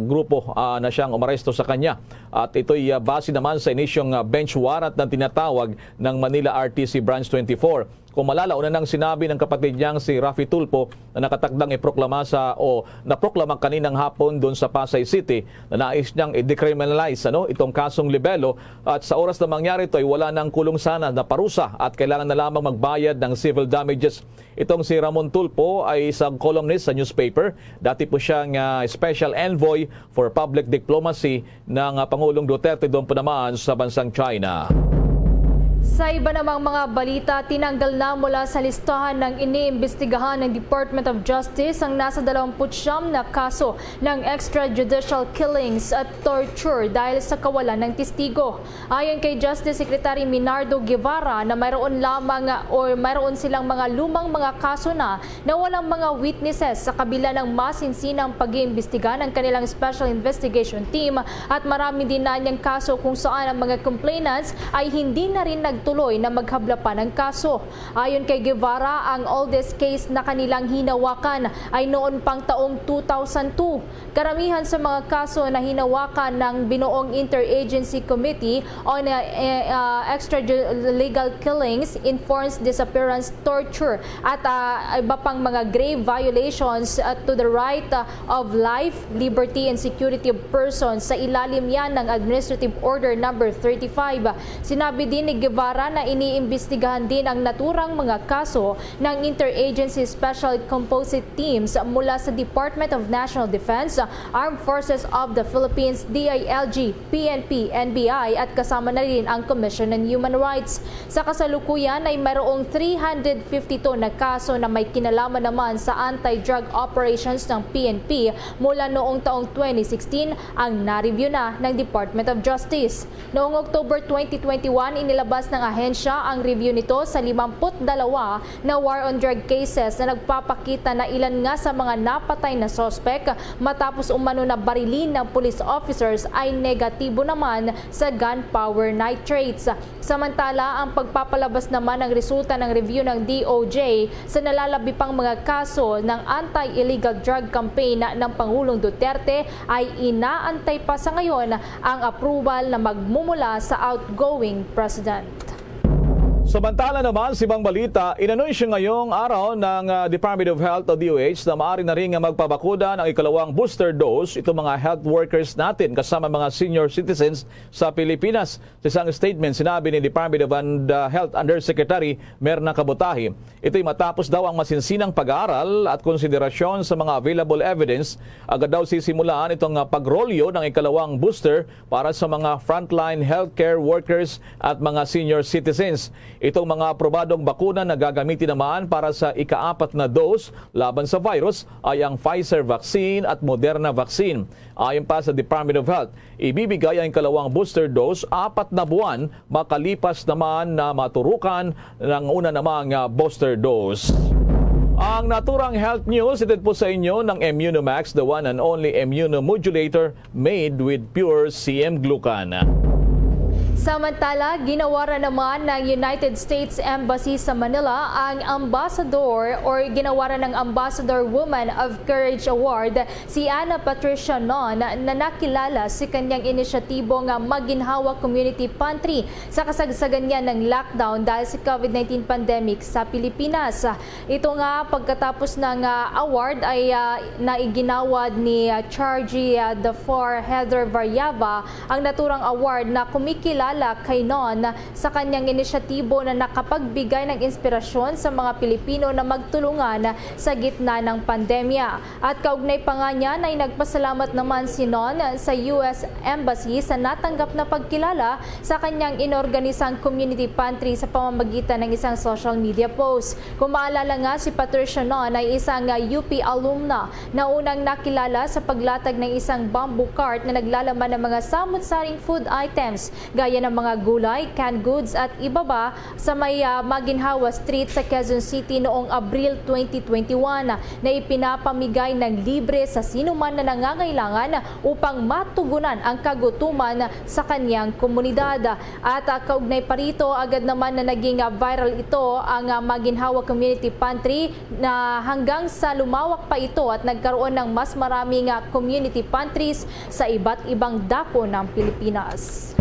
grupo, ah, na siyang umaresto sa kanya. At ito'y, ah, base naman sa inisyong, ah, bench warrant na tinatawag ng Manila R T C Branch twenty-four. Kung malala, una nang sinabi ng kapatid niyang si Raffy Tulfo na nakatakdang iproklama sa, o naproklama kaninang hapon doon sa Pasay City na nais niyang i-decriminalize, ano, itong kasong libelo, at sa oras na mangyari ito ay wala nang kulong sana na parusa at kailangan na lamang magbayad ng civil damages. Itong si Ramon Tulfo ay isang columnist sa newspaper. Dati po siyang, ah, special envoy for public diplomacy ng, ah, Pangulong Duterte doon po naman sa bansang China. Sa iba namang mga balita, tinanggal na mula sa listahan ng iniimbestigahan ng Department of Justice ang nasa dalawampu't siyam na kaso ng extrajudicial killings at torture dahil sa kawalan ng testigo. Ayon kay Justice Secretary Minardo Guevara na mayroon lamang o mayroon silang mga lumang mga kaso na na walang mga witnesses sa kabila ng masinsinang pag-iimbestiga ng kanilang Special Investigation Team at marami din na niyang kaso kung saan ang mga complainants ay hindi na rin nagtuloy na maghabla pa ng kaso. Ayon kay Guevara, ang oldest case na kanilang hinawakan ay noon pang taong two thousand two. Karamihan sa mga kaso na hinawakan ng binuong Interagency Committee on, uh, uh, Extralegal Killings, Enforced Disappearance, Torture, at, uh, iba pang mga grave violations, uh, to the right, uh, of life, liberty, and security of persons sa ilalim yan ng Administrative Order Number thirty-five. Sinabi din ni Guevara na iniimbestigahan din ang naturang mga kaso ng Interagency Special Composite Teams mula sa Department of National Defense, Armed Forces of the Philippines, D I L G, P N P, N B I, at kasama na rin ang Commission on Human Rights. Sa kasalukuyan ay mayroong three hundred fifty-two na kaso na may kinalaman naman sa anti-drug operations ng P N P mula noong taong twenty sixteen ang na-review na ng Department of Justice. Noong October twenty twenty-one, inilabas ng ahensya ang review nito sa limampu't dalawa na war on drug cases na nagpapakita na ilan nga sa mga napatay na suspek matapos umano na barilin ng police officers ay negatibo naman sa gunpowder nitrates. Samantala, ang pagpapalabas naman ng resulta ng review ng D O J sa nalalabi pang mga kaso ng anti-illegal drug campaign ng Pangulong Duterte ay inaantay pa sa ngayon ang approval na magmumula sa outgoing president. Samantala naman, sa ibang balita, inanunsyo ngayong araw ng ah, Department of Health o D O H na maaari na rin nga magpabakuna ng ikalawang booster dose itong mga health workers natin kasama mga senior citizens sa Pilipinas. Sa isang statement, sinabi ni Department of and, ah, Health Undersecretary Merna Kabutahi, ito'y matapos daw ang masinsinang pag-aaral at konsiderasyon sa mga available evidence. Agad daw sisimulaan itong ah, pagrolyo ng ikalawang booster para sa mga frontline healthcare workers at mga senior citizens. Itong mga aprobadong bakuna na gagamitin naman para sa ikaapat na dose laban sa virus ay ang Pfizer vaccine at Moderna vaccine. Ayon pa sa Department of Health, ibibigay ang ikalawang booster dose apat na buwan makalipas naman na maturukan ng una namang ah, booster dose. Ang naturang health news, itid po sa inyo ng Immunomax, the one and only immunomodulator made with pure C M glucan. Samantala, ginawaran naman ng United States Embassy sa Manila ang ambassador or ginawaran ng Ambassador Woman of Courage Award si Ana Patricia Non na nakilala si kanyang inisyatibo nga Maginhawa Community Pantry sa kasagsagan niya ng lockdown dahil sa COVID nineteen pandemic sa Pilipinas. Ito nga pagkatapos ng ah, award ay ah, naiginawad ni ah, Chargie ah, Dafor Heather Variava ang naturang award na kumikilala kay Non sa kanyang inisyatibo na nakapagbigay ng inspirasyon sa mga Pilipino na magtulungan sa gitna ng pandemya. At kaugnay pa nga niyan ay nagpasalamat naman si Non sa U S Embassy sa natanggap na pagkilala sa kanyang inorganisang community pantry sa pamamagitan ng isang social media post. Kung maalala nga, si Patricia Non ay isang ah, U P alumna na unang nakilala sa paglatag ng isang bamboo cart na naglalaman ng mga samot-saring food items gaya ng mga gulay, canned goods at iba pa sa may ah, Maginhawa Street sa Quezon City noong Abril twenty twenty-one na ipinapamigay ng libre sa sinuman na nangangailangan upang matugunan ang kagutuman sa kanyang komunidad. At ah, kaugnay pa rito, agad naman na naging ah, viral ito ang ah, Maginhawa Community Pantry na hanggang sa lumawak pa ito at nagkaroon ng mas maraming ah, community pantries sa iba't ibang dako ng Pilipinas.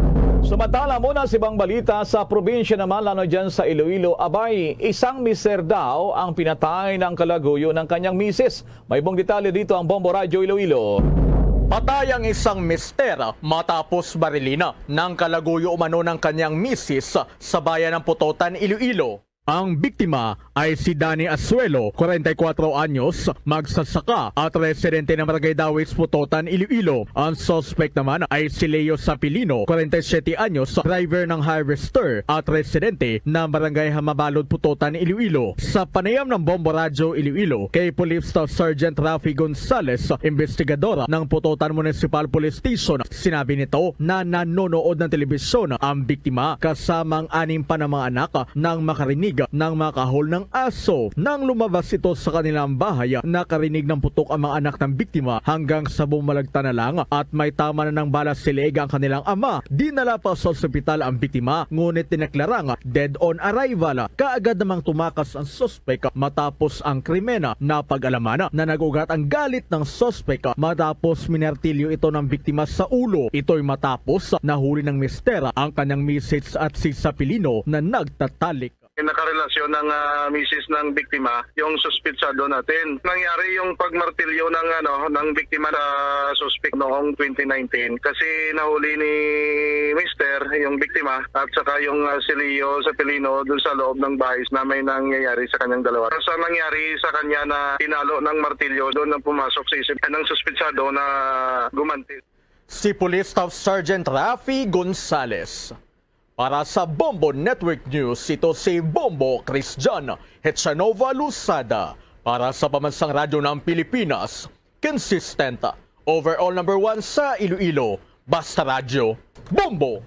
Sumantala muna sa ibang balita sa probinsya naman, lalo dyan sa Iloilo, abay, isang mister daw ang pinatay ng kalaguyo ng kanyang misis. May buong detalye dito ang Bombo Radyo Iloilo. Patay ang isang mister matapos barilina ng kalaguyo umano ng kanyang misis sa bayan ng Pototan, Iloilo. Ang biktima ay si Danny Asuelo, kwarenta y kuwatro anyos, magsasaka at residente ng Barangay Dawis, Pototan, Iloilo. Ang suspect naman ay si Leo Sapilino, kwarenta y siyete anyos, driver ng harvester at residente ng Barangay Hamabalod, Pototan, Iloilo. Sa panayam ng Bombo Radyo Iloilo kay Police Staff Sergeant Rafi Gonzales, investigadora ng Pototan Municipal Police Station, sinabi nito na nanonood ng telebisyon ang biktima kasama ang anim pa na mga anak nang makarinig ng mga kahol ng aso. Nang lumabas ito sa kanilang bahay, nakarinig ng putok ang mga anak ng biktima hanggang sa bumalagta na lang at may tama na ng bala sa leeg ang kanilang ama. Dinala pa sa ospital ang biktima, ngunit dineklarang dead on arrival. Kaagad namang tumakas ang suspek matapos ang krimen. Napag-alaman na nag-ugat ang galit ng suspek matapos minartilyo ito ng biktima sa ulo. Ito'y matapos nahuli ng mister ang kanyang misis at si Sapilino na nagtatalik. Nakarelasyon ng ah, misis ng biktima, yung suspitsado natin. Nangyari yung pagmartilyo ng ano ng biktima sa suspect noong twenty nineteen kasi nahuli ni mister, yung biktima, at saka yung ah, si Leo Sapilino dun sa loob ng bahay na may nangyayari sa kanyang dalawa. Sa nangyari sa kanya na pinalo ng martilyo, doon ang pumasok sa isip ng suspitsado na gumanti. Si Police Staff Sergeant Rafi Gonzales. Para sa Bombo Network News, ito si Bombo Christian Hechanova Luzada. Para sa Pambansang Radyo ng Pilipinas, consistent, overall number one sa Iloilo. Basta Radyo, Bombo!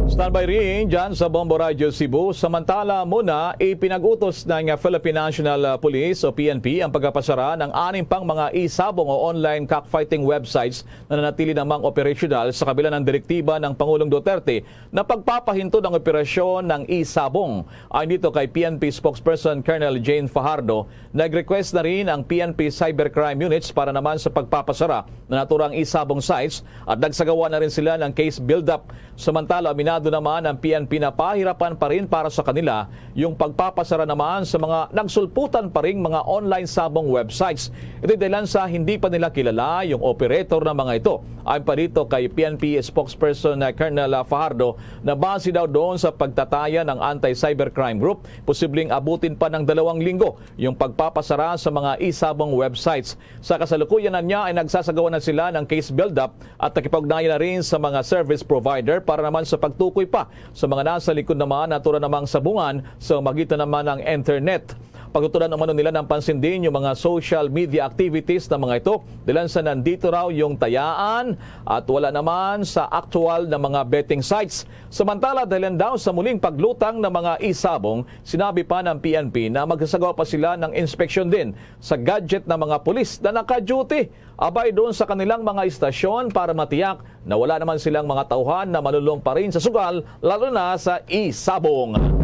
Standby rin dyan sa Bombo Radyo Cebu. Samantala muna, ipinag-utos ng Philippine National Police o P N P ang pagpapasara ng anim pang mga e-sabong o online cockfighting websites na nanatili namang operasyonal sa kabila ng direktiba ng Pangulong Duterte na pagpapahinto ng operasyon ng e-sabong. Ayon dito kay P N P spokesperson Colonel Jane Fajardo, nag-request na rin ang P N P cybercrime units para naman sa pagpapasara na naturang e-sabong sites at nagsagawa na rin sila ng case build-up. Samantala, aminado naman ang P N P na pahirapan pa rin para sa kanila yung pagpapasara naman sa mga nagsulputan pa ring mga online sabong websites. Ito dahilan sa hindi pa nila kilala yung operator ng mga ito. Ayon pa dito kay P N P spokesperson na Colonel Fajardo, na base daw doon sa pagtataya ng Anti-Cybercrime Group, posibleng abutin pa ng dalawang linggo yung pagpapasara sa mga e-sabong websites. Sa kasalukuyan na niya ay nagsasagawa na sila ng case build-up at nakipag-ugnayan na rin sa mga service provider para naman sa pagtukoy pa sa mga nasa likod naman at tura namang sabungan sa magitan naman ng internet. Pagtutunan umano nila ng pansin din yung mga social media activities ng mga ito, dahilan sa nandito raw yung tayaan at wala naman sa aktual na mga betting sites. Samantala, dahilan daw sa muling paglutang ng mga e-sabong, sinabi pa ng P N P na magsasagawa pa sila ng inspeksyon din sa gadget ng mga pulis na naka-duty abay doon sa kanilang mga istasyon para matiyak na wala naman silang mga tauhan na malulong pa rin sa sugal, lalo na sa e-sabong.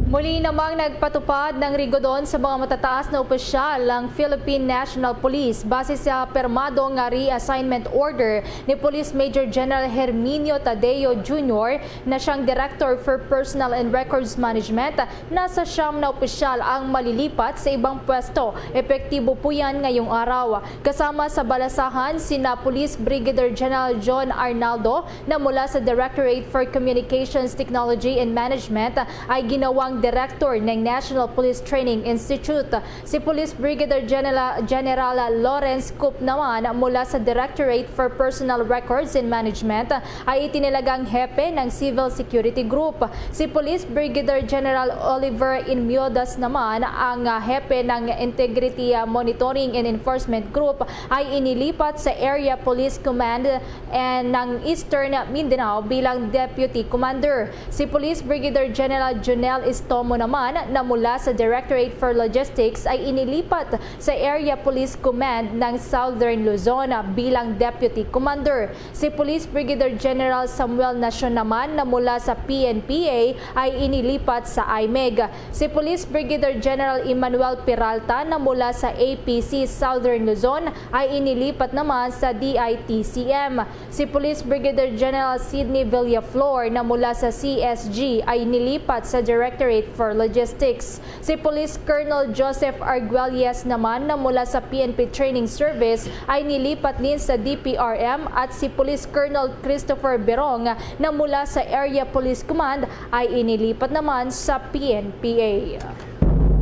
Muli namang nagpatupad ng rigodon sa mga matataas na opisyal ang Philippine National Police base sa permado nga reassignment order ni Police Major General Herminio Tadeo Junior na siyang Director for Personnel and Records Management. Nasa siyam na opisyal ang malilipat sa ibang pwesto. Epektibo po yan ngayong araw. Kasama sa balasahan sina Police Brigadier General John Arnaldo na mula sa Directorate for Communications Technology and Management ay ginawang direktor ng National Police Training Institute. Si Police Brigadier General, General Lawrence Coop naman mula sa Directorate for Personnel Records and Management ay itinalagang hepe ng Civil Security Group. Si Police Brigadier General Oliver Inmiodas naman ang ah, hepe ng Integrity ah, Monitoring and Enforcement Group ay inilipat sa Area Police Command and ng Eastern Mindanao bilang Deputy Commander. Si Police Brigadier General Junel Estomo naman na mula sa Directorate for Logistics ay inilipat sa Area Police Command ng Southern Luzon bilang Deputy Commander. Si Police Brigadier General Samuel Nacion naman na mula sa P N P A ay inilipat sa IMEG. Si Police Brigadier General Emmanuel Peralta na mula sa A P C Southern Luzon ay inilipat naman sa D I T C M. Si Police Brigadier General Sidney Villaflor na mula sa C S G ay nilipat sa Directorate for Logistics. Si Police Colonel Joseph Arguelles naman na mula sa P N P Training Service ay nilipat din sa D P R M at si Police Colonel Christopher Berong na mula sa Area Police Command ay inilipat naman sa P N P A.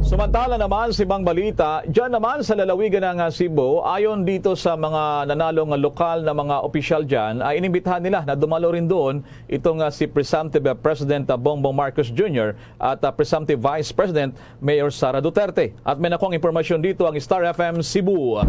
Samantala naman sa ibang balita, dyan naman sa lalawigan ng ah, Cebu, ayon dito sa mga nanalong lokal na mga opisyal dyan, ay inimbitahan nila na dumalo rin doon itong ah, si presumptive ah, President ah, Bongbong Marcos Junior at ah, presumptive Vice President Mayor Sara Duterte. At may nakuhang impormasyon dito ang Star F M Cebu.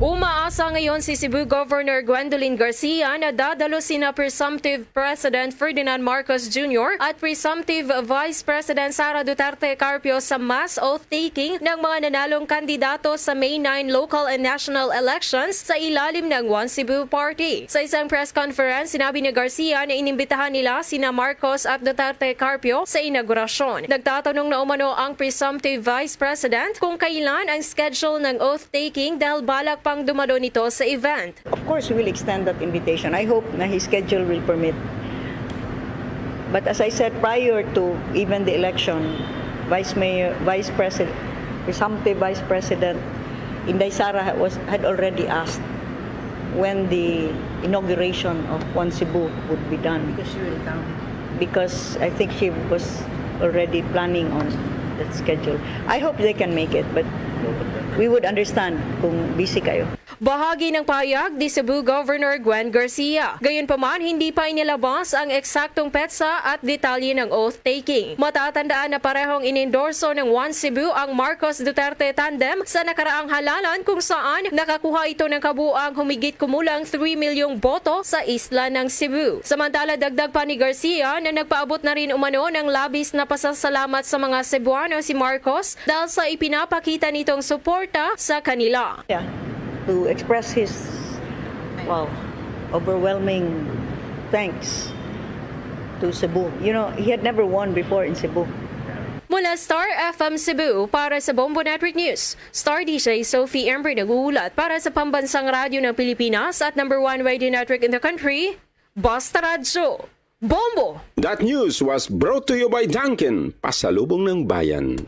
Umaasa ngayon si Cebu Governor Gwendolyn Garcia na dadalo sina presumptive President Ferdinand Marcos Junior at presumptive Vice President Sara Duterte Carpio sa mass oath-taking ng mga nanalong kandidato sa May nine local and national elections sa ilalim ng One Cebu Party. Sa isang press conference, sinabi ni Garcia na inimbitahan nila sina Marcos at Duterte Carpio sa inaugurasyon. Nagtatanong na umano ang presumptive Vice President kung kailan ang schedule ng oath-taking dahil balak pang dumalo nito sa event. Of course, we will extend that invitation. I hope na his schedule will permit. But as I said, prior to even the election, Vice Mayor, Vice President, presumptive Vice President Inday Sara was, had already asked when the inauguration of One Cebu would be done. Because she will come. Because I think she was already planning on that schedule. I hope they can make it, but we would understand kung busy kayo. Bahagi ng pahayag ni Cebu Governor Gwen Garcia. Gayunpaman, hindi pa inilabas ang eksaktong petsa at detalye ng oath-taking. Matatandaan na parehong inendorso ng One Cebu ang Marcos Duterte tandem sa nakaraang halalan, kung saan nakakuha ito ng kabuang humigit kumulang three milyong boto sa isla ng Cebu. Samantala, dagdag pa ni Garcia na nagpaabot na rin umano ng labis na pasasalamat sa mga Cebuano si Marcos dahil sa ipinapakita nitong suporta sa kanila. Yeah, to express his, wow, overwhelming thanks to Cebu. You know, he had never won before in Cebu. Mula Star F M Cebu, para sa Bombo Network News, Star D J Sophie Ember nag-uulat. Para sa Pambansang Radyo ng Pilipinas at number one radio network in the country, Basta Radyo, Bombo! That news was brought to you by Dunkin, Pasalubong ng Bayan.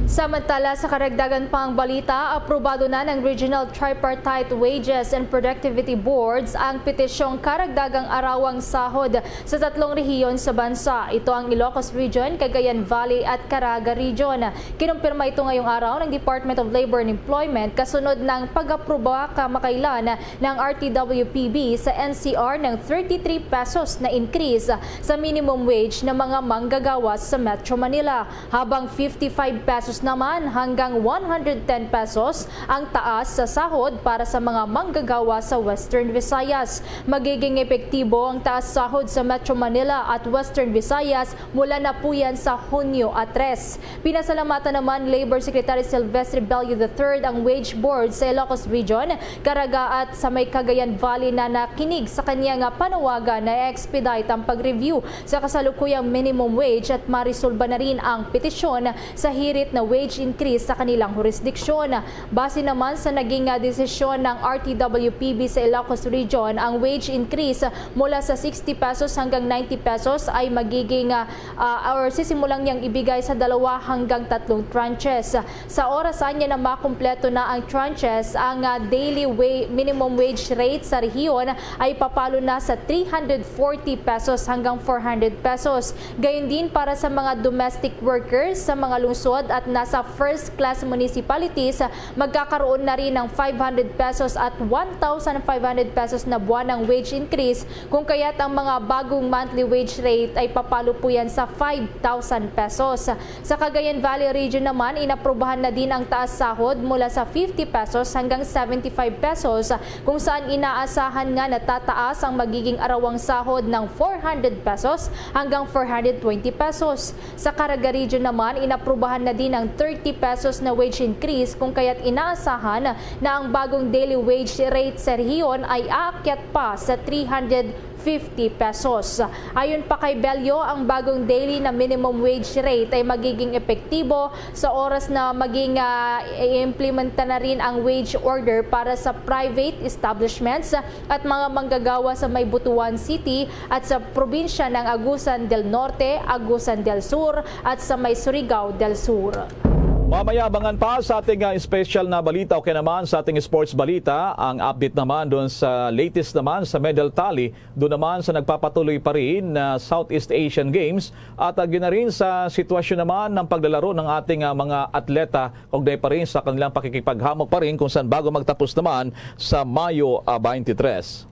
Samantala, sa karagdagan pang balita, aprobado na ng Regional Tripartite Wages and Productivity Boards ang petisyong karagdagang arawang sahod sa tatlong rehiyon sa bansa. Ito ang Ilocos Region, Cagayan Valley, at Caraga Region. Kinumpirma ito ngayong araw ng Department of Labor and Employment kasunod ng pag-aproba kamakailan ng R T W P B sa N C R ng thirty-three pesos na increase sa minimum wage ng mga manggagawa sa Metro Manila, habang fifty-five pesos naman hanggang one hundred ten pesos ang taas sa sahod para sa mga manggagawa sa Western Visayas. Magiging epektibo ang taas sahod sa Metro Manila at Western Visayas mula na po yan sa Hunyo a tres. Pinasalamatan naman Labor Secretary Silvestre Bello the third ang wage board sa Ilocos Region, Caraga at sa may Cagayan Valley na nakinig sa kanya nga panawagan na expedite ang pag-review sa kasalukuyang minimum wage at marisolba na rin ang petisyon sa hirit na wage increase sa kanilang jurisdiksyon. Base naman sa naging, ah, desisyon ng R T W P B sa Ilocos Region, ang wage increase mula sa sixty pesos hanggang ninety pesos ay magiging, ah, ah, or sisimulang niyang ibigay sa dalawa hanggang tatlong tranches. Sa oras anya na makumpleto na ang tranches, ang, ah, daily wa-, minimum wage rate sa rehiyon ay papalo na sa three hundred forty pesos hanggang four hundred pesos. Gayon din para sa mga domestic workers sa mga lungsod at nasa first class municipalities, magkakaroon na rin ng five hundred pesos at one thousand five hundred pesos na buwanang wage increase, kung kaya't ang mga bagong monthly wage rate ay papalo po yan sa five thousand pesos. Sa Cagayan Valley Region naman, inaprubahan na din ang taas sahod mula sa fifty pesos hanggang seventy-five pesos, kung saan inaasahan nga natataas ang magiging arawang sahod ng four hundred pesos hanggang four hundred twenty pesos. Sa Caraga Region naman, inaprubahan na din ang thirty pesos na wage increase, kung kaya't inaasahan na ang bagong daily wage rate sa rehiyon ay aakyat pa sa three hundred fifty pesos. Ayon pa kay Bello, ang bagong daily na minimum wage rate ay magiging epektibo sa oras na maging, ah, i-implementa na rin ang wage order para sa private establishments at mga manggagawa sa may Butuan City at sa probinsya ng Agusan del Norte, Agusan del Sur at sa may Surigao del Sur. Mamaya, abangan pa sa ating, ah, special na balita o kaya naman sa ating sports balita, ang update naman doon sa latest naman sa medal tally, doon naman sa nagpapatuloy pa rin na Southeast Asian Games at, ah, yun na rin sa sitwasyon naman ng paglalaro ng ating, ah, mga atleta kaugnay pa rin sa kanilang pakikipaghamok pa rin kung saan bago magtapos naman sa Mayo, ah, twenty-three.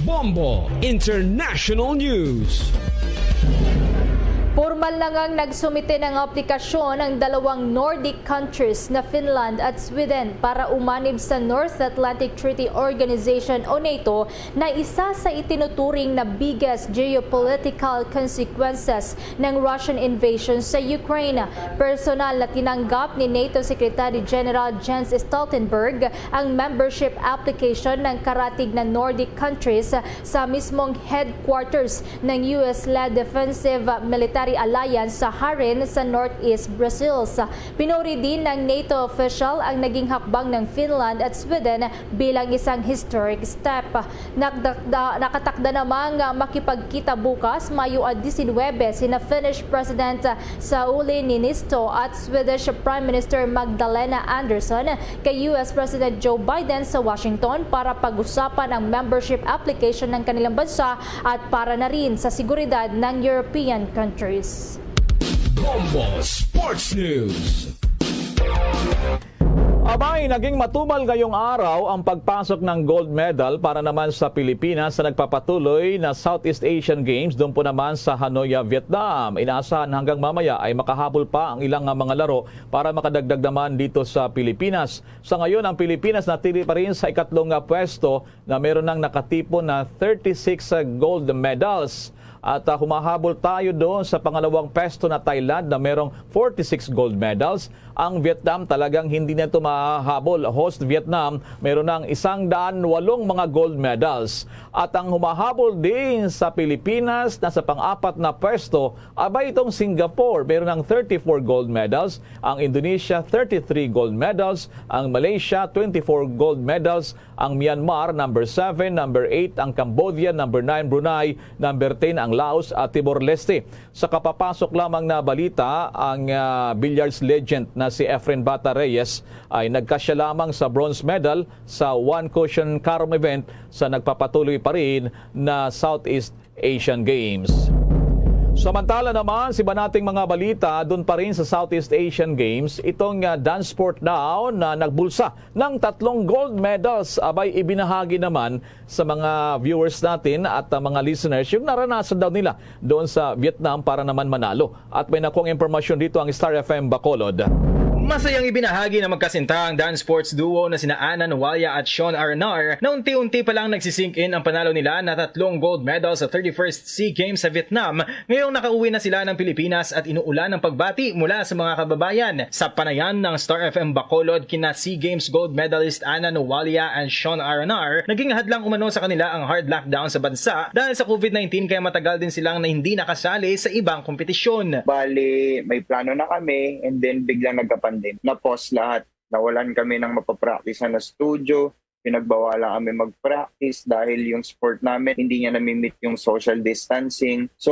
Bombo International News. Pormal na ngang nagsumite ng aplikasyon ang dalawang Nordic countries na Finland at Sweden para umanib sa North Atlantic Treaty Organization o NATO, na isa sa itinuturing na biggest geopolitical consequences ng Russian invasion sa Ukraine. Personal na tinanggap ni NATO Secretary General Jens Stoltenberg ang membership application ng karatig na Nordic countries sa mismong headquarters ng U S-led Defensive Military Alliance sa Harin sa Northeast Brussels. Pinuri din ng NATO official ang naging hakbang ng Finland at Sweden bilang isang historic step. Nakdakda-, nakatakda namang makipagkita bukas, Mayo disinwebe, sina Finnish President Sauli Niinisto at Swedish Prime Minister Magdalena Andersson kay U S President Joe Biden sa Washington para pag-usapan ang membership application ng kanilang bansa at para na rin sa seguridad ng European countries. Bombo Sports News. Abay, naging matumal ngayong araw ang pagpasok ng gold medal para naman sa Pilipinas sa nagpapatuloy na Southeast Asian Games doon po naman sa Hanoi, Vietnam. Inaasahan hanggang mamaya ay makahabol pa ang ilang, ah, mga laro para makadagdag naman dito sa Pilipinas. Sa ngayon, ang Pilipinas natili pa rin sa ikatlong, ah, pwesto na meron nang nakatipon na thirty-six gold medals. At, ah, humahabol tayo doon sa pangalawang pwesto na Thailand na merong forty-six gold medals. Ang Vietnam talagang hindi na ito mahahabol. Host Vietnam, meron ng isang daan walong mga gold medals. At ang humahabol din sa Pilipinas na sa pang-apat na pwesto, abay itong Singapore, meron ng thirty-four gold medals. Ang Indonesia, thirty-three gold medals. Ang Malaysia, twenty-four gold medals. Ang Myanmar, number seven, number eight ang Cambodia, number nine Brunei, number ten ang Laos at Timor-Leste. Sa kapapasok lamang na balita, ang, ah, billiards legend na si Efren Bata Reyes ay nagkasya lamang sa bronze medal sa one cushion carom event sa nagpapatuloy pa rin na Southeast Asian Games. Samantala naman, sa iba nating mga balita, doon pa rin sa Southeast Asian Games, itong, ah, dance sport daw na nagbulsa ng tatlong gold medals. Abay, ibinahagi naman sa mga viewers natin at, ah, mga listeners yung naranasan daw nila doon sa Vietnam para naman manalo. At may nakuhang impormasyon dito ang Star F M Bacolod. Masayang ibinahagi ng magkasinta ang dance sports duo na sina Ana Noalia at Sean Aranar na unti-unti pa lang nagsisink in ang panalo nila na tatlong gold medal sa thirty-first SEA Games sa Vietnam. Ngayong nakauwi na sila ng Pilipinas at inuulan ng pagbati mula sa mga kababayan. Sa panayan ng Star F M Bacolod kina SEA Games gold medalist Ana Noalia and Sean Aranar, naging hadlang umano sa kanila ang hard lockdown sa bansa dahil sa covid nineteen, kaya matagal din silang na hindi nakasali sa ibang kompetisyon. Bali, may plano na kami and then biglang nagka-pandemic. Na-pause lahat. Nawalan kami ng mapapraktisan na studio. Pinagbawalan kami mag-practice dahil yung sport namin hindi niya nami-meet yung social distancing. So,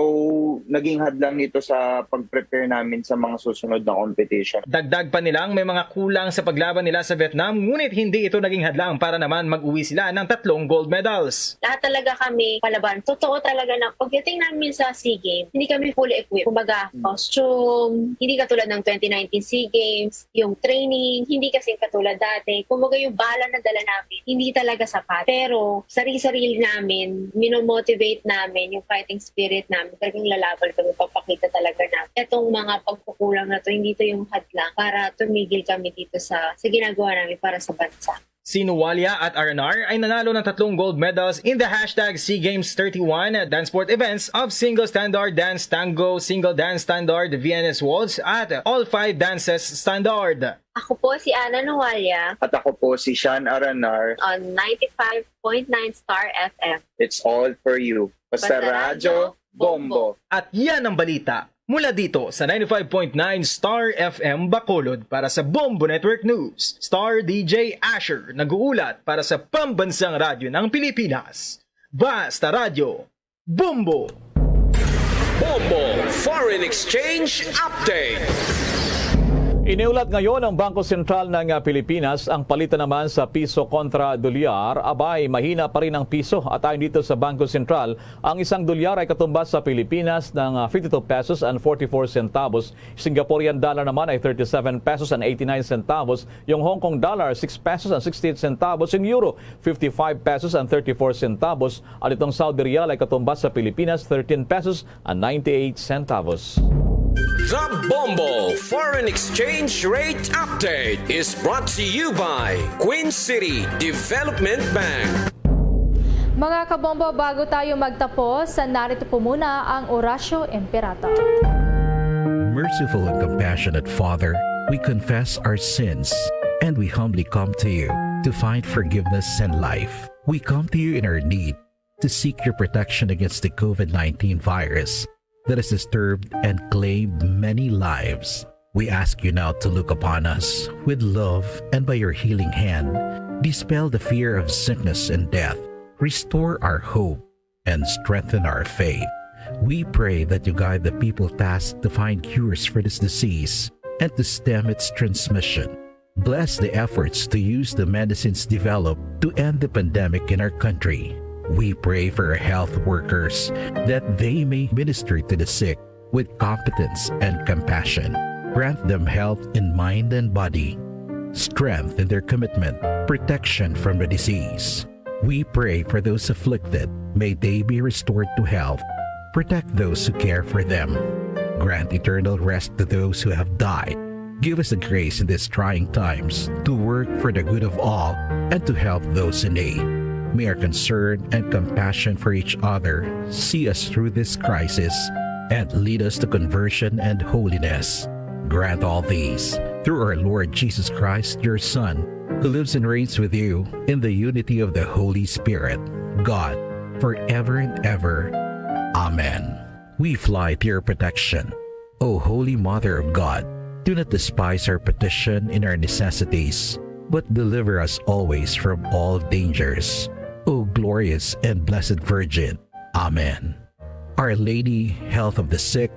naging hadlang ito sa pag-prepare namin sa mga susunod na competition. Dagdag pa nilang may mga kulang sa paglaban nila sa Vietnam, ngunit hindi ito naging hadlang para naman mag-uwi sila ng tatlong gold medals. Lahat talaga kami palaban. Totoo talaga na pagdating namin sa SEA Games, hindi kami fully equipped. Kumbaga, Hmm. costume, hindi katulad ng twenty nineteen SEA Games, yung training, hindi kasi katulad dati. Kumbaga, yung bala na dala namin, hindi talaga sapat. Pero sarili-sarili namin, minomotivate namin yung fighting spirit namin. Talagang lalaban kami, papakita talaga namin. Itong mga pagkukulang na to, hindi to yung hadlang para tumigil kami dito sa, sa ginagawa namin para sa bansa. Si Noalia at Aranar ay nanalo ng tatlong gold medals in the hashtag SEA Games thirty-one dance sport events of single standard dance tango, single dance standard V N S waltz, at all five dances standard. Ako po si Ana Noalia. At ako po si Sean Aranar. On ninety-five point nine Star F M. It's all for you. Basta Basta radyo, radyo, bombo. Bombo. At yan ang balita mula dito sa ninety-five point nine Star F M Bacolod. Para sa Bombo Network News, Star D J Asher nag-uulat para sa Pambansang Radyo ng Pilipinas. Basta Radyo, Bombo! Bombo Foreign Exchange Update. Iniulat ngayon ng Bangko Sentral ng, ah, Pilipinas ang palitan naman sa piso kontra dolyar. Abay, mahina pa rin ang piso. At ayon dito sa Bangko Sentral, ang isang dolyar ay katumbas sa Pilipinas ng, ah, fifty-two pesos and forty-four centavos. Singaporean dollar naman ay thirty-seven pesos and eighty-nine centavos. Yung Hong Kong dollar, six pesos and sixty-eight centavos. Yung euro, fifty-five pesos and thirty-four centavos. At itong Saudi riyal ay katumbas sa Pilipinas, thirteen pesos and ninety-eight centavos. The Bombo Foreign Exchange Rate Update is brought to you by Queen City Development Bank. Mga kabombo, bago tayo magtapos, narito po muna ang Orasyo Imperata. Merciful and compassionate Father, we confess our sins and we humbly come to you to find forgiveness and life. We come to you in our need to seek your protection against the covid nineteen virus that has disturbed and claimed many lives. We ask you now to look upon us with love and by your healing hand, dispel the fear of sickness and death, restore our hope, and strengthen our faith. We pray that you guide the people tasked to find cures for this disease and to stem its transmission. Bless the efforts to use the medicines developed to end the pandemic in our country. We pray for our health workers that they may minister to the sick with competence and compassion. Grant them health in mind and body. strength in their commitment, protection from the disease. We pray for those afflicted. May they be restored to health. Protect those who care for them. Grant eternal rest to those who have died. Give us the grace in these trying times to work for the good of all and to help those in need. May our concern and compassion for each other see us through this crisis and lead us to conversion and holiness. Grant all these through our Lord Jesus Christ, your Son, who lives and reigns with you in the unity of the Holy Spirit, God, forever and ever. Amen. We fly to your protection, O Holy Mother of God. Do not despise our petition in our necessities, but deliver us always from all dangers, O glorious and blessed Virgin. Amen. Our Lady, Health of the Sick,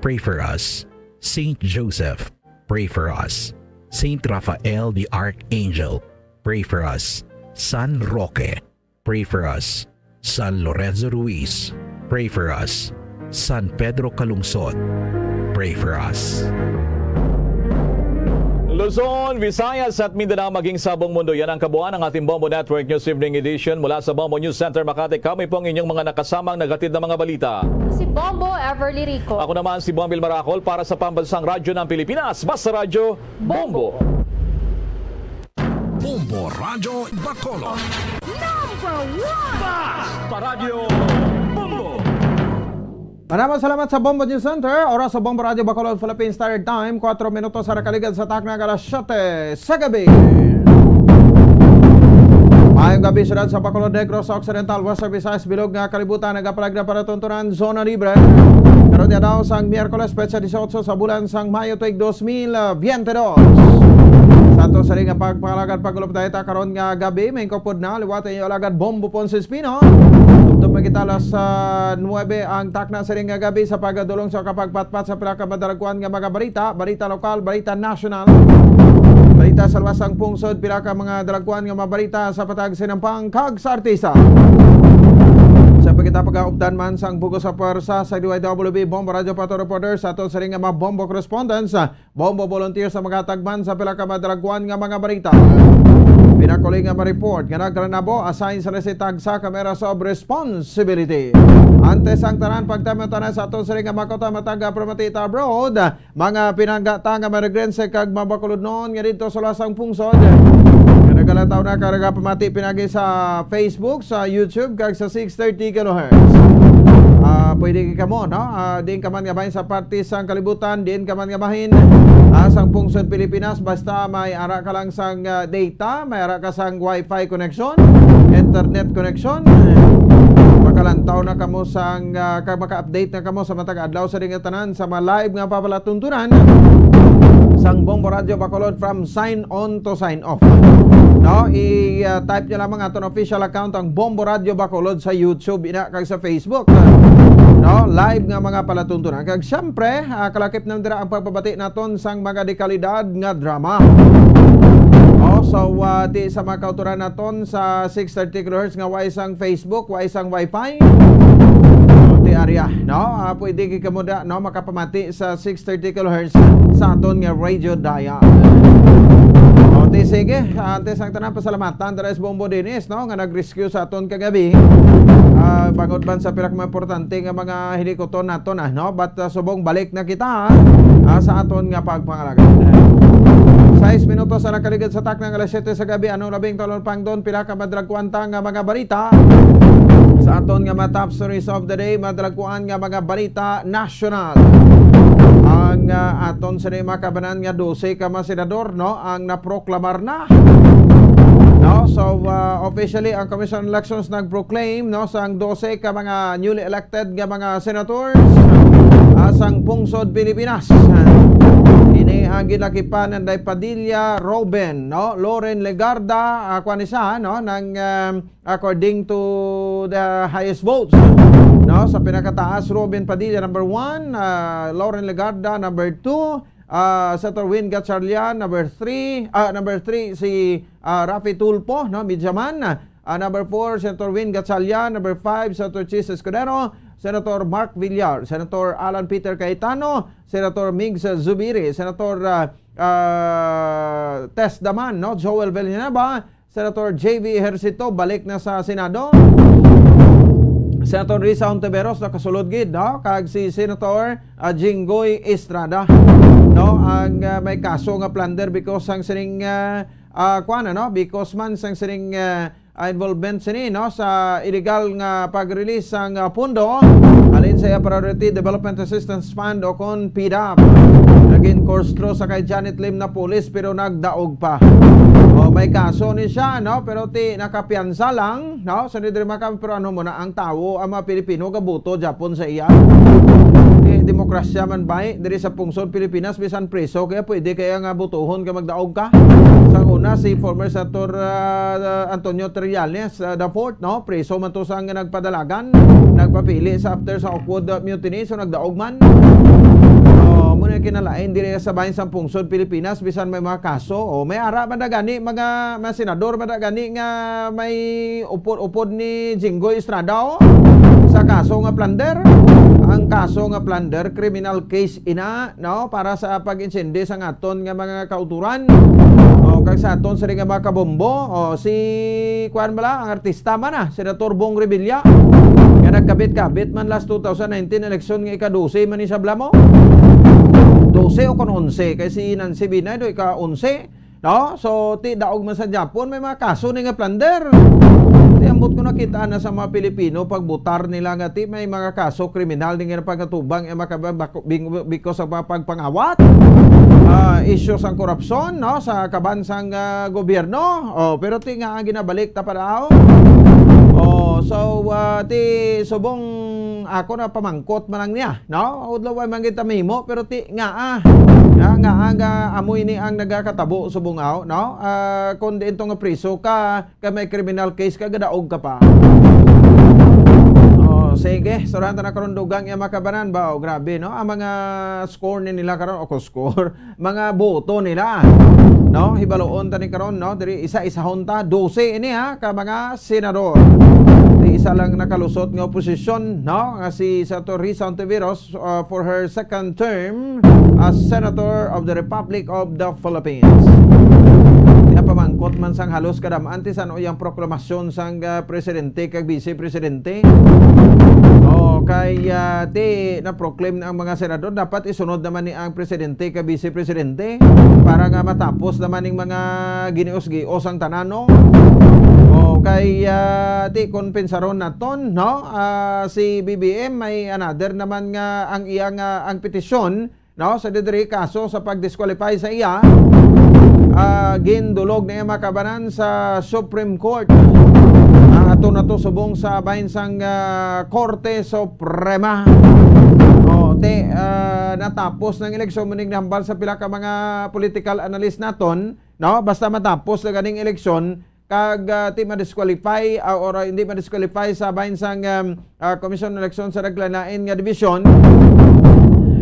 pray for us. Saint Joseph, pray for us. Saint Raphael the Archangel, pray for us. San Roque, pray for us. San Lorenzo Ruiz, pray for us. San Pedro Calungsod, pray for us. Luzon, Visayas at Mindanao, maging sa buong mundo. Yan ang kabuuan ng ating Bombo Network News Evening Edition mula sa Bombo News Center Makati. Kami po ang inyong mga nakasamang naghatid ng mga balita. Si Bombo Everly Rico. Ako naman si Bombil Maracol para sa Pambansang Radyo ng Pilipinas, Basta Radyo, Bombo. Bombo Radyo Bacolod. Number one! Basta Radyo Bombo. Maraming salamat sa Bombo News Center. Oras sa Bombo Radyo Bacolod, Philippine Standard Time, kuwatro minutos sa nakaligad sa takna nga alas siyete sa gabi. Maayong gabi, siyudad sa Bacolod, Negros Occidental, Western Visayas, bilog nga kalibutan, nagapalag na palatuntunan, zona libre. Karon nga daw sang Miyerkules, petsa dieciocho sa bulan sang Mayo, tuig dos mil veinte dos. Sa ato sa nga pagpangalagan, pagulop na ita karon nga gabi, may kupod na liwat ang inyong alagad Bombo Ponce Espino. Tubtob man kita alas, ah, nuebe ang takna sa nga gabi sa pagdulong sa kapagpatpat sa pila ka madalagkuan nga mga balita, balita lokal, balita nasyonal, balita sa luwas sang pungsod, pila ka mga dalagkuan nga mga balita sa patag sinampang kag sa artista. Sa pagkita pag-aupdan man sang bugos sa pwersa sa D Y W B Bombo Radyo Pato Reporter sa ato sa nga mga Bombo correspondents, Bombo volunteer sa mga tagman sa pila ka madalagkuan nga mga balita. Pinakuli nga ma-report nga nagranabo, assign sa resitag sa Cameras of Responsibility. Antes ang tanan, pagtamo tanan sa aton sa nga makota matag pamati ta abroad, mga pinanggata nga Marigrense kag mabakuludnon nga dito sa lasang pungsod. Nga nagala taon na ka nagapamati pinagi sa Facebook, sa YouTube, kag sa six thirty kilohertz. Ah, pwede kamo, no? Ah, diin ka man nga bahin sa parte sang kalibutan, diin ka man nga bahin, ah, sang pungsod Pilipinas, basta may ara ka lang sang, ah, data, may ara ka sang wifi connection, internet connection, makalantaw na kamo sang, ah, ka-, maka-update na kamo sa matag adlaw sa dingatanan sa mga live nga papalatuntunan sang Bombo Radyo Bacolod from sign on to sign off. No, i, ah, type nyo lamang aton official account, ang Bombo Radyo Bacolod, sa YouTube ina kag sa Facebook. No, live nga mga palatuntunan. Kag syempre, ah, kalakip na dira ang pagpabati naton sang mga dekalidad nga drama. Oh, so, ah, ti sa mga kauturan naton sa six thirty kilohertz nga way sang Facebook, way sang wifi. O, ti area, no? Ah, pwede gid kamo da, no, makapamati sa six thirty kilohertz sa aton nga radio dial. O, ti sige, antes ang tanan, pasalamatan dira si Bombo Dennis, no, nga nag-rescue sa aton kagabi. Ah, bangod man sa pila ka mga importante nga mga hilikuton naton, ah, no? But, ah, subong balik na kita, ah, sa aton nga pagpangalaga. Sais minutos ang nakaligid sa takna nga alas siyete sa gabi. Anong labing talon pang doon, pila ka madalagkuan ta nga mga balita sa aton nga mga top stories of the day, madalagkuan nga mga balita national. Ang, ah, aton sa mga kabanan nga dose ka mga senador, no, ang naproklamar na. No? So, ah, officially, ang Commission on Elections nag-proclaim, no, sang dose ka mga newly elected nga mga senators, ah, sang pungsod Pilipinas. Ini ang ginakipan ni Padilla Robin, no? Loren Legarda, ah, kuwan isa, no? Nang, um, according to the highest votes, no? Sa pinakataas, Robin Padilla number one, ah, Loren Legarda number two, ah, Senator Win Gatchalian number three, ah, number three si, ah, Raffy Tulfo, no? Mediaman. Ah, number four, Senator Win Gatchalian. Number five, Senator Chiz Escudero. Senator Mark Villar, Senator Alan Peter Cayetano, Senator Migs Zubiri, Senator, ah, ah, Tess Daman, no? Joel Villanueva, Senator J V Ejercito, balik na sa Senado. Senator Risa Hontiveros, nakasulod gid, no? Kag si Senator, ah, Jinggoy Estrada, no? Ang, ah, may kaso nga plunder because sang sining, ah, ah, kuwan, ano? Because man sang sining, ah, ah, involvement sini, no, sa illegal nga pag-release sang, ah, pondo halin sa iya Priority Development Assistance Fund o kon PDAF. Naging course through sa kay Janet Lim Napoles pero nagdaog pa. O, may kaso ni siya, no, pero ti nakapiyansa lang, no, sa diri maka-, pero ano mo na ang tawo, ang mga Pilipino gabuto Japon sa iya. Eh, demokrasya man bay diri sa pungsod Pilipinas, bisan preso kaya pwede kaya nga butuhon ka magdaog ka. Sa una, si former Senator, ah, Antonio Trillanes, ah, the fourth, no? Preso man to sang nagpadalagan, nagpapili sa after sa Oakwood, ah, mutiny, so nagdaog man. Oh, muna kinalain diri sa bahin sang pungsod Pilipinas, bisan may mga kaso. Oh, may ara man na gani, mga, mga senador man na gani nga may upod-upod ni Jinggoy Estrada, oh, sa kaso nga plunder. Ang kaso nga plunder, criminal case ina, no? Para sa pag-insindi sa aton nga mga kauturan. O, kag sa aton sini nga mga kabombo, o, si, kuwan bala, ang artista man, ah, Senator Bong Revilla, nga nagkabit-kabit man last two thousand nineteen election nga ika-dose man ni sabla mo. Dose o kon onse, kay si Nancy Binay do ika-onse, no? So, ti daog man sa Japon, may mga kaso ni nga plunder. Ti ambot ko nakita na sa mga Pilipino, pagbutar nila nga ti may mga kaso kriminal ni nga pagkatubang, eh, makababako-, bing-, because of mga pagpangawat, ah, issues ang korupsyon, no, sa kaban sang, ah, gobyerno. Oh, pero ti nga ang ginabalik ta pa daw. Oh, so, ah, ti subong ako na pamangkot man lang niya, no? Udlaw ay man kita mahimo, pero ti nga, ah, nga, nga, nga, amo ini ang nagakatabo subong aw, no? Ah, kung diin to nga priso ka, kay may criminal case ka, gadaog ka pa. Oh, sige, surahan ta na karon dugang iya makabanan ba? Oh, grabe, no? Ang mga score ni nila karon, o, score, mga boto nila, no? Hibaloon ta ni karon, no? Diri isa-isahon ta, dose ini, ha, ka mga senador. Di isa lang nakalusot nga oposisyon, no? Nga si Senator Risa Hontiveros, uh, for her second term as Senator of the Republic of the Philippines. Kaya pamangkot man sang halos kadam-an ti san-o iyang proklamasyon sang, ah, presidente kag vice presidente. O, kay, ah, ti na-proclaim na ang mga senador, dapat isunod naman ni ang presidente kag vice presidente para nga matapos naman ning mga ginios-gios ang tanan, no? O, kay, ah, ti kon pensaron naton, no? Ah, si B B M may another naman nga ang iya nga, ang petisyon, no, sa didiri kaso sa pag-disqualify sa iya, ah, gindulog na iya makabanan sa Supreme Court. Ah, ato na to subong sa bahin sang, ah, Korte Suprema. O, ti, ah, natapos ng eleksyon, muning nahambal sa pila ka mga political analyst naton, no? Basta matapos na ganing eleksyon, kag, ah, ti ma-disqualify, ah, or, ah, hindi ma-disqualify sa bahin sang, um, ah, Commission on Election sa naglain-lain nga dibisyon,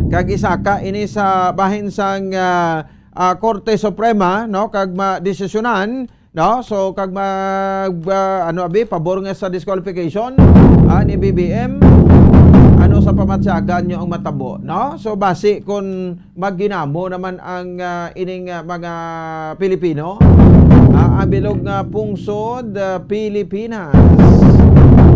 kag isaka ini sa bahin sang, ah, ah, Korte Suprema, no, kag madesisyonan, no, so kag mag, ah, ano abi, pabor nga sa disqualification, ah, ni B B M, ano sa pamatyagan nyo ang matabo, no? So basi kung magginamo naman ang, ah, ining, ah, mga Pilipino, ah, ang bilog nga pungsod, ah, Pilipinas.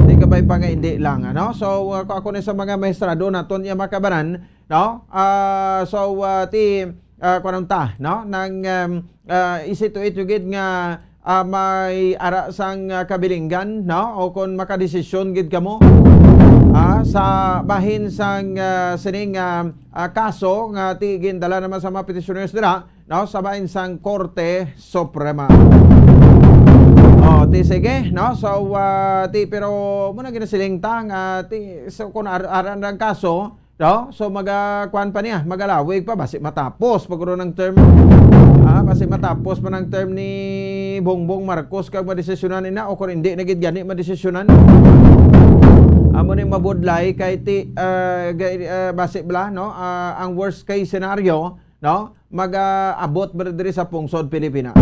Di ka ba'y pangaindi lang, ano? So, ah, kung ako ni sa mga maestrado naton, iya makabanan, no? Ah, so, ah, ti, ah, kuwan ta, no? Nang, um, ah, isituit gid nga, ah, may ara sang, ah, kabilinggan, no? O kung makadesisyon gid kamo, ah, sa bahin sang, ah, sining, ah, ah, kaso nga ti gindala naman sa mga petitioners dira, no, sa bahin sang Korte Suprema. O, ti sige, no? So, ah, ti, pero muna ginasiling ta nga ti, so, kung ar-, aran ang kaso, no? So, maga-, kuwan pa niya, magalawig pa, basi matapos pag ang term. Ah, basi matapos pa ng term ni Bongbong Marcos kag madesisyonan nila o kung hindi na gid gani madesisyonan. Amo ni mabudlay kay ti, ah, ga-, ah, basi bla, no? Ah, ang worst case scenario, no? Mag-abot ba diri sa pungsod Pilipinas?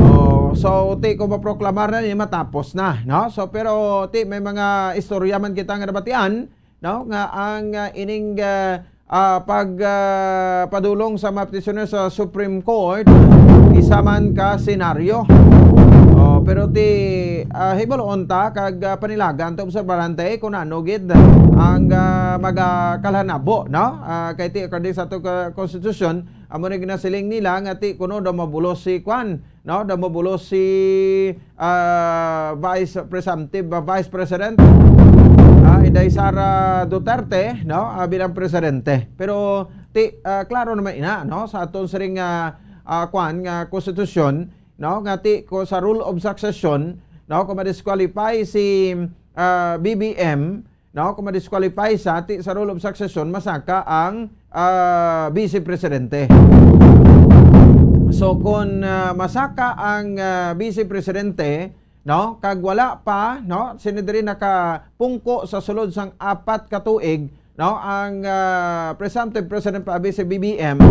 O, So, ti ko maproklamar na ni, matapos na, no? So, pero ti may mga istorya man kita nga nabatian, no, nga ang, ah, ining, ah, ah, pag, ah, padulong sa mga petitioner sa Supreme Court, isa man ka senaryo. Oh, pero ti, ah, hibaluon ta kag, ah, panilagan ta obserbarante kung ano gid ang, ah, magakalhanabo, no? Ah, kay ti according sa ato ka konstitusyon, amo ni ginasiling nila nga ti kuno daw mabulos si kwan, no? Daw mabulos si, ah, Vice Presumptive, ah, Vice President, ah, Inday Sara Duterte, no? Ah, bilang presidente. Pero ti, ah, klaro naman ina, no? Sa aton siring nga, ah, kwan nga konstitusyon, no? Nga ti ko sa rule of succession, no? Kung ma-disqualify si, ah, B B M, no? Kung ma-disqualify sa ti sa rule of succession, masaka ang, ah, vice presidente. So, kung, ah, masaka ang, ah, vice presidente, no, kag wala pa, no, sini diri nakapungko sa sulod sang apat ka tuig, no, ang, ah, presumptive president pa abi si B B M,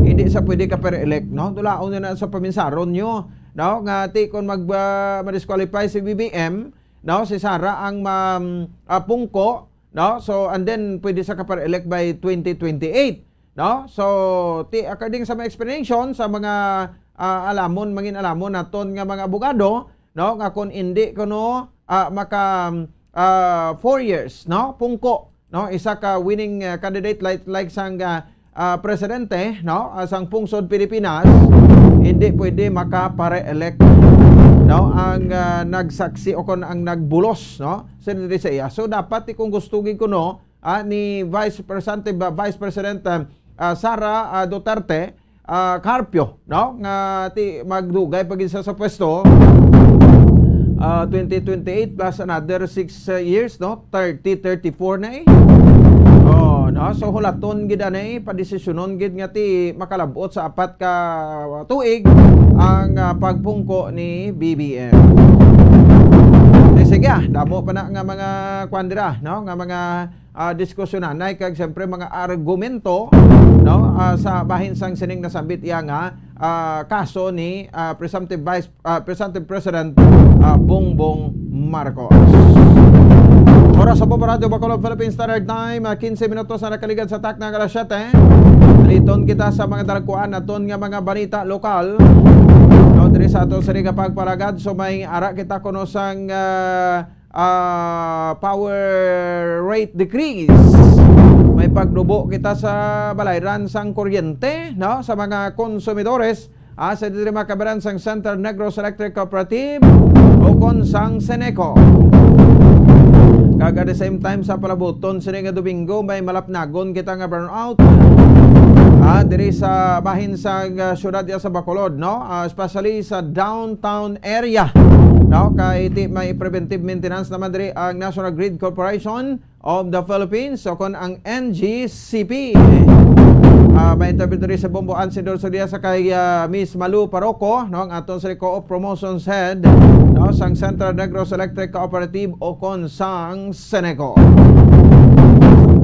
hindi sa pwede ka per-elect, no? Dulaon na, na sa paminsaron nyo, no, nga ti kung mag, ah, ma-disqualify si B B M, no, si Sara ang ma-, ah, pungko, no? So, and then pwede sa ka per-elect by twenty twenty-eight, no? So, ti according sa mga explanation sa mga, ah, alamon, mangin alamon naton nga mga abogado, no, nga kung hindi kuno, ah, maka, ah, four years, no, pungko, no, isa ka winning, ah, candidate like, like sang, ah, ah, presidente, no, ah, sang pungsod Pilipinas, hindi pwede makapare-elect, no, ang, ah, nagsaksi o kon ang nagbulos, no, sa diri sa iya. So, dapat ti kung gusto gid kuno, ah, ni Vice Presidente, ba, Vice President, ah, ah, Sara, ah, Duterte, ah, Carpio, no, nga ti magdugay pa gid sa, sa pwesto, ah, twenty twenty-eight plus another six, ah, years, no, thirty, thirty-four na eh. Oh, no? So, hulaton gid na eh, padesisyonon gid nga ti makalabot sa apat ka tuig ang, ah, pagpungko ni B B M. Di sige, ah, damo pa na nga mga kwan dira, no? Nga mga, ah, diskusyonan, nay, kag siyempre mga argumento, no? Ah, sa bahin sang sining nasambit iya nga, ah, kaso ni, ah, presumptive vice ah, presumptive President, ah, Bongbong Marcos. Oras sa Radyo Bacolod Philippine Standard Time, ah, quince minutos na nakaligad sa takna nga alas siyete. Liton kita sa mga dalagkuan naton nga mga balita lokal. No, diri sa aton sa nga pagpalagad, so may ara kita kuno sang, ah, ah, power rate decrease. May pagdubo kita sa balayran sang kuryente, no, sa mga konsumidores. Ah, sa diri mga kabaran sang Central Negros Electric Cooperative o kon sang Ceneco. Kag at the same time, sa palabuton sini nga Domingo, may malapnagon kita nga brownout. Ah, diri sa bahin sa, ah, syudad ya sa Bacolod, no? Ah, especially sa downtown area, no? Kay ti may preventive maintenance naman diri ang National Grid Corporation of the Philippines, o kon ang N G C P. Ah, may interview diri sa Bombo Ansidor Solia sa kay, ah, Miss Malu Paroco, no, ang aton sa Co-op Promotions Head, no, sang Central Negros Electric Cooperative o kon sang Ceneco.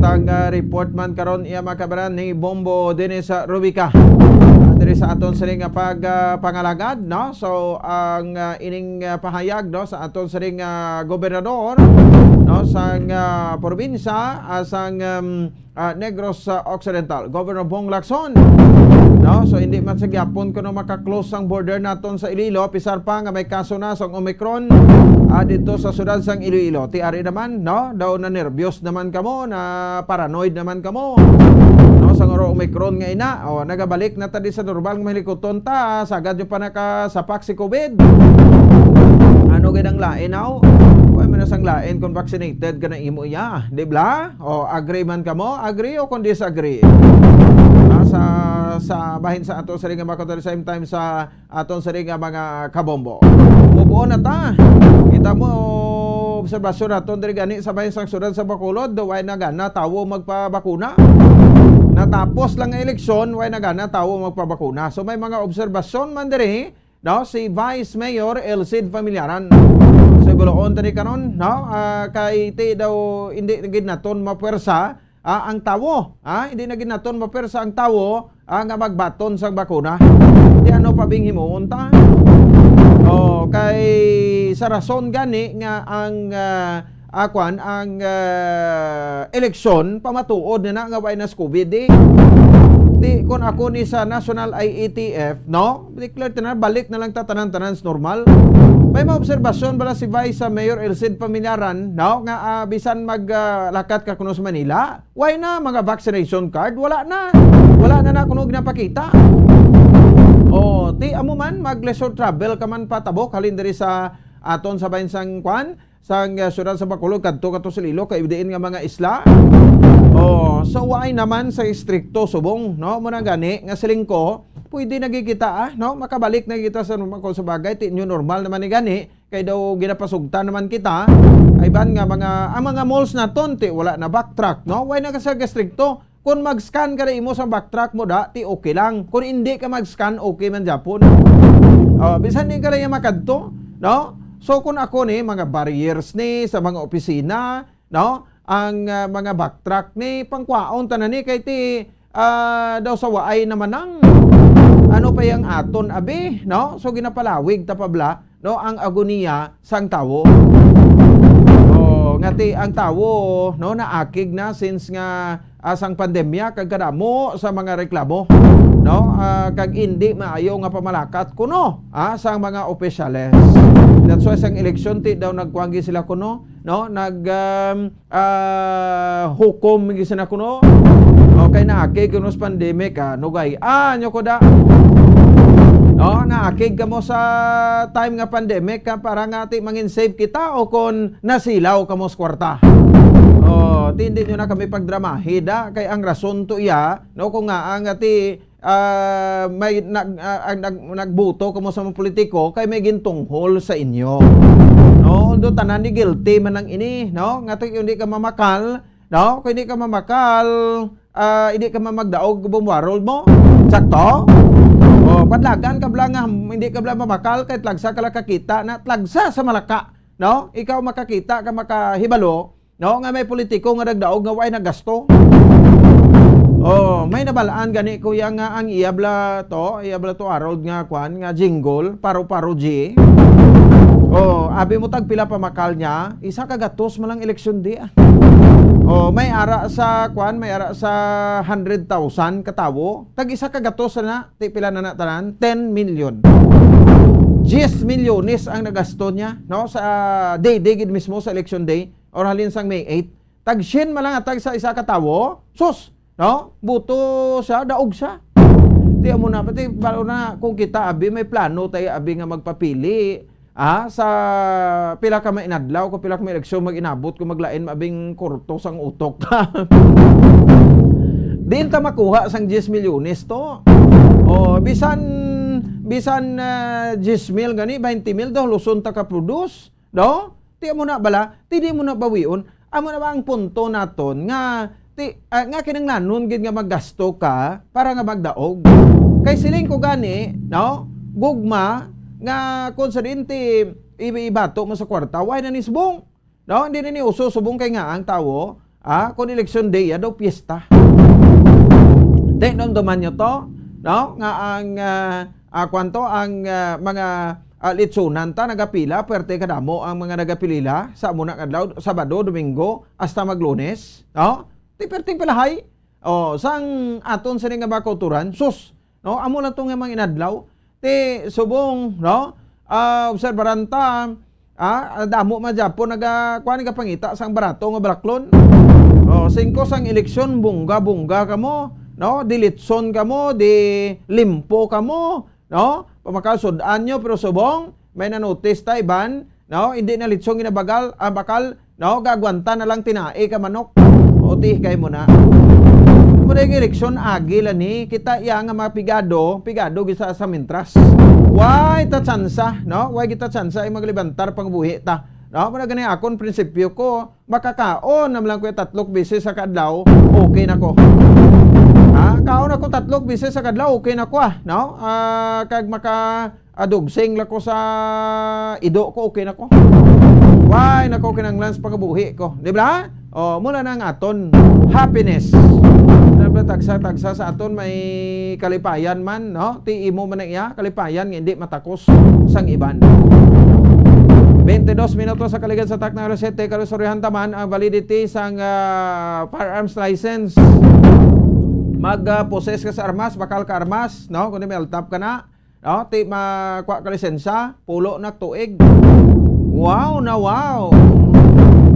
Samtang, ah, report man karon iya mga kabaran ni Bombo Dennis, ah, Rubica. Ah, diri sa aton sini nga pag, ah, pangalagad, no? So, ang, ah, ining, ah, pahayag, no, sa aton sini nga gobernador, no, sang, ah, probinsya, ah, sang, um, ah, Negros, ah, Occidental, Governor Bong Lacson. No? So, hindi man sa gyapon kuno maka-close ang border naton sa Iloilo, pisar pa nga may kaso na sang Omicron, ah, dito sa siyudad sang Iloilo. Ti ari naman, no? Daw na nervyos naman kamo, na paranoid naman kamo. No? Sa ngoro Omicron nga ina, o, nagabalik na ta di sa normal nga mahilikot Tonta, sagad nyo pa nakasapak si COVID. Ano gid ang lain, aw? Way man na sang lain kung vaccinated ka na imo iya, di ba? O, agree man kamo? Agree o kung disagree? Ah, sa, sa bahin sa ato sa ring mga at the same time sa aton sa ring mga kabombo. Mubuon na ta. Kita mo, obserbasyon naton diri gani sa bahin sang siyudad sa Bacolod, way na gana tawo magpabakuna. Natapos lang ang eleksyon, way na gana tawo magpabakuna. So, may mga obserbasyon man diri, no, si Vice Mayor Elcid Familiaran. So, buloon tani karon, no, ah, kay ti daw hindi na gid naton mapwersa, ah, ang tawo, ah, hindi na gid naton mapwersa ang tawo, ah, nga magbaton sang bakuna. Di ano pa bing himuon ta? Oh, kay sa rason gani nga ang, ah, ah, kwan, ang, ah, eleksyon pamatuod na na nga way na sa COVID, eh. Di, kung ako ni sa National I A T F, no? Declare tanan, balik na lang ta tanan-tanan sa normal. May mga obserbasyon bala si Vice Mayor Elcid Paminaran, no? Nga, ah, bisan mag, ah, lakat ka kuno sa Manila, why na mga vaccination card? Wala na. Wala na na kuno ginapakita. Oh, ti amo man, mag leisure travel ka man patabok, halin diri sa aton sa bayan sang kwan, sang, ah, siyudad sa Bacolod, kadto ka to sa Iloilo, kay diin nga mga isla. Oh, so why naman sa istrikto subong, no? Mo na gani nga siling ko, pwede na gid kita, ah, no? Makabalik na kita sa normal, kung sa bagay, ti new normal naman ni gani, kay daw ginapasugtan naman kita. Ay ban nga mga, ang mga malls naton, ti wala na backtrack, no? Why na ka sa gastrikto? Kung mag-scan ka na imo sa backtrack mo, da, ti okay lang. Kung hindi ka mag-scan, okay man gyapon. Oh, bisan di ka lang makadto, no? So, kung ako ni, mga barriers ni sa mga opisina, no? Ang, ah, mga backtrack ni, pangkwaon tanan ni, kay ti, ah, daw sa waay naman ang ano pa yang aton, abi, no? So, ginapalawig ta pa bala, no, ang agoniya sang tawo. Oh, nga ti ang tawo, no, naakig na since nga, ah, sang pandemya kag kadamo sa mga reklamo, no? Ah, kag indi maayo nga pamalakat kuno, ah, sang mga opisyales. That's why sang eleksyon ti daw nagkuwanggi sila kuno, no? Nag, um, ah, hukom, gid sina kuno. Okay, naakig kuno sa pandemic, ah, nugay. Ah, nyo ko da. No, naakig kamo sa time nga pandemic, ah, para nga ti mangin safe kita o kon nasilaw kamo sa kwarta. Oh, ti hindi nyo na kami pagdramahi da, kay ang rason to iya, no, kung nga ang ati ah, may nag-, ah, ah, nag-, nagboto kamo sa mga politiko kay may gintunghol sa inyo. No? Although tanan ni guilty man ang ini, no? Nga to, kung hindi ka mamakal, no? Kung hindi ka mamakal, ah, hindi ka mamagdaog bumwarol mo. Sakto? O, padlagan ka bala nga hindi ka bala mamakal kay tlagsa ka lang kakita na tlagsa sa Malaka, no? Ikaw makakita ka makahibalo, no, nga may politiko nga nagdaog nga way nagasto. Oh, may nabalaan gani, kuya, nga ang iya bala to, iya bala to, Harold, nga kwan, nga jingle, paro-paro G. Oh, abi mo tag pila pamakal niya, isa ka gatos man lang election di, ah. Oh, may ara sa kwan, may ara sa hundred thousand ka tawo, tag isa ka gatos na, ti pila na na tanan, ten million. Diyes milyones ang nagasto niya, no, sa day, day gid mismo sa election day. Or halin sang May eight, tag syen man lang hatag sa isa ka tawo, sus, no? Buto siya, daog siya. Ti amo na, pati, balo na, kung kita, abi, may plano tayo, abi, nga magpapili, ah, sa pila ka mainadlaw, kung pila ka may eleksyon, mag-inabot, kung maglain, maabing kurto sang utok. Diin ta makuha sang diyes milyones to? O, bisan, bisan, ah, diyes mil gani, twenty mil daw, luson ta ka-produce. No? Ti amo na bala, ti di mo na bawion. Amo na ba ang punto naton nga ti, ah, nga kinahanglanon gid nga maggasto ka para nga magdaog? Kay siling ko gani, no? Gugma nga kung sa dinti ibi-, ibato mo sa kwarta, why na ni subong? No? Hindi na ni uso subong kay nga ang tawo, ah, kung election day, ya daw piyesta. Di, dumduman nyo to, no? Nga ang, ah, ah, kwan to, ang, ah, mga, ah, litsunan ta nagapila, pwerte kadamo ang mga nagapilila sa amo na nga adlaw, Sabado, Domingo, hasta mag-Lunes, no? Ti perting pilahay. Oh, sang aton sini nga mga kauturan, sus, no? Amo lang to nga mga inadlaw. Ti subong, no? Ah, obserbaran ta, ah, damo man gyapon naga, kuan, nagapangita sang barato nga balaklon. Oh, singko sang eleksyon, bungga-bungga kamo, no? Dilitson kamo, di limpo kamo, no? Pamakasud-an nyo, pero subong, may na-notice ta, iban, no? Hindi na litsong ginabagal, ah, bakal, no? Gagwanta na lang tinai ka manok. O, ti, kay mo na. Mo na yung eleksyon, agi lang ni. Kita iya nga mga pigado, pigado gisa sa mintras. Way ta tsansa, no? Way kita tsansa, ay maglibantar pang buhi ta. No? Mo na gani akon prinsipyo ko, makakaon naman lang ko tatlok beses sa kadlaw, okay na ko. Ha? Kaon ako tatlok beses sa kadlaw, okay na ko, ah. No? Ah, kag maka, adugsing lang ko sa ido ko, okay na ko. Why na ko kinanglan sa pangabuhi ko? Di ba? O, muna na ang aton happiness. Tagsa-tagsa sa aton may kalipayan man, no? Ti imo man na iya, kalipayan nga hindi matakos sang iban. Twenty-dos minutos sa kaligad sa Tacna Alas Siyete, kalusurihan taman ang validity sang, ah, firearms license. Mag, ah, possess ka sa armas, bakal ka armas, no? Kung di may altap ka na, no? Ti makuha ka lisensya, pulo na tuig. Wow na wow!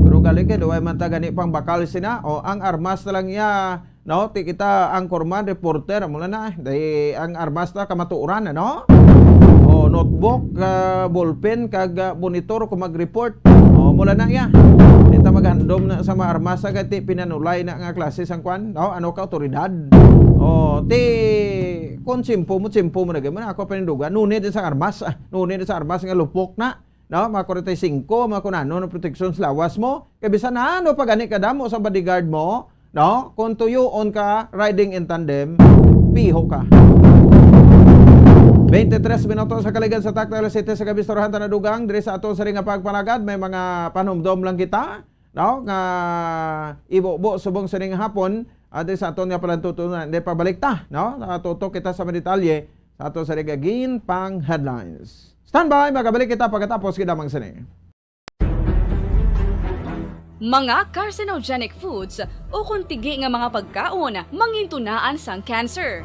Pero galing kay duway man ta gani pang bakal sina. O, ang armas na lang iya, no? Ti kita ang korman, reporter, mula na. Dahil ang armas na kamatuoran, ano? O, notebook, ah, ballpen, kag, ah, monitor kung mag-report. O, mula na iya. Kita maghandom na sa mga armas, sa ti pinanulay na nga klase sang kwan, no? Ano ka, otoridad? O, ti, kung tiyempo mo, tiyempo mo na, mo na ako panindugan. Nunit sa armas, ah, nunit sa armas nga lupok na, no? Mga forty-five, mga kung ano, ng proteksyon sa lawas mo. Kay bisan ano pa gani kadamo sa bodyguard mo, no? Kung tuyoon ka, riding in tandem, piho ka. Twenty-tres minutos sa kaligad sa Tacna Alas Siyete sa gabi, istoryahan ta na dugang. Diri sa aton sa ring nga pagpanagad, may mga panumdom lang kita, no? Nga ibubo subong sa ring hapon, at sa aton nga palantutunan, hindi pabalik ta, no? Nakatutok kita sa mga detalye sa aton sa ring ginpang headlines. Standby, magabalik kita pagkatapos gid lamang sini. Mga carcinogenic foods o kung tigi nga mga pagkaon mangintunaan sang cancer.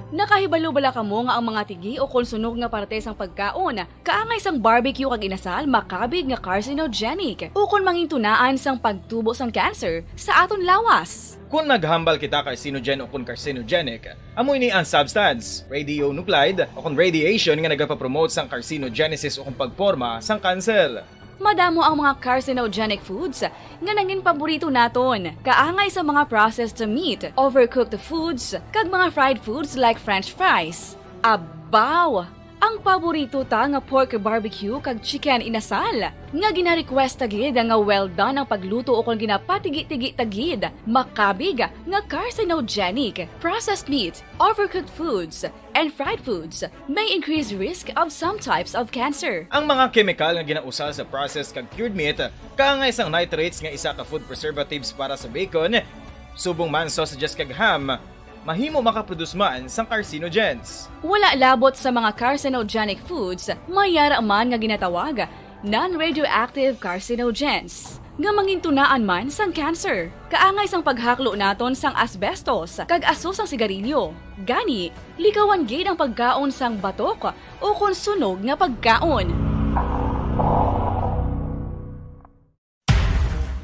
Nakahibalo bala kamo nga ang mga tigi o kon sunog nga parte sang pagkaon kaangay sang barbecue kag inasal makabig nga carcinogenic o kon mangintunaan sang pagtubo sang cancer sa aton lawas? Kon naghambal kita carcinogen o kon carcinogenic, amo ini ang substance, radionuclide, o kon radiation nga nagapapromote sang carcinogenesis o kon pagporma sang kanser. Madamo ang mga carcinogenic foods nga nangin paborito naton, kaangay sa mga processed meat, overcooked foods, kag mga fried foods like french fries. Abaw! Ang paborito ta nga pork barbecue kag chicken inasal, nga gina-request ta gid nga well done ang pagluto ukon ginapatigi-tigi ta gid, makabig nga carcinogenic. Processed meat, overcooked foods, and fried foods may increase risk of some types of cancer. Ang mga kemikal nga ginausal sa processed kag cured meat, kaangay sang nitrates nga isa ka food preservatives para sa bacon, subong man sausages kag ham, mahimo makaproduce man sang carcinogens. Wala labot sa mga carcinogenic foods, may yara man nga ginatawag non-radioactive carcinogens, nga mangintunaan man sang cancer, kaangay sang paghaklo naton sang asbestos kag aso sang sigarilyo. Gani, likawan gid ang pagkaon sang batok o kon sunog nga pagkaon.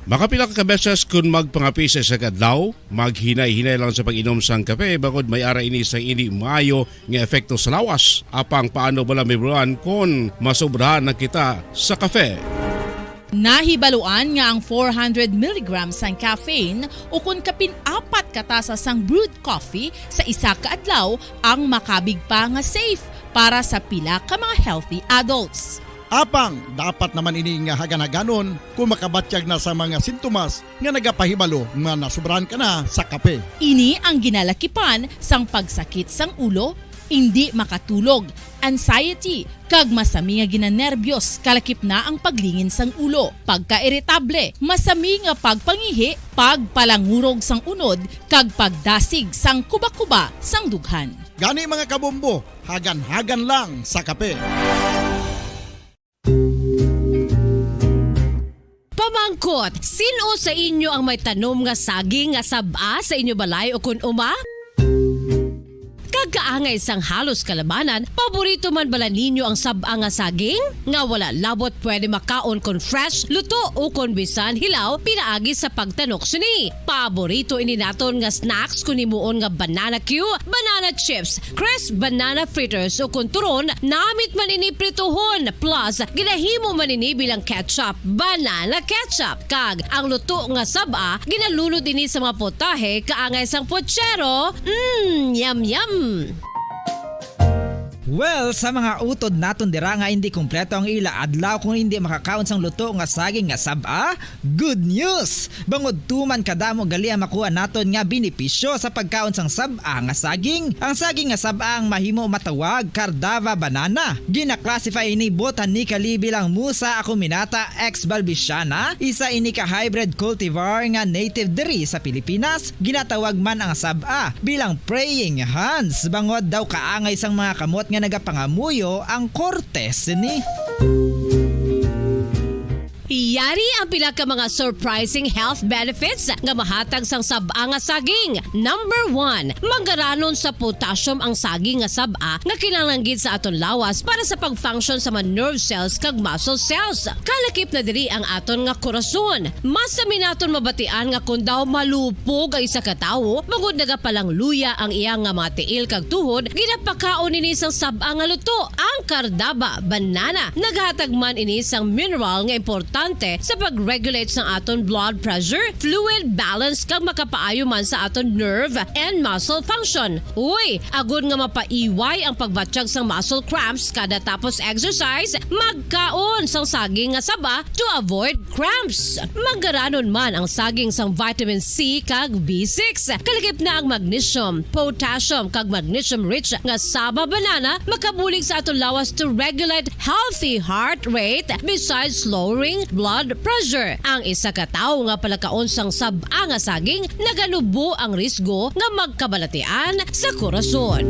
Makapila ka beses kon magpangape sa isa ka adlaw, maghinay-hinay lang sa pag-inom sang kape, bangod may ara ini sang indi maayo nga epekto sa lawas. Apang paano bala mahibaluan kon masobrahan na kita sa kape? Nahibaluan nga ang four hundred milligrams sang caffeine o kon kapin apat ka tasa sang brewed coffee sa isa ka adlaw ang makabig pa nga safe para sa pila ka mga healthy adults. Apang dapat naman ini nga hagan-haganon kung makabatyag na sa mga sintomas nga nagapahibalo nga nasubrahan ka na sa kape. Ini ang ginalakipan sang pagsakit sang ulo, indi makatulog, anxiety, kag masami nga ginanerbyos, kalakip na ang paglingin sang ulo, pagkairitable, masami nga pagpangihi, pagpalangurog sang unod, kag pagdasig sang kuba-kuba sang dughan. Gani, mga kabombo, hagan-hagan lang sa kape. Pamangkot, sin-o sa inyo ang may tanom nga saging nga sab-a sa inyo balay o kun uma? Kag kaangay sang halos kalabanan, paborito man bala ninyo ang sab-a nga saging? Nga wala labot pwede makaon kon fresh, luto, o kon bisan hilaw pinaagi sa pagtanok sini. Paborito ini naton nga snacks kon himuon nga banana cue, banana chips, crisp banana fritters, o kon turon, namit man ini prituhon, plus ginahimo man ini bilang ketchup, banana ketchup. Kag ang luto nga sab-a, ginalunod ini sa mga putahe kaangay sang puchero. Mm, yum, yum! Well, sa mga utod naton dira nga indi kompleto ang ila adlaw kung indi makakaon sang luto nga saging nga sab-a, good news! Bangod tuman kadamo gali ang makuha naton nga benepisyo sa pagkaon sang sab-a nga saging. Ang saging nga sab-a ang mahimo matawag Cardava banana. Gina-classify ini botanically bilang Musa acuminata ex balbisiana, isa ini ka hybrid cultivar nga native diri sa Pilipinas. Ginatawag man ang sab-a bilang praying hands, bangod daw kaangay sang mga kamot nga nagapangamuyo ang korte sini. Yari ang pila ka mga surprising health benefits nga mahatag sang sab-a nga saging. Number one, manggaranon sa potassium ang saging nga sab-a nga kinahanglan gid sa aton lawas para sa pag-function sa mga nerve cells kag muscle cells. Kalakip na diri ang aton nga korason. Mas sami naton mabatian nga kon daw malupog ang isa ka tawo, bangod nagapalangluya ang iya nga mga tiil kag tuhod, ginapakaon ini sang sab-a nga luto, ang Cardaba banana. Naghatag man ini sang mineral nga importante sa pag-regulate sang aton blood pressure, fluid balance, kag makapaayo man sa aton nerve and muscle function. Uy, agod nga mapaiway ang pagbatyag sang muscle cramps kada tapos exercise, magkaon sang saging nga saba to avoid cramps. Manggaranon man ang saging sang vitamin C kag B six. Kalakip na ang magnesium, potassium, kag magnesium-rich nga saba banana makabulig sa aton lawas to regulate healthy heart rate besides lowering blood pressure. Ang isa ka tawo nga palakaon sang sab-a nga saging naganubo ang risgo nga magkabalatian sa korason.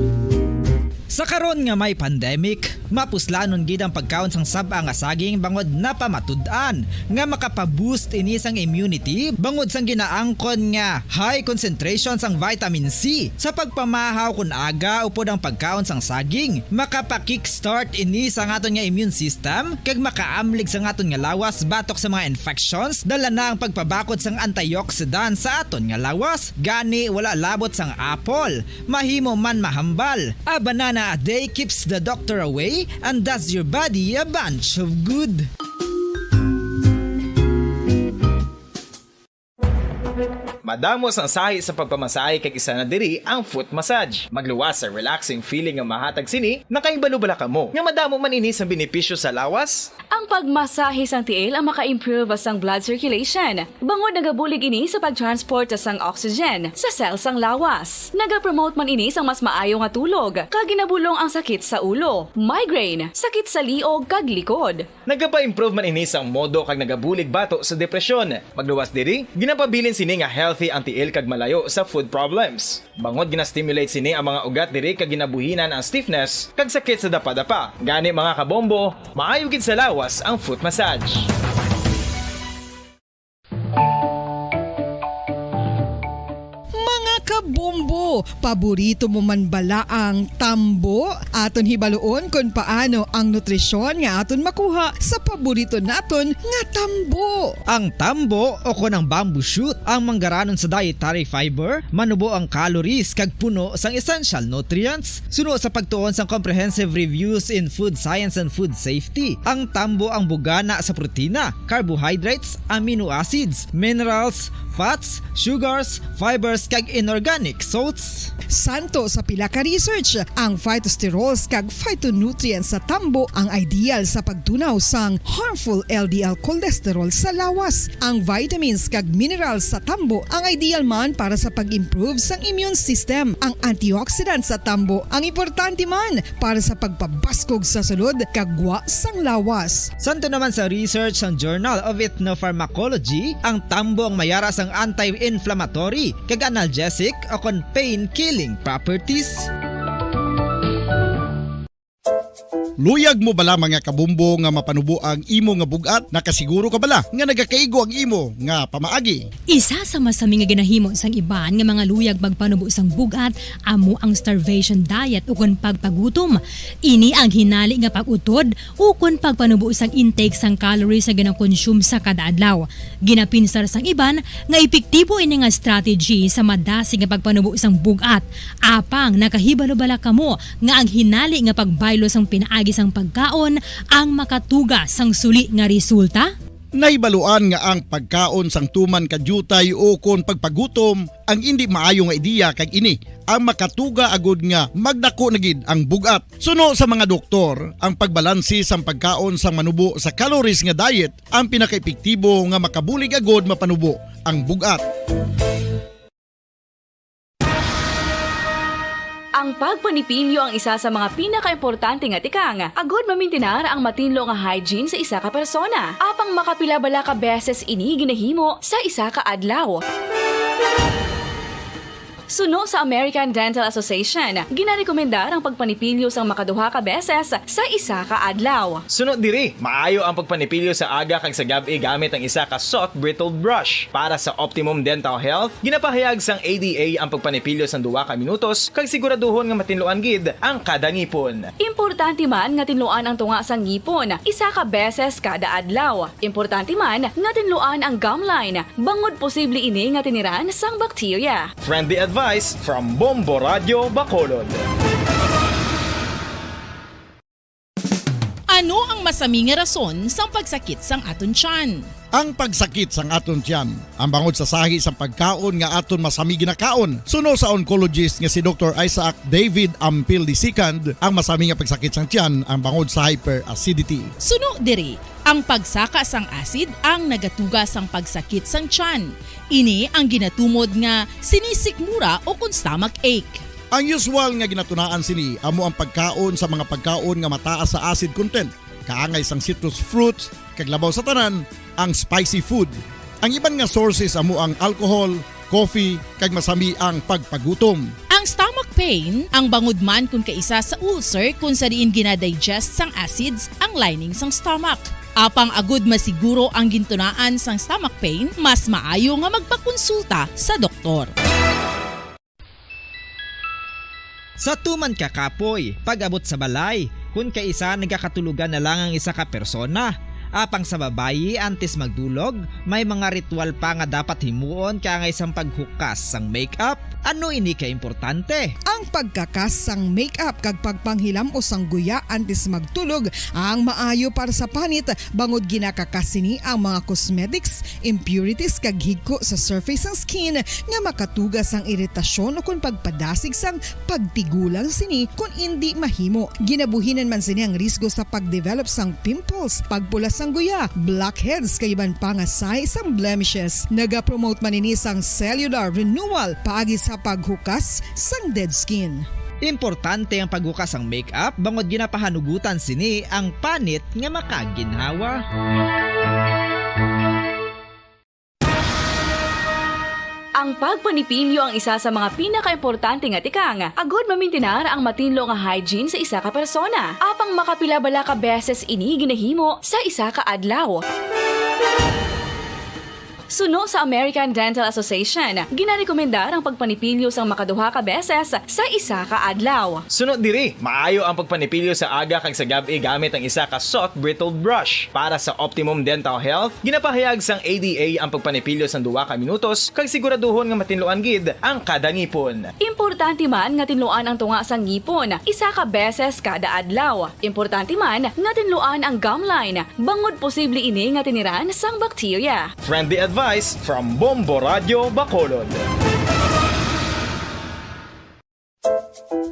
Sa karon nga may pandemic, mapuslanon gid ang pagkaon sang sab-a nga saging bangod napamatud-an nga makapa-boost ini sang immunity bangod sang ginaangkon nga high concentration sang vitamin C. Sa pagpamahaw kon aga upod ang pagkaon sang saging, makapa-kickstart ini sa aton nga immune system kag makaamlig sa aton nga lawas batok sa mga infections, dala na ang pagpabakod sang antioxidant sa aton nga lawas. Gani, wala labot sang apple, mahimo man mahambal. A banana a day keeps the doctor away and does your body a bunch of good. Madamo sang sahi sa pagpamasahe kag isa na diri ang foot massage. Magluwas sa relaxing feeling nga mahatag sini, nakahibalo bala kamo nga madamo man ini sang benepisyo sa lawas? Ang pagmasahe sang tiil ang maka-improve sang blood circulation, bangod nagabulig ini sa pag-transport sang oxygen sa cell sang lawas. Nagapromote man ini sang mas maayo nga tulog, kag ginabulong ang sakit sa ulo, migraine, sakit sa liog, kag likod. Nagapa-improve man ini sang modo kag nagabulig bato sa depresyon. Magluwas diri, ginapabilin sini nga healthy ang tiil kag malayo sa foot problems. Bangod gina-stimulate sini ang mga ugat diri kag ginabuhinan ang stiffness kag sakit sa dapadapa. Gani, mga kabombo, maayo gid sa lawas ang foot massage. Mga kabombo, paborito mo man bala ang tambo? Aton hibaluon kon paano ang nutrisyon nga aton makuha sa paborito naton nga tambo. Ang tambo, o kon ang bamboo shoot, ang manggaranon sa dietary fiber, manubo ang calories kag puno sang essential nutrients. Suno sa pagtuon sang Comprehensive Reviews in Food Science and Food Safety, ang tambo ang bugana sa protina, carbohydrates, amino acids, minerals, fats, sugars, fibers, kag inorganic salts. Santo sa pila ka research, ang phytosterols kag phytonutrients sa tambo ang ideal sa pagtunaw sang harmful L D L cholesterol sa lawas. Ang vitamins kag minerals sa tambo ang ideal man para sa pag-improve sang immune system. Ang antioxidant sa tambo ang importante man para sa pagpabaskog sa sulod kag gwa sang lawas. Santo naman sa research sang Journal of Ethnopharmacology, ang tambo ang mayara sang anti-inflammatory kag analgesic o kon pain-killing properties. Luyag mo bala, mga kabombo, nga mapanubo ang imo nga bug-at? Nakasiguro ka bala nga nagakaigo ang imo nga pamaagi? Isa sa masami nga ginahimo sang iban nga mga luyag magpanubo sang bug-at amo ang starvation diet, ukon pagpagutom. Ini ang hinali nga pag-utod ukon pagpanubo sang intake sang calories nga ginakonsume sa kada adlaw. Ginapinsar sang iban nga epektibo ini nga strategy sa madasig nga pagpanubo sang bug-at. Apang nakahibalo bala kamo nga ang hinali nga pagbaylo sang pinaagi sang pagkaon ang makatuga sang suli nga resulta? Nahibaluan nga ang pagkaon sang tuman ka diutay ukon pagpagutom ang indi maayo nga ideya, kag ini ang makatuga agud nga magdako na gid ang bug-at. Suno sa mga doktor, ang pagbalanse sang pagkaon sang manubo sa calories nga diet ang pinakaepektibo nga makabulig agud mapanubo ang bug-at. Ang pagpanipilyo ang isa sa mga pinakaimportante nga tikang agud mamintinar ang matinlo nga hygiene sa isa ka persona. Apang makapila bala ka beses ini ginahimo sa isa ka adlaw? Suno sa American Dental Association, ginarekomendar ang pagpanipilyo sang makaduha ka beses sa isa ka adlaw. Suno diri, maayo ang pagpanipilyo sa aga kag sa gab-i gamit ang isa ka soft bristled brush. Para sa optimum dental health, ginapahayag sang A D A ang pagpanipilyo sang duha ka minutos kag siguraduhon nga matinluan gid ang kada ngipon. Importante man nga tinluan ang tunga sang ngipon isa ka beses kada adlaw. Importante man nga tinluan ang gum line, bangod posible ini nga tiniran sang bakterya. Friendly advice from Bombo Radyo Bacolod. Ano ang masami nga rason sang pagsakit sang aton tiyan? Ang pagsakit sang aton tiyan, ang bangod sa sahi sang pagkaon nga aton masami ginakaon. Suno sa oncologist nga si Doktor Isaac David Ampil the second, ang masami nga pagsakit sang tiyan ang bangod sa hyperacidity. Suno diri, ang pagsaka sang acid ang nagatuga sang pagsakit sang tiyan. Ini ang ginatumod nga sinisikmura o kon stomach ache. Ang usual nga ginatunaan sini amo ang pagkaon sa mga pagkaon nga mataas sa acid content, kaangay sang citrus fruits, kag labaw sa tanan, ang spicy food. Ang iban nga sources amo ang alcohol, coffee, kag masami ang pagpagutom. Ang stomach pain, ang bangod man kon kaisa sa ulcer kon sa diin ginadigest sang acids ang lining sang stomach. Apang agud masiguro ang gintunaan sang stomach pain, mas maayo nga magpakonsulta sa doktor. Sa tuman ka kapoy, pag-abot sa balay, kun kaisa nagakatulogan na lang ang isa ka persona. Apang sa babayi, antes magdulog, may mga ritual pa nga dapat himuon kaangay sang paghukas sang makeup. Ano ini ka importante? Ang pagkakas sang makeup kag pagpanghilam-os sang guya antes magtulog ang maayo para sa panit, bangod ginakakas sini ang mga cosmetics, impurities kag higko sa surface sang skin nga makatuga sang iritasyon ukon pagpadasig sang pagtigulang sini kon indi mahimo. Ginabuhinan man sini ang risgo sa pagdevelop sang pimples, pagpula sang guya, blackheads kag iban pa nga sahi sang blemishes. Nagapromote man ini sang cellular renewal paagi sa paghukas sang dead skin. Importante ang paghukas sang makeup bangod ginapahanugutan sini ang panit nga makaginhawa. Ang pagpanipilyo ang isa sa mga pinakaimportante nga tikang agud mamintinar ang matinlo nga hygiene sa isa ka persona. Apang makapila bala ka beses ini ginahimo sa isa ka adlaw? Suno sa American Dental Association, ginarekomendar ang pagpanipilyo sang makaduha ka beses sa isa ka adlaw. Suno diri, maayo ang pagpanipilyo sa aga kag sa gab-i gamit ang isa ka soft bristled brush. Para sa optimum dental health, ginapahayag sang A D A ang pagpanipilyo sang duha ka minutos kag siguraduhon nga matinluan gid ang kada ngipon. Importante man nga tinluan ang tunga sang ngipon isa ka beses kada adlaw. Importante man nga tinluan ang gum line, bangod posible ini nga tiniran sang bakterya. Friendly advice from Bombo Radyo Bacolod.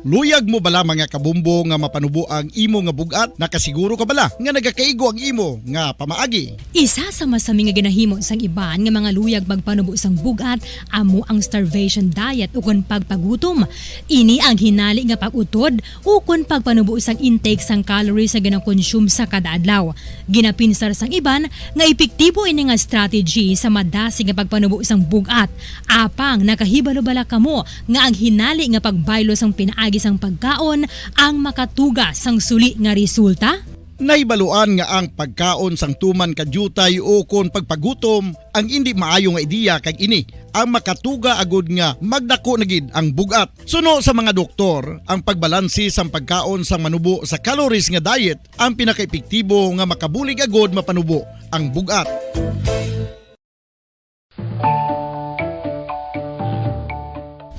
Luyag mo bala, mga kabombo, nga mapanubo ang imo nga bug-at? Nakasiguro ka bala nga nagakaigo ang imo nga pamaagi? Isa sa masami nga ginahimo sang iban nga mga luyag magpanubo sang bug-at amo ang starvation diet ukon pagpagutom. Ini ang hinali nga pag-utod ukon pagpanubo sang intake sang calories nga ginakonsume sa kada adlaw. Ginapinsar sang iban nga epektibo ini nga strategy sa madasig nga pagpanubo sang bug-at. Apang nakahibalo bala kamo nga ang hinali nga pagbaylo sang pinaagi sang pagkaon ang makatuga sang suli nga resulta? Nahibaluan nga ang pagkaon sang tuman ka diutay ukon pagpagutom ang indi maayo nga ideya, kag ini ang makatuga agud nga magdako na gid ang bug-at. Suno sa mga doktor, ang pagbalanse sang pagkaon sang manubo sa calories nga diet ang pinakaepektibo nga makabulig agud mapanubo ang bug-at.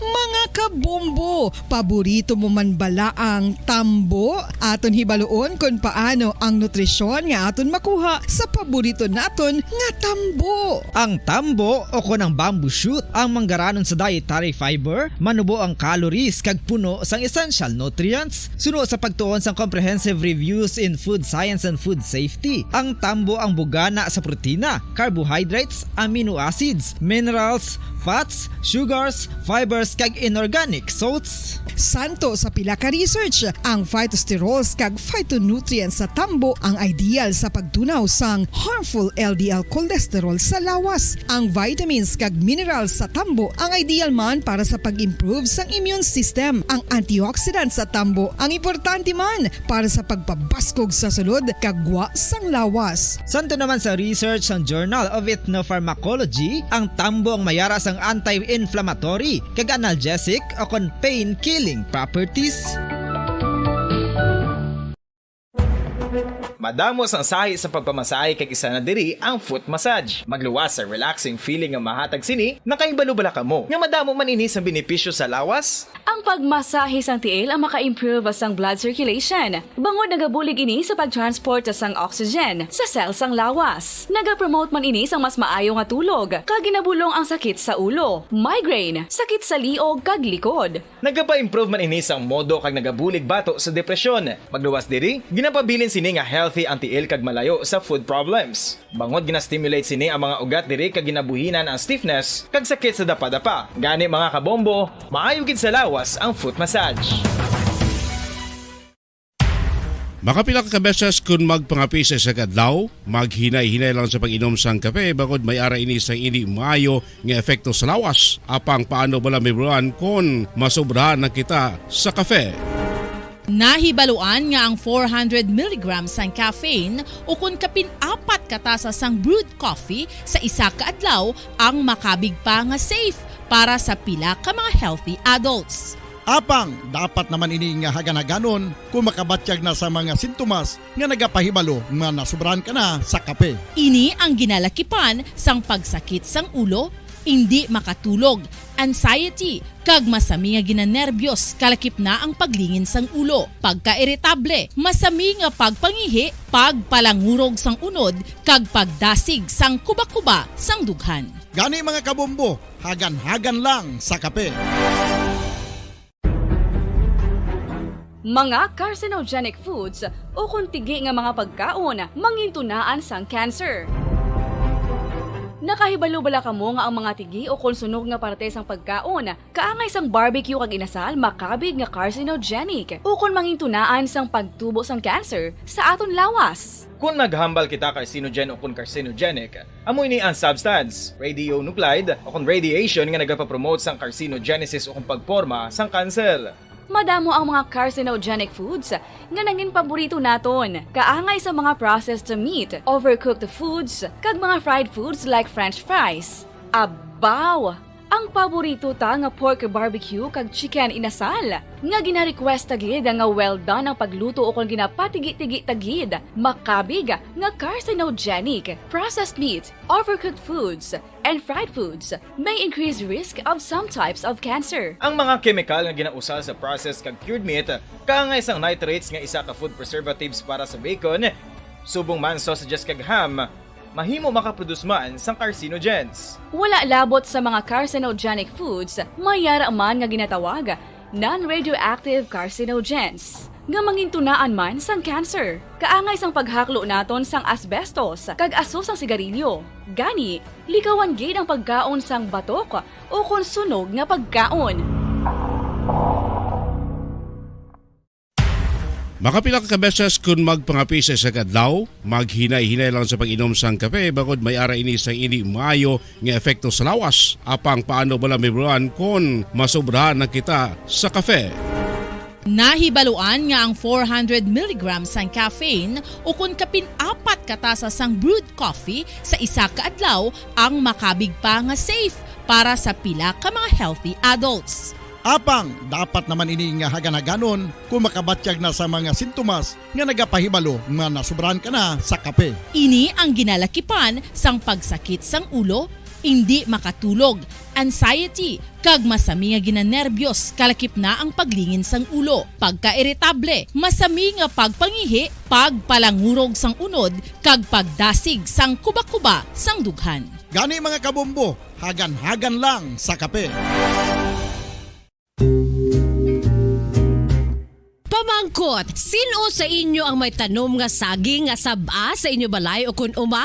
Mga Bombo, paborito mo man bala ang tambo? Aton hibaluon kon paano ang nutrisyon nga aton makuha sa paborito naton nga tambo. Ang tambo o kon ang bamboo shoot ang manggaranon sa dietary fiber, manubo ang calories kag puno sang essential nutrients. Suno sa pagtuon sang Comprehensive Reviews in Food Science and Food Safety, ang tambo ang bugana sa protina, carbohydrates, amino acids, minerals, fats, sugars, fibers, kag inorganic salts. Santo sa pila ka research, ang phytosterols kag phytonutrients sa tambo ang ideal sa pagtunaw sang harmful L D L cholesterol sa lawas. Ang vitamins kag minerals sa tambo ang ideal man para sa pag-improve sang immune system. Ang antioxidants sa tambo ang importante man para sa pagpabaskog sa sulod kag gwa sang lawas. Santo naman sa research sang Journal of Ethnopharmacology, ang tambo ang mayara sang anti-inflammatory kag analgesic o kon pain-killing properties. Madamo sang sahi sa pagpamasahe kag isa na diri ang foot massage. Magluwas sa relaxing feeling nga mahatag sini, nakahibalo bala kamo nga madamo man ini sang benepisyo sa lawas? Ang pagmasahe sang tiil ang maka-improve sang blood circulation, bangod nagabulig ini sa pag-transport sang oxygen sa cell sang lawas. Nagapromote man ini sang mas maayo nga tulog, kag ginabulong ang sakit sa ulo, migraine, sakit sa liog, kag likod. Nagapa-improve man ini sang modo kag nagabulig bato sa depresyon. Magluwas diri, ginapabilin sini nga healthy ang tiil kag malayo sa foot problems. Bangod gina-stimulate sini ang mga ugat diri kag ginabuhinan ang stiffness kag sakit sa dapadapa. Gani, mga kabombo, maayo gid sa lawas ang foot massage. Makapila ka beses kun magpangape sa isa ka adlaw, maghinay-hinay lang sa pag-inom sang kape, bangod may ara ini sang indi maayo nga epekto sa lawas. Apang paano bala, Mibuan, kon masobrahan na kita sa kape? Nahibaluan nga ang four hundred milligrams sang caffeine, ukon kapin apat ka tasa sang brewed coffee sa isa ka adlaw, ang makabig pa nga safe para sa pila ka mga healthy adults. Apang dapat naman ini nga hagan-haganon kung makabatyag na sa mga sintomas nga nagapahibalo nga nasobrahan ka na sa kape. Ini ang ginalakipan sang pagsakit sang ulo, indi makatulog, anxiety, kag masami nga ginanerbiyos, kalakip na ang paglingin sang ulo, pagkairitable, masami nga pagpangihi, pagpalangurog sang unod, kag pagdasig sang kuba-kuba sang dughan. Gani, mga kabombo, hagan-hagan lang sa kape. Mga carcinogenic foods ukon tigi nga mga pagkaon mangintunaan sang cancer. Nakahibalo bala kamo nga ang mga tigi ukon sunog nga parte sang pagkaon, kaangay sang barbecue kag inasal, makabig nga carcinogenic ukon mangintunaan sang pagtubo sang cancer sa aton lawas? Kon naghambal kita carcinogen ukon carcinogenic, amo ini ang substance, radionuclide, ukon radiation nga nagapapromote sang carcinogenesis ukon pagporma sang kanser. Madamo ang mga carcinogenic foods nga nangin paborito naton, kaangay sa mga processed meat, overcooked foods, kag mga fried foods like French fries. Abaw! Ang paborito ta nga pork barbecue kag chicken inasal, nga gina-request ta gid nga well done ang pagluto ukon ginapatigi-tigi ta gid, makabig nga carcinogenic. Processed meat, overcooked foods, and fried foods may increase risk of some types of cancer. Ang mga kemikal nga ginausal sa processed kag cured meat, kaangay sang nitrates nga isa ka food preservatives para sa bacon, subong man sausages kag ham, mahimo makaproduce man sang carcinogens. Wala labot sa mga carcinogenic foods, may yara man nga ginatawag non-radioactive carcinogens, nga mangintunaan man sang cancer. Kaangay sang paghaklo naton sang asbestos kag aso sang sigarilyo. Gani, likawan gid ang pagkaon sang batok ukon sunog nga pagkaon. Makapila ka beses kun magpangape sa isa ka adlaw, maghinay-hinay lang sa pag-inom sang kape, bangod may ara ini sang indi maayo nga epekto sa lawas. Apang paano bala, Mibuan, kon masobrahan na kita sa kape? Nahibaluan nga ang four hundred milligrams sang caffeine ukon kapin apat ka tasa sang brewed coffee sa isa ka adlaw ang makabig pa nga safe para sa pila ka mga healthy adults. Apang dapat naman ini nga haganhaganon kung makabatyag na sa mga sintomas nga nagapahibalo nga nasobrahan ka na sa kape. Ini ang ginalakipan sang pagsakit sang ulo, Indi makatulog, anxiety, kag masami nga ginanerbyos, kalakip na ang paglingin sang ulo, pagkairitable, masami nga pagpangihi, pagpalangurog sang unod, kag pagdasig sang kuba-kuba sang dughan. Gani, mga kabombo, hagan-hagan lang sa kape. Pamangkot, sin-o sa inyo ang may tanom nga saging nga sab-a sa inyo balay ukon uma?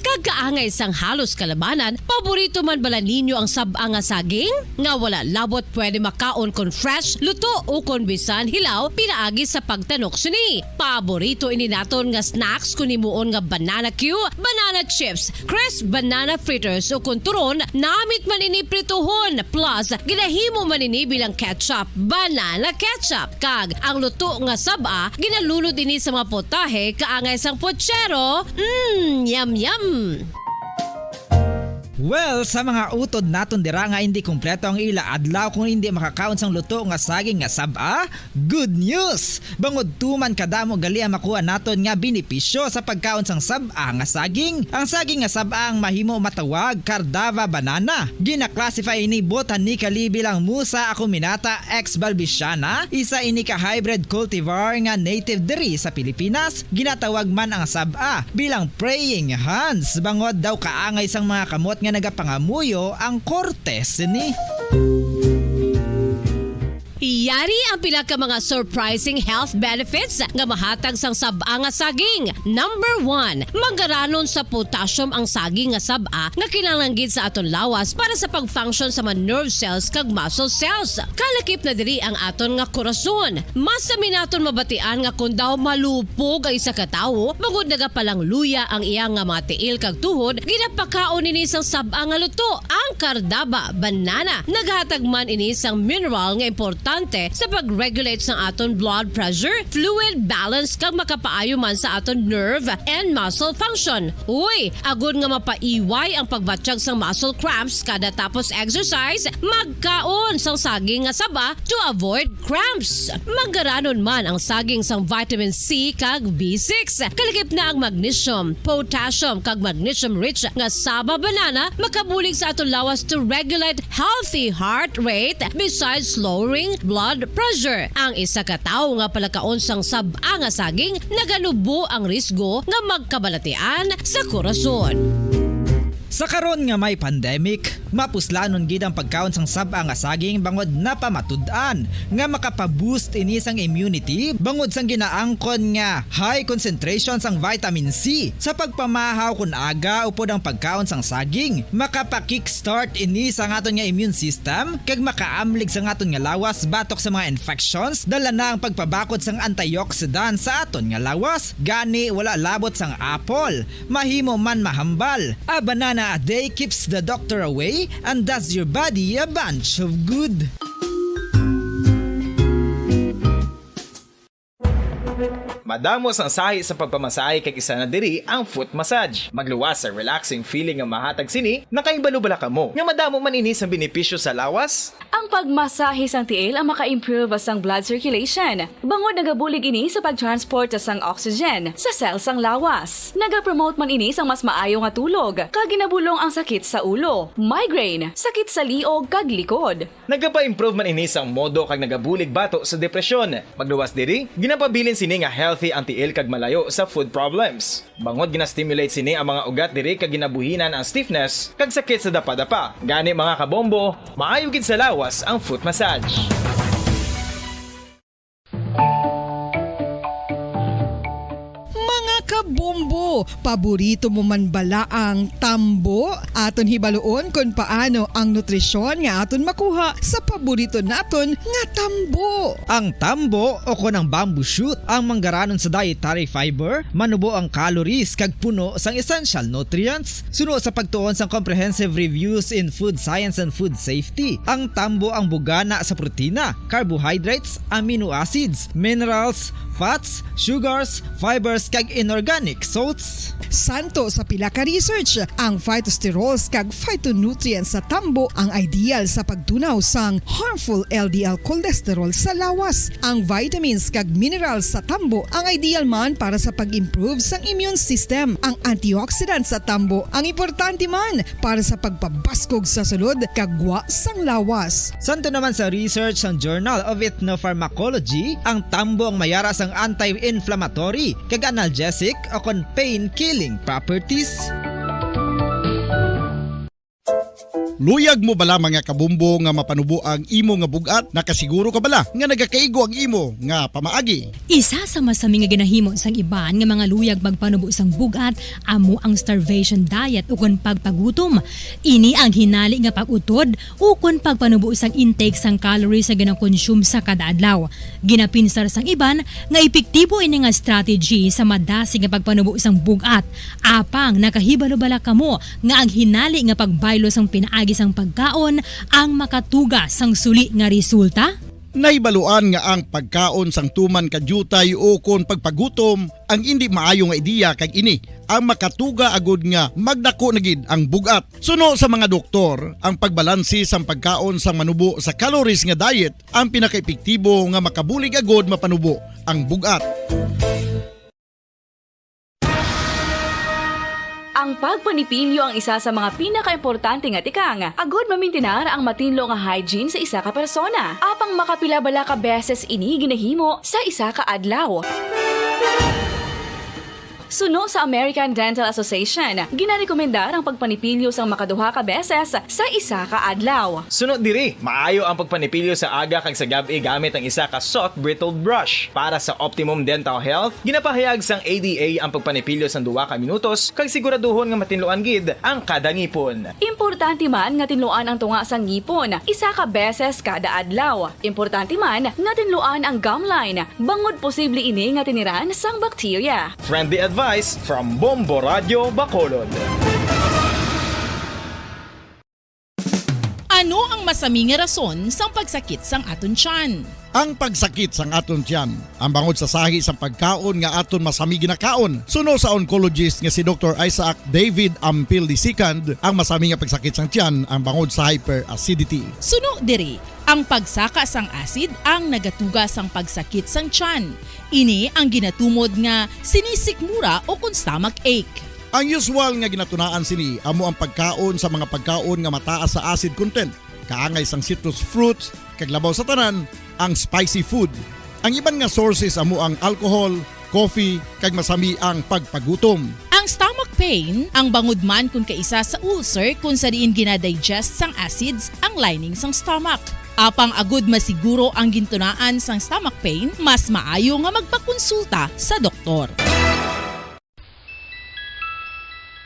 Kag kaangay sang halos kalabanan, paborito man bala ninyo ang sab-a nga saging? Nga wala labot pwede makaon kon fresh, luto, ukon bisan hilaw pinaagi sa pagtanok sini. Paborito ini naton nga snacks kon himuon nga banana cue, banana chips, crisp banana fritters, ukon turon, namit man ini prituhon, plus ginahimo man ini bilang ketchup, banana ketchup, kag ang luto nga sab-a ginalunod ini sa mga potahe kaangay sang puchero. Mm, yum, yum! Well, sa mga utod naton dira nga indi kompleto ang ila adlaw kung indi makakaon sang luto nga saging nga sab-a, good news! Bangod tuman kadamo gali ang makuha naton nga benepisyo sa pagkaon sang sab-a nga saging. Ang saging nga sab-a ang mahimo matawag Cardava banana. Gina-classify ini botanically bilang Musa acuminata ex balbisiana, isa ini ka hybrid cultivar nga native diri sa Pilipinas. Ginatawag man ang sab-a bilang praying hands, bangod daw kaangay sang mga kamot nga nagapangamuyo ang korte sini. Yari ang pila ka mga surprising health benefits nga mahatag sang sab-a nga saging. Number one, manggaranon sa potassium ang saging nga sab-a nga kinahanglan gid sa aton lawas para sa pag-function sa mga nerve cells kag muscle cells. Kalakip na diri ang aton nga korason. Masami naton mabatian nga kon daw malupog ang isa ka tawo, bangod nagapalangluya ang iya nga mga tiil kag tuhod, ginapakaon ini sang sab-a nga luto, ang Cardava banana. Naghatag man ini sang mineral nga importante sa pag-regulate sang aton blood pressure, fluid balance, kag makapaayo man sa aton nerve and muscle function. Uy, agod nga mapaiway ang pagbatyag sang muscle cramps kada tapos exercise, magkaon sang saging nga saba to avoid cramps. Manggaranon man ang saging sang vitamin C kag B six. Kalakip na ang magnesium, potassium, kag magnesium-rich nga saba banana makabulig sa aton lawas to regulate healthy heart rate besides lowering blood pressure. Ang isa ka tawo nga palakaon sang sab-a nga saging naganubo ang risgo nga magkabalatian sa korason. Sa karon nga may pandemic, mapuslanon gid ang pagkaon sang sab-a nga saging bangod napamatud-an nga makapa-boost ini sang immunity bangod sang ginaangkon nga high concentration sang vitamin C. Sa pagpamahaw kon aga upod ang pagkaon sang saging, makapa-kickstart ini sa aton nga immune system kag makaamlig sa aton nga lawas batok sa mga infections, dala na ang pagpabakod sang antioxidant sa aton nga lawas. Gani, wala labot sang apple, mahimo man mahambal. A banana a day keeps the doctor away and does your body a bunch of good. Madamo sang sahi sa pagpamasahe kag isa na diri ang foot massage. Magluwas sa relaxing feeling nga mahatag sini. Nakahibalo bala kamo nga madamo man ini sang benepisyo sa lawas? Ang pagmasahe sang tiil ang maka-improve sang blood circulation, bangod nagabulig ini sa pag-transport sang oxygen sa cell sang lawas. Nagapromote man ini sang mas maayo nga tulog, kag ginabulong ang sakit sa ulo, migraine, sakit sa liog, kag likod. Nagapa-improve man ini sang modo kag nagabulig bato sa depresyon. Magluwas diri, ginapabilin sini nga healthy ang tiil kag malayo sa food problems. Bangod gina-stimulate sini ang mga ugat diri kag ginabuhinan ang stiffness kag sakit sa dapadapa. Gani, mga kabombo, maayo gid sa lawas ang foot massage. Mga kabombo, paborito mo man bala ang tambo? Aton hibaluon kon paano ang nutrisyon nga aton makuha sa paborito naton nga tambo. Ang tambo o kon ang bamboo shoot ang manggaranon sa dietary fiber, manubo ang calories kag puno sang essential nutrients. Suno sa pagtuon sang Comprehensive Reviews in Food Science and Food Safety, ang tambo ang bugana sa protina, carbohydrates, amino acids, minerals, fats, sugars, fibers, kag inorganics. Salts. Santo sa pila ka research, ang phytosterols kag phytonutrients sa tambo ang ideal sa pagtunaw sang harmful L D L cholesterol sa lawas. Ang vitamins kag minerals sa tambo ang ideal man para sa pag-improve sang immune system. Ang antioxidants sa tambo ang importante man para sa pagpabaskog sa sulod kag gwa sang lawas. Santo naman sa research sang Journal of Ethnopharmacology, ang tambo ang mayara sang anti-inflammatory kag analgesic o kon pain-killing properties. Luyag mo bala, mga kabombo, nga mapanubo ang imo nga bug-at? Nakasiguro ka bala nga nagakaigo ang imo nga pamaagi? Isa sa masami nga ginahimo sang iban nga mga luyag magpanubo sang bug-at amo ang starvation diet ukon pagpagutom. Ini ang hinali nga pag-utod ukon pagpanubo sang intake sang calories nga ginakonsume sa kada adlaw. Ginapinsar sang iban nga epektibo ini nga strategy sa madasig nga pagpanubo sang bug-at. Apang nakahibalo bala kamo nga ang hinali nga pagbaylo sang pinaagi sang pagkaon ang makatuga sang suli nga resulta? Nahibaluan nga ang pagkaon sang tuman ka diutay ukon pagpagutom ang indi maayo nga ideya, kag ini ang makatuga agud nga magdako na gid ang bug-at. Suno sa mga doktor, ang pagbalanse sang pagkaon sang manubo sa calories nga diet ang pinakaepektibo nga makabulig agud mapanubo ang bug-at. Ang pagpanipilyo ang isa sa mga pinakaimportante nga tikang agud mamintinar ang matinlo nga hygiene sa isa ka persona. Apang makapila bala ka beses ini ginahimo sa isa ka adlaw? Suno sa American Dental Association, ginarekomendar ang pagpanipilyo sang makaduha ka beses sa isa ka adlaw. Suno diri, maayo ang pagpanipilyo sa aga kag sa gab-i gamit ang isa ka soft bristled brush. Para sa optimum dental health, ginapahayag sang A D A ang pagpanipilyo sang duha ka minutos kag siguraduhon nga matinluan gid ang kada ngipon. Importante man nga tinluan ang tunga sang ngipon isa ka beses kada adlaw. Importante man nga tinluan ang gum line, bangod posible ini nga tiniran sang bakterya. Friendly advice from Bombo Radio Bacolod. Ano ang masami nga rason sang pagsakit sang aton tiyan? Ang pagsakit sang aton tiyan ang bangod sa sahi sang pagkaon nga aton masami ginakaon. Suno sa oncologist nga si Doktor Isaac David Ampil the second, ang masami nga pagsakit sang tiyan ang bangod sa hyperacidity. Suno diri, ang pagsaka sang acid ang nagatuga sang pagsakit sang tiyan. Ini ang ginatumod nga sinisikmura o kon stomach ache. Ang usual nga ginatunaan sini amo ang pagkaon sa mga pagkaon nga mataas sa acid content, kaangay sang citrus fruits, kag labaw sa tanan, ang spicy food. Ang iban nga sources amo ang alcohol, coffee, kag masami ang pagpagutom. Ang stomach pain ang bangod man kon kaisa sa ulcer, kon sa diin ginadigest sang acids ang lining sang stomach. Apang agud masiguro ang gintunaan sang stomach pain, mas maayo nga magpakonsulta sa doktor.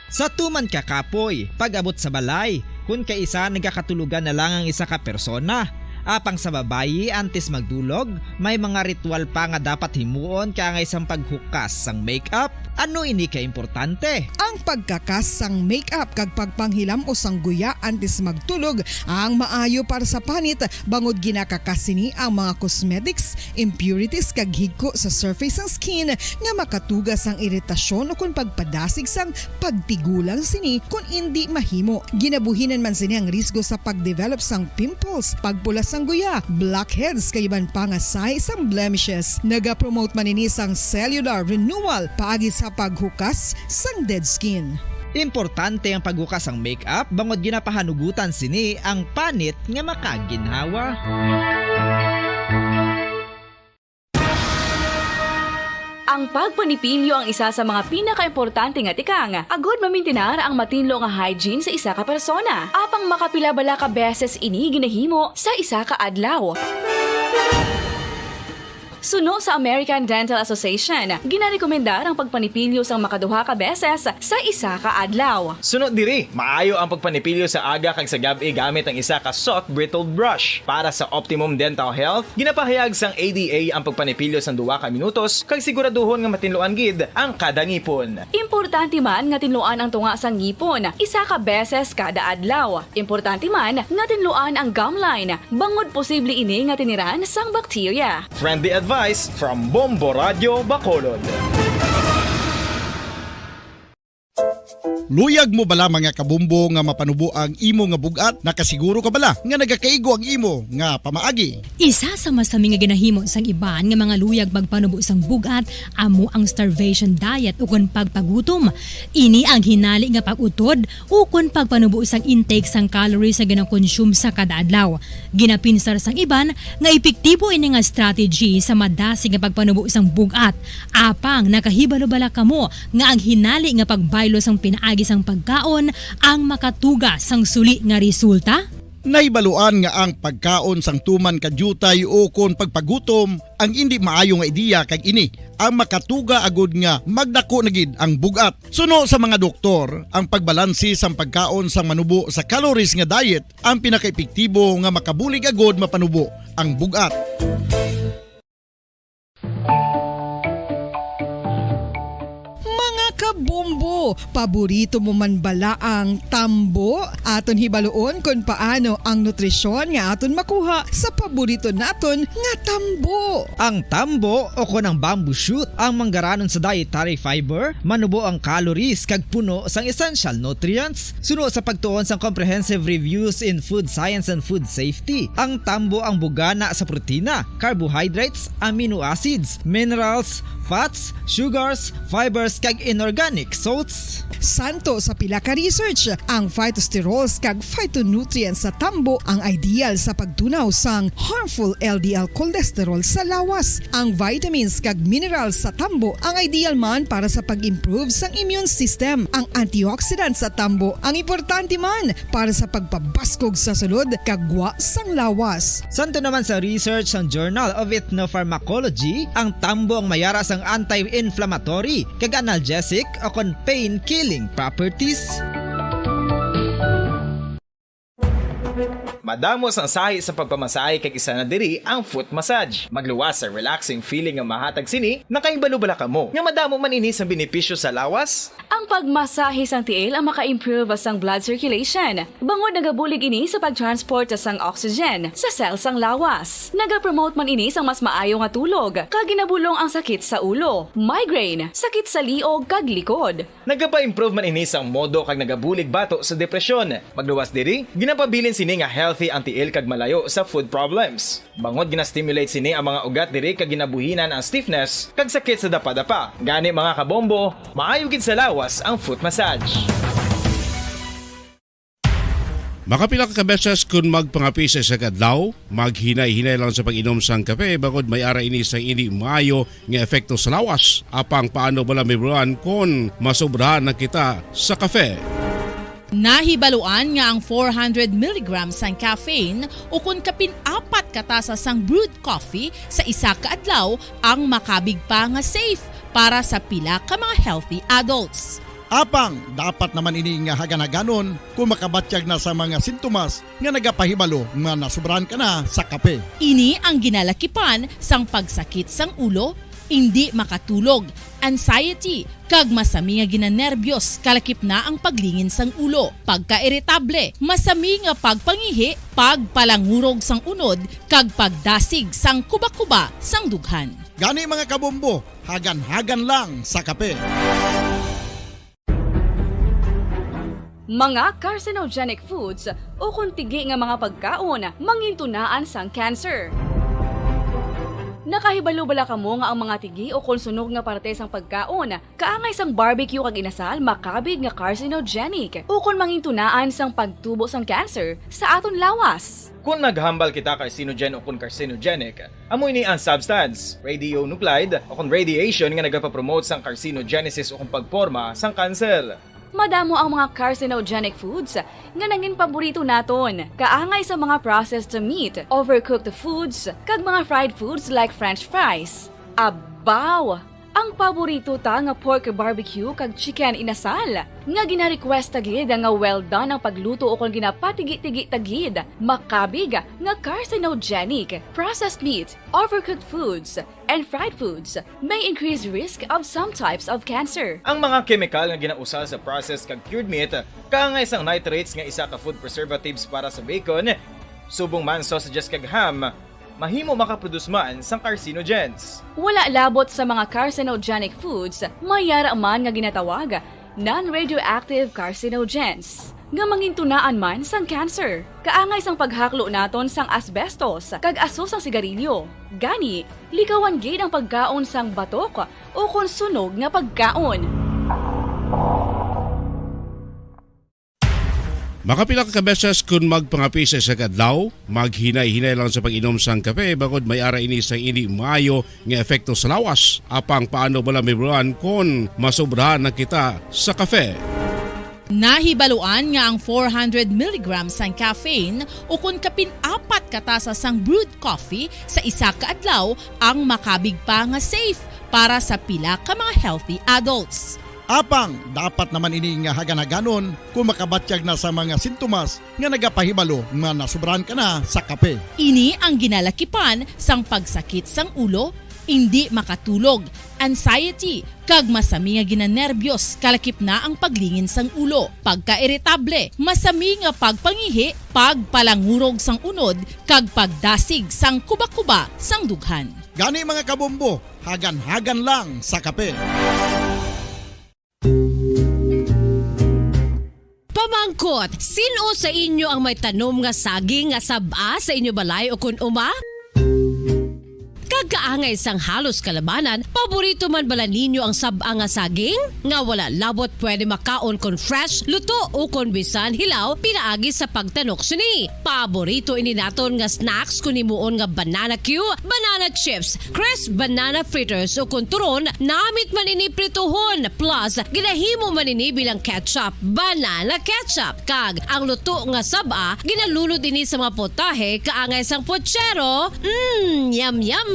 Sa tuman ka kapoy, pag-abot sa balay, kon kaisa nagakatulogan na lang ang isa ka persona. Apang sa babayi, antes magdulog, may mga ritual pa nga dapat himuon kaangay sang paghukas sang makeup. Ano ini ka importante? Ang pagkakas sang makeup kag pagpanghilam-os sang guya antes magtulog ang maayo para sa panit, bangod ginakakas sini ang mga cosmetics, impurities kag higko sa surface sang skin nga makatuga sang iritasyon ukon pagpadasig sang pagtigulang sini kon indi mahimo. Ginabuhinan man sini ang risgo sa pagdevelop sang pimples, pagpula sang guya, blackheads kag iban pa nga sahi sang blemishes. Nagapromote man ini sang cellular renewal paagi sa paghukas sang dead skin. Importante ang paghukas sang makeup bangod ginapahanugutan sini ang panit nga makaginhawa. Ang pagpanipilyo ang isa sa mga pinakaimportante nga tikang agud mamintinar ang matinlo nga hygiene sa isa ka persona. Apang makapila bala ka beses ini ginahimo sa isa ka adlaw? Suno sa American Dental Association, ginarekomendar ang pagpanipilyo sang makaduha ka beses sa isa ka adlaw. Suno diri, maayo ang pagpanipilyo sa aga kag sa gab-i gamit ang isa ka soft bristled brush. Para sa optimum dental health, ginapahayag sang A D A ang pagpanipilyo sang duha ka minutos kag siguraduhon nga matinluan gid ang kada ngipon. Importante man nga tinluan ang tunga sang ngipon isa ka beses kada adlaw. Importante man nga tinluan ang gum line, bangod posible ini nga tiniran sang bakterya. Friendly advice from Bombo Radio Bacolod. Luyag mo bala, mga kabombo, nga mapanubo ang imo nga bug-at? Nakasiguro ka bala nga nagakaigo ang imo nga pamaagi? Isa sa masami nga ginahimo sang iban nga mga luyag magpanubo sang bug-at amo ang starvation diet ukon pagpagutom. Ini ang hinali nga pag-utod ukon pagpanubo sang intake sang calories nga ginakonsume sa kada adlaw. Ginapinsar sang iban nga epektibo ini nga strategy sa madasig nga pagpanubo sang bug-at. Apang nakahibalo bala kamo nga ang hinali nga pagbaylo sang pinaagi sang pagkaon ang makatuga sang suli nga resulta? Nahibaluan nga ang pagkaon sang tuman ka diutay ukon pagpagutom ang indi maayo nga ideya, kag ini ang makatuga agud nga magdako na gid ang bug-at. Suno sa mga doktor, ang pagbalanse sang pagkaon sang manubo sa calories nga diet ang pinakaepektibo nga makabulig agud mapanubo ang bug-at. Mga kabombo, paborito mo man bala ang tambo? Aton hibaluon kon paano ang nutrisyon nga aton makuha sa paborito naton nga tambo. Ang tambo o kon ang bamboo shoot ang manggaranon sa dietary fiber, manubo ang calories kag puno sang essential nutrients. Suno sa pagtuon sang Comprehensive Reviews in Food Science and Food Safety, ang tambo ang bugana sa protina, carbohydrates, amino acids, minerals, fats, sugars, fibers, kag inorganic salts. Santo sa pila ka research, ang phytosterols kag phytonutrients sa tambo ang ideal sa pagtunaw sang harmful L D L cholesterol sa lawas. Ang vitamins kag minerals sa tambo ang ideal man para sa pag-improve sang immune system. Ang antioxidant sa tambo ang importante man para sa pagpabaskog sa sulod kag gwa sang lawas. Santo naman sa research sang Journal of Ethnopharmacology, ang tambo ang mayara sang anti-inflammatory kag analgesic o kon pain-killing properties. Madamo sang sahi sa pagpamasahe, kag isa na diri ang foot massage. Magluwas sa relaxing feeling nga mahatag sini. Nakahibalo bala kamo nga madamo man ini sang benepisyo sa lawas? Ang pagmasahe sang tiil ang maka-improve sang blood circulation, bangod nagabulig ini sa pag-transport sang oxygen sa cell sang lawas. Nagapromote man ini sang mas maayo nga tulog, kag ginabulong ang sakit sa ulo, migraine, sakit sa liog, kag likod. Nagapa-improve man ini sang modo kag nagabulig bato sa depresyon. Magluwas diri, ginapabilin sini nga healthy ang tiil kag malayo sa foot problems. Bangod gina-stimulate sini ang mga ugat diri kag ginabuhinan ang stiffness kag sakit sa dapadapa. Gani, mga kabombo, maayo gid sa lawas ang foot massage. Makapila ka beses kon magpangape sa isa ka adlaw, maghinay-hinay lang sa pag-inom sang kape, bangod may ara ini sang indi maayo nga epekto sa lawas. Apang paano bala mahibaluan kon masobrahan na kita sa kape? Nahibaluan nga ang four hundred milligrams sang caffeine ukon kapin apat ka tasa sang brewed coffee sa isa ka adlaw ang makabig pa nga safe para sa pila ka mga healthy adults. Apang dapat naman ini nga hagan-haganon kon makabatyag na sa mga sintomas nga nagapahibalo nga nasobrahan ka na sa kape. Ini ang ginalakipan sang pagsakit sang ulo, indi makatulog, anxiety, kag masami nga ginanerbiyos, kalakip na ang paglingin sang ulo, pagkairitable, masami nga pagpangihi, pagpalangurog sang unod, kag pagdasig sang kubakuba sang dughan. Gani, mga kabombo, hagan-hagan lang sa kape. Mga carcinogenic foods ukon tigi nga mga pagkaon mangintunaan sang cancer. Nakahibalo bala kamo nga ang mga tigi ukon sunog nga parte sang pagkaon, kaangay sang barbecue kag inasal, makabig nga carcinogenic ukon mangintunaan sang pagtubo sang cancer sa aton lawas? Kon naghambal kita carcinogen ukon carcinogenic, amo ini ang substance, radionuclide, ukon radiation nga nagapapromote sang carcinogenesis ukon pagporma sang kanser. Madamo ang mga carcinogenic foods nga nangin paborito naton, kaangay sa mga processed meat, overcooked foods, kag mga fried foods like French fries. Abaw! Ang paborito ta nga pork barbecue kag chicken inasal, nga gina-request ta gid nga well done ang pagluto ukon ginapatigi-tigi ta gid, makabig nga carcinogenic. Processed meat, overcooked foods, and fried foods may increase risk of some types of cancer. Ang mga kemikal nga ginausal sa processed kag cured meat, kaangay sang nitrates nga isa ka food preservatives para sa bacon, subong man sausages kag ham, mahimo makaproduce man sang carcinogens. Wala labot sa mga carcinogenic foods, may ara man nga ginatawag Non-radioactive carcinogens nga mangintunaan man sang cancer. Kaangay sang paghaklo naton sang asbestos kag aso sang sigarilyo. Gani, likawan gid ang pagkaon sang batok o kon sunog nga pagkaon. Makapila ka beses kon magpangape sa isa ka adlaw, maghinay-hinay lang sa pag-inom sang kape bangod may ara ini sang indi maayo nga epekto sa lawas. Apang paano bala, Mibuan, kon masobrahan na kita sa kape? Nahibaluan nga ang four hundred milligrams sang caffeine ukon kapin apat ka tasa sang brewed coffee sa isa ka adlaw ang makabig pa nga safe para sa pila ka mga healthy adults. Apang dapat naman ini nga haganhaganon kung makabatyag na sa mga sintomas nga nagapahibalo nga nasobrahan ka na sa kape. Ini ang ginalakipan sang pagsakit sang ulo, indi makatulog, anxiety, kag masami nga ginanerbiyos, kalakip na ang paglingin sang ulo, pagkairitable, masami nga pagpangihi, pagpalangurog sang unod, kag pagdasig sang kubakuba sang dughan. Gani, mga kabombo, hagan-hagan lang sa kape. Pamangkot, sin-o sa inyo ang may tanom nga saging nga sab-a sa inyo balay ukon uma? Kag kaangay sang halos kalabanan, paborito man bala ninyo ang sab-a nga saging? Nga wala labot pwede makaon kon fresh, luto, ukon bisan hilaw pinaagi sa pagtanok sini. Paborito ini naton nga snacks kon himuon nga banana cue, banana chips, crisp banana fritters, ukon turon, namit man ini prituhon, plus ginahimo man ini bilang ketchup, banana ketchup. Kag ang luto nga sab-a, ginalunod ini sa mga putahe kaangay sang putsero. Mm, yum yum!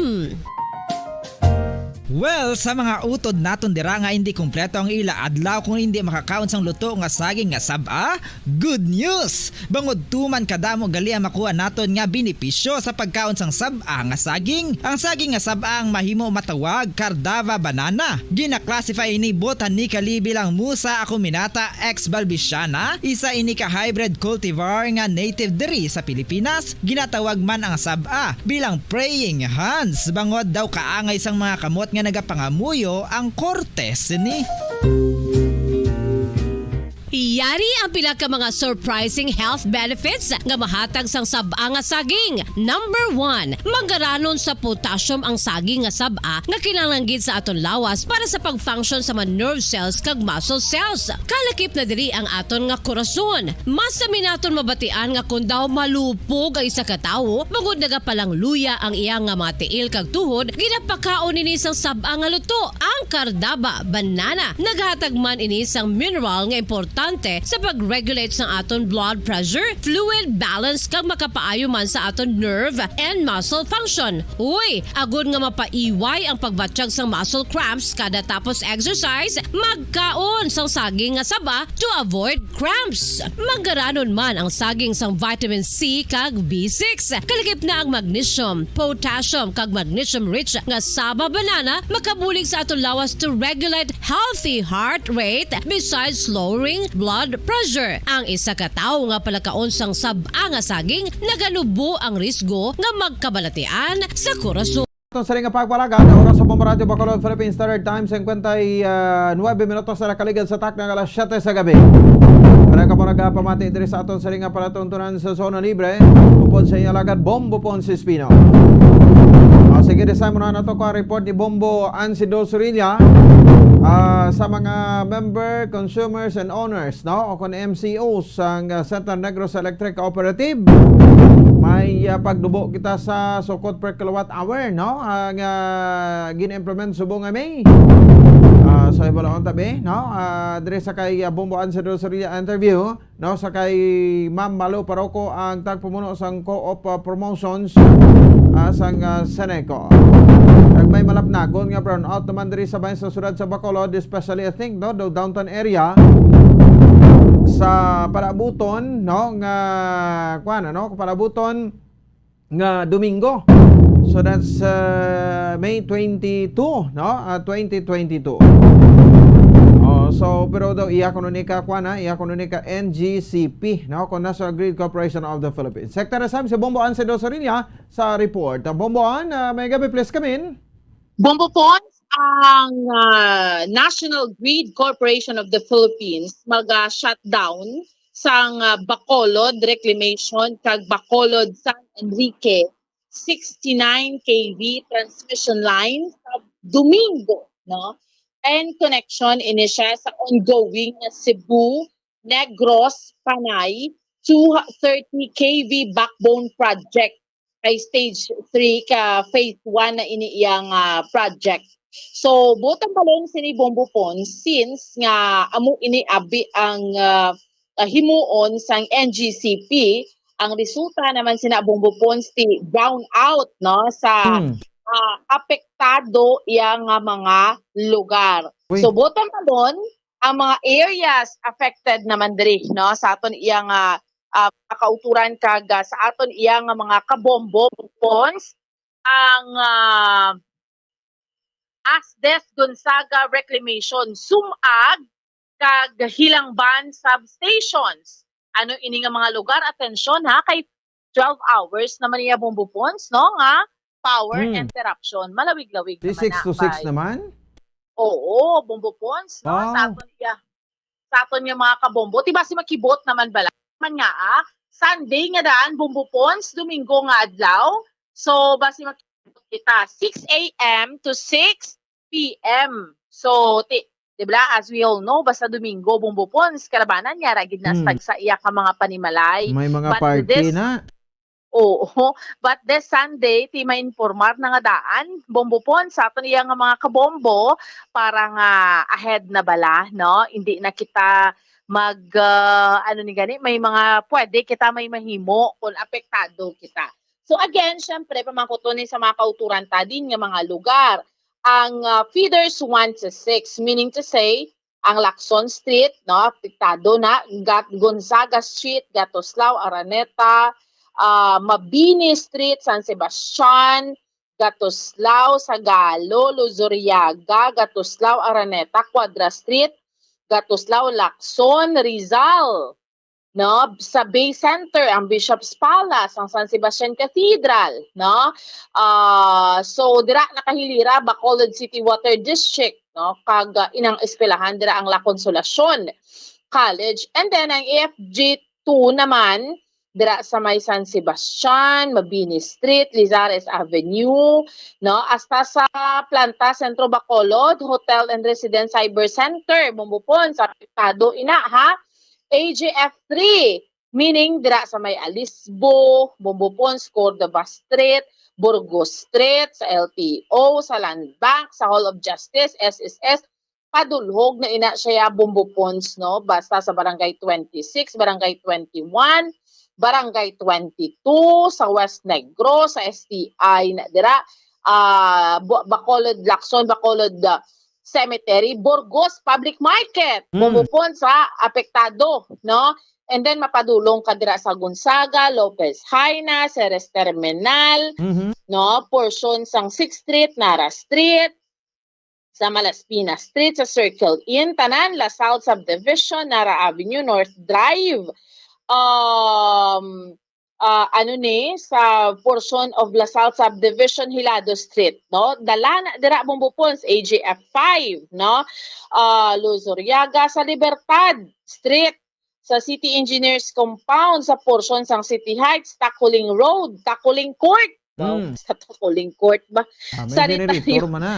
Well, sa mga utod naton dira nga indi kompleto ang ila adlaw kung indi makakaon sang luto nga saging nga sab-a, good news! Bangod tuman kadamo gali ang makuha naton nga benepisyo sa pagkaon sang sab-a nga saging. Ang saging nga sab-a ang mahimo matawag Cardava banana. Gina-classify ini botanically bilang Musa acuminata ex balbisiana, isa ini ka hybrid cultivar nga native diri sa Pilipinas. Ginatawag man ang sab-a bilang praying hands, bangod daw kaangay sang mga kamot nga nagapangamuyo ang korte sini. Yari ang pila ka mga surprising health benefits nga mahatag sang sab-a nga saging. Number one, manggaranon sa potassium ang saging nga sab-a nga kinahanglan gid sa aton lawas para sa pag-function sa mga nerve cells kag muscle cells. Kalakip na diri ang aton nga korason. Masami naton mabatian nga kon daw malupog ang isa ka tawo bangod nagapalangluya ang iya nga mga tiil kag tuhod, ginapakaon ini sang sab-a nga luto, ang Cardava banana. Naghatag man ini sang mineral nga importante sa pag-regulate sang aton blood pressure, fluid balance, kag makapaayo man sa aton nerve and muscle function. Uy, agod nga mapaiway ang pagbatyag sang muscle cramps kada tapos exercise, magkaon sang saging nga saba to avoid cramps. Manggaranon man ang saging sang vitamin C kag B six. Kalakip na ang magnesium, potassium, kag magnesium-rich nga saba banana makabulig sa aton lawas to regulate healthy heart rate besides lowering blood pressure. Ang isa ka tawo nga palakaon sang sab-a nga saging naganubo ang risgo nga magkabalatian sa korason. Aton sini nga pagpalagad, oras sa Bombo Radyo Bacolod, Philippine Standard Time, singkwenta y nuebe minutos na nakaligad sa takna nga alas siyete sa gabi. Para ka mo nagapamati diri sa aton sini nga palatuntunan sa Zona Libre, upod sa inyong alagad, Bombo Ponce Espino. Ah, sige, design mo na nato ko ang report ni Bombo Ansido Surilla, ah, sa mga member, consumers, and owners, no? O kon M C Os sang, ah, Central Negros Electric Cooperative. May, ah, pagdubo kita sa sukot per kilowatt hour, no? Ang, ah, gin-implement subong nga May. Ah, so, ibalaon tabi, no? Ah, diri sa kay, ah, Bombo Ansido Surilla interview, no? Sa kay Ma'am Malo Paroco, ang tagpamuno sang Co-op, ah, Promotions, ah, sang, ah, Seneco. Kag may malapnagon nga brownout naman diri sa bayan sa siyudad sa Bacolod, especially, I think, no, the downtown area sa Parabuton, no, nga, kuwan, ano, Parabuton nga Domingo. So that's, uh, May twenty-two, no? Uh, twenty twenty-two. Oh, so, pero daw iya kuno ni ka, kuwan, ha? Iya kuno ni ka N G C P, no? Kon National Grid Corporation of the Philippines. Sector Sam si Bombo Anse Dosorilla sa report. Uh, Bombo An, uh, may gabi, please come in. Bombo Pons, ang ah, National Grid Corporation of the Philippines mag-shutdown sang ah, Bacolod Reclamation kag Bacolod San Enrique sixty-nine K V transmission line sa Domingo, no? And connection ini siya sa ongoing nga Cebu Negros Panay two thirty K V backbone project. Kay stage three ka phase one na ini iyang ah, project. So, buot hambalon sini, Bombo Pons, since nga amo ini abi ang ah, ah, himuon sang N G C P, ang resulta naman sina, Bombo Pons, ti brown out, no, sa Hmm. ah, apektado iya nga mga lugar. Uy. So, buot hambalon, ang mga areas affected naman diri, no, sa aton iya nga ah, kauturan kag ah, sa aton iya nga mga kabombo, Pons, ang ah, Asdes Gonzaga Reclamation, Sumag kag Hilangban substations. Ano ini nga mga lugar? Atensyon ha, kay twelve hours naman niya, Bombo Pons, no, nga power Hmm. interruption. Malawig-lawig Di naman six na to six kay naman? Oo, Bombo Pons, no? Sa Wow. aton iya, sa aton nga mga kabombo. Ti basi makibot naman bala. Man nga, ah, Sunday nga daan, Bombo Pons, Domingo nga adlaw. So, basi makibot kita six a m to six p m. So, ti, di ba, as we all know, basta Domingo, Bombo Pons, kalabanan niya, ra gid na Hmm. sa iya ka mga panimalay. May mga But party this na. Oo. But this Sunday, ti mainformar na nga daan, Bombo Pons, sa aton iya nga mga kabombo, para nga ahead na bala, no? Hindi na kita mag, ah, ano ni gani, may mga pwede kita may mahimo kung apektado kita. So again, syempre, pamangkuton ni sa mga kauturan ta din nga mga lugar. Ang ah, feeders one to six, meaning to say, ang Lacson Street, no, apektado na, Gat-, Gonzaga Street, Gatoslao, Araneta, ah, Mabini Street, San Sebastian, Gatoslao, Sagalo, Luzuriaga, Gatoslao, Araneta, Cuadra Street, Gatoslao, Lacson, Rizal, no, sa Bay Center, ang Bishop's Palace, ang San Sebastian Cathedral, no? Ah, so dira nakahilira Bacolod City Water District, no, kag ah, inang eskwelahan dira ang La Consolacion College, and then ang A F G two naman dira sa may San Sebastian, Mabini Street, Lizares Avenue, no, hasta sa Planta Centro Bacolod Hotel and Residence Cyber Center, Bombo Pons, apektado ina ha. A G F three, meaning dira sa may Alisbo, Bombo Pons, Cordova Street, Burgos Street, sa L T O, sa Land Bank, sa Hall of Justice, S S S, padulhog na ina siya, Bombo Pons, no? Basta sa Barangay twenty-six, Barangay twenty-one, Barangay twenty-two, sa West Negros, sa S T I na dira, ah, Bu-, Bacolod, Lacson, Bacolod, ah, Cemetery, Burgos Public Market, Mm. Bombo Pons, sa apektado, no? And then mapadulong ka dira sa Gonzaga, Lopez Jaena, Ceres Terminal, Mhm. no? Portion sang Sixth Street, Nara Street, sa Malaspina Street, sa Circle Inn, tanan, La Salle Subdivision, Nara Avenue, North Drive. Um, ah, ano ni, sa portion of La Salle Subdivision, Hilado Street, no? Dala na dira, Bombo Pons, A G F five, no? Ah, Luzuriaga, sa Libertad Street, sa City Engineers Compound, sa portion sang City Heights, Taculing Road, Taculing Court. Wow, Mm. sa Taculing Court ba? Ah, may Sanitarium. Generator man na.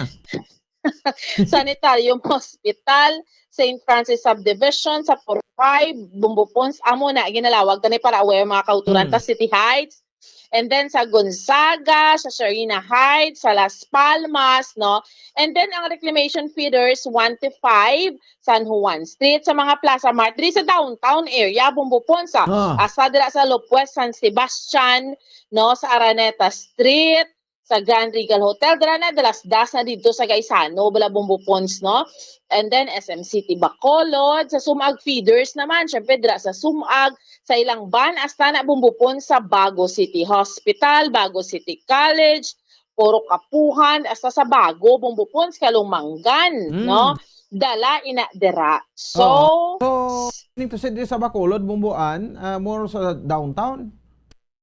Sanitarium Hospital, Saint Francis Subdivision, sa four five, Bombo Pons, amo na, ginalawag tani para aware mga kauturan Mm. ta, City Heights, and then sa Gonzaga, sa Sharina Heights, sa Las Palmas, no? And then ang reclamation feeders one to five, San Juan Street, sa mga Plaza Mart, diri sa downtown area, Bombo Pons, ah. Ah. Hasta dira sa Lopez, San Sebastian, no, sa Araneta Street, sa Grand Regal Hotel, dira na, dalas das na dito sa Gaisano, bala, Bombo Pons, no? And then, S M City Bacolod, sa Sumag feeders naman, syempre, dira sa Sumag, sa ilang van, hasta na, Bombo Pons, sa Bago City Hospital, Bago City College, Puro Kapuhan, hasta sa Bago, Bombo Pons, Kalumanggan, Mm. no? Dala ina dira. So, Oo. So, meaning to say, diri sa Bacolod, Bombo Ann, ah, more sa downtown?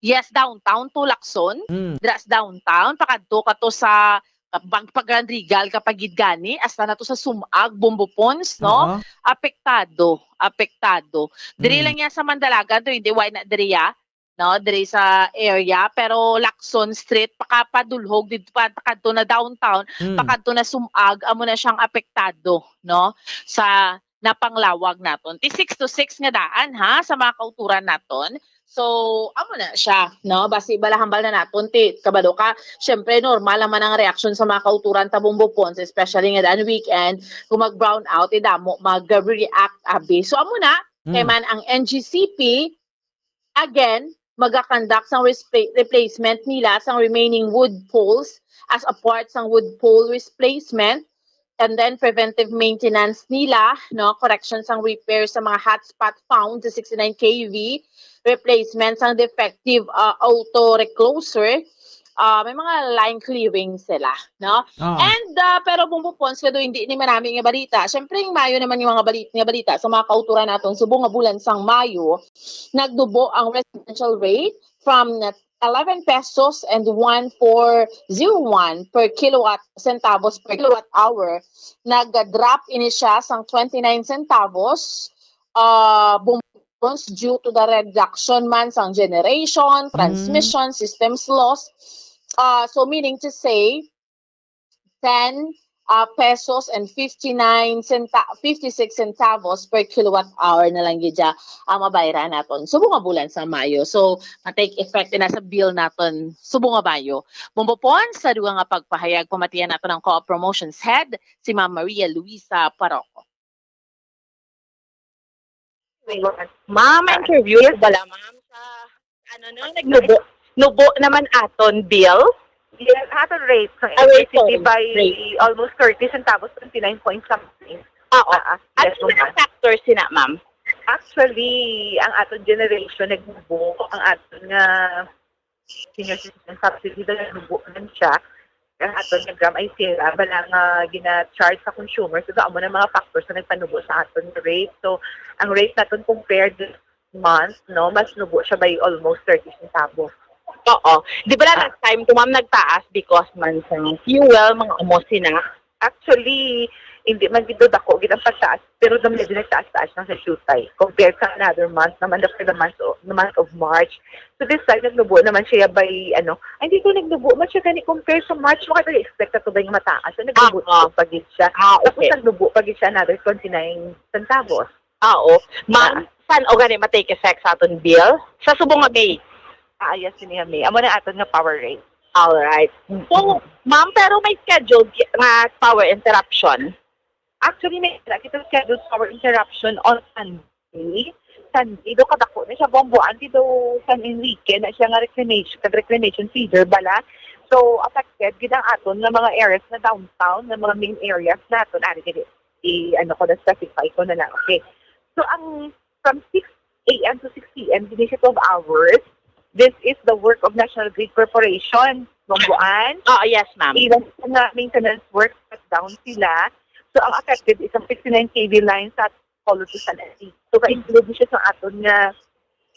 Yes, downtown to Lacson. Mm. Dira sa downtown, pakadto ka to sa pag, pag Grand Regal, kapag gid gani, hasta na to sa Sumag, Bombo Pons, no? Oo. Apektado, apektado. Diri Mm. lang yan sa Mandalagan to, hindi, why not diri, ah? No, diri sa area, pero Lacson Street, pakapadulhog dito pa, pakadto na downtown, Mm. pakadto na Sumag, amo na siyang apektado, no? Sa napanglawag naton. Ti six to six nga daan, ha, sa mga kauturan naton. So, amo na siya, no? Basi bala hambal na naton, ti, kabalo ka, syempre, normal naman ang reaksyon sa mga kauturan ta, Bombo Pons, especially nga daan weekend, kung mag-brown out, eh, damo mag-react, abi. So, amo na, Mm. kay man ang N G C P, again, maga-conduct sang respa-, replacement nila sang remaining wood poles as a part sang wood pole replacement, and then preventive maintenance nila, no, correction sang repair sa mga hotspot found sa sixty-nine K V, replacement sang defective, ah, auto recloser, ah, may mga line clearing sila, no? Ah. And, ah, pero Bombo Pons, kado hindi ni manami nga balita. Siyempre, yung Mayo naman yung mga balit-, nga balita sa mga kauturan naton. Subong nga bulan sang Mayo, nagnubo ang residential rate from eleven pesos and one four zero one per kilowatt centavos per kilowatt hour. Nag-drop ini siya sang twenty-nine centavos, ah, Bombo Pons, due to the reduction man sang generation, Mm. transmission, systems loss. Ah, so, meaning to say, ten, ah, pesos and fifty-nine centa-, fifty-six centavos per kilowatt hour na lang gid siya ang mabayaran naton subong nga bulan sa Mayo. So, ma-take effect na sa bill naton subong nga Mayo. Bombo Pons, sa dugang nga pagpahayag, pamatian naton ang Co-op Promotions Head, si Ma'am Maria Luisa Paroco. Ma'am, Ah, interview yes. Bala, ma'am, sa, ano, no, nagnubo, nubo naman aton bill. Yes, aton rate sa Ah, rate, electricity sorry. By Rate. Almost thirty centavos, twenty-nine point something. Ah, oh. Ah, ah, yes, ano ang ma'am. Factor sina, ma'am? Actually, ang aton generation nagnubo, ang aton nga senior citizen subsidy, nagnubo man siya. Ang aton nga gram ay sira, bala nga gina-charge sa consumer. So, amo na mga factors na nagpanubo sa aton nga rate. So, ang rate naton compared this month, no, mas nubo siya by almost thirty centavos. Oo. Di ba Ah. last time, to, ma'am, nagtaas because man sa fuel, mga amo sina? Actually, hindi man gid dako gid ang pagtaas, pero na medyo nagtaas-taas lang sa jutay compared sa another month naman, after the month of, the month of March. So this time, nagnubo naman siya by, ano, ay, hindi ko nagnubo man siya gani compare sa March, makita expect ato ba nga mataas? So, nagnubo Ah, ah. pa gid siya. Ah, Tapos okay. nagnubo pa gid siya another twenty-nine centavos. Ah, oo. Ma'am, Ah. San-o gani ma-take effect sa aton bill? Sa subong nga May. Ah, yes, sini nga May. Amo na aton nga power rate. Alright. So, ma'am, pero may scheduled nga power interruption? Actually, may kita scheduled power interruption on Sunday. Sunday, do kadako na siya, Bombo, anti do San Enrique na siya nga reclamation, kag reclamation feeder bala. So, affected gid ang aton nga mga areas na downtown, nga mga main areas naton, ari gid. I-, ano ko na, specify ko na lang. Okay. So, ang from six A M to six P M, dili siya twelve hours. This is the work of National Grid Corporation, Bomboan. Oo, yes, ma'am. Ilang sa nga maintenance work, shutdown sila. So, ang affected is ang sixty-nine K V line sa Bacolod to San Enrique. So, ka-include siya sa aton nga,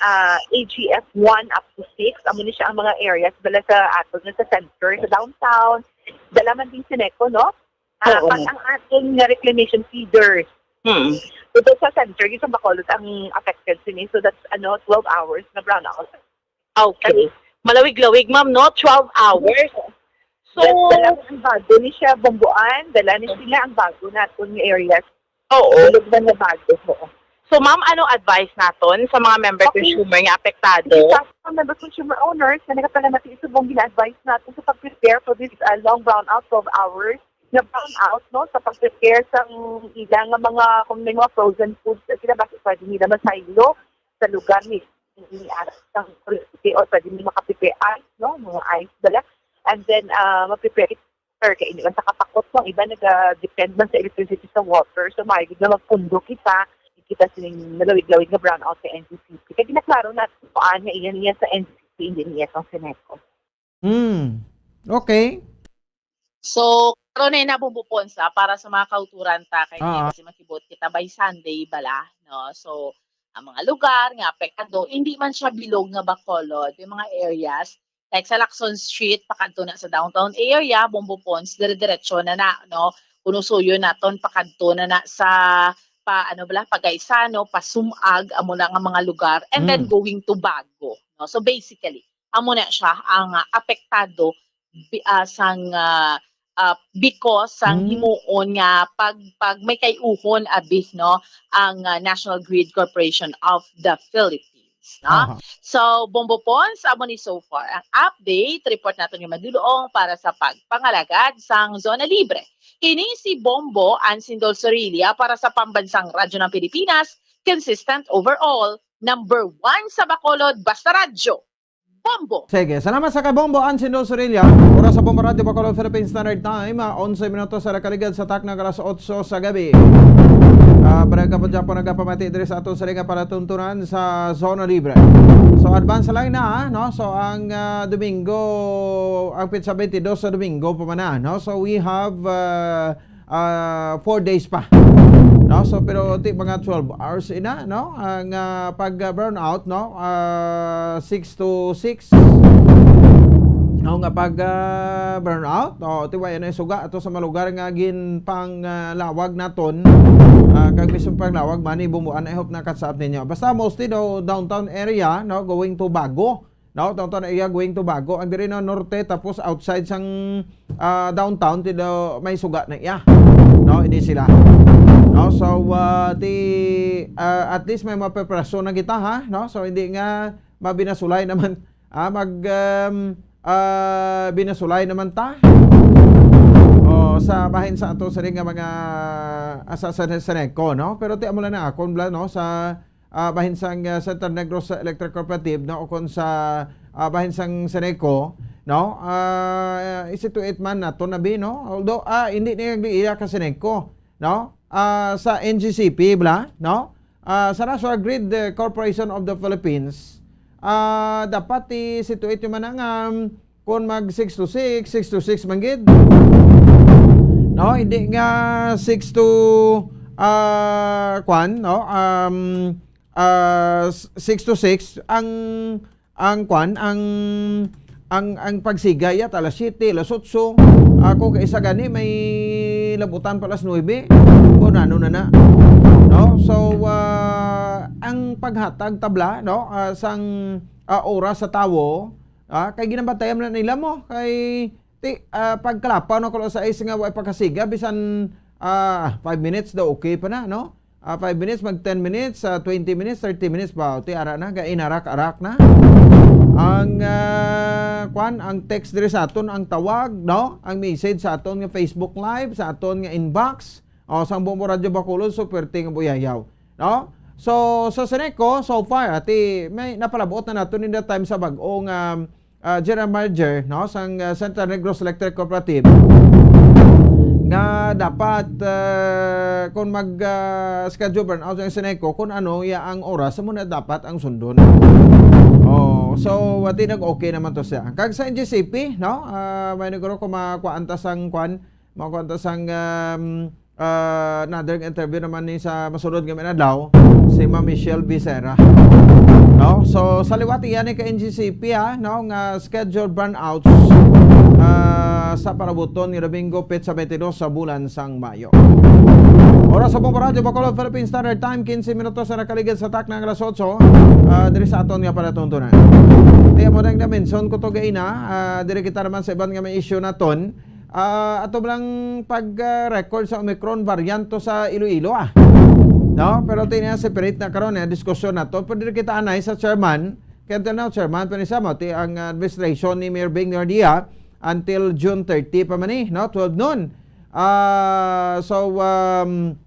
ah, A G F one up to six. Amo ni siya ang mga areas dala sa aton nga sa center, sa downtown. Dala man din Ceneco, no? Ah, Oo, pag ma'am. Ang aton nga reclamation feeders, Hmm. Dito sa center, yung sa Bacolod, ang affected sini. So, that's, ano, twelve hours na brownout. Okay. Malawig-lawig, ma'am, no? Twelve hours. So, Yes, dala ang bago ni siya, Bomboan. Dala ni sila ang bago naton nga areas. Oo. Tulog na nga bago, oo. So, ma'am, ano advice naton sa mga member Okay. consumer nga apektado? Sa mga member consumer owners na nagapalamat sa subong, gina-advise natin sa pag-prepare for this, uh, long brownout, twelve hours na brownout, no? Sa pag-prepare sa ilang nga mga, kung may mga frozen foods, sila basi pwede nila masaylo sa lugar ni, ni, ni, sang kuryente, or pwede nila makaprepare ice, no? Mga ice bala. And then, uh, ma-prepare Or kay hindi man sa kapakot, ang iba naga-depend man sa electricity, sa water. So, maayo gid nga magpundo kita, kita sining malawig-lawig nga brownout sa N G C P. Kay ginaklaro na kuan nga iyan niya sa N G C P, hindi niya sa Ceneco. Hmm. Okay. So, karon na nabubupon sa para sa mga kauturan ta kay Ah. Kasi makibot kita by Sunday bala, no? So, ang mga lugar nga apektado, hindi man siya bilog nga Bacolod, yung mga areas Like sa Lacson Street, pakadto na sa downtown area, Bombo Pons, dire-diretso na na, no? Kung usuyon naton, pakadto na na sa pa, ano bala, Pagaisano, pa Sumag, amo na nga mga lugar, and then Mm. going to Bago, no? So basically, amo na siya ang, ah, apektado bi-, ah, sang, ah, ah, because sang Mm. himuon nga pag, pag may kay-uhon abi, no, ang, ah, National Grid Corporation of the Philippines, no? Aha. So, Bombo Pons, amo ni so far ang update report naton nga madulong para sa pagpangalagad sang Zona Libre. Kini si Bombo Ansindol Sorilla para sa Pambansang Radyo ng Pilipinas, consistent overall, number one sa Bacolod, basta radyo. Bombo! Sige, salamat sa kay Bombo Ansindol Sorilla. Oras sa Bombo Radyo Bacolod, Philippine Standard Time, ah, onse minutos sa nakaligad sa takna nga alas otso sa gabi. Ah, pareha ka po dyan po nagapamati diri sa aton sa liga para tuntunan sa Zona Libre. So, advance line na, ah, no? So, ang, ah, Domingo, ang petsa twenty-two sa Domingo pa man na, no? So, we have, ah, ah, four days pa. No? So, pero ti mga twelve hours ina, no? Ang, ah, pag, ah, brownout, no? Ah, six to six. No, nga pag, ah, brownout, no? Ti wa na suga ato sa mga lugar nga ginpang, ah, lawag naton. Ah, kag mismo pang lawag, mani bumuan, I hope nakasaab ninyo. Basta mostly daw downtown area, no? Going to Bago. No, downtown area going to Bago. Ang diri na norte, tapos outside sang, ah, downtown, ti do may suga na iya. No, ini sila. No, so, ah, ti, ah, at least may mapreparasyon na kita, ha? No? So, hindi nga mabinasulay naman, ah, mag, um, ah, binasulay naman ta. O, sa bahin sa ato sa nga mga, ah, sa, sa, sa Seneco, no? Pero ti amo lang na akon bla, no? Sa, ah, bahin sang, ah, Central Negros Electric Cooperative, no? O kon sa, ah, bahin sang Seneco, no? Ah, isituate man nato na bi, no? Although, ah, hindi niya iya ka Seneco, no? Ah, sa N G C P, bla, no? Ah, sa National Grid, eh, Corporation of the Philippines, ah, dapat i-situate man ang, um, kung mag six to six, six to six man gid. No, hindi nga six to, ah, kwan, no? Um, ah, s-, six to six ang, ang kwan, ang, ang, ang pagsiga yat alas siyete, alas otso. Ako kay isa gani may labutan pa alas nuebe. Kung ano na na. No? So, ah, ang paghatag tabla, no? Ah, sang, ah, oras sa tawo, ah, kay ginabatayan na nila mo kay ti, ah, pagkalapaw na kulo sa is nga way pagkasiga, bisan, ah, five minutes daw, okay pa na, no? Ah, five minutes, mag ten minutes, ah, twenty minutes, thirty minutes ba? Ti ara na, gainarak-arak na. Ang, ah, kwan, ang text diri sa aton, ang tawag, no? Ang message sa aton nga Facebook Live, sa aton nga inbox, o sang Bombo Radyo Bacolod, so pwerte nga buyayaw, no? So, sa Seneco, so far, ati, may napalabot na nato in the time sa bag-o nga, ah, general manager, no, sang, ah, Central Negros Electric Cooperative, nga dapat, ah, kung mag, ah, schedule brownout ang Seneco, kung ano ya ang oras, mo na dapat ang sundon. Oh, so, ati nag-okay naman to siya. Kag sa N G C P, no, ah, may nagro ko makuan ta sang kwan, makuan ta sang, um, ah, another interview naman ni sa masunod nga mga adlaw, si Ma'am Michelle Becerra. No? So, sa liwat, iyan ni ka N G C P, ha, no, nga scheduled burnouts, ah, sa parabuton nga Domingo, petsa twenty-two sa bulan sang Mayo. Oras sa Bombo Radyo Bacolod, Philippine Standard Time, quince minutos na nakaligid sa takna nga alas otso, ah, diri sa aton nga palatuntunan. Kaya mo nang na-mention ko to gaina, ah, diri kita naman sa iban nga may issue naton. Ah, ato lang pag, ah, record sa Omicron variant to sa Iloilo, ah. No? Pero ti niya separate na karon, eh, diskusyon na to. Pero diri kita anay sa chairman. Kaya until now, chairman, pero sa mo, ti ang administration ni Mayor Bing Nardia until June thirty pa man, eh, no? Twelve noon. Ah, so, um,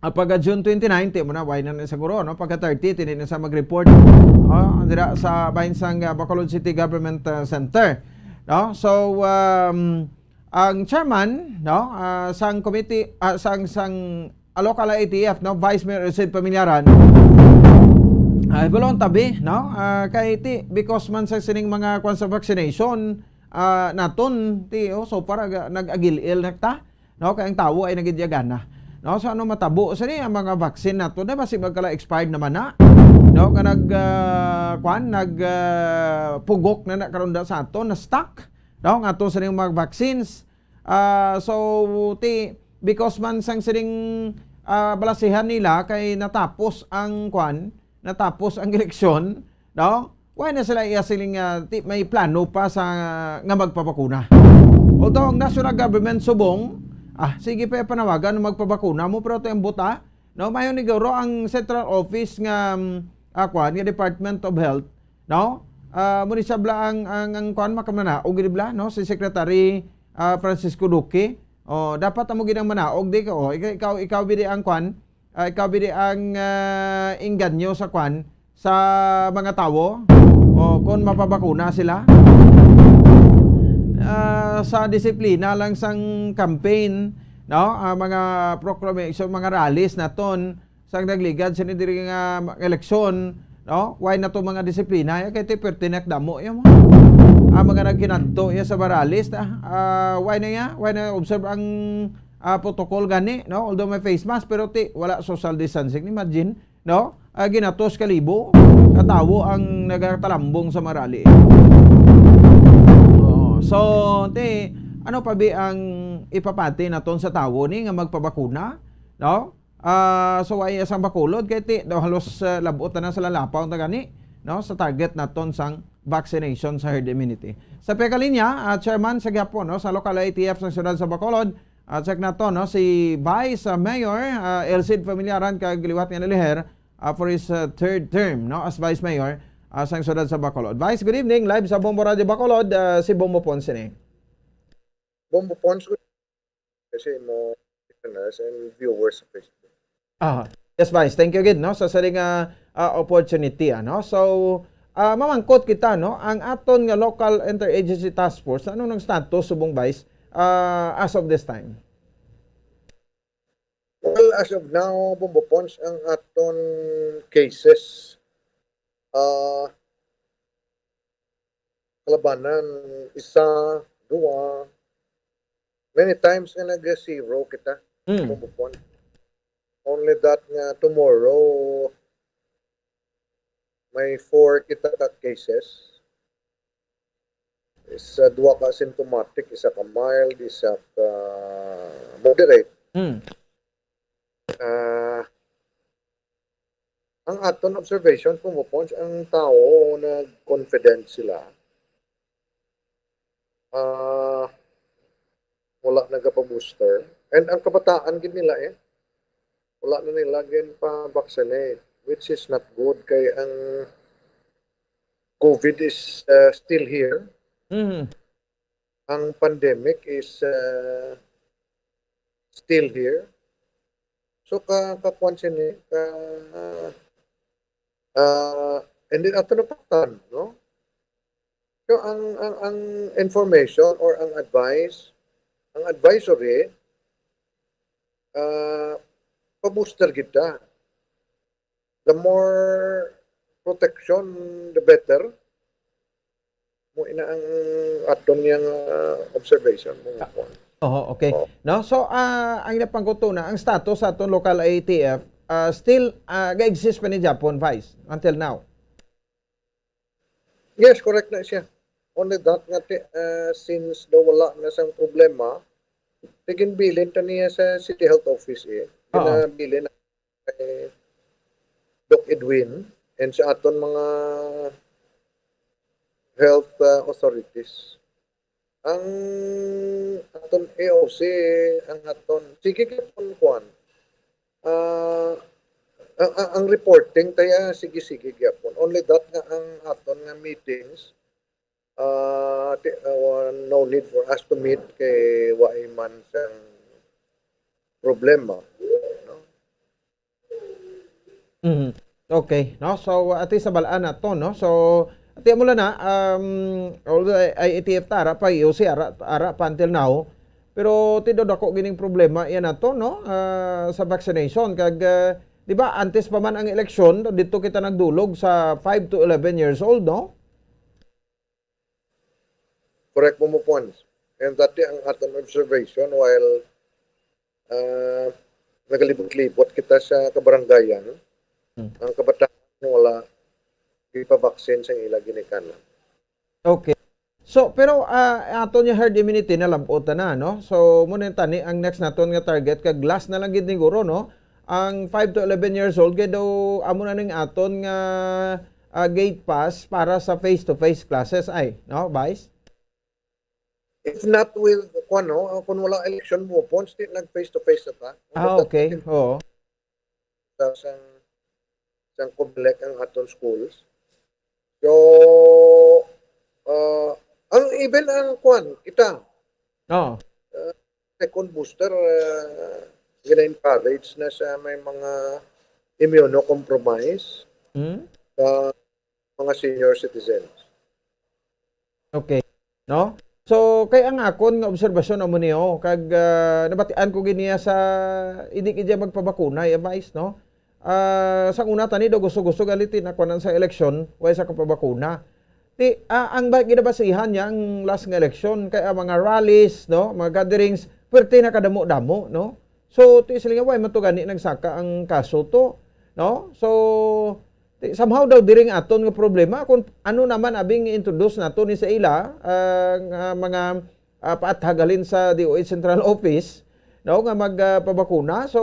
ah, pagka June twenty-nine, ti mo na, why na, na siguro, no? Pagka thirty, tini na sa mag-report. Oh, dira sa bahin sang, ah, Bacolod City Government, ah, Center. No? So, um, ang chairman, no, ah, sang committee, ah, sang, sang, ah, local I T F, no, Vice Mayor Sid Pamilyaran, ay, bulong tabi, no? Ah, kay ti, because man sa sining mga kwan sa vaccination, ah, naton, ti, oh, so para ga-, nag-agil-il na ta, no? Kay ang tawo ay nagidyagana. No? So, ano matabo? Sa ni ang mga vaccine nato na, basi magkala expired naman na. no, nga nag, ah, kwan, nag, ah, pugok na na karon da sa ato, na stuck, no, nga ato sa mga vaccines. Ah, so, ti, because man sang sining, ah, balasihan nila kay natapos ang kwan, natapos ang eleksyon, no? Why na sila iya siling, ah, ti, may plano pa sa nga magpabakuna? Although ang national government subong, ah, sige pa panawagan nga magpabakuna mo, pero ito ang buta, no? Mayo ni guro ang central office nga, mm, ah, kwan, nga Department of Health, no? Ah, mo ni sabla ang, ang, ang kwan, makamanaog, di bla, no? Si Secretary, ah, Francisco Duque. Oh, dapat amo gid ang manaog, di ka, oh, ikaw, ikaw, ikaw, bidi ang kwan, ah, ikaw, bidi ang, ah, inganyo sa kwan, sa mga tawo, o kung mapabakuna sila. Ah, sa disiplina lang sang campaign, no? Ah, mga proclamation, mga rallies naton, sang nagligad sini diri nga eleksyon, no? Why na to mga disiplina? Ya, kay ti pertinek damo ya mo. Ah, mga nagkinadto ya sa Barales, ah, ah, why na ya? Why na observe ang, ah, protocol gani, no? Although may face mask, pero ti, wala social distancing. Imagine, no? Ah, ginatos ka libo ka tawo ang nagatalambong sa mga rally. Oh, so, ti, ano pa bi ang ipapati naton sa tawo ni nga magpabakuna, no? Ah, so, ay, sang Bacolod, kay ti, daw halos, ah, lab-ot na sa lalapaw na gani, no, sa target naton sang vaccination sa herd immunity. Sa pagkalinya, ah, chairman sa gihapon, no, sa local I A T F sa siyudad sa Bacolod, ah, check naton, no, si Vice, ah, Mayor, ah, Elcid Familiaran, kag liwat nga naliher, ah, for his, ah, third term, no, as Vice Mayor, ah, sa siyudad sa Bacolod. Vice, good evening. Live sa Bombo Radio Bacolod, ah, si Bombo Ponce ni. Bombo Ponce, good kasi mo listeners and viewers sa Facebook. Ah, yes, Vice. Thank you again, no, sa sari nga, ah, opportunity, ano. So, ah, mamangkot kita, no, ang aton nga local interagency task force, ano nang status subong, Vice, ah, as of this time? Well, as of now, Bombo Pons, ang aton cases, ah, kalabanan, isa, dua. Many times nga nag-zero kita, Mm. Bombo Pons. Only that nga tomorrow, may four kita ka cases. Isa, dua ka asymptomatic, isa ka mild, isa ka moderate. Mm. Ah, ang aton observation, Bombo Pons, ang tao nag-confident sila. Ah, wala nagapa-booster. And ang kabataan gid nila, eh, wala na nila ginpa-vaccinate, which is not good kay ang COVID is, uh, still here. Mhm. Ang pandemic is, uh, still here. So, ka, kakuan sini, ka, ah, and then ato na patan, no? So, ang, ang, ang information or ang advice, ang advisory, ah, pa-booster gid ta. The more protection, the better. Mo ina ang aton yang, ah, observation mo. Ah, oho, okay. Oh. No? So, ah, ang napangkutuna, ang status sa aton local I A T F, ah, still, ah, ga-exist pa ni Japon, Vice, until now? Yes, correct na siya. Only that nga ti-, ah, since daw wala na sang problema, tiginbilin ta niya sa City Health Office, eh. Oo. Ginabilin na kay Doc Edwin and sa aton mga health, ah, authorities. Ang aton A O C, ang aton, sige gyapon kuan. Ah, ang, ang, ang reporting taya, sige, sige gyapon. Only that nga ang aton nga meetings, ah, ti-, ah, no need for us to meet kay wa man sang problema, no? Mhm. Okay, no? So, at least, nabalaan nato, no? So, ati mo lang na, um, although I A T F ta, ara pa, A O C, ara, ara pa until now, pero ti daw dako gining problema yan nato, no? Ah, sa vaccination, kag, ah, di ba, antes pa man ang eleksyon, dito kita nagdulog sa five to eleven years old, no? Correct mo, Pons. And dati ang aton observation while, ah, nagalibot-libot kita sa kabarangayan, Hmm. ang kabataan wala gipabaksin sa ila ginikanan. Okay. So, pero, ah, ato niya herd immunity, nalab-ot na, no? So, mo na tani ang next naton nga target, kag last na lang gid ni guro, no? Ang five to eleven years old, kay daw, amo na ning aton nga, ah, gate pass para sa face-to-face classes, ay, no, Vice? If not with, kwan, no? Kung wala election, mo, Pons, di nag face-to-face na ta. Ah, okay. Oo. Sa, sa, sa Comelec ang aton schools. So, ah, ang, even ang, kwan, kita, Oo. ah, second booster, ah, gina-encourage na sa may mga immunocompromised, Hmm? sa mga senior citizens. Okay. No? So, kay ang akon nga obserbasyon amo niyo, kag, ah, nabatian ko gid niya sa, hindi gid niya magpabakuna, ya, Vice, no? Ah, sang una tani daw gusto-gusto gali tinakuanan sa eleksyon, way sa kapabakuna. Ti, ah, ang ba-, ginabasihan niya ang last nga eleksyon, kay ang mga rallies, no, mga gatherings, pwerte na kadamo-damo, no? So, ti sila nga, way man to gani nagsaka ang kaso to, no? So, ti, somehow daw diri nga aton nga problema kung ano naman abing i-introduce nato ni sa ila, ah, nga mga, ah, paathag halin sa D O H Central Office, no, nga mag, ah, pabakuna. So,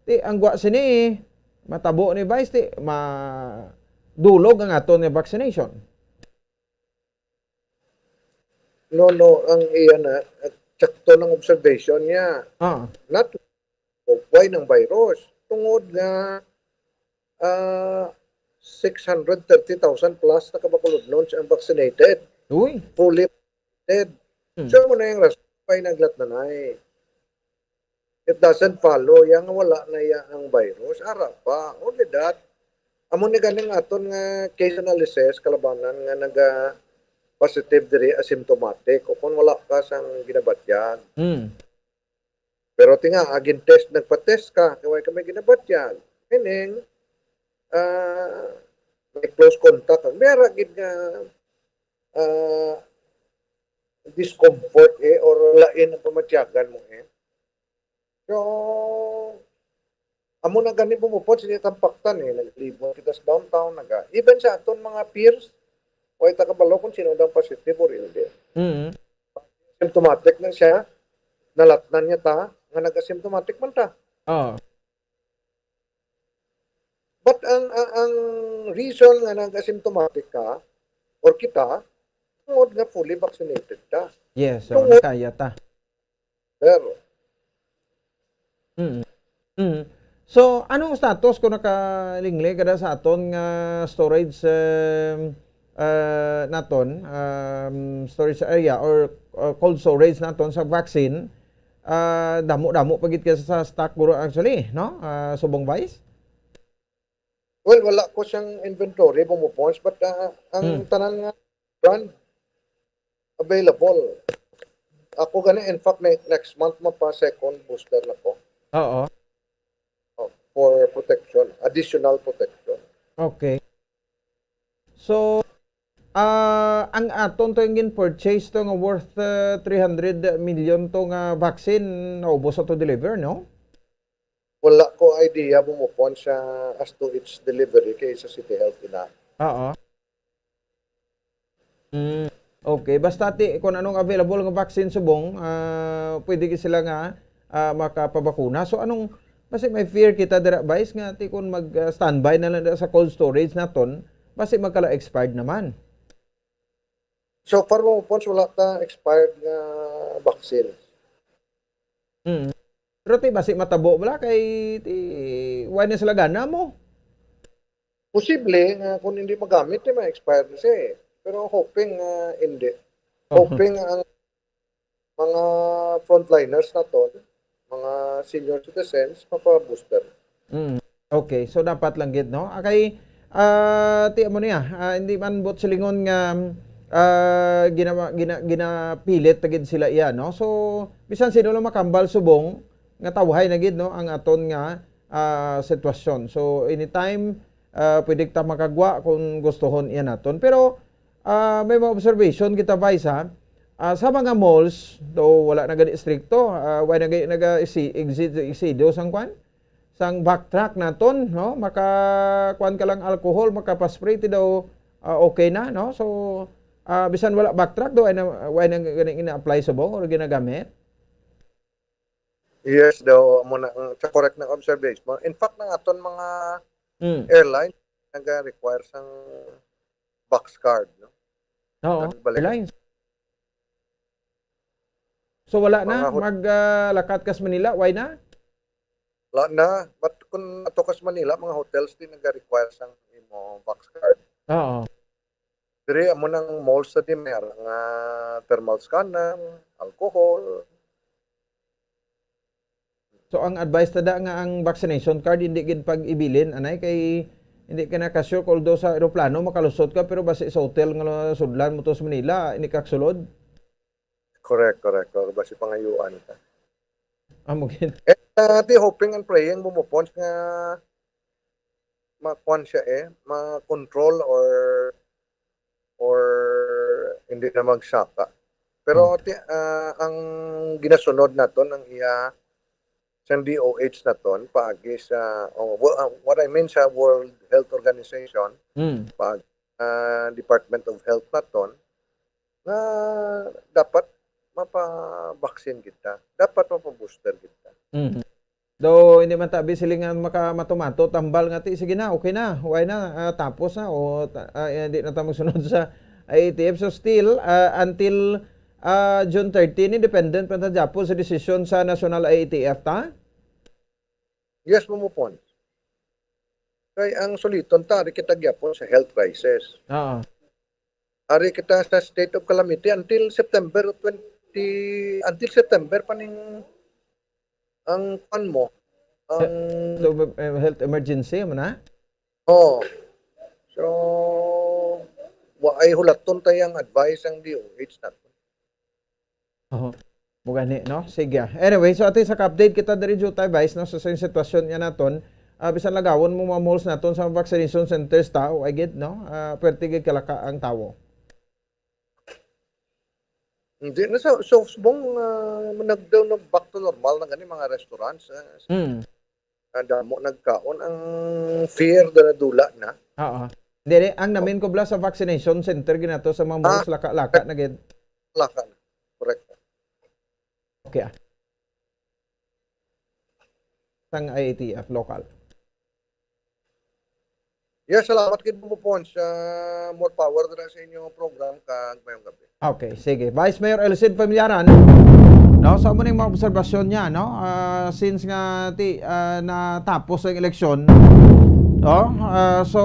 ti, ang gwa sini, matabo ni Vice, ti, madulog ang aton nga vaccination. No, no, ang iya na, at sakto ng observation niya. Ah. Not why ng virus. Tungod nga, ah, six hundred thirty thousand plus na kabakulodnon ang vaccinated. Uy. Fully vaccinated. Hmm. So, mo na yung rason why naglat na na eh. It doesn't follow, yang wala na ya ang virus. Ara pa. Only that, amo ni ganing aton nga case analysis, kalabanan nga naga positive diri asymptomatic o kung wala ka sang ginabatyag. Mm. Pero ti nga, agin test, nagpa-test ka, kay way ka may ginabatyag. Meaning, ah, may close contact. May ara gid nga, ah, discomfort eh, or lain ang pamatyagan mo eh. So, amo na gani bumupot sa tampaktan eh. Naglibot kita sa downtown, naga, even sa aton mga peers, way ta kabalo kung sino daw positive or hindi. Mm. Symptomatic na siya, nalatnan niya ta, nga nag-asymptomatic man ta. Oo. But ang, ang, ang reason nga nag-asymptomatic ka, or kita, tungod nga fully vaccinated ta. Yes, so, Tungod nakaya ta. Pero, Mm. Mm. So, anong status kung nakalingli kada sa aton nga storage, um, uh, naton, um, storage area or, uh, cold storage naton sa vaccine? Ah, damo-damo pa gid kaysa sa stock, guro, actually, no? Ah, subong, Vice? Well, wala ko siyang inventory, bumupons, but, ah, ang Hmm. tanan nga brand available. Ako gani, in fact, ne-, next month mapa second booster na ko. Oo. Oh, for protection, additional protection. Okay. So, ah, ang aton to yung gin-purchase to nga worth, ah, three hundred million to nga vaccine, naubos sa to deliver, no? Wala ko idea bumupon sa as to its delivery kay sa City Health ina. Oo. Mm, okay. Basta ti, kung anong available nga vaccine subong, ah, pwede gid sila nga, ah, makapabakuna. So, anong, basi may fear kita dira, Vice, nga ti kung mag, ah, standby na lang dira sa cold storage naton, basi magkala expired naman. So far, mo, Pons, wala ta expired nga vaccine. Mm. Pero ti, basi matabo bala kay ti, why na sila gana mo? Posible nga kung hindi magamit, ti ma-expire na siya eh. Pero hoping nga hindi. Oh. Hoping ang mga frontliners naton, mga senior citizens, mapa-booster. Mm. Okay, so dapat lang gid, no? Ah, kay, ah, ti amo niya, ah, hindi man buot silingon nga, ah, ginawa, gina-, ginapilit ta gid sila iya, no? So, bisan sino lang makambal subong nga tawhay na gid, no, ang aton nga, ah, sitwasyon. So, anytime, ah, pwede ta makagwa kung gustuhon iya naton. Pero, ah, may mga observation kita, Vice, ha? Ah, sa mga malls, though wala na gani stricto, ah, wala na gani naga-exi-, exi-, excedo sang kwan? sang backtrack naton, no? Maka, kuwan ka lang alcohol, makapaspray, ti daw, ah, okay na, no? So, ah, bisan wala backtrack, daw, ay na, ay na ganing ina-apply subong or ginagamit? Yes, daw, amo na, mm, sa correct ng observation mo. In fact, ang aton mga Mm. airline, naga-require sang box card, no? Oo, Ang balik. airlines. So, wala na? Mga hot- Mag, ah, lakat ka sa Manila? Why na? Wala na. But kung ato ka sa Manila, mga hotels din naga-require sang imo box card. Oo. Diri, amo nang malls sa di may ara nga thermal scanner, alcohol. So, ang advice ta da nga ang vaccination card hindi gid pag-ibilin, anay, kay hindi ka na ka-sure kung although sa eroplano makalusot ka, pero basi sa hotel nga sudlan mo to sa Manila, hindi ka kasulod? Correct, correct. Or basi pangayuan ka. Amo gid. Eh, uh, di hoping and praying, Bumupons, nga makuan siya eh, ma-control or, or hindi na magsaka. Pero Hmm. ti-, ah, ang ginasunod naton ang iya sang D O H naton paagi sa, oh, wo-, ah, what I mean sa World Health Organization, Hmm. pag, ah, Department of Health naton, nga dapat mapa-vaccine kita, dapat mapa-booster kita. Mhm. Though, hindi man tabi sila nga maka-, matumato, tambal nga ti, sige na, okay na, why na, ah, tapos na, o ta-, ah, eh, di na ta magsunod sa I A T F. So, still, ah, until, ah, June thirteen, independent pa ta gyapon sa desisyon sa National I A T F ta? Yes, Bumupons. Kay ang suliton ta, ari kita gyapon sa health crisis. Oo. Ari kita sa state of calamity until September twenty, until September pa ning ang kwan mo, ang So, eh, health emergency mo na? Oo. So, wa ay hulaton tayo ang advice ang D O H nato. Oho. Mo gani, no? Sige. Anyway, so ato sa update kita diri, Jutay, Vice, no? So, sa sitwasyon nga naton, ah, bisan lagawon mo mga malls naton sa vaccination centers ta, o I get, no? Ah, pwerte gid kalaka ang tawo. Hindi na sa, so, subong, ah, nagdaw na back to normal na gani mga restaurants, ah. Mm. Ah, damo nagkaon, ang fear da nadula na. Oo. Dili, ang namin ko bala sa vaccination center ginato sa mga malls, Ah. laka-laka na gid. Laka na. Correct. Okay, ah. Sang I A T F local. Yes, salamat gid, Bumupons, sa more power dira sa inyong program kag mayong gabi. Okay, sige. Vice Mayor El Cid Familiaran, no, sa amo ning mga obserbasyon niya, no, ah, since nga ti, ah, natapos ang eleksyon, no, ah, so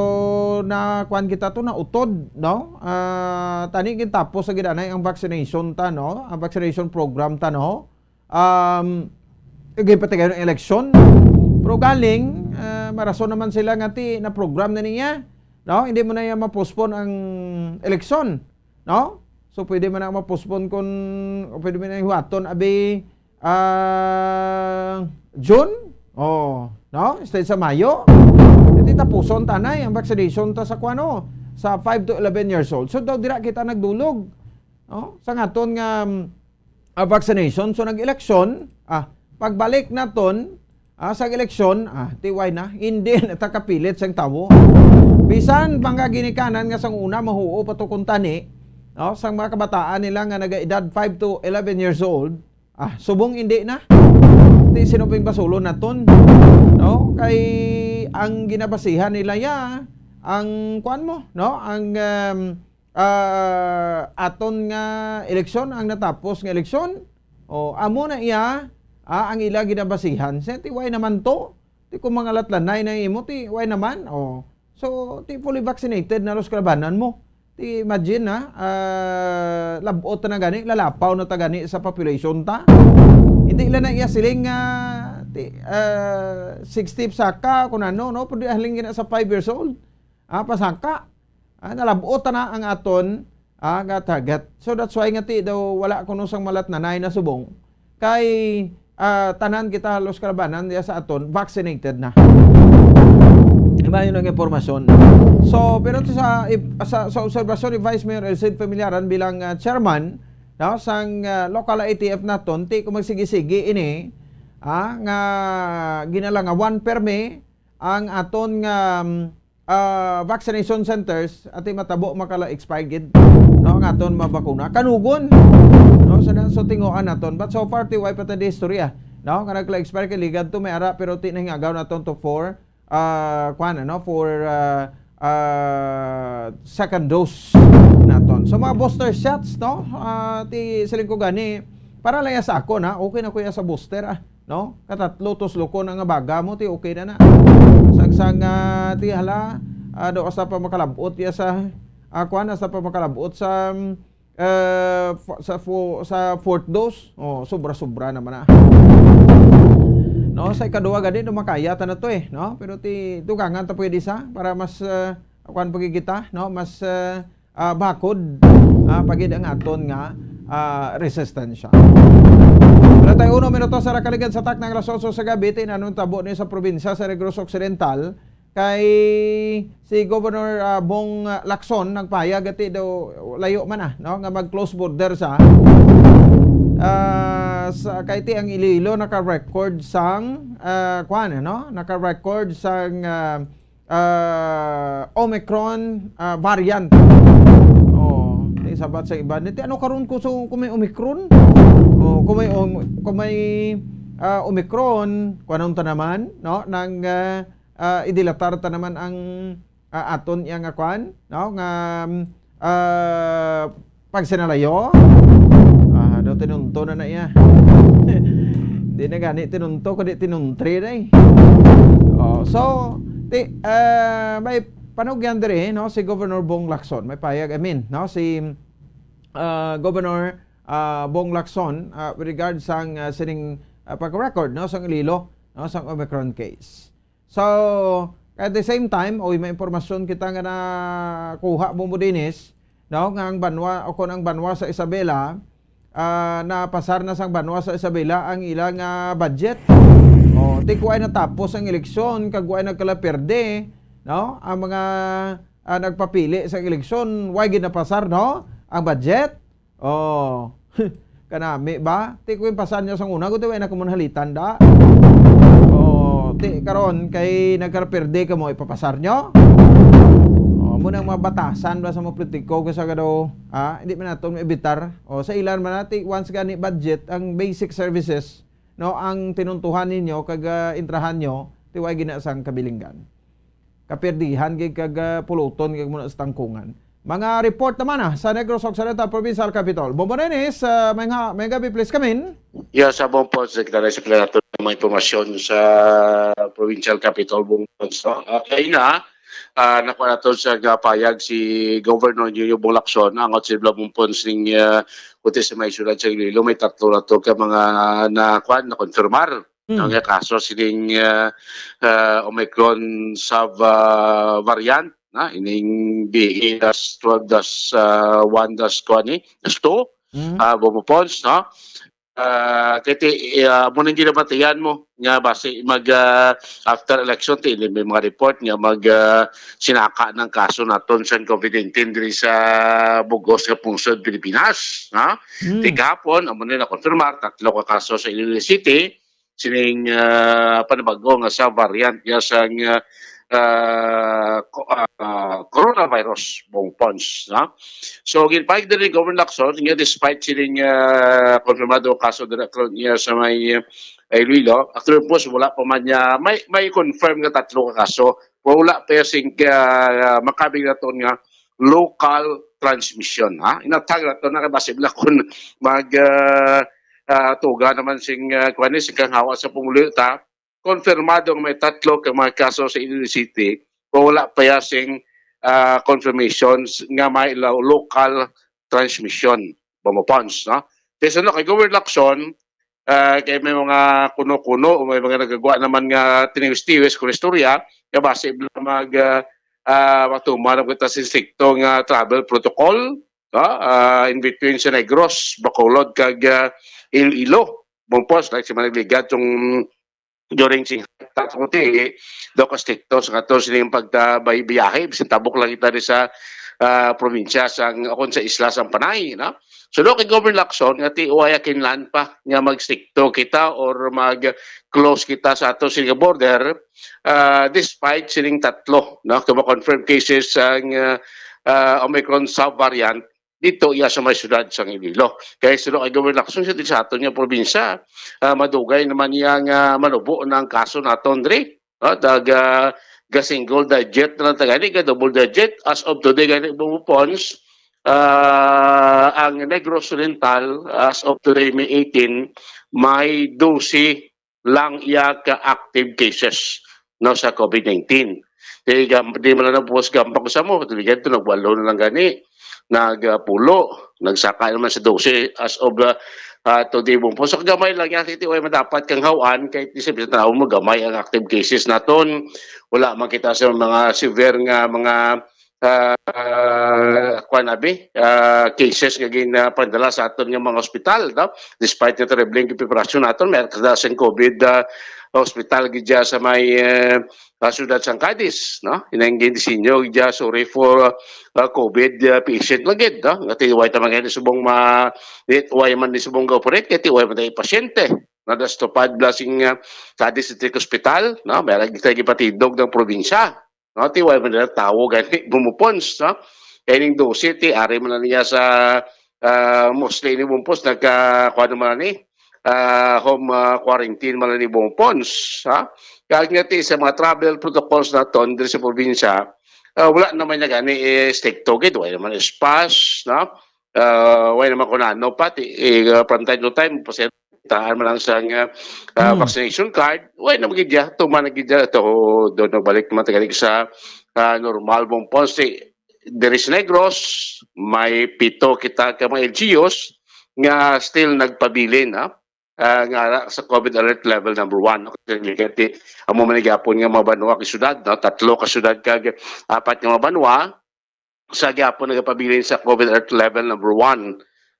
na kuan kita to, nautod, no, ah, tani gintapos sa gidanay ang vaccination ta, no, ang vaccination program ta, no. Um, ginpatigayon ang eleksyon. Pero galing, ah, marason naman sila nga ti na-program na niya. No? Hindi mo na niya ma-postpone ang eleksyon. No? So, pwede man na ma-postpone kung, o pwede man na hiwaton, abi, ah, June? Oh, no? Instead sa Mayo? Iti tapuson tanay ang vaccination ta sa kuano, sa five to eleven years old. So, daw dira kita nagdulog. No? Sa ngaton nga, um, ah, vaccination. So, nag-eleksyon, ah, pagbalik naton, ah, sa eleksyon, ah, ti why na, hindi na ta kapilit sang tawo. Bisan pa nga ginikanan nga sang una, mahuo pa to kung tani, no? Sang mga kabataan nila nga nagaedad five to eleven years old, ah, subong hindi na. Ti sino ping basulon naton, no? Kay ang ginabasihan nila ya, ang kuan mo, no? Ang, um, ah, aton nga eleksyon, ang natapos nga eleksyon, o, amo na iya, ah, ang ila ginabasihan. Sa ti, why naman to? Ti kung mga latlanay na imo, ti, why naman? O, so, ti fully vaccinated na los kalabanan mo. Ti imagine na, ah, labot na gani, lalapaw na ta gani sa population ta. Hindi lang na iya siling nga, ti, ah, sixty saka, kung ano, no? Pero di, haling gina sa five years old. Ah, pasaka. Ah, nalab-ot na ang aton, ah, nga target. So, that's why nga ti daw wala kuno sang malatnanay na subong. Kay, ah, tanan kita halos kalabanan diya sa aton, vaccinated na. Iba yun ang impormasyon. So, pero to sa, ip-, sa, sa obserbasyon ni Vice Mayor El Cid Familiaran bilang, ah, chairman, no, sang, ah, local I T F naton, ti kung magsigi-sigi ini, ah, nga ginalangawan permi ang aton nga, um, ah, vaccination centers, ati matabo makala-expire gid, no, ang aton mabakuna. Kanugon, no, sa, so tinguan naton. But so far, ti way pa ta di istorya, no, nga nagla-expire kay ligad to may ara, pero ti nahingagaw naton to for, ah, kwan, ano, for, ah, ah, second dose naton. So, mga booster shots, no, ah, ti siling ko gani, para lang ya sa ako na, okay na ko ya sa booster, ah, no? Katatlo, tuslo ko na nga baga mo, ti okay na na. Sagsang, ah, ti hala, ah, do, hasta pa makalabot ya sa, ah, kwan, hasta pa makalabot sa, mm, eh, fo-, sa fo-, sa fourth dose, oh, sobra-sobra naman na. No, sa ikaduha gani, no, makaya ta na to eh, no? Pero ti, dugangan ta pwede sa, para mas, eh, kwan pa gid kita, no? Mas, eh, ah, bakod, ah, pa gid ang aton nga, ah, resistensya. Treinta y uno minutos sa nakaligad sa takna nga alas otso sa gabi, ti ano tabo ni sa probinsya sa Negros Occidental, kay si Governor, ah, Bong, ah, Lacson nagpahayag ati daw layo man na, no, nga mag-close border sa, ah, sa, kay ti ang Iloilo naka-record sang, ah, kwan, no, naka-record sang, ah, ah, Omicron, ah, variant. Oh, ti sabat sa iba, ti ano karon ko so, kung may Omicron? Oh, kung may Om-, kung may, ah, Omicron, kuanon ta naman, no? Nang, ah, ah, idilatar ta naman ang, ah, aton iya nga kwan, no? Nga, mm, ah, pagsinalayo. Ah, do tinunto na na iya. Di na gani tinunto, kundi tinuntri na eh. Oh, so, ti, ah, may panugyan diri, no, si Governor Bong Lacson, may payag, I mean, no, si, ah, Governor, ah, Bong Lacson, ah, with regard sang, ah, sining, ah, pag-record, no, sang Iloilo, no, sang Omicron case. So, at the same time, oy, may impormasyon kita nga nakuha, Bombo Dennis, no, nga ang banwa, o kung ang banwa sa Isabela, ah, napasar na sang banwa sa Isabela ang ila nga budget. O, ti kuway natapos ang eleksyon, kag kuway nagkalaperde, no? Ang mga, ah, nagpapili sa eleksyon, way gid napasar, no? Ang budget. Oh, kanami ba? Ti ko yung pasan niya sang una, kundi way na kumunhalitan da. Oh, ti karon kay nagkaraperde ka mo ipapasar nyo? Oh, mo nang mga batasan ba sa mga politiko ko sa gado, ah, hindi man naton maibitar. Oh, sa ilan man na, ti once gani budget ang basic services, no, ang tinuntuhan ninyo kag, ah, intrahan nyo, ti way gina sang kabilinggan. Kaperdihan gid kag, ah, puluton gid muna sa tangkungan. Mga report naman, ah, sa Negros Occidental Provincial Capitol. Bombo Dennis, ah, may nga, may gabi, please come in. Yes, sa Bombo, Secretary, Secretary, mga impormasyon sa Provincial Capitol, Bombo, no? Ah, kay na, ah, nakuha nato sa nga payag si Governor Nino Bong Lacson, ang Otsilbla Bumpon, sining, ah, kuti sa may syudad sa Iloilo, may tatlo na to ka mga na, kwan, na-confirmar. Mm. Ang kaso sining, ah, ah, Omicron sub, ah, variant, na, ining B A dash twelve dash, ah, one dash, kuwan ni, dash two, Mm. ah, Bombo Pons, no? Ah, kay ti, ah, mo nang ginabatian mo nga basi mag, ah, after election, ti, may mga report nga mag, ah, sinaka ng kaso naton sa covid nineteen diri sa bugos nga pungsod Pilipinas, ha? Mm. Ti gahapon, amo na nakonfirmar, tatlo ka kaso sa Iloilo City, sining, ah, panibago nga sa variant niya sang, ah, ah, co-, ah, coronavirus, Bombo Pons, no? So, ginpahayag din ni Governor Lacson, nga despite sining, ah, konfirmado kaso dira karon niya sa may, ah, Iloilo, actually po, wala pa man niya, may, may confirm nga tatlo ka kaso, pero wala pa sing, ah, makabig naton nga local transmission, ha? Inatag naton na kay basi bala kung mag, ah, ah, tuga naman sing, ah, kuwan ni, sing kanghawa sa pumuluyo ta, konfirmado nga may tatlo ka mga kaso sa Iloilo City, pero wala pa ya sing, ah, confirmations nga may lo-, local transmission, Bombo Pons, no? Kay sa, no, kay Governor Lacson, ah, kay may mga kuno-kuno o may mga nagagawa naman nga tiniwis-tiwis kung istorya, nga basi bala mag, ah, ah, matuman ang kita sa stricto nga travel protocol, no? Ah, in between sa Negros, Bacolod, kag, ah, Iloilo. Bombo Pons, like si Managligad, yung during si Tax Committee, do ka stricto sa kato sining pagtabay biyahe, bisan tabok lang kita di sa, ah, probinsya sang, akon sa isla sang Panay, no? Suno kay Governor Lacson nga ti way kinahanglan pa nga magstrikto kita or mag-close kita sa ato sini nga border, ah, despite sining tatlo, no, nga ma-confirm cases sang, ah, ah, Omicron subvariant dito iya sa may siyudad sang Iloilo. Kay suno kay Governor Lacson, sa, sa aton nga probinsya, ah, madugay naman iya nga manubo na ang kaso naton diri. Ah, taga, ga single digit na lang ta gani, ga double digit. As of today gani, Bongbong Pons, ah, ang Negros Oriental, as of today, May eighteen, may dose lang iya ka active cases, no, sa COVID nineteen. Di, gam-, di man lang nagpuos gampang sa mo, di gani, nagwalo na lang gani, nagpulo, nagsaka naman sa dose as of, ah, ah, today, Bongbong Pons. So, gamay lang yan, iti way man dapat kang hawan, kay di sa bisan tanaw mo, gamay ang active cases naton. Wala man kita sa mga severe nga mga, ah, ah, kuwan, abi, ah, cases nga ginapandala sa aton nga mga ospital, no? Despite nga terrible ang preparasyon naton, may kada sing COVID, ah, hospital gid dya sa may, eh, ah, siyudad sang Cadiz, no? Inang gindisenyo gid dya, sorry for, ah, COVID, ah, patient lang gid, no? Nga ti way ta man gani subong ma-, ti way man ni subong ga-operate, kay ti way man tayo pasyente. Nadastupad bala sing, ah, Cadiz District Hospital, no? May lagi tayo gipatindog ng probinsya. No, ti way man nila tawo gani, Bongbong Pons, no? Kay ning dose, ti ari man na niya sa, ah, mostly ni Bongbong Pons, nagka, kuwan man ni, ah, home, ah, quarantine man ni Bongbong Pons, ha? Kag nga ti sa mga travel protocols naton diri sa probinsya, ah, wala naman niya gani, eh, stricto gid, wala naman spas, no? Ah, wala naman kung ano pa, ti, eh, from time to time, pasentaan man lang sa, ah, ah, Hmm. vaccination card, wala naman gid ya, tuman na gid ya, to, doon nagbalik naman tayo sa, ah, normal, Bongbong Pons, ti, diri sa Negros, may pito kita ka mga L G Us nga still nagpabilin, ha? Ah, nga sa COVID alert level number one, no? Kasi, amo man gyapon nga mga banwa kag syudad, no? Tatlo ka syudad kag apat nga mga banwa sa gyapon nagapabilin sa COVID alert level number one.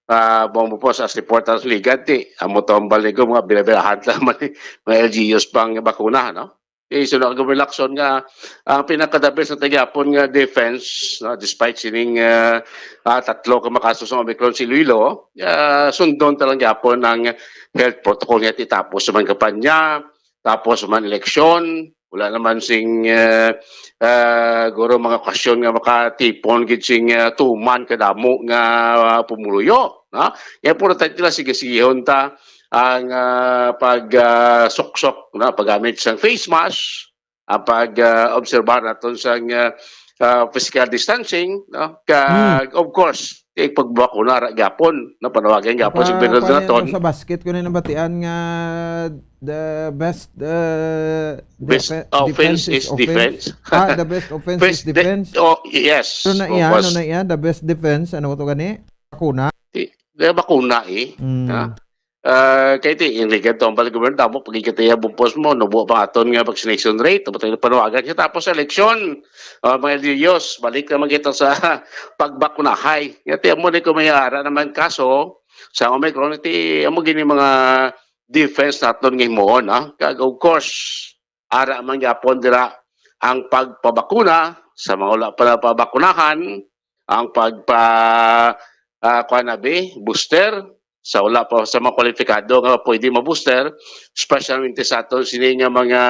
Ah, Bongbong Pons, sa report sa Ligan, ti, amo to ang baligo, mga binabilahan lang man, mga L G Us pang bakuna, no? Eh, so, Governor Lacson, nga ang pinaka-the best na ta gyapon nga defense, no, despite sining, ah, ah, tatlo ka makaso sa Omicron sa Iloilo, ah, sundon ta lang gyapon ang health protocol nga ti, tapos man kampanya, tapos man eleksyon, wala naman sing, ah, ah, guro mga okasyon nga makatipon gid sing, ah, tuman kadamo nga, ah, pumuluyo, no? Kaya importante lang, sige-sigehon ta ang, ah, pag, ah, suksok, no, paggamit sang face mask, ang pag, ah, obserbar naton sang, ah, ah, physical distancing, no? Kag, Hmm. of course, ti pagbakuna ra gyapon, no? Panawagan gyapon sa Pa-, gobyerno kuwan naton. Sa basket ko na nabatian nga the best, uh, Best defe-, offense defense is is offense. defense. Ah, the best offense Best is de-, defense. oh, yes. Ano na iya? Ano Tapos, na iya? The best defense, ano to gani? Bakuna? Ti-, di bakuna, eh. Mm. Ha? Ah, kay ti, hindi ka to ang balik gobyerno, tapos pagkikita iya bupos mo, nubo pa aton nga vaccination rate, tapos tayo panawagan siya, tapos eleksyon, ah, mga Diyos, balik naman kita sa pagbakunahay. Nga ti, amo ni kung may ara naman kaso, sa Omicron, ti, amo gini mga defense naton nga himuon, ah. Kag, of course, ara man gyapon dira ang pagpabakuna sa mga wala pa napabakunahan, ang pagpa-, ah, kuwan na bi, booster sa wala pa, sa mga kwalipikado nga pwede ma-booster, especially sa aton sini nga mga,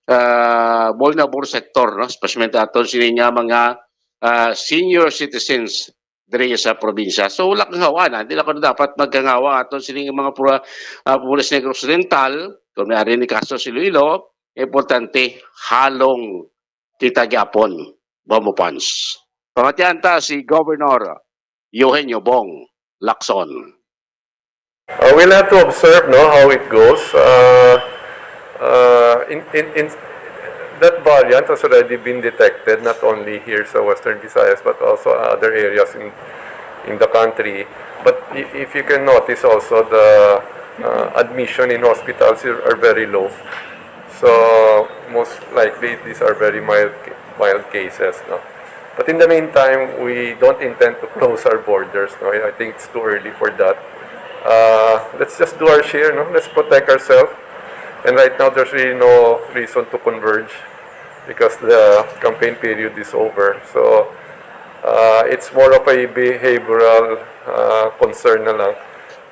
ah, vulnerable sector, no? Especially aton sini nga mga, ah, senior citizens diri sa probinsya. So, wala kang hawa na. Hindi lang dapat magkangawa aton sining mga pura-, ah, Pulis Negros Oriental, kung may ari ni kaso sa Iloilo, importante, halong kita gyapon, Bongbong Pons. Pamatian ta si Governor Eugenio Bong Lacson. Uh, we'll have to observe, no, how it goes. Uh, uh, in, in, in, that variant has already been detected, not only here sa Western Visayas, but also other areas in, in the country. But i-, if you can notice also, the, uh, admission in hospitals are, are very low. So, most likely, these are very mild, mild cases, no? But in the meantime, we don't intend to close our borders, no? I think it's too early for that. Uh, let's just do our share, no? Let's protect ourselves. And right now, there's really no reason to converge because the campaign period is over. So, Uh, it's more of a behavioral uh, concern na lang.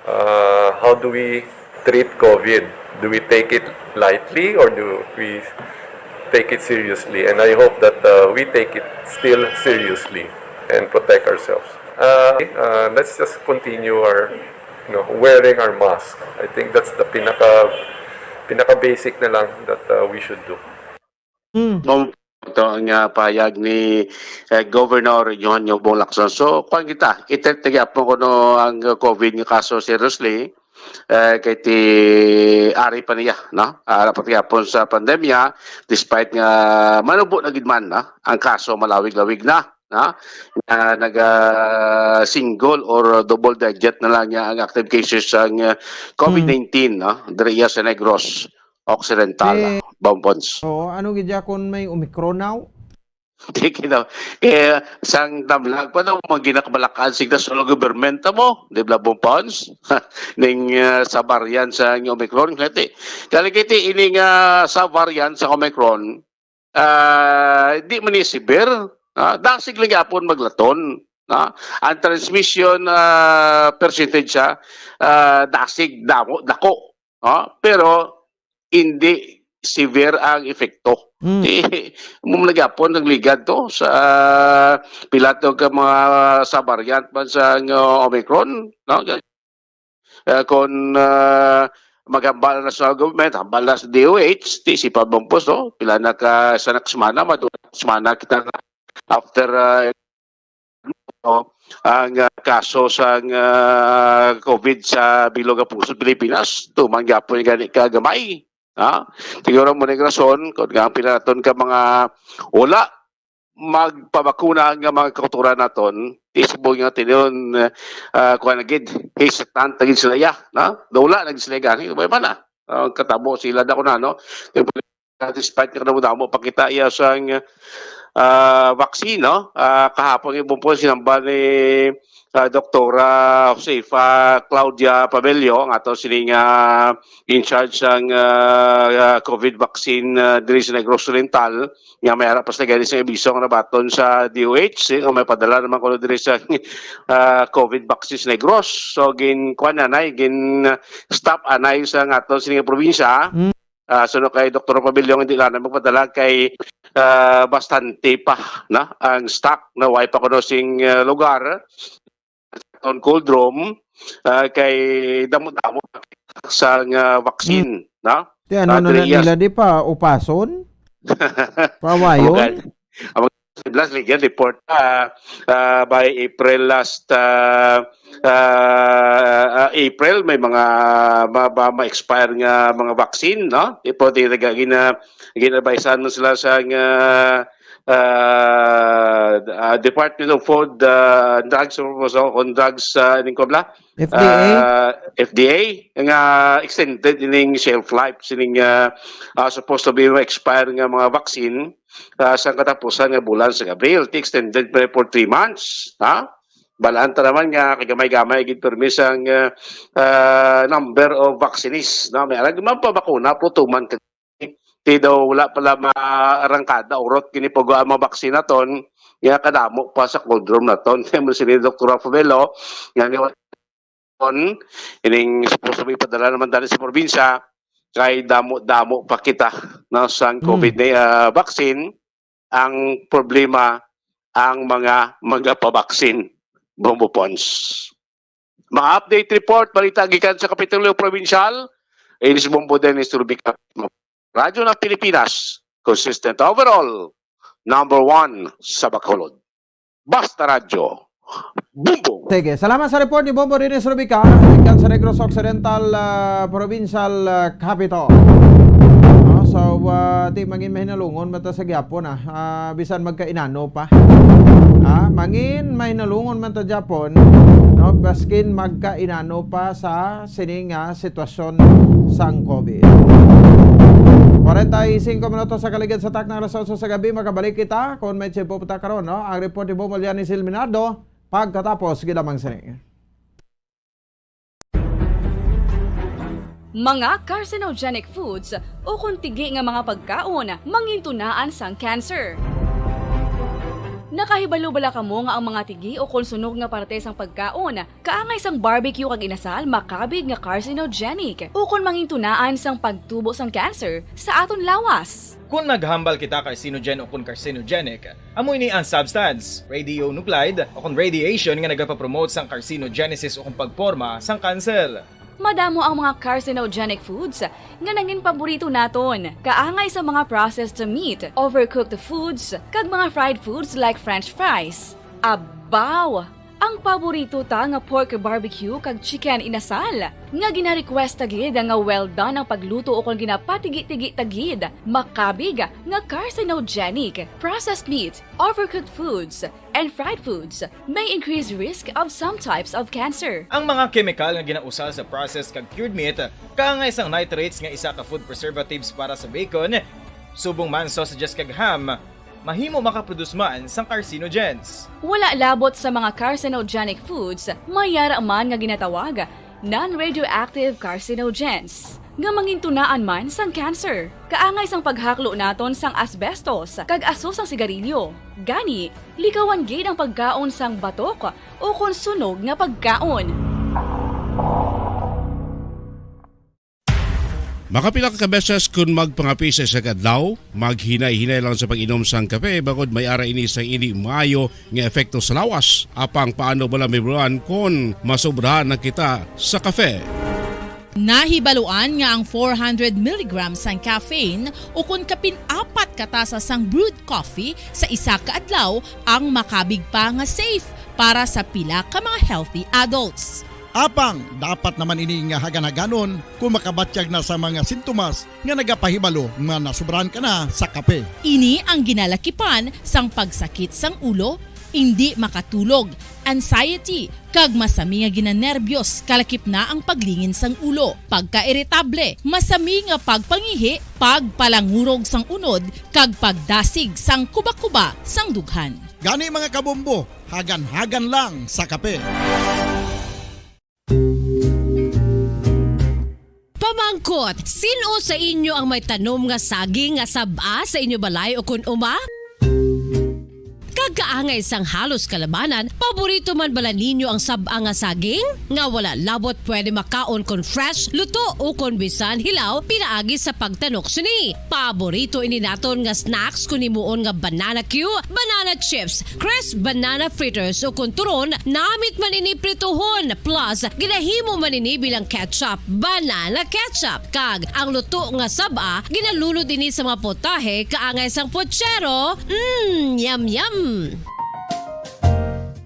Uh, how do we treat COVID? Do we take it lightly or do we take it seriously? And I hope that uh, we take it still seriously and protect ourselves. Uh, uh, let's just continue our, you know, wearing our mask. I think that's the pinaka pinaka basic na lang that uh, we should do. Mm. Ito ang uh, pahayag ni uh, Governor Johan Yobong Lacson. So, kuan kita, i-treat na gyapon kuno ang uh, COVID nga kaso seriously. Uh, kay ti ari pa niya, no? Ara pa gyapon sa pandemya, despite nga manubo na gid man, no? Ang kaso malawig-lawig na, no? Uh, naga single or double digit na lang niya ang active cases sang uh, COVID nineteen, no? Diri sa Negros Occidental, Eh, Bombons. Oo, ano gid ya kung may Omicron now? Di kina, kaya sang damlag pa daw, mga ginakabalakan sigda sa government mo, di ba, Bombons? Ning uh, sa variant sa Omicron, kati. Kali kiti, ining uh, sa variant sa Omicron, uh, di man ni severe, uh, dasig lang yapon maglaton. No? Ang transmission uh, percentage siya, uh, dasig damo, dako. No? Pero hindi severe ang epekto. Mm. Di, mo nagyapon nagligad to sa pila to ka mga sa variant man sa uh, Omicron, no? Uh, kung uh, maghambal na sa government, hambal na sa D O H, ti si Pabong Puso, pila na ka sa next semana, madula semana kita nga after uh, ang uh, kaso sa uh, COVID sa bilog nga pusod Pilipinas, tuman gyapon gani ka gamay. Ha? Siguro mo ning rason kung nga ang pinaton ka mga wala magpabakuna nga mga kauturan naton, isbo nga tinon uh, kuan na gid, hesitant na gid sila ya, na? Wala na gid sila gani, may man na. Ang katabo sila na ko na, no? Despite nga damo-damo pakita iya sang uh, vaccine, no? Uh, kahapon nga bumpon sinamba ni uh, Doktora Josefa Claudia Pabello, ang ato sining uh, in charge sang uh, uh, COVID vaccine uh, diri sa Negros Oriental, nga may ara pa sa gani sa abiso nga nabaton sa D O H, eh, nga may padala naman kuno diri sa uh, COVID vaccine sa Negros. So gin kuan anay, gin stop anay sa aton sining probinsya. Mm. Uh, suno kay Doktor Pabello, hindi lang na magpadala kay uh, bastante pa na ang stock na way pa kuno sing uh, lugar on cold room uh, kay damo-damo sa nga vaccine, no? Ti ano na nila di pa upason? Pawayon? Ang Blas Liga report uh, uh, by April last uh, uh, uh, April may mga ma, ma, ma-expire nga mga vaccine, no? Ipo di gina ginabaysan mo sila sa nga uh, uh, Department of Food uh, Drugs on Drugs uh, ning kubla F D A? Uh, F D A nga extended ining shelf life sining uh, uh, supposed to be expire nga mga vaccine uh, sa katapusan nga bulan sa Abril. Ti extended pa for three months, ha? Balaan ta naman nga kagamay-gamay gid permi sang uh, uh, number of vaccinees, no? May arag man pa bakuna, pero tuman ka ti daw wala pala maarangkada urot kini pag ang mga vaccine naton nga kadamo pa sa cold room naton. Kaya mo si Doktor Rafaelo, nga ni on ining supposed to be padala naman dali sa probinsya kay damo-damo pa kita, no, sang COVID na uh, vaccine. Ang problema ang mga magapabaksin, Bombo Pons. Mga update report, balita gikan sa Kapitolyo Provincial, ini si Bombo Dennis Rubica, Radyo ng Pilipinas, consistent overall, number one sa Bacolod. Basta Radyo, Bombo! Sige, salamat sa report ni Bombo Dennis Rubica, gikan sa Negros Occidental uh, Provincial uh, Capitol. Uh, so, uh, di mangin mahinalungon mata sa gyapon ah. Uh, bisan magkainano pa. Ah, mangin mahinalungon man ta gyapon, no, baskin magkainano pa sa sining nga sitwasyon sang COVID. Kwarenta y singko minutos sa kaligid sa takna alas otso sa gabi, makabalik kita kung may tiyempo pa ta karon, no? Ang report ni Bombo Liani Silminado pagkatapos gid lamang sini. Mga carcinogenic foods ukon tigi nga mga pagkaon mangintunaan sang cancer. Nakahibalo bala kamo nga ang mga tigi ukon sunog nga parte sang pagkaon kaangay sang barbecue kag inasal makabig nga carcinogenic ukon mangintunaan sang pagtubo sang cancer sa aton lawas? Kon maghambal kita carcinogen ukon carcinogenic, amo ini ang substance, radionuclide, ukon radiation nga nagapapromote sang carcinogenesis ukon pagporma sang kanser. Madamo ang mga carcinogenic foods nga nangin paborito naton, kaangay sa mga processed meat, overcooked foods, kag mga fried foods like French fries. Abaw! Ang paborito ta nga pork barbecue kag chicken inasal, nga gina-request ta gid nga well done ang pagluto ukon ginapatigi-tigi ta gid, makabig nga carcinogenic. Processed meat, overcooked foods, and fried foods may increase risk of some types of cancer. Ang mga kemikal nga ginausar sa processed kag cured meat, kaangay sang nitrates nga isa ka food preservatives para sa bacon, subong man sausages kag ham, mahimo makaproduce man sang carcinogens. Wala labot sa mga carcinogenic foods, may yara man nga ginatawag non-radioactive carcinogens, nga mangintunaan man sang cancer, kaangay sang paghaklo naton sang asbestos kag aso sang sigarilyo. Gani, likawan gid ang pagkaon sang batok ukon sunog nga pagkaon. Makapila ka beses kon magpangape sa isa ka adlaw, maghinay-hinay lang sa pag-inom sang kape, bangod may ara ini sang indi maayo nga epekto sa lawas. Apang paano bala, Ma'am Ron, kon masobrahan na kita sa kape? Nahibaluan nga ang four hundred milligrams sang caffeine ukon kapin apat ka tasa sang brewed coffee sa isa ka adlaw ang makabig pa nga safe para sa pila ka mga healthy adults. Apang dapat naman ini nga hagan-haganon kon makabatyag na sa mga sintomas nga nagapahibalo nga nasobrahan ka na sa kape. Ini ang ginalakipan sang pagsakit sang ulo, indi makatulog, anxiety, kag masami nga ginanerbyos, kalakip na ang paglingin sang ulo, pagkairitable, masami nga pagpangihi, pagpalangurog sang unod, kag pagdasig sang kuba-kuba sang dughan. Gani, mga kabombo, hagan-hagan lang sa kape. Pamangkot, sin-o sa inyo ang may tanom nga saging nga sab-a sa inyo balay ukon uma? Kag kaangay sang halos kalabanan, paborito man bala ninyo ang sab-a nga saging? Nga wala labot pwede makaon kon fresh, luto, ukon bisan hilaw pinaagi sa pagtanok sini. Paborito ini naton nga snacks kon himuon nga banana cue, banana chips, crisp banana fritters, ukon turon, namit man ini prituhon, plus ginahimo man ini bilang ketchup, banana ketchup. Kag ang luto nga sab-a, ginalunod ini sa mga potahe kaangay sang puchero. Mm, yum, yum!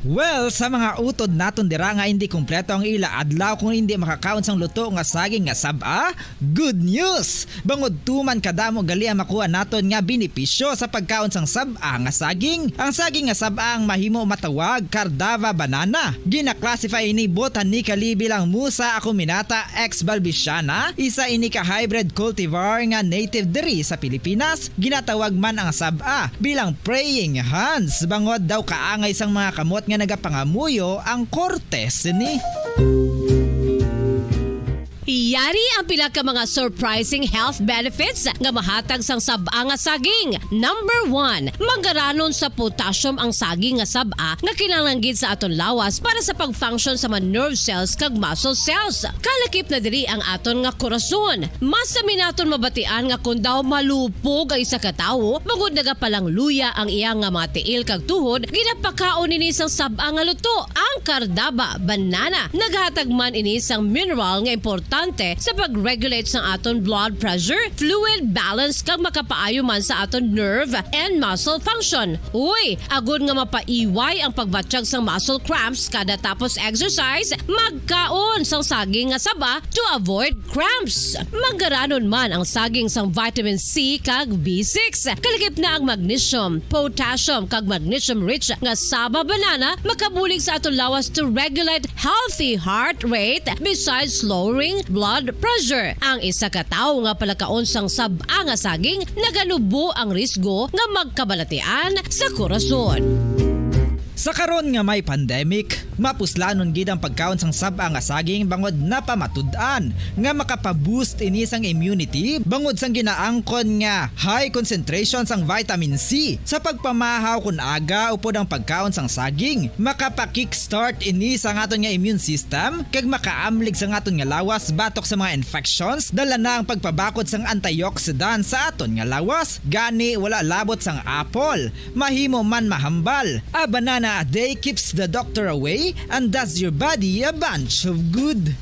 Well, sa mga utod naton dira nga indi kompleto ang ila adlaw kon indi makakaon sang luto nga saging nga sab-a, good news! Bangod tuman kadamo gali ang makuha naton nga benepisyo sa pagkaon sang sab-a nga saging. Ang saging nga sab-a ang mahimo matawag Cardava banana. Gina-classify ini botanically bilang Musa acuminata ex balbisiana, isa ini ka hybrid cultivar nga native diri sa Pilipinas. Ginatawag man ang sab-a bilang praying hands, bangod daw kaangay sang mga kamot nga nagapangamuyo ang korte sini. Yari ang pila ka mga surprising health benefits nga mahatag sang sab-a nga saging. Number one, manggaranon sa potassium ang saging nga sab-a nga kinahanglan gid sa aton lawas para sa pag-function sa mga nerve cells kag muscle cells. Kalakip na diri ang aton nga korason. Masami naton mabatian nga kon daw malupog ang isa ka tawo, bangod nagapalangluya ang iya nga mga tiil kag tuhod, ginapakaon ini sang sab-a nga luto, ang Cardava banana. Naghatag man ini sang mineral nga importante sa pag-regulate sang aton blood pressure, fluid balance, kag makapaayo man sa aton nerve and muscle function. Uy, agod nga mapaiway ang pagbatyag sang muscle cramps kada tapos exercise, magkaon sang saging nga saba to avoid cramps. Manggaranon man ang saging sang vitamin C kag B six. Kalakip na ang magnesium, potassium, kag magnesium-rich nga saba banana makabulig sa aton lawas to regulate healthy heart rate besides lowering blood pressure. Ang isa ka tawo nga palakaon sang sab-a nga saging naganubo ang risgo nga magkabalatian sa korason. Sa karon nga may pandemic, Mapuslanon gid ang pagkaon sang sab-a nga saging bangod napamatud-an nga makapa-boost ini sang immunity bangod sang ginaangkon nga high concentration sang vitamin C. Sa pagpamahaw kon aga upod ang pagkaon sang saging, makapa-kickstart ini sa aton nga immune system kag makaamlig sa aton nga lawas batok sa mga infections. Dala na ang pagpabakod sang antioxidant sa aton nga lawas, gani wala labot sang apple. Mahimo man mahambal. A banana a day keeps the doctor away and does your body a bunch of good.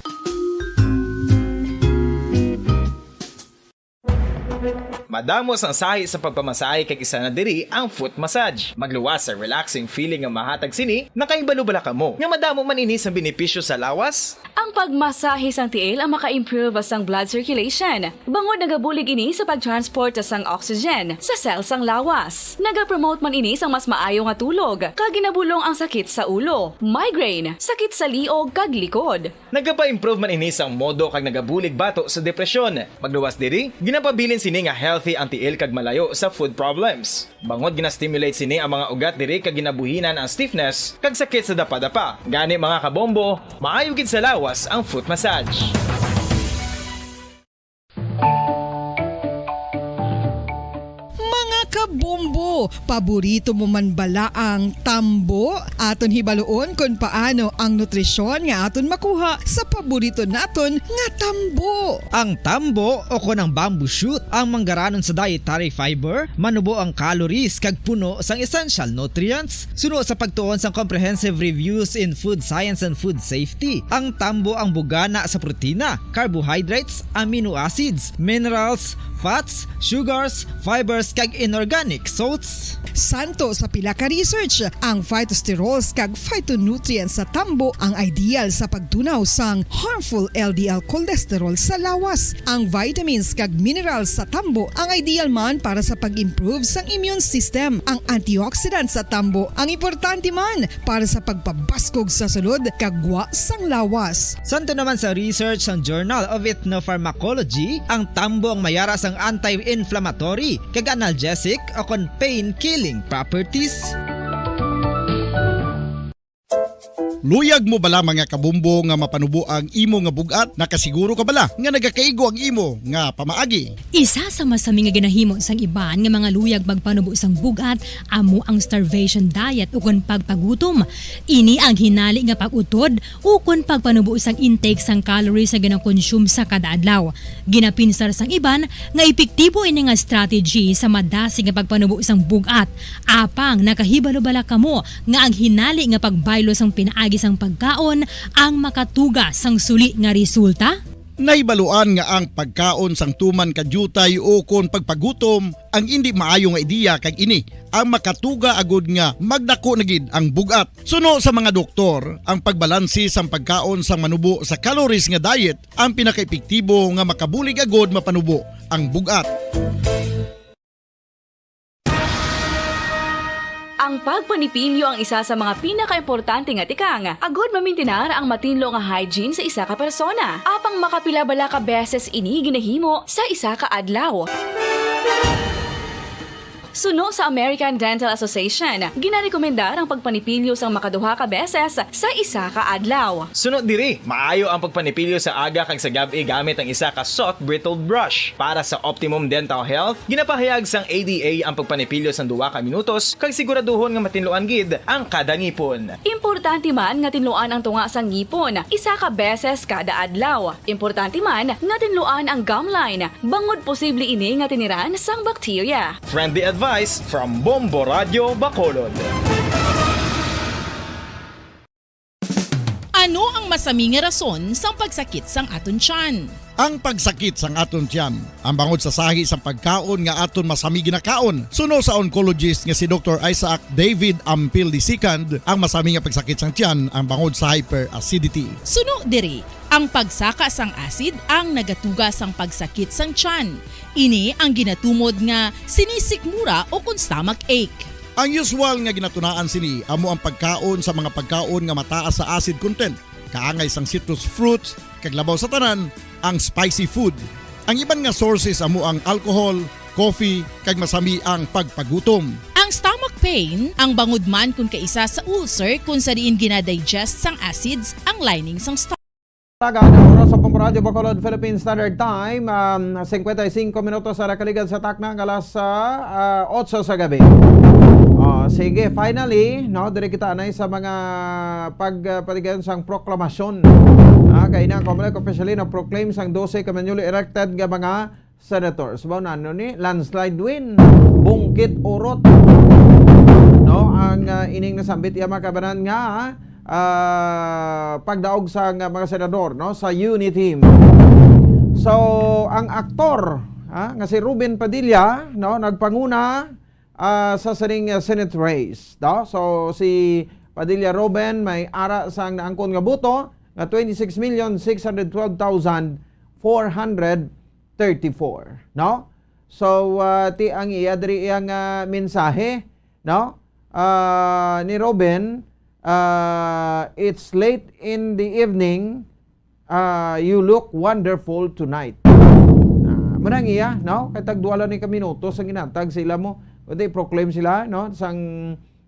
Madamo sang sahi sa pagpamasahe kag isa na diri ang foot massage. Magluwas sa relaxing feeling nga mahatag sini, nakahibalo bala kamo nga madamo man ini sa benepisyo sa lawas? Ang pagmasahe sang tiil ang maka-improve sang blood circulation, bangod nagabulig ini sa pag-transport sang oxygen sa cell sang lawas. Nagapromote man ini sang mas maayo nga tulog, kag ginabulong ang sakit sa ulo, migraine, sakit sa liog, kag likod. Nagapa-improve man ini sang modo kag nagabulig bato sa depresyon. Magluwas diri, ginapabilin sini nga healthy ang tiil kag malayo sa foot problems. Bangod gina-stimulate sini ang mga ugat diri kag ginabuhinan ang stiffness kag sakit sa dapadapa. Gani, mga kabombo, maayo gid sa lawas ang foot massage. Mga kabombo, paborito mo man bala ang tambo? Aton hibaluon kon paano ang nutrisyon nga aton makuha sa paborito naton nga tambo. Ang tambo o kon ang bamboo shoot ang manggaranon sa dietary fiber, manubo ang calories kag puno sang essential nutrients. Suno sa pagtuon sang Comprehensive Reviews in Food Science and Food Safety, ang tambo ang bugana sa protina, carbohydrates, amino acids, minerals, fats, sugars, fibers, kag inorganic salts. Santo sa pila ka research, ang phytosterols kag phytonutrients sa tambo ang ideal sa pagtunaw sang harmful L D L cholesterol sa lawas. Ang vitamins kag minerals sa tambo ang ideal man para sa pag-improve sang immune system. Ang antioxidants sa tambo ang importante man para sa pagpabaskog sa sulod kag gwa sang lawas. Santo naman sa research sang Journal of Ethnopharmacology, ang tambo ang mayara sang anti-inflammatory kag analgesic o kon pain-killing properties. Luyag mo bala, mga kabombo, nga mapanubo ang imo nga bug-at? Nakasiguro ka bala nga nagakaigo ang imo nga pamaagi? Isa sa masami nga ginahimo sang iban nga mga luyag magpanubo sang bug-at amo ang starvation diet ukon pagpagutom. Ini ang hinali nga pag-utod ukon pagpanubo sang intake sang calories nga ginakonsume sa kada adlaw. Ginapinsar sang iban nga epektibo ini nga strategy sa madasig nga pagpanubo sang bug-at. Apang nakahibalo bala kamo nga ang hinali nga pagbaylo sang pinaagi sang pagkaon ang makatuga sang suli nga resulta? Nahibaluan nga ang pagkaon sang tuman ka diutay ukon pagpagutom ang indi maayo nga ideya, kag ini ang makatuga agud nga magdako na gid ang bug-at. Suno sa mga doktor, ang pagbalanse sang pagkaon sang manubo sa calories nga diet ang pinakaepektibo nga makabulig agud mapanubo ang bug-at. Ang pagpanipilyo ang isa sa mga pinakaimportante nga tikang agud mamintinar ang matinlo nga hygiene sa isa ka persona. Apang makapila bala ka beses ini ginahimo sa isa ka adlaw? Suno sa American Dental Association, ginarekomendar ang pagpanipilyo sang makaduha ka beses sa isa ka adlaw. Suno diri, maayo ang pagpanipilyo sa aga kag sa gab-i gamit ang isa ka soft bristled brush. Para sa optimum dental health, ginapahayag sang A D A ang pagpanipilyo sang duha ka minutos kag siguraduhon nga matinluan gid ang kada ngipon. Importante man nga tinluan ang tunga sang ngipon isa ka beses kada adlaw. Importante man nga tinluan ang gum line, bangod posible ini nga tiniran sang bakterya. Friendly advice from Bombo Radyo Bacolod. Ano ang masami nga rason sang pagsakit sang aton tiyan? Ang pagsakit sang aton tiyan ang bangod sa sahi sang pagkaon nga aton masami ginakaon. Suno sa oncologist nga si Doktor Isaac David Ampil the second, ang masami nga pagsakit sang tiyan ang bangod sa hyperacidity. Suno diri, ang pagsaka sang acid ang nagatuga sang pagsakit sang tiyan. Ini ang ginatumod nga sinisikmura ukon stomach ache. Ang usual nga ginatunaan sini amo ang pagkaon sa mga pagkaon nga mataas sa acid content, kaangay sang citrus fruits, kag labaw sa tanan, ang spicy food. Ang iban nga sources amo ang alcohol, coffee, kag masami ang pagpagutom. Ang stomach pain, ang bangod man kon kaisa sa ulcer, kung sa diin ginadigest sang acids ang lining sang stomach. Taga na oras sa Pamparadyo Bacolod, Philippine Standard Time, um, singkwenta y singko minutos na nakaligad sa takna nga alas ah, ah, otso sa gabi. Oh, sige, finally, no, diri kita anay sa mga pagpatigayon sang proklamasyon. Ah, kay na, Comelec officially na-proclaim sang dose ka newly elected nga mga senators. Mao na, ano ni? Landslide win. Bungkit urot. No, ang ah, ining nasambit iya, mga kabanan, nga ah, pagdaog sa nga mga senador, no, sa Uniteam. So, ang aktor, ha, nga si Ruben Padilla, no, nagpanguna ah, sa sining ah, Senate race, no? So, si Padilla Ruben may ara sang naangkon nga boto nga twenty-six million six hundred twelve thousand four hundred thirty-four, no? So, ah, ti ang iya diri, iyang ah, mensahe, no? Ah, ni Ruben, ah, "It's late in the evening, ah, you look wonderful tonight." Ah, mao na ang iya, no? Kay tagduha lang ni ka minuto sang ginatag sila mo. Kundi proclaim sila, no? Sang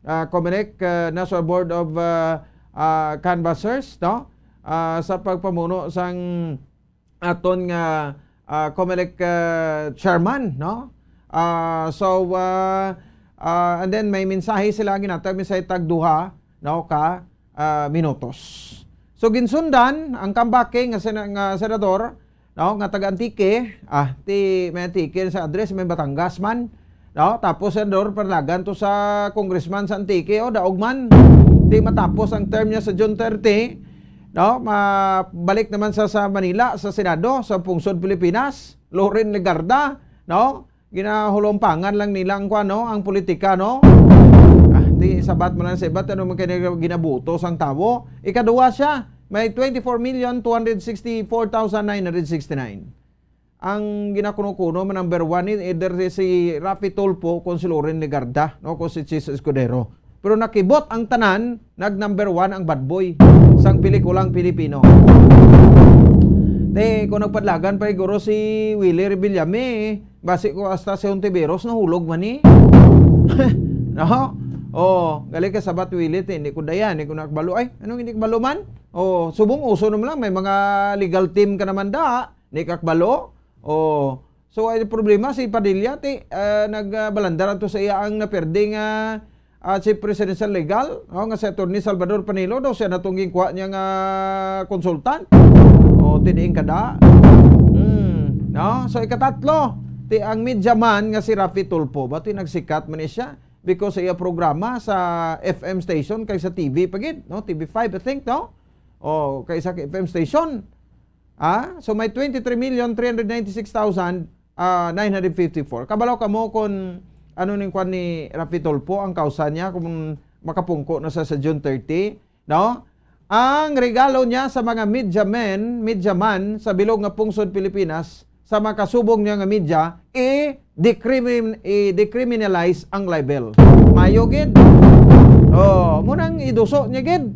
ah, Comelec, ah, National Board of ah, ah, Canvassers, no? Ah, sa pagpamuno sang aton nga ah, Comelec ah, chairman, no? Ah, so ah, ah, and then may mensahe sila ginatag, mensahe tag duha, no, ka ah, minutos. So ginsundan ang kambake nga sena-, nga senador, no, nga taga Antique, ah, ti may Antique sa address, may Batangas man, no? Tapos senador, panagan to sa congressman sa Antique, o daog man. Di matapos ang term niya sa June thirty, no? Mabalik naman sa, sa Manila, sa Senado, sa pungsod Pilipinas, Loren Legarda, no? Ginahulompangan lang nila ang kuan, no, ang politika, no? Ah, di sabat man lang sa ibat, ano man kay ginabuto sang tawo. Ikaduha siya, may twenty-four million two hundred sixty-four thousand nine hundred sixty-nine. Ang ginakuno-kuno man number one ni either si, si Raffy Tulfo kung si Loren Legarda, no, kung si Chiz Escudero. Pero nakibot ang tanan, nag number one ang bad boy sang pelikulang Pilipino. Te, kung nagpadlagan pa siguro si Willie Revillame, basi ko hasta si Ontiveros nahulog man ni. No? Oh, gali ka sabat Willie, te, hindi ko dayan, hindi ko nakabalo. Ay, anong hindi kabalo man? Oh, subong uso naman lang, may mga legal team ka naman da, hindi ka kabalo. Oh, so ay problema si Padilla, ti ah, nagbalandar ato sa iya ang naperde nga ah, Chief Presidential Legal, no, nga si Attorney Salvador Panelo, daw siya natong ginkuha niya nga consultant. O, ti diin kada. Hmm, no? So, ikatatlo, ti ang media man nga si Raffy Tulfo, bati nagsikat man ni siya because sa iya programa sa F M station kay sa T V pa gid, no? T V five, I think, no? O, kay sa F M station. Ah, so may twenty-three million three hundred ninety-six thousand ah, nine hundred fifty-four. Kabalo kamo kung ano ning kwan ni Raffy Tulfo ang kausa niya kung makapungko na sa, sa June thirty, no? Ang regalo niya sa mga media men, media man sa bilog nga pungsod Pilipinas, sa makasubong niya nga media, i-decrimin-, i-decriminalize ang libel. Mayo gid. Oh, mo nang iduso niya gid.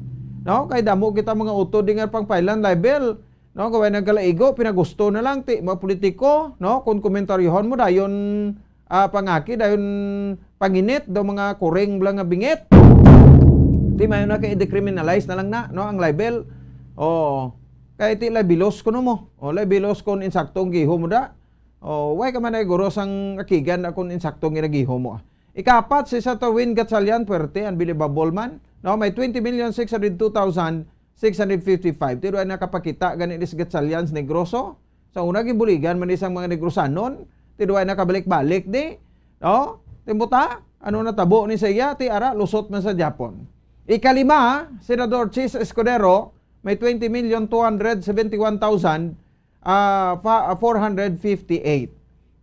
No, kay damo kita mga utod di nga pangpailan libel. No, kung way nagkalaigo, pinagusto na lang ti mga politiko, no? Kung komentaryohon mo dayon ah, pangaki dayon panginit daw mga kuring bala nga bingit. Ti mayo na kay i-decriminalize na lang na, no, ang libel. Oh, kay ti libelos kuno mo. Oh, libelos kung insaktong giho mo da. Oh, way ka man ay guro sang akigan na kung insaktong ginagiho mo. Ikapat si Senator Win Gatchalian, puwerte, unbelievable man. No, may twenty million six hundred two thousand six hundred fifty-five. Ti duay nakapakita gani ni si Gatchalian sa Negroso. Sa una, ginbuligan man ni sang mga Negrosanon. Ti duay nakabalik-balik di. No? Ti buta, ano natabo ni sa iya? Ti ara, lusot man sa Japon. Ikalima, Senador Chiz Escudero, may twenty million two hundred seventy-one thousand ah, fa-, ah, four hundred fifty-eight.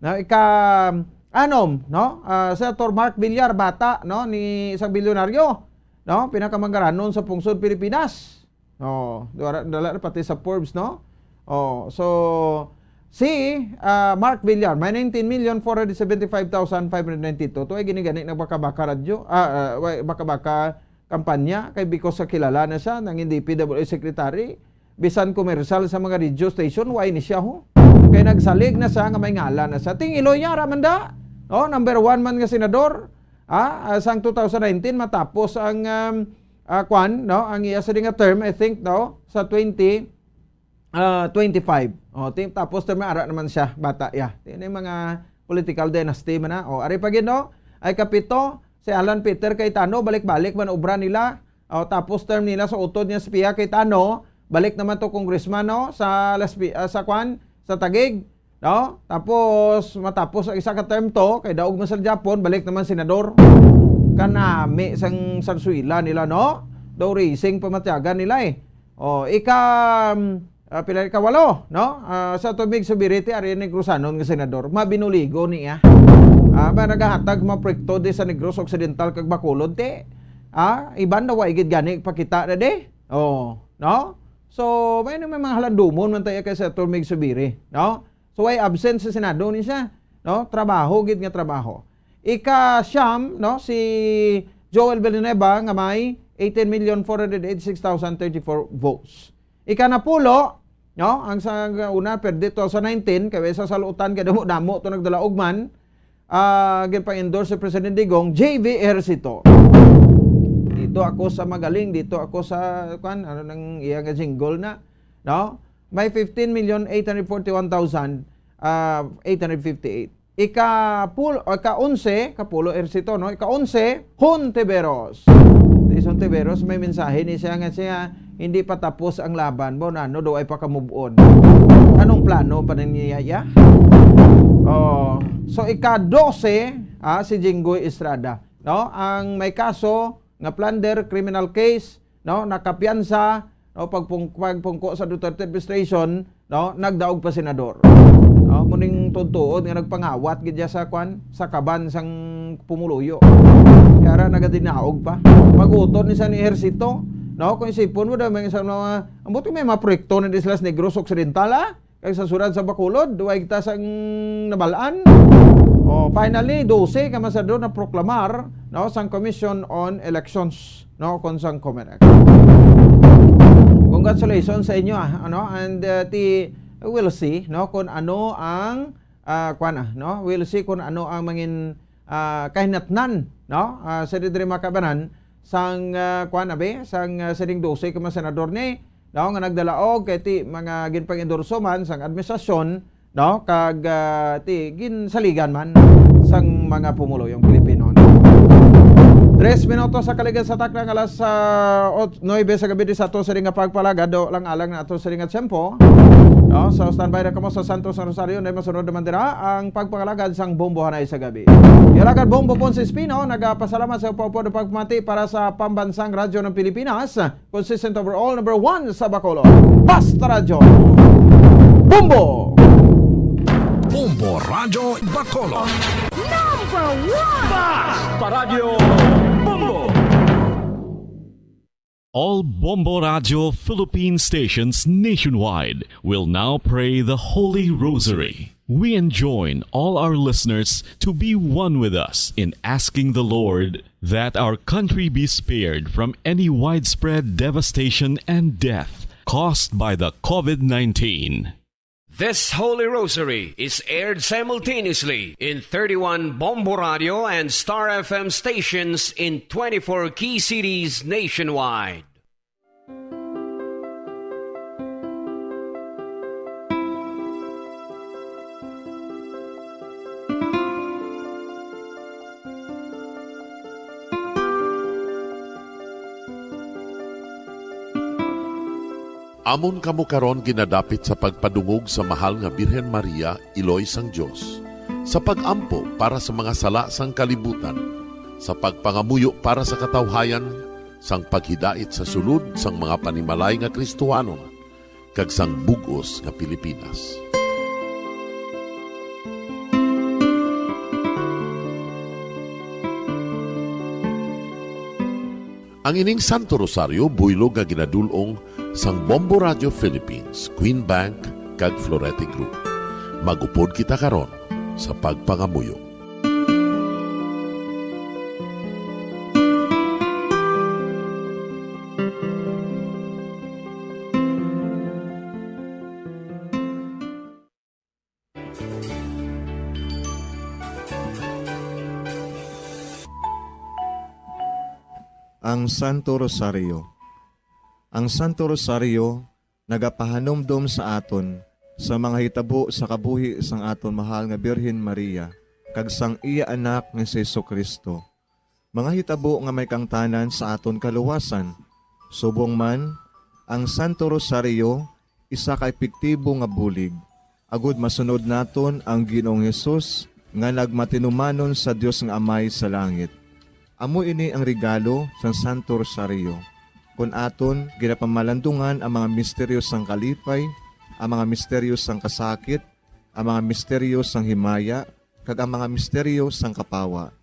No, ika-anom, no? Ah, Senator Mark Villar, bata, no, ni isang bilyonaryo, no? Pinakamanggaranon sa pungsod Pilipinas. Oh, dala, dala na pati sa Forbes, no? Oh, so si ah, Mark Villar, may nineteen million four hundred seventy-five thousand five hundred ninety-two. To ay gini-gani nagbaka-baka radyo, ah, ah, wa-, baka-baka kampanya kay because sa kilala na siya, nangin D P W H secretary, bisan commercial sa mga radio station, why ni siya, ho? Kay nagsalig na siya nga may ngalan na siya. Ting Iloy niya, ra man da. Oh, number one man nga senador. Ha? Ah, sang two thousand nineteen, matapos ang, um, ah, kwan, no? Ang iya sini nga term, I think, no? Sa twenty, ah, twenty-five. O, ti-, tapos term, ara naman siya, bata, ya. Ti-, ini mga political dynasty man na. O, ari pa gid, no? Ay, kapito, si Alan Peter Cayetano, balik-balik man obra nila. O, tapos term nila sa utod niya si Pia Cayetano, balik naman to congressman, no? Sa Las Pi-, ah, sa kwan, sa Taguig, no? Tapos, matapos ang isa ka term to, kay daog man sa Japon, balik naman senador. Kanami sang sarsuela nila, no? Daw racing pamatyagan nila, eh. O, ika, um, ah, pila, ikawalo, no? Ah, sa Tomig Subiriti, ari ni Negros-anon nga senador. Mabinuligo niya. Ah, ba nagahatag mga proyekto di sa Negros Occidental kag Bacolod, ti? Ah, iban na wa igid gani pakita na di. Oh, no? So, may, may mga halandumon man tayo kay sa Tomig Subiri, no? So, why absent sa Senado ni siya? No? Trabaho gid nga trabaho. Ika-siyam, no, si Joel Villanueva nga may eighteen million four hundred eighty-six thousand thirty-four votes. Ika-napulo, no, ang sa una, pero dito sa nineteen, kay sa salutan, kay damo-damo to nagdalaog man, ah, ginpang-endorse si President Digong, J V Ejercito. Dito ako sa magaling, dito ako sa, kwan, ano nang iya nga jingle na, no? May fifteen million eight hundred forty-one thousand, ah, eight hundred fifty-eight. Ika-pul-, o ika-onse, kapulo Ejercito, no? Ika-onse, Hontiveros. Di Hontiveros, may mensahe ni siya nga siya, hindi pa tapos ang laban. Bo, nano, do ay pa ka-move on. Anong plano pa niya, ya? Oh, so, ika-dose, ah, si Jinggoy Estrada, no? Ang may kaso nga plunder, criminal case, no? Nakapiyansa, no? Pagpung-, pagpungko sa Duterte administration, no? Nagdaog pa senador. No? Muning tuod-tuod nga nagpangawat gid siya sa, kwan, sa kaban sang pumuluyo. Kaya ra nagadinaog pa. Pag-utod ni sa ni Ejercito, no? Kung isipon mo daw, may isang mga, ambot may mga proyekto na di sila sa Negros Occidental, ah? Kag sa siyudad sa Bacolod, duway ta sang nabalaan. Oh, finally, dose ka masadro na proklamar, no, sang Commission on Elections, no, kon sang Comelec. Congratulations sa inyo, ah, ano, and, uh, ti, we'll see, no, kung ano ang, ah, kwan, ah, no, we'll see kung ano ang mangin, ah, kahinatnan, no, ah, sa diri mga kabanan, sang, ah, kwan, abi, sang, ah, sining dose ka mga senador ni, no, nga nagdalaog kay ti mga ginpang-endorso man sang administrasyon, no, kag, ah, ti ginsaligan man sang mga pumuluyong Pilipino. Tres minutos sa kaligad sa takna nga alas, ah, ot-, nuebe sa gabi di sa ato sa nga pagpalagad, do lang alang na ato sa nga tiyempo. No, so standby na kamo sa Santos nga Rosario, na masunod naman dira ang pagpangalagad sang Bombo Hanay sa gabi. Ialagad Bombo Ponce Espino, nagapasalamat sa upod pagpamati para sa Pambansang Radyo ng Pilipinas. Consistent overall, number one sa Bacolod. Basta Radyo. Bombo! Bombo Radyo Bacolod. Number one! Basta Radyo Bombo! All Bombo Radyo Philippine stations nationwide will now pray the Holy Rosary. We enjoin all our listeners to be one with us in asking the Lord that our country be spared from any widespread devastation and death caused by the COVID nineteen. This Holy Rosary is aired simultaneously in thirty-one Bombo Radio and Star F M stations in twenty-four key cities nationwide. Amon kamo karon ginadapit sa pagpadungog sa mahal nga Birhen Maria, Iloy sang Dios, sa pag-ampo para sa mga sala sang kalibutan, sa pagpangamuyo para sa katawhayan, sang paghidait sa sulod sang mga panimalay nga Kristohanon, kag sang bug-os nga Pilipinas. Ang ining Santo Rosario buylog nga ginadul-ong sang Bombo Radio Philippines, Queen Bank, kag Florete Group. Mag-upod kita karon sa pagpangamuyo. Ang Santo Rosario. Ang Santo Rosario nagapahanumdom sa aton sa mga hitabo sa kabuhi sang aton mahal nga Birhen Maria kag sang iya Anak nga si Jesu-Cristo, mga hitabo nga may kangtanan sa aton kaluwasan. Subong man, ang Santo Rosario isa ka epektibo nga bulig, agod masunod naton ang Ginoong Hesus nga nagmatinumanon sa Dios nga Amay sa langit. Amo ini ang regalo sang Santo Rosario, kon aton ginapamalandungan ang mga misteryo sang kalipay, ang mga misteryo sang kasakit, ang mga misteryo sang himaya, kag ang mga misteryo sang kapawa.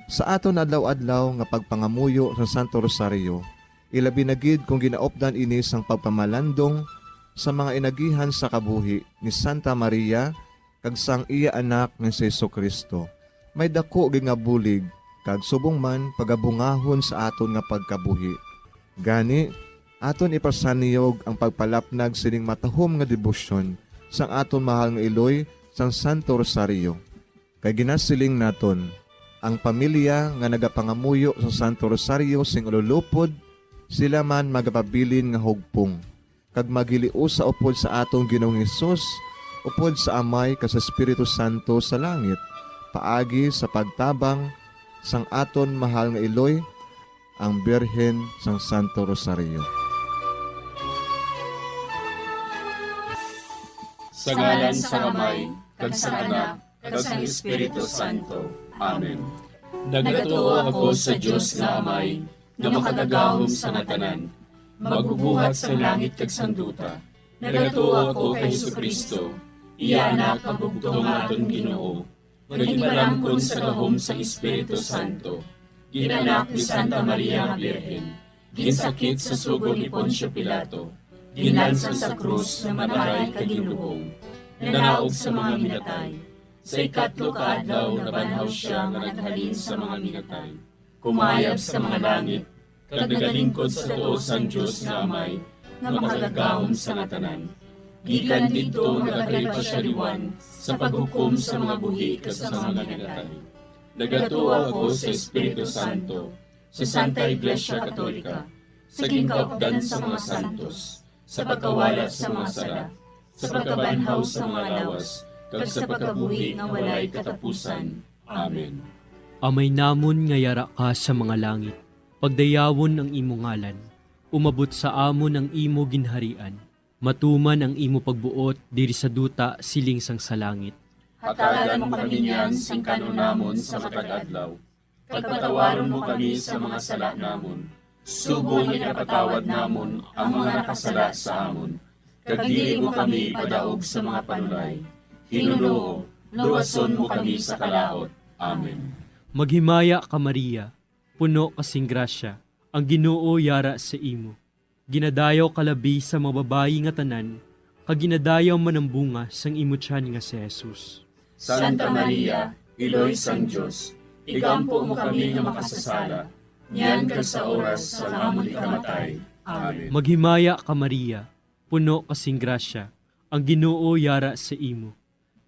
Sa aton adlaw-adlaw nga pagpangamuyo sa Santo Rosario, ilabi na gid kon ginaupdan ini sang pagpamalandong sa mga inagihan sa kabuhi ni Santa Maria kag sang iya Anak nga si Jesu-Cristo, may daku gid nga bulig kag subong man pagabungahon sa aton nga pagkabuhi. Gani, aton ipasanyog ang pagpalapnag sining matahom nga debosyon sang aton mahal nga iloy sang Santo Rosario. Kay ginasiling naton, ang pamilya nga nagapangamuyo sa Santo Rosario sing ululupod, sila man magapabilin nga hugpong, kag maghiliusa upod sa aton Ginoong Hesus, upod sa Amay kag sa Espiritu Santo sa langit, paagi sa pagtabang sang aton mahal nga iloy, ang Birhen sang Santo Rosario. Sa ngalan sang Amay, kag sang Anak, kag sang Espiritu Santo. Amen. Nagatuo ako sa Dios nga Amay, nga makagagahom sa nga tanan, magbubuhat sang langit kag sang duta. Nagatuo ako kay Jesu-Cristo, iya Anak nga bugtong nga aton Ginoo, nga ginpalangkon sa gahom sang Espiritu Santo, gin-anak ni Santa Maria nga Birhen, ginsakit sa sugo ni Poncio Pilato, ginlansang sa krus, namatay kag ginlubong, nanaog sa mga minatay. Sa ikatlo ka adlaw nabanhaw sia nga naghalin sa mga minatay, kumayab sa mga langit, kag nagalingkod sa tuo sang Dios nga Amay, nga makagagahom sa nga tanan. Gikan didto nagakari pa sia liwan sa paghukom sa mga buhi kag sa mga minatay. Nagatuo ako sa Espiritu Santo, sa Santa Iglesia Katolika, sa ginkaupdan sa mga santos, sa pagkawala sa mga sala, sa pagkabanhaw sa mga lawas, kag sa pagkabuhi nga walay katapusan. Amen. Amay namon nga yara ka sa mga langit, pagdayawon ang imo ngalan, umabot sa amon ang imo ginharian, matuman ang imo pagbuot diri sa duta siling sang sa langit. Hatagan mo kami niyan sing kan-on namon sa matag adlaw, kag patawaron mo kami sa mga sala namon, subong nga ginapatawad namon ang mga nakasala sa amon, kag dili mo kami ipadaog sa mga panulay. Ginoo, luwason mo kami sa kalaut. Amen. Maghimaya ka, Maria, puno ka sing grasya, ang Ginoo yara sa imo. Ginadayaw ka labi sa mga babayi nga tanan, kag ginadayaw man ang bunga sang imo tiyan nga si Jesus. Santa Maria, Iloy sang Dios, igampo mo kami nga makasasala, niyan kag sa oras sang amon ikamatay. Amen. Maghimaya ka, Maria, puno ka sing grasya, ang Ginoo yara sa imo.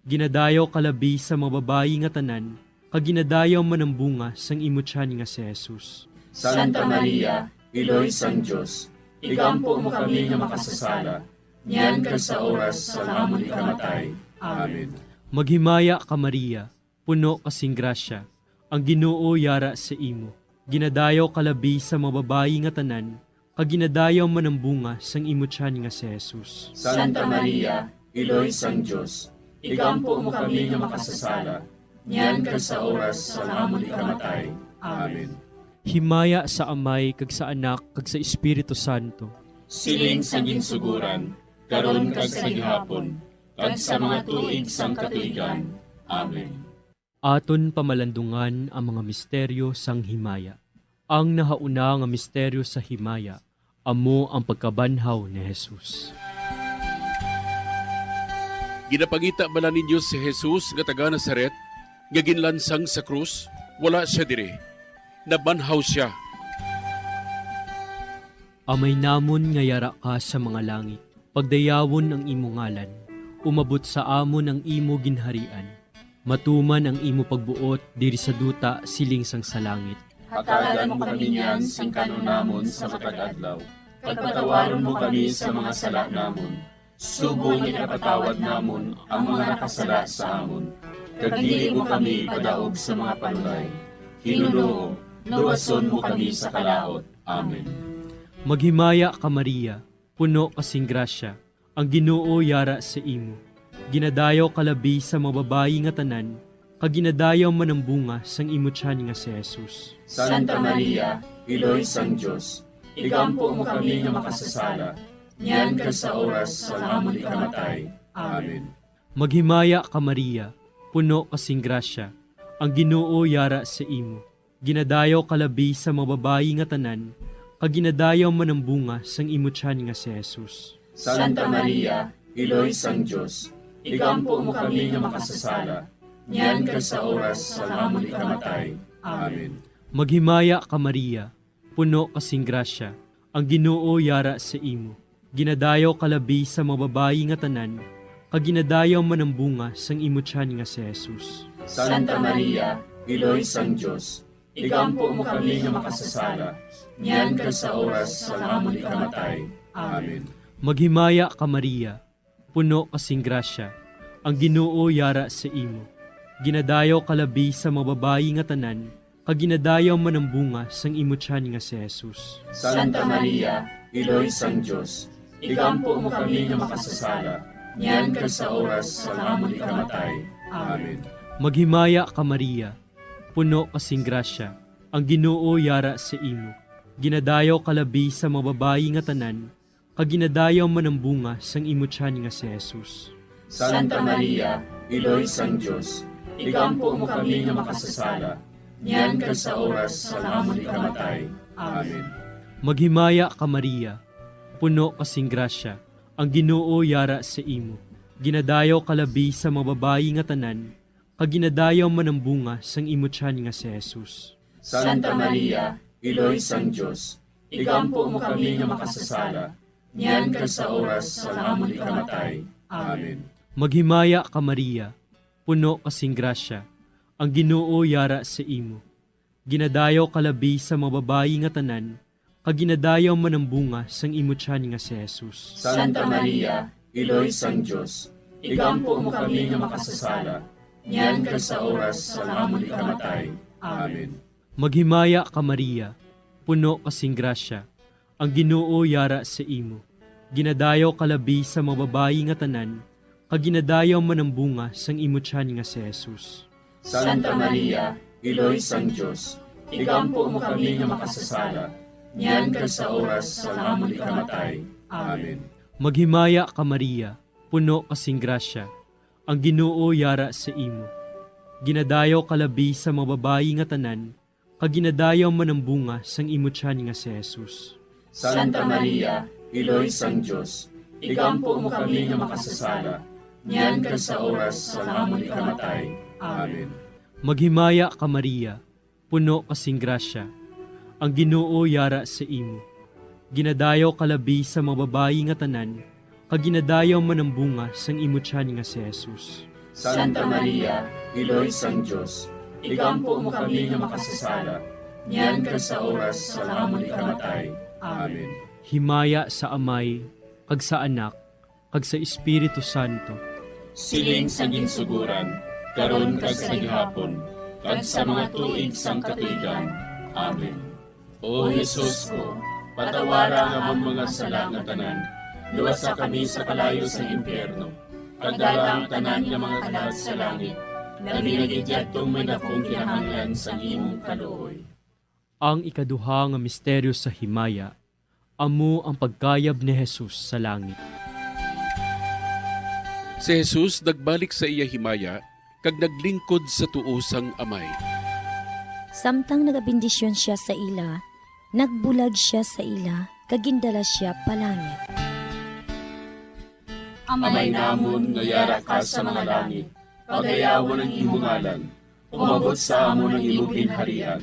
Ginadayaw ka labi sa mga babayi nga tanan, kag ginadayaw man ang bunga sang imo tiyan nga si Jesus. Santa Maria, Iloy sang Dios, igampo mo kami nga makasasala, niyan kag sa oras sang amon ikamatay. Amen. Maghimaya ka, Maria, puno ka sing grasya, ang Ginoo yara sa imo. Ginadayaw ka labi sa mga babayi nga tanan, kag ginadayaw man ang bunga sang imo tiyan nga si Jesus. Santa Maria, Iloy sang Dios, igampo mo kami nga makasasala, niyan kag sa oras sang amon ikamatay. Amen. Himaya sa Amay, kag sa Anak, kag sa Espiritu Santo. Siling sa ginsugoran, karon kag sa gihapon, kag sa mga tuig sang katuigan. Amen. Aton pamalandungan ang mga misteryo sang himaya. Ang nahauna nga misteryo sa himaya amo ang pagkabanhaw ni Jesus. Ginapangita bala ninyo si Jesus nga taga Nazaret, nga ginlansang sa krus? Wala sia diri. Nabanhaw sia. Amay namon nga yara ka sa mga langit, pagdayawon ang imo ngalan. Umabot sa amon ang imo ginharian. Matuman ang imo pagbuot diri sa duta siling sang sa langit. Hatagan mo kami niyan sing kan-on namon sa matag adlaw, kag patawaron mo kami sa mga sala namon, subong nga ginapatawad namon ang mga nakasala sa amon. Kag dili mo kami ipadaog sa mga panulay. Ginoo, luwason mo kami sa kalaut. Amen. Maghimaya ka, Maria, puno ka sing grasya, ang Ginoo yara sa imo. Ginadayaw ka labi sa mga babayi nga tanan, kag ginadayaw man ang bunga sang imo tiyan nga si Jesus. Santa Maria, Iloy sang Dios, igampo mo kami nga makasasala, niyan kag sa oras sang amon ikamatay. Amen. Maghimaya ka, Maria, puno ka sing grasya, ang Ginoo yara sa imo. Ginadayaw ka labi sa mga babayi nga tanan, kag ginadayaw man ang bunga sang imo tiyan nga si Jesus. Santa Maria, Iloy sang Dios, igampo mo kami nga makasasala, niyan kag sa oras sang amon ikamatay. Amen. Maghimaya ka, Maria, puno ka sing grasya, ang Ginoo yara sa imo. Ginadayaw ka labi sa mga babayi nga tanan, kag ginadayaw man ang bunga sang imo tiyan nga si Jesus. Santa Maria, Iloy sang Dios, igampo mo kami nga makasasala, niyan kag sa oras sang amon ikamatay. Amen. Maghimaya ka, Maria, puno ka sing grasya, ang Ginoo yara sa imo. Ginadayaw ka labi sa mga babayi nga tanan, kag ginadayaw man ang bunga sang imo tiyan nga si Jesus. Santa Maria, Iloy sang Dios, igampo mo kami nga makasasala, niyan kag sa oras sang amon ikamatay. Amen. Maghimaya ka, Maria, puno ka sing grasya, ang Ginoo yara sa imo. Ginadayaw ka labi sa mga babayi nga tanan, kag ginadayaw man ang bunga sang imo tiyan nga si Jesus. Santa Maria, Iloy sang Dios, igampo mo kami nga makasasala, niyan kag sa oras sang amon ikamatay. Amen. Maghimaya ka, Maria, puno ka sing grasya, ang Ginoo yara sa imo. Ginadayaw ka labi sa mga babayi nga tanan, kag ginadayaw man ang bunga sang imo tiyan nga si Jesus. Santa Maria, Iloy sang Dios, igampo mo kami nga makasasala, niyan kag sa oras sang amon ikamatay. Amen. Maghimaya ka, Maria, puno ka sing grasya, ang Ginoo yara sa imo. Ginadayaw ka labi sa mga babayi nga tanan, kag ginadayaw man ang bunga sang imo tiyan nga si Jesus. Santa Maria, Iloy sang Dios, igampo mo kami nga makasasala, niyan kag sa oras sang amon ikamatay. Amen. Maghimaya ka, Maria, puno ka sing grasya, ang Ginoo yara sa imo. Ginadayaw ka labi sa mga babayi nga tanan, kag ginadayaw man ang bunga sang imo tiyan nga si Jesus. Santa Maria, Iloy sang Dios, igampo mo kami nga makasasala, niyan kag sa oras sang amon ikamatay. Amen. Maghimaya ka, Maria, puno ka sing grasya, ang Ginoo yara sa imo. Ginadayaw ka labi sa mga babayi nga tanan, kag ginadayaw man ang bunga sang imo tiyan nga si Jesus. Santa Maria, Iloy sang Dios, igampo mo kami nga makasasala, niyan kag sa oras sang amon ikamatay. Amen. Maghimaya ka, Maria, puno ka sing grasya, ang Ginoo yara sa imo. Ginadayaw ka labi sa mga babayi nga tanan, kag ginadayaw man ang bunga sang imo tiyan nga si Jesus. Santa Maria, Iloy sang Dios, igampo mo kami nga makasasala, niyan kag sa oras sang amon ikamatay. Amen. Himaya sa Amay, kag sa Anak, kag sa Espiritu Santo. Siling sa ginsugoran, karon kag sa gihapon, kag sa mga tuig sang katuigan. Amen. O Jesus ko, patawara ang amon mga sala nga tanan, luwasa kami sa kalayo sang impyerno, kag dala ang tanan nga mga kalag sa langit, labi na gid yadtong may dakong kinahanglan sang imong kaluoy. Ang ikaduha nga misteryo sa himaya, amo ang pagkayab ni Jesus sa langit. Si Jesus nagbalik sa iya himaya kag naglingkod sa tuo sang Amay. Samtang nagabendisyon sia sa ila, nagbulag sia sa ila, kag gindala sia pa langit. Amay namon nga yara ka sa mga langit, pagayawon ang imo ngalan. Umabot sa amon ang imo ginharian.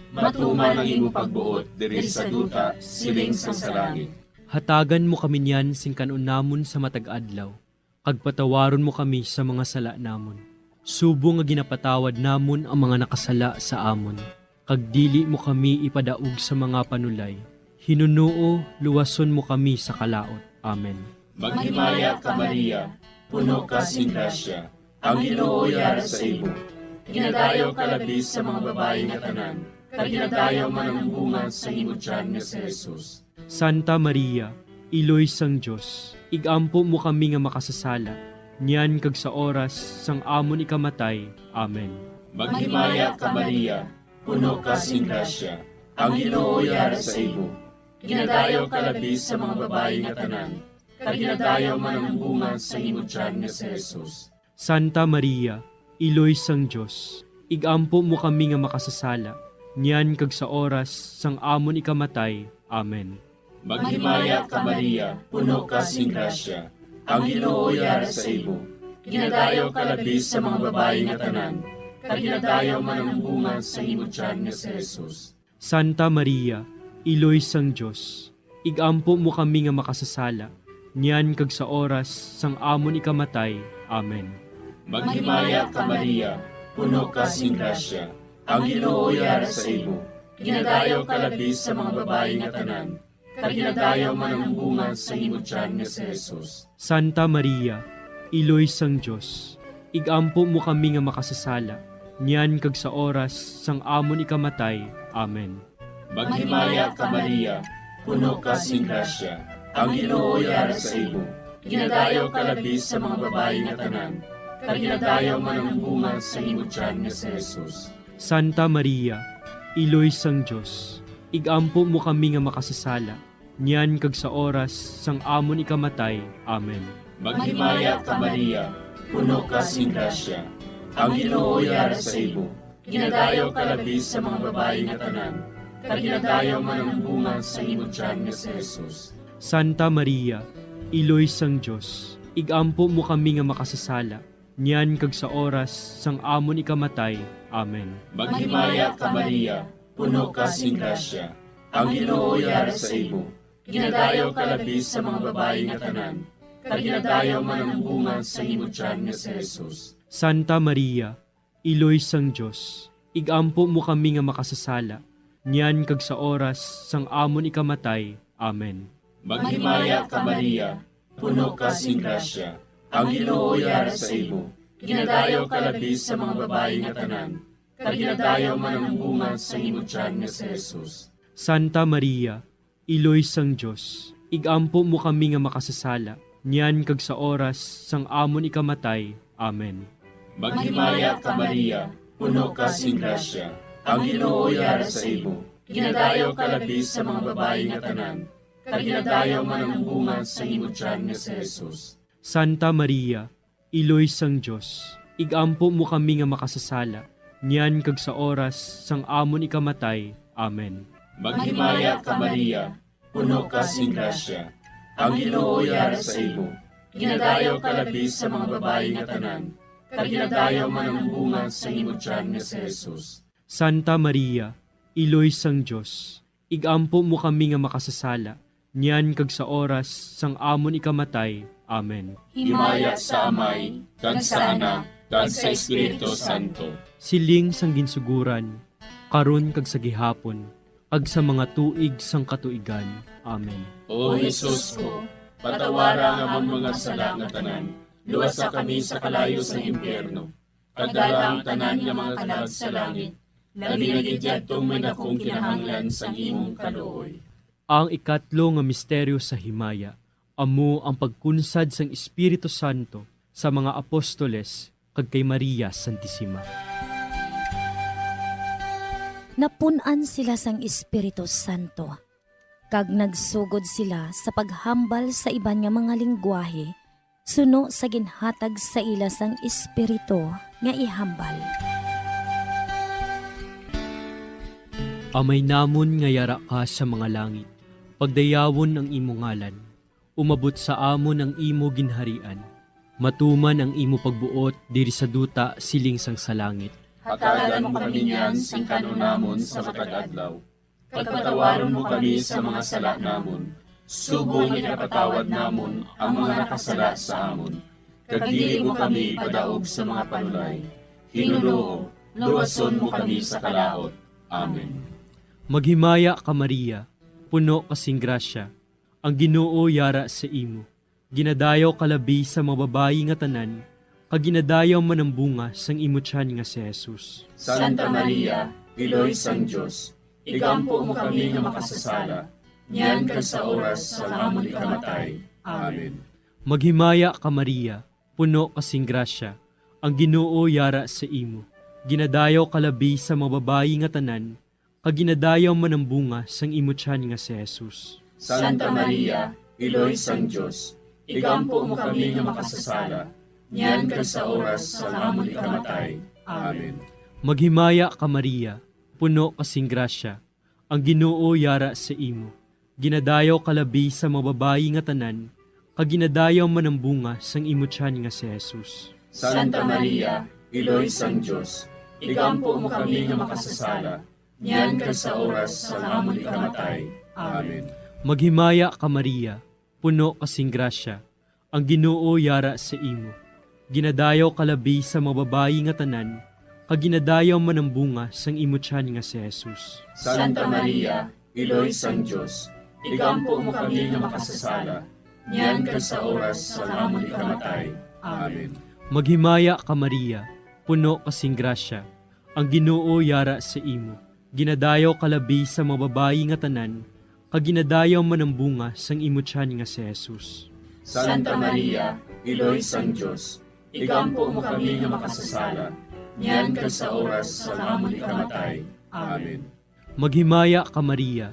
Matuman ang imo pagbuot diri sa duta, siling sa, sa langit. Hatagan mo kami niyan sing kan-on namon sa matag adlaw, kag patawaron mo kami sa mga sala namon, subong nga ginapatawad namon ang mga nakasala sa amon. kag dili mo kami ipadaog sa mga panulay. Hinunuo, luwason mo kami sa kalaut. Amen. Maghimaya ka, Maria, puno ka sing grasya, ang Ginoo yara sa imo. Ginadayaw ka labi sa mga babayi nga tanan, kag ginadayaw man ang bunga sa imo tiyan nga si Jesus. Santa Maria, Iloy sang Dios, ig-ampo mo kami nga makasasala, niyan kag sa oras sang amon ikamatay. Amen. Maghimaya ka, Maria, puno ka sing grasya, ang Ginoo yara sa imo. Ginadayaw ka labi sa mga babayi nga tanan, kag ginadayaw man ang bunga sa imo tiyan nga si Jesus. Santa Maria, Iloy sang Dios, ig-ampo mo kami nga makasasala, niyan kag sa oras sang amon ikamatay. Amen. Maghimaya ka, Maria, puno ka sing grasya, ang Ginoo yara sa imo. Ginadayaw ka labi sa mga babayi nga tanan, kag ginadayaw man ang bunga sa imo tiyan nga si Jesus. Santa Maria, Iloy sang Dios, ig-ampo mo kami nga makasasala, niyan kag sa oras sang amon ikamatay. Amen. Maghimaya ka, Maria, puno ka sing grasya, ang Ginoo yara sa imo. Ginadayaw ka labi sa mga babayi nga tanan, kag ginadayaw man ang bunga sa imo tiyan nga si Jesus. Santa Maria, Iloy sang Dios, ig-ampo mo kami nga makasasala, niyan kag sa oras sang amon ikamatay. Amen. Maghimaya ka, Maria, puno ka sing grasya, ang Ginoo yara sa imo. Ginadayaw ka labi sa mga babayi nga tanan, kag ginadayaw man ang bunga sa imo tiyan nga si Jesus. Santa Maria, Iloy sang Dios, ig-ampo mo kami nga makasasala, niyan kag sa oras sang amon ikamatay. Amen. Maghimaya ka, Maria, puno ka sing grasya, ang Ginoo yara sa imo. Ginadayaw ka labi sa mga babayi nga tanan, kag ginadayaw man ang bunga sa imo tiyan nga si Jesus. Santa Maria, Iloy sang Dios, ig-ampo mo kami nga makasasala, niyan kag sa oras sang amon ikamatay. Amen. Maghimaya ka, Maria, puno ka sing grasya, ang Ginoo yara sa imo. Ginadayaw ka labi sa mga babayi nga tanan, kag ginadayaw man ang bunga sa imo tiyan nga si Jesus. Santa Maria, Iloy sang Dios, ig-ampo mo kami nga makasasala, niyan kag sa oras sang amon ikamatay. Amen. Maghimaya ka, Maria, puno ka sing grasya, ang Ginoo yara sa imo. Ginadayaw ka labi sa mga babayi nga tanan, kag ginadayaw man ang bunga sa imo tiyan nga si Jesus. Santa Maria, Iloy sang Dios, ig-ampo mo kami nga makasasala, niyan kag sa oras sang amon ikamatay. Amen. Maghimaya ka, Maria, puno ka sing grasya, ang Ginoo yara sa imo. Ginadayaw ka labi sa mga babayi nga tanan, kag ginadayaw man ang bunga sa imo tiyan nga si Jesus. Santa Maria, Iloy sang Dios, ig-ampo mo kami nga makasasala, niyan kag sa oras sang amon ikamatay. Amen. Maghimaya ka, Maria, puno ka sing grasya, ang Ginoo yara sa imo. Ginadayaw ka labi sa mga babayi nga tanan, kag ginadayaw man ang bunga sa imo tiyan nga si Jesus. Santa Maria, Iloy sang Dios, ig-ampo mo kami nga makasasala, niyan kag sa oras sang amon ikamatay. Amen. Himaya sa Amay, kag sa Anak, kag sa Espiritu Santo. Siling sang ginsuguran, karon kag sa gihapon, kag sa mga tuig sang katuigan. Amen. O Jesus ko, patawara ang amon mga sala nga tanan, luwasa kami sa kalayo sang impyerno, kag dala ang tanan nga mga kalag sa langit, labi na gid yadtong may dakong kinahanglan sang imong kaluoy. Ang ikatlo nga misteryo sa himaya amo ang pagkunsad sang Espiritu Santo sa mga apostoles kag kay Maria Santisima. Napun-an sila sang Espiritu Santo, kag nagsugod sila sa paghambal sa iban nga mga linggwahe suno sa ginhatag sa ila sang Espiritu nga ihambal. Amay namon nga yara ka sa mga langit, pagdayawon ang imo ngalan. Umabot sa amon ang imo ginharian. Matuman ang imo pagbuot diri sa duta siling sang sa langit. Hatagan mo kami niyan sing kan-on namon sa matag adlaw. Kag patawaron mo kami sa mga sala namon, subong nga ginapatawad namon ang mga nakasala sa amon. Kag dili mo kami ipadaog sa mga panulay. Ginoo, luwason mo kami sa kalaut. Amen. Maghimaya ka, Maria, puno ka sing grasya, ang Ginoo yara sa imo. Ginadayaw ka labi sa mga babayi nga tanan, kag ginadayaw man ang bunga sang imo tiyan nga si Jesus. Santa Maria, Iloy sang Dios, igampo mo kami nga makasasala, niyan kag sa oras sang amon ikamatay. Amen. Maghimaya ka, Maria, puno ka sing grasya, ang Ginoo yara sa imo. Ginadayaw ka labi sa mga babayi nga tanan, kag ginadayaw man ang bunga sang imo tiyan nga si Jesus. Santa Maria, Iloy sang Dios, igampo mo kami nga makasasala, niyan kag sa oras sang amon ikamatay. Amen. Maghimaya ka, Maria, puno ka sing grasya, ang Ginoo yara sa imo. Ginadayaw ka labi sa mga babayi nga tanan, kag ginadayaw man ang bunga sang imo tiyan nga si Jesus. Santa Maria, Iloy sang Dios, igampo mo kami nga makasasala, niyan kag sa oras sang amon ikamatay. Amen. Maghimaya ka, Maria, puno ka sing grasya, ang Ginoo yara sa imo. Ginadayaw ka labi sa mga babayi nga tanan, kag ginadayaw man ang bunga sang imo tiyan nga si Jesus. Santa Maria, Iloy sang Dios, igampo mo kami nga makasasala, niyan kag sa oras sang amon ikamatay. Amen. Maghimaya ka, Maria, puno ka sing grasya, ang Ginoo yara sa imo. Ginadayaw ka labi sa mga babayi nga tanan, kag ginadayaw man ang bunga sang imo tiyan nga si Jesus. Santa Maria, Iloy sang Dios, igampo mo kami nga makasasala, niyan kag sa oras sang amon ikamatay. Amen. Maghimaya ka, Maria,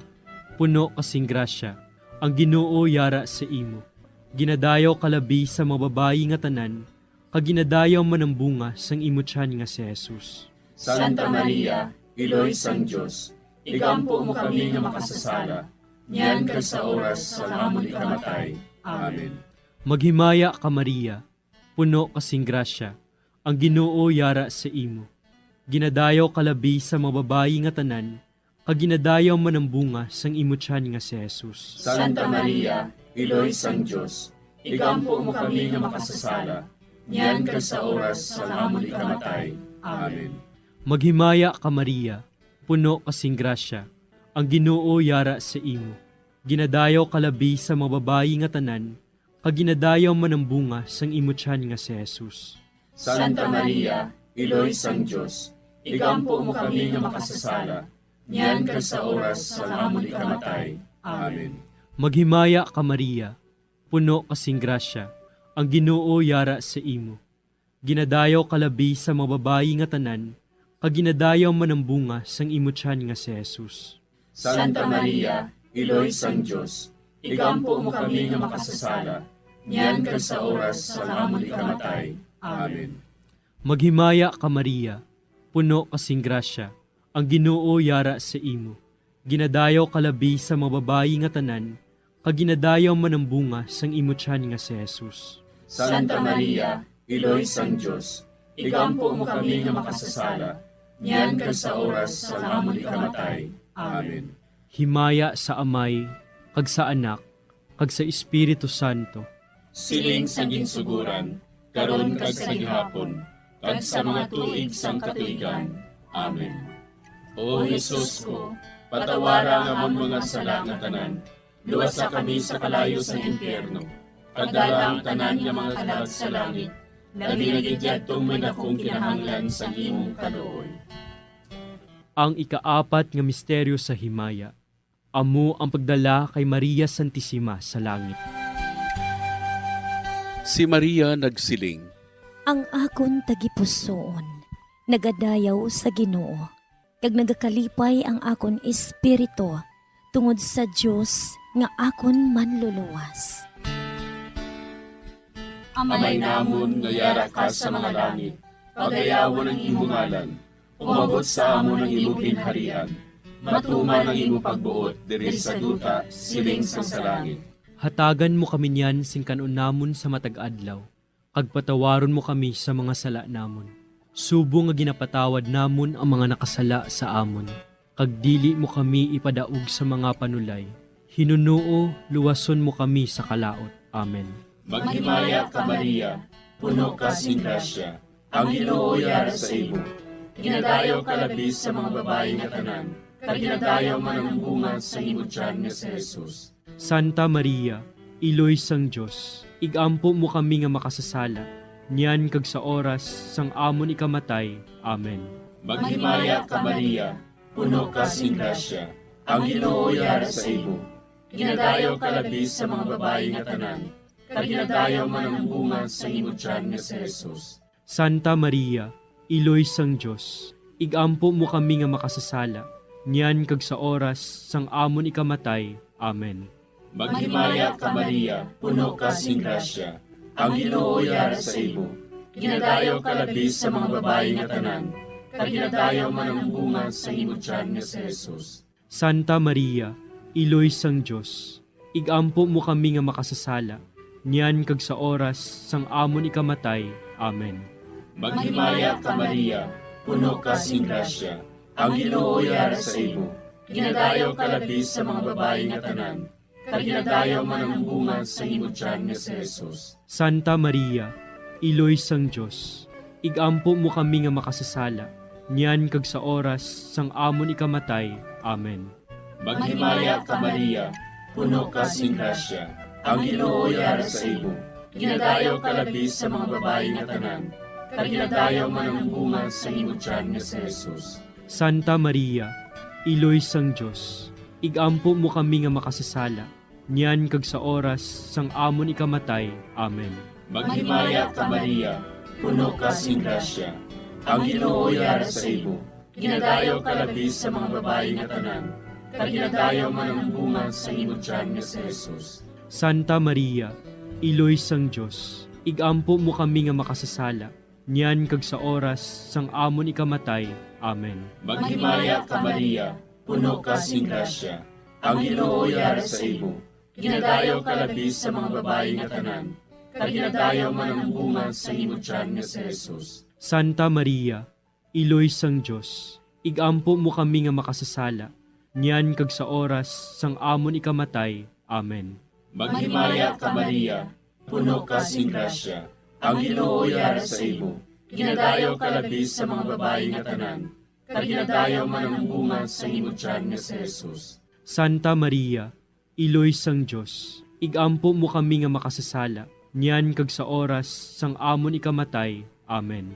puno ka sing grasya, ang Ginoo yara sa imo. Ginadayaw ka labi sa mga babayi nga tanan, kag ginadayaw man ang bunga sang imo tiyan nga si Jesus. Santa Maria, Iloy sang Dios, igampo mo kami nga makasasala, niyan kag sa oras sang amon ikamatay. Amen. Maghimaya ka, Maria, puno ka sing grasya, ang Ginoo yara sa imo. Ginadayaw ka labi sa mga babayi nga tanan, kag ginadayaw man ang bunga sang imo tiyan nga si Jesus. Santa Maria, Iloy sang Dios, igampo mo kami nga makasasala, niyan kag sa oras sang amon ikamatay. Amen. Maghimaya ka, Maria, puno ka sing grasya, ang Ginoo yara sa imo. Ginadayaw ka labi sa mga babayi nga tanan, kag ginadayaw man ang bunga sang imo tiyan nga si Jesus. Santa Maria, Iloy sang Dios, igampo mo kami nga makasasala, niyan kag sa oras sang amon ikamatay. Amen. Maghimaya ka, Maria, puno ka sing grasya, ang Ginoo yara sa imo. Ginadayaw ka labi sa mga babayi nga tanan, kag ginadayaw man ang bunga sang imo tiyan nga si Jesus. Santa Maria, Iloy sang Dios, igampo mo kami nga makasasala, niyan kag sa oras sang amon ikamatay. Amen. Maghimaya ka, Maria, puno ka sing grasya, ang Ginoo yara sa imo. Ginadayaw ka labi sa mga babayi nga tanan, kag ginadayaw man ang bunga sang imo tiyan nga si Jesus. Santa Maria, Iloy sang Dios, igampo mo kami nga makasasala, niyan kag sa oras sang amon ikamatay. Amen. Himaya sa Amay, kag sa Anak, kag sa Espiritu Santo. Siling sa ginsuguran, karon kag sa gihapon, kag sa mga tuig sang katuigan. Amen. O Jesus ko, patawara ang amon mga sala nga tanan, luwasa kami sa kalayo sa impyerno, kag dala ang tanan nga mga kalag sa langit, labi na gid yadtong may dakong kinahanglan sang imong kaluoy. Ang ikaapat nga misteryo sa himaya, amo ang pagdala kay Maria Santisima sa langit. Si Maria nagsiling, "Ang akon tagipusoon nagadayaw sa Ginoo, kag nagakalipay ang akon espiritu tungod sa Dios nga akon Manluluwas." Amay namon nga yara ka sa mga langit, pagayawon ang imo ngalan. Umabot sa amon ang imo ginharian. Matuman ang imo pagbuot diri sa duta, siling sang sa langit. Hatagan mo kami niyan sing kan-on namon sa matag adlaw, kag patawaron mo kami sa mga sala namon, subong nga ginapatawad namon ang mga nakasala sa amon. Kag dili mo kami ipadaog sa mga panulay. Hinunoo, luwason mo kami sa kalaut. Amen. Maghimaya ka, Maria, puno ka sing grasya, ang Ginoo yara sa imo. Ginadayaw ka labi sa mga babayi nga tanan, kag ginadayaw man ang bunga sang imo tiyan nga si Jesus. Santa Maria, Iloy sang Dios, igampo mo kami nga makasasala, niyan kag sa oras sang amon ikamatay. Amen. Maghimaya ka, Maria, puno ka sing grasya, ang Ginoo yara sa imo. Ginadayaw ka labi sa mga babayi nga tanan, kag ginadayaw man ang bunga sang imo tiyan nga si Jesus. Santa Maria, Iloy sang Dios, igampo mo kami nga makasasala, niyan kag sa oras sang amon ikamatay. Amen. Maghimaya ka, Maria, puno ka sing grasya, ang Ginoo yara sa imo. Ginadayaw ka labi sa mga babayi nga tanan, kag ginadayaw man ang bunga sang imo tiyan nga si Jesus. Santa Maria, Iloy sang Dios, igampo mo kami nga makasasala, niyan kag sa oras sang amon ikamatay. Amen. Maghimaya ka, Maria, puno ka sing grasya, ang Ginoo yara sa imo. Ginadayaw ka labi sa mga babayi nga tanan, kag ginadayaw man ang bunga sang imo tiyan nga si Jesus. Santa Maria, Iloy sang Dios, igampo mo kami nga makasasala, niyan kag sa oras sang amon ikamatay. Amen. Maghimaya ka, Maria, puno ka sing grasya, ang Ginoo yara sa imo. Ginadayaw ka labi sa mga babayi nga tanan, kag ginadayaw man ang bunga sang imo tiyan nga si Jesus. Santa Maria, Iloy sang Dios, igampo mo kami nga makasasala, niyan kag sa oras sang amon ikamatay. Amen. Maghimaya ka, Maria, puno ka sing grasya, ang Ginoo yara sa imo. Ginadayaw ka labi sa mga babayi nga tanan, kag ginadayaw man ang bunga sang imo tiyan nga si Jesus. Santa Maria, Iloy sang Dios, igampo mo kami nga makasasala, niyan kag sa oras sang amon ikamatay. Amen. Maghimaya ka, Maria, puno ka sing grasya, ang Ginoo yara sa imo. Ginadayaw ka labi sa mga babayi nga tanan, kag ginadayaw man ang bunga sang imo tiyan nga si Jesus. Santa Maria, Iloy sang Dios, igampo mo kami nga makasasala, niyan kag sa oras sang amon ikamatay. Amen. Maghimaya ka, Maria, puno ka sing grasya, ang Ginoo yara sa imo. Ginadayaw ka labi sa mga babayi nga tanan, kag ginadayaw man ang bunga sang imo tiyan nga si Jesus. Santa Maria, Iloy sang Dios, igampo mo kami nga makasasala, niyan kag sa oras sang amon ikamatay. Amen.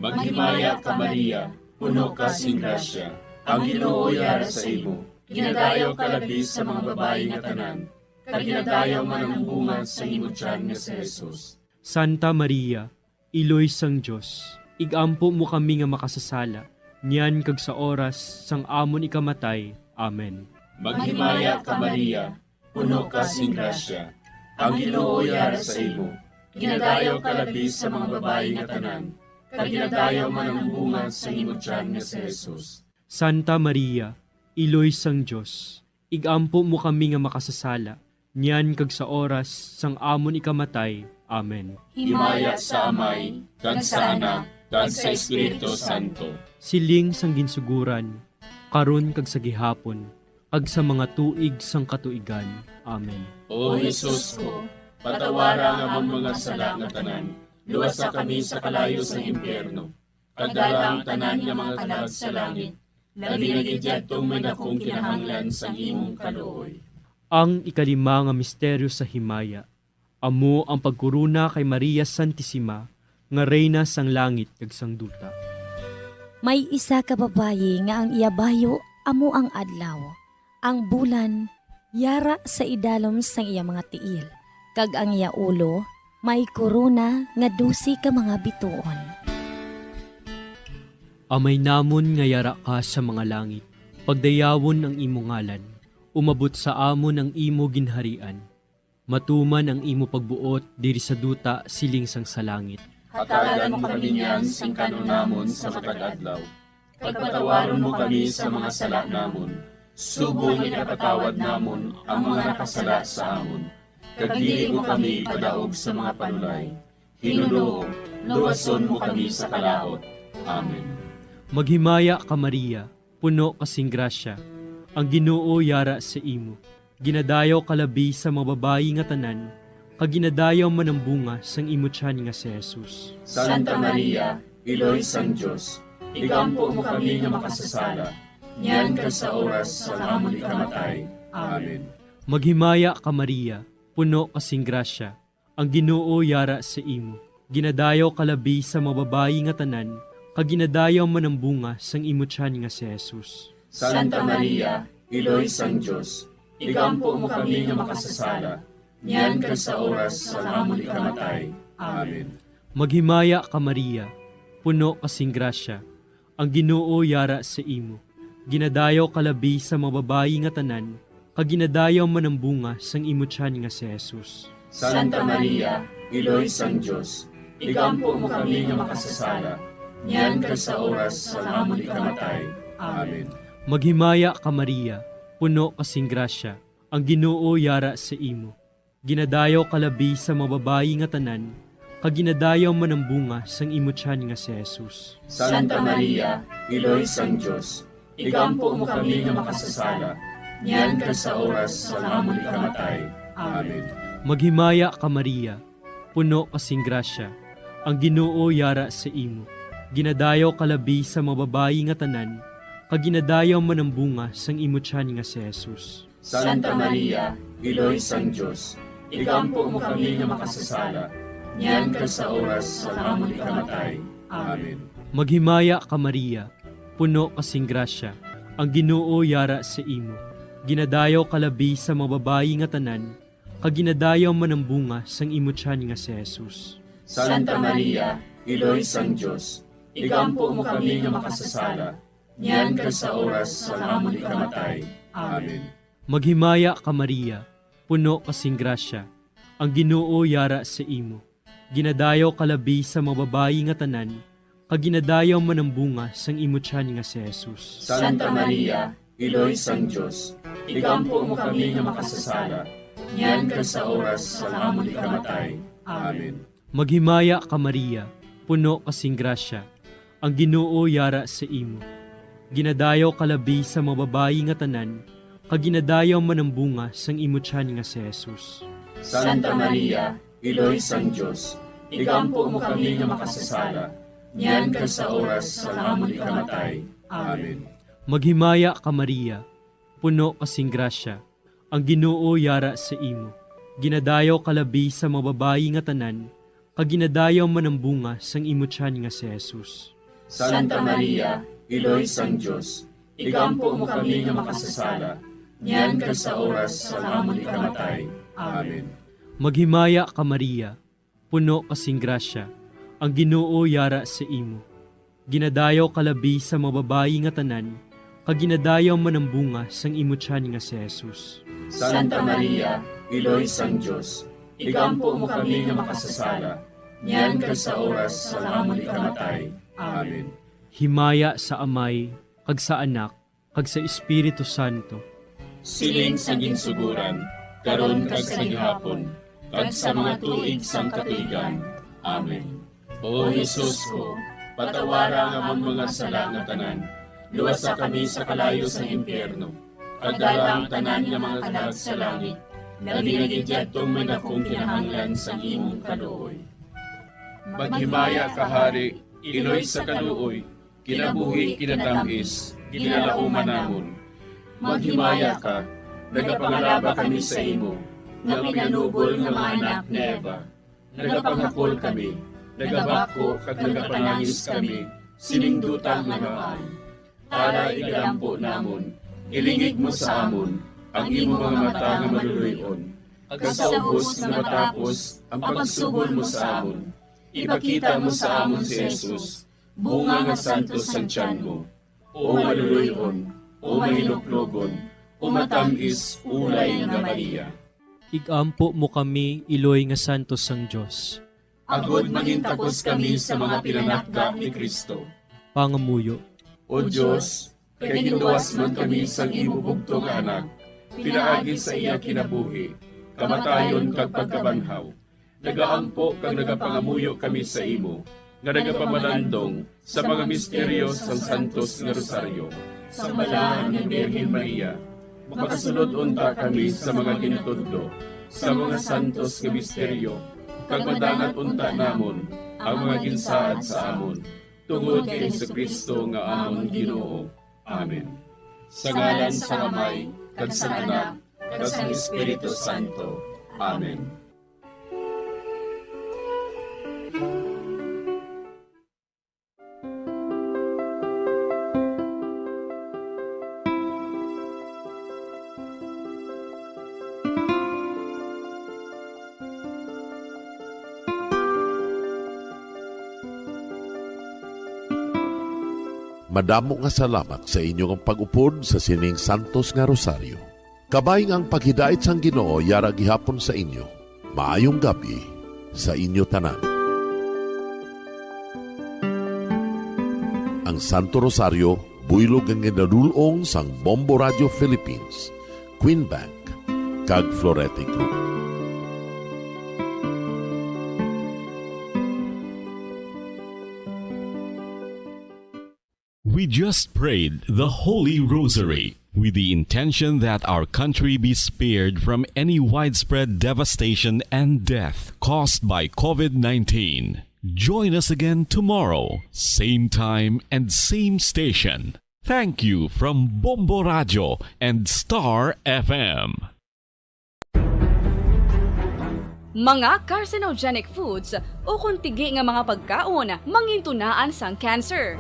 Maghimaya ka, Maria, puno ka sing grasya, ang Ginoo yara sa imo. Ginadayaw ka labi sa mga babayi nga tanan, kag ginadayaw man ang bunga sang imo tiyan nga si Jesus. Santa Maria, Iloy sang Dios, igampo mo kami nga makasasala, niyan kag sa oras sang amon ikamatay. Amen. Maghimaya ka, Maria, puno ka sing grasya, ang Ginoo yara sa imo. Ginadayaw ka labi sa mga babayi nga tanan, kag ginadayaw man ang bunga sang imo tiyan nga si Jesus. Santa Maria, Iloy sang Dios, igampo mo kami nga makasasala, niyan kag sa oras sang amon ikamatay. Amen. Himaya sa Amay, kag sa Anak, kag sa Espiritu Santo. Siling sang ginsuguran, karon kag sa gihapon, kag sa mga tuig sang katuigan. Amen. O Jesus ko, patawara ang amon mga sala nga tanan, luwasa kami sa kalayo sang impyerno, kag dala ang tanan nga mga kalag sa langit, labi na gid yadtong may dakong kinahanglan sang imong kaluoy. Ang ikalima nga misteryo sa himaya, amo ang pagkorona kay Maria Santisima nga Reyna sang langit kag sang duta. May isa ka babayi nga ang iya bayo amo ang adlaw, ang bulan yara sa idalom sang iya mga tiil, kag ang iya ulo may korona nga dose ka mga bituon. Amay namon nga yara ka sa mga langit, pagdayawon ang imo ngalan, umabot sa amon ang imo ginharian, matuman ang imo pagbuot diri sa duta siling sang sa langit. Hatagan mo kami niyan sing kan-on namon sa matag adlaw, kag patawaron mo kami sa mga sala namon, subong nga ginapatawad namon ang mga nakasala sa amon, kag dili mo kami ipadaog sa mga panulay. Hinunoo, luwason mo kami sa kalaut. Amen. Maghimaya ka, Maria, puno ka sing grasya, ang Ginoo yara sa imo. Ginadayaw ka labi sa mga babayi nga tanan, kag ginadayaw man ang bunga sang imo tiyan nga si Jesus. Santa Maria, Iloy sang Dios, igampo mo kami nga makasasala, niyan kag sa oras sang amon ikamatay. Amen. Maghimaya ka, Maria, puno ka sing grasya, ang Ginoo yara sa imo. Ginadayaw ka labi sa mga babayi nga tanan, kag ginadayaw man ang bunga sang imo tiyan nga si Jesus. Santa Maria, Iloy sang Dios, igampo mo kami nga makasasala, niyan kag sa oras sang amon ikamatay. Amen. Maghimaya ka, Maria, puno ka sing grasya, ang Ginoo yara sa imo. Ginadayaw ka labi sa mga babayi nga tanan, kag ginadayaw man ang bunga sang imo tiyan nga si Jesus. Santa Maria, Iloy sang Dios, igampo mo kami nga makasasala, niyan kag sa oras sang amon ikamatay. Amen. Maghimaya ka, Maria, puno ka sing grasya, ang Ginoo yara sa imo. Ginadayaw ka labi sa mga babayi nga tanan, kag ginadayaw man ang bunga sang imo tiyan nga si Jesus. Santa Maria, Iloy sang Dios, igampo mo kami nga makasasala, niyan kag sa oras sang amon ikamatay. Amen. Maghimaya ka, Maria, puno ka sing grasya, ang Ginoo yara sa imo. Ginadayaw ka labi sa mga babayi nga tanan, kag ginadayaw man ang bunga sang imo tiyan nga si Jesus. Santa Maria, Iloy sang Dios, igampo mo kami nga makasasala, niyan kag sa oras sang amon ikamatay. Amen. Maghimaya ka, Maria, puno ka sing grasya, ang Ginoo yara sa imo. Ginadayaw ka labi sa mga babayi nga tanan, kag ginadayaw man ang bunga sang imo tiyan nga si Jesus. Santa Maria, Iloy sang Dios, igampo mo kami nga makasasala, niyan kag sa oras sang amon ikamatay. Amen. Maghimaya ka, Maria, puno ka sing grasya, ang Ginoo yara sa imo. Ginadayaw ka labi sa mga babayi nga tanan, kag ginadayaw man ang bunga sang imo tiyan nga si Jesus. Santa Maria, Iloy sang Dios, igampo mo kami nga makasasala, niyan kag sa oras sang amon ikamatay. Amen. Maghimaya ka, Maria, puno ka sing grasya, ang Ginoo yara sa imo. Ginadayaw ka labi sa mga babayi nga tanan, kag ginadayaw man ang bunga sang imo tiyan nga si Jesus. Santa Maria, Iloy sang Dios, igampo mo kami nga makasasala, niyan kag sa oras sang amon ikamatay. Amen. Maghimaya ka, Maria, puno ka sing grasya, ang Ginoo yara sa imo. Ginadayaw ka labi sa mga babayi nga tanan, kag ginadayaw man ang bunga sang imo tiyan nga si Jesus. Santa Maria, Iloy sang Dios, igampo mo kami nga makasasala, niyan kag sa oras sang amon ikamatay. Amen. Maghimaya ka, Maria, puno ka sing grasya, ang Ginoo yara sa imo. Ginadayaw ka labi sa mga babayi nga tanan, kag ginadayaw man ang bunga sang imo tiyan nga si Jesus. Santa Maria, Iloy sang Dios, igampo mo kami nga makasasala, niyan kag sa oras sang amon ikamatay. Amen. Himaya sa Amay, kag sa Anak, kag sa Espiritu Santo. Siling sa ginsuguran, karon kag sa gihapon, kag sa mga tuig sang katuigan. Amen. O Jesus ko, patawara ang amon mga sala nga tanan, luwasa kami sa kalayo sang impyerno, kag dala ang tanan nga mga kalag sa langit, labi na gid yadtong may dakong kinahanglan sang imong kaluoy. Maghimaya ka, Hari, Iloy sa kaluoy, kinabuhi, kinatamis, ginalauman namon. Maghimaya ka, nagapangalaba kami sa imo, nga pinanubol nga mga anak ni Eva. Nagapangakol kami, nagabako kag nagapanangis kami, sining duta nga Amay. Tala, igalampo namon, ilingig mo sa amon ang imo mga mata nga maluloy-on, kag sa ubos nga matapos ang pagsugol mo sa amon, ipakita mo sa amon si Jesus, bunga nga santos sang tiyan mo. O maluloy-on, o mahinuklogon, o matamis, ulay nga Maria. Igampo mo kami, Iloy nga santos sang Dios. Agod mangintakos kami sa mga pinanakda ni Cristo. Pangamuyo. O Dios, kay ginluwas man kami sang imo bugtong nga Anak, pinaagi sa iya kinabuhi, kamatayon kag pagkabanhaw, nagaampo kag nagapangamuyo kami sa imo, nga nagapamalandong sa mga misteryo sang Santos nga Rosaryo. Sang Balaan nga Birhen Maria, makasulod unta kami sa mga ginatudlo sa mga santos nga misteryo, kag madangat unta namon ang mga ginsaad sa amon. tungod kay Jesu-Cristo nga amon Ginoo. Amen. Sa ngalan sang Amay, kag sang Anak, kag sang Espiritu Santo. Amen. Madamo nga salamat sa inyo nga pag-upod sa sining santos nga rosaryo. Kabay nga ang paghidait sang Ginoo yara gihapon sa inyo. Maayong gab-i sa inyo tanan. Ang Santo Rosario, buylog nga ginadul-ong sang Bombo Radio Philippines, Queen Bank, kag Florete Group. We just prayed the Holy Rosary with the intention that our country be spared from any widespread devastation and death caused by COVID nineteen. Join us again tomorrow, same time and same station. Thank you from Bombo Radio and Star F M. Mga carcinogenic foods ukon tigi nga mga pagkaon mangintunaan sang cancer.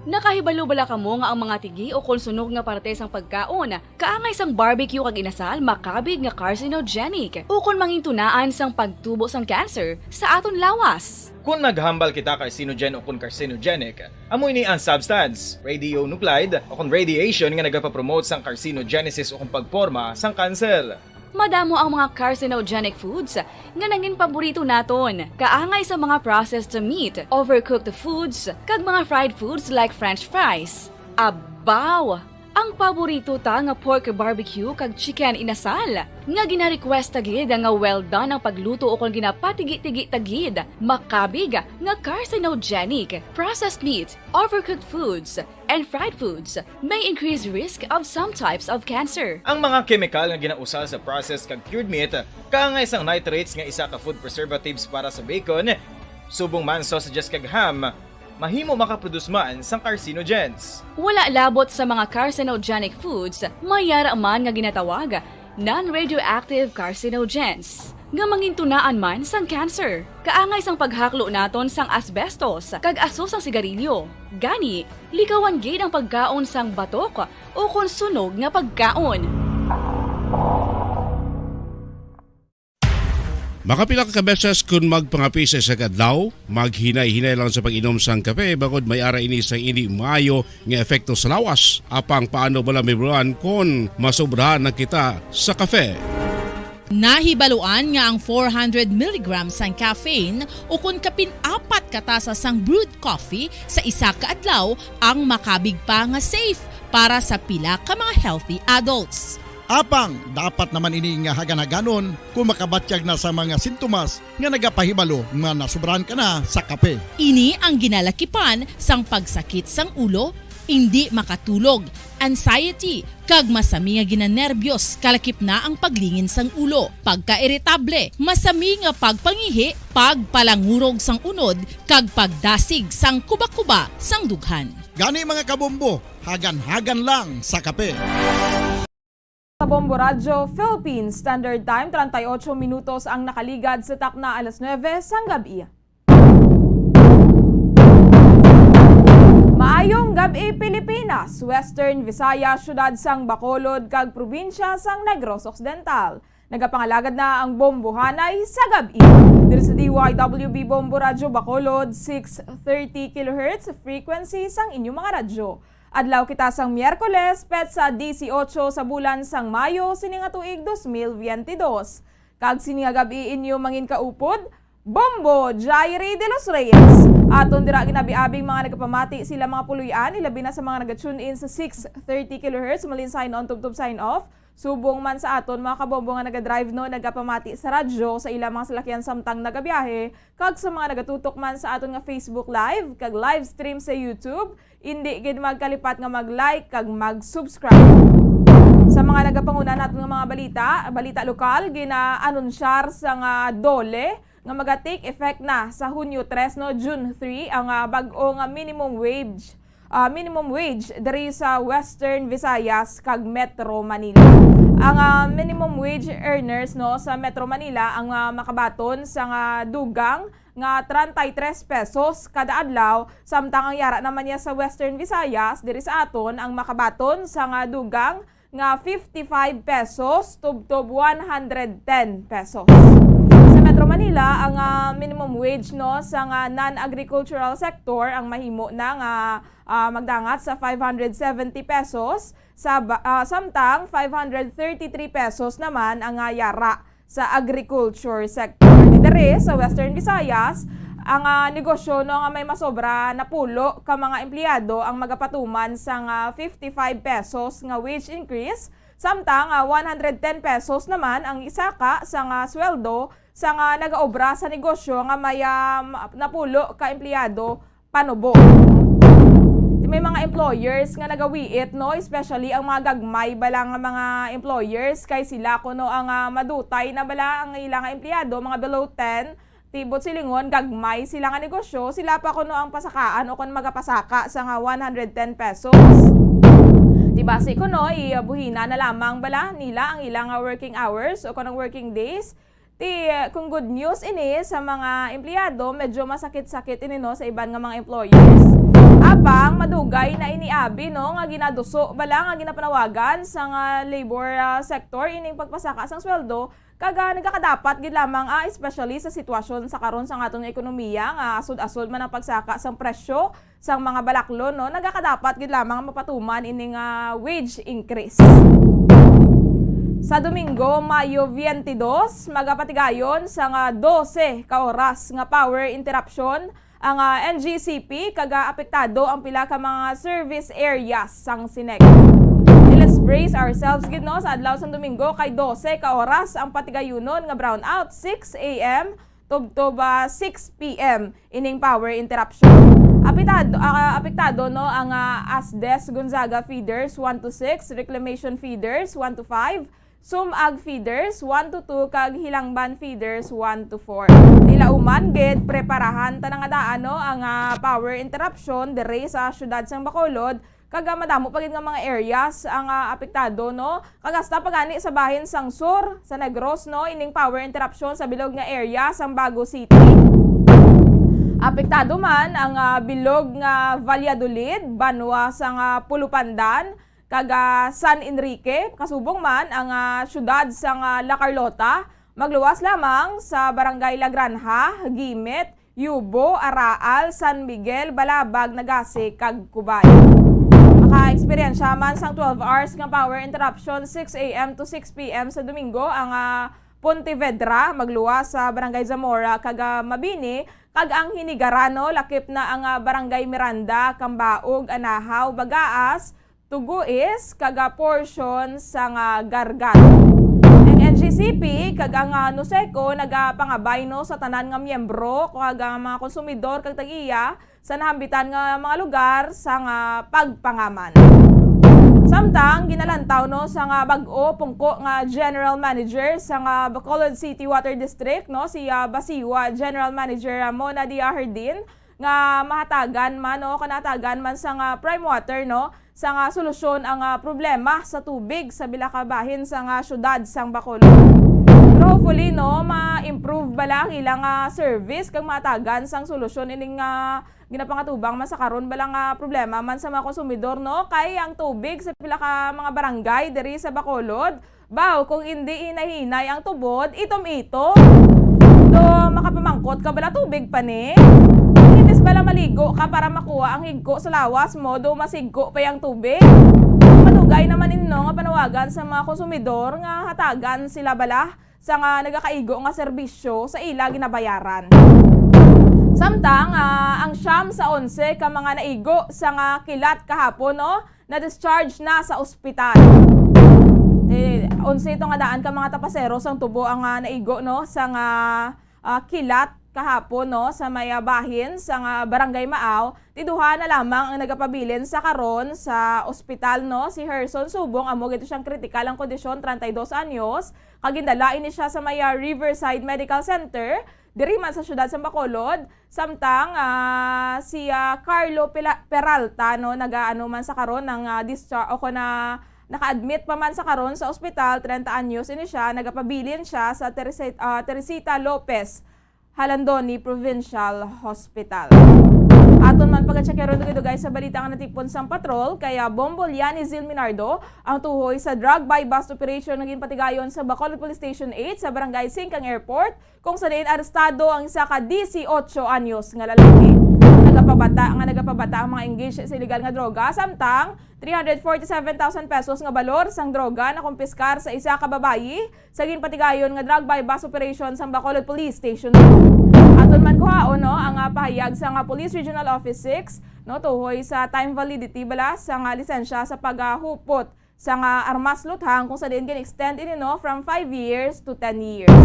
Nakahibalo bala kamo nga ang mga tigi ukon sunog nga parte sang pagkaon, kaangay sang barbecue kag inasal, makabig nga carcinogenic ukon mangintunaan sang pagtubo sang cancer sa aton lawas? Kon naghambal kita carcinogen ukon carcinogenic, amo ini ang substance, radionuclide, ukon radiation nga nagapapromote sang carcinogenesis ukon pagporma sang kanser. Madamo ang mga carcinogenic foods nga nangin paborito naton, kaangay sa mga processed meat, overcooked foods, kag mga fried foods like French fries. Abaw! Ang paborito ta nga pork barbecue kag chicken inasal, nga gina-request ta gid nga well done ang pagluto ukon ginapatigi-tigi ta gid, makabig nga carcinogenic. Processed meat, overcooked foods, and fried foods may increase risk of some types of cancer. Ang mga kemikal nga ginausal sa processed kag cured meat, kaangay sang nitrates nga isa ka food preservatives para sa bacon, subong man sausages kag ham, mahimo makaproduce man sang carcinogens. Wala labot sa mga carcinogenic foods, may yara man nga ginatawag non-radioactive carcinogens, nga mangintunaan man sang cancer. Kaangay sang paghaklo naton sang asbestos kag aso sang sigarilyo. Gani, likawan gid ang pagkaon sang batok ukon sunog nga pagkaon. Makapila ka beses kon magpangape sa isa ka adlaw, maghinay-hinay lang sa pag-inom sang kape, bangod may ara ini sang indi maayo nga epekto sa lawas. Apang paano bala mahibaluan kon masobrahan na kita sa kafe? Nahibaluan nga ang four hundred milligrams sang caffeine ukon kapin apat ka tasa sang brewed coffee sa isa ka adlaw ang makabig pa nga safe para sa pila ka mga healthy adults. Apang dapat naman ini nga hagan-haganon kon makabatyag na sa mga sintomas nga nagapahibalo nga nasobrahan ka na sa kape. Ini ang ginalakipan sang pagsakit sang ulo, indi makatulog, anxiety, kag masami nga ginanerbiyos, kalakip na ang paglingin sang ulo, pagkairitable, masami nga pagpangihi, pagpalangurog sang unod, kag pagdasig sang kubakuba sang dughan. Gani, mga kabombo, hagan-hagan lang sa kape. Sa Bombo Radyo Philippines Standard Time, treinta y ocho minutos ang nakaligad sa takna alas nuebe sang gab-i. Maayong gab-i, Pilipinas, Western Visayas, siyudad sang Bacolod, kag probinsya sang Negros Occidental. Nagapangalagad na ang Bombohanay sa gab-i. Diri sa D Y W B Bombo Radyo Bacolod, six thirty kilohertz frequency sang inyong mga radyo. Adlaw kita sang Miyerkules, petsa disiotso sa bulan sang Mayo sini nga tuig dos mil biyente dos. Kag sini nga gab-i inyo manginkaupod, Bombo Jairi de los Reyes. Aton dira ginabi-abing mga nagapamati sila mga puloy-an, ilabi na sa mga naga-tune in sa six thirty kilohertz, malin sign on, tubtob sign off. Subong man sa aton mga kabombo nga naga-drive, no, nagapamati sa radyo sa ilang mga salakyan samtang nagabiyahe, kag sa mga nagatutok man sa aton nga Facebook Live kag live stream sa YouTube, indi gid magkalipat nga mag-like kag mag-subscribe. Sa mga nagapanguna naton nga mga balita, balita lokal, gina-anunsyar sa nga DOLE nga maga-take effect na sa Hunyo tres, no, June three, ang, ah, bag-o nga minimum wage, ah, minimum wage diri sa Western Visayas kag Metro Manila. Ang, ah, minimum wage earners, no, sa Metro Manila ang, ah, makabaton sa nga dugang nga treinta y tres pesos kada adlaw, samtang ang yara naman niya sa Western Visayas, diri sa aton, ang makabaton sa nga dugang nga fifty-five pesos tubtob one hundred ten pesos. Sa Metro Manila, ang, ah, minimum wage, no, sa nga non-agricultural sector ang mahimo na nga, ah, magdangat sa five hundred seventy pesos, sa ba-, ah, samtang five hundred thirty-three pesos naman ang, ah, yara sa agriculture sector. Diri sa Western Visayas, ang, ah, negosyo, no, nga may masobra napulo ka mga empleyado ang magapatuman sang, ah, fifty-five pesos nga wage increase, samtang, ah, one hundred ten pesos naman ang isaka sang, ah, sweldo sang, ah, nagaobra sa negosyo nga may, ah, napulo ka empleyado panubo. May mga employers nga nagawiit, no, especially ang mga gagmay bala nga mga employers, kay sila kuno ang, ah, madutay na bala ang ilang empleyado, mga below ten. Tibot silingon, gagmay sila nga negosyo, sila pa kuno ang pasakaan o kon magapasaka sa nga one hundred ten pesos. Di basi kuno, ibuhina na lamang bala nila ang ilang, ah, working hours o kon ang working days. Ti, kung good news ini sa mga empleyado, medyo masakit-sakit ini, no, sa iban nga mga employers. Apang madugay na ini abi, no, nga ginaduso bala nga ginapanawagan sa nga labor, ah, sector ining pagpasaka sang sweldo, kag, ah, nagakadapat gid lamang, ah, especially sa sitwasyon sa karon sa aton ekonomiya nga asod-asod man ang pagsaka sang presyo sang mga balaklon, no, nagakadapat gid lamang mapatuman ini nga wage increase. Sa Domingo, Mayo twenty-two, magapatigayon sa nga dose ka oras nga power interruption ang, ah, N G C P, kag, ah, apektado ang pila ka mga service areas sang Sinec. Let's brace ourselves gid, no, sa adlaw sang Domingo kay dose ka oras ang patigayunon nga brownout, six A M tubtob, ah, six P M ining power interruption. Apitado, ah, apektado, no, ang, ah, ASDES Gonzaga feeders one to six, Reclamation feeders one to five, Sumag feeders one to two, kag Hilangban feeders one to four. Di lauman gid, preparahan ta na nga daan, no, ang, ah, power interruption diri sa siyudad sang Bacolod, kag, ah, madamo pa gid nga mga areas ang, ah, apektado, no? Kag hasta pa gani sa bahin sang sur, sa Negros, no, ining power interruption sa bilog nga area sang Bago City. Apektado man ang, ah, bilog nga Valladolid, banwa sang, ah, Pulupandan, kag, ah, San Enrique, kasubong man ang, ah, siyudad sang, ah, La Carlota, magluwas lamang sa Barangay La Granja, Guimet, Yubo, Araal, San Miguel, Balabag, Nagasig, kag Cubay. Maka-eksperyensya man sang twelve hours nga power interruption, six A M to six P M sa Domingo, ang, ah, Pontevedra, magluwas sa Barangay Zamora, kag, ah, Mabini, kag ang Hinigarano, lakip na ang, ah, Barangay Miranda, Cambaog, Anahaw, Bagaas, Tuguis, kag, ah, portion sang, ah, Gargano. Ang N G C P kag ang, ah, NOSECO nagapangabay, no, sa tanan nga miyembro kag ang mga konsumidor kag tag-iya sa nahambitan nga mga lugar sang, ah, pagpangaman. Samtang ginalantaw, no, sang, ah, bag-o pungko nga general manager sang, ah, Bacolod City Water District, no, si, ah, Basiwa General Manager, ah, Mona Diahardin, nga mahatagan man, no, kanatagan man sang, ah, Prime Water, no, sang, ah, solusyon ang, ah, problema sa tubig sa pila ka bahin sang, ah, siyudad sang Bacolod. Pero hopefully, no, ma-improve bala ang ilang, ah, service kag mahatagan sang solusyon ining, ah, ginapangatubang man sa karon bala nga problema man sa mga konsumidor, no, kay ang tubig sa pila ka mga barangay diri sa Bacolod, baw, kung indi hinay-hinay ang tubod, itom-itom. Do, makapamangkot ka bala, tubig pa ni? Imbis bala maligo ka para makuha ang higko sa lawas mo, do masigko pa ang tubig. Madugay naman ini, no, nga panawagan sa mga konsumidor nga hatagan sila bala sa nga nagakaigo nga serbisyo sa ila ginabayaran. Samtang, ah, ang siyam sa onse ka mga naigo sa nga kilat kahapon, no, na-discharge na sa ospital. Eh, onse ito nga daan ka mga tapasero sang tubo ang, ah, naigo, no, sa nga, ah, kilat kahapon, no, sa may, ah, bahin sa nga Barangay Maaw. Ti duha na lamang ang nagapabilin sa karon sa ospital, no, si Herson Subong, amo gid siyang kritikal ang kondisyon, treinta y dos anyos, kag gindala ini siya sa may, ah, Riverside Medical Center. diri man sa siyudad sa Bacolod, samtang, ah, si, ah, Carlo Pela-, Peralta, no, nagaano man sa karon ng, ah, dischar-, o kon, ah, naka-admit pa man sa karon sa ospital, treinta anyos ini siya, nagapabilin siya sa Terese-, ah, Teresita Lopez Jalandoni Provincial Hospital. Aton man pagacheck karon dugay-dugay sa balita nga natipon sang patrol, kay, ah, Bombo Liani Zil Minardo ang tuhoy sa drug buy-bust operation nga ginpatigayon sa Bacolod Police Station eight sa Barangay Singkang Airport, kung sa diin arestado ang isa ka disiotso anyos nga lalaki. Nagapabata nga nagapabata ang mga engaged sa illegal nga droga, samtang three hundred forty-seven thousand pesos nga balor sang droga nakumpiskar sa isa ka babayi sa ginpatigayon nga drug buy-bust operation sang Bacolod Police Station two. Aton man kuhaon, no, ang, ah, pahayag sang, ah, Police Regional Office six, no, tuhoy sa time validity bala sang, ah, lisensya sa paghupot sang, ah, armas luthang, kung sa diin gin-extend ini, no, from five years to ten years.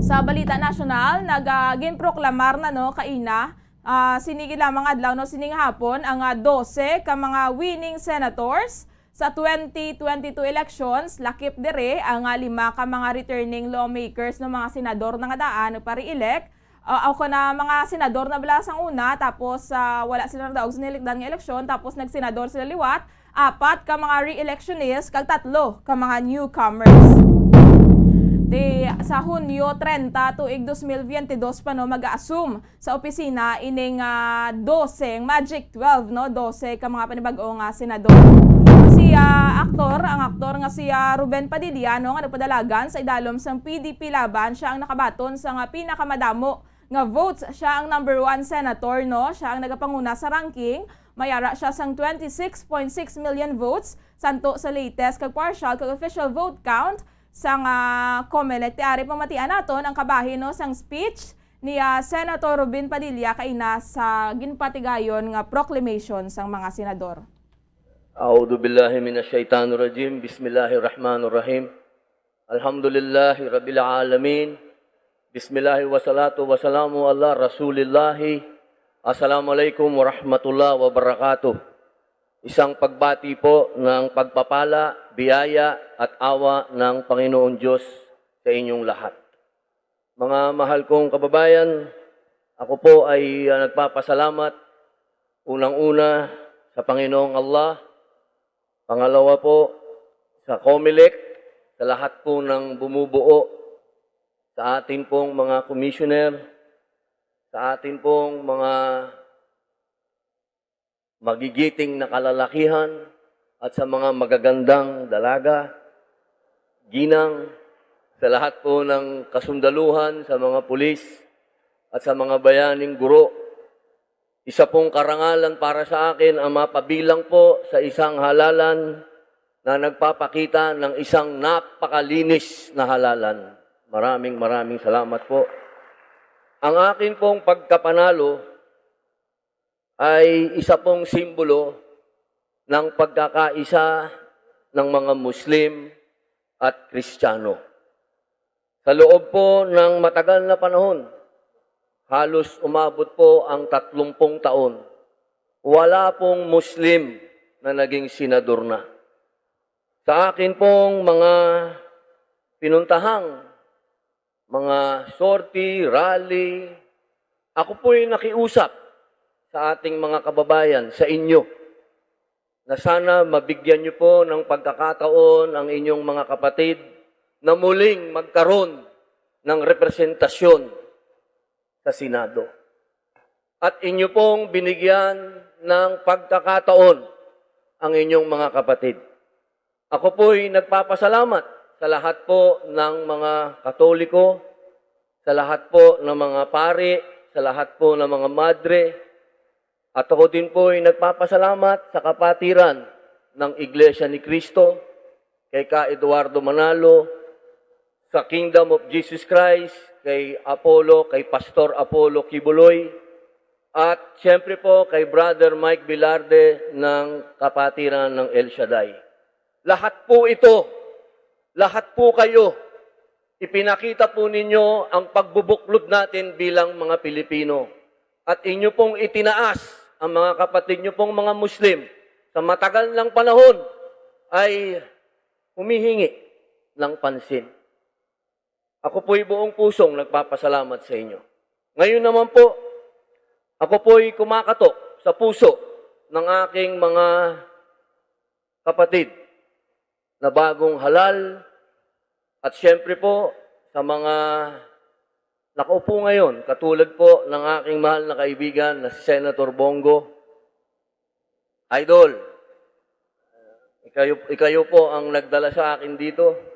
Sa balita nasyonal, nag, ah, ginproklamar na, no, kaina, ah, sini gid lamang adlaw, no, sining hapon, ang, ah, dose ka mga winning senators sa twenty twenty-two elections. Lakip diri ang, ah, lima ka mga returning lawmakers, no, mga senador na nga daan pa-re-elect, ah, o kon, ah, mga senador na bala sang una, tapos, ah, wala sila nadaog sa nilikdan nga eleksyon, tapos nagsenador sila liwat, apat ka mga re-electionist, kag tatlo ka mga newcomers. Di, sa Hunyo treinta, tuig dos mil veinte dos pa, no, mag-assume sa opisina ining, ah, dose, magic twelve, no, dose ka mga panibag-o nga senador. Si, ah, aktor, ang aktor nga si, ah, Ruben Padilla, no, nga nagpadalagan sa idalom sang P D P Laban, siya ang nakabaton sa nga pinakamadamo nga votes. Siya ang number one senator, no? Siya ang nagapanguna sa ranking. May ara siya sang twenty-six point six million votes, santo sa latest kag partial kag official vote count sang, ah, Comelec. Ti ari pamatian naton ang kabahin, no, sang speech ni, ah, Senator Ruben Padilla kaina sa ginpatigayon nga proclamation sang mga senador. أعوذ بالله من الشيطان الرجيم. بسم الله الرحمن الرحيم. الحمد لله رب العالمين. بسم الله والصلاة والسلام على رسول الله. السلام عليكم ورحمة الله وبركاته. Isang pagbati po ng pagpapala, biyaya at awa ng Panginoong Diyos sa inyong lahat. Mga mahal kong kababayan, ako po ay, ah, nagpapasalamat unang-una sa Panginoong Allah, pangalawa po sa Comelec, sa lahat po ng bumubuo, sa atin pong mga commissioner, sa atin pong mga magigiting na kalalakihan at sa mga magagandang dalaga, ginang, sa lahat po ng kasundaluhan, sa mga pulis, at sa mga bayaning guro. Isa pong karangalan para sa akin ang mapabilang po sa isang halalan na nagpapakita ng isang napakalinis na halalan. Maraming, maraming salamat po. Ang akin pong pagkapanalo ay isa pong simbolo ng pagkakaisa ng mga Muslim at Kristiyano. Sa loob po ng matagal na panahon, halos umabot po ang tatlumpung taon, wala pong Muslim na naging senador na. Sa akin pong mga pinuntahang mga sortie, rally, ako po'y nakiusap sa ating mga kababayan, sa inyo, na sana mabigyan niyo po ng pagkakataon ang inyong mga kapatid na muling magkaroon ng representasyon sa Senado. At inyo pong binigyan ng pagkakataon ang inyong mga kapatid. Ako po'y nagpapasalamat sa lahat po ng mga Katoliko, sa lahat po ng mga pari, sa lahat po ng mga madre, at ako din po'y nagpapasalamat sa kapatiran ng Iglesia ni Cristo, kay Ka Eduardo Manalo, sa Kingdom of Jesus Christ, kay Apollo, kay Pastor Apollo Kibuloy, at siyempre po kay Brother Mike Velarde ng kapatiran ng El Shaddai. Lahat po ito, lahat po kayo, ipinakita po ninyo ang pagbubuklod natin bilang mga Pilipino. At inyo pong itinaas ang mga kapatid nyo pong mga Muslim sa matagal ng panahon ay humihingi ng pansin. Ako po'y buong pusong nagpapasalamat sa inyo. Ngayon naman po, ako po'y kumakatok sa puso ng aking mga kapatid na bagong halal at siyempre po sa mga nakaupo ngayon, katulad po ng aking mahal na kaibigan na si Senator Bongo. Idol, ikayo, ikayo po ang nagdala sa akin dito.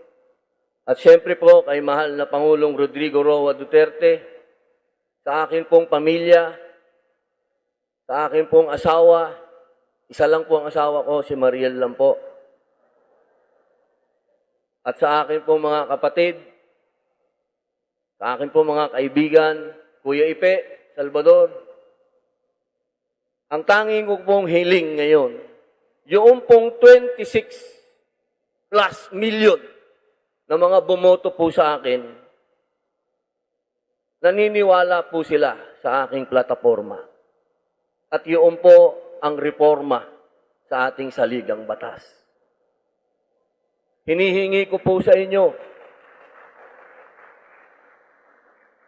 At siyempre po kay mahal na Pangulong Rodrigo Roa Duterte, sa akin pong pamilya, sa akin pong asawa, isa lang po ang asawa ko, si Mariel lang po. At sa akin pong mga kapatid, sa akin pong mga kaibigan, Kuya Ipe, Salvador, ang tanging ko pong hiling ngayon, yung pong twenty-six plus million na mga bumoto po sa akin, naniniwala po sila sa aking plataporma. At yun po ang reforma sa ating saligang batas. Hinihingi ko po sa inyo,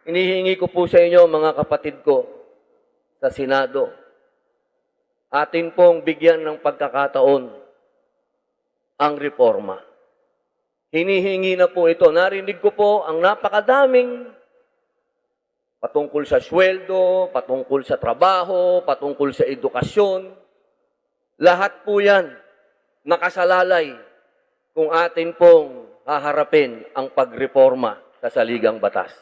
hinihingi ko po sa inyo, mga kapatid ko sa Senado, atin pong bigyan ng pagkakataon ang reforma. Hinihingi na po ito. Narinig ko po ang napakadaming patungkol sa sweldo, patungkol sa trabaho, patungkol sa edukasyon. Lahat po yan nakasalalay kung atin pong haharapin ang pagreporma sa saligang batas.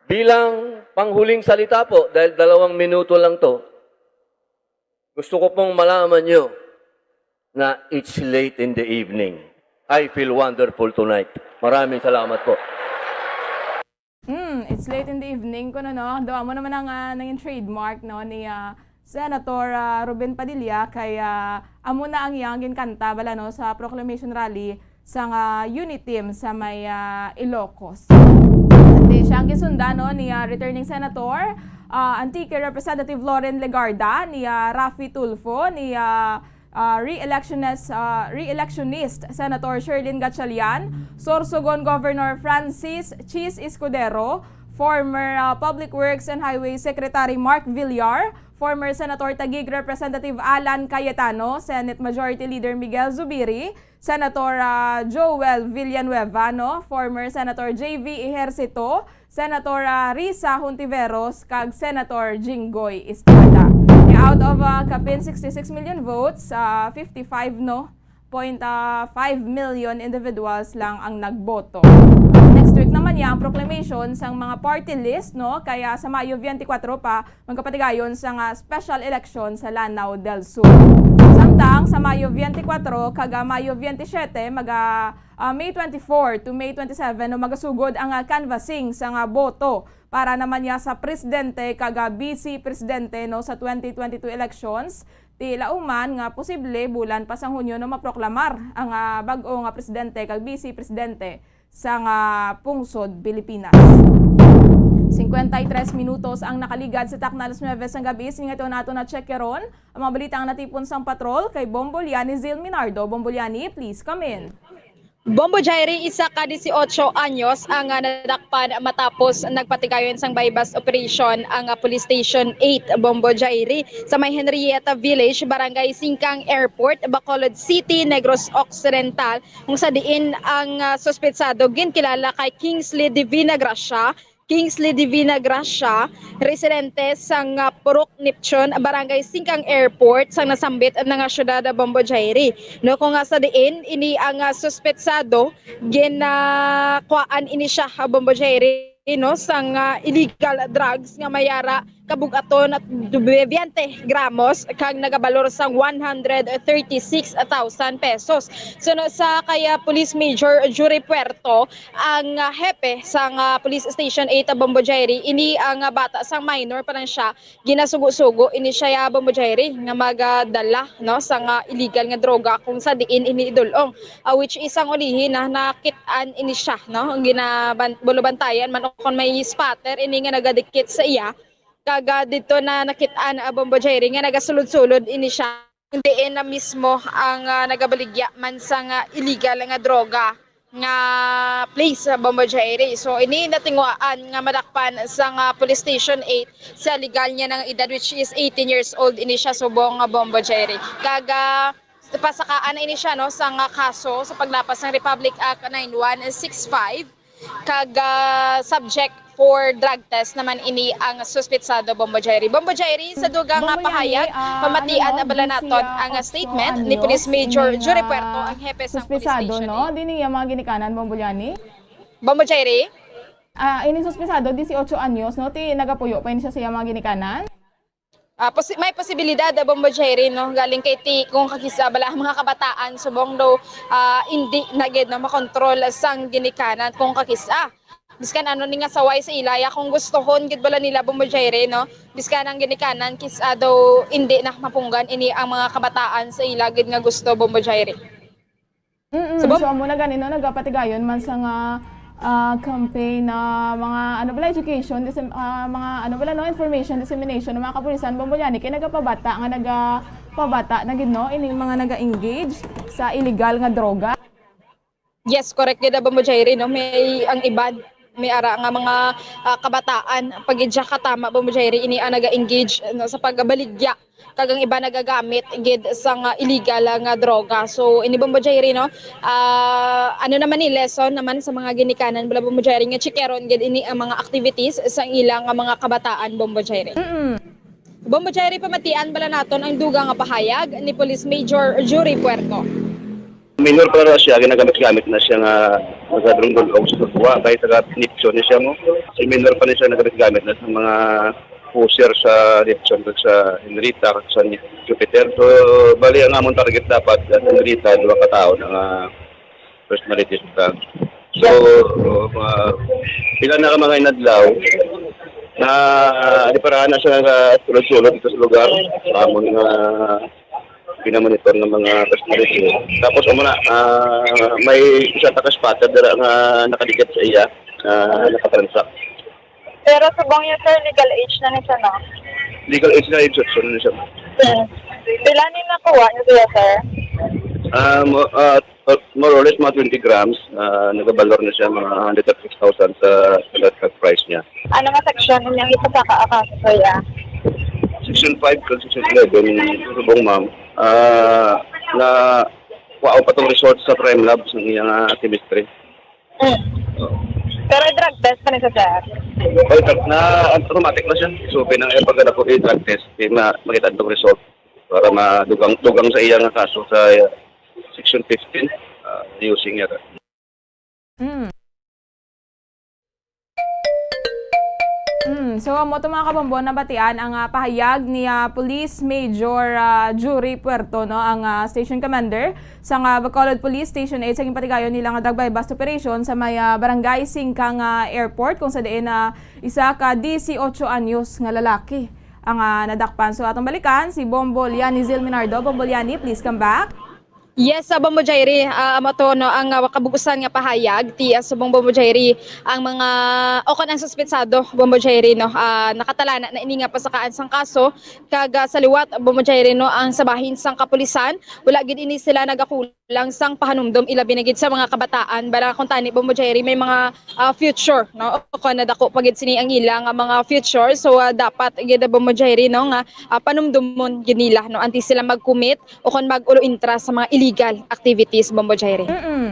Bilang panghuling salita po, dahil dalawang minuto lang to, gusto ko pong malaman nyo na it's late in the evening. I feel wonderful tonight. Maraming salamat po. Hmm, it's late in the evening kuno, no? Do amo naman ang ah, nangin trademark, no, ni ah, Senator ah, Ruben Padilla kay ah, amo na ang iyang ginkanta bala, no, sa proclamation rally sang ah, UNITIM sa may ah, Ilocos. Ate siya ang gisundan, no, ni ah, returning Senator ah, Antique Representative Loren Legarda, ni ah, Raffy Tulfo, ni ah, ah, re-electionist, ah, re-electionist Senator Sherlyn Gatchalian, Sorsogon Governor Francis Chiz Escudero, former ah, Public Works and Highways Secretary Mark Villar, former Senator Taguig Representative Alan Cayetano, Senate Majority Leader Miguel Zubiri, Senator ah, Joel Villanueva, no, former Senator J V Ejercito, Senator ah, Risa Hontiveros, kag Senator Jinggoy Estrada. Kaya out of ah, kapin sixty-six million votes, ah, fifty-five, no, point five million individuals lang ang nagboto. Next week naman niya ang proclamation sang mga party list, no, kaya sa Mayo twenty-four pa, magkapatigayon sa nga special election sa Lanao del Sur. Samtang sa Mayo twenty-four kag ah, Mayo twenty-seven, maga, ah, May twenty-four to May twenty-seven, no, magasugod ang ah, canvassing sa nga boto para naman niya sa presidente kag ah, vice presidente, no, sa twenty twenty-two elections. Ti lauman nga posible bulan pa sang Hunyo, no, maproklamar ang ah, bag-o nga presidente kag vice presidente sang ah, pungsod Pilipinas. Cincuenta y tres minutos ang nakaligad sa takna alas nuebe sang gabi. Sini nga ito nato na check karon ang mga balita ang natipon sang patrol kay Bombo Liani Zil Minardo. Bombo Liani, please come in. Bombo Jairi, isa ka dieciocho anyos ang ah, nadakpan matapos nagpatigayon sang buy-bust operation ang ah, Police Station eight, Bombo Jairi, sa may Henrietta Village, Barangay Singkang Airport, Bacolod City, Negros Occidental, kung sa diin ang ah, suspetsado ginkilala kay Kingsley Divina Gracia, Kingsley Divina Gracia, residente sang ah, Purok Neptune, Barangay Singkang Airport, sang nasambit na nga syudad, Bombo Jairi. No, kung nga sa diin, ini ang ah, suspetsado, ginakuhaan ini siya, ah, Bombo Jairi, no, sang ah, illegal drugs nga may ara kabug-aton at twenty gramos kag nagabalor sang one hundred thirty-six thousand pesos. So, no, sa kay ah, Police Major Jury Puerto, ang ah, hepe sang ah, Police Station eight, Bombo Jairi, ini ang ah, bata sang minor pa lang siya, ginasugo-sugo ini siya, Bombo Jairi, nga magadala, no, sang ah, illegal nga droga kung sa diin ini idul-ong, ah, which is ang ulihi na nakit-an ini siya, no, ang ginaban-, bulubantayan man o kon may spotter ini nga nagadikit sa iya. Kag ah, dito na nakit-an, ah, Bombo Jairi, nga nagasulod-sulod ini siya. Diin na mismo ang ah, nagabaligya man sang ah, illegal nga droga. nga place, Bombo Jerry. So, ini natinguhaan nga madakpan sa nga Police Station eight sa legal niya nga edad, which is eighteen years old ini siya subong nga, Bombo Jerry. Kag, ah, pasakaan na ini siya, no, sa nga kaso sa paglapas sang Republic Act nine one six five, kag, ah, subject for drug test naman ini ang suspetsado, Bombo Jerry. Bombo Jerry, sa dugang nga pahayag, ah, pamatian na bala naton ang statement ni Police Major Jury Puerto, ang hepe sang Police Station eight. Dini ang mga ginikanan, Bombo Liani? Bombo Jerry? Ah, ini suspetsado, dieciocho anyos, no? Ti nagapuyo pa ini siya sa iyang mga ginikanan? Ah, posi-, may posibilidad, ah, Bombo Jerry, no? Galing kay ti, kung kakis-a bala ang mga kabataan, subong daw, ah, indi na gid, no, makontrol sang ginikanan kung kakis-a. Biskan ano ni nga saway sa ila, ya, kung gustohon gid bala nila, Bombo Jerry, no? Biskan ang ginikanan, kis-a daw indi na mapunggan ini ang mga kabataan sa ila gid nga gusto, Bombo Jerry. Mm, so, amo na gani, no, nagapatigayon man sa nga, ah, campaign na mga, ano bala, education, disem-, ah, mga, ano bala, no, information dissemination ng mga kapulisan, Bombo Liani, kay nagapabata nga, nagapabata na gid, no, ining mga naga-engage sa illegal nga droga. Yes, correct gid, Bombo Jerry, no, may ang iban, may ara nga mga, ah, kabataan, pag gid siya katama, Bombo Jerry, ini ang naga-engage, no, sa pagbaligya kag ang iba nagagamit gid sang, ah, illegal, ah, nga droga. So, ini, Bombo Jerry, no, ah, ano naman ni, lesson naman sa mga ginikanan bala, Bombo Jerry, nga chikeron gid ini ang mga activities sang ila nga mga kabataan, Bombo Jerry. Mm-mm. Bombo Jerry, pamatian bala naton ang dugang nga pahayag ni Police Major Jury Puerto. Minor pa na siya, ginagamit-gamit na siya nga nagadrungdulog sa kuha, kay taga Neptune ni siya mo. Si minor pa ni siya nagamit-gamit na sa mga pusher sa Neptune kag sa Henrietta kag sa Jupiter. So, bali ang among target dapat sa Henrietta, duha ka tawo na nga personalities na. So, uh, pila na ka mga inadlaw na, ah, di para na siya nagasulod-sulod dito sa lugar. Amon nga pinamonitor ng mga personality. Tapos, amo na, ah, may isa ka spotter dira nga nakadikit sa iya, ah, nakatransak. Pero subong niya, sir, legal age na ni siya, no? Legal age na, age na ni siya. Hmm. Pila ni nakuha niya siya, sir? Ah, mo-, ah, more or less, mga twenty grams, ah, nagabalor na siya, mga hundred thirty-six thousand sa, sa price niya. Ano nga section niya ipasaka ang kaso, sir, ya? Section five kag section eleven, subong, ma'am. Ah, na, wa pa tong result sa crime lab sa iyang, ah, chemistry. Mm. Pero drug test pa ni sa, sir? Oy, drug na, automatic na siya. So, pinang-, eh, pagkadako i-drug test, di ma-, makita ang result para madugang, dugang sa iya nga kaso sa, uh, section fifteen, uh, using niya. Mm. Mm, so, amo to, mga kabombo, nabatian ang, ah, pahayag ni, ah, Police Major, ah, Jury Puerto, no, ang, ah, station commander sang, ah, Bacolod Police Station eight sa ginpatigayon nila nga drug buy-bust operation sa may, ah, Barangay Singkang, ah, Airport, kung sa diin, ah, isa ka dieciocho anyos nga lalaki ang, ah, nadakpan. So, atong balikan si Bombo Liani Zil Minardo. Bombo Liani, please come back. Yes, sa Bombo Jairi, ah, amo to, no, ang, ah, kabug-usan nga pahayag ti, ah, subong Bombo Jairi, ang mga, o kon ang suspetsado, Bombo Jairi, no, ah, nakatalana na ini nga pasakaan sang kaso, kag, ah, sa liwat, Bombo Jairi, no, ang sa bahin sang kapulisan, wala gid ini sila nagakulang sang pahanumdom, ilabi na gid sa mga kabataan, bala kon tani, Bombo Jairi, may mga ah, future, no? O kon nadako pa gid sini ang ila nga mga future. So, ah, dapat gid, Bombo Jairi, no, nga, ah, panumdumon gid nila, no, antes sila mag-commit o kon mag-ulo intra sa mga illegal activities, Bombo Jairi. Mm-mm.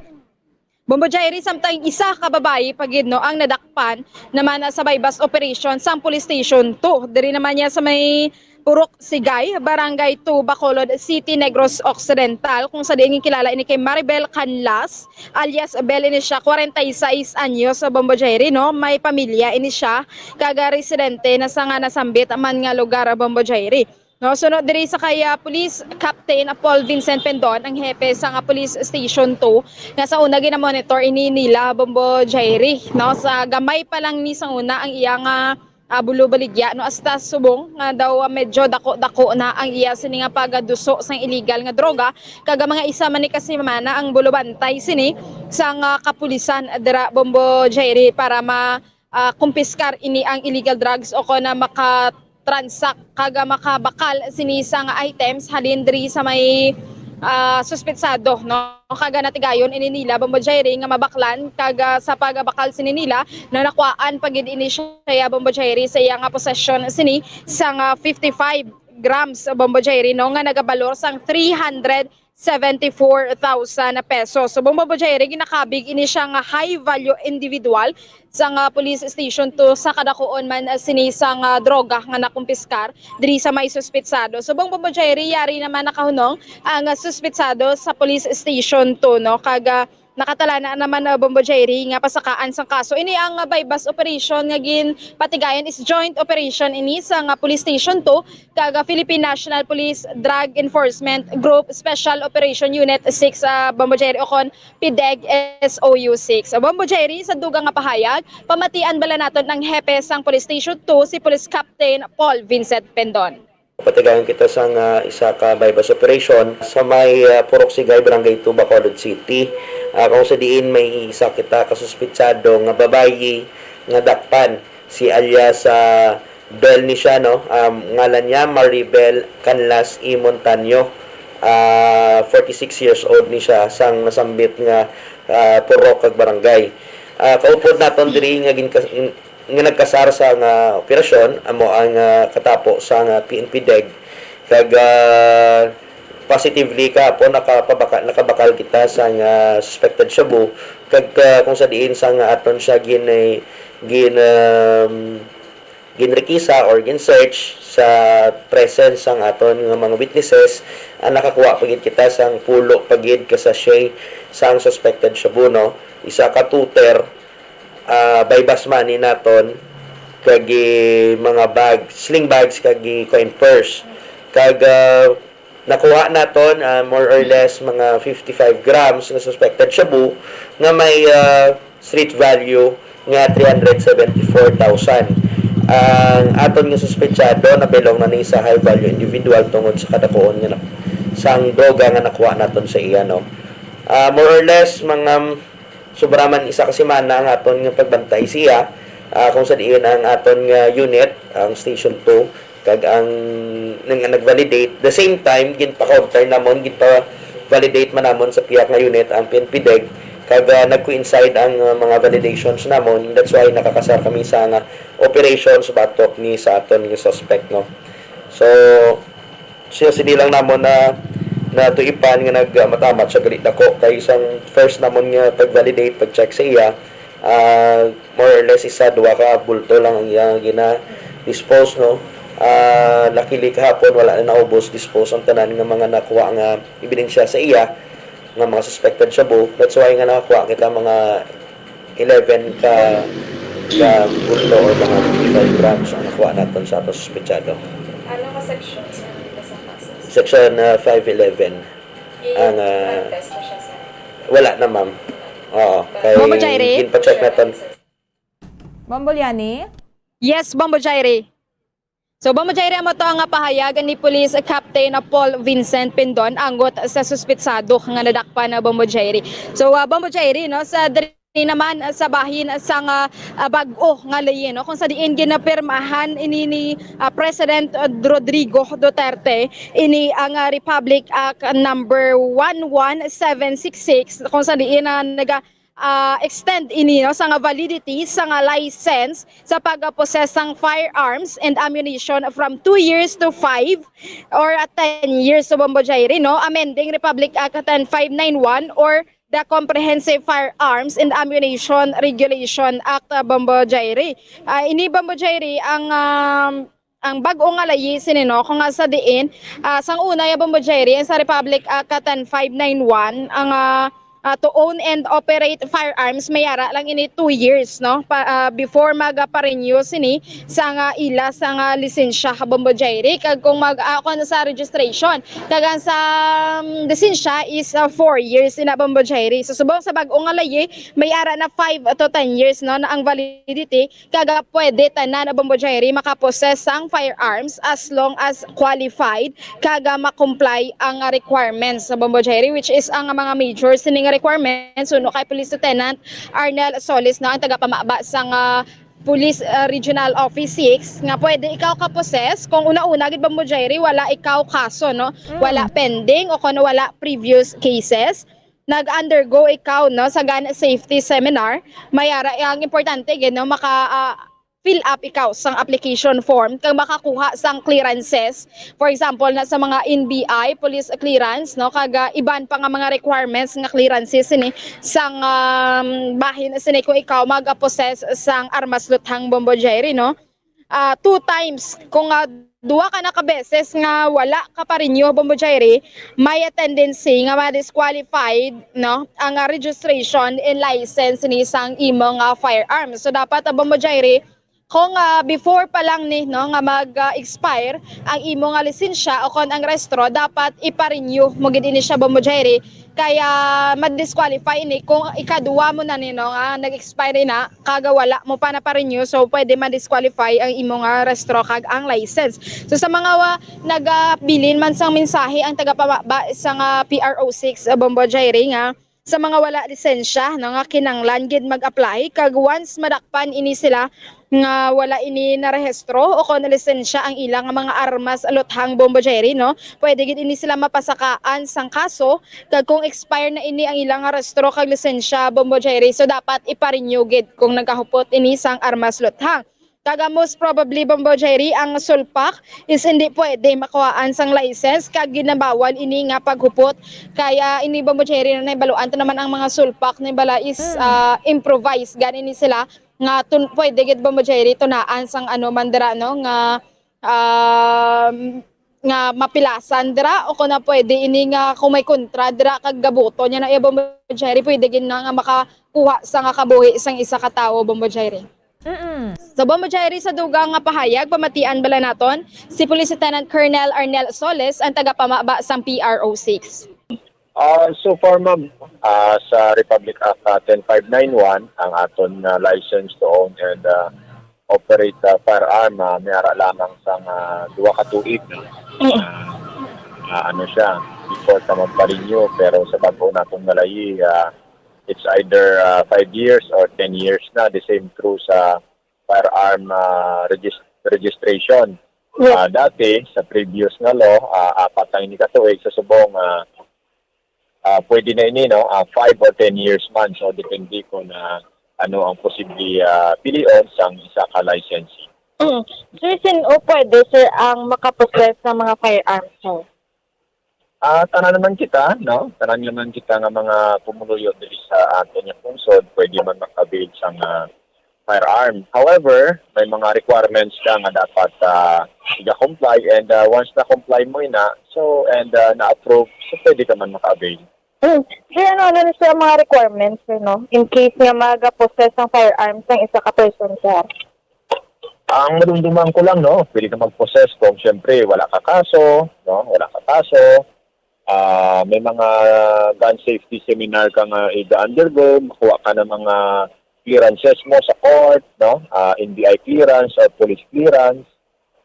Bombo Jairi, samtang isa ka babayi pa gid, no, ang nadakpan naman, ah, sa buy-bust operation sang Police Station two. Diri naman niya sa may Purok Sigay, Barangay two, Bacolod City, Negros Occidental, kung sa diin ginkilala ini kay Maribel Canlas, alias Bel ini siya, kwarenta y seis anyos, sa Bombo Jairi, no? May pamilya ini siya, kag residente na sa nga nasambit man nga lugar, Bombo Jairi. No, sunod diri sa kay, ah, Police Captain Paul Vincent Pendon, ang hepe sa nga Police Station two, nga sa una ginamonitor ini nila, Bombo Jairi, no? Sa gamay pa lang ni sa una ang iya nga ah, bulo baligya, no, hasta subong nga daw, ah, medyo dako-dako na ang iya sini nga pagaduso sang illegal nga droga, kag ang mga isa man ni ka semana ang bulo bantay sini sang, ah, kapulisan dira, Bombo Jairi, para ma, ah, kumpiskar ini ang illegal drugs o kon na maka-transact kag, ah, makabakal sini sang items halin diri sa may, ah, suspetsado, no? Kag natigayon ini nila, Bombo Jerry, nga mabaklan, kag, ah, sa pagbakal sini nila, no, nakuhaan pa gid ini siya, Bombo Jerry, sa iya nga possession sini sang, ah, fifty-five grams, Bombo Jerry, no, nga nagabalor sang three hundred seventy-four thousand pesos. So, Bombo Jerry, ginakabig ini siya nga high value individual sang, ah, police station two sa kadakuon man, ah, sini sang, ah, droga nga nakumpiskar diri sa may suspetsado. Subong, Bombo Jerry, yari naman nakahunong ang, ah, suspetsado sa police station two, no? Kag, ah, nakatalana naman, ah, Bombo Jerry, nga pasakaan sang kaso. Ini ang, ah, buy-bust operation nga ginpatigayon is joint operation ini sang, ah, police station two kag, ah, Philippine National Police Drug Enforcement Group Special Operation Unit six, ah, Bombo Jerry, o kon PDEG S O U six. Bombo Jerry, sa dugang nga pahayag, pamatian bala naton ang hepe sang Police Station two, si Police Captain Paul Vincent Pendon. Patigayon kita sang, ah, isa ka buy-bust operation sa may, ah, Purok Sigay, Barangay two, Bacolod City. Ah, kung sa diin may isa kita kasuspitsado nga babayi nga dakpan, si alias, ah, Bel ni siya, no? Um, ngalan niya Maribel Canlas E. Montaño. Ah, forty-six years old ni siya, sang nasambit nga, ah, purok kag barangay. Ah, kaupod naton diri nga ginkas-, nga nagkasar sa nga operasyon, amo ang, ah, katapo sa nga P N P DEG. Kag, ah, positively kahapon nakapabaka-, nakabakal kita sa nga suspected shabu, kag, ah, kung sa diin sa nga aton siya gin-, gin-, um, ginrekisa or gin-search sa presence sang aton nga mga witnesses, ah, nakakuha pa gid kita sang pulo pa gid ka sachet sang suspected shabu, no? Isa ka tuter, ah, buy-bust money naton, kag, eh, mga bag, sling bags, kag, eh, coin purse. Kag, ah, nakuha naton, ah, more or less mga fifty-five grams nga suspected shabu nga may, ah, street value nga three hundred seventy-four thousand. Ang aton nga suspetsado na belong na ni sa high value individual tungod sa kadakuon nga nak-, sang droga nga nakuha naton sa iya, no? Ah, more or less, mga sobra man isa ka semana ang aton nga pagbantay siya, ah, kung sa diin ang aton nga unit, ang Station two, kag ang nang nag-validate. The same time, ginpa-counter namon, ginpa-validate man namon sa pihak nga unit ang P N P DEG, kag, ah, nag-coincide ang, ah, mga validations namon. That's why nakakasar kami sa nga operations batok ni sa aton nga suspect, no? So, siya sini lang namon na, na tuipan nga nagmatamat siya gali dako kay sang first namon nga pag-validate, pag-check sa iya, ah, more or less isa, duha ka bulto lang ang iya gina-dispose, no? Ah, luckily kahapon wala na naubos dispose ang tanan nga mga nakuha nga ebidensya sa iya nga mga suspected shabu. That's why nga nakakuha kita mga eleven ka, ka bulto or mga fifty-five grams ang nakuha naton sa aton suspetsado. Ano nga section sa nila sa kaso? Section, ah, five eleven. Ang, ah, Test pa siya, sir? Wala na, ma'am. Oo. Kay Bombo Jairi? Ginpa-check naton. Ma'am Boliani? Yes, Bombo Jairi. So, Bombo Jairi, amo to ang pahayag ni Police Captain Paul Vincent Pindon angot sa suspitsado nga nadakpan na, Bombo Jairi. So, ah, Bombo Jairi, no, sa diri naman sa bahin sang, ah, ah, bag-o nga layi, no, kung sa diin ginapirmahan ini ni, ah, President, ah, Rodrigo Duterte, ini ang, ah, Republic Act number one one seven six six, kung sa diin, ah, naga, ah, extend ini, no, sa nga validity sa nga license sa pag-possess sang firearms and ammunition from two years to five or, ah, ten years. So, Bombo Jairi, no, amending Republic Act ten five nine one or the Comprehensive Firearms and Ammunition Regulation Act, ah, Bombo Jairi. Ah, ini, Bombo Jairi, ang, um, ang bag-o nga layi sini, no, kung nga sa diin, ah, sang una ya, Bombo Jairi, ang sa Republic Act ten five nine one, ang, ah, ah, to own and operate firearms, may ara lang ini two years, no, pa, ah, before mag, ah, pa-renew sini sa nga ila sa nga lisensya, Bombo Jairi. Kag kung mag, ah, kung sa registration, kag ang sa, um, lisensya is, ah, four years ina, Bombo Jairi. So, subong sa bag-o nga layi, may ara na five to ten years, no, na ang validity. Kag pwede tanan, Bombo Jairi, makapossess sang firearms as long as qualified kag, ah, ma-comply ang, ah, requirements sa, Bombo Jairi, which is ang mga major sining requirements, suno kay Police Lieutenant Arnel Solis na ang tagapamaba sang, ah, Police, ah, Regional Office six nga pwede ikaw ka-possess kung una-una gid, Bombo Jerry, wala ikaw kaso, no? Mm. Wala pending o kung wala previous cases. Nag-undergo ikaw, no, sa gun safety seminar. May ara, ang importante gid, no, maka, ah, fill up ikaw sang application form kag makakuha sang clearances. For example, na sa mga N B I, police clearance, no, kag, ah, iban pa nga mga requirements nga clearances sini sang, um, bahin sini kung ikaw mag-possess sang armas luthang, Bombo Jerry, no? Ah, two times, kung, ah, duha ka na ka beses nga wala ka pa-renew, Bombo Jerry, may tendency nga ma-disqualified, no, ang, ah, registration and license ni sang imo nga firearm. So dapat, ah, Bombo Jerry, kung, ah, before pa lang ni, no, nga mag, ah, expire ang imo nga lisensya o kon ang rehistro, dapat ipa-renew mo gid ini siya, Bombo Jerry. Kaya ma-disqualify ini kung ikaduwa mo na ni, no, nga nag-expire na, kag wala mo pa napa-renew, so pwede ma-disqualify ang imo nga rehistro kag ang license. So sa mga wa-, nagabilin man sang mensahe ang tagapamaba sa nga P R O six, uh, Bombo Jerry, nga sa mga wala lisensya, no, nga kinanglan gid mag-apply, kag once madakpan ini sila nga wala ini narehistro o kon lisensya ang ilang mga armas luthang, Bombo Jerry, no, pwede gid ini sila mapasakaan sang kaso. Kag kung expire na ini ang ilang rehistro kag lisensya, Bombo Jerry, so dapat ipa-renew gid kung nagahupot ini sang armas luthang. Kag, ah, most probably, Bombo Jerry, ang sulpak is hindi pwede makuhaan sang license kag ginabawal ini nga paghupot. Kaya ini, Bombo Jerry, na nahibaluan ta naman ang mga sulpak ni bala is, Mm. ah, improvised gani ni sila nga tun-, pwede gid, Bombo Jerry, tunaan sang ano man dira, no, nga, um, nga mapilasan dira, o kung na pwede ini nga kung may kontra dira kag gabuto niya na iya, Bombo Jerry, pwede gid na nga makakuha sa nga kabuhi sang isa ka tawo, Bombo Jerry. Mm-mm. So, Bombo Jerry, sa dugang nga pahayag, pamatian bala naton si Police Lieutenant Colonel Arnel Soles, ang tagapamaba sang P R O six. Ah, so far, ma'am, ah, sa Republic Act, ah, ten five nine one, ang aton, ah, license to own and, ah, operate, ah, firearm, ah, may ara lamang sang, ah, duha ka tuig, no? Mm. Ah, ah, ano siya, before ka magpa-renew, pero sa bag-o natong nalayi, ah, it's either, ah, five years or ten years na. The same true sa firearm, ah, regis-, registration. Yes. Ah, dati, sa previous nga law, ah, apat ang ini ka tuig sa subong, ah, ah, pwede na ini, no? Ah, five or ten years man. So, depende kung, ah, ano ang posible, ah, pilion sang isa ka licensee. Mm. Sir, sin-o pwede, sir, ang makapossess ng mga firearms, sir? Ah, tanan naman kita, no? Tanan naman kita nga mga pumuluyo diri sa aton nga pungsod, pwede man maka-avail sang, ah, firearm. However, may mga requirements ka nga dapat, ah, iga-comply, and, ah, once na-comply mo ina, so, and, ah, na-approve, so pwede ka man maka-avail. Hmm. Sir, ano, ano na, sir, ang mga requirements, sir, no? In case nga mag-possess ng firearms ang isa ka person, sir? Ang madumduman ko lang, no, pwede ka mag-possess kung siyempre wala ka kaso, no? Wala ka kaso. Ah, may mga gun safety seminar ka nga iga-undergo, makuha ka ng mga clearances mo sa court, no? Ah, N B I clearance or police clearance.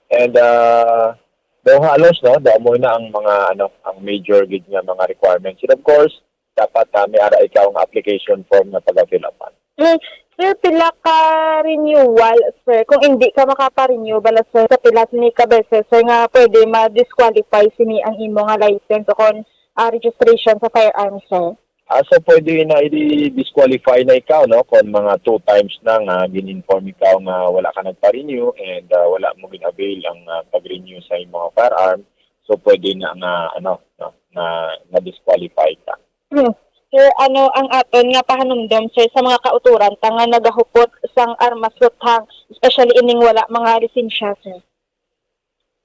And, ah, daw halos, no, daw mo na ang mga, ano, ang major gid nga mga requirements. And of course, dapat, ah, may ara ikaw nga application form nga pag-fill upan. Mm. Sir, pila ka renewal, sir? Kung hindi ka makapa-renew bala, sir, sa pila ni ka beses, sir, nga pwede ma-disqualify sini ang imo nga license o kon, ah, registration sa firearms, sir? Ah, so pwede na i-disqualify na ikaw, no, kung mga two times na nga gin-inform ikaw nga wala ka nagpa-renew and, ah, wala mo gin-avail ang, ah, pag-renew sa imong firearm, so pwede na nga, ano, no, na ma-disqualify ka. Hmm. Sir, ano ang aton nga pahanumdom, sir, sa mga kautoran ta nga nagahupot sang armas luthang, especially ining wala mga lisensya, sir?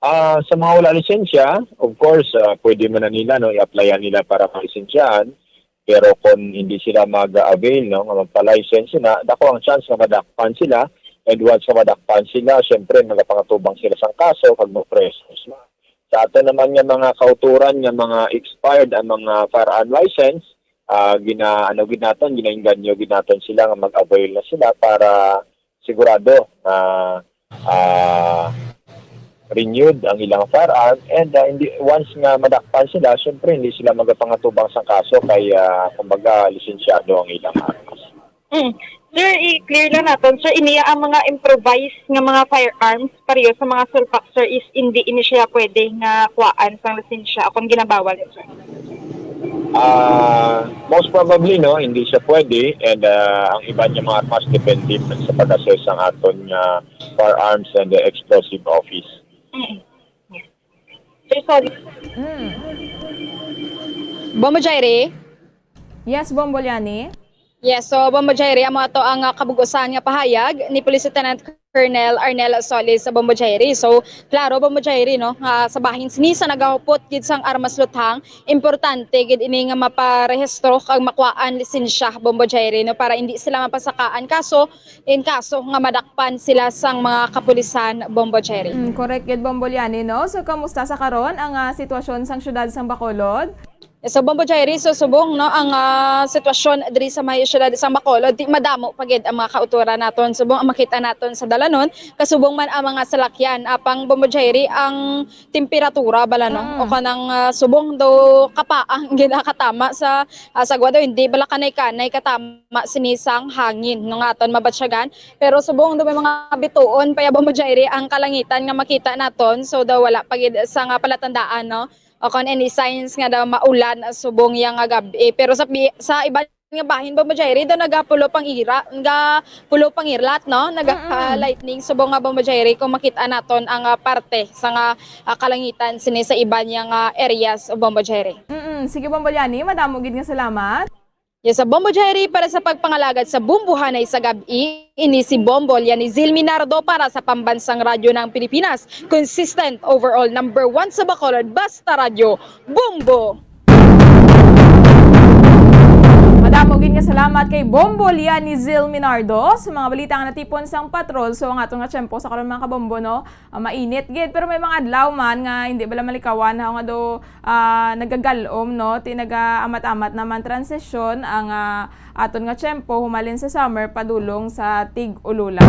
Ah, sa mga wala lisensya, of course, ah, pwede man na nila, no, i-applyan nila para malisensyahan. Pero kung hindi sila mag-avail, no, nga magpa-license na, dako ang chance nga madakpan sila. And once nga madakpan sila, syempre, magapangatubang sila sang kaso kag mapreso sila. Sa ato naman nga mga kautoran nga mga expired ang mga firearm license, ah, gina-, ano gid naton, ginainganyo gid naton sila nga mag-avail na sila para sigurado nga, ah, renewed ang ilang firearm. And, ah, hindi, once nga madakpan sila, syempre hindi sila magapangatubang sang kaso kay, ah, kumbaga, lisensyado ang ilang armas. Mm. Sir, i-clear lang naton, sir, iniya ang mga improvised nga mga firearms, pareho sa mga sulpak, sir, is hindi ini siya pwede nga kuhaan sang lisensya o kung ginabawal, sir. Ah, most probably, no, hindi siya pwede, and ah, ang iba niya mga armas depende man sa pag-assess ang aton nga firearms and the explosive office. Mm. Sir, sorry. Mm. Bombo Jairi? Yes, Bombo Liani? Yes, so Bombo Jairi, amo ato ang ah, kabug-usan nga pahayag ni Police Lieutenant Colonel Arnel Solis sa Bombo Jairi. So, klaro, Bombo Jairi, no, nga sa bahin sini sa nagahupot gid sang armas luthang, importante gid ini nga maparehistro kag makuhaan lisensya, Bombo Jairi, no, para hindi sila mapasakaan kaso in kaso nga madakpan sila sang mga kapulisan, Bombo Jairi. Mm, correct gid, Bombo Liani, no? So, kamusta sa karon ang ah, sitwasyon sang syudad sang Bacolod? So, Bombo Jairi, so subong, no, ang ah, sitwasyon diri sa may syudad sang Bacolod, di madamo pa gid ang mga kautoran naton. Subong ang makita naton sa dalanon, kasubong man ang mga salakyan. Apang, Bombo Jairi, ang temperatura bala, no? Mm. O kanang ah, subong daw kapaang ginakatama sa ah, sagwa daw, hindi bala kanay-kanay katama sini sang hangin, no, nga aton mabatyagan. Pero subong daw may mga bituon pa ya, Bombo Jairi, ang kalangitan nga makita naton. So daw wala pa gid sa nga palatandaan, no? O kon any signs nga daw maulan subong ya nga gab-i. Pero sa bi- sa iban nga bahin, Bombo Jairi, daw nagapulo pang ira, nagapulo pang irlat, no? Naga Mm-mm. lightning subong nga, Bombo Jairi, kung makita naton ang ah, parte sa nga ah, kalangitan sini sa iban ya nga areas, Bombo Jairi. Mm-mm. Sige, Bombo Liani, madamo gid nga salamat. Yes, sa Bombo Jairi, para sa pagpangalagad sa bumbuhanay sa gab-i, ini si Bombo Liani Zil Minardo para sa Pambansang Radyo ng Pilipinas, consistent overall number one sa Bacolod, basta radyo, Bombo! Madamo gid nga salamat kay Bombo Liani Zil Minardo sa mga balita nga natipon sang patrol. So, ang aton nga tiyempo sa karon, mga kabombo, no? Ah, mainit gid, pero may mga adlaw man nga hindi bala malikawan, ha, nga do ah, nagagalom, no? Ti nagaamat-amat naman transisyon ang ah, aton nga tiyempo humalin sa summer padulong sa tig-ululan.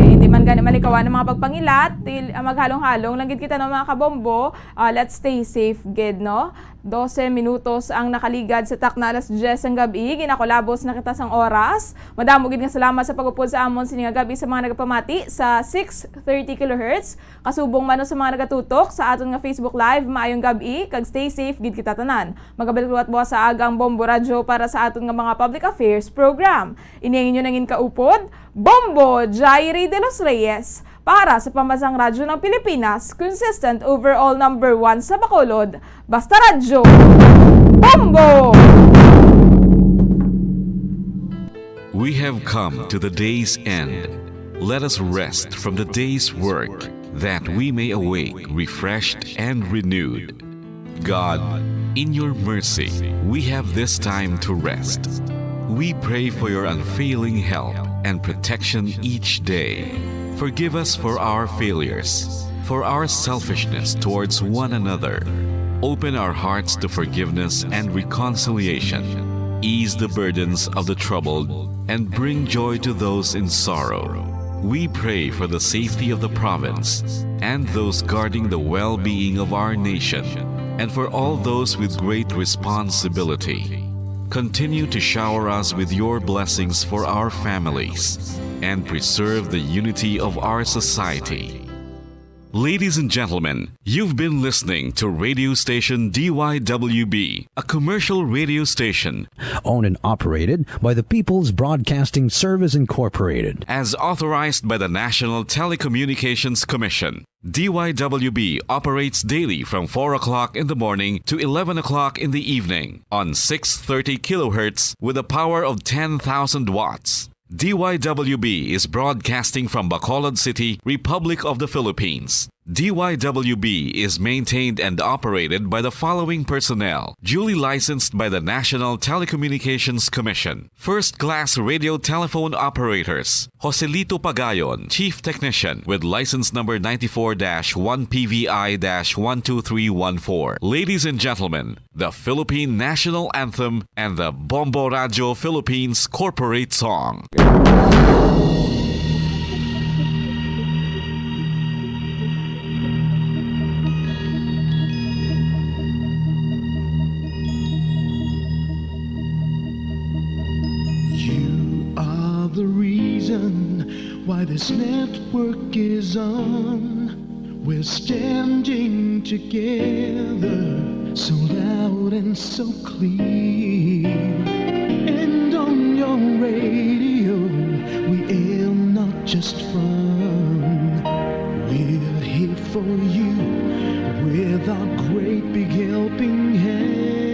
Eh, hindi man gani malikawan ang mga pagpangilat, til, ah, maghalong-halong lang gid kita, no, mga kabombo. Ah, let's stay safe gid, no? Dose minutos ang nakaligad sa takna alas diyes sang gab-i. Ginakulabos na kita sang oras. Madamo gid nga salamat sa pag-upod sa amon sini nga gab-i sa mga nagapamati sa six thirty kilohertz. Kasubong man sa mga nagatutok sa aton nga Facebook Live, maayong gab-i kag stay safe gid kita tanan. Magabalik liwat buwas sa aga ang Bombo Radyo para sa aton nga mga public affairs program. Ini ang inyo nangin kaupod, Bombo Jairi de los Reyes, para sa Pambansang Radyo ng Pilipinas, consistent overall number one sa Bacolod. Basta Radyo, Bombo! We have come to the day's end. Let us rest from the day's work, that we may awake refreshed and renewed. God, in your mercy, we have this time to rest. We pray for your unfailing help and protection each day. Forgive us for our failures, for our selfishness towards one another. Open our hearts to forgiveness and reconciliation. Ease the burdens of the troubled and bring joy to those in sorrow. We pray for the safety of the province and those guarding the well-being of our nation, and for all those with great responsibility. Continue to shower us with your blessings for our families and preserve the unity of our society. Ladies and gentlemen, you've been listening to radio station D Y W B, a commercial radio station Owned and operated by the People's Broadcasting Service Incorporated. As authorized by the National Telecommunications Commission. D Y W B operates daily from four o'clock in the morning to eleven o'clock in the evening on six thirty kilohertz with a power of ten thousand watts. D Y W B is broadcasting from Bacolod City, Republic of the Philippines. D Y W B is maintained and operated by the following personnel, duly licensed by the National Telecommunications Commission. First-class radio telephone operators, Joselito Pagayon, Chief Technician, with license number ninety-four dash one P V I dash one two three one four. Ladies and gentlemen, the Philippine National Anthem and the Bombo Radio Philippines Corporate Song. This network is on. We're standing together, so loud and so clear. And on your radio, we aim not just fun. We're here for you with our great big helping hand.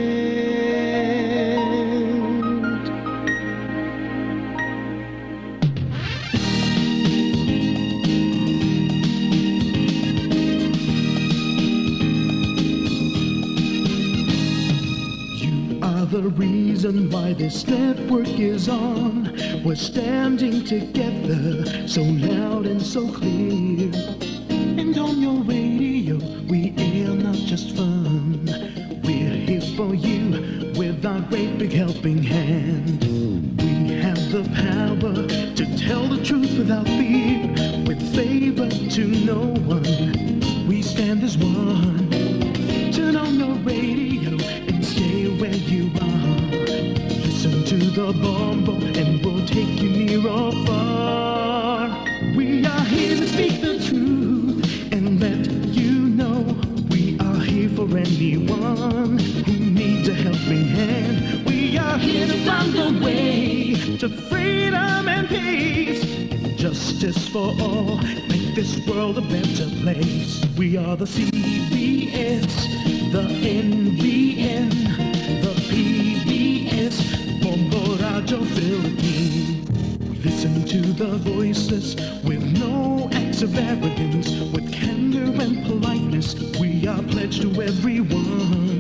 You are the reason why this network is on. We're standing together, so loud and so clear. And on your radio, we air not just fun. We're here for you with our great big helping hand. We have the power to tell the truth without fear, with favor to no one. We stand as one. Turn on your radio and stay where you are. Listen to the Bombo and we'll take you near or far. We are here to speak the truth and let you know we are here for anyone who needs a helping hand. We are here to find a way to freedom and peace, and justice for all. Make this world a better place. We are the C B S, the N B N, the P B S, Bombo Radyo Philippines. We listen to the voiceless with no acts of arrogance, with candor and politeness. We are pledged to everyone.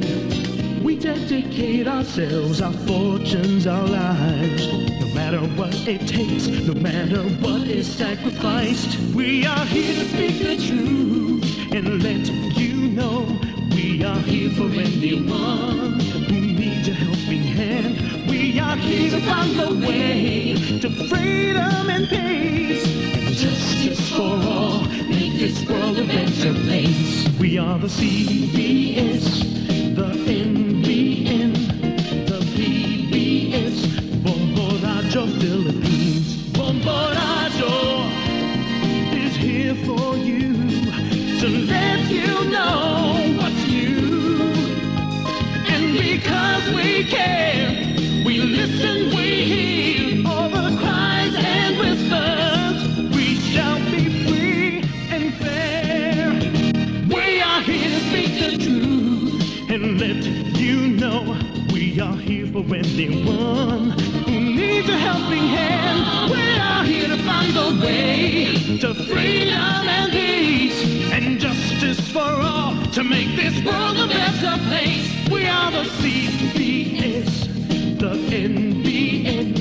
We dedicate ourselves, our fortunes, our lives, no matter what it takes, no matter what is sacrificed. We are here to speak the truth and let you know we are here for anyone who needs a helping hand. We are here to find the way to freedom and peace and justice for all. Make this world a better place. We are the C B S, the N B N, the P B S, Bombo Radyo Philippines. Bombo Radyo is here for you to let you know what's new. And because we care, we listen, we hear all the cries and whispers. We shall be free and fair. We are here to speak the truth and let you know we are here for anyone who needs a helping hand. We are here to find a way to freedom and peace and justice for all, to make this world a better place. We are the C B S, the N B N,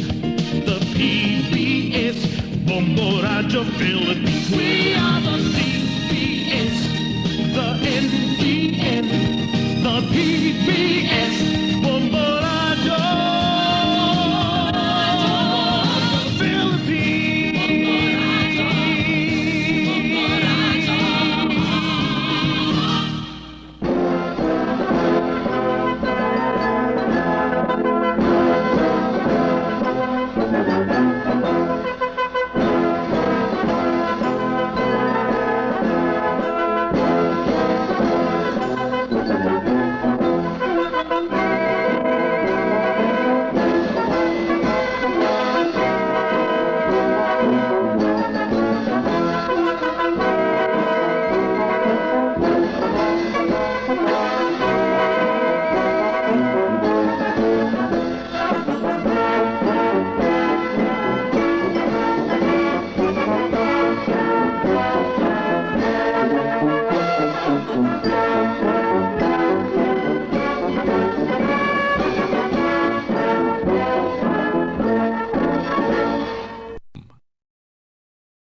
the P B S, Bombo Radyo Philippines. We are the C